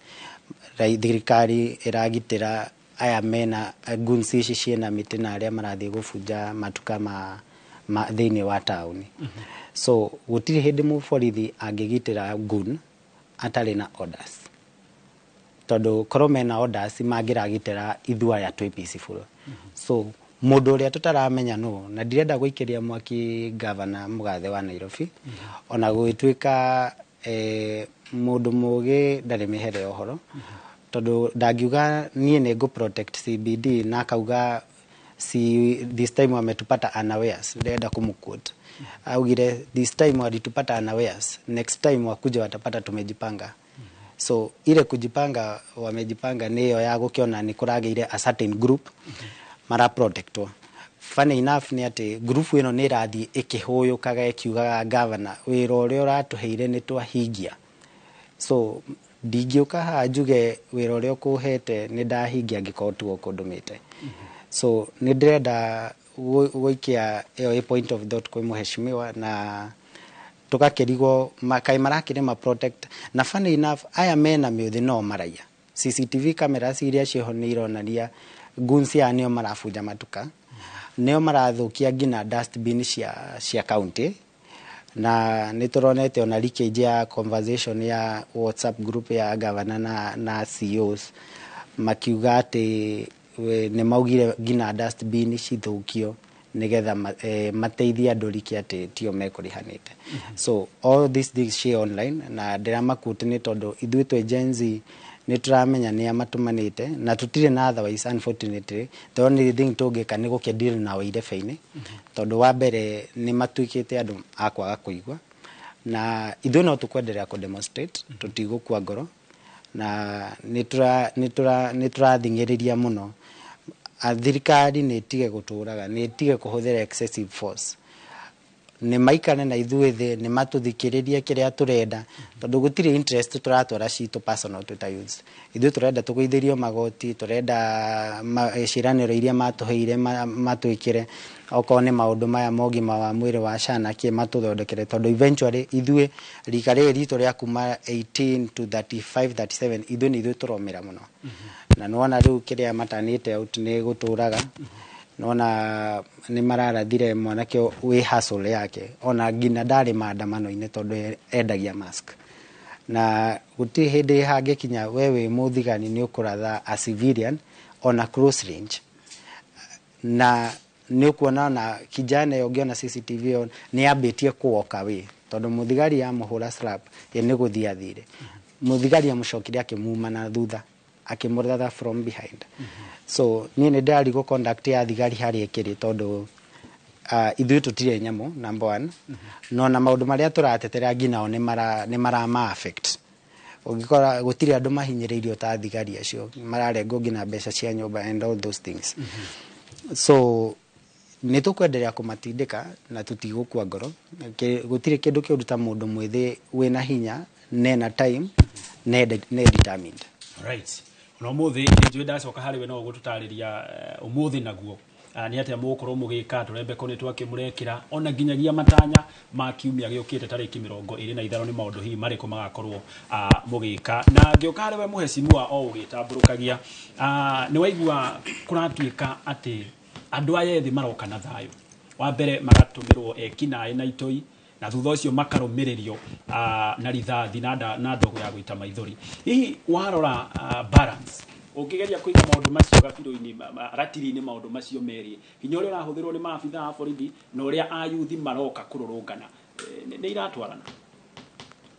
thirikari ĩragitĩra aya mena guns ici ciĩna mĩtĩ na arĩa marathiĩ gũbunja matuka ma thĩinĩ wa taũni. So gũtirĩ hĩndĩ mũborithi angĩgitĩra gun atarĩ na orders, tondũ korwo mena orders mangĩragitĩra ithuĩ aya twĩ peaceful. So mũndũ ũrĩa tũtaramenya nũ, na ndirenda gũikĩria mwaki gavana mũgathe wa Nairobi, ona gũgĩtuĩka mũndũ mũgĩ ndarĩ mĩhere ya ũhoro, tondũ ndangiuga niĩ nĩ ngũ protect CBD na akauga si this time wametupata unawares. Ndĩrenda kũmũquote, augire, "This time walitupata unawares, next time wakuja watapata tumejipanga." So ile kujipanga wamejipanga nĩ ĩyo ya gũkĩona nĩ kũragĩire a certain group mara protectwo. Funny enough nĩ atĩ group ĩno nĩ ĩrathiĩ ĩkĩhũyũkaga ĩkiugaga, "Governor, wĩra ũrĩa ũratũheire nĩ twahingia." So ndingĩũka haha njuge wĩra ũrĩa ũkũhete nĩ ndahingia angĩkorwo tiguo ũkũndũmĩte. So nĩ ndĩrenda gũikia ĩyo ĩ point of thought kwĩ mũheshimiwa, na tũgakĩrigwo kaĩ marakĩrĩma protect. Na funny enough aya mena mĩũthĩ no maraia. CCTV cameras iria ciĩho nĩ ironania goons aya nĩo marabunja matuka, nĩo marathũkia nginya dustbin cia county, na nĩ tũronete ona leakage ya conversation ya WhatsApp group ya governor na CEOs makiuga atĩ nĩ maugire nginya dustbin cithũkio. Nĩgetha mateithie andũ riki atĩ tio mekũrĩhanĩte. So all these things share online na ndĩramakuti nĩ tondũ ithuĩ twĩ Gen Z nĩ tũramenya nĩa matũmanĩte na tũtirĩ na otherwise. Unfortunately, the only thing tũngĩka nĩ gũkĩ deal nao irebe-inĩ, tondũ wa mbere nĩ matuĩkĩte andũ a kwaga kũigua, na ithuĩ no tũkwenderea kũ demonstrate, tũtigũkua ngoro, na nĩ tũrathing'ĩrĩria mũno thirikari nĩ ĩtige gũtũraga, nĩ ĩtige kũhũthĩra excessive force, nĩ maikare na ithuĩ thĩ, nĩ matũthikĩrĩrie kĩrĩa tũrenda, tondũ gũtirĩ interest tũratwara citũ personal. Twĩ ta youths, ithuĩ tũrenda tũgũithĩrio magoti, tũrenda ciĩranĩro iria matũheire matwĩkĩre, okorwo nĩ maũndũ maya ma ũgima wa mwĩrĩ wa ciana kĩ matũthondekere, tondũ eventually ithuĩ rika rĩrĩ ritũ rĩa kuma 18 to 35, 37, ithuĩ nĩ ithuĩ tũromĩra mũno. Na nĩwona rĩu kĩrĩa matanĩte out nĩ gũtũraga, nona nĩ mararathire mwanake wĩ hustle yake, ona nginya ndarĩ maandamano-inĩ tondũ endagia mask, na gũtirĩ hĩndĩ hangĩkinya we wĩ mũthigani nĩ ũkũratha a civilian ona close range, na nĩ ũkuona ona kijana ĩyo ũngĩona CCTV ĩyo nĩ ambĩtie kũ walk away, tondũ mũthigari amũhũra slap ye nĩ gũthiĩ athire, mũthigari amũcokire akĩmuma na thutha, akĩmũratha from behind. So niĩ nĩ ndĩrarigwo conduct ya thigari harĩa ĩkĩrĩ, tondũ ithuĩ tũtirĩ nyamũ, number one, no na maũndũ marĩa tũratetera nginya o nĩ marama affect. Ũngĩkora gũtirĩ andũ mahinyĩrĩirio ta thigari acio, mararengwo nginya mbeca cia nyũmba and all those things. So nĩ tũkwenderea kũmatindĩka na tũtigũkua ngoro. Gũtirĩ kĩndũ kĩũru ta mũndũ mwĩthĩ wĩna hinya, nena time, ne determined. Right, ona ũmũthĩ nĩ njũĩ ndacoka harĩ we no ũgũtũtarĩria ũmũthĩ naguo nĩ atĩa mũgũkorwo mũgĩka, tũrembeko nĩ twakĩ mũrekĩra, ona nginyagia matanya ma kiumia gĩũkĩte tarĩki 25 nĩ maũndũ hihi marĩkũ magakorwo mũgĩka. Na ngĩũka harĩ we mũhecimua o ũgĩtambũrũkagia, nĩ waigua kũratuĩka atĩ andũ aya ethĩ maroka na thayũ, wa mbere magatũmĩrwo ekinaĩ na itoi, na thutha ũcio makarũmĩrĩrio na rithathi na ndogo ya gũita maithori. Hihi warora balance, ũngĩgeria kũiga maũndũ macio gabirũ-inĩ, ratiri-inĩ, maũndũ macio merĩ, hinya ũrĩa ũrahũthĩrwo nĩ maabitha a borithi na ũrĩa ayuthi maroka kũrũrũngana, nĩ iratwarana?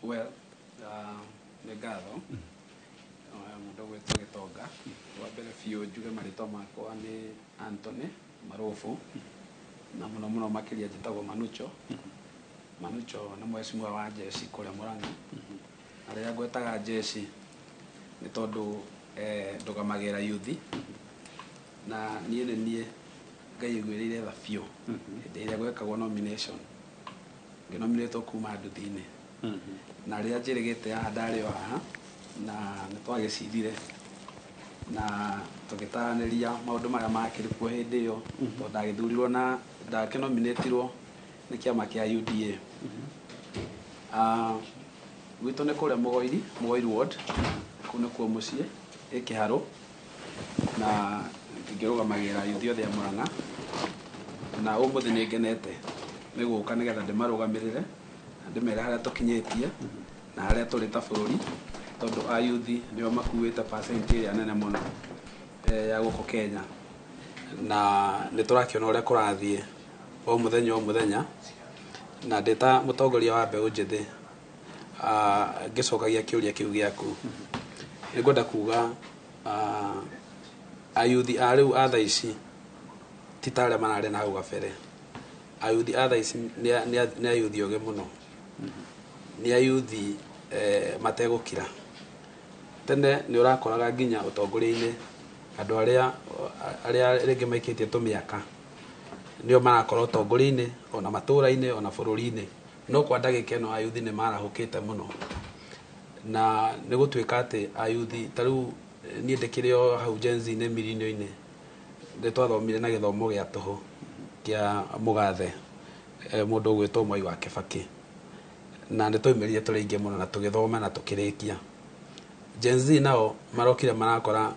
Well, nĩ ngatho mũndũ gwĩtwo Gĩtonga. Wa mbere biũ njuge marĩtwa makwa nĩ Anthony Marobu, na mũno mũno makĩria njĩtagwo Manucho. Manucho nĩ mheshimiwa wa jeshi kũrĩa Murang'a, na rĩrĩa ngwetaga jeshi nĩ tondũ ndũgamagĩra yuthi, na niĩ nĩ niĩ Ngai aiguĩrĩire tha biũ hĩndĩ ĩrĩa gwekagwo nomination, ngĩnominĩtwo kuma nduthi-inĩ, na rĩrĩa njĩrĩgĩte haha ndarĩ o haha, na nĩ twagĩcirire na tũgĩtaranĩria maũndũ marĩa makĩrĩ kuo hĩndĩ ĩyo, tondũ ndagĩthurirwo na ndakĩnominĩtirwo nĩ kĩama kĩa UDA. Gwitũ nĩ kũrĩa Mũgoiri, Mũgoiri ward, kũu nĩkuo mũciĩ ĩ Kĩharũ, na ngĩrũgamagĩrĩra yuthi othe a Murang'a, na ũmũthĩ nĩ ngenete nĩ gũka nĩgetha ndĩmarũgamĩrĩre na ndĩmere harĩa tũkinyĩtie na harĩa tũrĩ ta bũrũri, tondũ ayuthi nĩo makuĩte percent ĩrĩa nene mũno ya gũkũ Kenya, na nĩ tũrakĩona ũrĩa kũrathiĩ o mũthenya o mũthenya, na ndĩ ta mũtongoria wa mbeũ njĩthĩ, ngĩcokagia kĩũria kĩu gĩaku, nĩ ngwenda kuga ayuthi a rĩu a thaa ici ti ta arĩa mararĩ na hau gabere. Ayuthi a thaa ici nĩ ayuthi ogĩ mũno, nĩ ayuthi mategũkira. Tene nĩ ũrakoraga nginya ũtongoria-inĩ andũ arĩa rĩngĩ maikĩtie tũmĩaka nĩo marakorwo ũtongoria-inĩ, ona matũra-inĩ, ona bũrũri-inĩ, no kwa ndagĩka ĩno ayuthi nĩ marahũkĩte mũno, na nĩ gũtuĩka atĩ ayuthi ta rĩu niĩ ndĩkĩrĩ o hau Gen Z nĩ mirinio-inĩ, nĩ twathomire na gĩthomo gĩa tũhũ kĩa mũgathe mũndũ ũgwĩtwo Mwai wa Kĩbakĩ, na nĩ twaumĩrire tũrĩ aingĩ mũno na tũgĩthoma na tũkĩrĩkia. Gen Z nao marokire marakora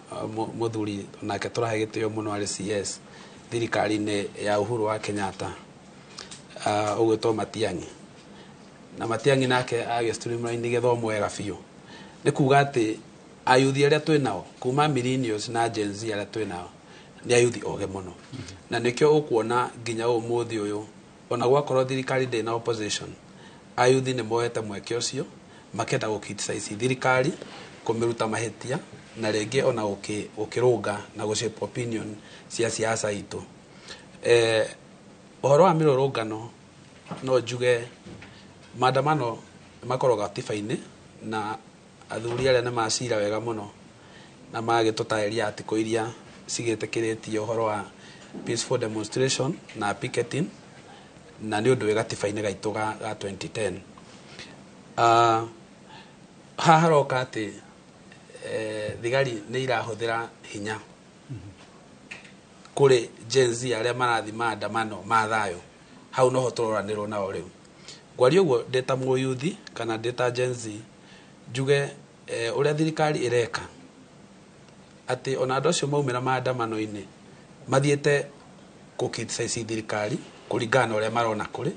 mũthuri nake tũrahe gĩtĩo mũno arĩ CS thirikari-inĩ ya Uhuru wa Kenyatta, ũgwĩtwo Matiang'i, na Matiang'i nake agĩ streamline gĩthomo wega biũ. Nĩ kuga atĩ ayuthi arĩa twĩ nao kuma millennials na Gen Z arĩa twĩ nao Nĩ ayuthi oge mũno, na nĩkĩo ũkuona nginya ũmũthĩ ũyũ, ona gwakorwo thirikari ndĩ na opposition, ayuthi nĩ moete mweke ũcio makenda gũ criticize thirikari, kũmĩruta mahĩtia, na rĩngĩ ona gũkĩrũnga na gũ shape opinion cia siasa itũ. Ũhoro wa mĩrũrũngano, no njuge maandamano makoragwo gatiba-inĩ, na athuri arĩa nĩ macira wega mũno na magĩtũtarĩria article iria cigĩtĩkĩrĩtie ũhoro wa peaceful demonstration na picketing, na nĩ ũndũ wĩ gatiba-inĩ gaitũ ga 2010. Haha haroka atĩ thigari nĩ irahũthĩra hinya kũrĩ Gen Z arĩa marathiĩ maandamano ma thayũ. Hau noho tũroranĩrwo nao. Rĩu ngwaria ũguo ndĩ ta mũyuthi kana ndĩ ta Gen Z, njuge ũrĩa thirikari ĩreka, atĩ ona andũ acio maumĩra maandamano-inĩ mathiĩte kũ criticize thirikari kũringana na ũrĩa marona kũrĩ,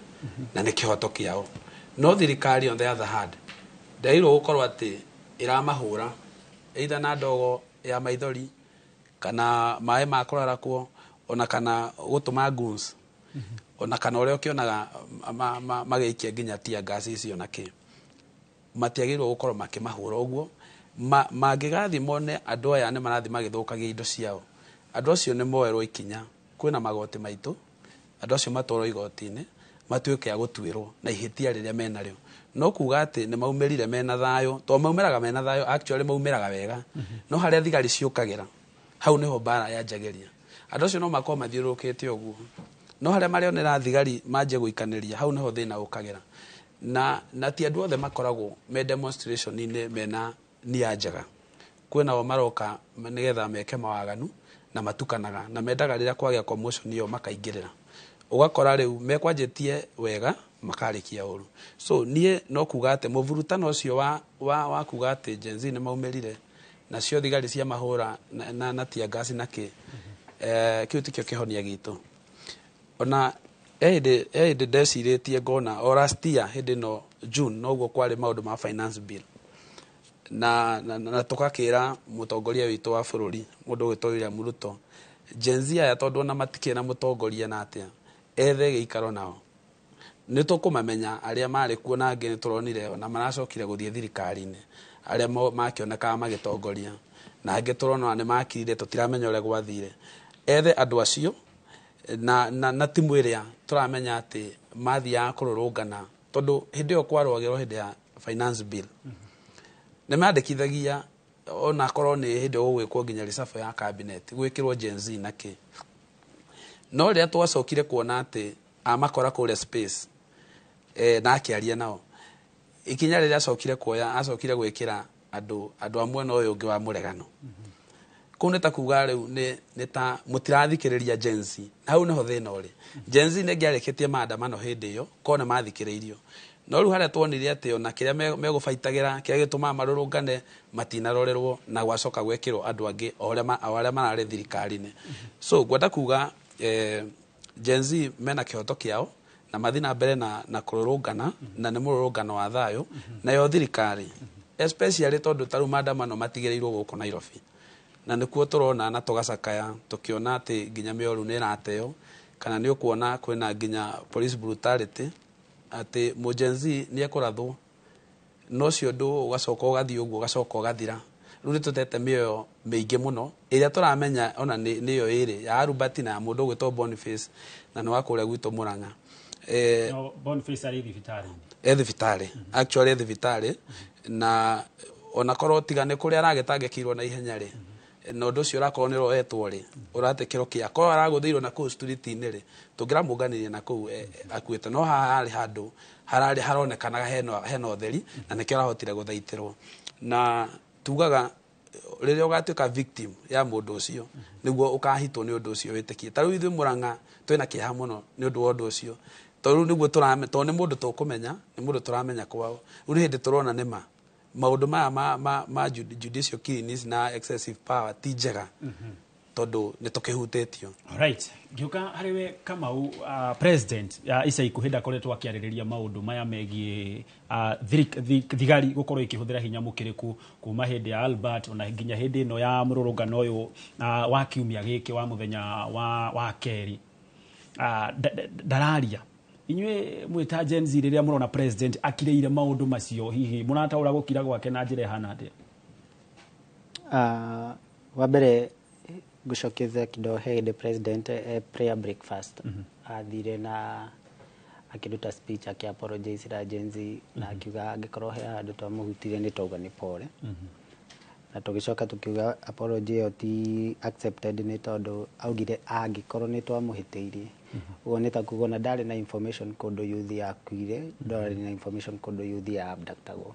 na nĩ kĩhoto kĩao, no thirikari on the other hand ndĩagĩrĩirwo gũkorwo atĩ ĩramahũra either na ndogo ya maithori kana maĩ ma kũrarakwo, ona kana gũtũma goons, ona kana ũrĩa ũkĩonaga magĩikia nginya tear gas icio na kĩ. Matiagĩrĩirwo gũkorwo makĩmahũra ũguo. Mangĩgathiĩ mone andũ aya nĩ marathiĩ magĩthũkagia indo ciao, andũ acio nĩ moerwo ikinya. Kwĩna magoti maitũ, andũ acio matwarwo igoti-inĩ, matuĩke a gũtuĩrwo na ihĩtia rĩrĩa menarĩo. No kuga atĩ nĩ maumĩrire mena thayũ, to maumĩraga mena thayũ, actually maumĩraga wega, no harĩa thigari ciũkagĩra, hau nĩho mbara yanjagĩria. Andũ acio no makorwo mathiũrũrũkĩte ũguo, no harĩa marĩonera thigari manjie gũikanĩria, hau nĩho thĩna ũkagĩra. Na ti andũ othe makoragwo me demonstration-inĩ mena nia njega. Kwĩna o maroka nĩgetha meke mawaganu na matukanaga na mendaga rĩrĩa kwagĩa commotion ĩyo makaingĩrĩra, ũgakora rĩu mekwanjĩtie wega makarĩkia ũru. So niĩ no kuga atĩ mũvurutano ũcio wa kuga atĩ Gen Z nĩ maumĩrire nacio thigari cia mahũra na tear gas na kĩ, kĩu tikĩo kĩhonia gitũ. Ona he hĩndĩ ndecirĩtie ngona o last year hĩndĩ ĩno June noguo kwarĩ maũndũ ma finance bill, na tũgakĩra mũtongoria witũ wa bũrũri, mũndũ ũgwĩtwo William Ruto, Gen Z aya, tondũ ona matikĩrĩ na mũtongoria, na atĩa ethe gĩikaro nao. Nĩ tũkũmamenya arĩa marĩ kuo, na angĩ nĩ tũronire ona maracokire gũthiĩ thirikari-inĩ, arĩa makĩonekaga magĩtongoria, na angĩ tũrona nĩ makirire, tũtiramenya ũrĩa gwathire. Ethe andũ acio na timu ĩrĩa tũramenya atĩ mathiaga kũrũrũngana, tondũ hĩndĩ ĩyo kwarũagĩrwo hĩndĩ ya finance bill nĩ mandĩkithagia, ona korwo nĩ hĩndĩ ĩyo gũgwĩkwo nginya reshuffle ya cabinet, gwĩkĩrwo Gen Z na kĩ. No rĩrĩa twacokire kuona atĩ amakora kũrĩa space, na akĩaria nao, ikinya rĩrĩa acokire kuoya, acokire gwĩkĩra andũ a mwena ũyũ ũngĩ wa mũregano. Kũu nĩ ta kuga rĩu nĩ ta mũtirathikĩrĩria Gen Z. Na hau nĩho thĩna ũrĩ. Gen Z nĩ ĩngĩarĩkĩtie maandamano hĩndĩ ĩyo korwo nĩ mathikĩrĩirio, no rĩu harĩa tuonire atĩ ona kĩrĩa megũbaitagĩra, kĩrĩa gĩtũmaga marũrũngane, matinarorerwo, na gwacoka gwekĩrwo andũ angĩ o arĩa mararĩ thirikari-inĩ. So ngwenda kuga Gen Z mena kĩhoto kĩao na mathiĩ na mbere na kũrũrũngana, na nĩ mũrũrũngano wa thayũ. Nayo thirikari especially, tondũ ta rĩu maandamano matigĩrĩirwo gũkũ Nairobi, na nĩkuo tũrona na tũgacakaya tũkĩona atĩ nginya mĩoru nĩ ĩrateo, kana nĩ ũkuona kwĩna nginya police brutality, atĩ mũ Gen Z nĩ ekũrathwo, no ũcio ũndũ ũgacoka ũgathiĩ ũguo, ũgacoka ũgathira. Rĩu nĩ tũtete mĩoyo mĩingĩ mũno ĩrĩa tũramenya ona nĩyo ĩrĩ ya Arubati na ya mũndũ ũgwĩtwo Boniface, na nĩ wa kũrĩa gwitũ Mũrang'a. No Boniface arĩ thibitarĩ-inĩ? E thibitarĩ, actually e thibitarĩ, na onakorwo tiga nĩ kũrĩa aragĩtangĩkĩirwo na ihenya rĩ, na ũndũ ũcio ũrakorwo nĩ ũroetwo rĩ, ũrate kĩro kĩa korwo aragũthĩirwo na kũu street-inĩ rĩ, tũngĩramũnganirie na kũu akuĩte. No haha harĩ handũ hararĩ haronekanaga hena ũtheri, na nĩkĩo arahotire gũthaitĩrwo. Na tugaga rĩrĩa ũgatuĩka victim ya mũndũ ũcio, nĩguo ũkahitwo nĩ ũndũ ũcio wĩtĩkie. Ta rĩu ithuĩ Mũrang'a twĩna kĩeha mũno nĩ ũndũ wa ũndũ ũcio, tondũ rĩu nĩguo tũrame, tondũ nĩ mũndũ tũkũmenya, nĩ mũndũ tũramenya kwao. Rĩu nĩ hĩndĩ tũrona nĩma maũndũ maya ma judicial killings na excessive power ti njega. Tondu nĩ tũkĩhutĩtio. Alright, ngĩũka harĩ we Kamau, president ica ikuhĩ ndakoretwo akĩarĩrĩria maũndũ maya megiĩ thigari gũkorwo ikĩhũthĩra hinya mũkĩrĩku kuma hĩndĩ ya Albert ona nginya hĩndĩ ĩno ya mũrũrũngano ũyũ wa kiumia gĩkĩ wa mũthenya wa kerĩ. Ndararia inyuĩ mwĩta Gen Z, rĩrĩa mũrona president akirĩire maũndũ macio, hihi mũrataũra gũkira gwake na njĩra ĩhana atĩa? Wa mbere ngũcokithia kidogo, he hĩndĩ president prayer breakfast athire na akĩruta speech akĩ apologize na Gen Z na akiuga angĩkorwo he handũ twamũhutirie nĩ twauga nĩ pole, na tũgĩcoka tũkiuga apology ĩyo ti accepted nĩ tondũ augire angĩkorwo nĩ twamũhĩtĩirie. Ũguo nĩ ta kuga ona ndarĩ na information kũndũ youth yakuire, ndarĩ na information kũndũ youth ya abductagwo.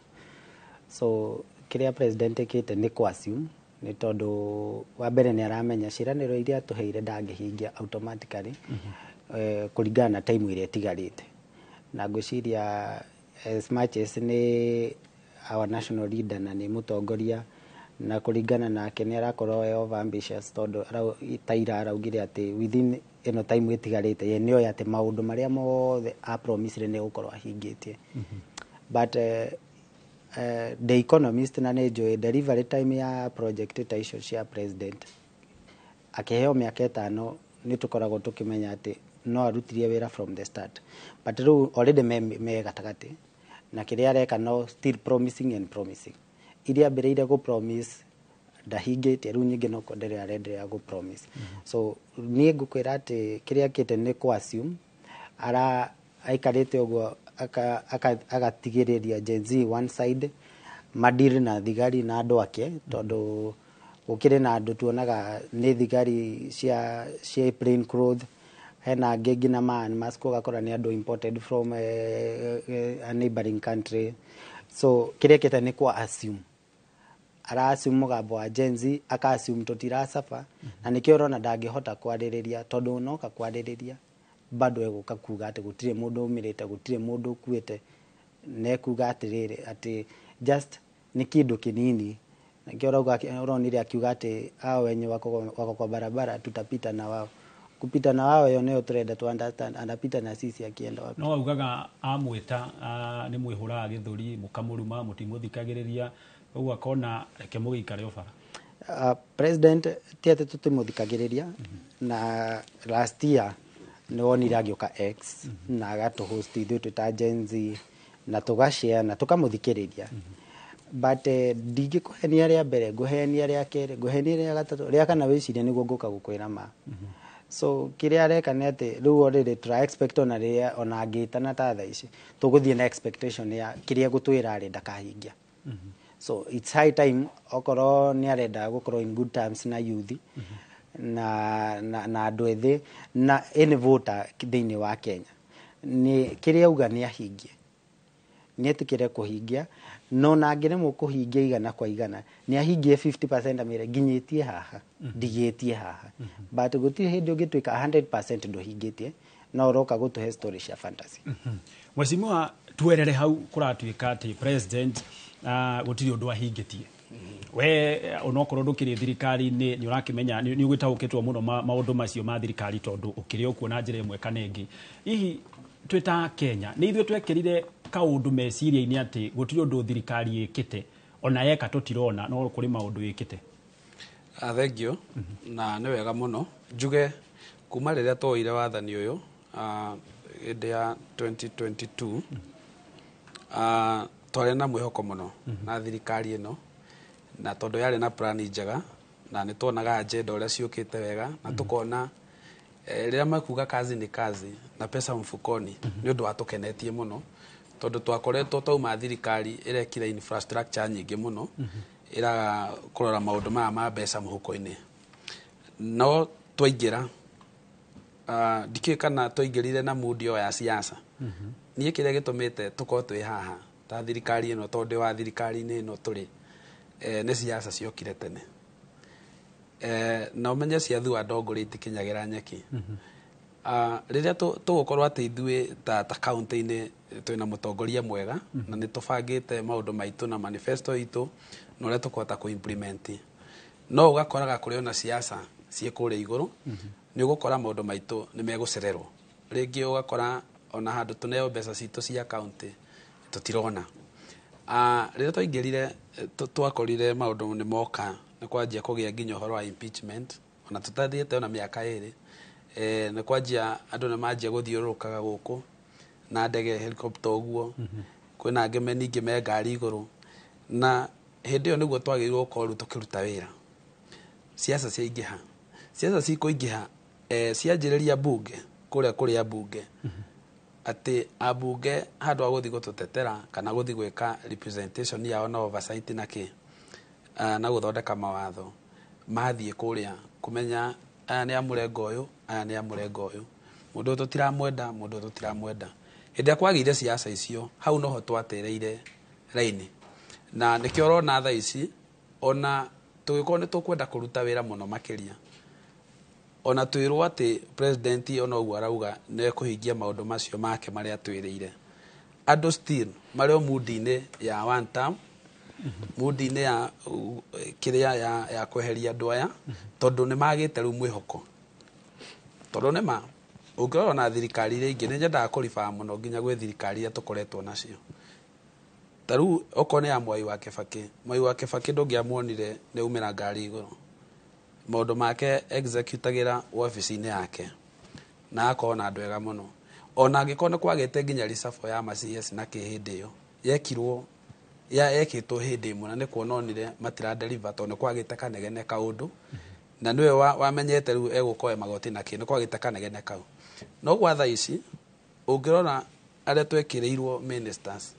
So kĩrĩa president ĩkĩte nĩ kũ assume, nĩ tondũ wa mbere nĩ aramenya ciĩranĩro iria atũheire ndangĩhingia automatically kũringana na time ĩrĩa ĩtigarĩte. Na ngwĩciria as much as nĩ our national leader na nĩ mũtongoria, na kũringana nake nĩ arakorwo e over ambitious, tondũ ta ira araugire atĩ within ĩno time ĩtigarĩte ye nĩoĩ atĩ maũndũ marĩa mothe a promisire nĩ egũkorwo ahingĩtie. But the economist na nĩ njũĩ delivery time ya project ta icio cia president akĩheo mĩaka 5, nĩ tũkoragwo tũkĩmenya atĩ no arutirie wĩra from the start, but rĩu already me gatagatĩ na kĩrĩa areka no still promising and promising. Iria ambĩrĩire gũ promise ndahingĩtie, rĩu nyingĩ no kwenderea arenderea gũ promise. So niĩ ngũkwĩra atĩ kĩrĩa akĩte nĩ kũ assume ara aikarĩte ũguo agatigĩrĩria Gen Z one side madiri na thigari na andũ ake, tondũ gũkĩrĩ na andũ tuonaga nĩ thigari cia plain clothes, hena angĩ nginya ma unmask, ũgakora nĩ andũ imported from a neighboring country. So kĩrĩa kĩte nĩ kwa assume, ara assume mũgambo wa Gen Z, aka assume tũtiracaba, na nĩkĩo ũrona ndangĩhota kwarĩrĩria, tondũ onoka kwarĩrĩria bado egũka kuga atĩ gũtirĩ mũndũ ũmĩrĩte, gũtirĩ mũndũ ũkuĩte, na ekuga atĩrĩrĩ atĩ just nĩ kĩndũ kĩnini. Nĩkĩo ũrauga ũronire akiuga atĩ hao wenye wako kwa barabara tutapita na wao, kupita na wao ĩyo nĩyo tũrenda tu understand, anapita na sisi akienda wapi? No augaga amwĩta nĩ mwĩhũraga gĩthũri, mũkamũruma, mũtimũthikagĩrĩria, ũguo akona reke mũgĩikare o bara. President ti atĩ tũtimũthikagĩrĩria, na last year nĩ wonire agĩũka X na agatũ host ithuĩ twĩ ta Gen Z na tũgashare na tũkamũthikĩrĩria, but ndingĩkũhenia rĩa mbere, ngũhenia rĩa kerĩ, ngũhenia rĩa gatatũ, rĩa kana wĩcirie nĩguo ngũka gũkwĩra ma. So kĩrĩa areka nĩ atĩ rĩu already tũra expect ona rĩrĩa ona angĩtana ta thaa ici tũgũthiĩ na expectation ya kĩrĩa gũtwĩra arĩ ndakahingia. So it's high time, okorwo nĩ arenda gũkorwo in good terms na youth na andũ ethĩ na any voter thĩinĩ wa Kenya, nĩ kĩrĩa auga nĩ ahingie, nĩ etĩkĩre kũhingia. No na angĩremwo kũhingia 100%, nĩ ahingie 50%, amĩre nginyĩtie haha, ndigĩtie haha. But gũtirĩ hĩndĩ ũngĩtuĩka 100% ndũhingĩtie no ũroka gũtũhe story cia fantasy. Mheshimiwa, twerere hau kũratuĩka atĩ president gũtirĩ ũndũ ahingĩtie. We onokorwo ndũkĩrĩ thirikari-inĩ, nĩ ũrakĩmenya nĩ ũgĩtaũkĩtwo mũno maũndũ macio ma thirikari, tondũ ũkĩrĩ o kuo na njĩra ĩmwe kana ĩngĩ. Hihi twĩ ta Kenya nĩ ithuĩ twekĩrire kaũndũ meciria-inĩ atĩ gũtirĩ ũndũ thirikari ĩkĩte, ona yeka tũtirona, no kũrĩ maũndũ ĩkĩte? Thengio na nĩ wega mũno njuge kuma rĩrĩa twoire wathani ũyũ hĩndĩ ya 2022, twarĩ na mwĩhoko mũno na thirikari ĩno, na tondũ yarĩ na plani njega na nĩ tuonaga agenda ũrĩa ciũkĩte wega, na tũkona rĩrĩa makuga kazi ni kazi na pesa mfukoni, nĩ ũndũ watũkenetie mũno, tondũ twakoretwo twauma thirikari ĩrekire infrastructure nyingĩ mũno, ĩraga kũrora maũndũ maya ma mbeca mũhuko-inĩ. No twaingĩra, ndikĩũĩ kana twaingĩrire na mood ĩyo ya siasa. Niĩ kĩrĩa gĩtũmĩte tũkorwo twĩ haha ta thirikari ĩno, tondũ ndĩ wa thirikari-inĩ ĩno tũrĩ, nĩ siasa ciokire tene, na ũmenye cia thua ndongore itikinyagĩra nyeki. Rĩrĩa tũgũkorwo atĩ ithuĩ ta kaunti-inĩ twĩna mũtongoria mwega na nĩ tũbangĩte maũndũ maitũ na manifesto itũ na ũrĩa tũkũhota kũ-implement, no ũgakoraga kũrĩ ona siasa ciĩ kũrĩa igũrũ, nĩ ũgũkora maũndũ maitũ nĩ megũcererwo. Rĩngĩ ũgakora ona handũ tũneo mbeca citũ cia kaunti tũtirona. Rĩrĩa twaingĩrire, twakorire maũndũ nĩ moka, nĩ kwanjia kũgĩa nginya ũhoro wa impeachment ona tũtathiĩte ona mĩaka 2. Nĩ kwanjia andũ nĩ manjia gũthiũrũrũkaga gũkũ na ndege helicopter ũguo, kwĩna angĩ me ningĩ me ngari igũrũ, na hĩndĩ ĩyo nĩguo twagĩrĩirwo gũkorwo rĩu tũkĩruta wĩra. Siasa ciaingĩha, siasa cikũingĩha, cianjĩrĩria bunge kũrĩa kũrĩ ambunge, atĩ ambunge handũ ha gũthiĩ gũtũtetera kana gũthiĩ gwĩka representation yao na oversight na kĩ, na gũthondeka mawatho, mathiĩ kũrĩa kũmenya aya nĩ a mũrengo ũyũ, aya nĩ a mũrengo ũyũ, mũndũ ũyũ tũtiramwenda, mũndũ ũyũ tũtiramwenda. Hĩndĩ ĩrĩa kwagĩire siasa icio, hau noho twatereire raini, na nĩkĩo ũrona thaa ici ona tũgĩkorwo nĩ tũkwenda kũruta wĩra mũno makĩria, ona twĩrwo atĩ president ona ũguo arauga nĩ ekũhingia maũndũ macio make marĩa atwĩrĩire, andũ still marĩ o mood-inĩ ya one term, mood-inĩ ya kĩrĩa ya kweheria andũ aya, tondũ nĩ magĩte rĩu mwĩhoko. Tondũ nĩ ma ũngĩrora na thirikari iria ingĩ, nĩ nyendaga kũribaa mũno nginya gwĩ thirikari iria tũkoretwo nacio. Ta rĩu okorwo nĩ ya Mwai wa Kibaki, Mwai wa Kibaki ndũngĩamuonire nĩ aumĩra ngari igũrũ. Maũndũ make executagĩra wabici-inĩ yake na akorwo na andũ ega mũno. Ona angĩkorwo nĩ kwagĩte nginya reshuffle ya ma CS na kĩ hĩndĩ ĩyo yekirwo, ya yekĩtwo hĩndĩ ĩmwe, na nĩ kuona onire matira deliver tondũ nĩ kwagĩte kanegene kaũndũ, na nĩwe wamenyete rĩu egũkoya magoti na kĩ, nĩ kwagĩte kanegene kau. No gwa thaa ici ũngĩrora arĩa twekĩrĩirwo ministers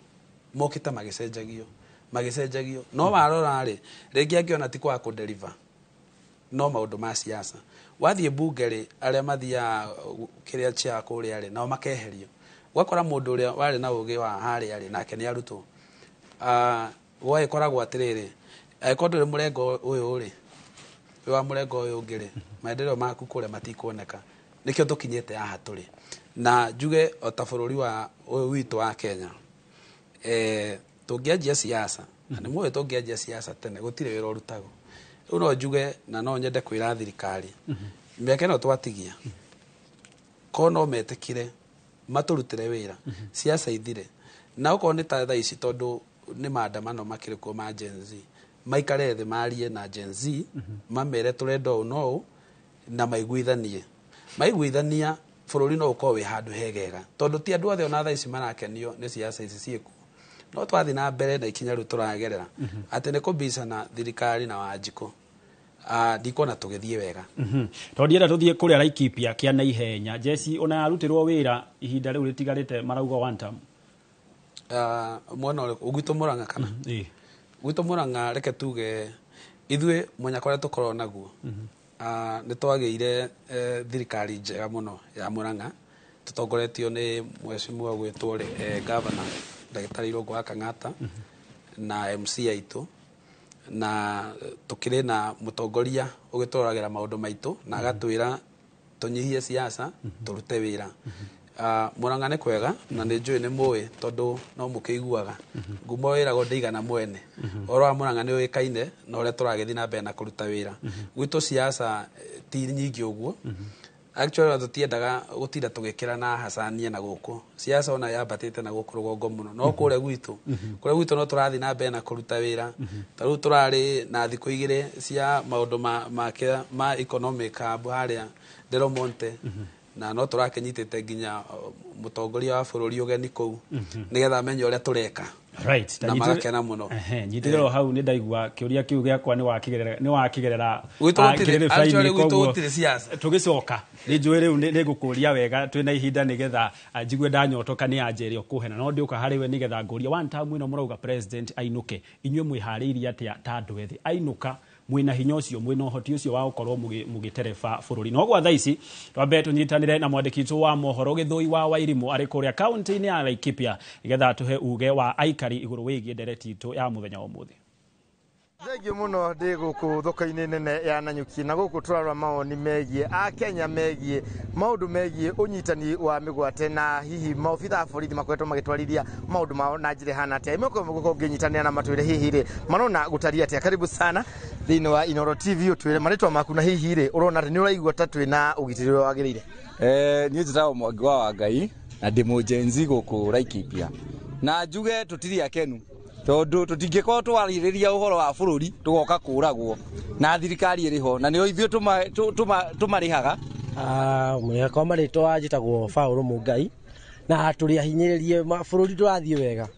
mokĩte magĩcenjagio, magĩcenjagio, no warora rĩ, rĩngĩ angĩona ti kwaga kũ-deliver, no maũndũ ma siasa. Wathiĩ bunge rĩ, arĩa mathiaga kĩrĩa chia kũrĩa rĩ, nao makeherio. Ũgakora mũndũ ũrĩa warĩ na ũgĩ wa harĩa rĩ, nake nĩ arutwo. Gwagĩkoragwo atĩrĩrĩ, angĩkorwo ndũrĩ mũrengo ũyũ rĩ, wĩ wa mũrengo ũyũ ũngĩ rĩ, maendeleo maku kũrĩa matikuoneka. Nĩkĩo tũkinyĩte haha tũrĩ. Na njuge o ta bũrũri wa ũyũ witũ wa Kenya, tũngĩanjia siasa, na nĩ mũĩ tũngĩanjia siasa tene, gũtirĩ wĩra ũrutagwo. Rĩu no njuge na no nyende kwĩra thirikari, mĩaka ĩno twatigia, korwo no metĩkĩre matũrutĩre wĩra, siasa ithire. Na okorwo nĩ ta thaa ici tondũ nĩ maandamano makĩrĩ kuo ma Gen Z, maikare thĩ marie na Gen Z, mamere tũrenda ũũ na ũũ, na maiguithanie. Maiguithania bũrũri no ũkorwo wĩ handũ hegega, tondũ ti andũ othe ona thaa ici marakenio nĩ siasa ici ciĩkuo. No twathiĩ na mbere na ikinya rĩu tũragerera, atĩ nĩ kũbicana thirikari na Wanjikũ, ndikuona tũgĩthiĩ wega. Tondũ ndienda tũthiĩ kũrĩa Laikipia kĩa naihenya, jeci ona yarutirwo wĩra ihinda rĩu rĩtigarĩte marauga one term. Mwena ũrĩkũ? Gwitũ Murang'a kana? Ĩĩ. Gwitũ Murang'a reke tuge ithuĩ mwenya kũrĩa tũkoragwo naguo, nĩ twagĩire thirikari njega mũno ya Murang'a, tũtongoretio nĩ mheshimiwa gwĩtwo governor ndagĩtarĩ Irũngũ wa Kang'ata na MC aitũ, na tũkĩrĩ na mũtongoria ũgĩtũroragĩra maũndũ maitũ na agatwĩra tũnyihie siasa tũrute wĩra. Murang'a nĩ kwega na nĩ njũĩ nĩ mũĩ tondũ no mũkĩiguaga ngumo wĩragwo ndĩigana mwene. Ũhoro wa Murang'a nĩ ũĩkaine na ũrĩa tũragĩthiĩ na mbere na kũruta wĩra. Gwitũ siasa ti nyingĩ ũguo. Actually ona tũtiendaga gũtinda tũgĩkĩra na hacania na gũkũ. Siasa ona yambatĩte na gũkũ rũgongo mũno. No kũrĩa gwitũ, kũrĩa gwitũ no tũrathiĩ na mbere na kũruta wĩra. Ta rĩu tũrarĩ na thikũ 2 cia maũndũ ma economic hub harĩa Del Monte. Na no tũrakĩnyitĩte nginya mũtongoria wa bũrũri ũgeni kũu, nĩgetha amenye ũrĩa tũreka. Na magakena mũno. Nyitĩrĩra hau nĩ ndaigua kĩũria kĩu gĩakwa nĩ wakĩgerera. Gwitũ gũtirĩ, actually gwitũ gũtirĩ siasa. Tũgĩcoka nĩ njũĩ rĩu nĩ ngũkũria wega twĩna ihinda nĩgetha njigue ndanyotoka nĩ anja ĩrĩa ũkũhena, no ndĩũka harĩ we nĩgetha ngũrie one time ĩno mũrauga president ainũke, inyuĩ mwĩharĩirie atĩa ta andũ ethĩ? Ainũka mwĩna hinya ũcio, mwĩna ũhoti ũcio wa gũkorwo mũgĩtereba bũrũri. No gwa thaa ici twambe tũnyitanĩre na mwandĩki witũ wa mohoro Gĩthũi wa Wairimũ arĩ kũrĩa kaunti-inĩ ya Laikipia nĩgetha atũhe uge wa aikari igũrũ wĩgiĩ ndereti itũ ya mũthenya wa ũmũthĩ. Thengio muno ndi guku thoko-inĩ nene ya Nanyuki na guku turarora mawoni megiĩ a Kenya megiĩ maundu megiĩ ũnyitani wa mĩgwate na hihi maobitha a borithi makoretwo magĩtwarithia maundu mao na njĩra ĩhana atĩa. Ĩmwe kwa ĩmwe gũkorwo ngĩnyitanĩra na matwĩre hihi rĩ marona gũtariĩ atĩa. Karibu sana thĩinĩ wa Inooro TV, ũtwĩre marĩtwa maku na hihi rĩ ũrona atĩ nĩ ũraigua ta twĩna ũgitĩri ũrĩa wagĩrĩire. Niĩ njĩtagwo Mwangi wa Ngai na ndĩ mũjenzi gũkũ Laikipia, na njuge tũtirĩ akenu tondu tutingĩkorwo twarĩrĩria ũhoro wa bũrũri tũgoka kũragwo na thirikari ĩrĩ ho na nĩo ithuĩ tũmarĩhaga. Mwĩhaka marĩtwa njĩtagwo Paũlũ Mũngai na tũrĩ ahinyĩrĩrie bũrũri ndũrathiĩ wega,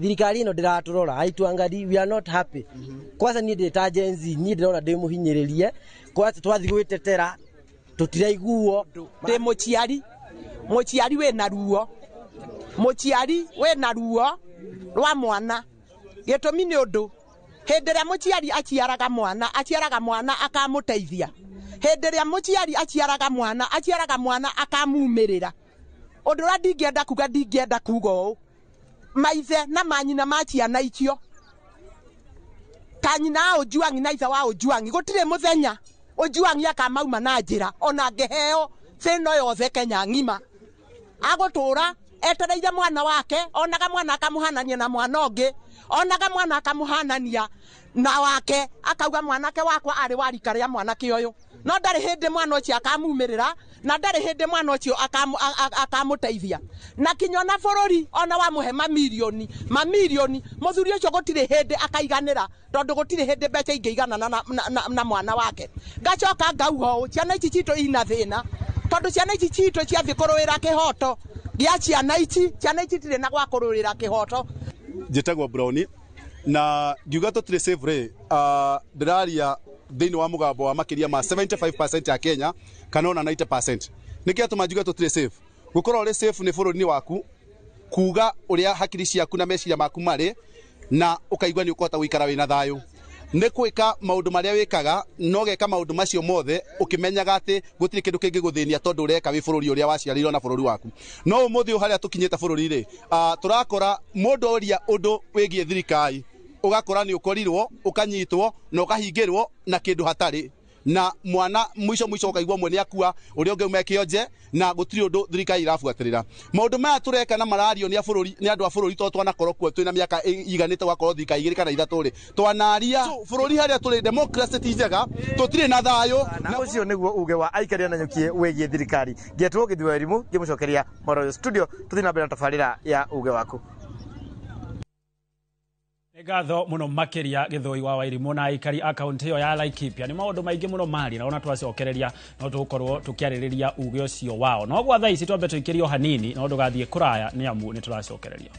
thirikari ĩno ndĩratũrora, haituangalii, we are not happy. Kwanza niĩ ndĩ ta Gen Z, niĩ ndĩrona ndĩ mũhinyĩrĩrie, kwanza twathiĩ gwĩtetera tũtiraiguo. Ndĩ mũciari, mũciari wĩna ruo, mũciari wĩna ruo rwa mwana. Gĩtũmi nĩ ũndũ hĩndĩ ĩrĩa mũciari aciaraga mwana, aciaraga mwana akamũteithia. Hĩndĩ ĩrĩa mũciari aciaraga mwana, aciaraga mwana akamumĩrĩra. Ũndũ ũrĩa ndingĩenda kuga, ndingĩenda kuga ũũ, maithe na manyina ma ciana icio, ta nyina wa Ojwang na ithe wa Ojwang, gũtirĩ mũthenya Ojwang akamauma na njĩra ona angĩheo thĩna yothe Kenya ng'ima. Agũtũra etereire mwana wake, onaga mwana akamuhanania na mwana ũngĩ, onaga mwana akamuhanania na wake, akauga mwanake wakwa arĩ wa rika rĩa mwanake ũyũ. No ndarĩ hĩndĩ mwana ũcio akamumĩrĩra, na ndarĩ hĩndĩ mwana ũcio akamũteithia. Na kinya ona bũrũri ona wamũhe mamirioni mamirioni, mũthuri ũcio gũtirĩ hĩndĩ akaiganĩra, tondũ gũtirĩ hĩndĩ mbeca ingĩiganana na mwana wake. Ngacoka ngauga ũũ, ciana ici citũ ina thĩna, tondũ ciana ici citũ ciathiĩ kũrũĩra kĩhoto gĩa ciana ici, ciana ici itirĩ na gwa kũrũĩra kĩhoto. Njĩtagwo Brownie na ngiuga tũtirĩ safe rĩ, ndĩraria thĩinĩ wa mũgambo wa makĩria ma 75% ya Kenya kana ona 90%. Nĩkĩ atũma njuge tũtirĩ safe? Gũkorwo ũrĩ safe nĩ bũrũri-inĩ waku, kuga ũrĩa hakiri ciaku na meciria maku marĩ, na ũkaigua nĩ ũkũhota gũikara wĩna thayũ. Nĩ gwĩka maũndũ marĩa wĩkaga, no ũgeka maũndũ macio mothe ũkĩmenyaga atĩ gũtirĩ kĩndũ kĩngĩgũthĩnia tondũ ũreka wĩ bũrũri ũrĩa waciarĩirwo na bũrũri waku. No ũmũthĩ ũyũ harĩa tũkinyĩte bũrũri rĩ, tũrakora mũndũ oria ũndũ wĩgiĩ thirikari, ũgakora nĩ ũkorirwo, ũkanyitwo na ũkahingĩrwo na kĩndũ hatarĩ, na mwana mwisho mwisho ũkaigua mwe nĩ akua, ũrĩa ũngĩ auma kĩonje, na gũtirĩ ũndũ thirikari irabuatĩrĩra. Maũndũ maya tũreka na marario nĩ andũ a bũrũri, tondũ twanakorwo kuo twĩna mĩaka iganĩte gwakorwo thirikari igĩrĩ kana ithatũ rĩ, twanaria. So, bũrũri harĩa tũrĩ democracy ti njega, tũtirĩ na thayũ. Na ũcio nĩguo uge wa aikari a Nanyuki wĩgiĩ thirikari. Ngĩetwo Gĩthuo Elimu, ngĩmũcokeria Moroyo studio, tũthiĩ na mbere na tabarĩra ya uge waku. Nĩ ngatho mũno makĩria Gĩthũi wa Wairimũ na aikari a kaunti ĩyo ya Laikipia. Nĩ maũndũ maingĩ mũno mari na ona twacokereria no tũgũkorwo tũkĩarĩrĩria uge ũcio wao. No gwa thaa ici twambe tũikĩrio hanini, no ndũgathiĩ kũraya nĩ amu nĩ tũracokereria.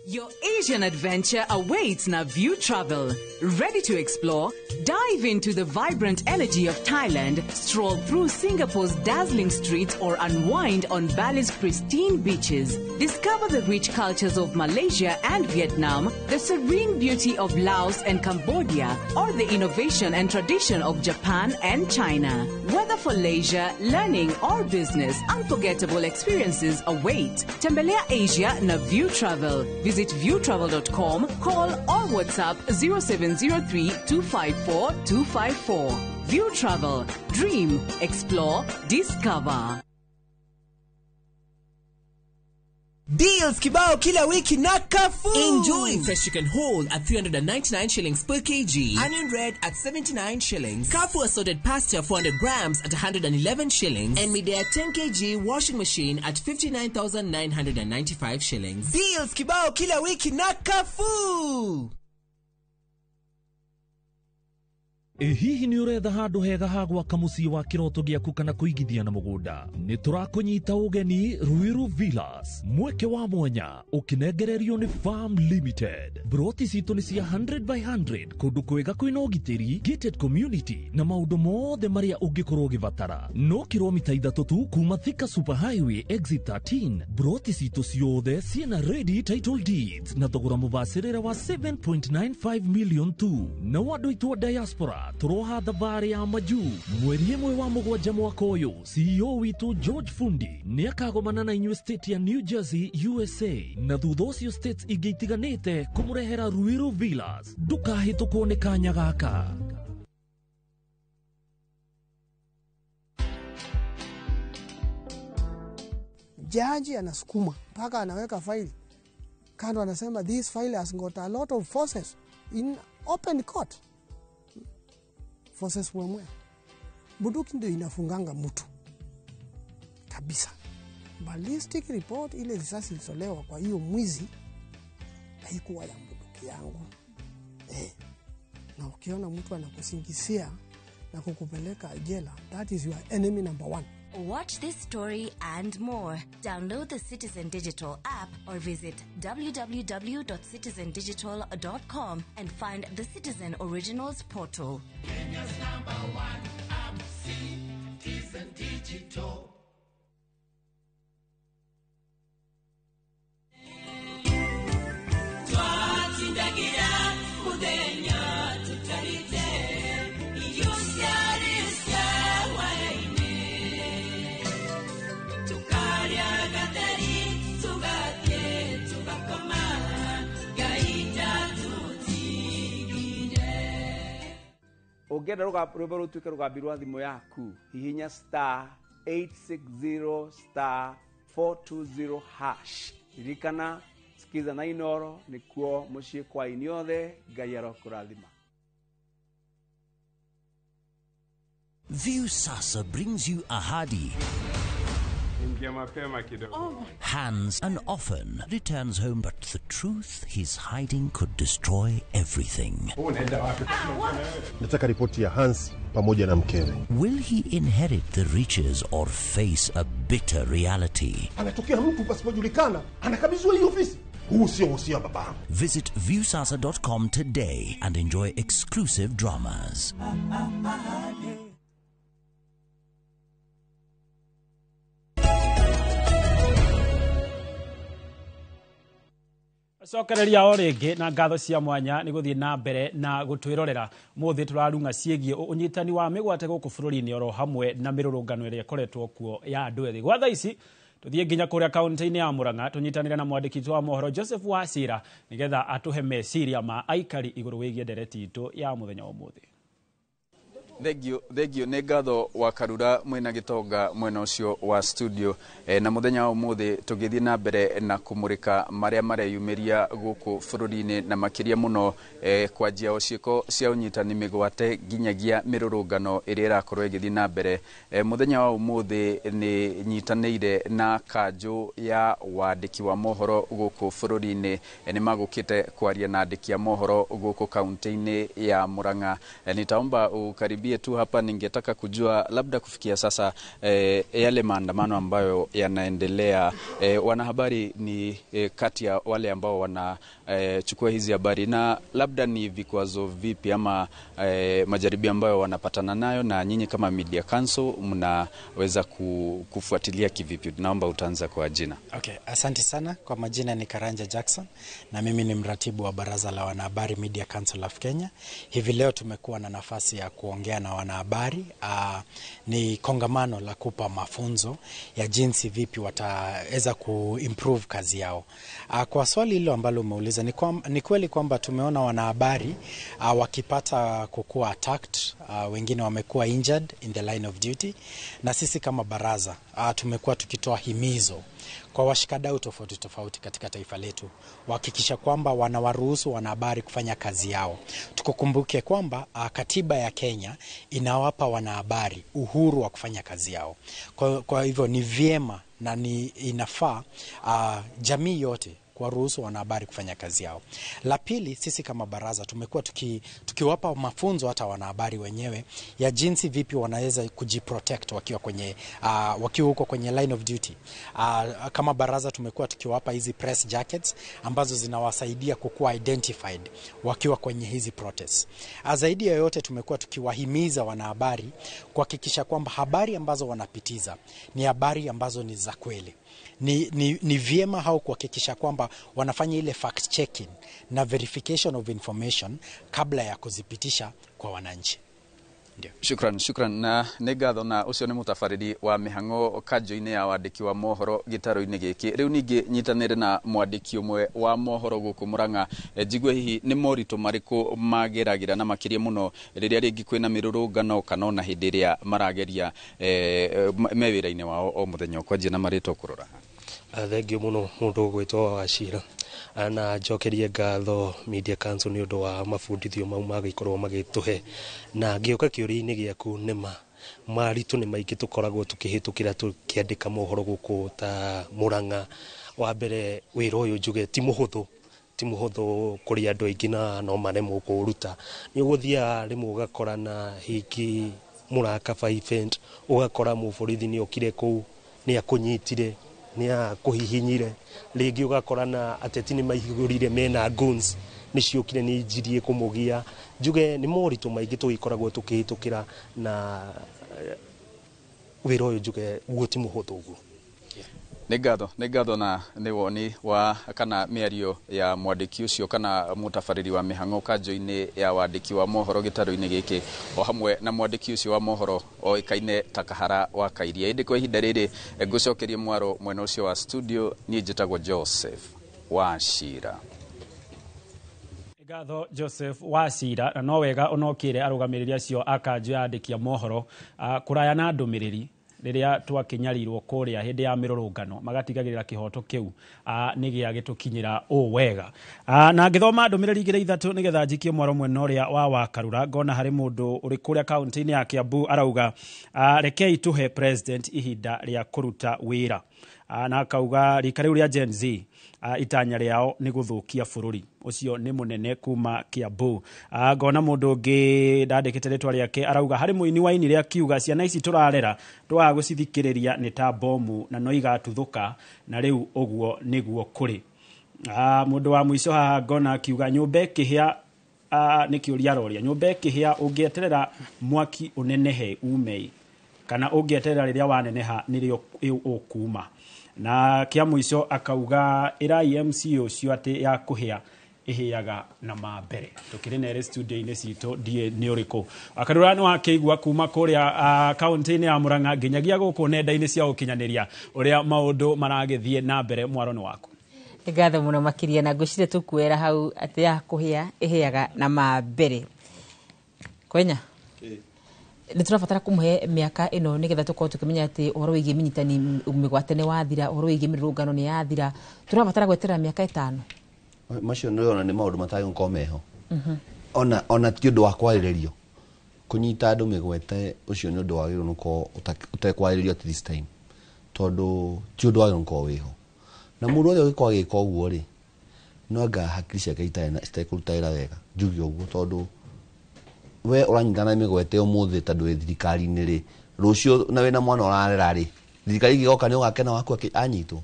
Your Asian adventure awaits na View Travel. Ready to explore? Dive into the vibrant energy of Thailand, stroll through Singapore's dazzling streets, or unwind on Bali's pristine beaches. Discover the rich cultures of Malaysia and Vietnam, the serene beauty of Laos and Cambodia, or the innovation and tradition of Japan and China. Whether for leisure, learning, or business, unforgettable experiences await. Tembelea Asia na View Travel. Visit viewtravel.com, call or WhatsApp 0703 254 254. View Travel. Dream, explore, discover. Deals kibao kila wiki na Carrefour. Enjoy fresh chicken whole at 399 shillings per kg, onion red at 79 shillings, Carrefour assorted pasta 400 grams at 111 shillings, and Midea 10 kg washing machine at 59,995 shillings. Deals kibao kila wiki na Carrefour. Hihi nĩ ũretha handũ hega ha gwaka mũciĩ wa kĩroto gĩaku kana kũigithia na mũgũnda? Nĩ tũrakũnyita ũgeni Ruiru Villas, mweke wa mwanya ũkĩnengererio nĩ Farm Limited. Broti citũ nĩ cia 100 by 100, kũndũ kwega kwĩna ũgitĩri, gated community na maũndũ mothe marĩa ũngĩkorwo ũgĩbatara. No kilomita 3 tu kuma Thika Super Highway exit 13. Broti citũ ciothe ciĩna ready title deeds na thogora mũbacĩrĩre wa 7.95 million tu. Na andũ aitũ a diaspora America tũroha thabarĩ ya majuu mweri 1 wa 7 mwaka ũyũ. CEO witũ George Fundi nĩ akagomana na inyuĩ state ya New Jersey USA na thutha ũcio states ingĩ itiganĩte kũmũrehera Ruiru Villas. Ndũkahĩtũkwo nĩ kanya gaka. Jaji anasukuma mpaka anaweka faili kando, anasema this file has got a lot of forces in open court. Forces wemwe. Bunduki ndio inafunganga mtu kabisa. Ballistic report ile risasi ilitolewa kwa hiyo mwizi haikuwa ya bunduki yangu. Na ukiona mtu anakusingizia na kukupeleka jela, that is your enemy number 1. Watch this story and more. Download the Citizen Digital app or visit www.citizendigital.com and find the Citizen Originals portal. Kenya's number 1 app, Citizen Digital. Ũngĩenda rwĩmbo rũtuĩke rũgambi rwa thimũ yaku, hihinya star 860 star 420 hash. Ririkana sikiza na Inooro nĩkuo mũciĩ kwa inyuothe. Ngai arokũrathima. Viusasa brings you Ahadi. Hans and often returns home, but the truth he's hiding could destroy everything. Nataka ripoti ya Hans pamoja na mkewe. Will he inherit the riches or face a bitter reality? Anatokea mtu pasipojulikana, anakabidhiwa hii ofisi. Huu sio wosia babangu. Visit viusasa.com today and enjoy exclusive dramas. Cokereria o rĩngĩ na ngatho cia mwanya nĩ gũthiĩ na mbere na gũtwĩrorera mũthĩ tũrarung'a ciĩgiĩ ũnyitani wa mĩgwate gũkũ bũrũri-inĩ oro hamwe na mĩrũrũngano ĩrĩa ĩkoretwo kuo ya andũ ethĩ. Gwa thaa ici tũthiĩ nginya kũrĩa kaunti-inĩ ya Murang'a tũnyitanĩre na mwandĩki witũ wa mohoro Joseph Wacira nĩgetha atũhe meciria ma aikari igũrũ wĩgiĩ ndereti itũ ya mũthenya wa ũmũthĩ. Thengio nĩ ngatho wa Karura mwena gĩtonga mwena ũcio wa studio na mũthenya wa ũmũthĩ tũgĩthiĩ na mbere na kũmũrĩka marĩa mareyumĩria gũkũ bũrũri-inĩ na makĩria mũno kwanjia o ciĩko cia ũnyitani mĩgwate nginyagia mĩrũrũngano ĩrĩa ĩrakorwo ĩgĩthiĩ na mbere. Mũthenya wa ũmũthĩ nĩ nyitanĩire na kanjũ ya wandĩki wa mohoro gũkũ bũrũri-inĩ. Nĩ magũkĩte kwaria na andĩki a mohoro gũkũ kaunti-inĩ ya Murang'a. Nitaomba ukaribie tu hapa, ningetaka kujua labda kufikia sasa yale maandamano ambayo yanaendelea, wanahabari ni kati ya wale ambao wanachukua hizi habari, na labda ni vikwazo vipi ama majaribio ambayo wanapatana nayo, na nyinyi kama Media Council mnaweza kufuatilia kivipi? Naomba utaanza kwa jina. Okay, asante sana. Kwa majina ni Karanja Jackson na mimi ni mratibu wa Baraza la Wanahabari Media Council of Kenya. Hivi leo tumekuwa na nafasi ya kuongea na wanahabari. Ni kongamano la kupa mafunzo ya jinsi vipi wataweza kuimprove kazi yao. Kwa swali hilo ambalo umeuliza, ni kweli kwamba tumeona wanahabari wakipata kukua attacked, wengine wamekuwa injured in the line of duty, na sisi kama baraza tumekuwa tukitoa himizo kwa washikadau tofauti tofauti katika taifa letu kuhakikisha kwamba wanawaruhusu wanahabari kufanya kazi yao. Tukukumbuke kwamba katiba ya Kenya inawapa wanahabari uhuru wa kufanya kazi yao. Kwa hivyo ni vyema na ni inafaa jamii yote kuwaruhusu wanahabari kufanya kazi yao. La pili, sisi kama baraza tumekuwa tukiwapa mafunzo hata wanahabari wenyewe ya jinsi vipi wanaweza kujiprotect wakiwa kwenye wakiwa huko kwenye line of duty. Kama baraza tumekuwa tukiwapa hizi press jackets ambazo zinawasaidia kukuwa identified wakiwa kwenye hizi protests. Zaidi ya yote tumekuwa tukiwahimiza wanahabari kuhakikisha kwamba habari ambazo wanapitiza ni habari ambazo ni za kweli. Ni vyema hao kuhakikisha kwamba wanafanya ile fact checking na verification of information kabla ya kuzipitisha kwa wananchi. Shukran, shukran, na nĩ ngatho. Na ũcio nĩ mũtabarĩri wa mĩhang'o kanjũ-inĩ ya wandĩki wa mohoro gĩtarũ-inĩ gĩkĩ. Rĩu ningĩ nyitanĩre na mwandĩki ũmwe wa mohoro gũkũ Mũrang'a, njigue hihi nĩ moritũ marĩkũ mageragĩra, na makĩria mũno rĩrĩa rĩngĩ kwĩna mĩrũrũngano kana ona hĩndĩ ĩrĩa marageria me wĩra-inĩ wao o mũthenya. Ũkwanjia na marĩtwa kũrora. Thengio mũno. Mũndũ ũgwĩtwo Wachira, na njokerie ngatho Media Council nĩ ũndũ wa mabundithio mau magĩkorwo magĩtũhe. Na ngĩũka kĩũria-inĩ gĩaku, nĩma maritũ nĩ maingĩ tũkoragwo tũkĩhĩtũkĩra tũkĩandĩka mohoro gũkũ ta Mũrang'a. Wa mbere, wĩra ũyũ njuge ti mũhũthũ, ti mũhũthũ kũrĩ andũ aingĩ, na no maremwo kũũruta. Nĩ ũgũthiaga rĩmwe ũgakora na hingi mũrakaba event, ũgakora mũborithi nĩ okire kũu, nĩ akũnyitire, nĩ akũhihinyire. Rĩngĩ ũgakora na ateti nĩ maihũrire mena guns, nĩ ciũkire, nĩ injirie kũmũgia. Njuge nĩ moritũ maingĩ tũgĩkoragwo tũkĩhĩtũkĩra, na wĩra ũyũ njuge guo ti mũhũthũ ũguo. Nĩ ngatho, nĩ ngatho. Na nĩ woni wa kana mĩario ya mwandĩki ũcio kana mũtabarĩri wa mĩhang'o kanjũ-inĩ ya wandĩki wa mohoro gĩtarũ-inĩ gĩkĩ, o hamwe na mwandĩki ũcio wa mohoro oĩkaine ta Kahara wa Kairia. Ĩndĩ kwa ihinda rĩrĩ ngũcokerie mwaro mwena ũcio wa studio. Niĩ njĩtagwo Joseph Wachira. Ngatho, Joseph Wacira. Na no wega onokire arũgamĩrĩri acio a kanjũ ya andĩki a mohoro kũraya na ndũmĩrĩri rĩrĩa twakĩnyarirwo kũrĩa hĩndĩ ya mĩrũrũngano, magatigagĩrĩra kĩhoto kĩu nĩ gĩagĩtũkinyĩra ũũ wega. Na ngĩthoma ndũmĩrĩri igĩrĩ ithatũ nĩgetha njikie mwaro mwena ũrĩa wa Wakarura, ngona harĩ mũndũ ũrĩ kũrĩa kaunti-inĩ ya Kiambu arauga, rekei tũhe president ihinda rĩa kũruta wĩra. Na akauga rika rĩu rĩa Gen Z, itanya rĩao nĩ gũthũkia bũrũri ũcio. Nĩ mũnene kuma Kiambu. Ngona mũndũ ũngĩ ndandĩkĩte rĩtwa rĩake arauga harĩ mũini wainire akiuga ciana ici tũrarera twaga gũcithikĩrĩria nĩ ta bomu na no igatuthũka, na rĩu ũguo nĩguo kũrĩ. Mũndũ wa mũico haha ngona akiuga nyũmba ĩkĩhĩa, nĩ kĩũria aroria, nyũmba ĩkĩhĩa ũngĩeterera mwaki ũnenehe ume kana ũngĩeterera rĩrĩa waneneha nĩrĩo ũkuma? Na kĩa mũico akauga ĩrai MC ũcio atĩ ya kũhĩa ĩhĩaga na ma mbere. Tũkĩrĩ na erĩ studio-inĩ citũ, ndiĩ nĩ ũrĩkũ. Akarura nĩ wakĩigua kuma kũrĩa kaunti-inĩ ya Murang'a nginyagia gũkũ nenda-inĩ cia ũkinyanĩria ũrĩa maũndũ maragĩthiĩ na mbere. Mwaro nĩ waku. Nĩ ngatho mũno makĩria, na ngwĩciria tũkuera hau atĩ ya kũhĩa ĩhĩaga na ma mbere. Kwenya nĩ tũrabatara kũmũhe mĩaka ĩno nĩgetha tũkorwo tũkĩmenya atĩ ũhoro wĩgiĩ mĩnyitani mĩgwate nĩ wathira, ũhoro wĩgiĩ mĩrũrũngano nĩ yathira. Tũrabatara gweterera mĩaka 5? Macio nĩ ona nĩ maũndũ matagĩkorwo meho, ona ti ũndũ wa kwarĩrĩrio. Kũnyita andũ mĩgwate ũcio nĩ ũndũ wagĩrĩirwo nĩ gũkorwo ũtekwarĩrĩrio at this time, tondũ ti ũndũ wagĩrĩirwo nĩ gũkorwo wĩho. Na mũndũ wothe ũngĩkorwo agĩka ũguo rĩ, no anga hakiri ciake itekũruta wĩra wega, njuge ũguo, tondũ we ũranyitana mĩgwate ũmũthĩ tondũ wĩ thirikari-inĩ rĩ, rũciũ na wĩna mwana ũrarera rĩ, thirikari ĩngĩgoka nĩ ũgakena waku anyitwo?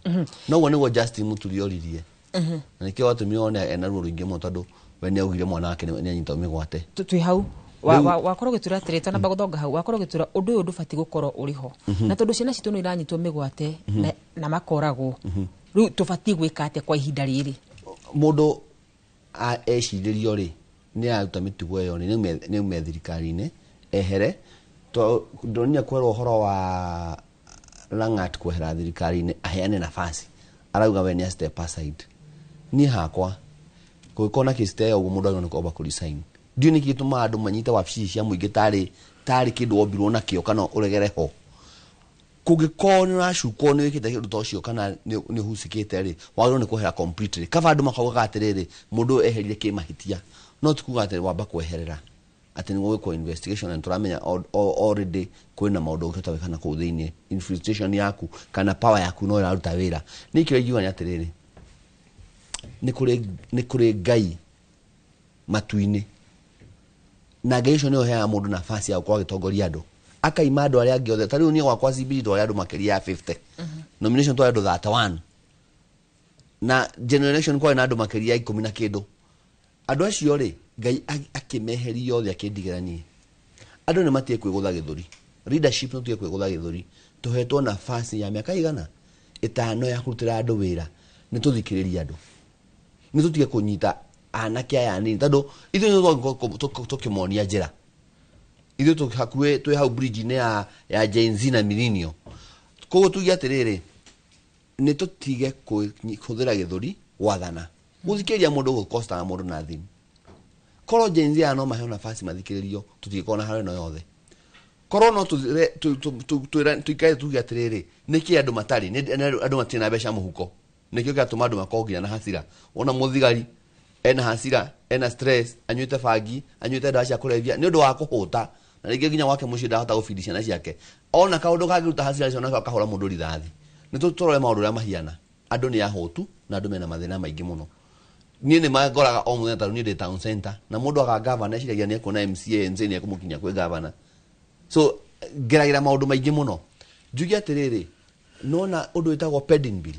Noguo nĩguo Justin Muturi oririe, na nĩkĩo watũmire one ena ruo rũingĩ mũno, tondũ we nĩ augire mwana wake nĩ anyitwo mĩgwate. Twĩ hau wakorwo ũgĩtwĩra atĩrĩ, twanamba gũthonga hau, wakorwo ũgĩtwĩra ũndũ ũyũ ndũbatiĩ gũkorwo ũrĩ ho, na tondũ ciana citũ no iranyitwo mĩgwate na makoragwo, rĩu tũbatiĩ gwĩka atĩa kwa ihinda rĩrĩ? Mũndũ ecirĩrio rĩ, nĩ araruta mĩtugo ĩyo rĩ, nĩ aume thirikari-inĩ ehere. Ndonire kwerwo ũhoro wa Langat kwehera thirikari-inĩ aheane nafasi, arauga we nĩ step aside. Niĩ hakwa kũngĩkorwo na kesi ta ĩyo ũguo, mũndũ agĩrĩirwo nĩ kwamba kũ-resign. Ndiũĩ nĩkĩ gĩtũmaga andũ manyite wabici cia mũingĩ tarĩ kĩndũ wombirwo nakĩo kana ũregere ho. Kũngĩkorwo nĩ ũracukwo nĩ wĩkĩte kĩndũ ta ũcio kana nĩ ũhucĩkĩte rĩ, wagĩrĩirwo nĩ kwehera completely. Kaba andũ makaugaga atĩrĩrĩ, mũndũ ũyũ eherire kĩmahĩtia, no ti kuga atĩ wamba kweherera atĩ nĩguo gwĩkwo investigation, na tũramenya already kwĩna maũndũ ũngĩhota gwĩka na kũu thĩinĩ. Infiltration yaku kana power yaku no ĩraruta wĩra. Niĩ kĩrĩa ingiuga nĩ atĩrĩrĩ, nĩ kũrĩ Ngai matu-inĩ, na Ngai ũcio nĩwe ũheaga mũndũ nafasi ya gũkorwo agĩtongoria andũ, akaima andũ arĩa angĩ othe. Ta rĩu niĩ gwakwa CBD twarĩ andũ makĩria ya 50 nomination, twarĩ andũ 31, na general election kwarĩ na andũ makĩria ya 10 na kĩndũ. Andũ acio rĩ, Ngai akĩmeheria othe, akĩndigĩra niĩ. Andũ nĩ matige kwĩgũtha gĩthũri. Leadership no tige kwĩgũtha gĩthũri. Tũhetwo nafasi ya mĩaka igana 5 ya kũrutĩra andũ wĩra, nĩ tũthikĩrĩrie andũ, nĩ tũtige kũnyita anake aya anini, tondũ ithuĩ nĩ tũkĩmonia njĩra. Ithuĩ tũ hakuhĩ twĩ hau bridge-inĩ ya Gen Z na millennial. Koguo tuge atĩrĩrĩ, nĩ tũtige kũhũthĩra gĩthũri gwathana. Gũthikĩrĩria mũndũ gũkostaga mũndũ nothing. Korwo Gen Z aya no maheo nafasi mathikĩrĩrio, tũtingĩkorwo na haro ĩno yothe. Korwo no tũikare tuge atĩrĩrĩ, nĩkĩ andũ matarĩ, nĩ andũ matirĩ na mbeca mũhuko, nĩkĩo kĩratũma andũ makorwo nginya na hasira. Wona mũthigari ena hasira, ena stress, anyuĩte bangi, anyuĩte ndawa cia kũrebia nĩ ũndũ wa kũhũta, na rĩngĩ nginya gwake mũciĩ ndahota gũbindi ciana ciake. Ona kaũndũ kangĩruta hasira icio nako akahũra mũndũ rithathi. Nĩ tũrore maũndũ ũrĩa mahiana. Andũ nĩ ahũtu na andũ mena mathĩna maingĩ mũno. Niĩ nĩ mangoraga o mũthenya, tondũ niĩ ndĩ town center, na mũndũ aga gavana eciragia nĩ ekuona MCA, MCA nĩ ekũmũkinyia kwĩ gavana. So ngeragĩra maũndũ maingĩ mũno. Njuge atĩrĩrĩ, nona ũndũ wĩtagwo pending bill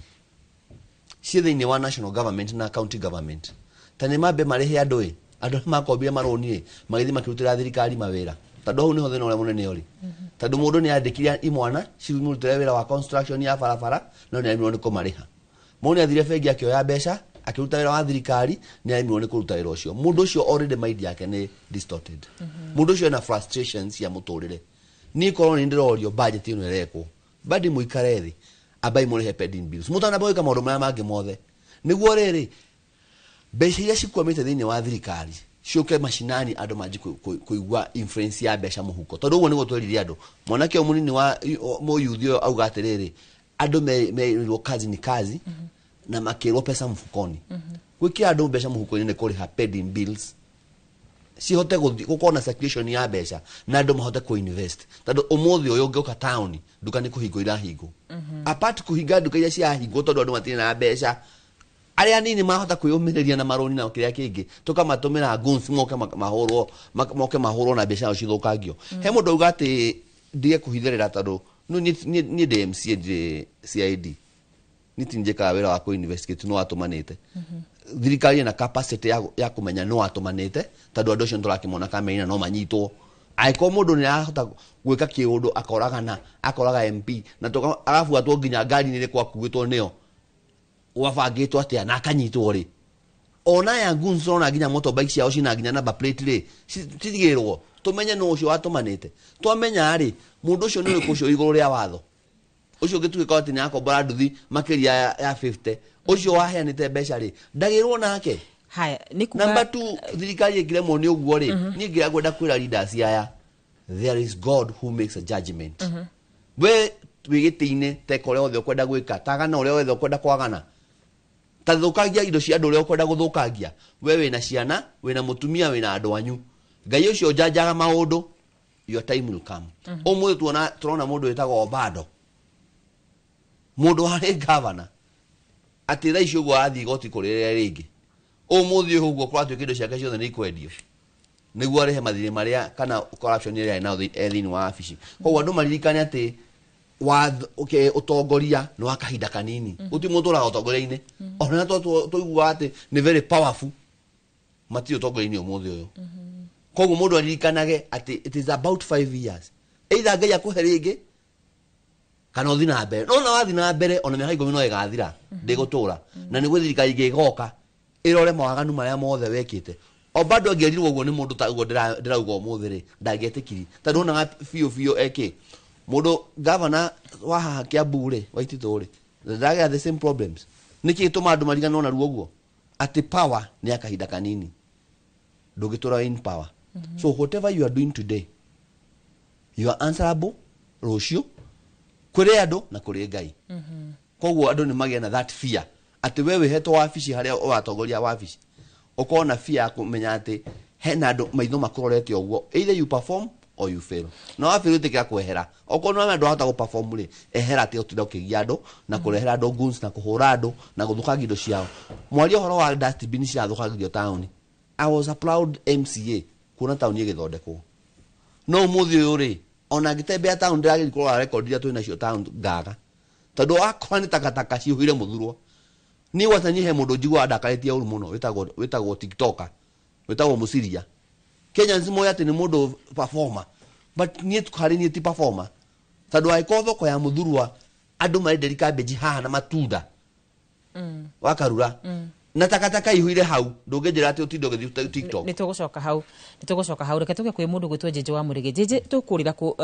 ciĩ thĩinĩ wa national government na county government, ta nĩ mambe marĩhe andũ ĩ, andũ arĩa makombire marũni ĩ, magĩthiĩ makĩrutĩra thirikari mawĩra, tondũ hau nĩho thĩna ũrĩa mũnene ũrĩ. Tondũ mũndũ nĩ andĩkire imwana cimũrutĩre wĩra wa construction ya barabara, no nĩ aremirwo nĩ kũmarĩha. Mũndũ nĩ athire bengi akĩoya mbeca akĩruta wĩra wa thirikari, nĩ aremirwo nĩ kũruta wĩra ũcio. Mũndũ ũcio already mind yake nĩ distorted. Mũndũ ũcio ena frustrations cia mũtũrĩre. Niĩ korwo nĩ ndĩrorio budget ĩno ĩrekwo, badi mũikare thĩ, ambai mũrĩhe pending bills mũtanamba gwĩka maũndũ marĩa mangĩ mothe, nĩguo rĩrĩ mbeca iria cikwamĩte thĩinĩ wa thirikari ciũke mashinani, andũ manji kũigua influence ya mbeca mũhuko. Tondũ ũguo nĩguo twerire andũ. Mwanake ũyũ mũnini wa mũyuthi ũyũ auga atĩrĩrĩ, andũ merirwo kazi ni kazi, na makĩrwo pesa mfukoni. Gwĩkĩra andũ mbeca mũhuko-inĩ nĩ kũrĩha pending bills, cihote gũkorwo na circulation ya mbeca na andũ mahote kũ-invest. Tondũ ũmũthĩ ũyũ ũngĩũka taũni, nduka nĩ kũhingwo irahingwo. Apart kũhinga nduka iria cirahingwo tondũ andũ matirĩ na mbeca, arĩa anini mahota kwĩyũmĩrĩria na marũni na kĩrĩa kĩngĩ, tũkamatũmĩra goons moke mahũrwo, moke mahũrwo na mbeca cithũkangio. He mũndũ auga atĩ ndige kũhithĩrĩra, tondũ niĩ ndĩ MCA, ndirĩ CID, niĩ ti njĩkaga wĩra wa kũ-investigate no watũmanĩte. Thirikari ĩna capacity ya kũmenya no watũmanĩte, tondũ andũ acio nĩtũrakĩmona kamera-inĩ no manyitwo. Angĩkorwo mũndũ nĩ arahota gwĩka kĩũndũ akoragana, akoraga MP na agabuatwo nginya ngari-inĩ ĩrĩa kwakuĩtwo nĩyo, gwabangĩtwo atĩa na akanyitwo rĩ, ona ya goons ona nginya motorbike ciao cina nginya number plate rĩ, citigĩrwo tũmenye nũ ũcio watũmanĩte. Twamenya rĩ, mũndũ ũcio nĩ ũrĩkũ ũcio igũrũ rĩa watho ũcio ũngĩtuĩka atĩ nĩ akombora nduthi makĩria ya 50, ũcio waheanĩte mbeca rĩ, ndagĩrwo nake. Haya, nĩ kuga Number 2, thirikari ĩngĩremwo nĩ ũguo rĩ, niĩ ngĩra kwĩra leaders aya, there is God who makes a judgment. We wĩ gĩtĩ-inĩ, teka ũrĩa wothe ũkwenda gwĩka, tagana ũrĩa wothe ũkwenda kwagana, ta thũkangia indo cia andũ ũrĩa ũkwenda gũthũkangia. We wĩna ciana, wĩna mũtumia, wĩna andũ anyu. Ngai ũcio ũjanjaga maũndũ, your time will come. Ũmũthĩ tũrona mũndũ wĩtagwo Obado, mũndũ warĩ governor, atĩ thaa ici ũguo athiĩ igoti kũrĩrĩra rĩngĩ. Ũmũthĩ ũyũ ũguo kũratuĩka indo ciake ciothe nĩ ikwendio, nĩguo arĩhe mathirĩ marĩa kana corruption ĩrĩa arĩ nayo thĩinĩ wa wabici. Koguo andũ maririkane atĩ ũtongoria nĩ wa kahinda kanini. Gũtirĩ mũndũ ũtũraga ũtongoria-inĩ. Ona tũiguaga atĩ nĩ very powerful, matirĩ ũtongoria-inĩ ũmũthĩ ũyũ. Koguo mũndũ aririkanage atĩ it is about 5 years, either Ngai akũhe rĩngĩ kana ũthiĩ na mbere. No na wathiĩ na mbere ona mĩaka 10 no ĩgathira, ndĩgũtũra. Na nĩguo thirikari ĩngĩgoka ĩrore mawaganu marĩa mothe wekĩte. O bado angĩerirwo ũguo nĩ mũndũ ta ũguo ndĩrauga ũmũthĩ rĩ, ndangĩetĩkiri. Tondũ onaga biũ biũ eke mũndũ gavana wa haha Kiambu rĩ, wa Ititũ rĩ, ndagĩa the same problems. Nĩkĩ gĩtũmaga andũ mariganĩrwo narua ũguo? Atĩ power nĩ ya kahinda kanini, ndũngĩtũra in power. So whatever you are doing today, you are answerable rũciũ kũrĩ andũ na kũrĩ Ngai. Koguo andũ nĩ magĩe na that fear atĩ we wĩhetwo wabici harĩa ũratongoria wabici, ũkorwo na fear ya kũmenya atĩ hena andũ maitho makũrorete ũguo, either you perform or you fail. Na wafail ĩtĩkĩra kwehera. Okorwo nĩ andũ ahota gũ perform rĩ, ehera, atĩ ũtinda ũkĩgia andũ na kũrehera andũ goons na kũhũra andũ na gũthũkangia indo ciao. Mwaria ũhoro wa dustbin cirathũkangĩrio taũni, I was a proud MCA kuona taũni ĩgĩthondekwo. No ũmũthĩ ũyũ rĩ, ona ngĩtembea taũni ndĩrageria kũrora record iria twĩ nacio taũni ngaga, tondũ wakora nĩ takataka cihũire mũthurwo. Niĩ gwata niĩ he mũndũ njiguaga ndakarĩtie ũru mũno, wĩtagwo TikToker, wĩtagwo Mũciria. Kenyans moĩ atĩ nĩ mũndũ performer, but niĩ harĩ niĩ ti performer, tondũ angĩkorwo thoko ya mũthurwa andũ marenderia cabbage haha na matunda wakarura. Na takataka ihuire hau ndũngĩnjĩra atĩ ũtinde ũgĩthiĩ TikTok. Nĩ tũgũcoka hau, nĩ tũgũcoka hau. Reke tũke kwĩ mũndũ gwĩtwo Jeje wa Mũrĩgĩ. Jeje, tũkũrĩra kũ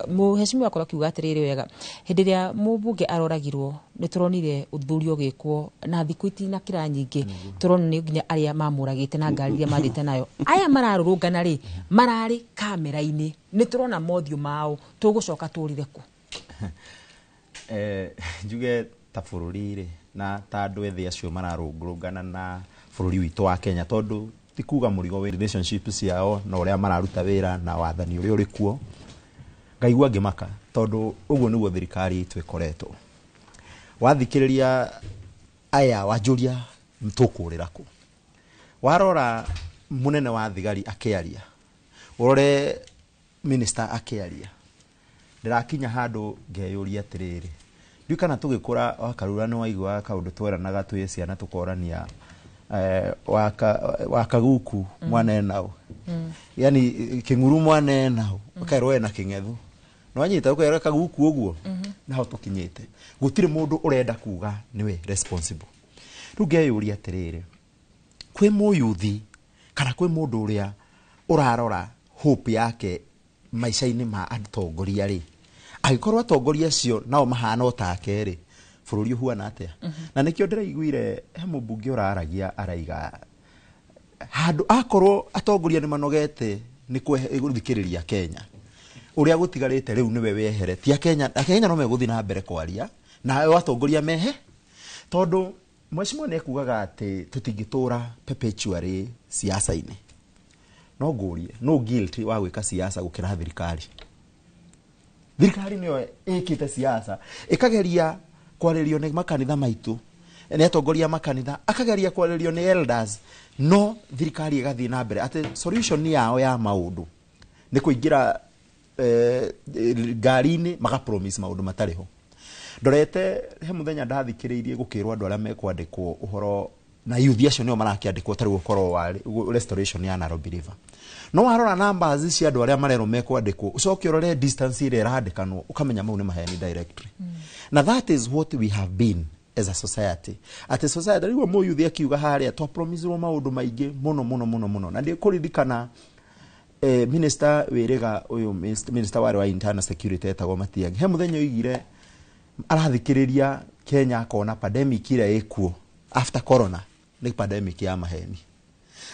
mũhecimiwa akorwo akiuga atĩrĩrĩ, wega, hĩndĩ ĩrĩa mũmbunge aroragirwo nĩ tũronire ũthuthuria ũgĩkwo na thikũ itinakĩra nyingĩ, tũrona nĩ nginya arĩa mamũragĩte na ngari iria mathiĩte nayo. Aya mararũrũngana rĩ, mararĩ kamera-inĩ, nĩ tũrona mothiũ mao, tũgũcoka tũrire kũ? Njuge ta bũrũri rĩ, na ta andũ ethĩ acio mararũngũrũngana na bũrũri witũ wa Kenya, tondũ ti kuga mũrigo wĩ relationship ciao na ũrĩa mararuta wĩra na wathani ũrĩa ũrĩ kuo, ngaigua ngĩmaka tondũ ũguo nĩguo thirikari itũ ĩkoretwo. Wathikĩrĩria aya wanjũria tũkũrĩra kũ, warora mũnene wa thigari akĩaria, ũrore minister akĩaria, ndĩrakinya handũ ngeyũria atĩrĩrĩ, ndiũĩ kana tũgĩkũra wakarura nĩ waiguaga kaũndũ tweranaga twĩ ciana tũkorania wakaguku mwana enao, yani kĩng'uru mwana enao, ũkerwo ena kĩng'ethu, nĩwanyita ũkerwo kaguku ũguo, naho tũkinyĩte gũtirĩ mũndũ ũrenda kuga nĩwe responsible. Rĩu ngeyũria atĩrĩrĩ, kwĩ mũyuthi kana kwĩ mũndũ ũrĩa ũrarora hope yake maica-inĩ ma atongoria rĩ, angĩkorwo atongoria acio nao mahana o take rĩ, bũrũri ũhuana atĩa? Na nĩkĩo ndĩraiguire he mũmbunge ũraragia araiga handũ akorwo atongoria nĩ manogete nĩ gũthikĩrĩria Kenya, ũrĩa gũtigarĩte rĩu nĩwe wehere, ti Akenya, Akenya no megũthiĩ na mbere kwaria na atongoria mehe, tondũ mheshimiwa nĩ ekugaga atĩ tũtingĩtũra perpetually siasa-inĩ. No ngũrie, no guilty wa gwĩka siasa gũkĩra thirikari. Thirikari nĩyo ĩkĩte siasa, ĩkageria kwarĩrio nĩ makanitha maitũ, nĩ atongoria makanitha, akageria kwarĩrio nĩ elders, no thirikari ĩgathiĩ na mbere atĩ solution yao ya maũndũ nĩ kũingĩra ngari-inĩ maka promise maũndũ matarĩ ho. Ndorete he mũthenya ndathikĩrĩirie gũkĩrwo andũ arĩa mekwandĩkwo ũhoro na youth acio nĩo marakĩandĩkwo tarĩu ũkorwo wa restoration ya Nairobi River. No warora numbers cia andũ arĩa marerwo mekwandĩkwo, ũcoke ũrore distance ĩrĩa ĩrandĩkanwo, ũkamenya mau nĩ maheni directly. Na that is what we have been as a society. At a society rĩu mũyuthi akiuga harĩa twapromisirwo maũndũ maingĩ mũno mũno mũno mũno, na ndĩkũririkana minister wĩrĩga ũyũ minister warĩ wa internal security etagwo Matiang'i, he mũthenya oigire arathikĩrĩria Kenya akona pandemic ĩrĩa ĩkuo after corona nĩ pandemic ya maheni,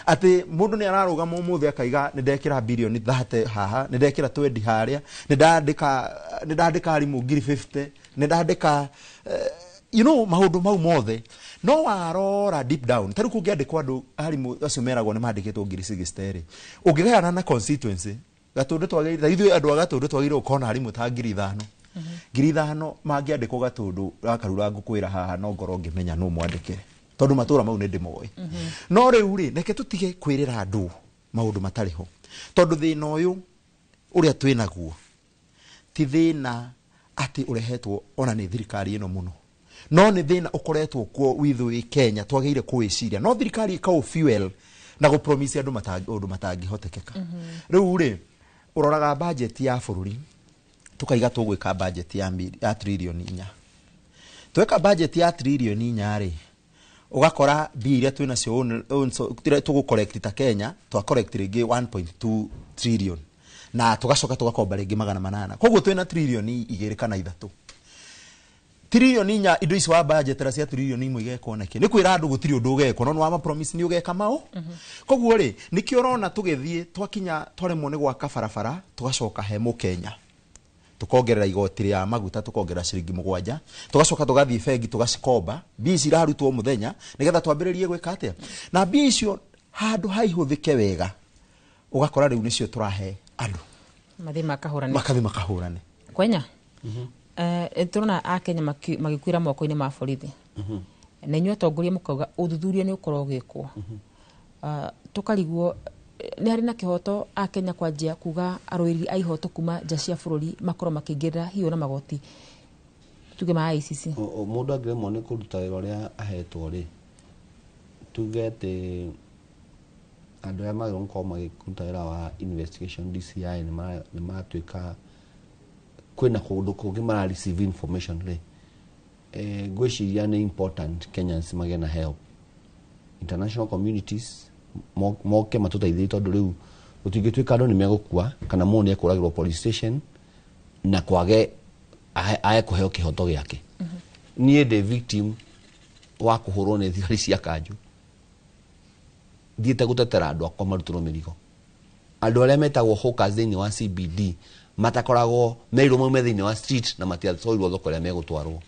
atĩ mũndũ nĩ ararũgama ũmũthĩ akaiga nĩ ndekĩra bilioni 30 haha, nĩ ndekĩra 20 harĩa, nĩ ndandĩka arimũ 50,000, nĩ ndandĩka you know maũndũ mau mothe. No warora deep down tarĩu kũngĩandĩkwo andũ arimũ acio meragwo nĩ mandĩkĩtwo 60,000 rĩ, ũngĩgayana na constituency Gatũndũ twagĩrĩire, ithuĩ andũ a Gatũndũ twagĩrĩirwo gũkorwo na arimũ ta 5,000. 5,000 mangĩandĩkwo Gatũndũ Wakarura ngũkwĩra haha no ngorwo ngĩmenya nũ mwandĩke, tondũ matũra mau nĩ ndĩmoĩ. No rĩu rĩ, reke tũtige kwĩrĩra andũ maũndũ matarĩ ho, tondũ thĩna ũyũ ũrĩa twĩnaguo ti thĩna atĩ ũrehetwo ona nĩ thirikari ĩno mũno, no nĩ thĩna ũkoretwo kuo withuĩ Kenya twagĩrĩire kũwĩciria, no thirikari ĩkaũ fuel na gũpromise andũ ũndũ matangĩhotekeka. Rĩu rĩ, ũroraga budget ya bũrũri tukaiga tũgwĩka budget ya tririoni 4, tweka budget ya tririoni 4 rĩ, ũgakora mbia iria twĩnacio tũgũ collect ta Kenya twa collect rĩngĩ 1.2 trillion na tũgacoka tũgakomba rĩngĩ 800, koguo twĩna tririoni 2 kana 3. Tririoni 4 indo ici wa budget cia tririoni 1 igekwo nakĩ? Nĩ kwĩra andũ gũtirĩ ũndũ ũgekwo, no nĩ wa promise nĩ ũgeka mao. Koguo rĩ, nĩkĩo ũrona tũgĩthiĩ twakinya twaremwo nĩ gwaka barabara, tũgacoka he mũkenya tukongerera igoti rĩa maguta, tukongerera ciringi 7, tugacoka tugathiĩ bengi tugacikomba mbia ici irarutwo mũthenya nĩgetha twambĩrĩrie gwĩka atĩa, na mbia icio handũ haihũthĩke wega ũgakora rĩu nĩcio tũrahe andũ mathiĩ makahũrane, makathiĩ makahũrane. Kwenya tũrona Akenya magĩkuĩra moko-inĩ ma borithi, na inyuĩ atongoria mũkauga ũthuthuria nĩ ũkorwo ũgĩkwo, tũkarigwo nĩ harĩ na kĩhoto Akenya kwanjia kuga arũĩrĩri a ihoto kuma nja cia bũrũri makorwo makĩingĩrĩra hiũ na magoti tuge ma ICC. Mũndũ angĩremwo nĩ kũruta wĩra ũrĩa ahetwo rĩ, tuge atĩ andũ arĩa magĩrĩirwo gũkorwo makĩruta wĩra wa investigation DCI nĩ maratuĩka kwĩna kũndũ kũngĩ mara receive information rĩ, ngwĩciria nĩ important Kenyans magĩe na help. International communities moke matũteithie, tondũ rĩu gũtingĩtuĩka andũ nĩ megũkua kana mũndũ nĩ ekũragĩrwo police station na kwage ae kũheo kĩhoto gĩake. Niĩ ndĩ victim wa kũhũrwo nĩ thigari cia kanjũ, thiĩte gũtetera andũ akwa marutĩrwo mĩrigo. Andũ arĩa metagwo hawkers thĩinĩ wa CBD matakoragwo merirwo maume thĩinĩ wa street na matiatwarirwo thoko ĩrĩa megũtwarwo.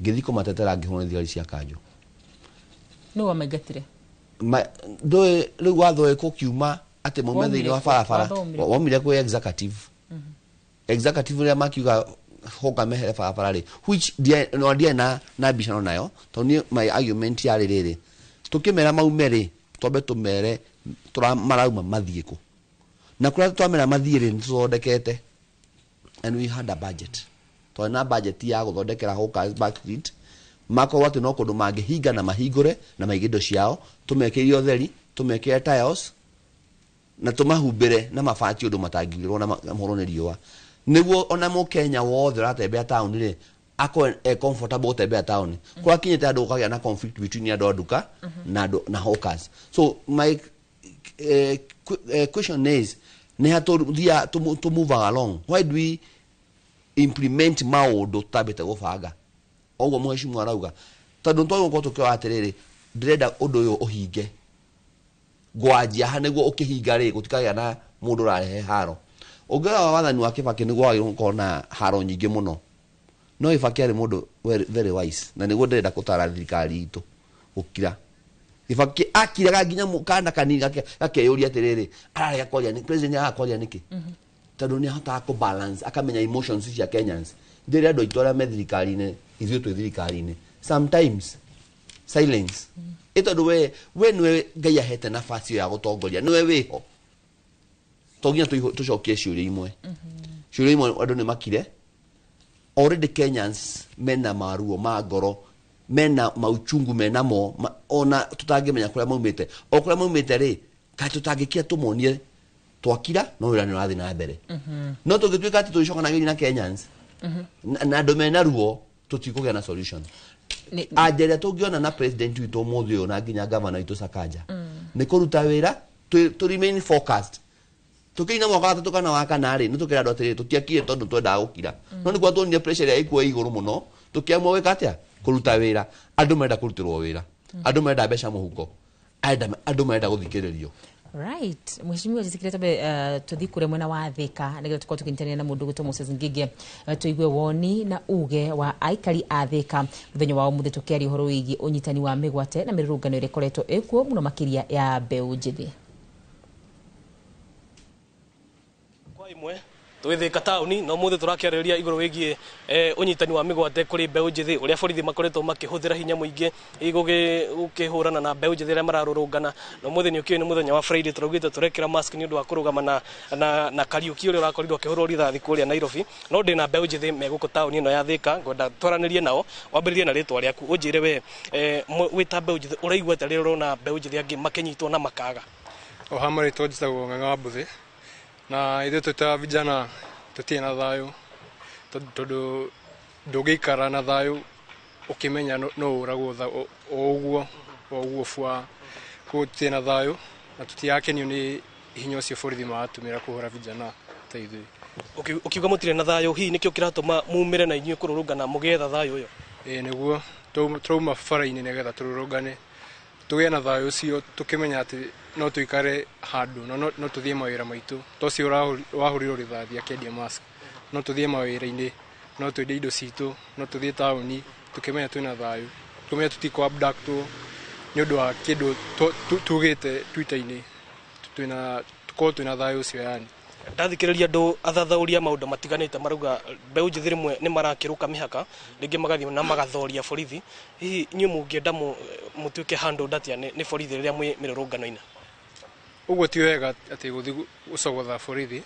Ngĩthiĩ kũmatetera, ngĩhũrwo nĩ thigari cia kanjũ. Nũ wamaingatire? Ndũĩ rĩu watho ũkiuma atĩ maume thĩinĩ wa barabara. Waumire waumire kwĩ executive ũrĩa makiuga hoka mehere barabara rĩ, which no ndiarĩ na mbicano nayo, tondũ niĩ my argument yarĩ rĩrĩ: tũkĩmera maume rĩ, twambe tũmere marauma mathiĩ kũ, na kũrĩa twamera mathiĩ rĩ, nĩtũthondekete, and we had a budget, twarĩ na budget ya gũthondekera hawkers back street, makorwo atĩ no kũndũ mangĩhinga na mahingũre na maige indo ciao, tũmekĩre ũtheri, tũmekĩre tiles na tũmahumbĩre na mabati ũndũ matangĩurĩrwo na mahũrwo nĩ riũa, nĩguo ona mũkenya wothe ũratembea taũni rĩ, akorwo e comfortable gũtembea taũni. Kũrĩa kinyĩte andũ gũkagĩa na conflict between andũ a nduka na andũ na hawkers. So my question is, nĩ ha tũthiaga to move along? Why do we implement maũndũ tũtambĩte gũbanga? Ũguo mheshimiwa arauga, tondũ nĩtwagĩrĩirwo gũkorwo tũkĩoya atĩrĩrĩ, ndĩrenda ũndũ ũyũ ũhinge, ngwanjia ha, nĩguo ũkĩhinga rĩ, gũtikagĩa na mũndũ ũrarehe haro. Ũngĩrora wathani wa Kibaki, nĩguo wagĩrĩirwo gũkorwo na haro nyingĩ mũno, no Kibaki arĩ mũndũ very, very wise, na nĩguo ndĩrenda gũtara thirikari itũ gũkira. Kibaki akiraga nginya kana kanini gakeyũria atĩrĩrĩ, ararega kwaria president araga kwaria nĩkĩ? Tondũ nĩ ahotaga kũ balance, akamenya emotions cia Kenyans. Ndĩrĩ andũ aitũ arĩa me thirikari-inĩ, ithuĩ twĩ thirikari-inĩ, sometimes silence ĩ, tondũ we nĩwe Ngai ahete nafasi ĩyo ya gũtongoria, nĩwe wĩho, to nginya tũcokie ciũria imwe, ciũria imwe andũ nĩ makire already. Kenyans mena maruo ma ngoro, mena mauchungu, mena mo ona tutangĩmenya kũrĩa maumĩte, o kũrĩa maumĩte rĩ, kaĩ tũtangĩkira tũmonie twakira, no wĩra nĩ ũrathiĩ na mbere. No tũngĩtuĩka atĩ tũgĩcokanagĩria na Kenyans na andũ mena ruo, tũtikũgĩa na solution. Anja ĩrĩa tũngĩona na president witũ ũmũthĩ ũyũ na nginya gavana witũ Sakaja nĩ kũruta wĩra, tũ remain focused. Tũkĩina mwaka wa gatatũ kana wa kana rĩ, nĩ tũkĩra andũ atĩrĩrĩ, tũtiakire tondũ twendaga gũkira, no nĩguo tuonire pressure ĩrĩa ĩkuo igũrũ mũno, tũkĩamua gwĩka atĩa? Kũruta wĩra. Andũ marenda kũrutĩrwo wĩra, andũ marenda mbeca mũhuko, andũ marenda gũthikĩrĩrio. Right, mheshimiwa, jisikire tambe tuthi kuria mwena wa Thika nigetha tukorwo tukinyitanĩra na mũndũ gwĩtwo Moses Ngige, tuigue woni na uge wa aikari a Thika mũthenya wa ũmũthĩ, tũkĩaria ũhoro wĩgiĩ ũnyitani wa mĩgwate na mĩrũrũngano ĩrĩa ĩkoretwo ĩkuo mũno makĩria ya mbeũ njĩthĩ. Kwa imwe twĩ taũni na ũmũthĩ tũrakĩarĩrĩria igũrũ wĩgiĩ ũnyitani wa mĩgwate kũrĩ mbeũ njĩthĩ, ũrĩa borithi makoretwo makĩhũthĩra hinya mũingĩ gũkĩhũrana na mbeũ njĩthĩ arĩa mararũrũngana. Na ũmũthĩ nĩ ũkĩũĩ nĩ mũthenya wa Friday, tũraugĩte tũrekĩra mask nĩ ũndũ wa kũrũgama na Kariuki ũrĩa ũrakorirwo akĩhũrwo rithathi kũrĩa Nairobi. No ndĩ na mbeũ njĩthĩ me gũkũ taũni ĩno ya Thika, ngwenda twaranĩrie nao. Wambĩrĩrie na rĩtwa rĩaku, ũnjĩre we wĩ ta mbeũ njĩthĩ ũraigua atĩa rĩrĩa ũrona mbeũ njĩthĩ angĩ makĩnyitwo na makaga? O ha marĩtwa njĩtagwo Ng'ang'a wa Mbũthĩ, na ithuĩ twĩ ta vijana tũtirĩ na thayũ, tondũ ndũngĩikara na thayũ ũkĩmenya no ũragwo o ũguo o ũguo bua. Koguo tũtirĩ na thayũ na tũtirakenio nĩ hinya ũcio borithi maratũmĩra kũhũra vijana ta ithuĩ. Ũkiuga mũtirĩ na thayũ, hihi nĩkĩo kĩratũma mumĩre na inyuĩ kũrũrũngana mũgĩetha thayũ ũyũ? Ĩĩ, nĩguo tũrauma bara-inĩ nĩgetha tũrũrũngane tũgĩe na thayũ ũcio, tũkĩmenya atĩ no tũikare handũ no tũthiĩ mawĩra maitũ. To ũcio wahũrirwo rithathi akĩendia mask, no tũthiĩ mawĩra-inĩ, no twendie indo citũ, no tũthiĩ taũni tũkĩmenya twĩna thayũ, tũkĩmenya tũtikũ abductwo nĩ ũndũ wa kĩndũ tugĩte Twitter-inĩ. Twĩna tũkorwo twĩna thayũ ũcio yani. Ndathikĩrĩria andũ athathaũria maũndũ matiganĩte marauga mbeũ njĩthĩ rĩmwe nĩ marakĩrũka mĩhaka, rĩngĩ magathiĩ na magathoria borithi. Hihi inyuĩ mũngĩenda mũtuĩke handled atĩa nĩ borithi rĩrĩa mwĩ mĩrũrũngano-inĩ? Ũguo ti wega atĩ gũthiĩ gũcogotha borithi,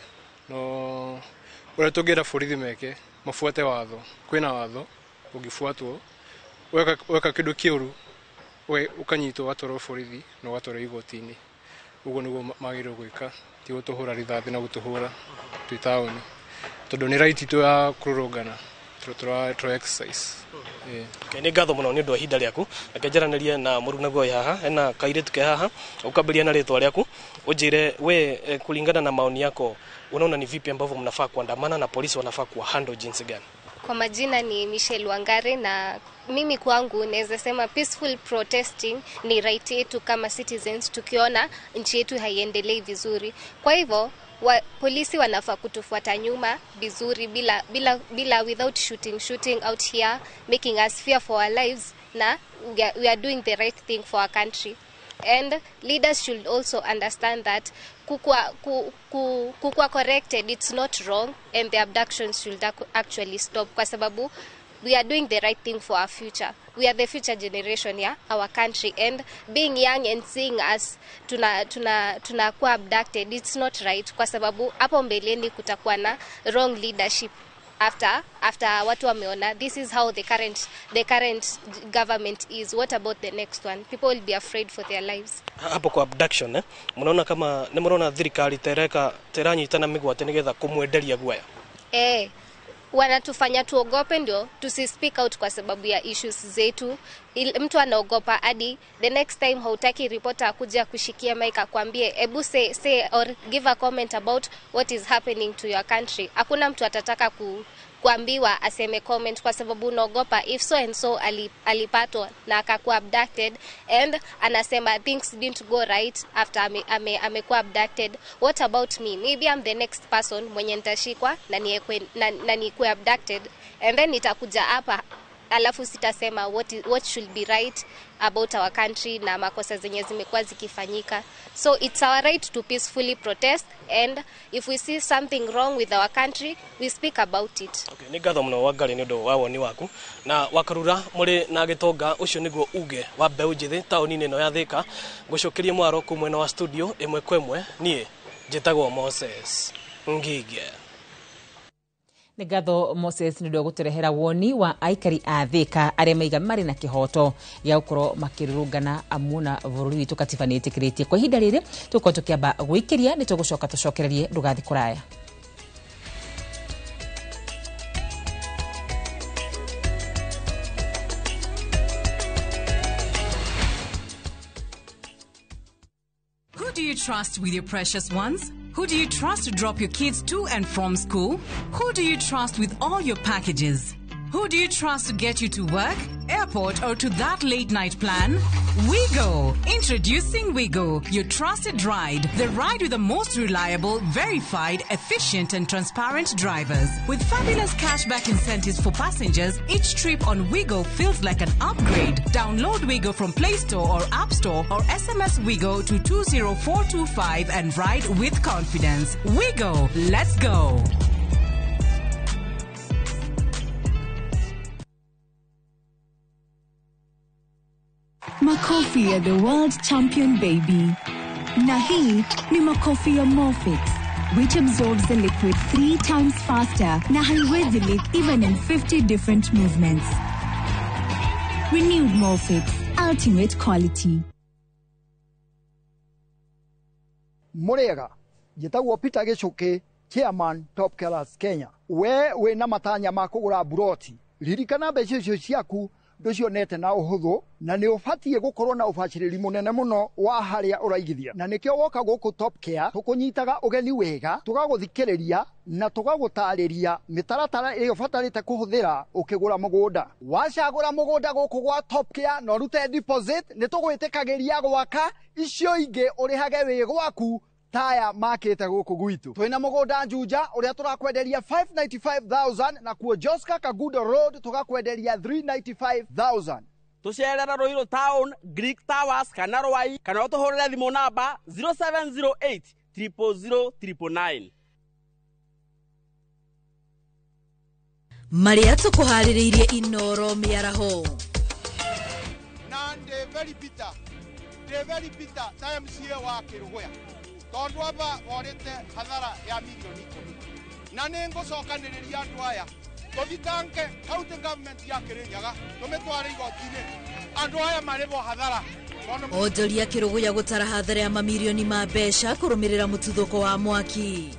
no ũrĩa tũngĩenda borithi meke, mabuate watho. Kwĩna watho ũngĩbuatwo, weka kĩndũ kĩũru, we ũkanyitwo ũgatwarwo borithi na ũgatwarwo igoti-inĩ. Ũguo nĩguo magĩrĩirwo gwĩka, ti gũtũhũra rithathi na gũtũhũra twĩ taũni, tondũ nĩ right itũ ya kũrũrũngana. tũra exercise. Okay, nĩ ngatho mũno nĩ ũndũ wa ihinda rĩaku. Reke njaranĩrie na mũrunaguo wĩ haha, hena kairĩtu ke haha. Ũkambĩrĩria na rĩtwa rĩaku, ũnjĩre we, kulingana na maoni yako unaona ni vipi ambavyo mnafaa kuandamana na polisi wanafaa kuwa handle jinsi gani? Kwa majina ni Michelle Wangare, na mimi kwangu naweza sema peaceful protesting ni right yetu kama citizens tukiona nchi yetu haiendelei vizuri. Kwa hivyo polisi wanafaa kutufuata nyuma vizuri bila without shooting out here, making us fear for our lives, na we are doing the right thing for our country. And leaders should also understand that kukua corrected, it's not wrong, and the abductions should actually stop, kwa sababu we are doing the right thing for our future. We are the future generation ya our country, and being young and seeing us tunakuwa abducted, it's not right, kwa sababu hapo mbeleni kutakuwa na wrong leadership after watu wameona this is how the current government is. What about the next one? People will be afraid for their lives. Hapo kwa abduction, mnaona kama nĩ mũrona thirikari tereka teranyitana mĩgwate nĩgetha kũmwenderia guoya? Wanatufanya tuogope ndio tusi speak out kwa sababu ya issues zetu. Mtu anaogopa hadi the next time hautaki reporter akuja kushikia mic akwambie ebu say or give a comment about what is happening to your country. Hakuna mtu atataka kuambiwa aseme comment kwa sababu unaogopa if so and so alipatwa na akakuwa abducted and anasema things didn't go right after amekuwa abducted. What about me? Maybe I'm the next person mwenye nitashikwa na nikuwe abducted, and then nitakuja hapa alafu sitasema what should be right about our country na makosa zenye zimekuwa zikifanyika. So it's our right to peacefully protest, and if we see something wrong with our country, we speak about it. Okay, nĩ ngatho mũno Wangari nĩ ũndũ wa woni waku. Na Wakarura mũrĩ na Gĩtonga, ũcio nĩguo uge wa mbeũ njĩthĩ taũni-inĩ ĩno ya Thĩka. Ngũcokerie mwaro kuu mwena wa studio ĩmwe kwa ĩmwe. Niĩ njĩtagwo Moses Ngige. Nĩ ngatho Moses nĩ ũndũ wa gũtũrehera woni wa aikari a Thĩka arĩa maiga marĩ na kĩhoto gĩa gũkorwo makĩrũrũngana amu na bũrũri witũ katiba nĩ ĩtĩkĩrĩtie. Kwa ihinda rĩrĩ tũgũkorwo tũkĩamba gwĩkĩria, nĩ tũgũcoka tũcokererie, ndũgathiĩ kũraya. Who do you trust with your precious ones? Who do you trust to drop your kids to and from school? Who do you trust with all your packages? Who do you trust to get you to work, airport, or to that late night plan? Wigo! Introducing Wigo, your trusted ride. The ride with the most reliable, verified, efficient, and transparent drivers. With fabulous cashback incentives for passengers, each trip on Wigo feels like an upgrade. Download Wigo from Play Store or App Store, or SMS Wigo to 20425 and ride with confidence. Wigo, let's go! Makofi ya the world champion baby. Na hii ni makofi ya Morfix, which absorbs the liquid 3 times faster na haiwezi leak even in 50 different movements. Renewed Morfix, ultimate quality. Murega, njĩtagwo Peter Gĩcũkĩ, chairman Top Killers Kenya. We wĩna matanya ma kũgũra buroti, ririkana mbeca icio ciaku ndũcionete na ũhũthũ, na nĩ ũbatiĩ gũkorwo na ũbacĩrĩri mũnene mũno wa harĩa ũraigithia. Na nĩkĩo woka gũkũ Top Care tũkũnyitaga ũgeni wega, tũgagũthikĩrĩria na tũgagũtarĩria mĩtaratara ĩrĩa ũbatarĩte kũhũthĩra ũkĩgũra mũgũnda. Wacagũra mũgũnda gũkũ gwa Top Care na ũrute deposit, nĩ tũgwĩtĩkagĩria gwaka icio ingĩ ũrĩhage wĩ gwaku taya makĩte gũkũ gwitũ. Twĩna mũgũnda Juja ũrĩa tũrakwenderia 595,000, na kuo Joska Kagudo Road tũgakwenderia 395,000. Tũcerera Ruiru Town, Greek Towers kana Rwai, kana ũtũhũrĩre thimũ namba 0708 000 999. Marĩa tũkũharĩrĩirie Inoro mĩaraho. Na ndĩ very bitter, ndĩ very bitter ta MCA wa Kĩrũgũya, tondu aba worĩte hathara ya milioni 10, na nĩ ngũcokanĩrĩria andũ aya tũthitange county government ya Kĩrĩnyaga tũmĩtware igoti-inĩ, andũ aya marĩhwo hathara. Onjoria Kĩrũgũya gũtara hathara ya mamirioni ma mbeca kũrũmĩrĩra mũtuthũko wa mwaki.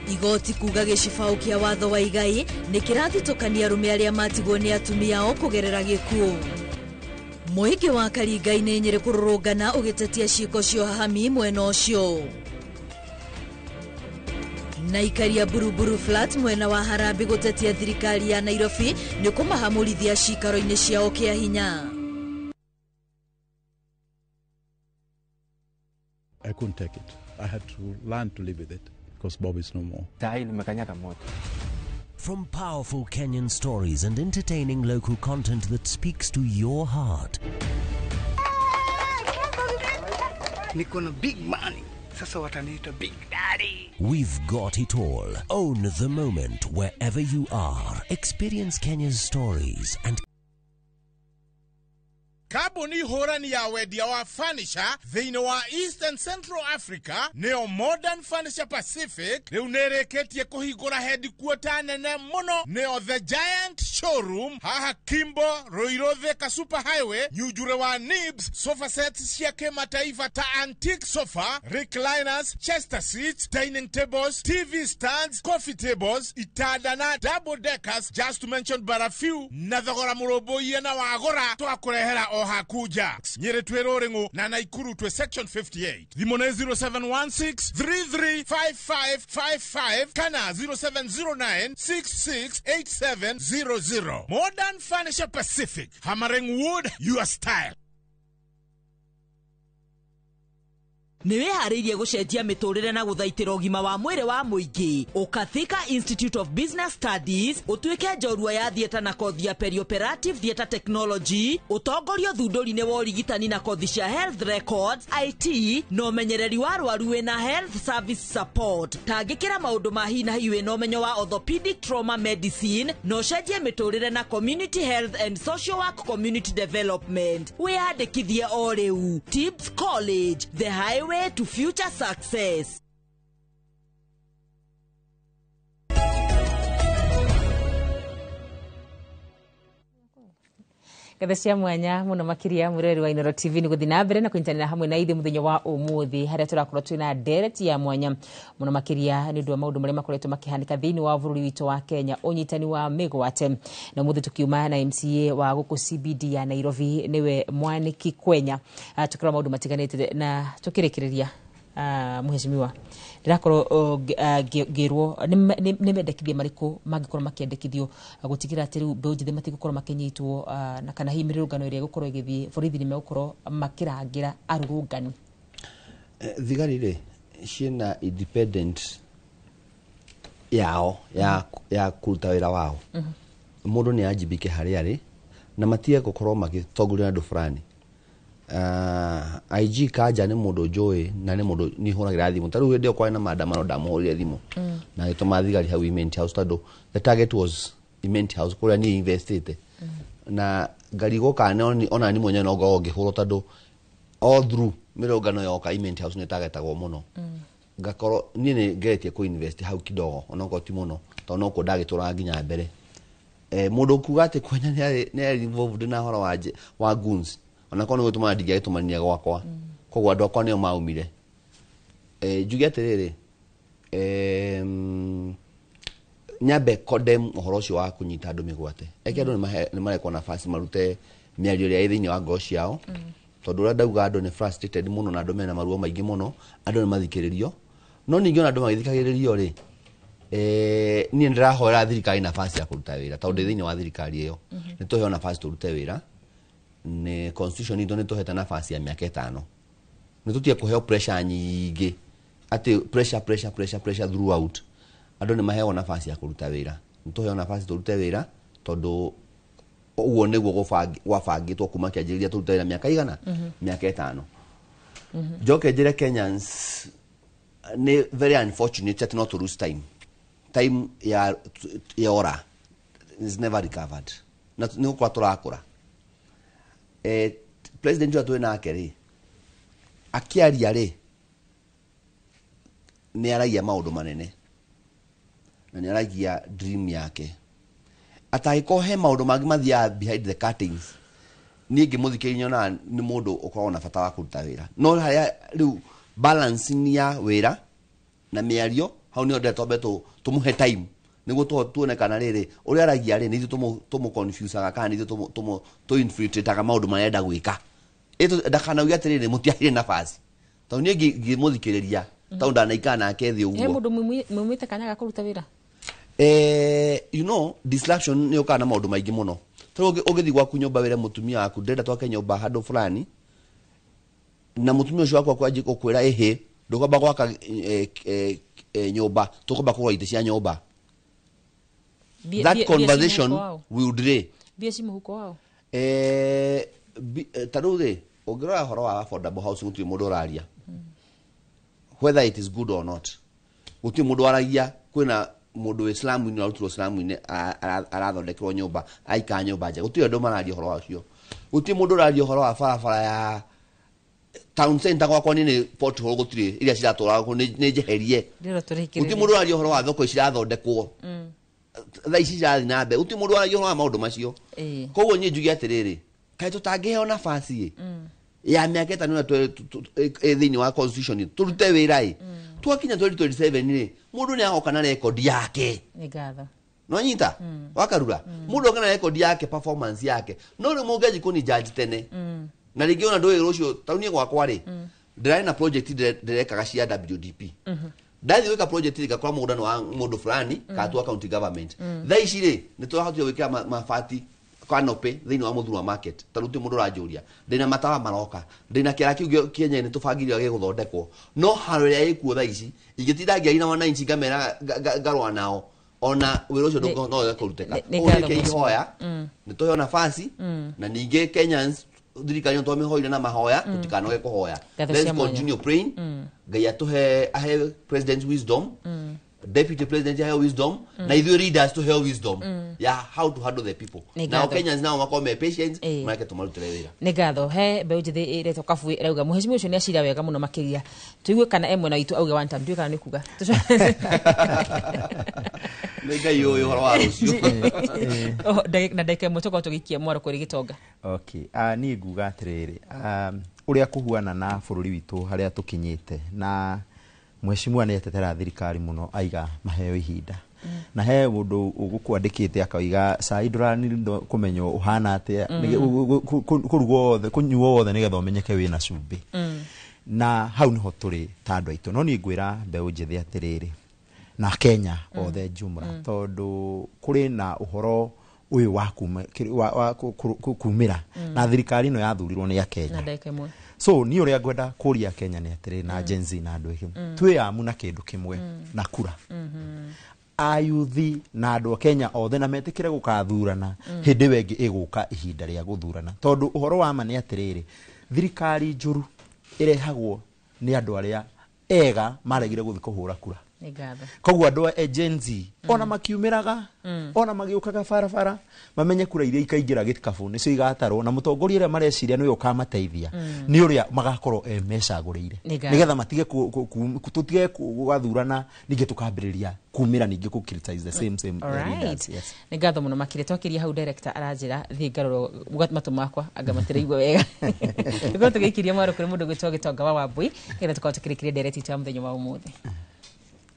Igoti kuga gĩcibaũ kĩa watho wa igai nĩ kĩrathitũkania arũme arĩa matigwo nĩ atumia ao kũgerera gĩkuũ. Mũingĩ wa Karinga-inĩ Nyĩrĩ kũrũrũngana ũgĩtetia ciĩko cia ũhahami mwena ũcio. Na ikaria Buruburu Flat mwena wa Harambee gũtetia thirikari ya Nairobi nĩ kũmahamũrithia cikaro-inĩ ciao kĩa hinya. I couldn't take it. I had to learn to live with it because Bob is no more. From powerful Kenyan stories and entertaining local content that speaks to your heart. Niko na big money. Sasa wataniita Big Daddy. We've got it all. Own the moment wherever you are. Experience Kenya's stories and Kambuni hũrani ya wendia wa furniture thĩinĩ wa East and Central Africa, nĩyo Modern Furniture Pacific, rĩu nĩ ĩrĩkĩtie kũhingũra headquarter nene mũno, nĩyo The Giant Showroom, haha Kimbo, Ruiru, Thika Super Highway, Nyunjure wa Nibs. Sofa sets cia kĩmataifa ta antique sofa, recliners, chester seats, dining tables, TV stands, coffee tables, itanda na double deckers, just to mention but a few, na thogora mũrũmbũiye, na wagũra twakũrehera o hakuja. Nyĩrĩ twĩ Rũrĩng'ũ na Naikuru twĩ Section 58. Thimũ nĩ 0716 335555 kana 0709 668700. Modern Furniture Pacific, hammering wood your style. Nĩ wĩharĩirie gũcenjia mĩtũrĩre na gũthaitĩra ũgima wa mwĩrĩ wa mũingĩ? Ũka Thika Institute of Business Studies ũtuĩke njorua ya theatre na kothi ya perioperative theatre technology, ũtongorio thundũri-inĩ wa ũrigitani na kothi cia health records, IT na ũmenyereri wa arwaru wĩna health service support. Tangĩkĩra maũndũ ma hi na hi wĩna ũmenyo wa orthopedic trauma medicine na ũcenjie mĩtũrĩre na community health and social work, community development. Wĩyandĩkithie o rĩu. Tips College, the highway to future success. Ngatho cia mwanya muno makiria, mwiroreri wa Inoro TV, ni guthi na mbere na kunyitanira hamwe na ithuĩ muthenya wa umuthi, haria turakorwo twina ndereti ya mwanya muno makiria ni undu wa maundu maria makoretwo makihanika thiini wa bururi witũ wa Kenya, unyitani wa migwate. Na umuthi tukiuma na MCA wa guku CBD ya Nairobi, niwe Mwaniki Kwenya, tukirora maundu matiganite na tukirikiria. Muheshimiwa, ndirakorwo ngirwo nĩ mendekithia marĩkũ mangĩkorwo makĩendekithio gũtigĩrĩra atĩ rĩu mbeũ njĩthĩ matigũkorwo makĩnyitwo, na kana hihi mĩrũrũngano ĩrĩa ĩgũkorwo ĩgĩthiĩ, borithi nĩ megũkorwo makĩrangĩra arũrũngani? Thigari rĩ, ciĩna independent yao ya kũruta wĩra wao. Mũndũ nĩ anjibike harĩa arĩ na matige gũkorwo magĩtongoria andũ fulani. IG Kanja nĩ mũndũ njũĩ na nĩ mũndũ nĩ hũragĩra thimũ. Ta rĩu hĩndĩ ĩyo kwarĩ na maandamano, ndamũhũrĩre thimũ na agĩtũma thigari hau Imenti House, tondũ the target was Imenti House kũrĩa niĩ investĩte, na ngarigwo kana ona ni mwenyewe no ngorwo ngĩhũrwo, tondũ all through mĩrũngano yoka Imenti House nĩ targetagwo mũno. Ngakorwo niĩ nĩ ngeretie kũ invest hau kidogo, onokorwo ti mũno, tondũ nokuo ndagĩtũraga nginya mbere. Mũndũ kuga atĩ Kwenya nĩ arĩ involved na ũhoro wa goons, onakorwo nĩ gũtũma ndingĩagĩtũmania gwakwa, koguo andũ akwa nĩo maumire. Njuge atĩrĩrĩ, nyambe condemn ũhoro ũcio wa kũnyita andũ mĩgwate. Eke andũ nĩ marekwo nafasi marute mĩario ĩrĩa ĩ thĩinĩ wa ngoro ciao, tondũ ũrĩa ndauga, andũ nĩ frustrated mũno na andũ mena maruo maingĩ mũno, andũ nĩ mathikĩrĩrio. No ningĩ ona andũ magĩthikagĩrĩrio rĩ, niĩ ndĩrahoera thirikari nafasi ya kũruta wĩra, tondũ ndĩ thĩinĩ wa thirikari ĩyo. Nĩ tũheo nafasi tũrute wĩra. Nĩ constitution itũ nĩ tũhete nafasi ya mĩaka 5. Nĩ tũtige kũheo pressure nyingĩ, atĩ pressure, pressure, pressure, pressure throughout. Andũ nĩ maheo nafasi ya kũruta wĩra. Nĩ tũheo nafasi tũrute wĩra, tondũ ũguo nĩguo gwabangĩtwo kuma kĩanjĩrĩria, tũrute wĩra mĩaka igana? Mĩaka 5. Njoke njĩre Kenyans nĩ very unfortunate atĩ no to lose time. Time ya yora is never recovered, na nĩ gũkũra tũrakũra. President ũrĩa twĩ nake rĩ, akĩaria rĩ, nĩ aragia maũndũ manene na nĩ aragia dream yake. Atangĩkorwo he maũndũ mangĩ mathiaga behind the curtains, niĩ ngĩmũthikĩrĩria nyonaga nĩ mũndũ ũkoragwo na bata wa kũruta wĩra, no harĩa rĩu balancing ya wĩra na mĩario. Hau nĩho ndĩrenda twambe tũmũhe time nĩguo tuone kana rĩrĩ ũrĩa aragia rĩ nĩ ithuĩ tũmũ confusaga kana nĩ ithuĩ tũmũ tũ infiltrataga maũndũ marĩa arenda gwĩka. Ndakanauge atĩrĩrĩ mũtiaheire nafasi, tondũ niĩ ngĩmũthikĩrĩria tondũ ndanaikara nake thĩ He ũguo. mũndũ mumĩte kanya ga kũruta wĩra. You know, disruption nĩ yũkaga na maũndũ maingĩ mũno. Tarĩu ũngĩthiĩ gwaku nyũmba wĩre mũtumia waku ndĩrenda twake nyũmba handũ fulani, na mũtumia ũcio waku akwanjie gũkwĩra ĩhĩ ndũkwamba gwaka nyũmba, tũkwamba kũgũra itĩ cia nyũmba. That conversation will delay. Mbia ci mũhuko wao. Ta rĩu rĩ, ũngĩrora ũhoro wa affordable housing gũtirĩ mũndũ ũraria whether it is good or not. Gũtirĩ mũndũ waragia. Kwĩna mũndũ wĩ slamu-inĩ ũrarutirwo slamu-inĩ arathondekerwo nyũmba, aikara nyũmba njega, gũtirĩ andũ mararia ũhoro wacio. Gũtirĩ mũndũ ũraria ũhoro wa barabara ya town center gwakwa niĩ nĩ pothole, gũtirĩ iria ciratũra nĩ njeherie. Ndĩrona tũrĩkĩrĩrie. Gũtirĩ mũndũ ũraria ũhoro wa thoko cirathondekwo thaa ici cirathiĩ na mbere, gũtirĩ mũndũ waragia ũhoro wa maũndũ macio. Koguo niĩ njuge atĩrĩrĩ, kaĩ tũtangĩheo nafasi ĩ ya mĩaka 5 ĩrĩa ĩ thĩinĩ wa constitution tũrute wĩra ĩ, twakinya 2027 rĩ, mũndũ nĩ agoka na rekondi yake. Nĩ ngatho. Nonyita wakarura mũndũ oka na rekondi yake, performance yake. No rĩu mũngĩanji kũni judge tene na rĩngĩ ona ndũĩ rũciũ. Tarĩu niĩ gwakwa rĩ, ndĩrarĩ na project ndĩrekaga cia WDP. Ndathiĩ gwĩka project ngakora mũgũnda nĩ wa mũndũ fulani katua county government. Thaa ici rĩ, nĩ tũrahotire gwĩkĩra mabati canopy thĩinĩ wa Mũthurwa market, tarĩu ti mũndũ ũranjũria. Ndĩna matawa maroka, ndĩna kĩara kĩu kĩenyewe nĩ tũbangire gĩgũthondekwo, no haro ĩrĩa ĩkuo thaa ici ingĩtinda ngĩaria na wananchi ngamera ngarũa nao, ona wĩra ũcio no wage kũrutĩka. Nĩ Ũguo ngatho nĩkĩo mheshimiwa. ihoya nĩ tũheo nafasi, na ningĩ Kenyans thirikari no twamĩhoire na mahoya, tũtikanoge kũhoya. Ngatho Let's cia mwanya. continue praying. Ngai atũhe, ahe president wisdom, deputy president aheo wisdom, na ithuĩ leaders tũheo wisdom ya how to handle the people. Nĩ Nao ngatho. Kenyans nao makorwo me patient, mareke tũmarutĩre wĩra. Nĩ ngatho. He mbeũ njĩthĩ ĩretwo Kabui ĩrauga mũhecimiwa ũcio nĩ acira wega mũno makĩria. Tũigue kana e mwena witũ auge one time, tuigue kana nĩ kuga. Nĩ Ngai ũyũ ũhoro wa rũciũ. Oh, na ndagĩka 1 tũkorwo tũgĩikia mwaro kũrĩ gĩtonga. Okay. Niĩ nguga atĩrĩrĩ, ũrĩa kũhuana na bũrũri witũ harĩa tũkinyĩte, na mheshimiwa nĩ etetera thirikari mũno aiga maheo ihinda, na he mũndũ ũgũkwandĩkĩte akauga cai ndũranirwo kũmenya ũhana atĩa, kũrugwo wothe kũnyuo wothe nĩgetha ũmenyeke wĩna cumbĩ. Na hau niho tũrĩ ta andũ aitũ. No niĩ ngwĩra mbeũ njĩthĩ atĩrĩrĩ, na Kenya othe jumla, tondũ kũrĩ na ũhoro ũyũ wa wa kumĩra na thirikari ĩno yathurirwo nĩ Akenya. Na ndagĩka 1. So niĩ ũrĩa ngwenda kũria Kenya nĩ atĩrĩ, na Gen Z na andũ aingĩ, twĩyamu na kĩndũ kĩmwe na kura, ayuthi na andũ a Kenya othe, na metĩkĩre gũkathurana hĩndĩ ĩyo ĩngĩ ĩgũka ihinda rĩa gũthurana, tondũ ũhoro wa ma nĩ atĩrĩrĩ, thirikari njũru ĩrehagwo nĩ andũ arĩa ega maregire gũthiĩ kũhũra kura. Nĩ ngatho. Koguo andũ a Gen Z ona makiumĩraga, ona magĩũkaga barabara, mamenye kura iria ikaingĩra gĩkabũ nĩcio igatarwo, na mũtongoria ũrĩa mareciria nĩwe ũkamateithia nĩ ũrĩa magakorwo mecagũrĩire, Nĩ ngatho. nĩgetha matige tũtige gũgathurana ningĩ tũkambĩrĩria kumĩra ningĩ kũ criticize the same same leaders. Yes. Nĩ ngatho mũno makĩria. Twakĩria hau, director aranjĩra thiĩ ngarorwo matũ makwa anga matiraigua wega. Tũkorwo tũgĩikiria mwaro kũrĩ mũndũ gwĩtwo Gĩtonga wa Wambui nĩgetha tũkorwo tũkĩrĩkĩria ndereti itũ ya mũthenya wa ũmũthĩ.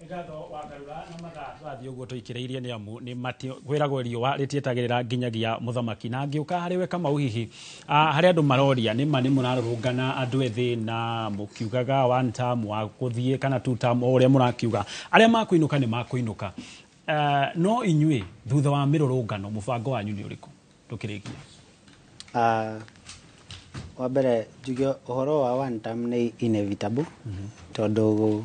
Ngatho wa Karura. Na mathaa tũrathiĩ ũguo tũikĩrĩirie nĩ amu nĩ kwĩragwo riũa rĩtietagĩrĩra nginyagia mũthamaki. Na ngĩũka harĩ we Kamau, hihi harĩ andũ maroria nĩ ma nĩ mũrarũrũngana andũ ethĩ na mũkiugaga one term wa gũthiĩ kana two term, o ũrĩa mũrakiuga, arĩa makũinũka nĩ makũinũka. No inyuĩ thutha wa mĩrũrũngano mũbango wanyu nĩ ũrĩkũ tũkĩrĩkia? Wa mbere njuge ũhoro wa one term nĩ inevitable, tondũ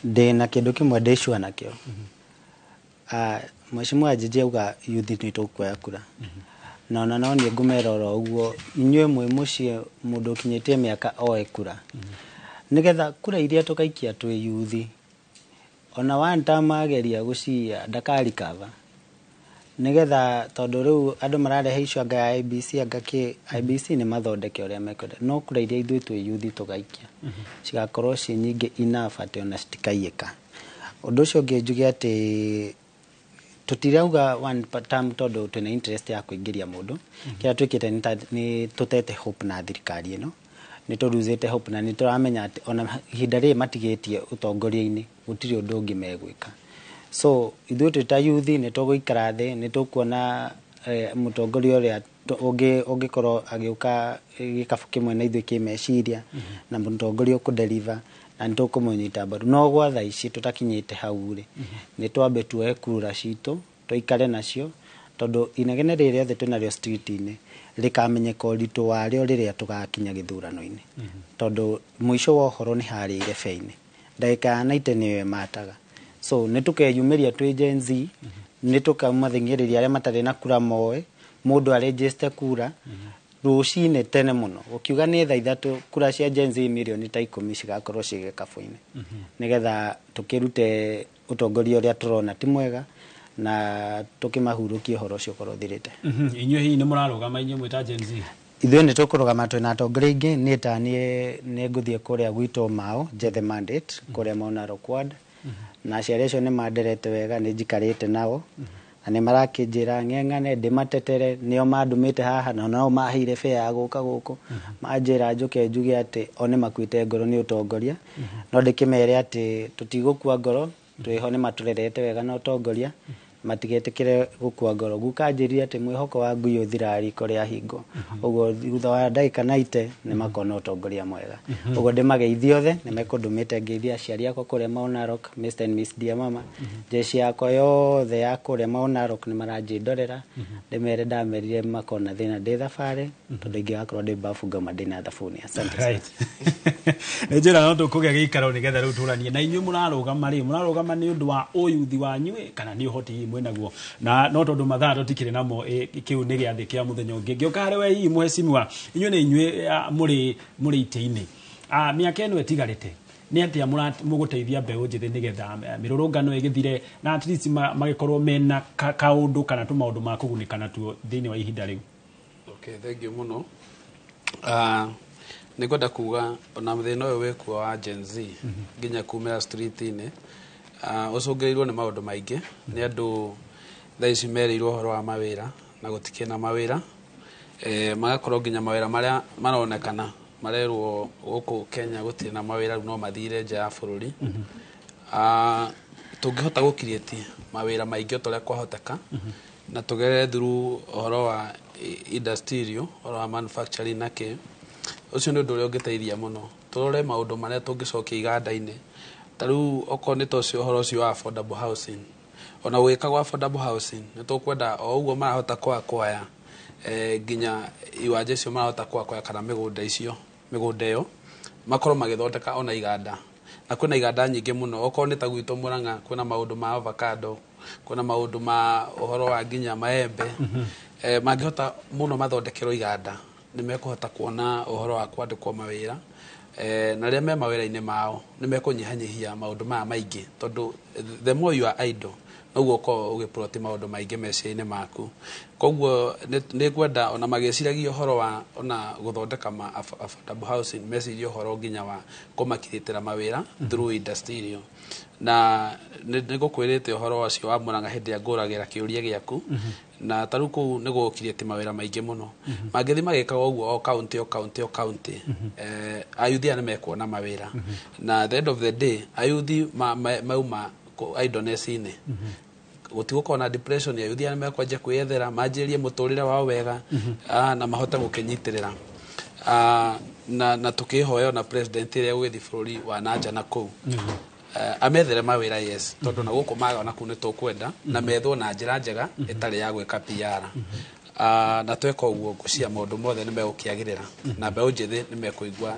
ndĩ na kĩndũ kĩmwe ndĩ sure nakĩo. Mheshimiwa Njĩjĩ auga youth nĩ tũkuoya kura, na ona no niĩ ngũmera oro ũguo, inyuĩ mwĩ mũciĩ mũndũ ũkinyĩtie mĩaka oe kura, nĩgetha kura iria tũgaikia twĩ youth, ona one term ageria gũciya ndakarikava, nĩgetha tondũ rĩu andũ mararehe icio anga ya IEBC, anga kĩ IEBC nĩ mathondeke ũrĩa mekwenda, no kura iria ithuĩ twĩ youth tũgaikia cigakorwo ciĩ nyingĩ enough atĩ ona citikaiyĩka. Ũndũ ũcio ũngĩ njuge atĩ tũtirauga one term tondũ twĩna interest ya kũingĩria mũndũ. Kĩrĩa twĩkĩte nĩ tũtete hope na thirikari ĩno. Nĩ tũruzĩte hope na nĩ tũramenya atĩ ona ihinda rĩrĩ matigĩtie ũtongoria-inĩ gũtirĩ ũndũ ũngĩ megwĩka. So ithuĩ twĩ ta youth nĩ tũgũikara thĩ, nĩ tũkuona mũtongoria ũrĩa ũngĩkorwo agĩũka gĩkabũ kĩmwe na ithuĩ kĩmeciria, na mũtongoria ũkũdeliver, na nĩ tũkũmũnyita mbaru. No gwa thaa ici tũtakinyĩte hau rĩ, nĩ twambe tuoe kura citũ tũikare nacio, tondũ inegene rĩrĩ rĩothe twĩnarĩo street-inĩ rĩkamenyeka ũritũ warĩo rĩrĩa tũgakinya gĩthurano-inĩ, tondũ mũico wa ũhoro nĩ harĩa irebe-inĩ, ndagĩka ya 90 nĩyo ĩmataga. So nĩ tũkeyumĩria twĩ Gen Z, nĩ tũkamathing'ĩrĩria arĩa matarĩ na kura moe mũndũ arejeste kura rũcinĩ tene mũno, ũkiuga nĩ thaa 3 kura cia Gen Z mirioni ta 10 cigakorwo ciĩ gĩkabũ-inĩ, nĩgetha tũkĩrute ũtongoria ũrĩa tũrona ti mwega na tũkĩmahurũkie ũhoro ũcio ũkorwo ũthirĩte. Inyuĩ hihi nĩ mũrarũgama inyuĩ mwĩ ta Gen Z? Ithuĩ nĩ tũkũrũgama twĩna atongoria aingĩ. Niĩ ta niĩ nĩ ngũthiĩ kũrĩa gwitũ Mao njethe mandate kũrĩa Mau Narok ward, na aciari acio nĩ manderete wega, nĩ njikarĩte nao na nĩ marakĩnjĩra ng'eng'ane ndĩmatetere. Nĩo mandũmĩte haha na nao maheire fare ya gũka gũkũ, manjĩra njũke njuge atĩ o nĩ makuĩte ngoro nĩ ũtongoria, no ndĩkĩmere atĩ tũtigũkua ngoro, twĩho nĩ matũrerete wega na ũtongoria, matigetĩkĩre gũkua ngoro. Guka anjĩrire atĩ mwĩhoko wa ngui ũthiraga riko rĩa hingo, ũguo thutha wa ndagĩka 90 nĩ makona ũtongoria mwega. Ũguo ndĩmageithie othe, nĩ mekũndũmĩte ngeithie aciari akwa kũrĩa Mau Narok, Mr and Miss Dear Mama, jeshi yakwa yothe ya kũrĩa Mau Narok nĩ maranjĩndorera, ndĩmere ndamerire makona thĩna ndĩ thabarĩ, tondũ ingĩgakorwo ndĩ bafu ngauma ndĩna thabuni. Asante sana. Right. Nĩ njĩra no tũkũgĩa gĩikaro nĩgetha rĩu tũranie na inyuĩ. Mũrarũgama rĩ, mũrarũgama nĩ ũndũ wa ũyuthi wanyu ĩ, kana nĩ ũhoti hihi mwĩnaguo? Na no tondũ mathaa tũtikĩrĩ namo ĩ, kĩu nĩ gĩathĩ kĩa mũthenya ũngĩ. Ngĩũka harĩ we hihi mũhecimiwa, inyuĩ nĩ inyuĩ mũrĩ itĩ-inĩ. Mĩaka ĩno ĩtigarĩte nĩ atĩa mũgũteithia mbeũ njĩthĩ nĩgetha mĩrũrũngano ĩgĩthire na at least magĩkorwo mena kaũndũ kana tũmaũndũ ma kũgunĩka natuo thĩinĩ wa ihinda rĩu? Okay, thank you mũno. Nĩ ngwenda kuga ona thĩna ũyũ wĩkuo wa Gen Z nginya kumĩra street-inĩ ũcũngĩrĩirwo nĩ maũndũ maingĩ, nĩ andũ thaa ici merĩirwo ũhoro wa mawĩra na gũtikĩrĩ na mawĩra, magakorwo nginya mawĩra marĩa maronekana marerwo gũkũ Kenya gũtirĩ na mawĩra, rĩu no mathire nja ya bũrũri. Tũngĩhota gũ-create mawĩra maingĩ o ta ũrĩa kwahoteka na tũgerere through ũhoro wa industrial, ũhoro wa manufacturing na kĩ, ũcio nĩ ũndũ ũrĩa ũngĩteithia mũno. Tũrore maũndũ marĩa tũngĩcokia iganda-inĩ, ta rĩu okorwo nĩ ta ũcio ũhoro ũcio wa affordable housing. Ona gũgĩkagwo affordable housing, nĩ tũkwenda o ũguo marahota kwakwaya nginya iwanja icio marahota kwakwaya kana mĩgũnda icio, mĩgũnda ĩyo makorwo magĩthondeka ona iganda, na kwĩna iganda nyingĩ mũno. Okorwo nĩ ta gwitũ Murang'a, kwĩna maũndũ ma avocado, kwĩna maũndũ ma ũhoro wa nginya maembe. Mangĩhota mũno mathondekerwo iganda, nĩ mekũhota kuona ũhoro wa kwandĩkwo mawĩra, na rĩrĩa me mawĩra-inĩ mao nĩ mekũnyihanyihia maũndũ maya maingĩ, tondũ the more you are idle, noguo ũkoragwo ũgĩplot maũndũ maingĩ meciria-inĩ maku. Koguo nĩ ngwenda ona magĩciragia ũhoro wa ona gũthondeka ma affordable housing, mecirie ũhoro nginya wa kũmakirĩtĩra mawĩra through industrial. Na nĩ ngũkwĩrĩte ũhoro ũcio wa Murang'a hĩndĩ ĩrĩa ngũragĩra kĩũria gĩaku, na ta rĩu kũu nĩ gũkirĩte mawĩra maingĩ mũno. Mangĩthiĩ magĩkaga ũguo o county, o county, o county, ayuthi aya nĩ mekuona mawĩra, na at the end of the day ayuthi mauma idleness-inĩ, gũtigũkorwo na depression. Ayuthi aya nĩ mekwanjia kwĩyethera, manjĩrĩrie mũtũrĩre wao wega, na mahote gũkĩnyitĩrĩra. Na tũkĩhoya ona president ĩrĩa ũgĩthiĩ bũrũri wa nanja na kũu amethere mawĩra, yes, tondũ na gũkũ maga ona kũu nĩ tũkwenda na methwo na njĩra njega ĩtarĩ ya gwĩka PR. Na tweka ũguo, ngũcia maũndũ mothe nĩ megũkĩagĩrĩra na mbeũ njĩthĩ nĩ mekũigua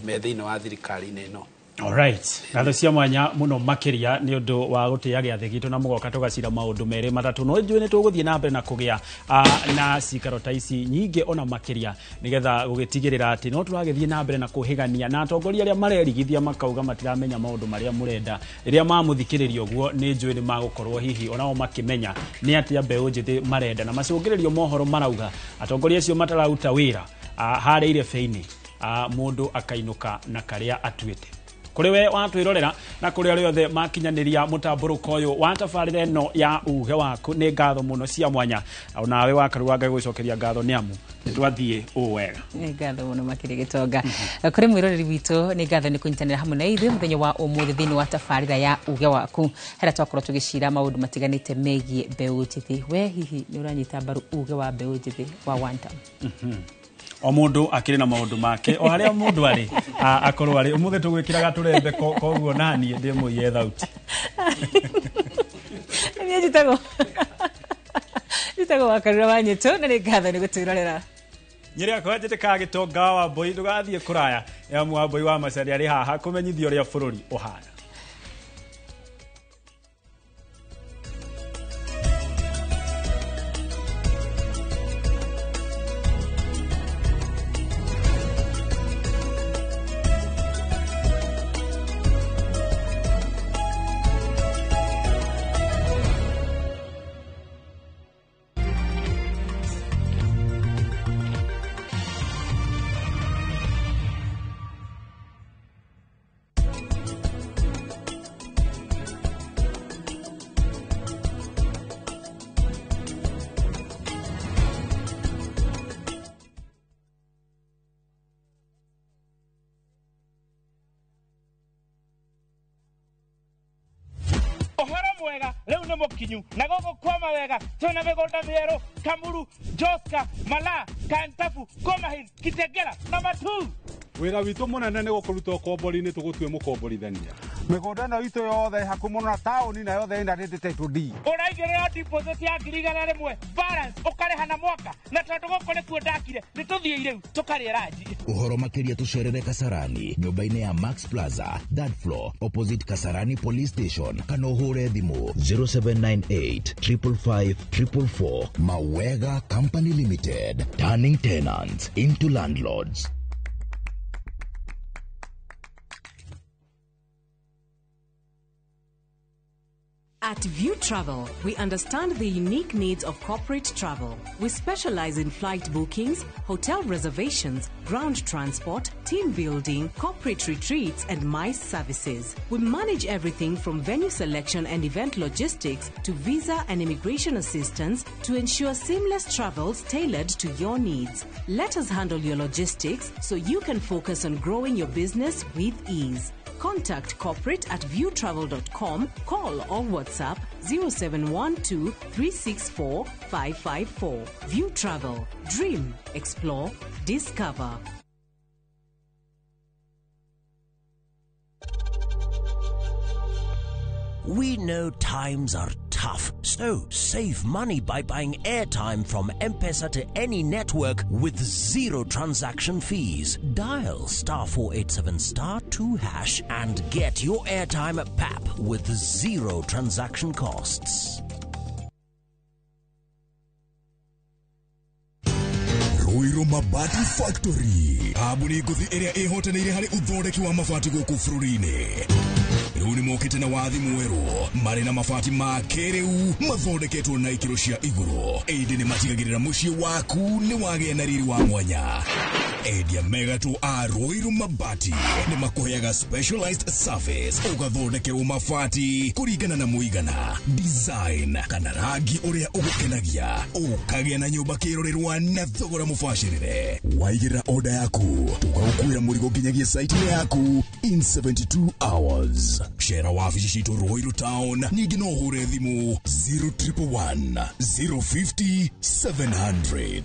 me thĩinĩ wa thirikari-inĩ ĩno. Alright. Ngatho cia mwanya mũno makĩria nĩ ũndũ wa gũtĩĩa gĩathĩ gitũ na mũgoka tũgacira maũndũ merĩ matatũ. No njũĩ nĩ tũgũthiĩ na mbere na kũgĩa na cikaro ta ici nyingĩ ona makĩria, nĩgetha gũgĩtigĩrĩra atĩ no tũragĩthiĩ na mbere na kũhĩgania na atongoria arĩa marerigithia makauga matiramenya maũndũ marĩa mũrenda. Rĩrĩa mamũthikĩrĩria ũguo, nĩ njũĩ nĩ magũkorwo hihi onao makĩmenya nĩ atĩa mbeũ njĩthĩ marenda, na macũngĩrĩrio mohoro marauga atongoria acio matararuta wĩra harĩa irebe-inĩ, mũndũ akainũka na karĩa atuĩte. Kũrĩ we watwĩrorera na kũrĩ arĩa othe makinyanĩria mũtambũrũko ũyũ wa tabarĩra ĩno ya uge waku, nĩ ngatho mũno cia mwanya. Onawe Wakarura, Ngai gũcokeria ngatho nĩ amu nĩ twathiĩ ũũ wega. Nĩ ngatho mũno makĩria, Gĩtonga. Kũrĩ mwĩroreri witũ, nĩ ngatho nĩ kũnyitanĩra hamwe na ithuĩ mũthenya wa ũmũthĩ thĩinĩ wa tabarĩra ya uge waku, harĩa twakorwo tũgĩcira maũndũ matiganĩte megiĩ mbeũ njĩthĩ. We hihi nĩ ũranyita mbaru uge wa mbeũ njĩthĩ wa one term? O mũndũ akĩrĩ na maũndũ make, o harĩa mũndũ arĩ akorwo arĩ. Ũmũthĩ tũgwĩkĩraga tũrembeko, koguo naniĩ ndĩ mũiye thauti. Niĩ njĩtagwo Wakarura wa Nyĩtũ, na nĩ ngatho nĩ gũtwĩrorera. Nyĩrĩ akwa njĩtĩkaga Gĩtonga wa Mbũi. Ndũgathiĩ kũraya, amu wa Mbũi wa Macaria arĩ haha kũmenyithia ũrĩa bũrũri ũhana. Ũhoro mwega rĩu nĩ mũkinyu na gũkũ kwama wega. Twĩna mĩgũnda mĩerũ Kamuru, Joska, Mala, Kantafu, Komahin, Kitegera na Matu. Wĩra witũ mũnene nĩ gũkũruta ũkombori-inĩ tũgũtue mũkomborithania. Mĩgũnda ĩno itũ yothe ĩ hakuhĩ mũno na taũni, na yothe ĩna rĩndĩ title deed. Ũraigĩrĩra deposit ya 100,000, balance ũkarĩha na mwaka. Na tondũ gũkũ nĩkuo ndakire, nĩ tũthiĩ rĩu tũkarĩe ranji. Ũhoro makĩria, tũcerere Kasarani, nyũmba-inĩ ya Max Plaza, third floor, opposite Kasarani Police Station, kana ũhũre thimũ 0798 555 444. Mawega Company Limited, turning tenants into landlords. At View Travel, we understand the unique needs of corporate travel. We specialize in flight bookings, hotel reservations, ground transport, team building, corporate retreats, and MICE services. We manage everything from venue selection and event logistics to visa and immigration assistance to ensure seamless travels tailored to your needs. Let us handle your logistics so you can focus on growing your business with ease. Contact corporate at viewtravel.com, call or WhatsApp 0712 364 554. View Travel. Dream, explore, discover. We know times are tough, so save money by buying airtime from M-Pesa to any network with zero transaction fees. Dial *487 *2# and get your airtime at PAP with zero transaction costs. Ruiru Mabati Factory, kambuni ngũthi ĩrĩa ĩhotanĩire harĩ ũthondeki wa mabati gũkũ bũrũri-inĩ, rĩu nĩ mokĩte na wathi mwerũ marĩ na mabati ma kĩrĩu mathondeketwo na ikĩro cia igũrũ, ĩndĩ nĩ matigagĩrĩra mũciĩ waku nĩ wagĩa na riri wa mwanya. Endia megatũ a Ruiru Mabati nĩ makũheaga specialized service, ũgathondekerwo mabati kũringana na mũigana, design kana rangi ũrĩa ũgũkenagia, ũkagĩa na nyũmba kĩrorerwa na thogora mũbacĩrĩre. Waigĩrĩra oda yaku, tũgagũkuĩra mũrigo nginyagia site-inĩ yaku in 72 hours. Cera wabici citũ Ruiru Town, ningĩ no ũhũre thimũ 0111 050 700.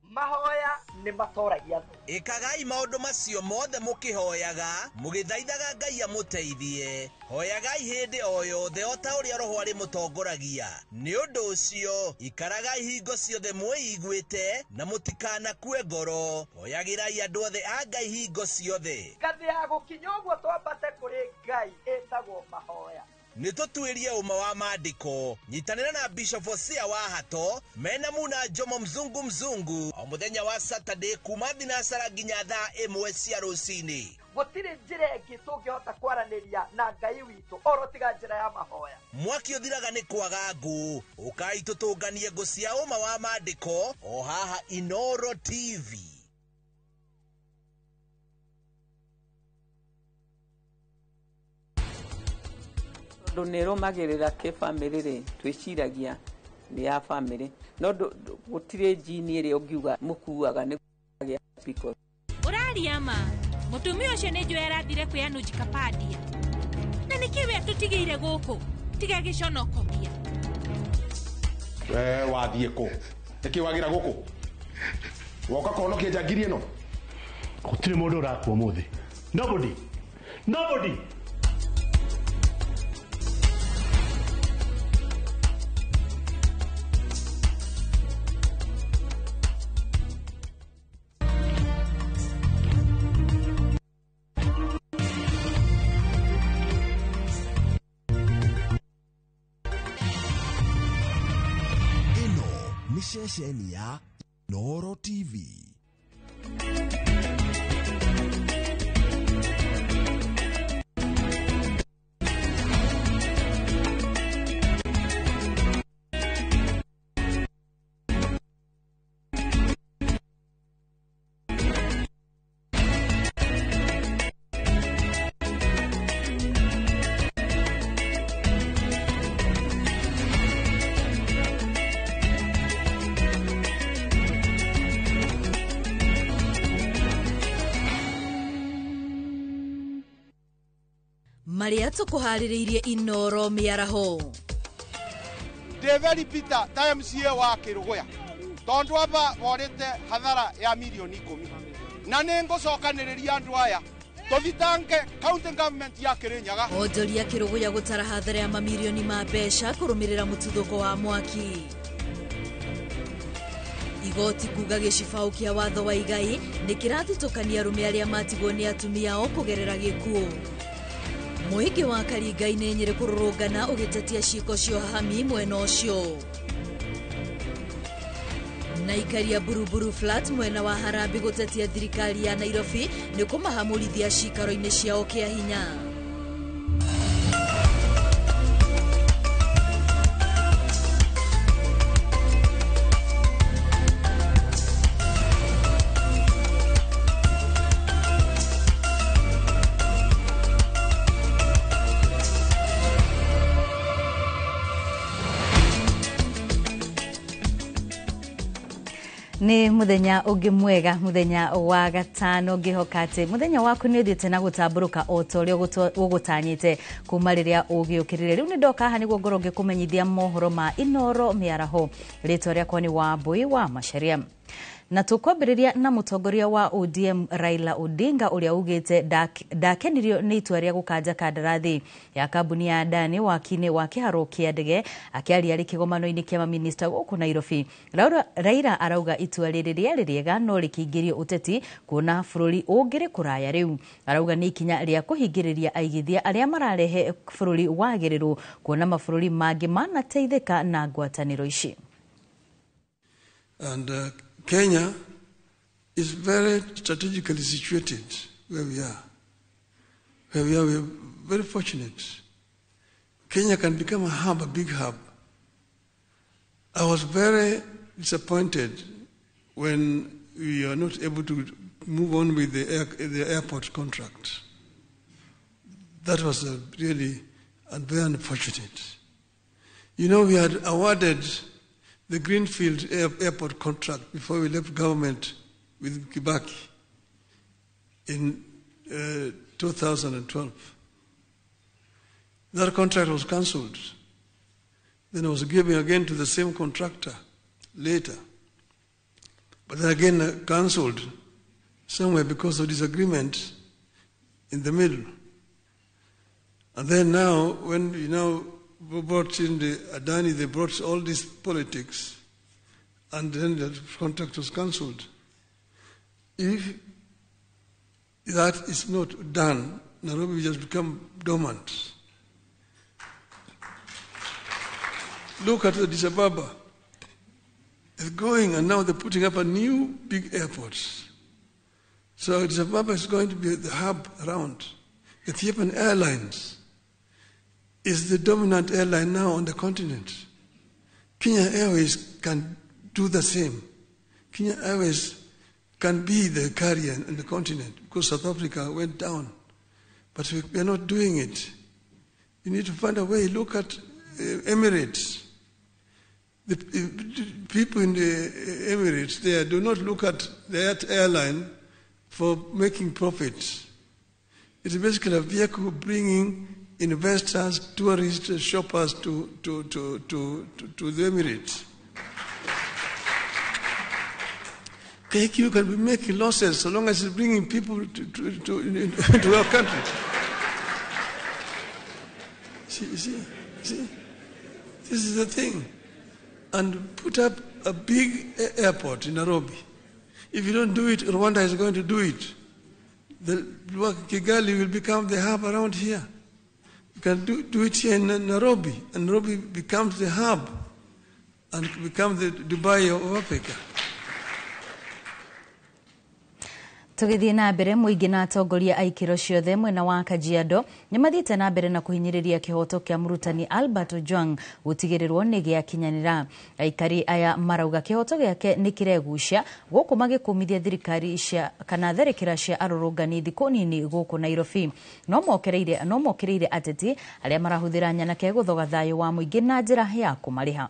Mahoya nĩ matoragia thũ. Ĩkagai maũndũ macio mothe mũkĩhoyaga, mũgĩthaithaga Ngai amũteithie. Hoyagai hĩndĩ o yothe o ta ũrĩa Roho arĩmũtongoragia. Nĩ ũndũ ũcio, ikaragai hingo ciothe mwĩiguĩte na mũtikanakue ngoro. Hoyagĩrai andũ othe a Ngai hingo ciothe. Ngathĩ ya gũkinya ũguo twambate kũrĩ Ngai ĩtagwo mahoya. Nĩ tũtuĩrie ũma wa maandĩko. Nyitanĩra na Bishop Hosea wa Hato mena Muna Jomo Mzungu Mzungu o mũthenya wa Saturday kuma thinacara nginya thaa 1 cia rũcinĩ. Gũtirĩ njĩra ĩngĩ tũngĩhota kwaranĩria na Ngai witũ oro tiga njĩra ya mahoya. Mwaki ũthiraga nĩ kwaga ngũ. Ũkai tũtũnganie ngũ cia ũma wa maandĩko o haha Inoro TV. Tondũ nĩ ĩrũmagĩrĩra kĩbamĩrĩ rĩ, twĩciragia nĩ ya bamĩrĩ, no gũtirĩ jini ĩrĩa ũngiuga mũkuaga nĩ gĩa PCOS. Ũraria ma mũtumia ũcio nĩ njũĩ arathire kwĩ Anuj Kapadia, na nĩkĩ we atũtigĩire gũkũ tiga gĩconokokia? We wathiĩ kũ? Nĩkĩ wagira gũkũ? Woka kũhonokia njangiri ĩno? Gũtirĩ mũndũ ũrakua ũmũthĩ. Nobody. Nobody. Ĩno nĩ ceceni ya Inooro TV. Marĩa tũkũharĩrĩirie Inooro mĩaraho. Ndĩ very bitter ta MCA wa Kĩrũgũya, tondũ aba worĩte hathara ya mirioni 10, na nĩ ngũcokanĩrĩria andũ aya tũthitange county government ya Kĩrĩnyaga. Onjoria Kĩrũgũya gũtara hathara ya mamirioni ma mbeca kũrũmĩrĩra mũtuthũko wa mwaki. Igoti kuga gĩcibaũ kĩa watho wa igai nĩ kĩrathutũkania arũme arĩa matigwo nĩ atumia ao kũgerera gĩkuũ. Mũingĩ wa Karinga-inĩ Nyĩrĩ kũrũrũngana ũgĩtetia ciĩko cia ũhahami mwena ũcio. Na ikaria Buruburu Flat mwena wa Harambee gũtetia thirikari ya Nairobi nĩ kũmahamũrithia cikaro-inĩ ciao kĩa hinya. Nĩ mũthenya ũngĩ mwega, mũthenya wa gatano, ngĩhoka atĩ mũthenya waku nĩ ũthiĩte na gũtambũrũka o ta ũrĩa ũgũtanyĩte kuma rĩrĩa ũgĩũkĩrire. Rĩu nĩ ndoka haha nĩguo ngorwo ngĩkũmenyithia mohoro ma Inooro mĩaraho. Rĩtwa rĩakwa nĩ Wambui wa Macharia. Na tũkwambĩrĩria na mũtongoria wa ODM Raila Odinga ũrĩa ugĩte ndakenirio nĩ itua rĩa gũkanja kandarathi ya kambuni ya Adani waki-inĩ wa kĩharo kĩa ndege. Akĩaria arĩ kĩgomano-inĩ kĩa maminista gũkũ Nairobi, Raila arauga itua rĩrĩ rĩarĩ rĩega no rĩkĩingĩrio ũteti kuona bũrũri ũngĩrĩ kũraya rĩu. Arauga nĩ ikinya rĩa kũhingĩrĩria aigithia arĩa mararehe bũrũri wagĩrĩru kuona mabũrũri mangĩ manateithĩka na ngwatanĩro ici. And Kenya is very strategically situated where we are. Where we are, we are very fortunate. Kenya can become a hub, a big hub. I was very disappointed when we are not able to move on with the airport contract. That was really very unfortunate. You know, we had awarded the Greenfield Airport contract before we left government with Kibaki in 2012. That contract was cancelled. Then it was given again to the same contractor later. But then again cancelled somewhere because of disagreement in the middle. And then now, when you now brought in the Adani, they brought all this politics, and then the contract was cancelled. If that is not done, Nairobi will just become dormant. Look at Addis Ababa. It's going, and now they're putting up a new big airport. So Addis Ababa is going to be the hub around. Ethiopian Airlines is the dominant airline now on the continent. Kenya Airways can do the same. Kenya Airways can be the carrier in the continent because South Africa went down. But we are not doing it. You need to find a way. Look at Emirates. The people in the Emirates there do not look at that airline for making profits. It's basically a vehicle bringing investors, tourists, shoppers to the Emirates. KQ can be making losses so long as it's bringing people to our country. See, this is the thing. And put up a big airport in Nairobi. If you don't do it, Rwanda is going to do it. The Kigali will become the hub around here. You can do it here in Nairobi, and Nairobi becomes the hub and becomes the Dubai of Africa. Tugithie na mbere muingi na atongoria a ikiro ciothe mwena wa Kajiado nimathiite na mbere na kuhinyiriria kihoto kia murutani Albert Ojwang gutigirirwo ni giakinyanira. Aikari aya marauga kihoto giake ni kiregucia guku magikumithia thirikari cia kana tharikira cia arurungani thiku nini guku Nairobi. No mokereire ateti aria marahuthira nyanake guthoga thayu wa muingi na njira ya kumariha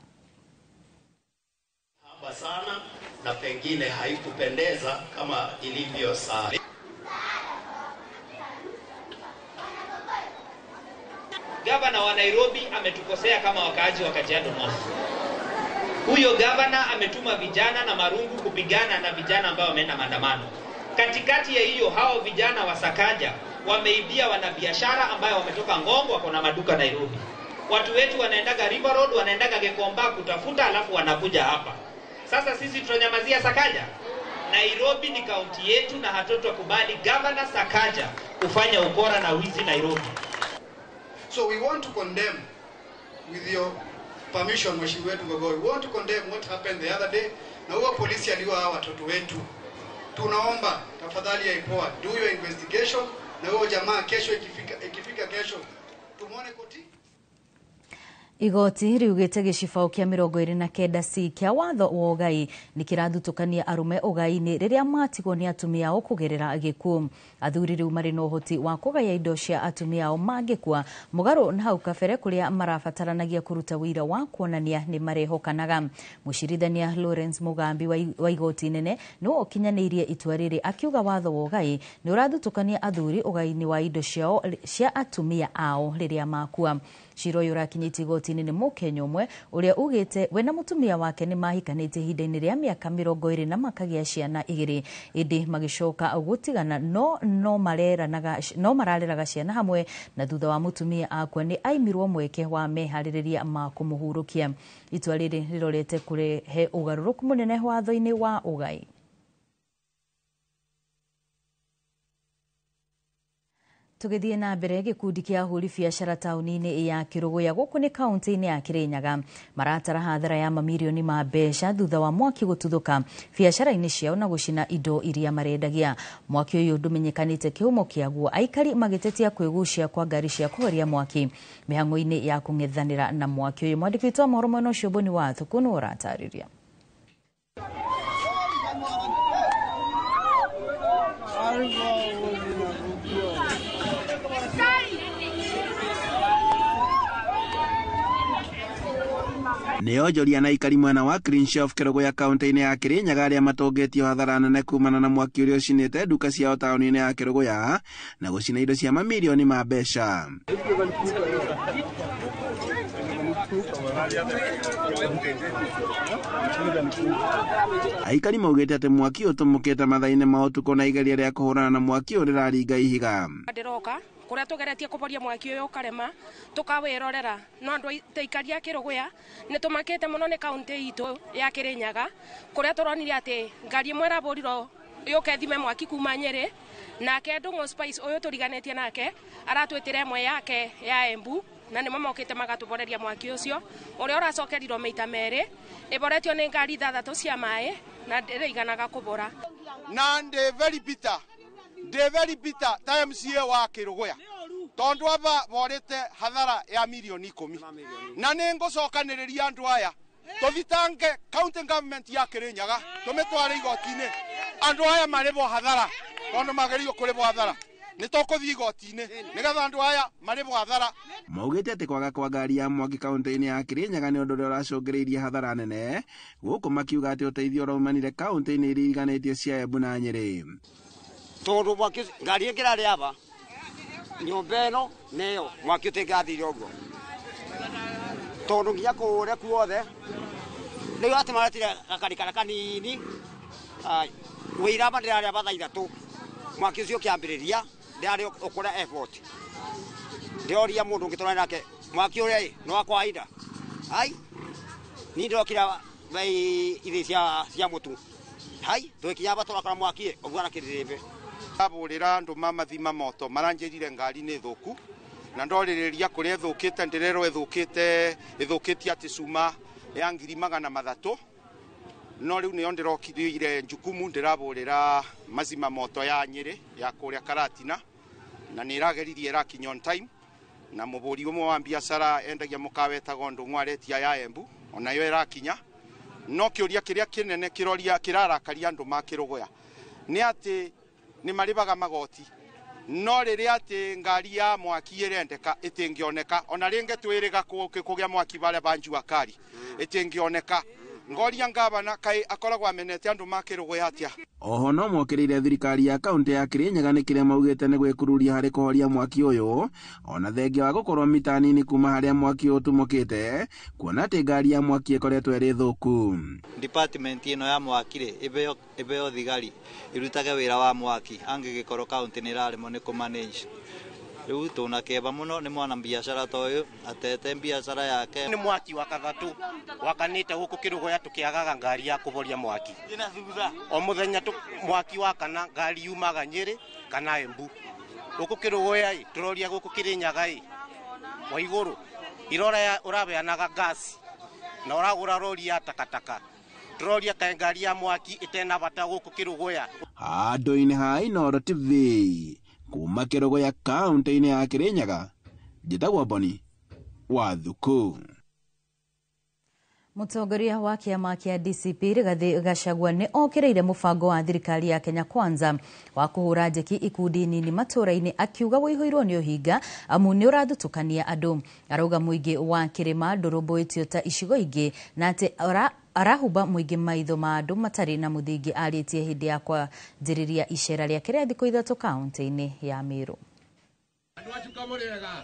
sana na pengine haikupendeza kama ilivyo saa. Gavana wa Nairobi ametukosea kama wakaaji wa Kajiado North. Huyo gavana ametuma vijana na marungu kupigana na vijana ambao wameenda maandamano. Katikati ya hiyo, hao vijana wa Sakaja wameibia wanabiashara ambao wametoka Ngong, wako na maduka Nairobi. Watu wetu wanaendaga River Road, wanaendaga Gikomba kutafuta, alafu wanakuja hapa. Sasa sisi tutanyamazia Sakaja? Nairobi ni kaunti yetu na hatutokubali Governor Sakaja kufanya ukora na wizi Nairobi. So we want to condemn, with your permission, Mheshimiwa wetu Gogoi, we want to condemn what happened the other day. Na huo polisi aliwa hawa watoto wetu. Tunaomba tafadhali ya IPOA, do your investigation, na huo jamaa kesho ikifika kesho tumuone koti. Igoti riugite gicibao kia 29 C kia watho wa ugai ni kirathutukania arume ugai-ini riria matigwo ni atumia ao kugerera gikuo. Athuri riu mari na uhoti wa kugaya indo cia atumia ao mangikua mugaru na hau kabere kuria marabataranagia kuruta wira wa kuonania ni marehokanaga. Mucirithania Lawrence Mugambi wa igoti nene niwe ukinyaniirie itua riri akiuga watho wa ugai ni urathutukania athuri ugai-ini wa indo ciao cia atumia ao riria makua. Cira uyu urakinyĩtie igoti-inĩ nĩ Mũkenya ũmwe ũrĩa ugĩte we na mũtumia wake nĩ mahikanĩtie ihinda-inĩ rĩa mĩaka 20 na makagĩa ciana 2 ĩndĩ magĩcoka gũtigana no marareraga ciana hamwe, na thutha wa mũtumia akua nĩ aimirwo mweke wa meharĩrĩria ma kũmũhurũkia. Itua rĩrĩ rĩrorete kũrehe ũgarũrũku mũnene watho-inĩ wa ũgai. Tugithie na mbere, gikundi kia ahuri biacara tauni-inĩ ya Kiruguya guku ni kaunti-inĩ ya Kirinyaga maratara hathara ya mamirioni ma mbeca thutha wa mwaki gututhuka biacara-inĩ ciao na gucina indo iria marendagia. Mwaki uyu ndumenyekanite kihumo kiaguo, aikari magitetia kwigucia kwa ngari cia kuhoria mwaki mihang'o-inĩ ya kung'ethanĩra na mwaki uyu. Mwandĩki witũ wa mohoro mwena ũcio Boni wa Thuku nĩwe ũratarĩria. Nĩ onjoria na aikari mwena wa Cleanshelf Kĩrũgũya kaunti-inĩ ya Kirinyaga arĩa matongetio hathara nene kumana na mwaki ũrĩa ũcinĩte nduka ciao taũni-inĩ ya Kĩrũgũya na gũcina indo cia mamirioni ma mbeca. Aikari maugĩte atĩ mwaki ũtũmũkĩte mathaa-inĩ ma ũtukũ na igeria rĩa kũhũrana na mwaki ũyũ rĩraringa ihiga. Ndĩroka kuria tugeretie kuboria mwaki uyu ukarema tukawirorera no andu aikari a Kiruguya ni tumakite muno ni kaunti itu ya Kirinyaga kuria turonire ati ngari imwe iraburirwo yuke thime mwaki kuma Nyeri nake Ndung'u Spice uyu turiganetie nake aratwitire imwe yake ya Embu na nimo mokite magatuboreria mwaki ucio uria uracokerirwo maita meri iboretio ni ngari 6 cia mai na ndiraiganaga kubora. Na ndi very bitter, ndi very bitter ta MCA wa Kiruguya tondu aba borete hathara ya milioni 10 na ni ngucokaniriria andu aya tuthitange county government ya Kirinyaga tumitware igoti-ini andu aya maribwo hathara tondu magerio kuribwo hathara. Nĩ tũkũthiĩ igoti-inĩ nĩgetha andũ aya marĩhwo hathara. Maugĩte atĩ kwaga kwa ngari ya mwaki kaunti-inĩ ya Kirinyaga nĩ ũndũ ũrĩa ũracũngĩrĩirie hathara nene, gũkũ makiuga atĩ ũteithio ũraumanire kaunti-inĩ iria iriganĩtie cia Embu na Nyĩrĩ. Tondũ mwaki ngari ĩngĩ ĩrarĩ aba nyũmba ĩno nĩyo mwaki ũtĩngĩrathire ũguo, tondũ nginya kũrĩa kuothe rĩu atĩ maretire gakari karĩa kanini. Wĩira aba ndĩrarĩ aba thaa 3 mwaki ũcio ũkĩambĩrĩria, ndĩrarĩ ũkũrĩa airport, ndĩroria mũndũ ũngĩ tũrarĩ nake mwaki ũrĩa nĩ wa kwaida. Ai niĩ ndĩrokire bei ithi cia mũtu, hai twĩkinya aba tũrakora mwaki ũguana kĩrĩrĩmbĩ. Abũrĩra andũ mamathima moto maranjĩrire ngari nĩ thũku, na ndorĩrĩria kũrĩa ĩthũkĩte, ndĩrerwo ĩthũkĩte ĩthũkĩtie atĩ cuma ya 300,000, no rĩu nĩyo ndĩrokire njukumu ndĩrabũrĩra mazima moto ya Nyĩrĩ ya kũrĩa Karatina, na nĩ ĩrageririe ĩrakinya on time. Na mũbũri ũmwe wa biacara endagia mũkawa wetagwo Ndũng'ũ aretia ya Embu, onayo ĩrakinya. No kĩũria kĩrĩa kĩnene kĩroria kĩrarakaria andũ ma Kĩrũgũya nĩ atĩ nĩ marĩbaga magoti, no rĩrĩa atĩ ngari ya mwaki ĩrendeka ĩtingĩoneka, ona rĩngĩ twĩrĩga kũgĩa mwaki barĩa ba Jua Kali ĩtingĩoneka. Ngoria ngabana kai akoragwo amenete andũ ma Kĩrũgũya atĩa. Oho no mokĩrĩire thirikari ya kaunti ya Kirinyaga nĩ kĩrĩa maugĩte nĩ gwĩkururia harĩ kũhoria mwaki ũyũ, ona thengia wa gũkorwo mita nini kuma harĩa mwaki ũyũ ũtumũkĩte, kuona atĩ ngari ya mwaki ĩkoretwo ĩrĩ thũku. Department ĩno ya mwaki rĩ ĩbeo thigari irutage wĩra wa mwaki, angĩgĩkorwo kaunti nĩ ĩraremwo nĩ kũmanage. Rĩu tũna kĩeba mũno nĩ mwana biacara ta ũyũ atete biacara yake. Nĩ mwaki wa kathatũ wakanĩte gũkũ Kĩrũgũya tũkĩagaga ngari ya kũhoria mwaki. O mũthenya mwaki wakana ngari yumaga Nyĩrĩ kana Embu. Gũkũ Kĩrũgũya ĩ tũroria gũkũ Kĩrĩnyaga ĩ wa igũrũ irora ũrabeanaga gasi na ũragũra rori ya takataka, tũroria kaĩ ngari ya mwaki ĩtena bata gũkũ Kĩrũgũya. Handũ-inĩ ha Inooro TV kuma Kĩrũgũya kaunti-inĩ ya Kirinyaga, njĩtagwo Boni wa Thuku. Mũtongoria wa kĩama kĩa DCP Rigathĩ Gachagua nĩ okĩrĩire mũbango wa thirikari ya Kenya Kwanza wa kũhũra njeki ikundi nini matũũra-inĩ, akiuga wũihũirwo nĩ ũhinga amu nĩ ũrathutũkania andũ. Arauga mũingĩ wa kĩrĩma ndũrũmbũĩtio ta icigo ingĩ, na atĩ arahumba mũingĩ maitho ma andũ matarĩ na mũthingi. Arĩtie hĩndĩ ya kwanjĩrĩria icera rĩake rĩa thikũ 3 kaunti-inĩ ya Meru. Andũ a Chuka mũrĩega,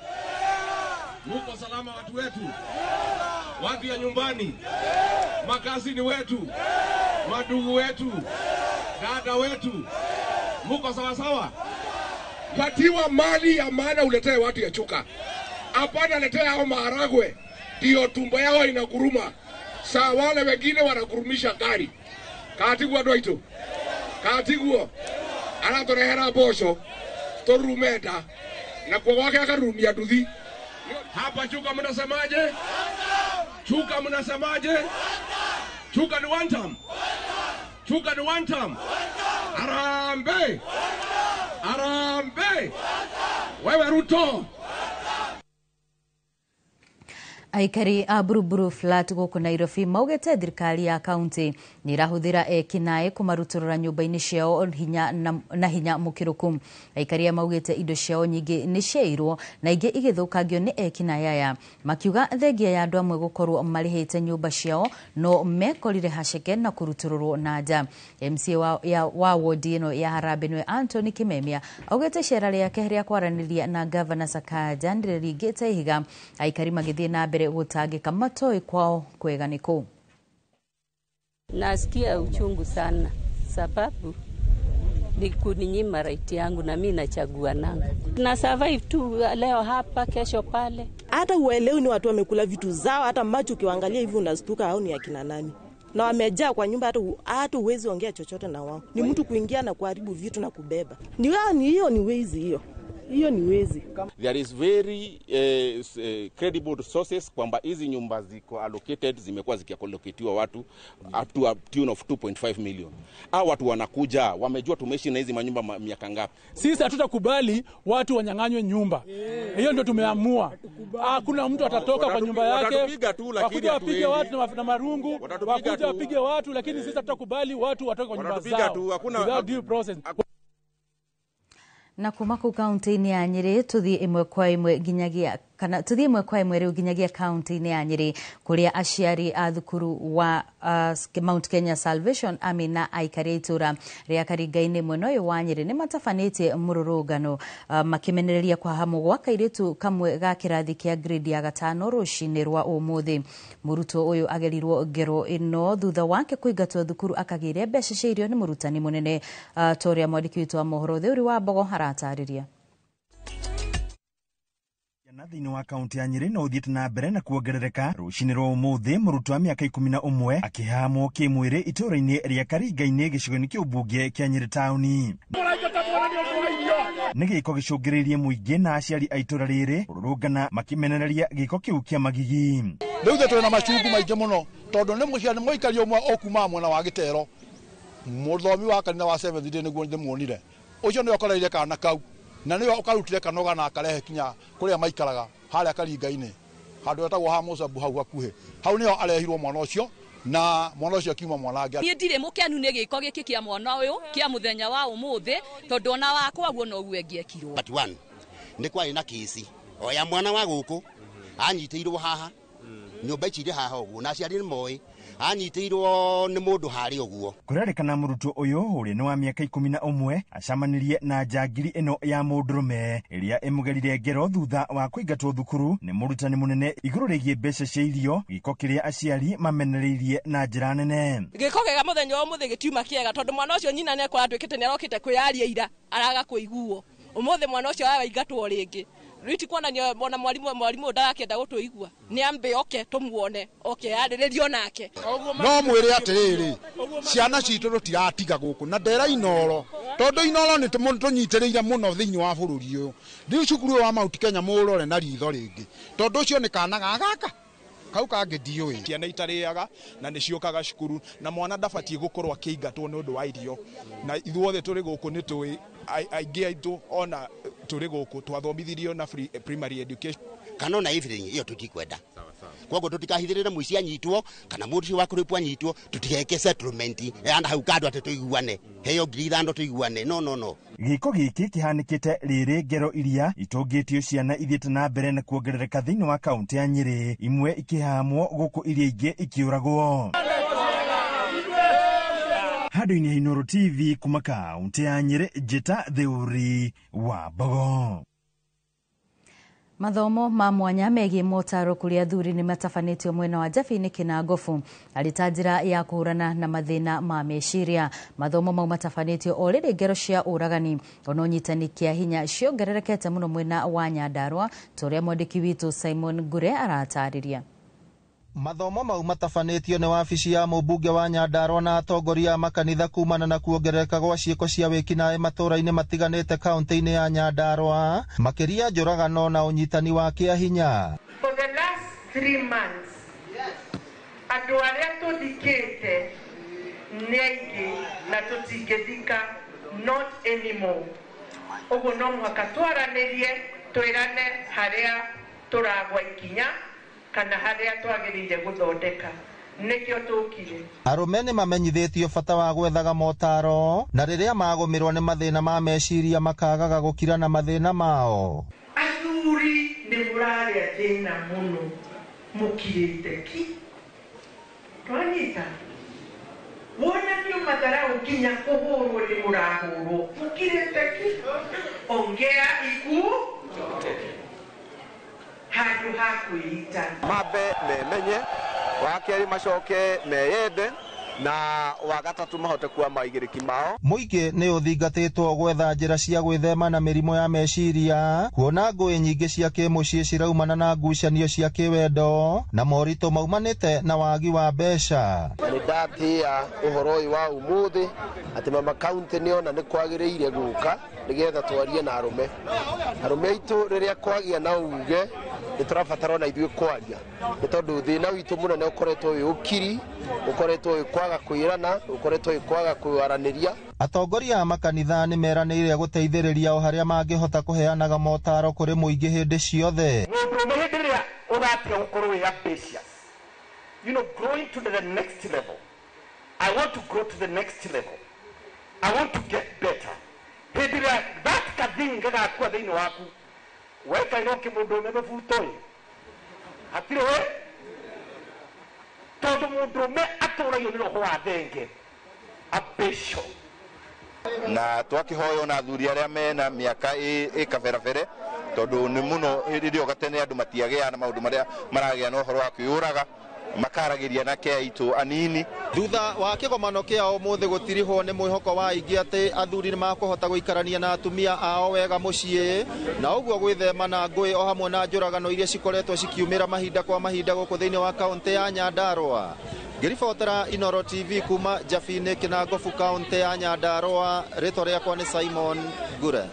muko salama watu wetu, watu ya nyumbani, makazini wetu, madugu wetu, dada wetu, muko sawa sawa? Patiwa mali ya maana uletee watu ya Chuka. Hapana letea hao maharagwe, ndio tumbo yao inaguruma. Saa wale wengine wanagurumisha gari. Katigwa andũ aitũ, katigwo aratũrehera mboco tũrumenda na kuo gwake akarumia nduthi. Hapa Chuka mnasemaje? Chuka mnasemaje? Chuka ni one term. Chuka ni one term. Harambee. Harambee. Wewe Ruto. Aikari a Buruburu Flat gũkũ Nairobi maugĩte thirikari ya kaunti nĩ ĩrahũthĩra ekinaĩ kũmarutũrũra nyũmba-inĩ ciao hinya na hinya mũkĩrũku. Aikari aya maugĩte indo ciao nyingĩ nĩ ciairwo na ingĩ igĩthũkangio nĩ ekinaĩ aya, makiuga thengia ya andũ amwe gũkorwo marĩhĩte nyũmba ciao no mekorire haceke na kũrutũrũrwo na nja. MCA wa wodi ĩno ya Harambee nĩwe Anthony Kimemia augĩte icera rĩake rĩa kwaranĩria na Gavana Sakaja nĩrĩringĩte ihiga, aikari magĩthiĩ na mbere gũtangĩka matoĩ kwao kwega nĩ kũ. Nasikia uchungu sana sababu ni kuninyima right yangu na mimi nachagua nanga. Na survive tu leo hapa kesho pale. Hata uelewi ni watu wamekula vitu zao, hata macho ukiangalia hivi unastuka hao ni akina nani. Na wamejaa kwa nyumba, hata huwezi ongea chochote na wao. Ni mtu kuingia na kuharibu vitu na kubeba. Ni hiyo ni wezi hiyo. Hiyo ni wezi. There is very credible sources kwamba hizi nyumba ziko allocated, zimekuwa zikiallocatiwa watu up to a tune of 2.5 million. Hao watu wanakuja, wamejua tumeishi na hizi manyumba miaka ngapi. Sisi hatutakubali watu wanyang'anywe nyumba. Hiyo ndio tumeamua. Hakuna mtu atatoka kwa nyumba yake. Wakuja wapige watu na marungu, wakuja wapige watu, lakini sisi hatutakubali watu watoke kwa nyumba zao. Without due process. Na kuma kuu kaunti-inĩ ya Nyĩrĩ tũthiĩ ĩmwe kwa ĩmwe nginyagia kana tũthiĩ ĩmwe kwa ĩmwe rĩu nginyagia kaunti-inĩ ya Nyĩrĩ kũrĩa aciari a thukuru wa Mount Kenya Salvation Army na aikari a itũra rĩa Karinga-inĩ mwena ũyũ wa Nyĩrĩ nĩ matabanĩtie mũrũrũngano makĩmenereria kũhahamwo gwa kairĩtu kamwe ga kĩrathi kĩa grade ya gatano rũcinĩ rwa ũmũthĩ. Mũrutwo ũyũ agerirwo ngero ĩno thutha wake kũingatwo thukuru akagĩre mbeca cia irio nĩ mũrutani mũnene ta ũrĩa mwandĩki witũ wa mohoro Theuri wa Mbogo aratarĩria. Na thĩinĩ wa kaunti ya Nyĩrĩ no ũthiĩte na mbere na kuongerereka rũcinĩ rwa ũmũthĩ mũrutwo wa mĩaka 11 akĩhamwo kĩmwĩrĩ itũũra-inĩ rĩa Karinga-inĩ gĩcigo-inĩ kĩa ũmbunge kĩa Nyĩrĩ taũni. Nĩ gĩko gĩcũngĩrĩirie mũingĩ na aciari a itũũra rĩrĩ kũrũrũngana makĩmenereria gĩko kĩu kĩa magigi. Rĩu ithuĩ twĩna machungu maingĩ mũno tondũ nĩ mũciari mũikari ũmwe ũkumaga mwena wa Gĩtero, mũthomi wa kanitha wa Seventh Day nĩguo ndĩmuonire, ũcio nĩwe ũkoreire kana kau na nĩwe ũkarutire kanoga na akarehe kinya kũrĩa maikaraga harĩa Karinga-inĩ handũ hetagwo ha Mũcabu hau hakuhĩ, hau nĩho arehirwo mwana ũcio na mwana ũcio akiuma mwana angĩ. Niĩ ndirĩ mũkenu nĩ gĩko gĩkĩ kĩa mwana ũyũ kĩa mũthenya wa ũmũthĩ tondũ ona wakwa guo noguo ĩngĩekirwo. But one nĩ kwarĩ na kĩci o ya mwana wa gũkũ anyitĩirwo haha nyũmba ici irĩ haha ũguo na aciari nĩ moĩ anyitĩirwo nĩ mũndũ harĩ ũguo. Kũrerĩkana mũrutwo ũyũ ũrĩa nĩ wa mĩaka 11 acamanirie na njangiri ĩno ya mũndũrũme ĩrĩa ĩmũgerire ngero thutha wa kũingatwo thukuru nĩ mũrutani mũnene igũrũ rĩgiĩ mbeca cia irio, gĩko kĩrĩa aciari mamenereirie na njĩra nene. Gĩko gĩega mũthenya wa ũmũthĩ gĩtiuma kĩega tondũ mwana ũcio nyina nĩ ekũratuĩkĩte nĩ arokĩte kwĩyaria ira araga kũiguo. Ũmũthĩ mwana ũcio araingatwo rĩngĩ. Rĩu ti kuonania ona mwarimu ndarakĩenda gũtũigua, nĩ ambe oke tũmuone oke arĩrĩrio nake. No mwĩre atĩrĩrĩ, ciana citũ tũtiratiga gũkũ na ndera Inoro tondũ Inoro nĩ tũnyitĩrĩire mũno thĩinĩ wa bũrũri ũyũ. Rĩu cukuru ũyũ wa Mount Kenya mũũrore na ritho rĩngĩ tondũ ũcio nĩ kana ga gaka kau kangĩ ndiũĩ. Ciana itarĩaga na nĩ ciũkaga cukuru na mwana ndabatiĩ gũkorwo akĩingatwo nĩ ũndũ wa irio, na ithuothe tũrĩ gũkũ nĩ tũĩ aingĩ aitũ ona tũrĩ gũkũ twathomithirio na free primary education kana ona evening iyo tutikwenda. Koguo tutikahithirire mũici anyitwo kana mũndũ ũcio wa kũrĩpwo anyitwo, tutigeke settlement yana hau kando atĩ tũiguane, heo 5,000 tũiguane, no no no. Gĩko gĩkĩ kĩhanĩkĩte rĩrĩ ngero iria itũngĩtio ciana ithiĩte na mbere na kuongerereka thĩinĩ wa kaunti ya Nyĩrĩ, imwe ikĩhamwo gũkũ iria ingĩ ikĩũragwo. Handũ-inĩ ha Inooro TV kuma kaunti ya Nyĩrĩ, Njĩta Theuri wa Mbogo. Mathomo ma mwanya megiĩ motaro kũrĩ athuri nĩ matabanĩtio mwena wa Njabi-inĩ Kĩnangobu arĩ ta njĩra ya kũhũrana na mathĩna ma meciria. Mathomo mau matabanĩtio o rĩrĩ ngero cia ũragani ona ũnyitani kĩa hinya ciongererekete mũno mwena wa Nyandarua ta ũrĩa mwandĩki witũ Simon Ngure aratarĩria. Mathomo mau matabanĩtio nĩ wabici ya mũmbunge wa Nyandarua na atongoria a makanitha kumana na kuongerereka gwa ciĩko cia wĩkinaĩ matũũra-inĩ matiganĩte kaunti-inĩ ya Nyandarua, makĩria njũragano na ũnyitani wa kĩa hinya. For the last 3 months, andũ arĩa tũthikĩte nĩ aingĩ na tũtingĩthika, not anymore. Ũguo no mũhaka twaranĩrie, twĩrane harĩa tũragwa ikinya kana harĩa twagĩrĩire gũthondeka, nĩkĩo tũkire. Arũme nĩ mamenyithĩtio bata wa gwethaga motaro na rĩrĩa magũmĩrwo nĩ mathĩna ma meciria makagaga gũkira na mathĩna mao. Athuri nĩ mũrarĩa thĩna mũno mũkirĩte ki, twanyita wonanio matharau nginya kũhũrwo nĩ mũrahũrwo mũkirĩte ki, ongea iku handũ ha kwĩita. Mambe memenye, wa kerĩ macoke meyende, na wa gatatũ mahote kuoya maigĩrĩki mao. Mũingĩ nĩ ũthingatĩtwo gwetha njĩra cia gwĩthema na mĩrimũ ya meciria, kuona ngũĩ nyingĩ cia kĩmũciĩ ciraumana na ngucanio cia kĩwendo na moritũ maumanĩte na wagi wa mbeca. Nĩ ndatĩĩa ũhoro ũyũ wa ũmũthĩ atĩ mama kaunti nĩona nĩ kwagĩrĩire gũka nĩgetha twarie na arũme. Arũme aitũ rĩrĩa kwagĩa na uge nĩ tũrabatara ona ithuĩ kwaria, nĩ tondũ thĩna witũ mũnene ũkoretwo wĩ ũkiri, ũkoretwo wĩ kwaga kwĩrana, ũkoretwo wĩ kwaga kwaranĩria. Atongoria a makanitha nĩ meranĩire gũteithĩrĩria o harĩa mangĩhota kũheanaga motaro kũrĩ mũingĩ hĩndĩ ciothe. Mũndũrũme hĩndĩ ĩrĩa ũratua gũkorwo wĩ ambitious, you know, growing to the next level. I want to grow to the next level. I want to get better. Hĩndĩ ĩrĩa that kathinga gakua thĩinĩ waku wekaire ũkĩmũndũrũme mĩbuto ĩ hatirĩ we tondũ mũndũrũme atũragio nĩ roho wa thenge ambition. Na twakihoyo na athuri aria mena miaka i kaberabere tondu ni muno hindi ĩyo gatene andu matiagĩa na maundu maria maragĩa na ũhoro wa kwĩyũraga makaragiria na ke aitu anini. Thutha wa kĩgomano kĩa ũmũthĩ gũtirihwo nĩ mwĩhoko wa aingĩ atĩ athuri nĩ makũhota gũikarania na atumia ao wega mũciĩ na ũguo gwĩthema na ngũĩ o hamwe na njũragano iria cikoretwo cikiumĩra mahinda kwa mahinda gũkũ thĩinĩ wa kaũntĩ ya Nyandarũa. Ngĩribotera Inoro TV kuma Jabinĩ Kĩnangobu kaũntĩ ya Nyandarũa, rĩtwa rĩakwa nĩ Simon Ngure.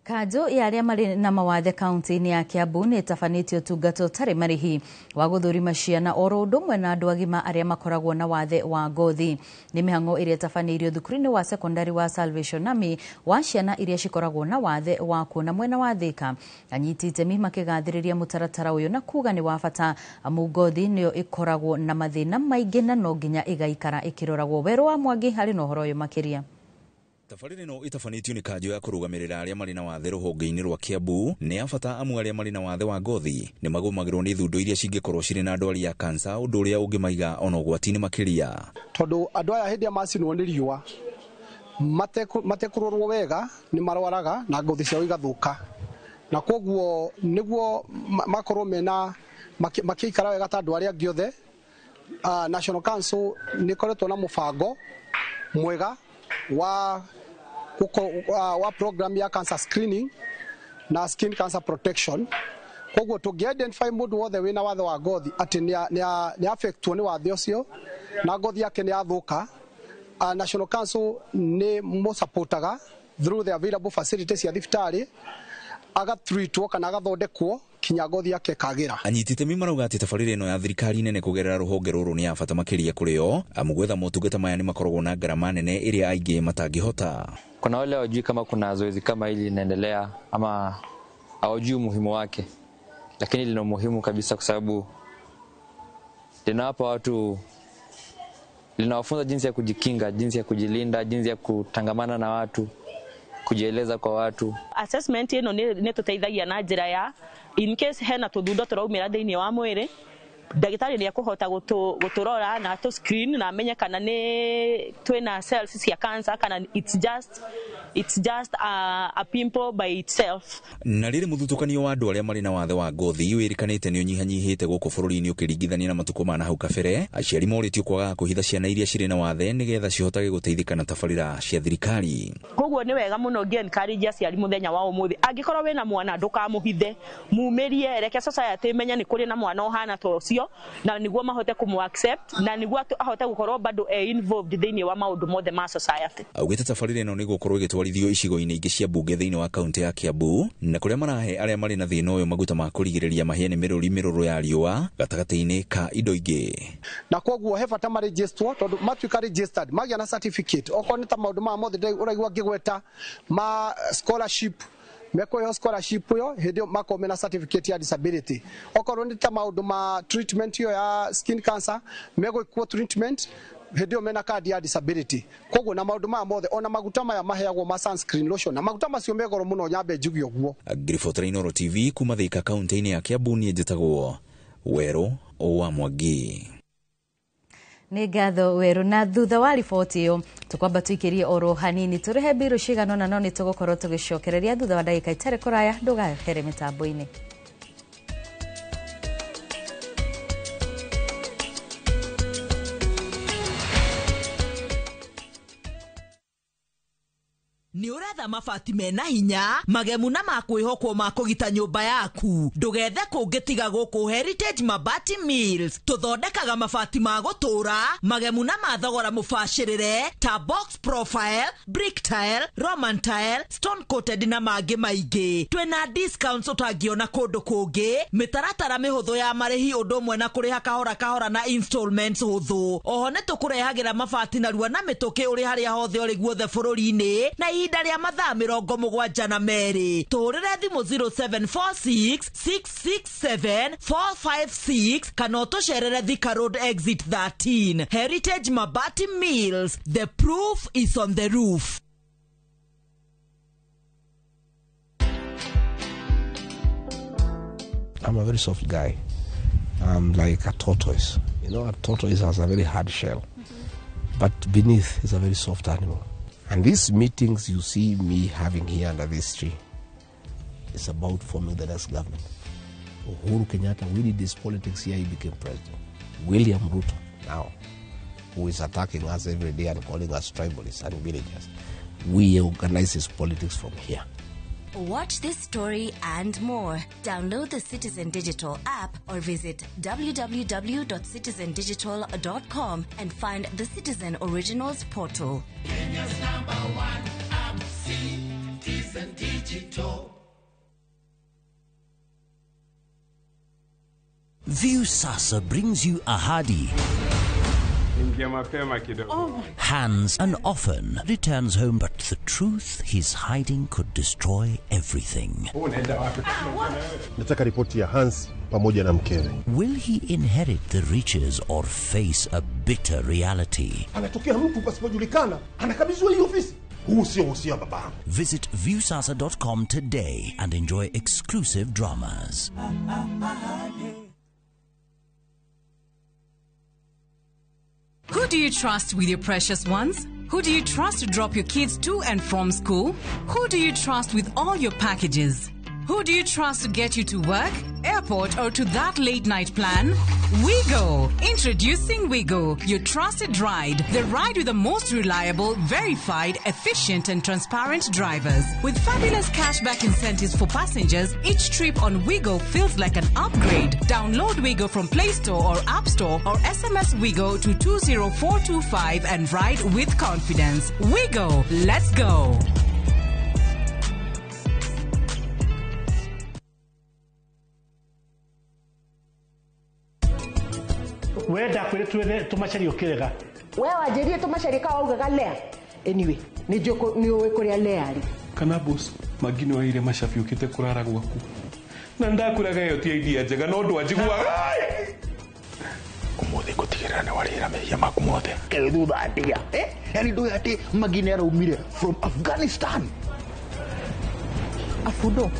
Kanjũ ya arĩa marĩ na mawathe kaunti-inĩ ya Kiambu nĩ ĩtabanĩtie ũtungata ũtarĩ marĩhi wa gũthũrima ciana oro ũndũ ũmwe na andũ agima arĩa makoragwo na wathe wa ngothi. Nĩ mĩhang'o ĩrĩa ĩtabanĩirio thukuru-inĩ wa sekondari wa Salvation Army wa ciana iria cikoragwo na wathe wa kuona mwena wa Thika. Anyiti itemi makĩgathĩrĩria mũtaratara ũyũ na kuga nĩ wa bata amu ngothi nĩyo ĩkoragwo na mathĩna maingĩ na no nginya ĩgaikara ĩkĩroragwo. Werũ wa Mwangi harĩ na ũhoro ũyũ makĩria. Tabarĩra ĩno ĩtabanĩtio nĩ kanjũ ya kũrũgamĩrĩra arĩa marĩ na wathe rũhonge-inĩ rwa Kiambu nĩ ya bata amu arĩa marĩ na wathe wa ngothi nĩ magũmagĩrwo nĩ thundo iria cingĩkorwo cirĩ na ndwari ya kansa ũndũ ũrĩa ũngĩmaiga ona ũgwati-inĩ makĩria. Tondũ andũ aya hĩndĩ ĩrĩa macinwo nĩ riũa matekũrorwo wega nĩ marwaraga na ngothi ciao igathũka, na koguo nĩguo makorwo mena makĩikara wega ta andũ arĩa angĩ othe. National Council nĩ ĩkoretwo na mũbango mwega wa program ya cancer screening na skin cancer protection. Koguo tũngĩ identify mũndũ wothe wĩna wathe wa ngothi atĩ nĩ affectwo nĩ wathe ũcio na ngothi yake nĩ yathũka, National Council nĩ mũsupportaga through the available facilities cia thibitarĩ agatreatwo kana agathondekwo kinya ngothi yake ĩkagĩra. Anyiti itemi marauga atĩ tabarĩra ĩno ya thirikari nene kũgerera rũhonge rũrũ nĩ ya bata makĩria kũrĩ o amu gwetha motungata maya nĩ makoragwo na ngarama nene ĩrĩa aingĩ matangĩhota. Kuna wale hawajui kama kuna zoezi kama hili linaendelea ama hawajui umuhimu wake, lakini lina umuhimu kabisa kwa sababu linawapa watu, linawafunza jinsi ya kujikinga, jinsi ya kujilinda, jinsi ya kutangamana na watu, kujieleza kwa watu. Assessment ĩno nĩ tũteithagia na njĩra ya in case hena tũthundo tũraumĩra thĩinĩ wa mwĩrĩ, ndagĩtarĩ nĩ ekũhota gũtũrora na atũ screen na amenye kana nĩ twĩna cells cia cancer kana it's just a pimple by itself. Na rĩrĩ mũthutũkanio wa andũ arĩa marĩ na wathe wa ngothi wĩrĩkanĩte nĩ ũnyihanyihĩte gũkũ bũrũri-inĩ ũkĩringithania na matukũ ma nahau kabere, aciari morĩtio kwagaga kũhitha ciana iria cirĩ na wathe nĩgetha cihotage gũteithĩka na tabarĩra cia thirikari. Koguo nĩ wega mũno ngĩ encourage aciari mũthenya wa ũmũthĩ, angĩkorwo wĩna mwana ndũkamũhithe, mumĩrie, reke society ĩmenye nĩ kũrĩ na mwana ũhana ta ũcio na nĩguo mahote kũmũ accept na nĩguo ahote gũkorwo bado e involved thĩinĩ wa maũndũ mothe ma society. Augĩte tabarĩra ĩno nĩ gũkorwo ĩgĩtwarithio icigo-inĩ ingĩ cia mbunge thĩinĩ wa kaunti ya Kiambu na kũrĩa marahe arĩa marĩ na thĩna ũyũ maguta ma kũrigĩrĩria mahĩa nĩ mĩrũri mĩrũrũ ya riũa gatagatĩ-inĩ ka indo ingĩ. Na koguo he bata marejistwo tondũ matuĩka registered magĩa na certificate okorwo nĩ ta maũndũ maya mothe ũraigua ngĩgweta ma scholarship mekũheo scholarship ĩyo hĩndĩ ĩyo makorwo mena certificate ya disability. Okorwo nĩ ta maũndũ ma treatment ĩyo ya skin cancer megwĩkwo treatment hĩndĩ ĩyo mena kandi ya disability. Koguo na maũndũ maya mothe ona maguta maya maheagwo ma sunscreen lotion na maguta macio me goro mũno nyambe njuge ũguo. Ngĩribotera Inoro TV kuma Thika kaunti-inĩ ya Kiambu, niĩ njĩtagwo Werũ wa Mwangi. Nĩ ngatho Werũ. Na thutha wa riboti ĩyo tũkwamba tũikĩrie oro hanini tũrehe mbirũ cigana ũna no nĩ tũgũkorwo tũgĩcokereria thutha wa ndagĩka itarĩ kũraya. Ndũgahere mĩtambo-inĩ. Nĩ ũretha mabati mena hinya magemu na makwĩhokwo ma kũgita nyũmba yaku, ndũgethe kũngĩ tiga gũkũ Heritage Mabati Mills. Tũthondekaga mabati ma gũtũra magemu na ma thogora mũbacĩrĩre ta box profile, brick tile, roman tile, stone coated na mangĩ maingĩ. Twĩna discounts ũtangĩona kũndũ kũngĩ, mĩtaratara mĩhũthũ ya marĩhi ũndũ ũmwe na kũrĩha kahora kahora na installments hũthũ. Oho nĩ tũkũrehagĩra mabati narua na mĩtũkĩ ũrĩ harĩa hothe ũrĩ guothe bũrũri-inĩ na ihinda rĩa mathaa 72. Tũhũrĩre thimũ 0746 667 456 kana ũtũcerere Thika Road exit 13. Heritage Mabati Mills, the proof is on the roof. I'm a very soft guy. I'm like a tortoise. You know, a tortoise has a very hard shell, but beneath is a very soft animal. And these meetings you see me having here under this tree is about forming the next government. Uhuru Kenyatta, we did this politics here, he became president. William Ruto now, who is attacking us every day and calling us tribalists and villagers, we organize his politics from here. Watch this story and more. Download the Citizen Digital app or visit www.citizendigital.com and find the Citizen Originals portal. Kenya's number one app, Citizen Digital. Viusasa brings you Ahadi. Ingia mapema kidogo. Hans and often returns home, but the truth he's hiding could destroy everything. Unaenda wapi? Nataka ripoti ya Hans pamoja na mkewe. Will he inherit the riches or face a bitter reality? Anatokea mtu pasipojulikana, anakabidhiwa hii ofisi. Huu sio usia wa babangu. Visit viusasa.com today and enjoy exclusive dramas. Who do you trust with your precious ones? Who do you trust to drop your kids to and from school? Who do you trust with all your packages? Who do you trust to get you to work, airport, or to that late night plan? Wigo! Introducing Wigo, your trusted ride. The ride with the most reliable, verified, efficient, and transparent drivers. With fabulous cashback incentives for passengers, each trip on Wigo feels like an upgrade. Download Wigo from Play Store or App Store or SMS Wigo to 20425 and ride with confidence. Wigo, let's go! We ndakwĩre twethe tũmacaria ũkĩrega. We wanjĩrire tũmacaria ka waugaga lea. Anyway, nĩ ũĩ kũrĩa lea arĩ. Kana boss magi nĩ waire macabi ũkĩte kũrara gwaku na ndakwĩraga ĩyo ti idea njega no ndwanjiguaga. Ũmũthĩ ngũtigĩrĩra nĩ warĩhĩra mehia maku mothe. Kĩrĩ thutha ndia yani ndũĩ atĩ magi nĩ araumire from Afghanistan. Afundo.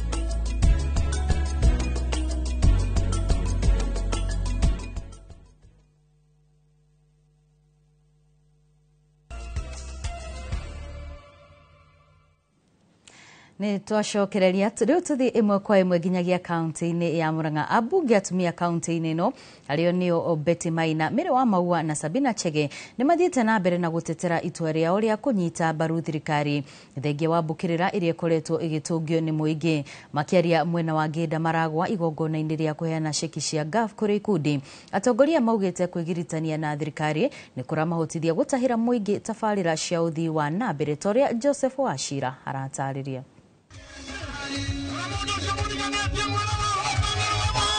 Nĩ twacokereria rĩu tũthiĩ ĩmwe kwa ĩmwe nginyagia kaunti-inĩ ya Murang'a. Ambunge atumia kaunti-inĩ ĩno arĩo nĩo Betty Maina, Mary wa Maua na Sabina Chege nĩ mathiĩte na mbere na gũtetera itua rĩao rĩa kũnyita mbaru thirikari thengia wa mbũkĩrĩra ĩrĩa ĩkoretwo ĩgĩtũngio nĩ mũingĩ. Makĩaria mwena wa Ngĩnda Maragwa igongona-inĩ rĩa kũheana ceki cia GAF kũrĩ ikundi, atongoria maugĩte kwĩgiritania na thirikari nĩ kũramahotithia gũtahĩra mũingĩ tabarĩra cia ũthii wa na mbere ta ũrĩa Joseph Wachira aratarĩria.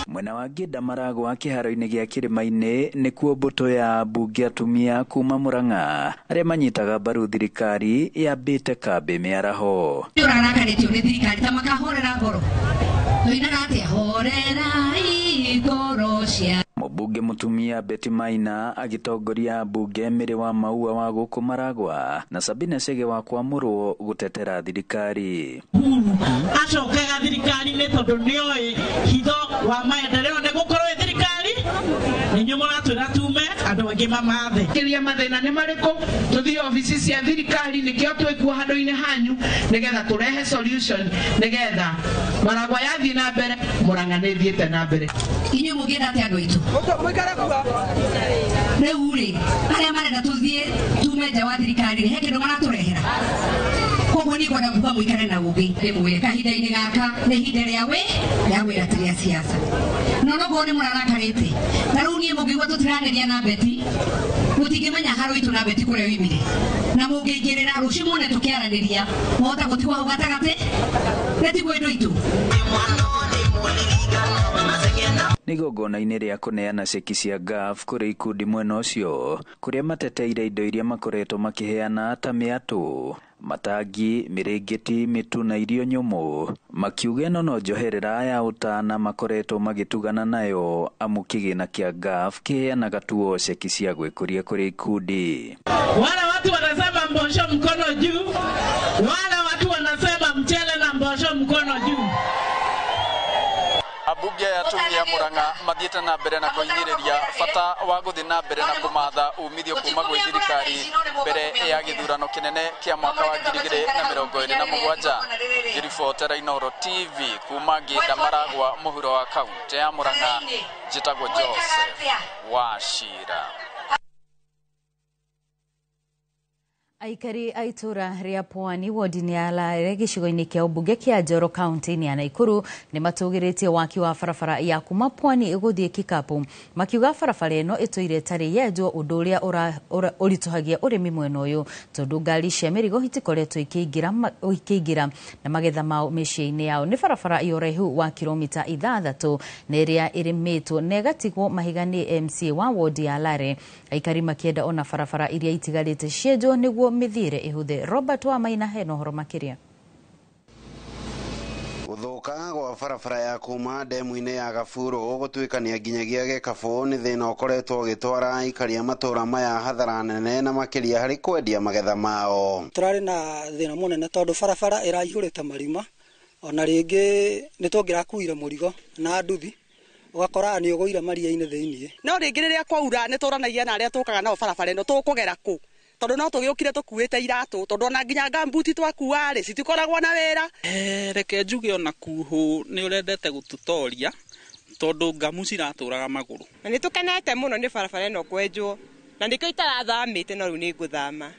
Mwena wa Ngĩnda Maragwa kĩharo-inĩ gĩa Kĩrĩma-inĩ nĩkuo mbũtũ ya ambunge atumia kuma Murang'a arĩa manyitaga mbaru thirikari yambĩte kambĩ mĩaraho. Ũrarakarĩtio nĩ thirikari ta makahorera ngoro tũinaga atĩa horerai ngoro cia. Mũmbunge mũtumia Betty Maina agĩtongoria ambunge Mary wa Maua wa gũkũ Maragwa na Sabina Chege wa Kwamũrwo gũtetera thirikari. Acokaga thirikari-inĩ tondũ nĩoĩ hitho wa maendeleo nĩ gũkorwo ĩ thirikari inyuĩ mũratwĩra tume andũ angĩ mamathe. Kĩria mathĩna nĩ marĩkũ tũthiĩ obici cia thirikari nĩkĩo twĩkuo handũ-inĩ hanyu nĩgetha tũrehe solution nĩgetha Maragwa yathiĩ na mbere Murang'a nĩ ĩthiĩte na mbere. Inyuĩ mũngĩenda atĩa andũ aitũ? Rĩu rĩ arĩa marenda tũthiĩ tume nja wa thirikari rĩ he kĩndũ maratũrehera? Koguo niĩ ngwenda kuga mũikare na ũgĩ ndĩmwĩre kahinda-inĩ gaka nĩ ihinda rĩa wĩra ti rĩa siasa. No nokorwo nĩ mũrarakarĩte na rĩu niĩ mũngĩigua tũtiranĩria na Betty mũtingĩmenya haro itũ na Betty kũrĩa yoimire na mũngĩingĩrĩra rũciũ muone tũkĩaranĩria mwahota gũtigwo hau gatagatĩ nĩ tiguo indo itũ. Nĩ igongona-inĩ rĩa kũneana ceki cia GAF kũrĩ ikundi mwena ũcio kũrĩa mateteire indo iria makoretwo makĩheana ta mĩatũ, matangi, mĩrĩngĩti, mĩtu na irio nyũmũ, makiuga ĩno no njoherera ya ũtana makoretwo magĩtugana nayo amu kĩgĩna kĩa GAF kĩheanaga tuo ceki cia gwĩkũria kũrĩ ikundi. Wale watu wanasema mbosho mkono juu, wale watu wanasema mchele na mbosho mkono juu. Abunge atumia mathiĩte na mbere na kũhinyĩrĩria bata wa gũthiĩ na mbere na kũmatha umithio kuma gwĩ thirikari mbere ya gĩthurano kĩnene kĩa mwaka wa 2027. Ngĩribotera Inooro TV kuma Ngĩnda Maragwa mũhuro wa kaunti ya Murang'a, njĩtagwo Joseph Wachira. Aikari a itũra rĩa Pwani wodi-inĩ ya Lare gĩcigo-inĩ kĩa ũmbunge kĩa Njoro kaunti-inĩ ya Naikuru nĩ matũgĩrĩtie waki wa barabara ya kuma Pwani gũthiĩ Kikapu, makiuga barabara ĩno ĩtũire ĩtarĩ yenjwo, ũndũ ũrĩa ũritũhagia ũrĩmi mwena ũyũ tondũ ngari cia mĩrigo itikoretwo ikĩingĩra na magetha mao mĩciĩ-inĩ yao. Nĩ barabara ya ũraihu wa kilomita 6 na ĩrĩa ĩrĩmĩtwo na ĩgatigwo mahiga nĩ MCA wa wodi ya Lare, aikari makĩenda ona barabara iria itigarĩte cienjwo nĩguo mĩthiĩre ĩhũthe. Robert Wamaina hena ũhoro makĩria. Gũthũka gwa barabara ya kuma ndemu-inĩ ya Gaburu gũtuĩkania nginyagia Gĩkabũ nĩ thĩna ũkoretwo ũgĩtwara aikari a matũũra maya hathara nene na makĩria harĩ kwendia magetha mao. Tũrarĩ na thĩna mũnene tondũ barabara ĩraihũrĩte marima, ona rĩngĩ nĩ tũngĩrakuire mũrigo na nduthi ũgakora nĩ ũgũire maria-inĩ thĩiniĩ. No rĩngĩ rĩrĩa kwaura nĩ tũranagia na arĩa tũkaga nao barabara ĩno tũkũgera kũ, tondũ no tũgĩũkire tũkuĩte iratũ, tondũ ona nginya ngambuti twakua rĩ citikoragwo na wĩra. Reke njuge ona kuhũ nĩ ũrendete gũtũtoria tondũ ngamu ciratũraga magũrũ. Na nĩ tũkenete mũno nĩ barabara ĩno kwenjwo, na nĩkĩo itarathamĩte no rĩu nĩ ngũthama.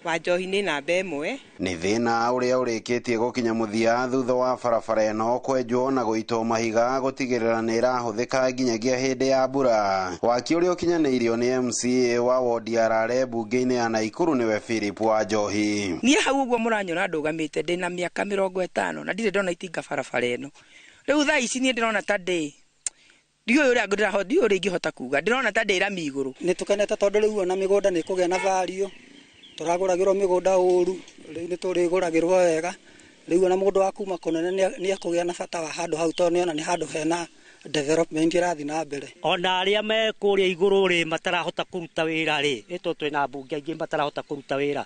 Wanjohi nĩ namba 1. Nĩ thĩna ũrĩa ũrĩkĩtie gũkinya mũthia thutha wa barabara ĩno kwenjwo na gũitwo mahiga gũtigĩrĩra nĩ ĩrahũthĩka nginyagia hĩndĩ ya mbura. Waki ũrĩa ũkinyanĩirio nĩ MCA wa wodi ya Rare mbunge-inĩ ya Naikuru nĩwe Philip Wanjohi. Niĩ hau ũguo mũranyona ndũgamĩte ndĩna mĩaka 50 na ndirĩ ndona itinga barabara ĩno. Rĩu thaa ici niĩ ndĩrona ta ndĩ ndiũĩ ũrĩa ndiũĩ ũrĩa ingĩhota kuga, ndĩrona ta ndĩ rami igũrũ. Nĩ tũkenete tondũ rĩu ona mĩgũnda nĩ ĩkũgĩa na value, tũragũragĩrwo mĩgũnda ũru, rĩu nĩ tũrĩgũragĩrwo wega. Rĩu ona mũndũ wa kuma kũnene nĩ ekũgĩa na bata wa handũ hau tondũ nĩona nĩ handũ hena development ĩrathiĩ na mbere. Ona arĩa me kũrĩa igũrũ rĩ matarahota kũruta wĩra rĩ, nĩ tondũ twĩna mbunge aingĩ matarahota kũruta wĩra,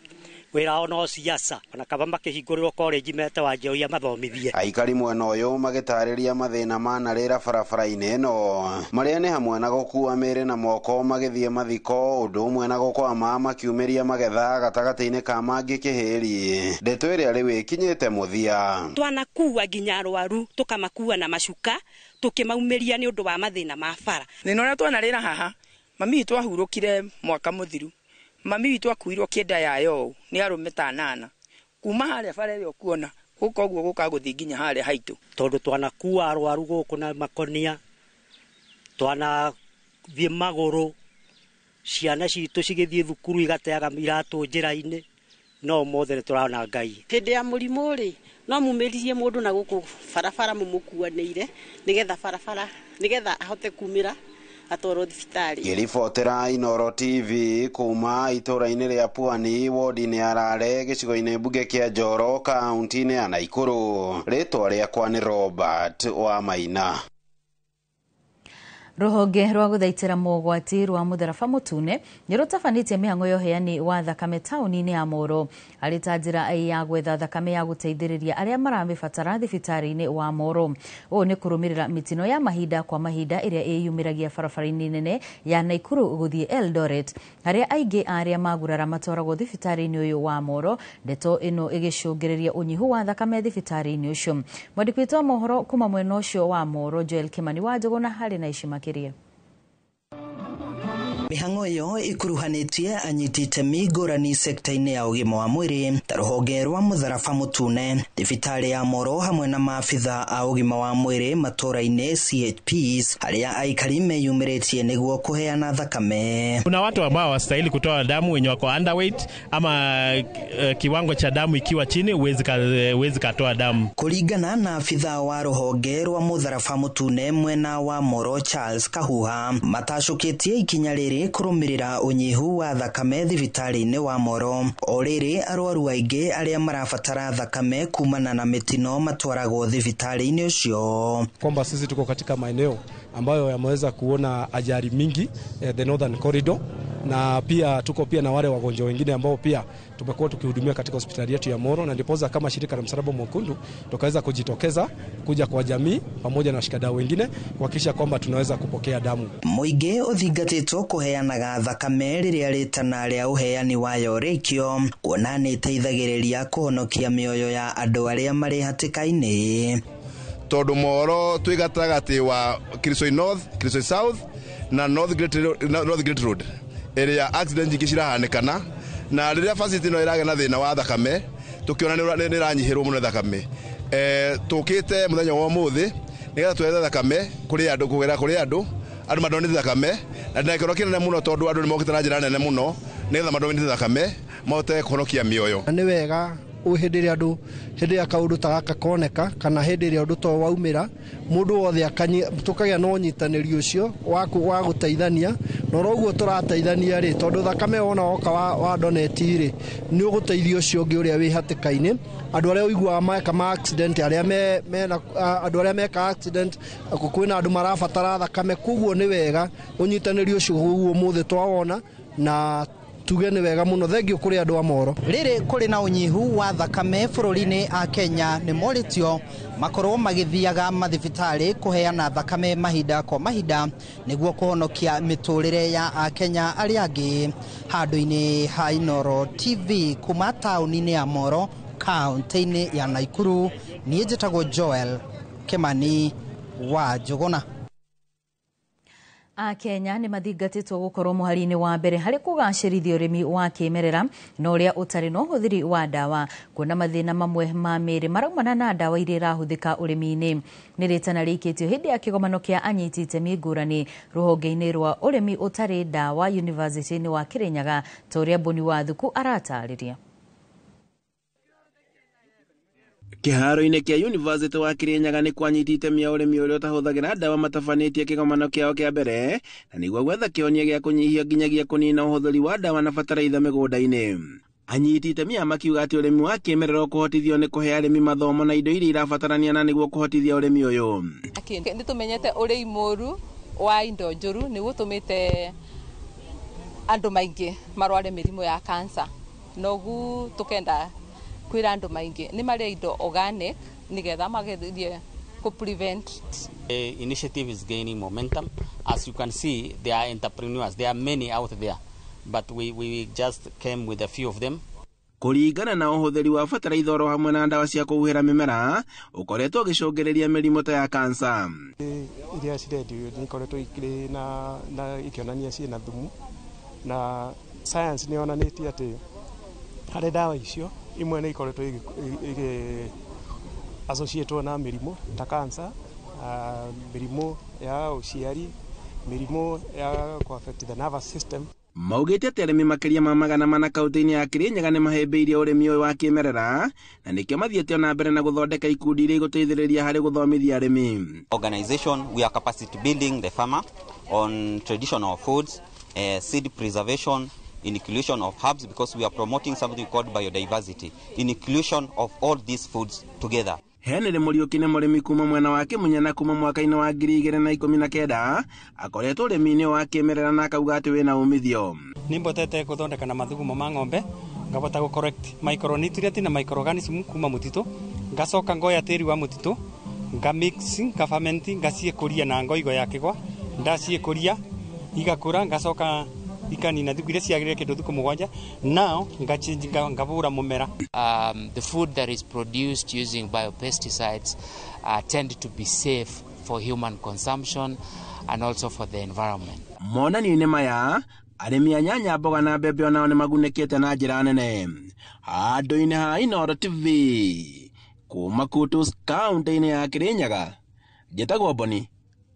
wĩra wao no siasa, ona kaba makĩhingũrĩrwo college mete Wanjohi mathomithie. Aikari mwena ũyũ magĩtarĩria mathĩna manarĩra barabara-inĩ ĩno marĩa nĩ hamwe na gũkua mĩĩrĩ na moko magĩthiĩ mathiko, ũndũ ũmwe na gũkwama makiumĩria magetha gatagatĩ-inĩ ka mangĩ kĩhĩri. Ndeto ĩrĩa rĩu ĩkinyĩte mũthia. Twanakua nginya arwaru tũkamakua na macuka tũkĩmaumĩria nĩ ũndũ wa mathĩna ma bara. Thĩna ũrĩa twanarĩra haha, mami witũ ahurũkire mwaka mũthiru, mami witũ akuirwo kĩenda ya yo nĩ arũme ta 8 kuma harĩa bara ĩrĩa ũkuona gũka ũguo gũka gũthiĩ nginya harĩa haitũ. Tondũ twanakua arwaru gũkũ na makonia, twanathiĩ magũrũ, ciana citũ cigĩthiĩ thukuru igateaga iratũ njĩra-inĩ, no mothe nĩ tũrona Ngai. Hĩndĩ ya mũrimũ rĩ, no mumĩririe mũndũ na gũkũ barabara mũmũkuanĩire nĩgetha barabara nĩgetha ahote kumĩra atwarwo thibitarĩ. Ngĩribotera Inooro TV kuma itũũra-inĩ rĩa Pwani wodi-inĩ ya Rare gĩcigo-inĩ mbunge kĩa Njoro kaunti-inĩ ya Naikuru, rĩtwa rĩakwa nĩ Robert Wamaina. Rũhonge rwa gũthaitĩra mogwati rwa mũtharaba mũtune nĩ rũtabanĩtie mĩhang'o ya ũheani wa thakame taũni-inĩ ya Moro arĩ ta njĩra ya gwetha thakame ya gũteithĩrĩria arĩa maramĩbatara thibitarĩ-inĩ wa Moro. Ũũ nĩ kũrũmĩrĩra mĩtino ya mahinda kwa mahinda ĩrĩa ĩyumĩragia barabara-inĩ nene ya Naikuru gũthiĩ Eldoret, harĩa aingĩ arĩa magurara matwaragwo thibitarĩ-inĩ ũyũ wa Moro, ndeto ĩno ĩgĩcũngĩrĩria ũnyihu wa thakame thibitarĩ-inĩ ũcio. Mwandĩki witũ wa mohoro kuma mwena ũcio wa Moro Joel Kimani wa Njũgũna harĩ na ici makĩria. Mĩhang'o ĩyo ĩkuruhanĩtie anyiti itemi ngũrani sekta-inĩ ya ũgima wa mwĩrĩ ta rũhonge rwa mũtharaba mũtune, thibitarĩ ya Moro hamwe na maabitha a ũgima wa mwĩrĩ matũũra-inĩ CHPs arĩa aikari meyumĩrĩtie nĩguo kũheana thakame. Kuna watu ambao hawastahili kutoa damu wenye wako underweight ama kiwango cha damu ikiwa chini huwezi katoa damu. Kũringana na abitha wa rũhonge rwa mũtharaba mũtune mwena wa Moro Charles Kahuha, matacũkĩtie ikinya rĩrĩ kũrũmĩrĩra ũnyihu wa thakame thibitarĩ-inĩ wa Moro. O rĩrĩ arwaru aingĩ arĩa marabatara thakame kumana na mĩtino matwaragwo thibitarĩ-inĩ ũcio. Kwamba sisi tuko katika maeneo ambayo yameweza kuona ajali mingi, the Northern Corridor, na pia tuko pia na wale wagonjwa wengine ambao pia tumekuwa tukihudumia katika hospitali yetu ya Moro, na ndiposa kama shirika la Msalaba Mwekundu tukaweza kujitokeza kuja kwa jamii pamoja na washikadau wengine kuhakikisha kwamba tunaweza kupokea damu. Mũingĩ ũthingatĩtwo kũheanaga thakame rĩrĩa rĩtana rĩa ũheani wayo rĩkio kuona nĩ ĩteithagĩrĩria kũhonokia mĩoyo ya andũ arĩa marĩ hatĩka-inĩ. Tondũ Moro twĩ gatagatĩ wa Kirisoi North, Kirisoi South na North Great Road ĩrĩa accident nyingĩ cirahanĩkana, na rĩrĩa facility ĩno ĩragĩa na thĩna wa thakame tũkĩona nĩ ĩranyihĩrwo mũno thakame. Tũkĩte mũthenya wa ũmũthĩ nĩgetha twethe thakame kũrĩ andũ, kũgera kũrĩ andũ, andũ madonete thakame, na ndĩna gĩkeno kĩnene mũno tondũ andũ nĩ mokĩte na njĩra nene mũno nĩgetha madonete thakame mahote kũhonokia mĩoyo. Nĩ wega hĩndĩ ĩrĩa andũ hĩndĩ ĩrĩa kaũndũ ta gaka koneka kana hĩndĩ ĩrĩa ũndũ ta ũyũ waumĩra mũndũ wothe tũkagĩa na ũnyitanĩri ũcio wa gũteithania, na ũguo tũrateithania rĩ, tondũ thakame wona woka wa donate rĩ, nĩ ũgũteithia ũcio ũngĩ ũrĩa wĩ hatĩka-inĩ. Andũ arĩa ũiguaga meka ma accident, arĩa mena andũ arĩa meka accident, kwĩna andũ marabatara thakame, koguo nĩ wega ũnyitanĩri ũcio ũguo ũmũthĩ twawona, na tuge nĩ wega mũno. Thengiũ kũrĩ andũ a Moro. Rĩrĩ kũrĩ na ũnyihu wa thakame bũrũri-inĩ a Kenya nĩ morĩtio makorwo magĩthiaga mathibitarĩ kũheana thakame mahinda kwa mahinda nĩguo kũhonokia mĩtũrĩre ya Akenya arĩa angĩ. Handũ-inĩ ha Inooro TV kuma taũni-inĩ ya Moro kaũntĩ-inĩ ya Nakuru, niĩ njĩtagwo Joel Kimani wa Njũgũna. Akenya nĩ mathingatĩtwo gũkorwo mũhari-inĩ wa mbere harĩ kũgacĩrithia ũrĩmi wa kĩmerera na ũrĩa ũtarĩ na ũhũthĩri wa ndawa, kuona mathĩna mamwe ma mĩĩrĩ maraumana na ndawa iria irahũthĩka ũrĩmi-inĩ. Nĩ rĩtana rĩikĩtio hĩndĩ ya kĩgomano kĩa anyiti itemi ngũrani rũhonge-inĩ rwa ũrĩmi ũtarĩ ndawa yunivasĩtĩ-inĩ wa Kĩrĩnyaga, ta ũrĩa Boni Wathuku aratarĩria. Kĩharo-inĩ kĩa University wa Kĩrĩnyaga nĩ kwanyiti itemi ya ũrĩmi ũrĩa ũtahũthagĩra ndawa matabanĩtie kĩgomano kĩao kĩa mbere, na nĩguo gwetha kĩhonia gĩa kũnyihia nginyagia kũnina ũhũthĩri wa ndawa na bataraitha mĩgũnda-inĩ. Anyiti itemi aya makiuga atĩ ũrĩmi wa kĩmerera ũkũhotithio nĩ kũhe arĩmi mathomo na indo iria irabatarania na nĩguo kũhotithia ũrĩmi ũyũ. Nĩ tũmenyete ũrĩi mũru wa indo njũru nĩ gũtũmĩte andũ maingĩ marware mĩrimũ ya cancer, noguo tũkenda kwĩra andũ maingĩ nĩ marĩa indo organic nĩgetha magerie kũ prevent. The initiative is gaining momentum. As you can see, there are entrepreneurs, there are many out there, but we just came with a few of them. Kũringana na ũhũthĩri wa bataraitha oro hamwe na ndawa cia kũhuhĩra mĩmera ũkoretwo ũgĩcũngĩrĩria mĩrimũ ta ya cancer. Iria cirendio nĩ ikoretwo ikĩrĩ na ikĩonania ciĩna thumu, na science nĩ yonanĩtie atĩ harĩ ndawa icio imwe nĩ ikoretwo igĩ associatwo na mĩrimũ ta cancer, mĩrimũ ya ũciari, mĩrimũ ya kũ affect the nervous system. Maugĩte atĩ arĩmi makĩria ma 400 kaũntĩ-inĩ ya Kĩrĩnyaga nĩ mahĩmbĩirie ũrĩmi ũyũ wa kĩmerera, na nĩkĩo mathiĩte ona mbere na gũthondeka ikundi iria igũteithĩrĩria harĩ gũthomithia arĩmi. Organization, we are capacity building the farmer on traditional foods, seed preservation, inclusion of herbs, because we are promoting something called biodiversity, inclusion of all these foods together. Henry Muriuki nĩ mũrĩmi kuma mwena wa Kĩmunya kuma mwaka-inĩ wa 2019 akoretwo ũrĩmi-inĩ wa kĩmerera na akauga atĩ wĩna umithio. Nĩ mbotete gũthondeka na mathugumo ma ng'ombe, ngabota gũ correct micronutrient na microorganism kuma mũtitũ, ngacoka ngoya tĩri wa mũtitũ, nga mix, nga ferment, ngaciĩkũria na ngoigo ya kĩgwa, ndaciĩkũria igakũra, ngacoka ikanina thikũ iria ciagĩrĩire kĩndũ thikũ 7, now ngachange ngabura mũmera. The food that is produced using biopesticides tend to be safe for human consumption and also for the environment. Monanio-inĩ maya arĩmi a nyanya, mboga na mbembe onao nĩ magunĩkĩte na njĩra nene. Handũ-inĩ ha Inooro TV kuma Kutus kaũntĩ-inĩ ya Kĩrĩnyaga, njĩtagwo Boni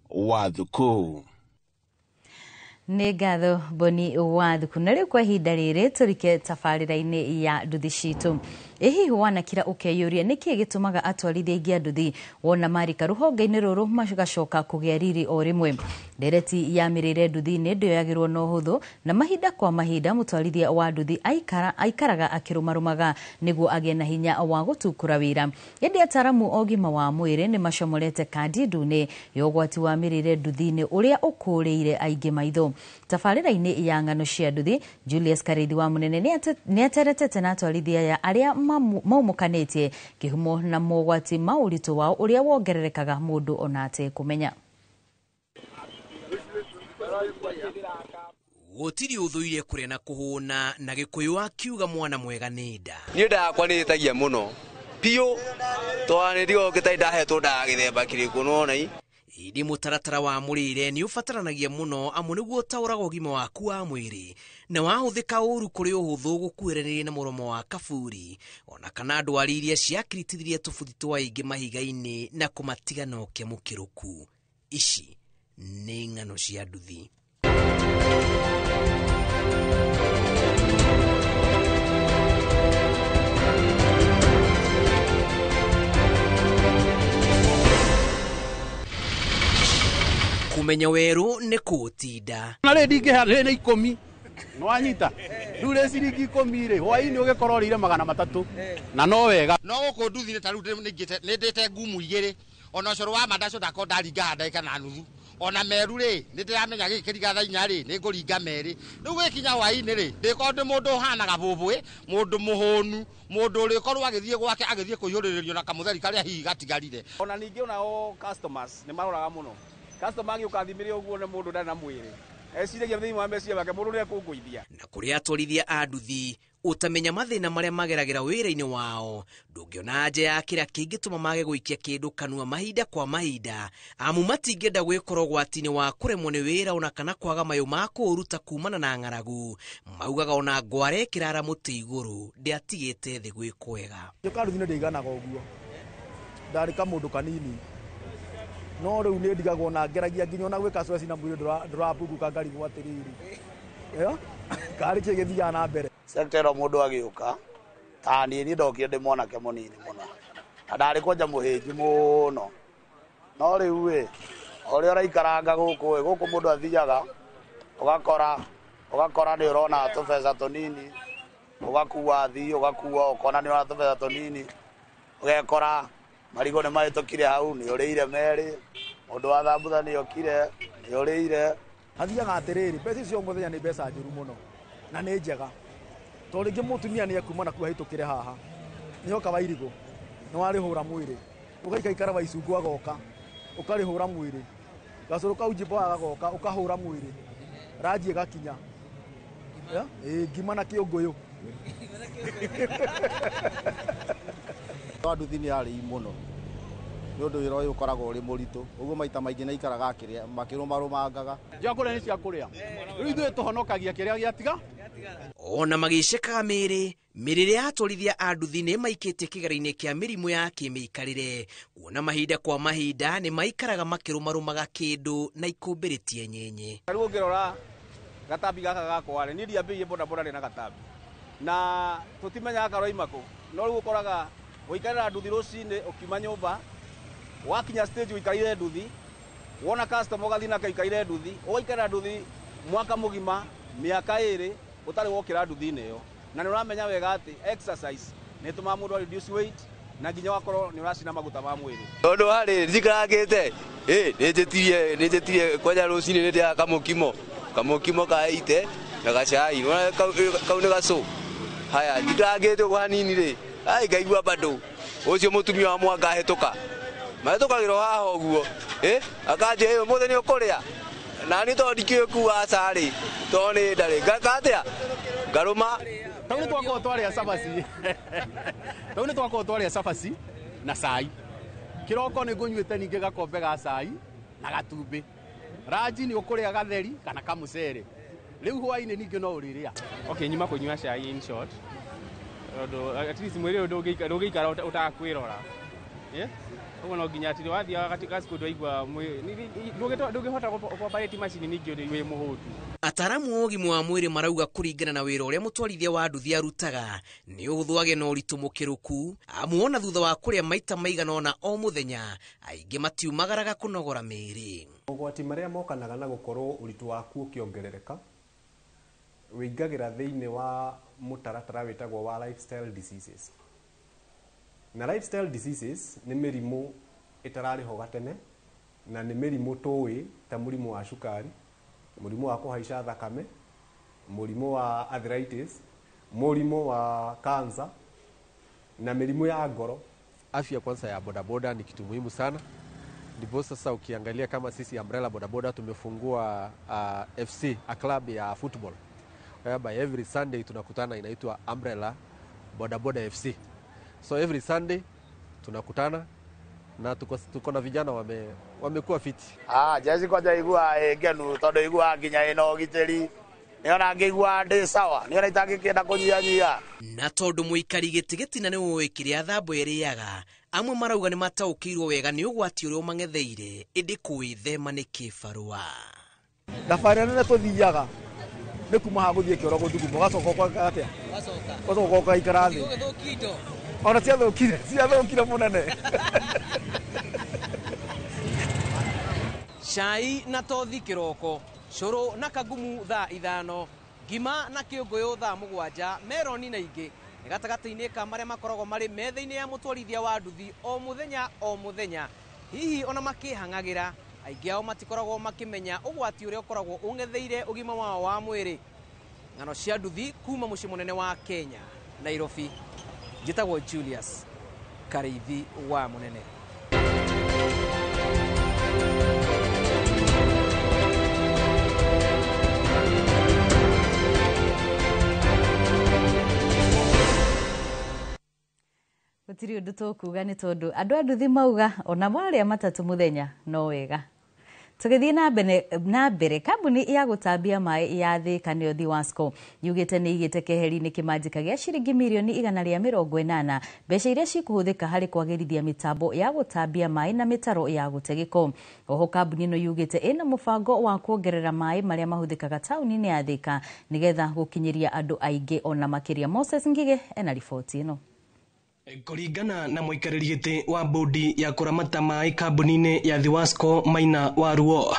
Wathuku. Nĩ ngatho Boni Wathuku. Na rĩu kwa ihinda rĩrĩ tũrike tabarĩra-inĩ ya nduthi citũ. Ĩ hihi wanakira ũkeyũria nĩkĩĩ gĩtũmaga atwarithia aingĩ a nduthi wona marika rũhonge-inĩ rũrũ magacoka kũgĩa riri o rĩmwe. Ndereti ya mĩrĩre nduthi-inĩ ndĩoyagĩrwo na ũhũthũ na mahinda kwa mahinda mũtwarithia wa nduthi aikaraga akĩrũmarũmaga nĩguo agĩe na hinya wa gũtukũra wĩra. Ĩndĩ ataramu a ũgima wa mwĩrĩ nĩ macomorete kandi ndune ya ũgwati wa mĩrĩre nduthi-inĩ ũrĩa ũkũrĩire aingĩ maitho. Tabarĩra-inĩ ya ng'ano cia nduthi, Julius Karĩithi wa Mũnene nĩ ateretete na atwarithia aya arĩa maumũkanĩtie kĩhumo na mogwati ma ũritũ wao ũrĩa wongererekaga mũndũ ona atekũmenya. Gũtirĩ ũthũire kũrĩa na kũhũna na Gĩkũyũ akiuga mwana mwega nĩ nda. Niĩ nda yakwa nĩ ĩtagia mũno biũ tondũ nĩ ndigoo gĩtarĩ ndahetwo nda gĩthemba kĩrĩkũ nĩwona ĩ. Ĩndĩ mũtaratara wa mũrĩre nĩ ũbataranagia mũno amu nĩguo ũtaũraga ũgima waku wa mwĩrĩ na wahũthĩka ũru kũrĩ ũhũthũ gũkuhĩrĩria na mũromo wa kaburi ona kana ndwari iria ciakiritithirie tũbuthi twa aingĩ mahiga-inĩ na kũmatiga na ũkĩa mũkĩrũku. Ici nĩ ng'ano cia nduthi. Kumenya weru nĩ kũũtinda. Na rĩ ndingĩhe rĩ nĩ 10 nĩwanyita rĩu rĩ ciringi 10 rĩ hwaĩ-inĩ ũgĩkorwo ũrĩire 300 na no wega. No gũkũ nduthi-inĩ ta rĩu nĩ ndĩte ngumu 2 ona ũcũrũ wa mandaco ndakorwo ndaringa ndagĩka na nuthu ona meru rĩ nĩ ndĩramenya gĩkĩ kĩringa thaa 4 rĩ nĩ ngũringa merĩ rĩu gĩkinya hwaĩ-inĩ rĩ ndĩkorwo ndĩ mũndũ ũhanaga bũbũĩ mũndũ mũhũnu mũndũ ũrĩkorwo agĩthiĩ gwake agĩthiĩ kũihũrĩrĩrio na kamũtheri karĩa hihi gatigarire. Ona ningĩ onao customers nĩ maroraga mũno. Customer agĩũka thimĩre ũguo nĩ mũndũ ndarĩ na mwĩrĩ eciragia thĩinĩ wa meciria make mũndũ nĩekũngũithia. Na kũrĩ atwarithia a nduthi ũtamenya mathĩna marĩa mageragĩra wĩra-inĩ wao ndũngĩona anja ya kĩrĩa kĩngĩtũma mage gũikia kĩndũ kanua mahinda kwa mahinda amu matingĩenda gwĩkora ũgwati-inĩ wa kũremwo nĩ wĩra ona kana kwaga mayũ ma kũũruta kumana na ng'aragu. Maugaga ona ngware ĩkĩrara mũtĩ igũrũ ndĩatigĩte thĩ gwĩ kwega. Njoka nduthi-inĩ ndĩiganaga ũguo ndarĩ kamũndũ kanini no rĩu nĩ ndigagwo na ngeragia nginya ona gwĩka stress na mwĩrĩ ndũrapunguka ngarigwo atĩrĩrĩ karĩ kĩ gĩthiaga na mbere. Sector ĩno mũndũ agĩũka ta niĩ ndokire ndĩ mwanake mũnini mũno na ndarĩ kwanja mũhĩnju mũno no rĩu ĩ ũrĩa ũraikaranga gũkũ ĩ gũkũ mũndũ athiaga ũgakora nĩ ũrona tũbeca tũnini ũgakua thii ũgakua ũkona nĩ ũrona tũbeca tũnini ũgekora marigũ nĩ mahĩtũkire hau nĩ ũrĩire merĩ mũndũ wa thambutha nĩ okire nĩ ũrĩire. Hathiaga atĩrĩrĩ mbeca icio mũthenya nĩ mbeca njũru mũno na nĩ njega tondũ rĩngĩ mũtumia nĩ ekuma na kuu ahĩtũkĩre haha nĩoka wa irigũ nĩ warĩhũra mwĩrĩ ũgaikaikara wa icungwa agoka ũkarĩhũra mwĩrĩ gacũrũ kau njimbo agagoka ũkahũra mwĩrĩ ranji ĩgakinya ngima na kĩũngũyũ. Nduthi nĩ arĩi mũno nĩ ũndũ wĩra ũyũ ũkoragwo ũrĩ mũritũ ũguo maita maingĩ nĩ aikaraga makĩrũmarũmangaga. Cia kũrĩa nĩ cia kũrĩa rĩu ithuĩ tũhonokagia kĩrĩa gĩatiga. Ona magĩcekaga mĩĩrĩ mĩrĩre ya atwarithia a nduthi nĩ maikĩtie kĩgera-inĩ kĩa mĩrimũ ya kĩmĩikarĩre kuona mahinda kwa mahinda nĩ maikaraga makĩrũmarũmaga kĩndũ na ikũmbĩrĩtie nyenye. Rĩu ũngĩrora gatambi gaka gakwa rĩ niĩ ndiambĩrĩirie bodaboda rĩ na gatambi na tũtimenyaga karoima kũ no rĩu ũkoraga gũikarĩra nduthi rũcinĩ ũkiuma nyũmba wakinya stage ũikarĩire nduthi wona customer ũgathiĩ nake ũikarĩire nduthi ũgaikarĩra nduthi mwaka mũgima mĩaka 2 ũtarĩ wokĩra nduthi-inĩ ĩyo na nĩ ũramenya wega atĩ exercise nĩ ĩtũmaga mũndũ reduce weight na nginya wakorwo nĩ ũracina maguta ma mwĩrĩ. Tondũ harĩ njikarangĩte nĩ njĩtirie kwanja rũcinĩ nĩ ndĩaga kamũkimo ka 80 na gacai kau nĩ gacũ haya njikarangĩte ũguo hanini rĩ ai ngaigua bado ũcio mũtumia wa mwanga ahĩtũka mahĩtũkagĩrwo haha ũguo akanjĩra ũmũthĩ nĩ ũkũrĩa na niĩ tondũ ndikĩũĩ kuga aca rĩ tondũ nĩ ndarĩ ngeka atĩa ngarũma. Tau nĩ twakorwo twarĩa cabaci tau nĩ twakorwo twarĩa cabaci na cai kĩroko nĩ ngũnyuĩte ningĩ gakombe ga cai na gatumbĩ ranji nĩ ũkũrĩa gatheri kana kamũcere rĩu hwaĩ-inĩ ningĩ no ũrĩrĩa. Okay, nyuma kũnyua cai in short tondũ at least mwĩrĩ ũyũ ndũngĩikara ũtakwĩrora ũguo no nginya atĩ wathiaga katika siku ndwaigua ndũngĩhota gũoperate macini ningĩ wĩ mũhũtu. Ataramu a ũgima wa mwĩrĩ marauga kũringana na wĩra ũrĩa mũtwarithia wa nduthi arutaga nĩ ũhũthũ agĩe na ũritũ mũkĩrũku, amu ona thutha wa kũrĩa maita maigana ũna o mũthenya aingĩ matiumagaraga kũnogora mĩĩrĩ. Mogwati marĩa mokanaga na gũkorwo ũritũ waku ũkĩongerereka wĩingagĩra thĩinĩ wa mũtaratara wĩtagwo wa lifestyle diseases. Na lifestyle diseases nĩ mĩrimũ ĩtararĩho gatene na nĩ mĩrimũ tũĩ ta mũrimũ wa cukari, mũrimũ wa kũhaica thakame, mũrimũ wa arthritis, mũrimũ wa cancer na mĩrimũ ya ngoro. Afya kwanza ya bodaboda ni kitu muhimu sana. Ndipo sasa ukiangalia kama sisi Umbrella Bodaboda tumefungua FC, a club ya football, whereby every Sunday tunakutana, inaitwa Umbrella Bodaboda FC. So every Sunday tunakutana na tuko na vijana wamekuwa fiti. Jeci kwanja igua ĩ ngenu tondũ iguaga nginya ĩna ũgitĩri, nĩona ngĩigua ndĩ sawa, nĩona itangĩkĩenda kũnyihanyihia. Na tondũ mũikari gĩtĩ gĩtina nĩ ũĩ kĩrĩa thambo ĩrĩaga, amwe marauga nĩ mataũkĩirwo wega nĩ ũgwati ũrĩa ũmang'etheire, ĩndĩ kũwĩthema nĩ kĩbarũa. Thabarĩ nene tũthiaga nĩ kuma haha gũthiĩ kĩoro gũthuguma, ũgacoka ũkoka atĩa? Ũgacoka ũgaikara thĩ. Ona ciathũkire mũnene. Cai na tothi kĩroko, cũrũ na kagumu thaa 5, ngima na kĩũngũyũ thaa 7, meroni na ingĩ nĩ gatagatĩ-inĩ ka marĩa makoragwo marĩ metha-inĩ ya mũtwarithia wa nduthi o mũthenya o mũthenya. Hihi ona makĩhang'agĩra, aingĩ ao matikoragwo makĩmenya ũgwati ũrĩa ũkoragwo ũng'etheire ũgima wao wa mwĩrĩ. Ng'ano cia nduthi kuma mũciĩ mũnene wa Kenya, Nairobi. Njĩtagwo Julius Karĩithi wa Mũnene. Gũtirĩ ũndũ tũkuga nĩ tondũ andũ a nduthi mauga ona marĩa matatũ mũthenya no wega. Tũgĩthiĩ na mbere kambuni ya gũtambia maĩ ya Thika nĩyo Thiwasco yugĩte nĩ igĩte keheri-inĩ kĩmanjĩka gĩa ciringi mirioni 180 mbeca iria cikũhũthĩka harĩ kwagĩrithia mĩtambo ya gũtambia maĩ na mĩtaro ya gũte gĩko. Oho kambuni ĩno yugĩte ĩna mũbango wa kuongerera maĩ marĩa mahũthĩkaga taũni-inĩ ya Thika nĩgetha gũkinyĩria andũ aingĩ ona makĩria. Moses Ngige ena riboti ĩno. Kũringana na mũikarĩri gĩtĩ wa bodi ya kũramata maĩ kambuni-inĩ ya Thiwasco Maina Waruo,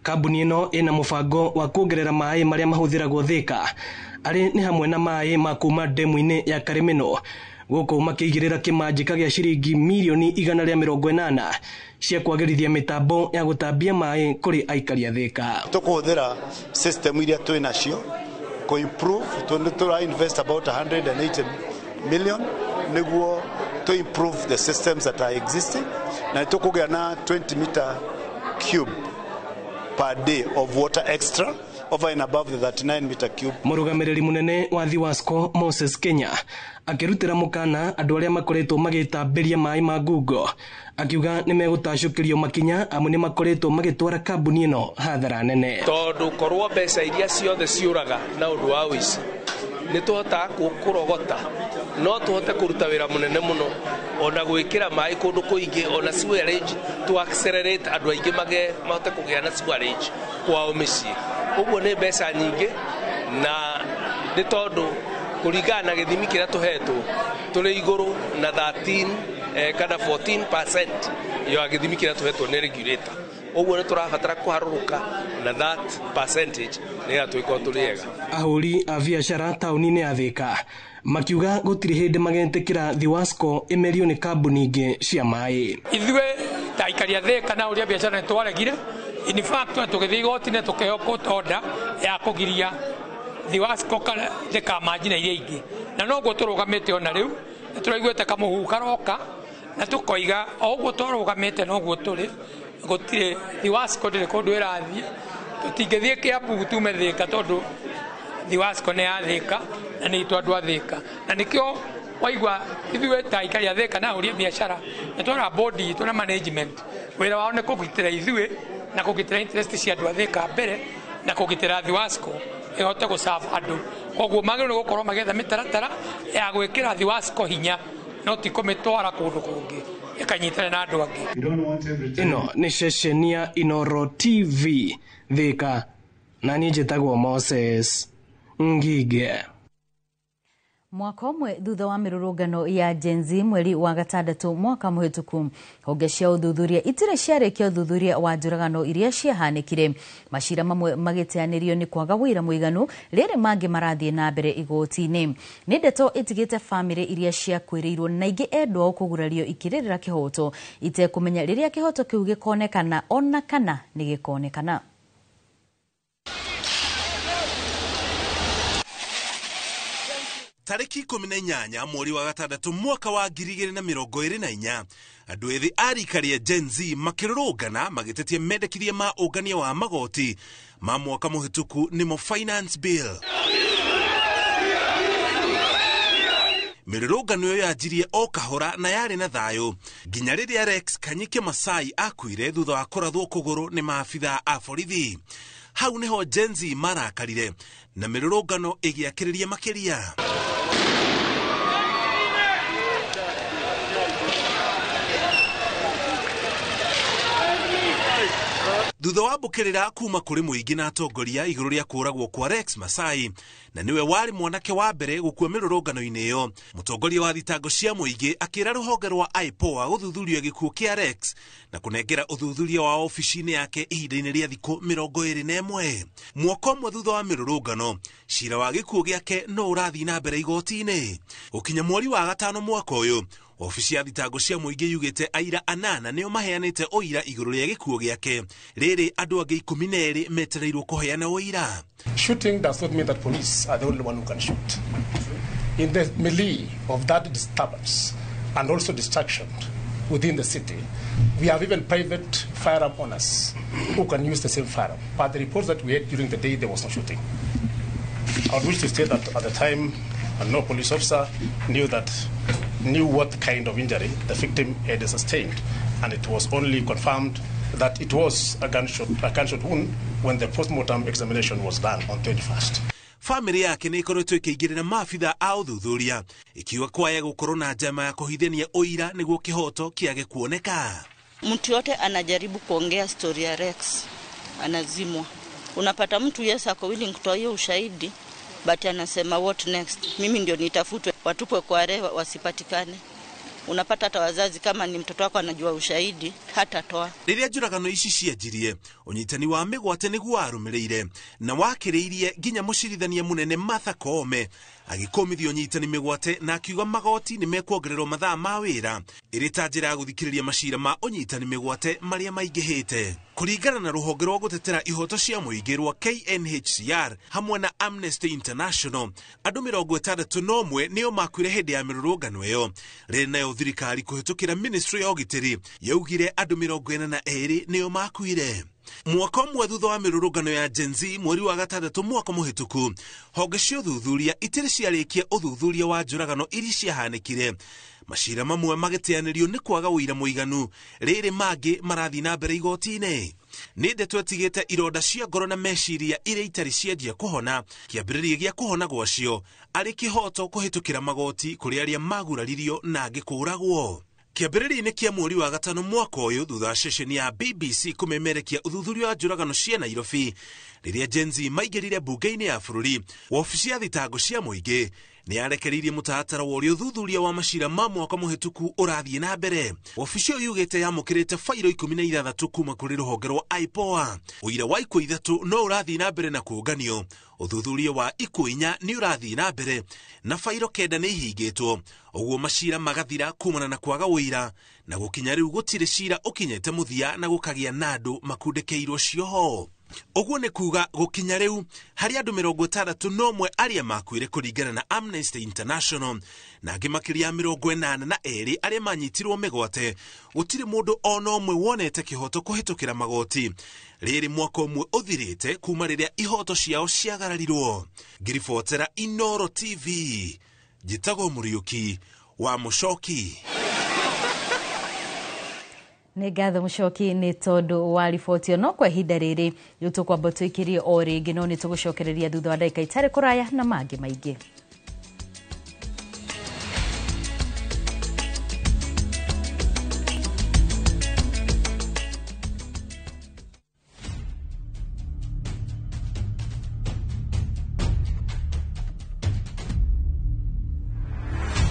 kambuni ĩno ĩna mũbango wa kuongerera maĩ marĩa mahũthĩragwo Thika arĩ nĩ hamwe na maĩ ma kuma ndemu-inĩ ya Karĩmĩno, gũkũ makĩigĩrĩra kĩmanjĩka gĩa ciringi mirioni 180 cia kwagĩrithia mĩtambo ya gũtambia maĩ kũrĩ aikari a Thika. Tũkũhũthĩra system iria twĩ nacio kũ improve, tũra invest about 180 million niguo to improve the systems that are existing, na tukugea na 20 meter cube per day of water extra over and above the 39 meter cube. Mũrũgamĩrĩri mũnene wa Thiwasco Moses Kenya akĩrutĩra mũkana andũ arĩa makoretwo magĩtambĩria maĩ ma ngungo, akiuga nĩ megũtacũkĩrio makinya amu nĩ makoretwo magĩtwara kambuni ĩno hathara nene. Tondũ korwo mbeca iria ciothe ciũraga na ũndũ wa ũici nĩ tũhotaga kũrogota, no tũhote kũruta wĩra mũnene mũno ona gwĩkĩra maĩ kũndũ kũingĩ, ona sewerage to accelerate andũ aingĩ mahote kũgĩa na sewerage kwao mĩciĩ. Ũguo nĩ mbeca nyingĩ, na nĩ tondũ kũringana na gĩthimi kĩrĩa tũhetwo tũrĩ igũrũ na 13 kana 14% ya gĩthimi kĩrĩa tũhetwo nĩ regulator. Ũguo nĩ tũrabatara kũharũrũka na that percentage nĩgetha tũgĩkorwo tũrĩ ega. Ahũri a biacara taũni-inĩ ya Thika makiuga gũtirĩ hĩndĩ magetĩkĩra Thiwasco ĩmerio nĩ kambuni ingĩ cia maĩ. Ithuĩ ta aikari a Thika na ahũri a biacara nĩ twaregire. In fact tũgĩthiĩ igoti-inĩ tũkĩheo court order ya kũgiria Thiwasco ndĩkamanji na iria ingĩ, na noguo tũrũgamĩte ona rĩu nĩ tũraiguĩte kamũhuhu karoka na tũkoiga o ũguo twarũgamĩte noguo tũrĩ, gũtirĩ Thiwasco ndĩrĩ kũndũ ĩrathiĩ. Tũtingĩthiĩ Kiambu tume Thika tondũ Thiwasco nĩ ya Thika na nĩ itũ andũ a Thika, na nĩkĩo waigua ithuĩ ta aikari a Thika na ahũri a biacara nĩ twara bodi itũ na management wĩra wao nĩ kũgitĩra ithuĩ na kũgitĩra interest cia andũ a Thika mbere na kũgitĩra Thiwasco ĩhote gũserve andũ. Koguo magĩrĩirwo nĩ gũkorwo magĩetha mĩtaratara ya gwĩkĩra Thiwasco hinya, no ti kũmĩtwara kũndũ kũngĩ ĩkanyitana na andũ angĩ. Ĩno nĩ ceceni ya Inooro TV Thika, Na niĩ njĩtagwo Moses Ngige. Mwaka ũmwe thutha wa mĩrũrũngano ya Gen Z mweri wa gatandatũ mwaka mũhĩtũku, honge cia ũthuthuria itirĩ ciarĩkia ũthuthuria wa njũragano iria ciahanĩkire. Macira mamwe magĩteanĩrio nĩ kwaga wũira mũiganu, rĩrĩ mangĩ marathiĩ na mbere igoti-inĩ. Nĩ ndeto ĩtigĩte bamĩrĩ iria ciakuĩrĩirwo na ingĩ endwa ao kũgurario ikĩrĩrĩra kĩhoto itekũmenya rĩrĩa kĩhoto kĩu gĩkonekana ona kana nĩ gĩkonekana. Tarĩki 18 mweri wa gatandatũ mwaka wa 2024, andũ ethĩ a rika rĩa Gen Z makĩrũrũngana magĩtetia mendekithia ma ũngania wa magoti ma mwaka mũhĩtũku nĩmo Finance Bill. Mĩrũrũngano ĩyo yanjirie o kahora na yarĩ na thayũ nginya rĩrĩa Rex Kanyike Masai akuire thutha wa kũrathwo kũgũrũ nĩ maabithaa a borithi. Hau nĩho Gen Z marakarire na mĩrũrũngano ĩgĩakĩrĩria makĩria. Thutha wa mbũkĩrĩra kuma kũrĩ mũingĩ na atongoria igũrũ rĩa kũũragwo kwa Rex Masai, na nĩwe warĩ mwanake wa mbere gũkua mĩrũrũngano-inĩ ĩyo, mũtongoria wa thitango cia mũingĩ akĩra rũhonge rwa IPOA gũthuthuria gĩkuũ kĩa Rex na kũnengera ũthuthuria wa obici-inĩ yake ihinda-inĩ rĩa thikũ 21. Mwaka ũmwe thutha wa mĩrũrũngano, cira wa gĩkuũ gĩake no ũrathiĩ na mbere igoti-inĩ. Gũkinya mweri wa gatano mwaka ũyũ, obici ya thitango cia mũingĩ yugĩte aira anana nĩo maheanĩte ũira igũrũ rĩa gĩkuũ gĩake, rĩrĩ andũ angĩ 12 metereirwo kũheana ũira. Shooting does not mean that police are the only one who can shoot. In the melee of that disturbance and also destruction within the city, we have even private firearm owners who can use the same firearm. But the reports that we had during the day, there was no shooting. I would wish to state that at the time, no police officer knew what kind of injury the victim had sustained, and it was only confirmed that it was a gunshot wound when the postmortem examination was done on 21st. Famĩlĩ yake nĩ ĩkoretwo ĩkĩingĩrĩra maabitha a ũthuthuria ikiuga kwaya gũkorwo na njama ya kũhithania ũira nĩguo kĩhoto kĩage kuoneka. Mtu yote anajaribu kuongea story ya Rex anazimwa. Unapata mtu yes ako willing kutoa hiyo ushahidi, but anasema what next? Mimi ndio nitafutwe, watupwe kwa rewa wasipatikane. Unapata hata wazazi kama ni mtoto wako anajua ushahidi hatatoa. Rĩrĩa njũragano ici cianjirie, ũnyitani wa mĩgwate nĩguo warũmĩrĩire na wakĩrĩirie nginya mũcirithania mũnene Martha Koome agĩkũmithia ũnyitani mĩgwate na akiuga magoti nĩ mekuongererwo mathaa ma wĩra ĩrĩ ta njĩra ya gũthikĩrĩria macira ma ũnyitani mĩgwate marĩa maingĩhĩte. Kũringana na rũhonge rwa gũtetera ihoto cia mũingĩ rwa KNHCR hamwe na Amnesty International, andũ 61 nĩo makuire hĩndĩ ya mĩrũrũngano ĩyo. Rĩrĩ nayo thirikari kũhĩtũkĩra Ministry ya ũgitĩri yaugire andũ 42 nĩo makuire. Mwaka ũmwe thutha wa mĩrũrũngano ya Gen Z mweri wa gatandatũ mwaka mũhĩtũku, honge cia ũthuthuria itirĩ ciarĩkia ũthuthuria wa njũragano iria ciahanĩkire. Macira mamwe magĩteanĩrio nĩ kwaga ũira mũiganu, rĩrĩ mangĩ marathiĩ na mbere igoti-inĩ. Nĩ ndeto ĩtigĩte ironda cia ngoro na meciria iria itarĩ cianjia kũhona, kĩambĩrĩria gĩa kũhona gwacio arĩ kĩhoto kũhĩtũkĩra magoti kũrĩ arĩa maguraririo na angĩ kũũragwo. Kĩambĩrĩria-inĩ kĩa mweri wa gatano mwaka ũyũ, thutha wa ceceni ya BBC kũmemerekia ũthuthuria wa njũragano cia Nairobi rĩrĩa Gen Z maingĩrire mbunge-inĩ ya bũrũri, wabici ya thitango cia mũingĩ nĩ yarekereirie mũtaratara wa ũrĩa ũthuthuria wa macira ma mwaka mũhĩtũku ũrathiĩ na mbere. Wabici ĩyo yugĩte yamũkĩrĩte fairo 16 kuma kũrĩ rũhonge rwa IPOA. Ũira wa ikuũ 3 no ũrathiĩ na mbere na kũũnganio, ũthuthuria wa ikuũ 4 nĩ ũrathiĩ na mbere na fairo 9 nĩ ihingĩtwo, ũguo macira magathira kumana na kwaga ũira, na gũkinya rĩu gũtirĩ cira ũkinyĩte mũthia na gũkagĩa na andũ makundĩkĩirwo cioho. Ũguo nĩ kuga gũkinya rĩu harĩ andũ 61 arĩa makuire kũringana na Amnesty International na angĩ makĩria ya 82 arĩa manyitirwo mĩgwate, gũtirĩ mũndũ ona ũmwe wonete kĩhoto kũhĩtũkĩra magoti. Rĩrĩ mwaka ũmwe ũthirĩte kuma rĩrĩa ihoto ciao ciagararirwo. Ngĩribotera Inoro TV, njĩtagwo Mũriũki wa Mũcoki. Nĩ ngatho Mũcoki nĩ tondũ wa riboti no kwa ihinda rĩrĩ rĩu tũkwamba tũikĩrie o rĩngĩ, no nĩ tũgũcokereria thutha wa ndagĩka itarĩ kũraya na mangĩ maingĩ.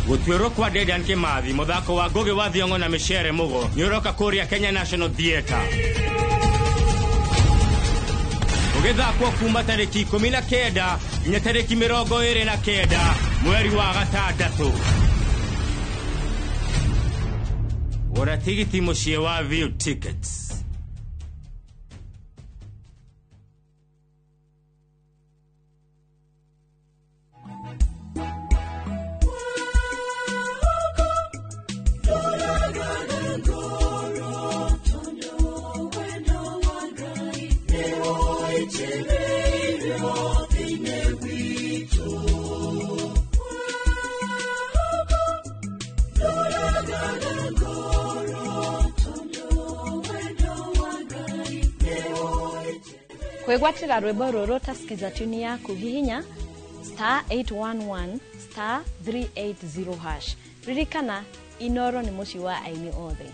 Gũtuĩrwo kwa Dedan Kimathi, mũthako wa Ngũgĩ wa Thiong'o na Micere Mũgo nĩ ũroka kũrĩa Kenya National Theatre, ũgĩthakwo kuma tarĩki 19 nginya tarĩki 29 mweri wa gatandatũ. Gũra tigiti mũciĩ wa View Tickets. Kwĩgwatĩra rwĩmbo rũrũ ũtasikiza tuni yaku, hihinya *811 *380#. Ririkana, Inoro nĩ mũciĩ wa aini othe.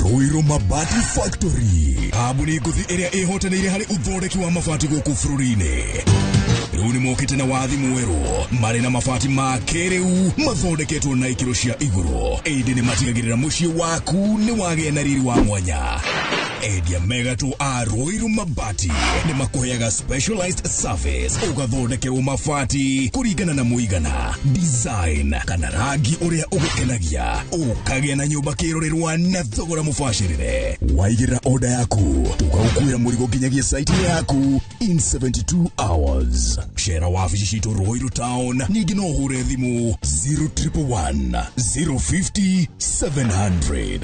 Ruiru Mabati Factory, kambuni ngũthi ĩrĩa ĩhotanĩire harĩ ũthondeki wa mabati gũkũ bũrũri-inĩ, rĩu nĩ mokĩte na wathi mwerũ marĩ na mabati ma kĩrĩu mathondeketwo na ikĩro cia igũrũ, ĩndĩ nĩ matigagĩrĩra mũciĩ waku nĩ wagĩa na riri wa mwanya. Endia megatũ a Ruiru Mabati nĩ makũheaga specialized service, ũgathondekerwo mabati kũringana na mũigana, design kana rangi ũrĩa ũgũkenagia, ũkagĩa na nyũmba kĩrorerwa na thogora mũbacĩrĩre. Waigĩrĩra order yaku, tũgagũkuĩra mũrigo nginyagia site yaku in 72 hours. Cera wabici citũ Ruiru Town, ningĩ no ũhũre thimũ 0111 050 700.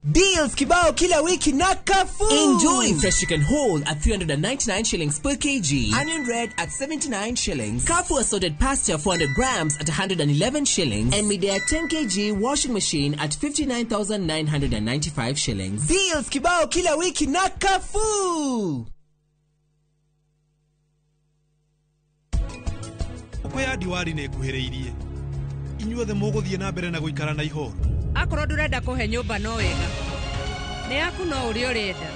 Deals kibao kila wiki na Carrefour. Enjoy fresh chicken whole at 399 shillings per kg, onion red at 79 shillings, Carrefour assorted pasta 400 grams at 111 shillings, and Midea 10 kg washing machine at 59,995 shillings. Deals kibao kila wiki na Carrefour. Ngũkũ ya Diwali nĩ ĩkuhĩrĩirie. Inyuothe mũgũthiĩ na mbere na gũikara na ihoru. Akorwo ndũrenda kũhe nyũmba no wega, nĩ yaku no ũrĩa ũrenda,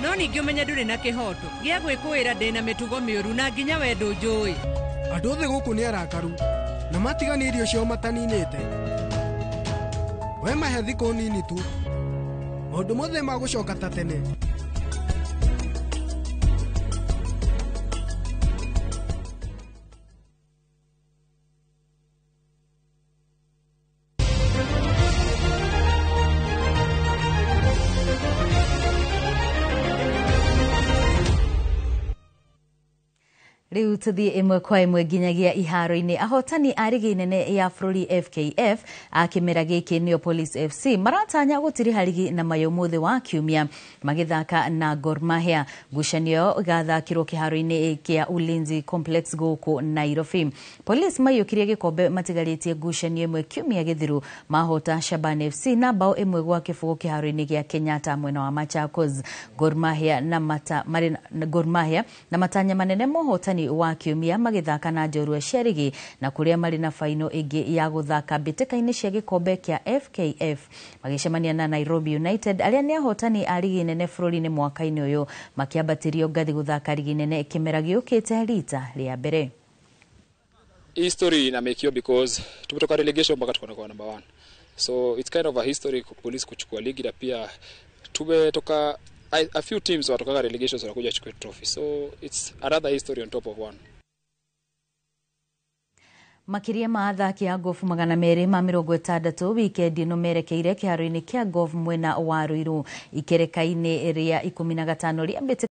no ningĩ ũmenye ndũrĩ na kĩhoto gĩa gwĩkũĩra ndĩna mĩtugo mĩũru na nginya we ndũnjũĩ. Andũ othe gũkũ nĩ arakaru na matigani irio ciao mataninĩte. We mahe thikũ nini tu, maũndũ mothe magũcoka ta tene. Rĩu tũthiĩ ĩmwe kwa ĩmwe nginyagia iharo-inĩ. Ahotani a rigi nene ya bũrũri FKF a kĩmera gĩkĩ nĩo Police FC maratanya gũtiriha rigi na mayũ ũmũthĩ wa kiumia magĩthaka na Gor Mahia. Ngucanio ĩgathakĩrwo kĩharo-inĩ kĩa Ulinzi Complex gũkũ Nairobi. Police maiyũkirie gĩkombe matigarĩtie ngucanio ĩmwe kiumia gĩthiru, mahota Shaban FC na bao 1-0 kĩharo-inĩ gĩa Kenyatta mwena wa Machakos. Gor Mahia na matanya manene mohotani wa kiumia magĩthaka na njorua cia rigi na kũrĩa marĩ na faino ĩngĩ ya gũthaka mbĩtĩka-inĩ cia gĩkombe kĩa FKF magĩcemania na Nairobi United arĩa nĩ ahotani a rigi nene bũrũri-inĩ mwaka-inĩ ũyũ, makĩambatĩrio ngathĩ gũthaka rigi nene kĩmera gĩũkĩte rita rĩa mbere. History ina make you because tumetoka relegation mpaka tuko kwa number 1, so it's kind of a history Police kuchukua ligi, na pia tumetoka a few teams watokaga relegations wanakuja kuchukua trophy, so it's another history on top of one. Makiria ma athaki a golf 260 wikendi ĩno merekeire kĩharo-inĩ kĩa golf mwena wa Ruiru ikereka-inĩ rĩa 15 rĩa mbĩtĩka.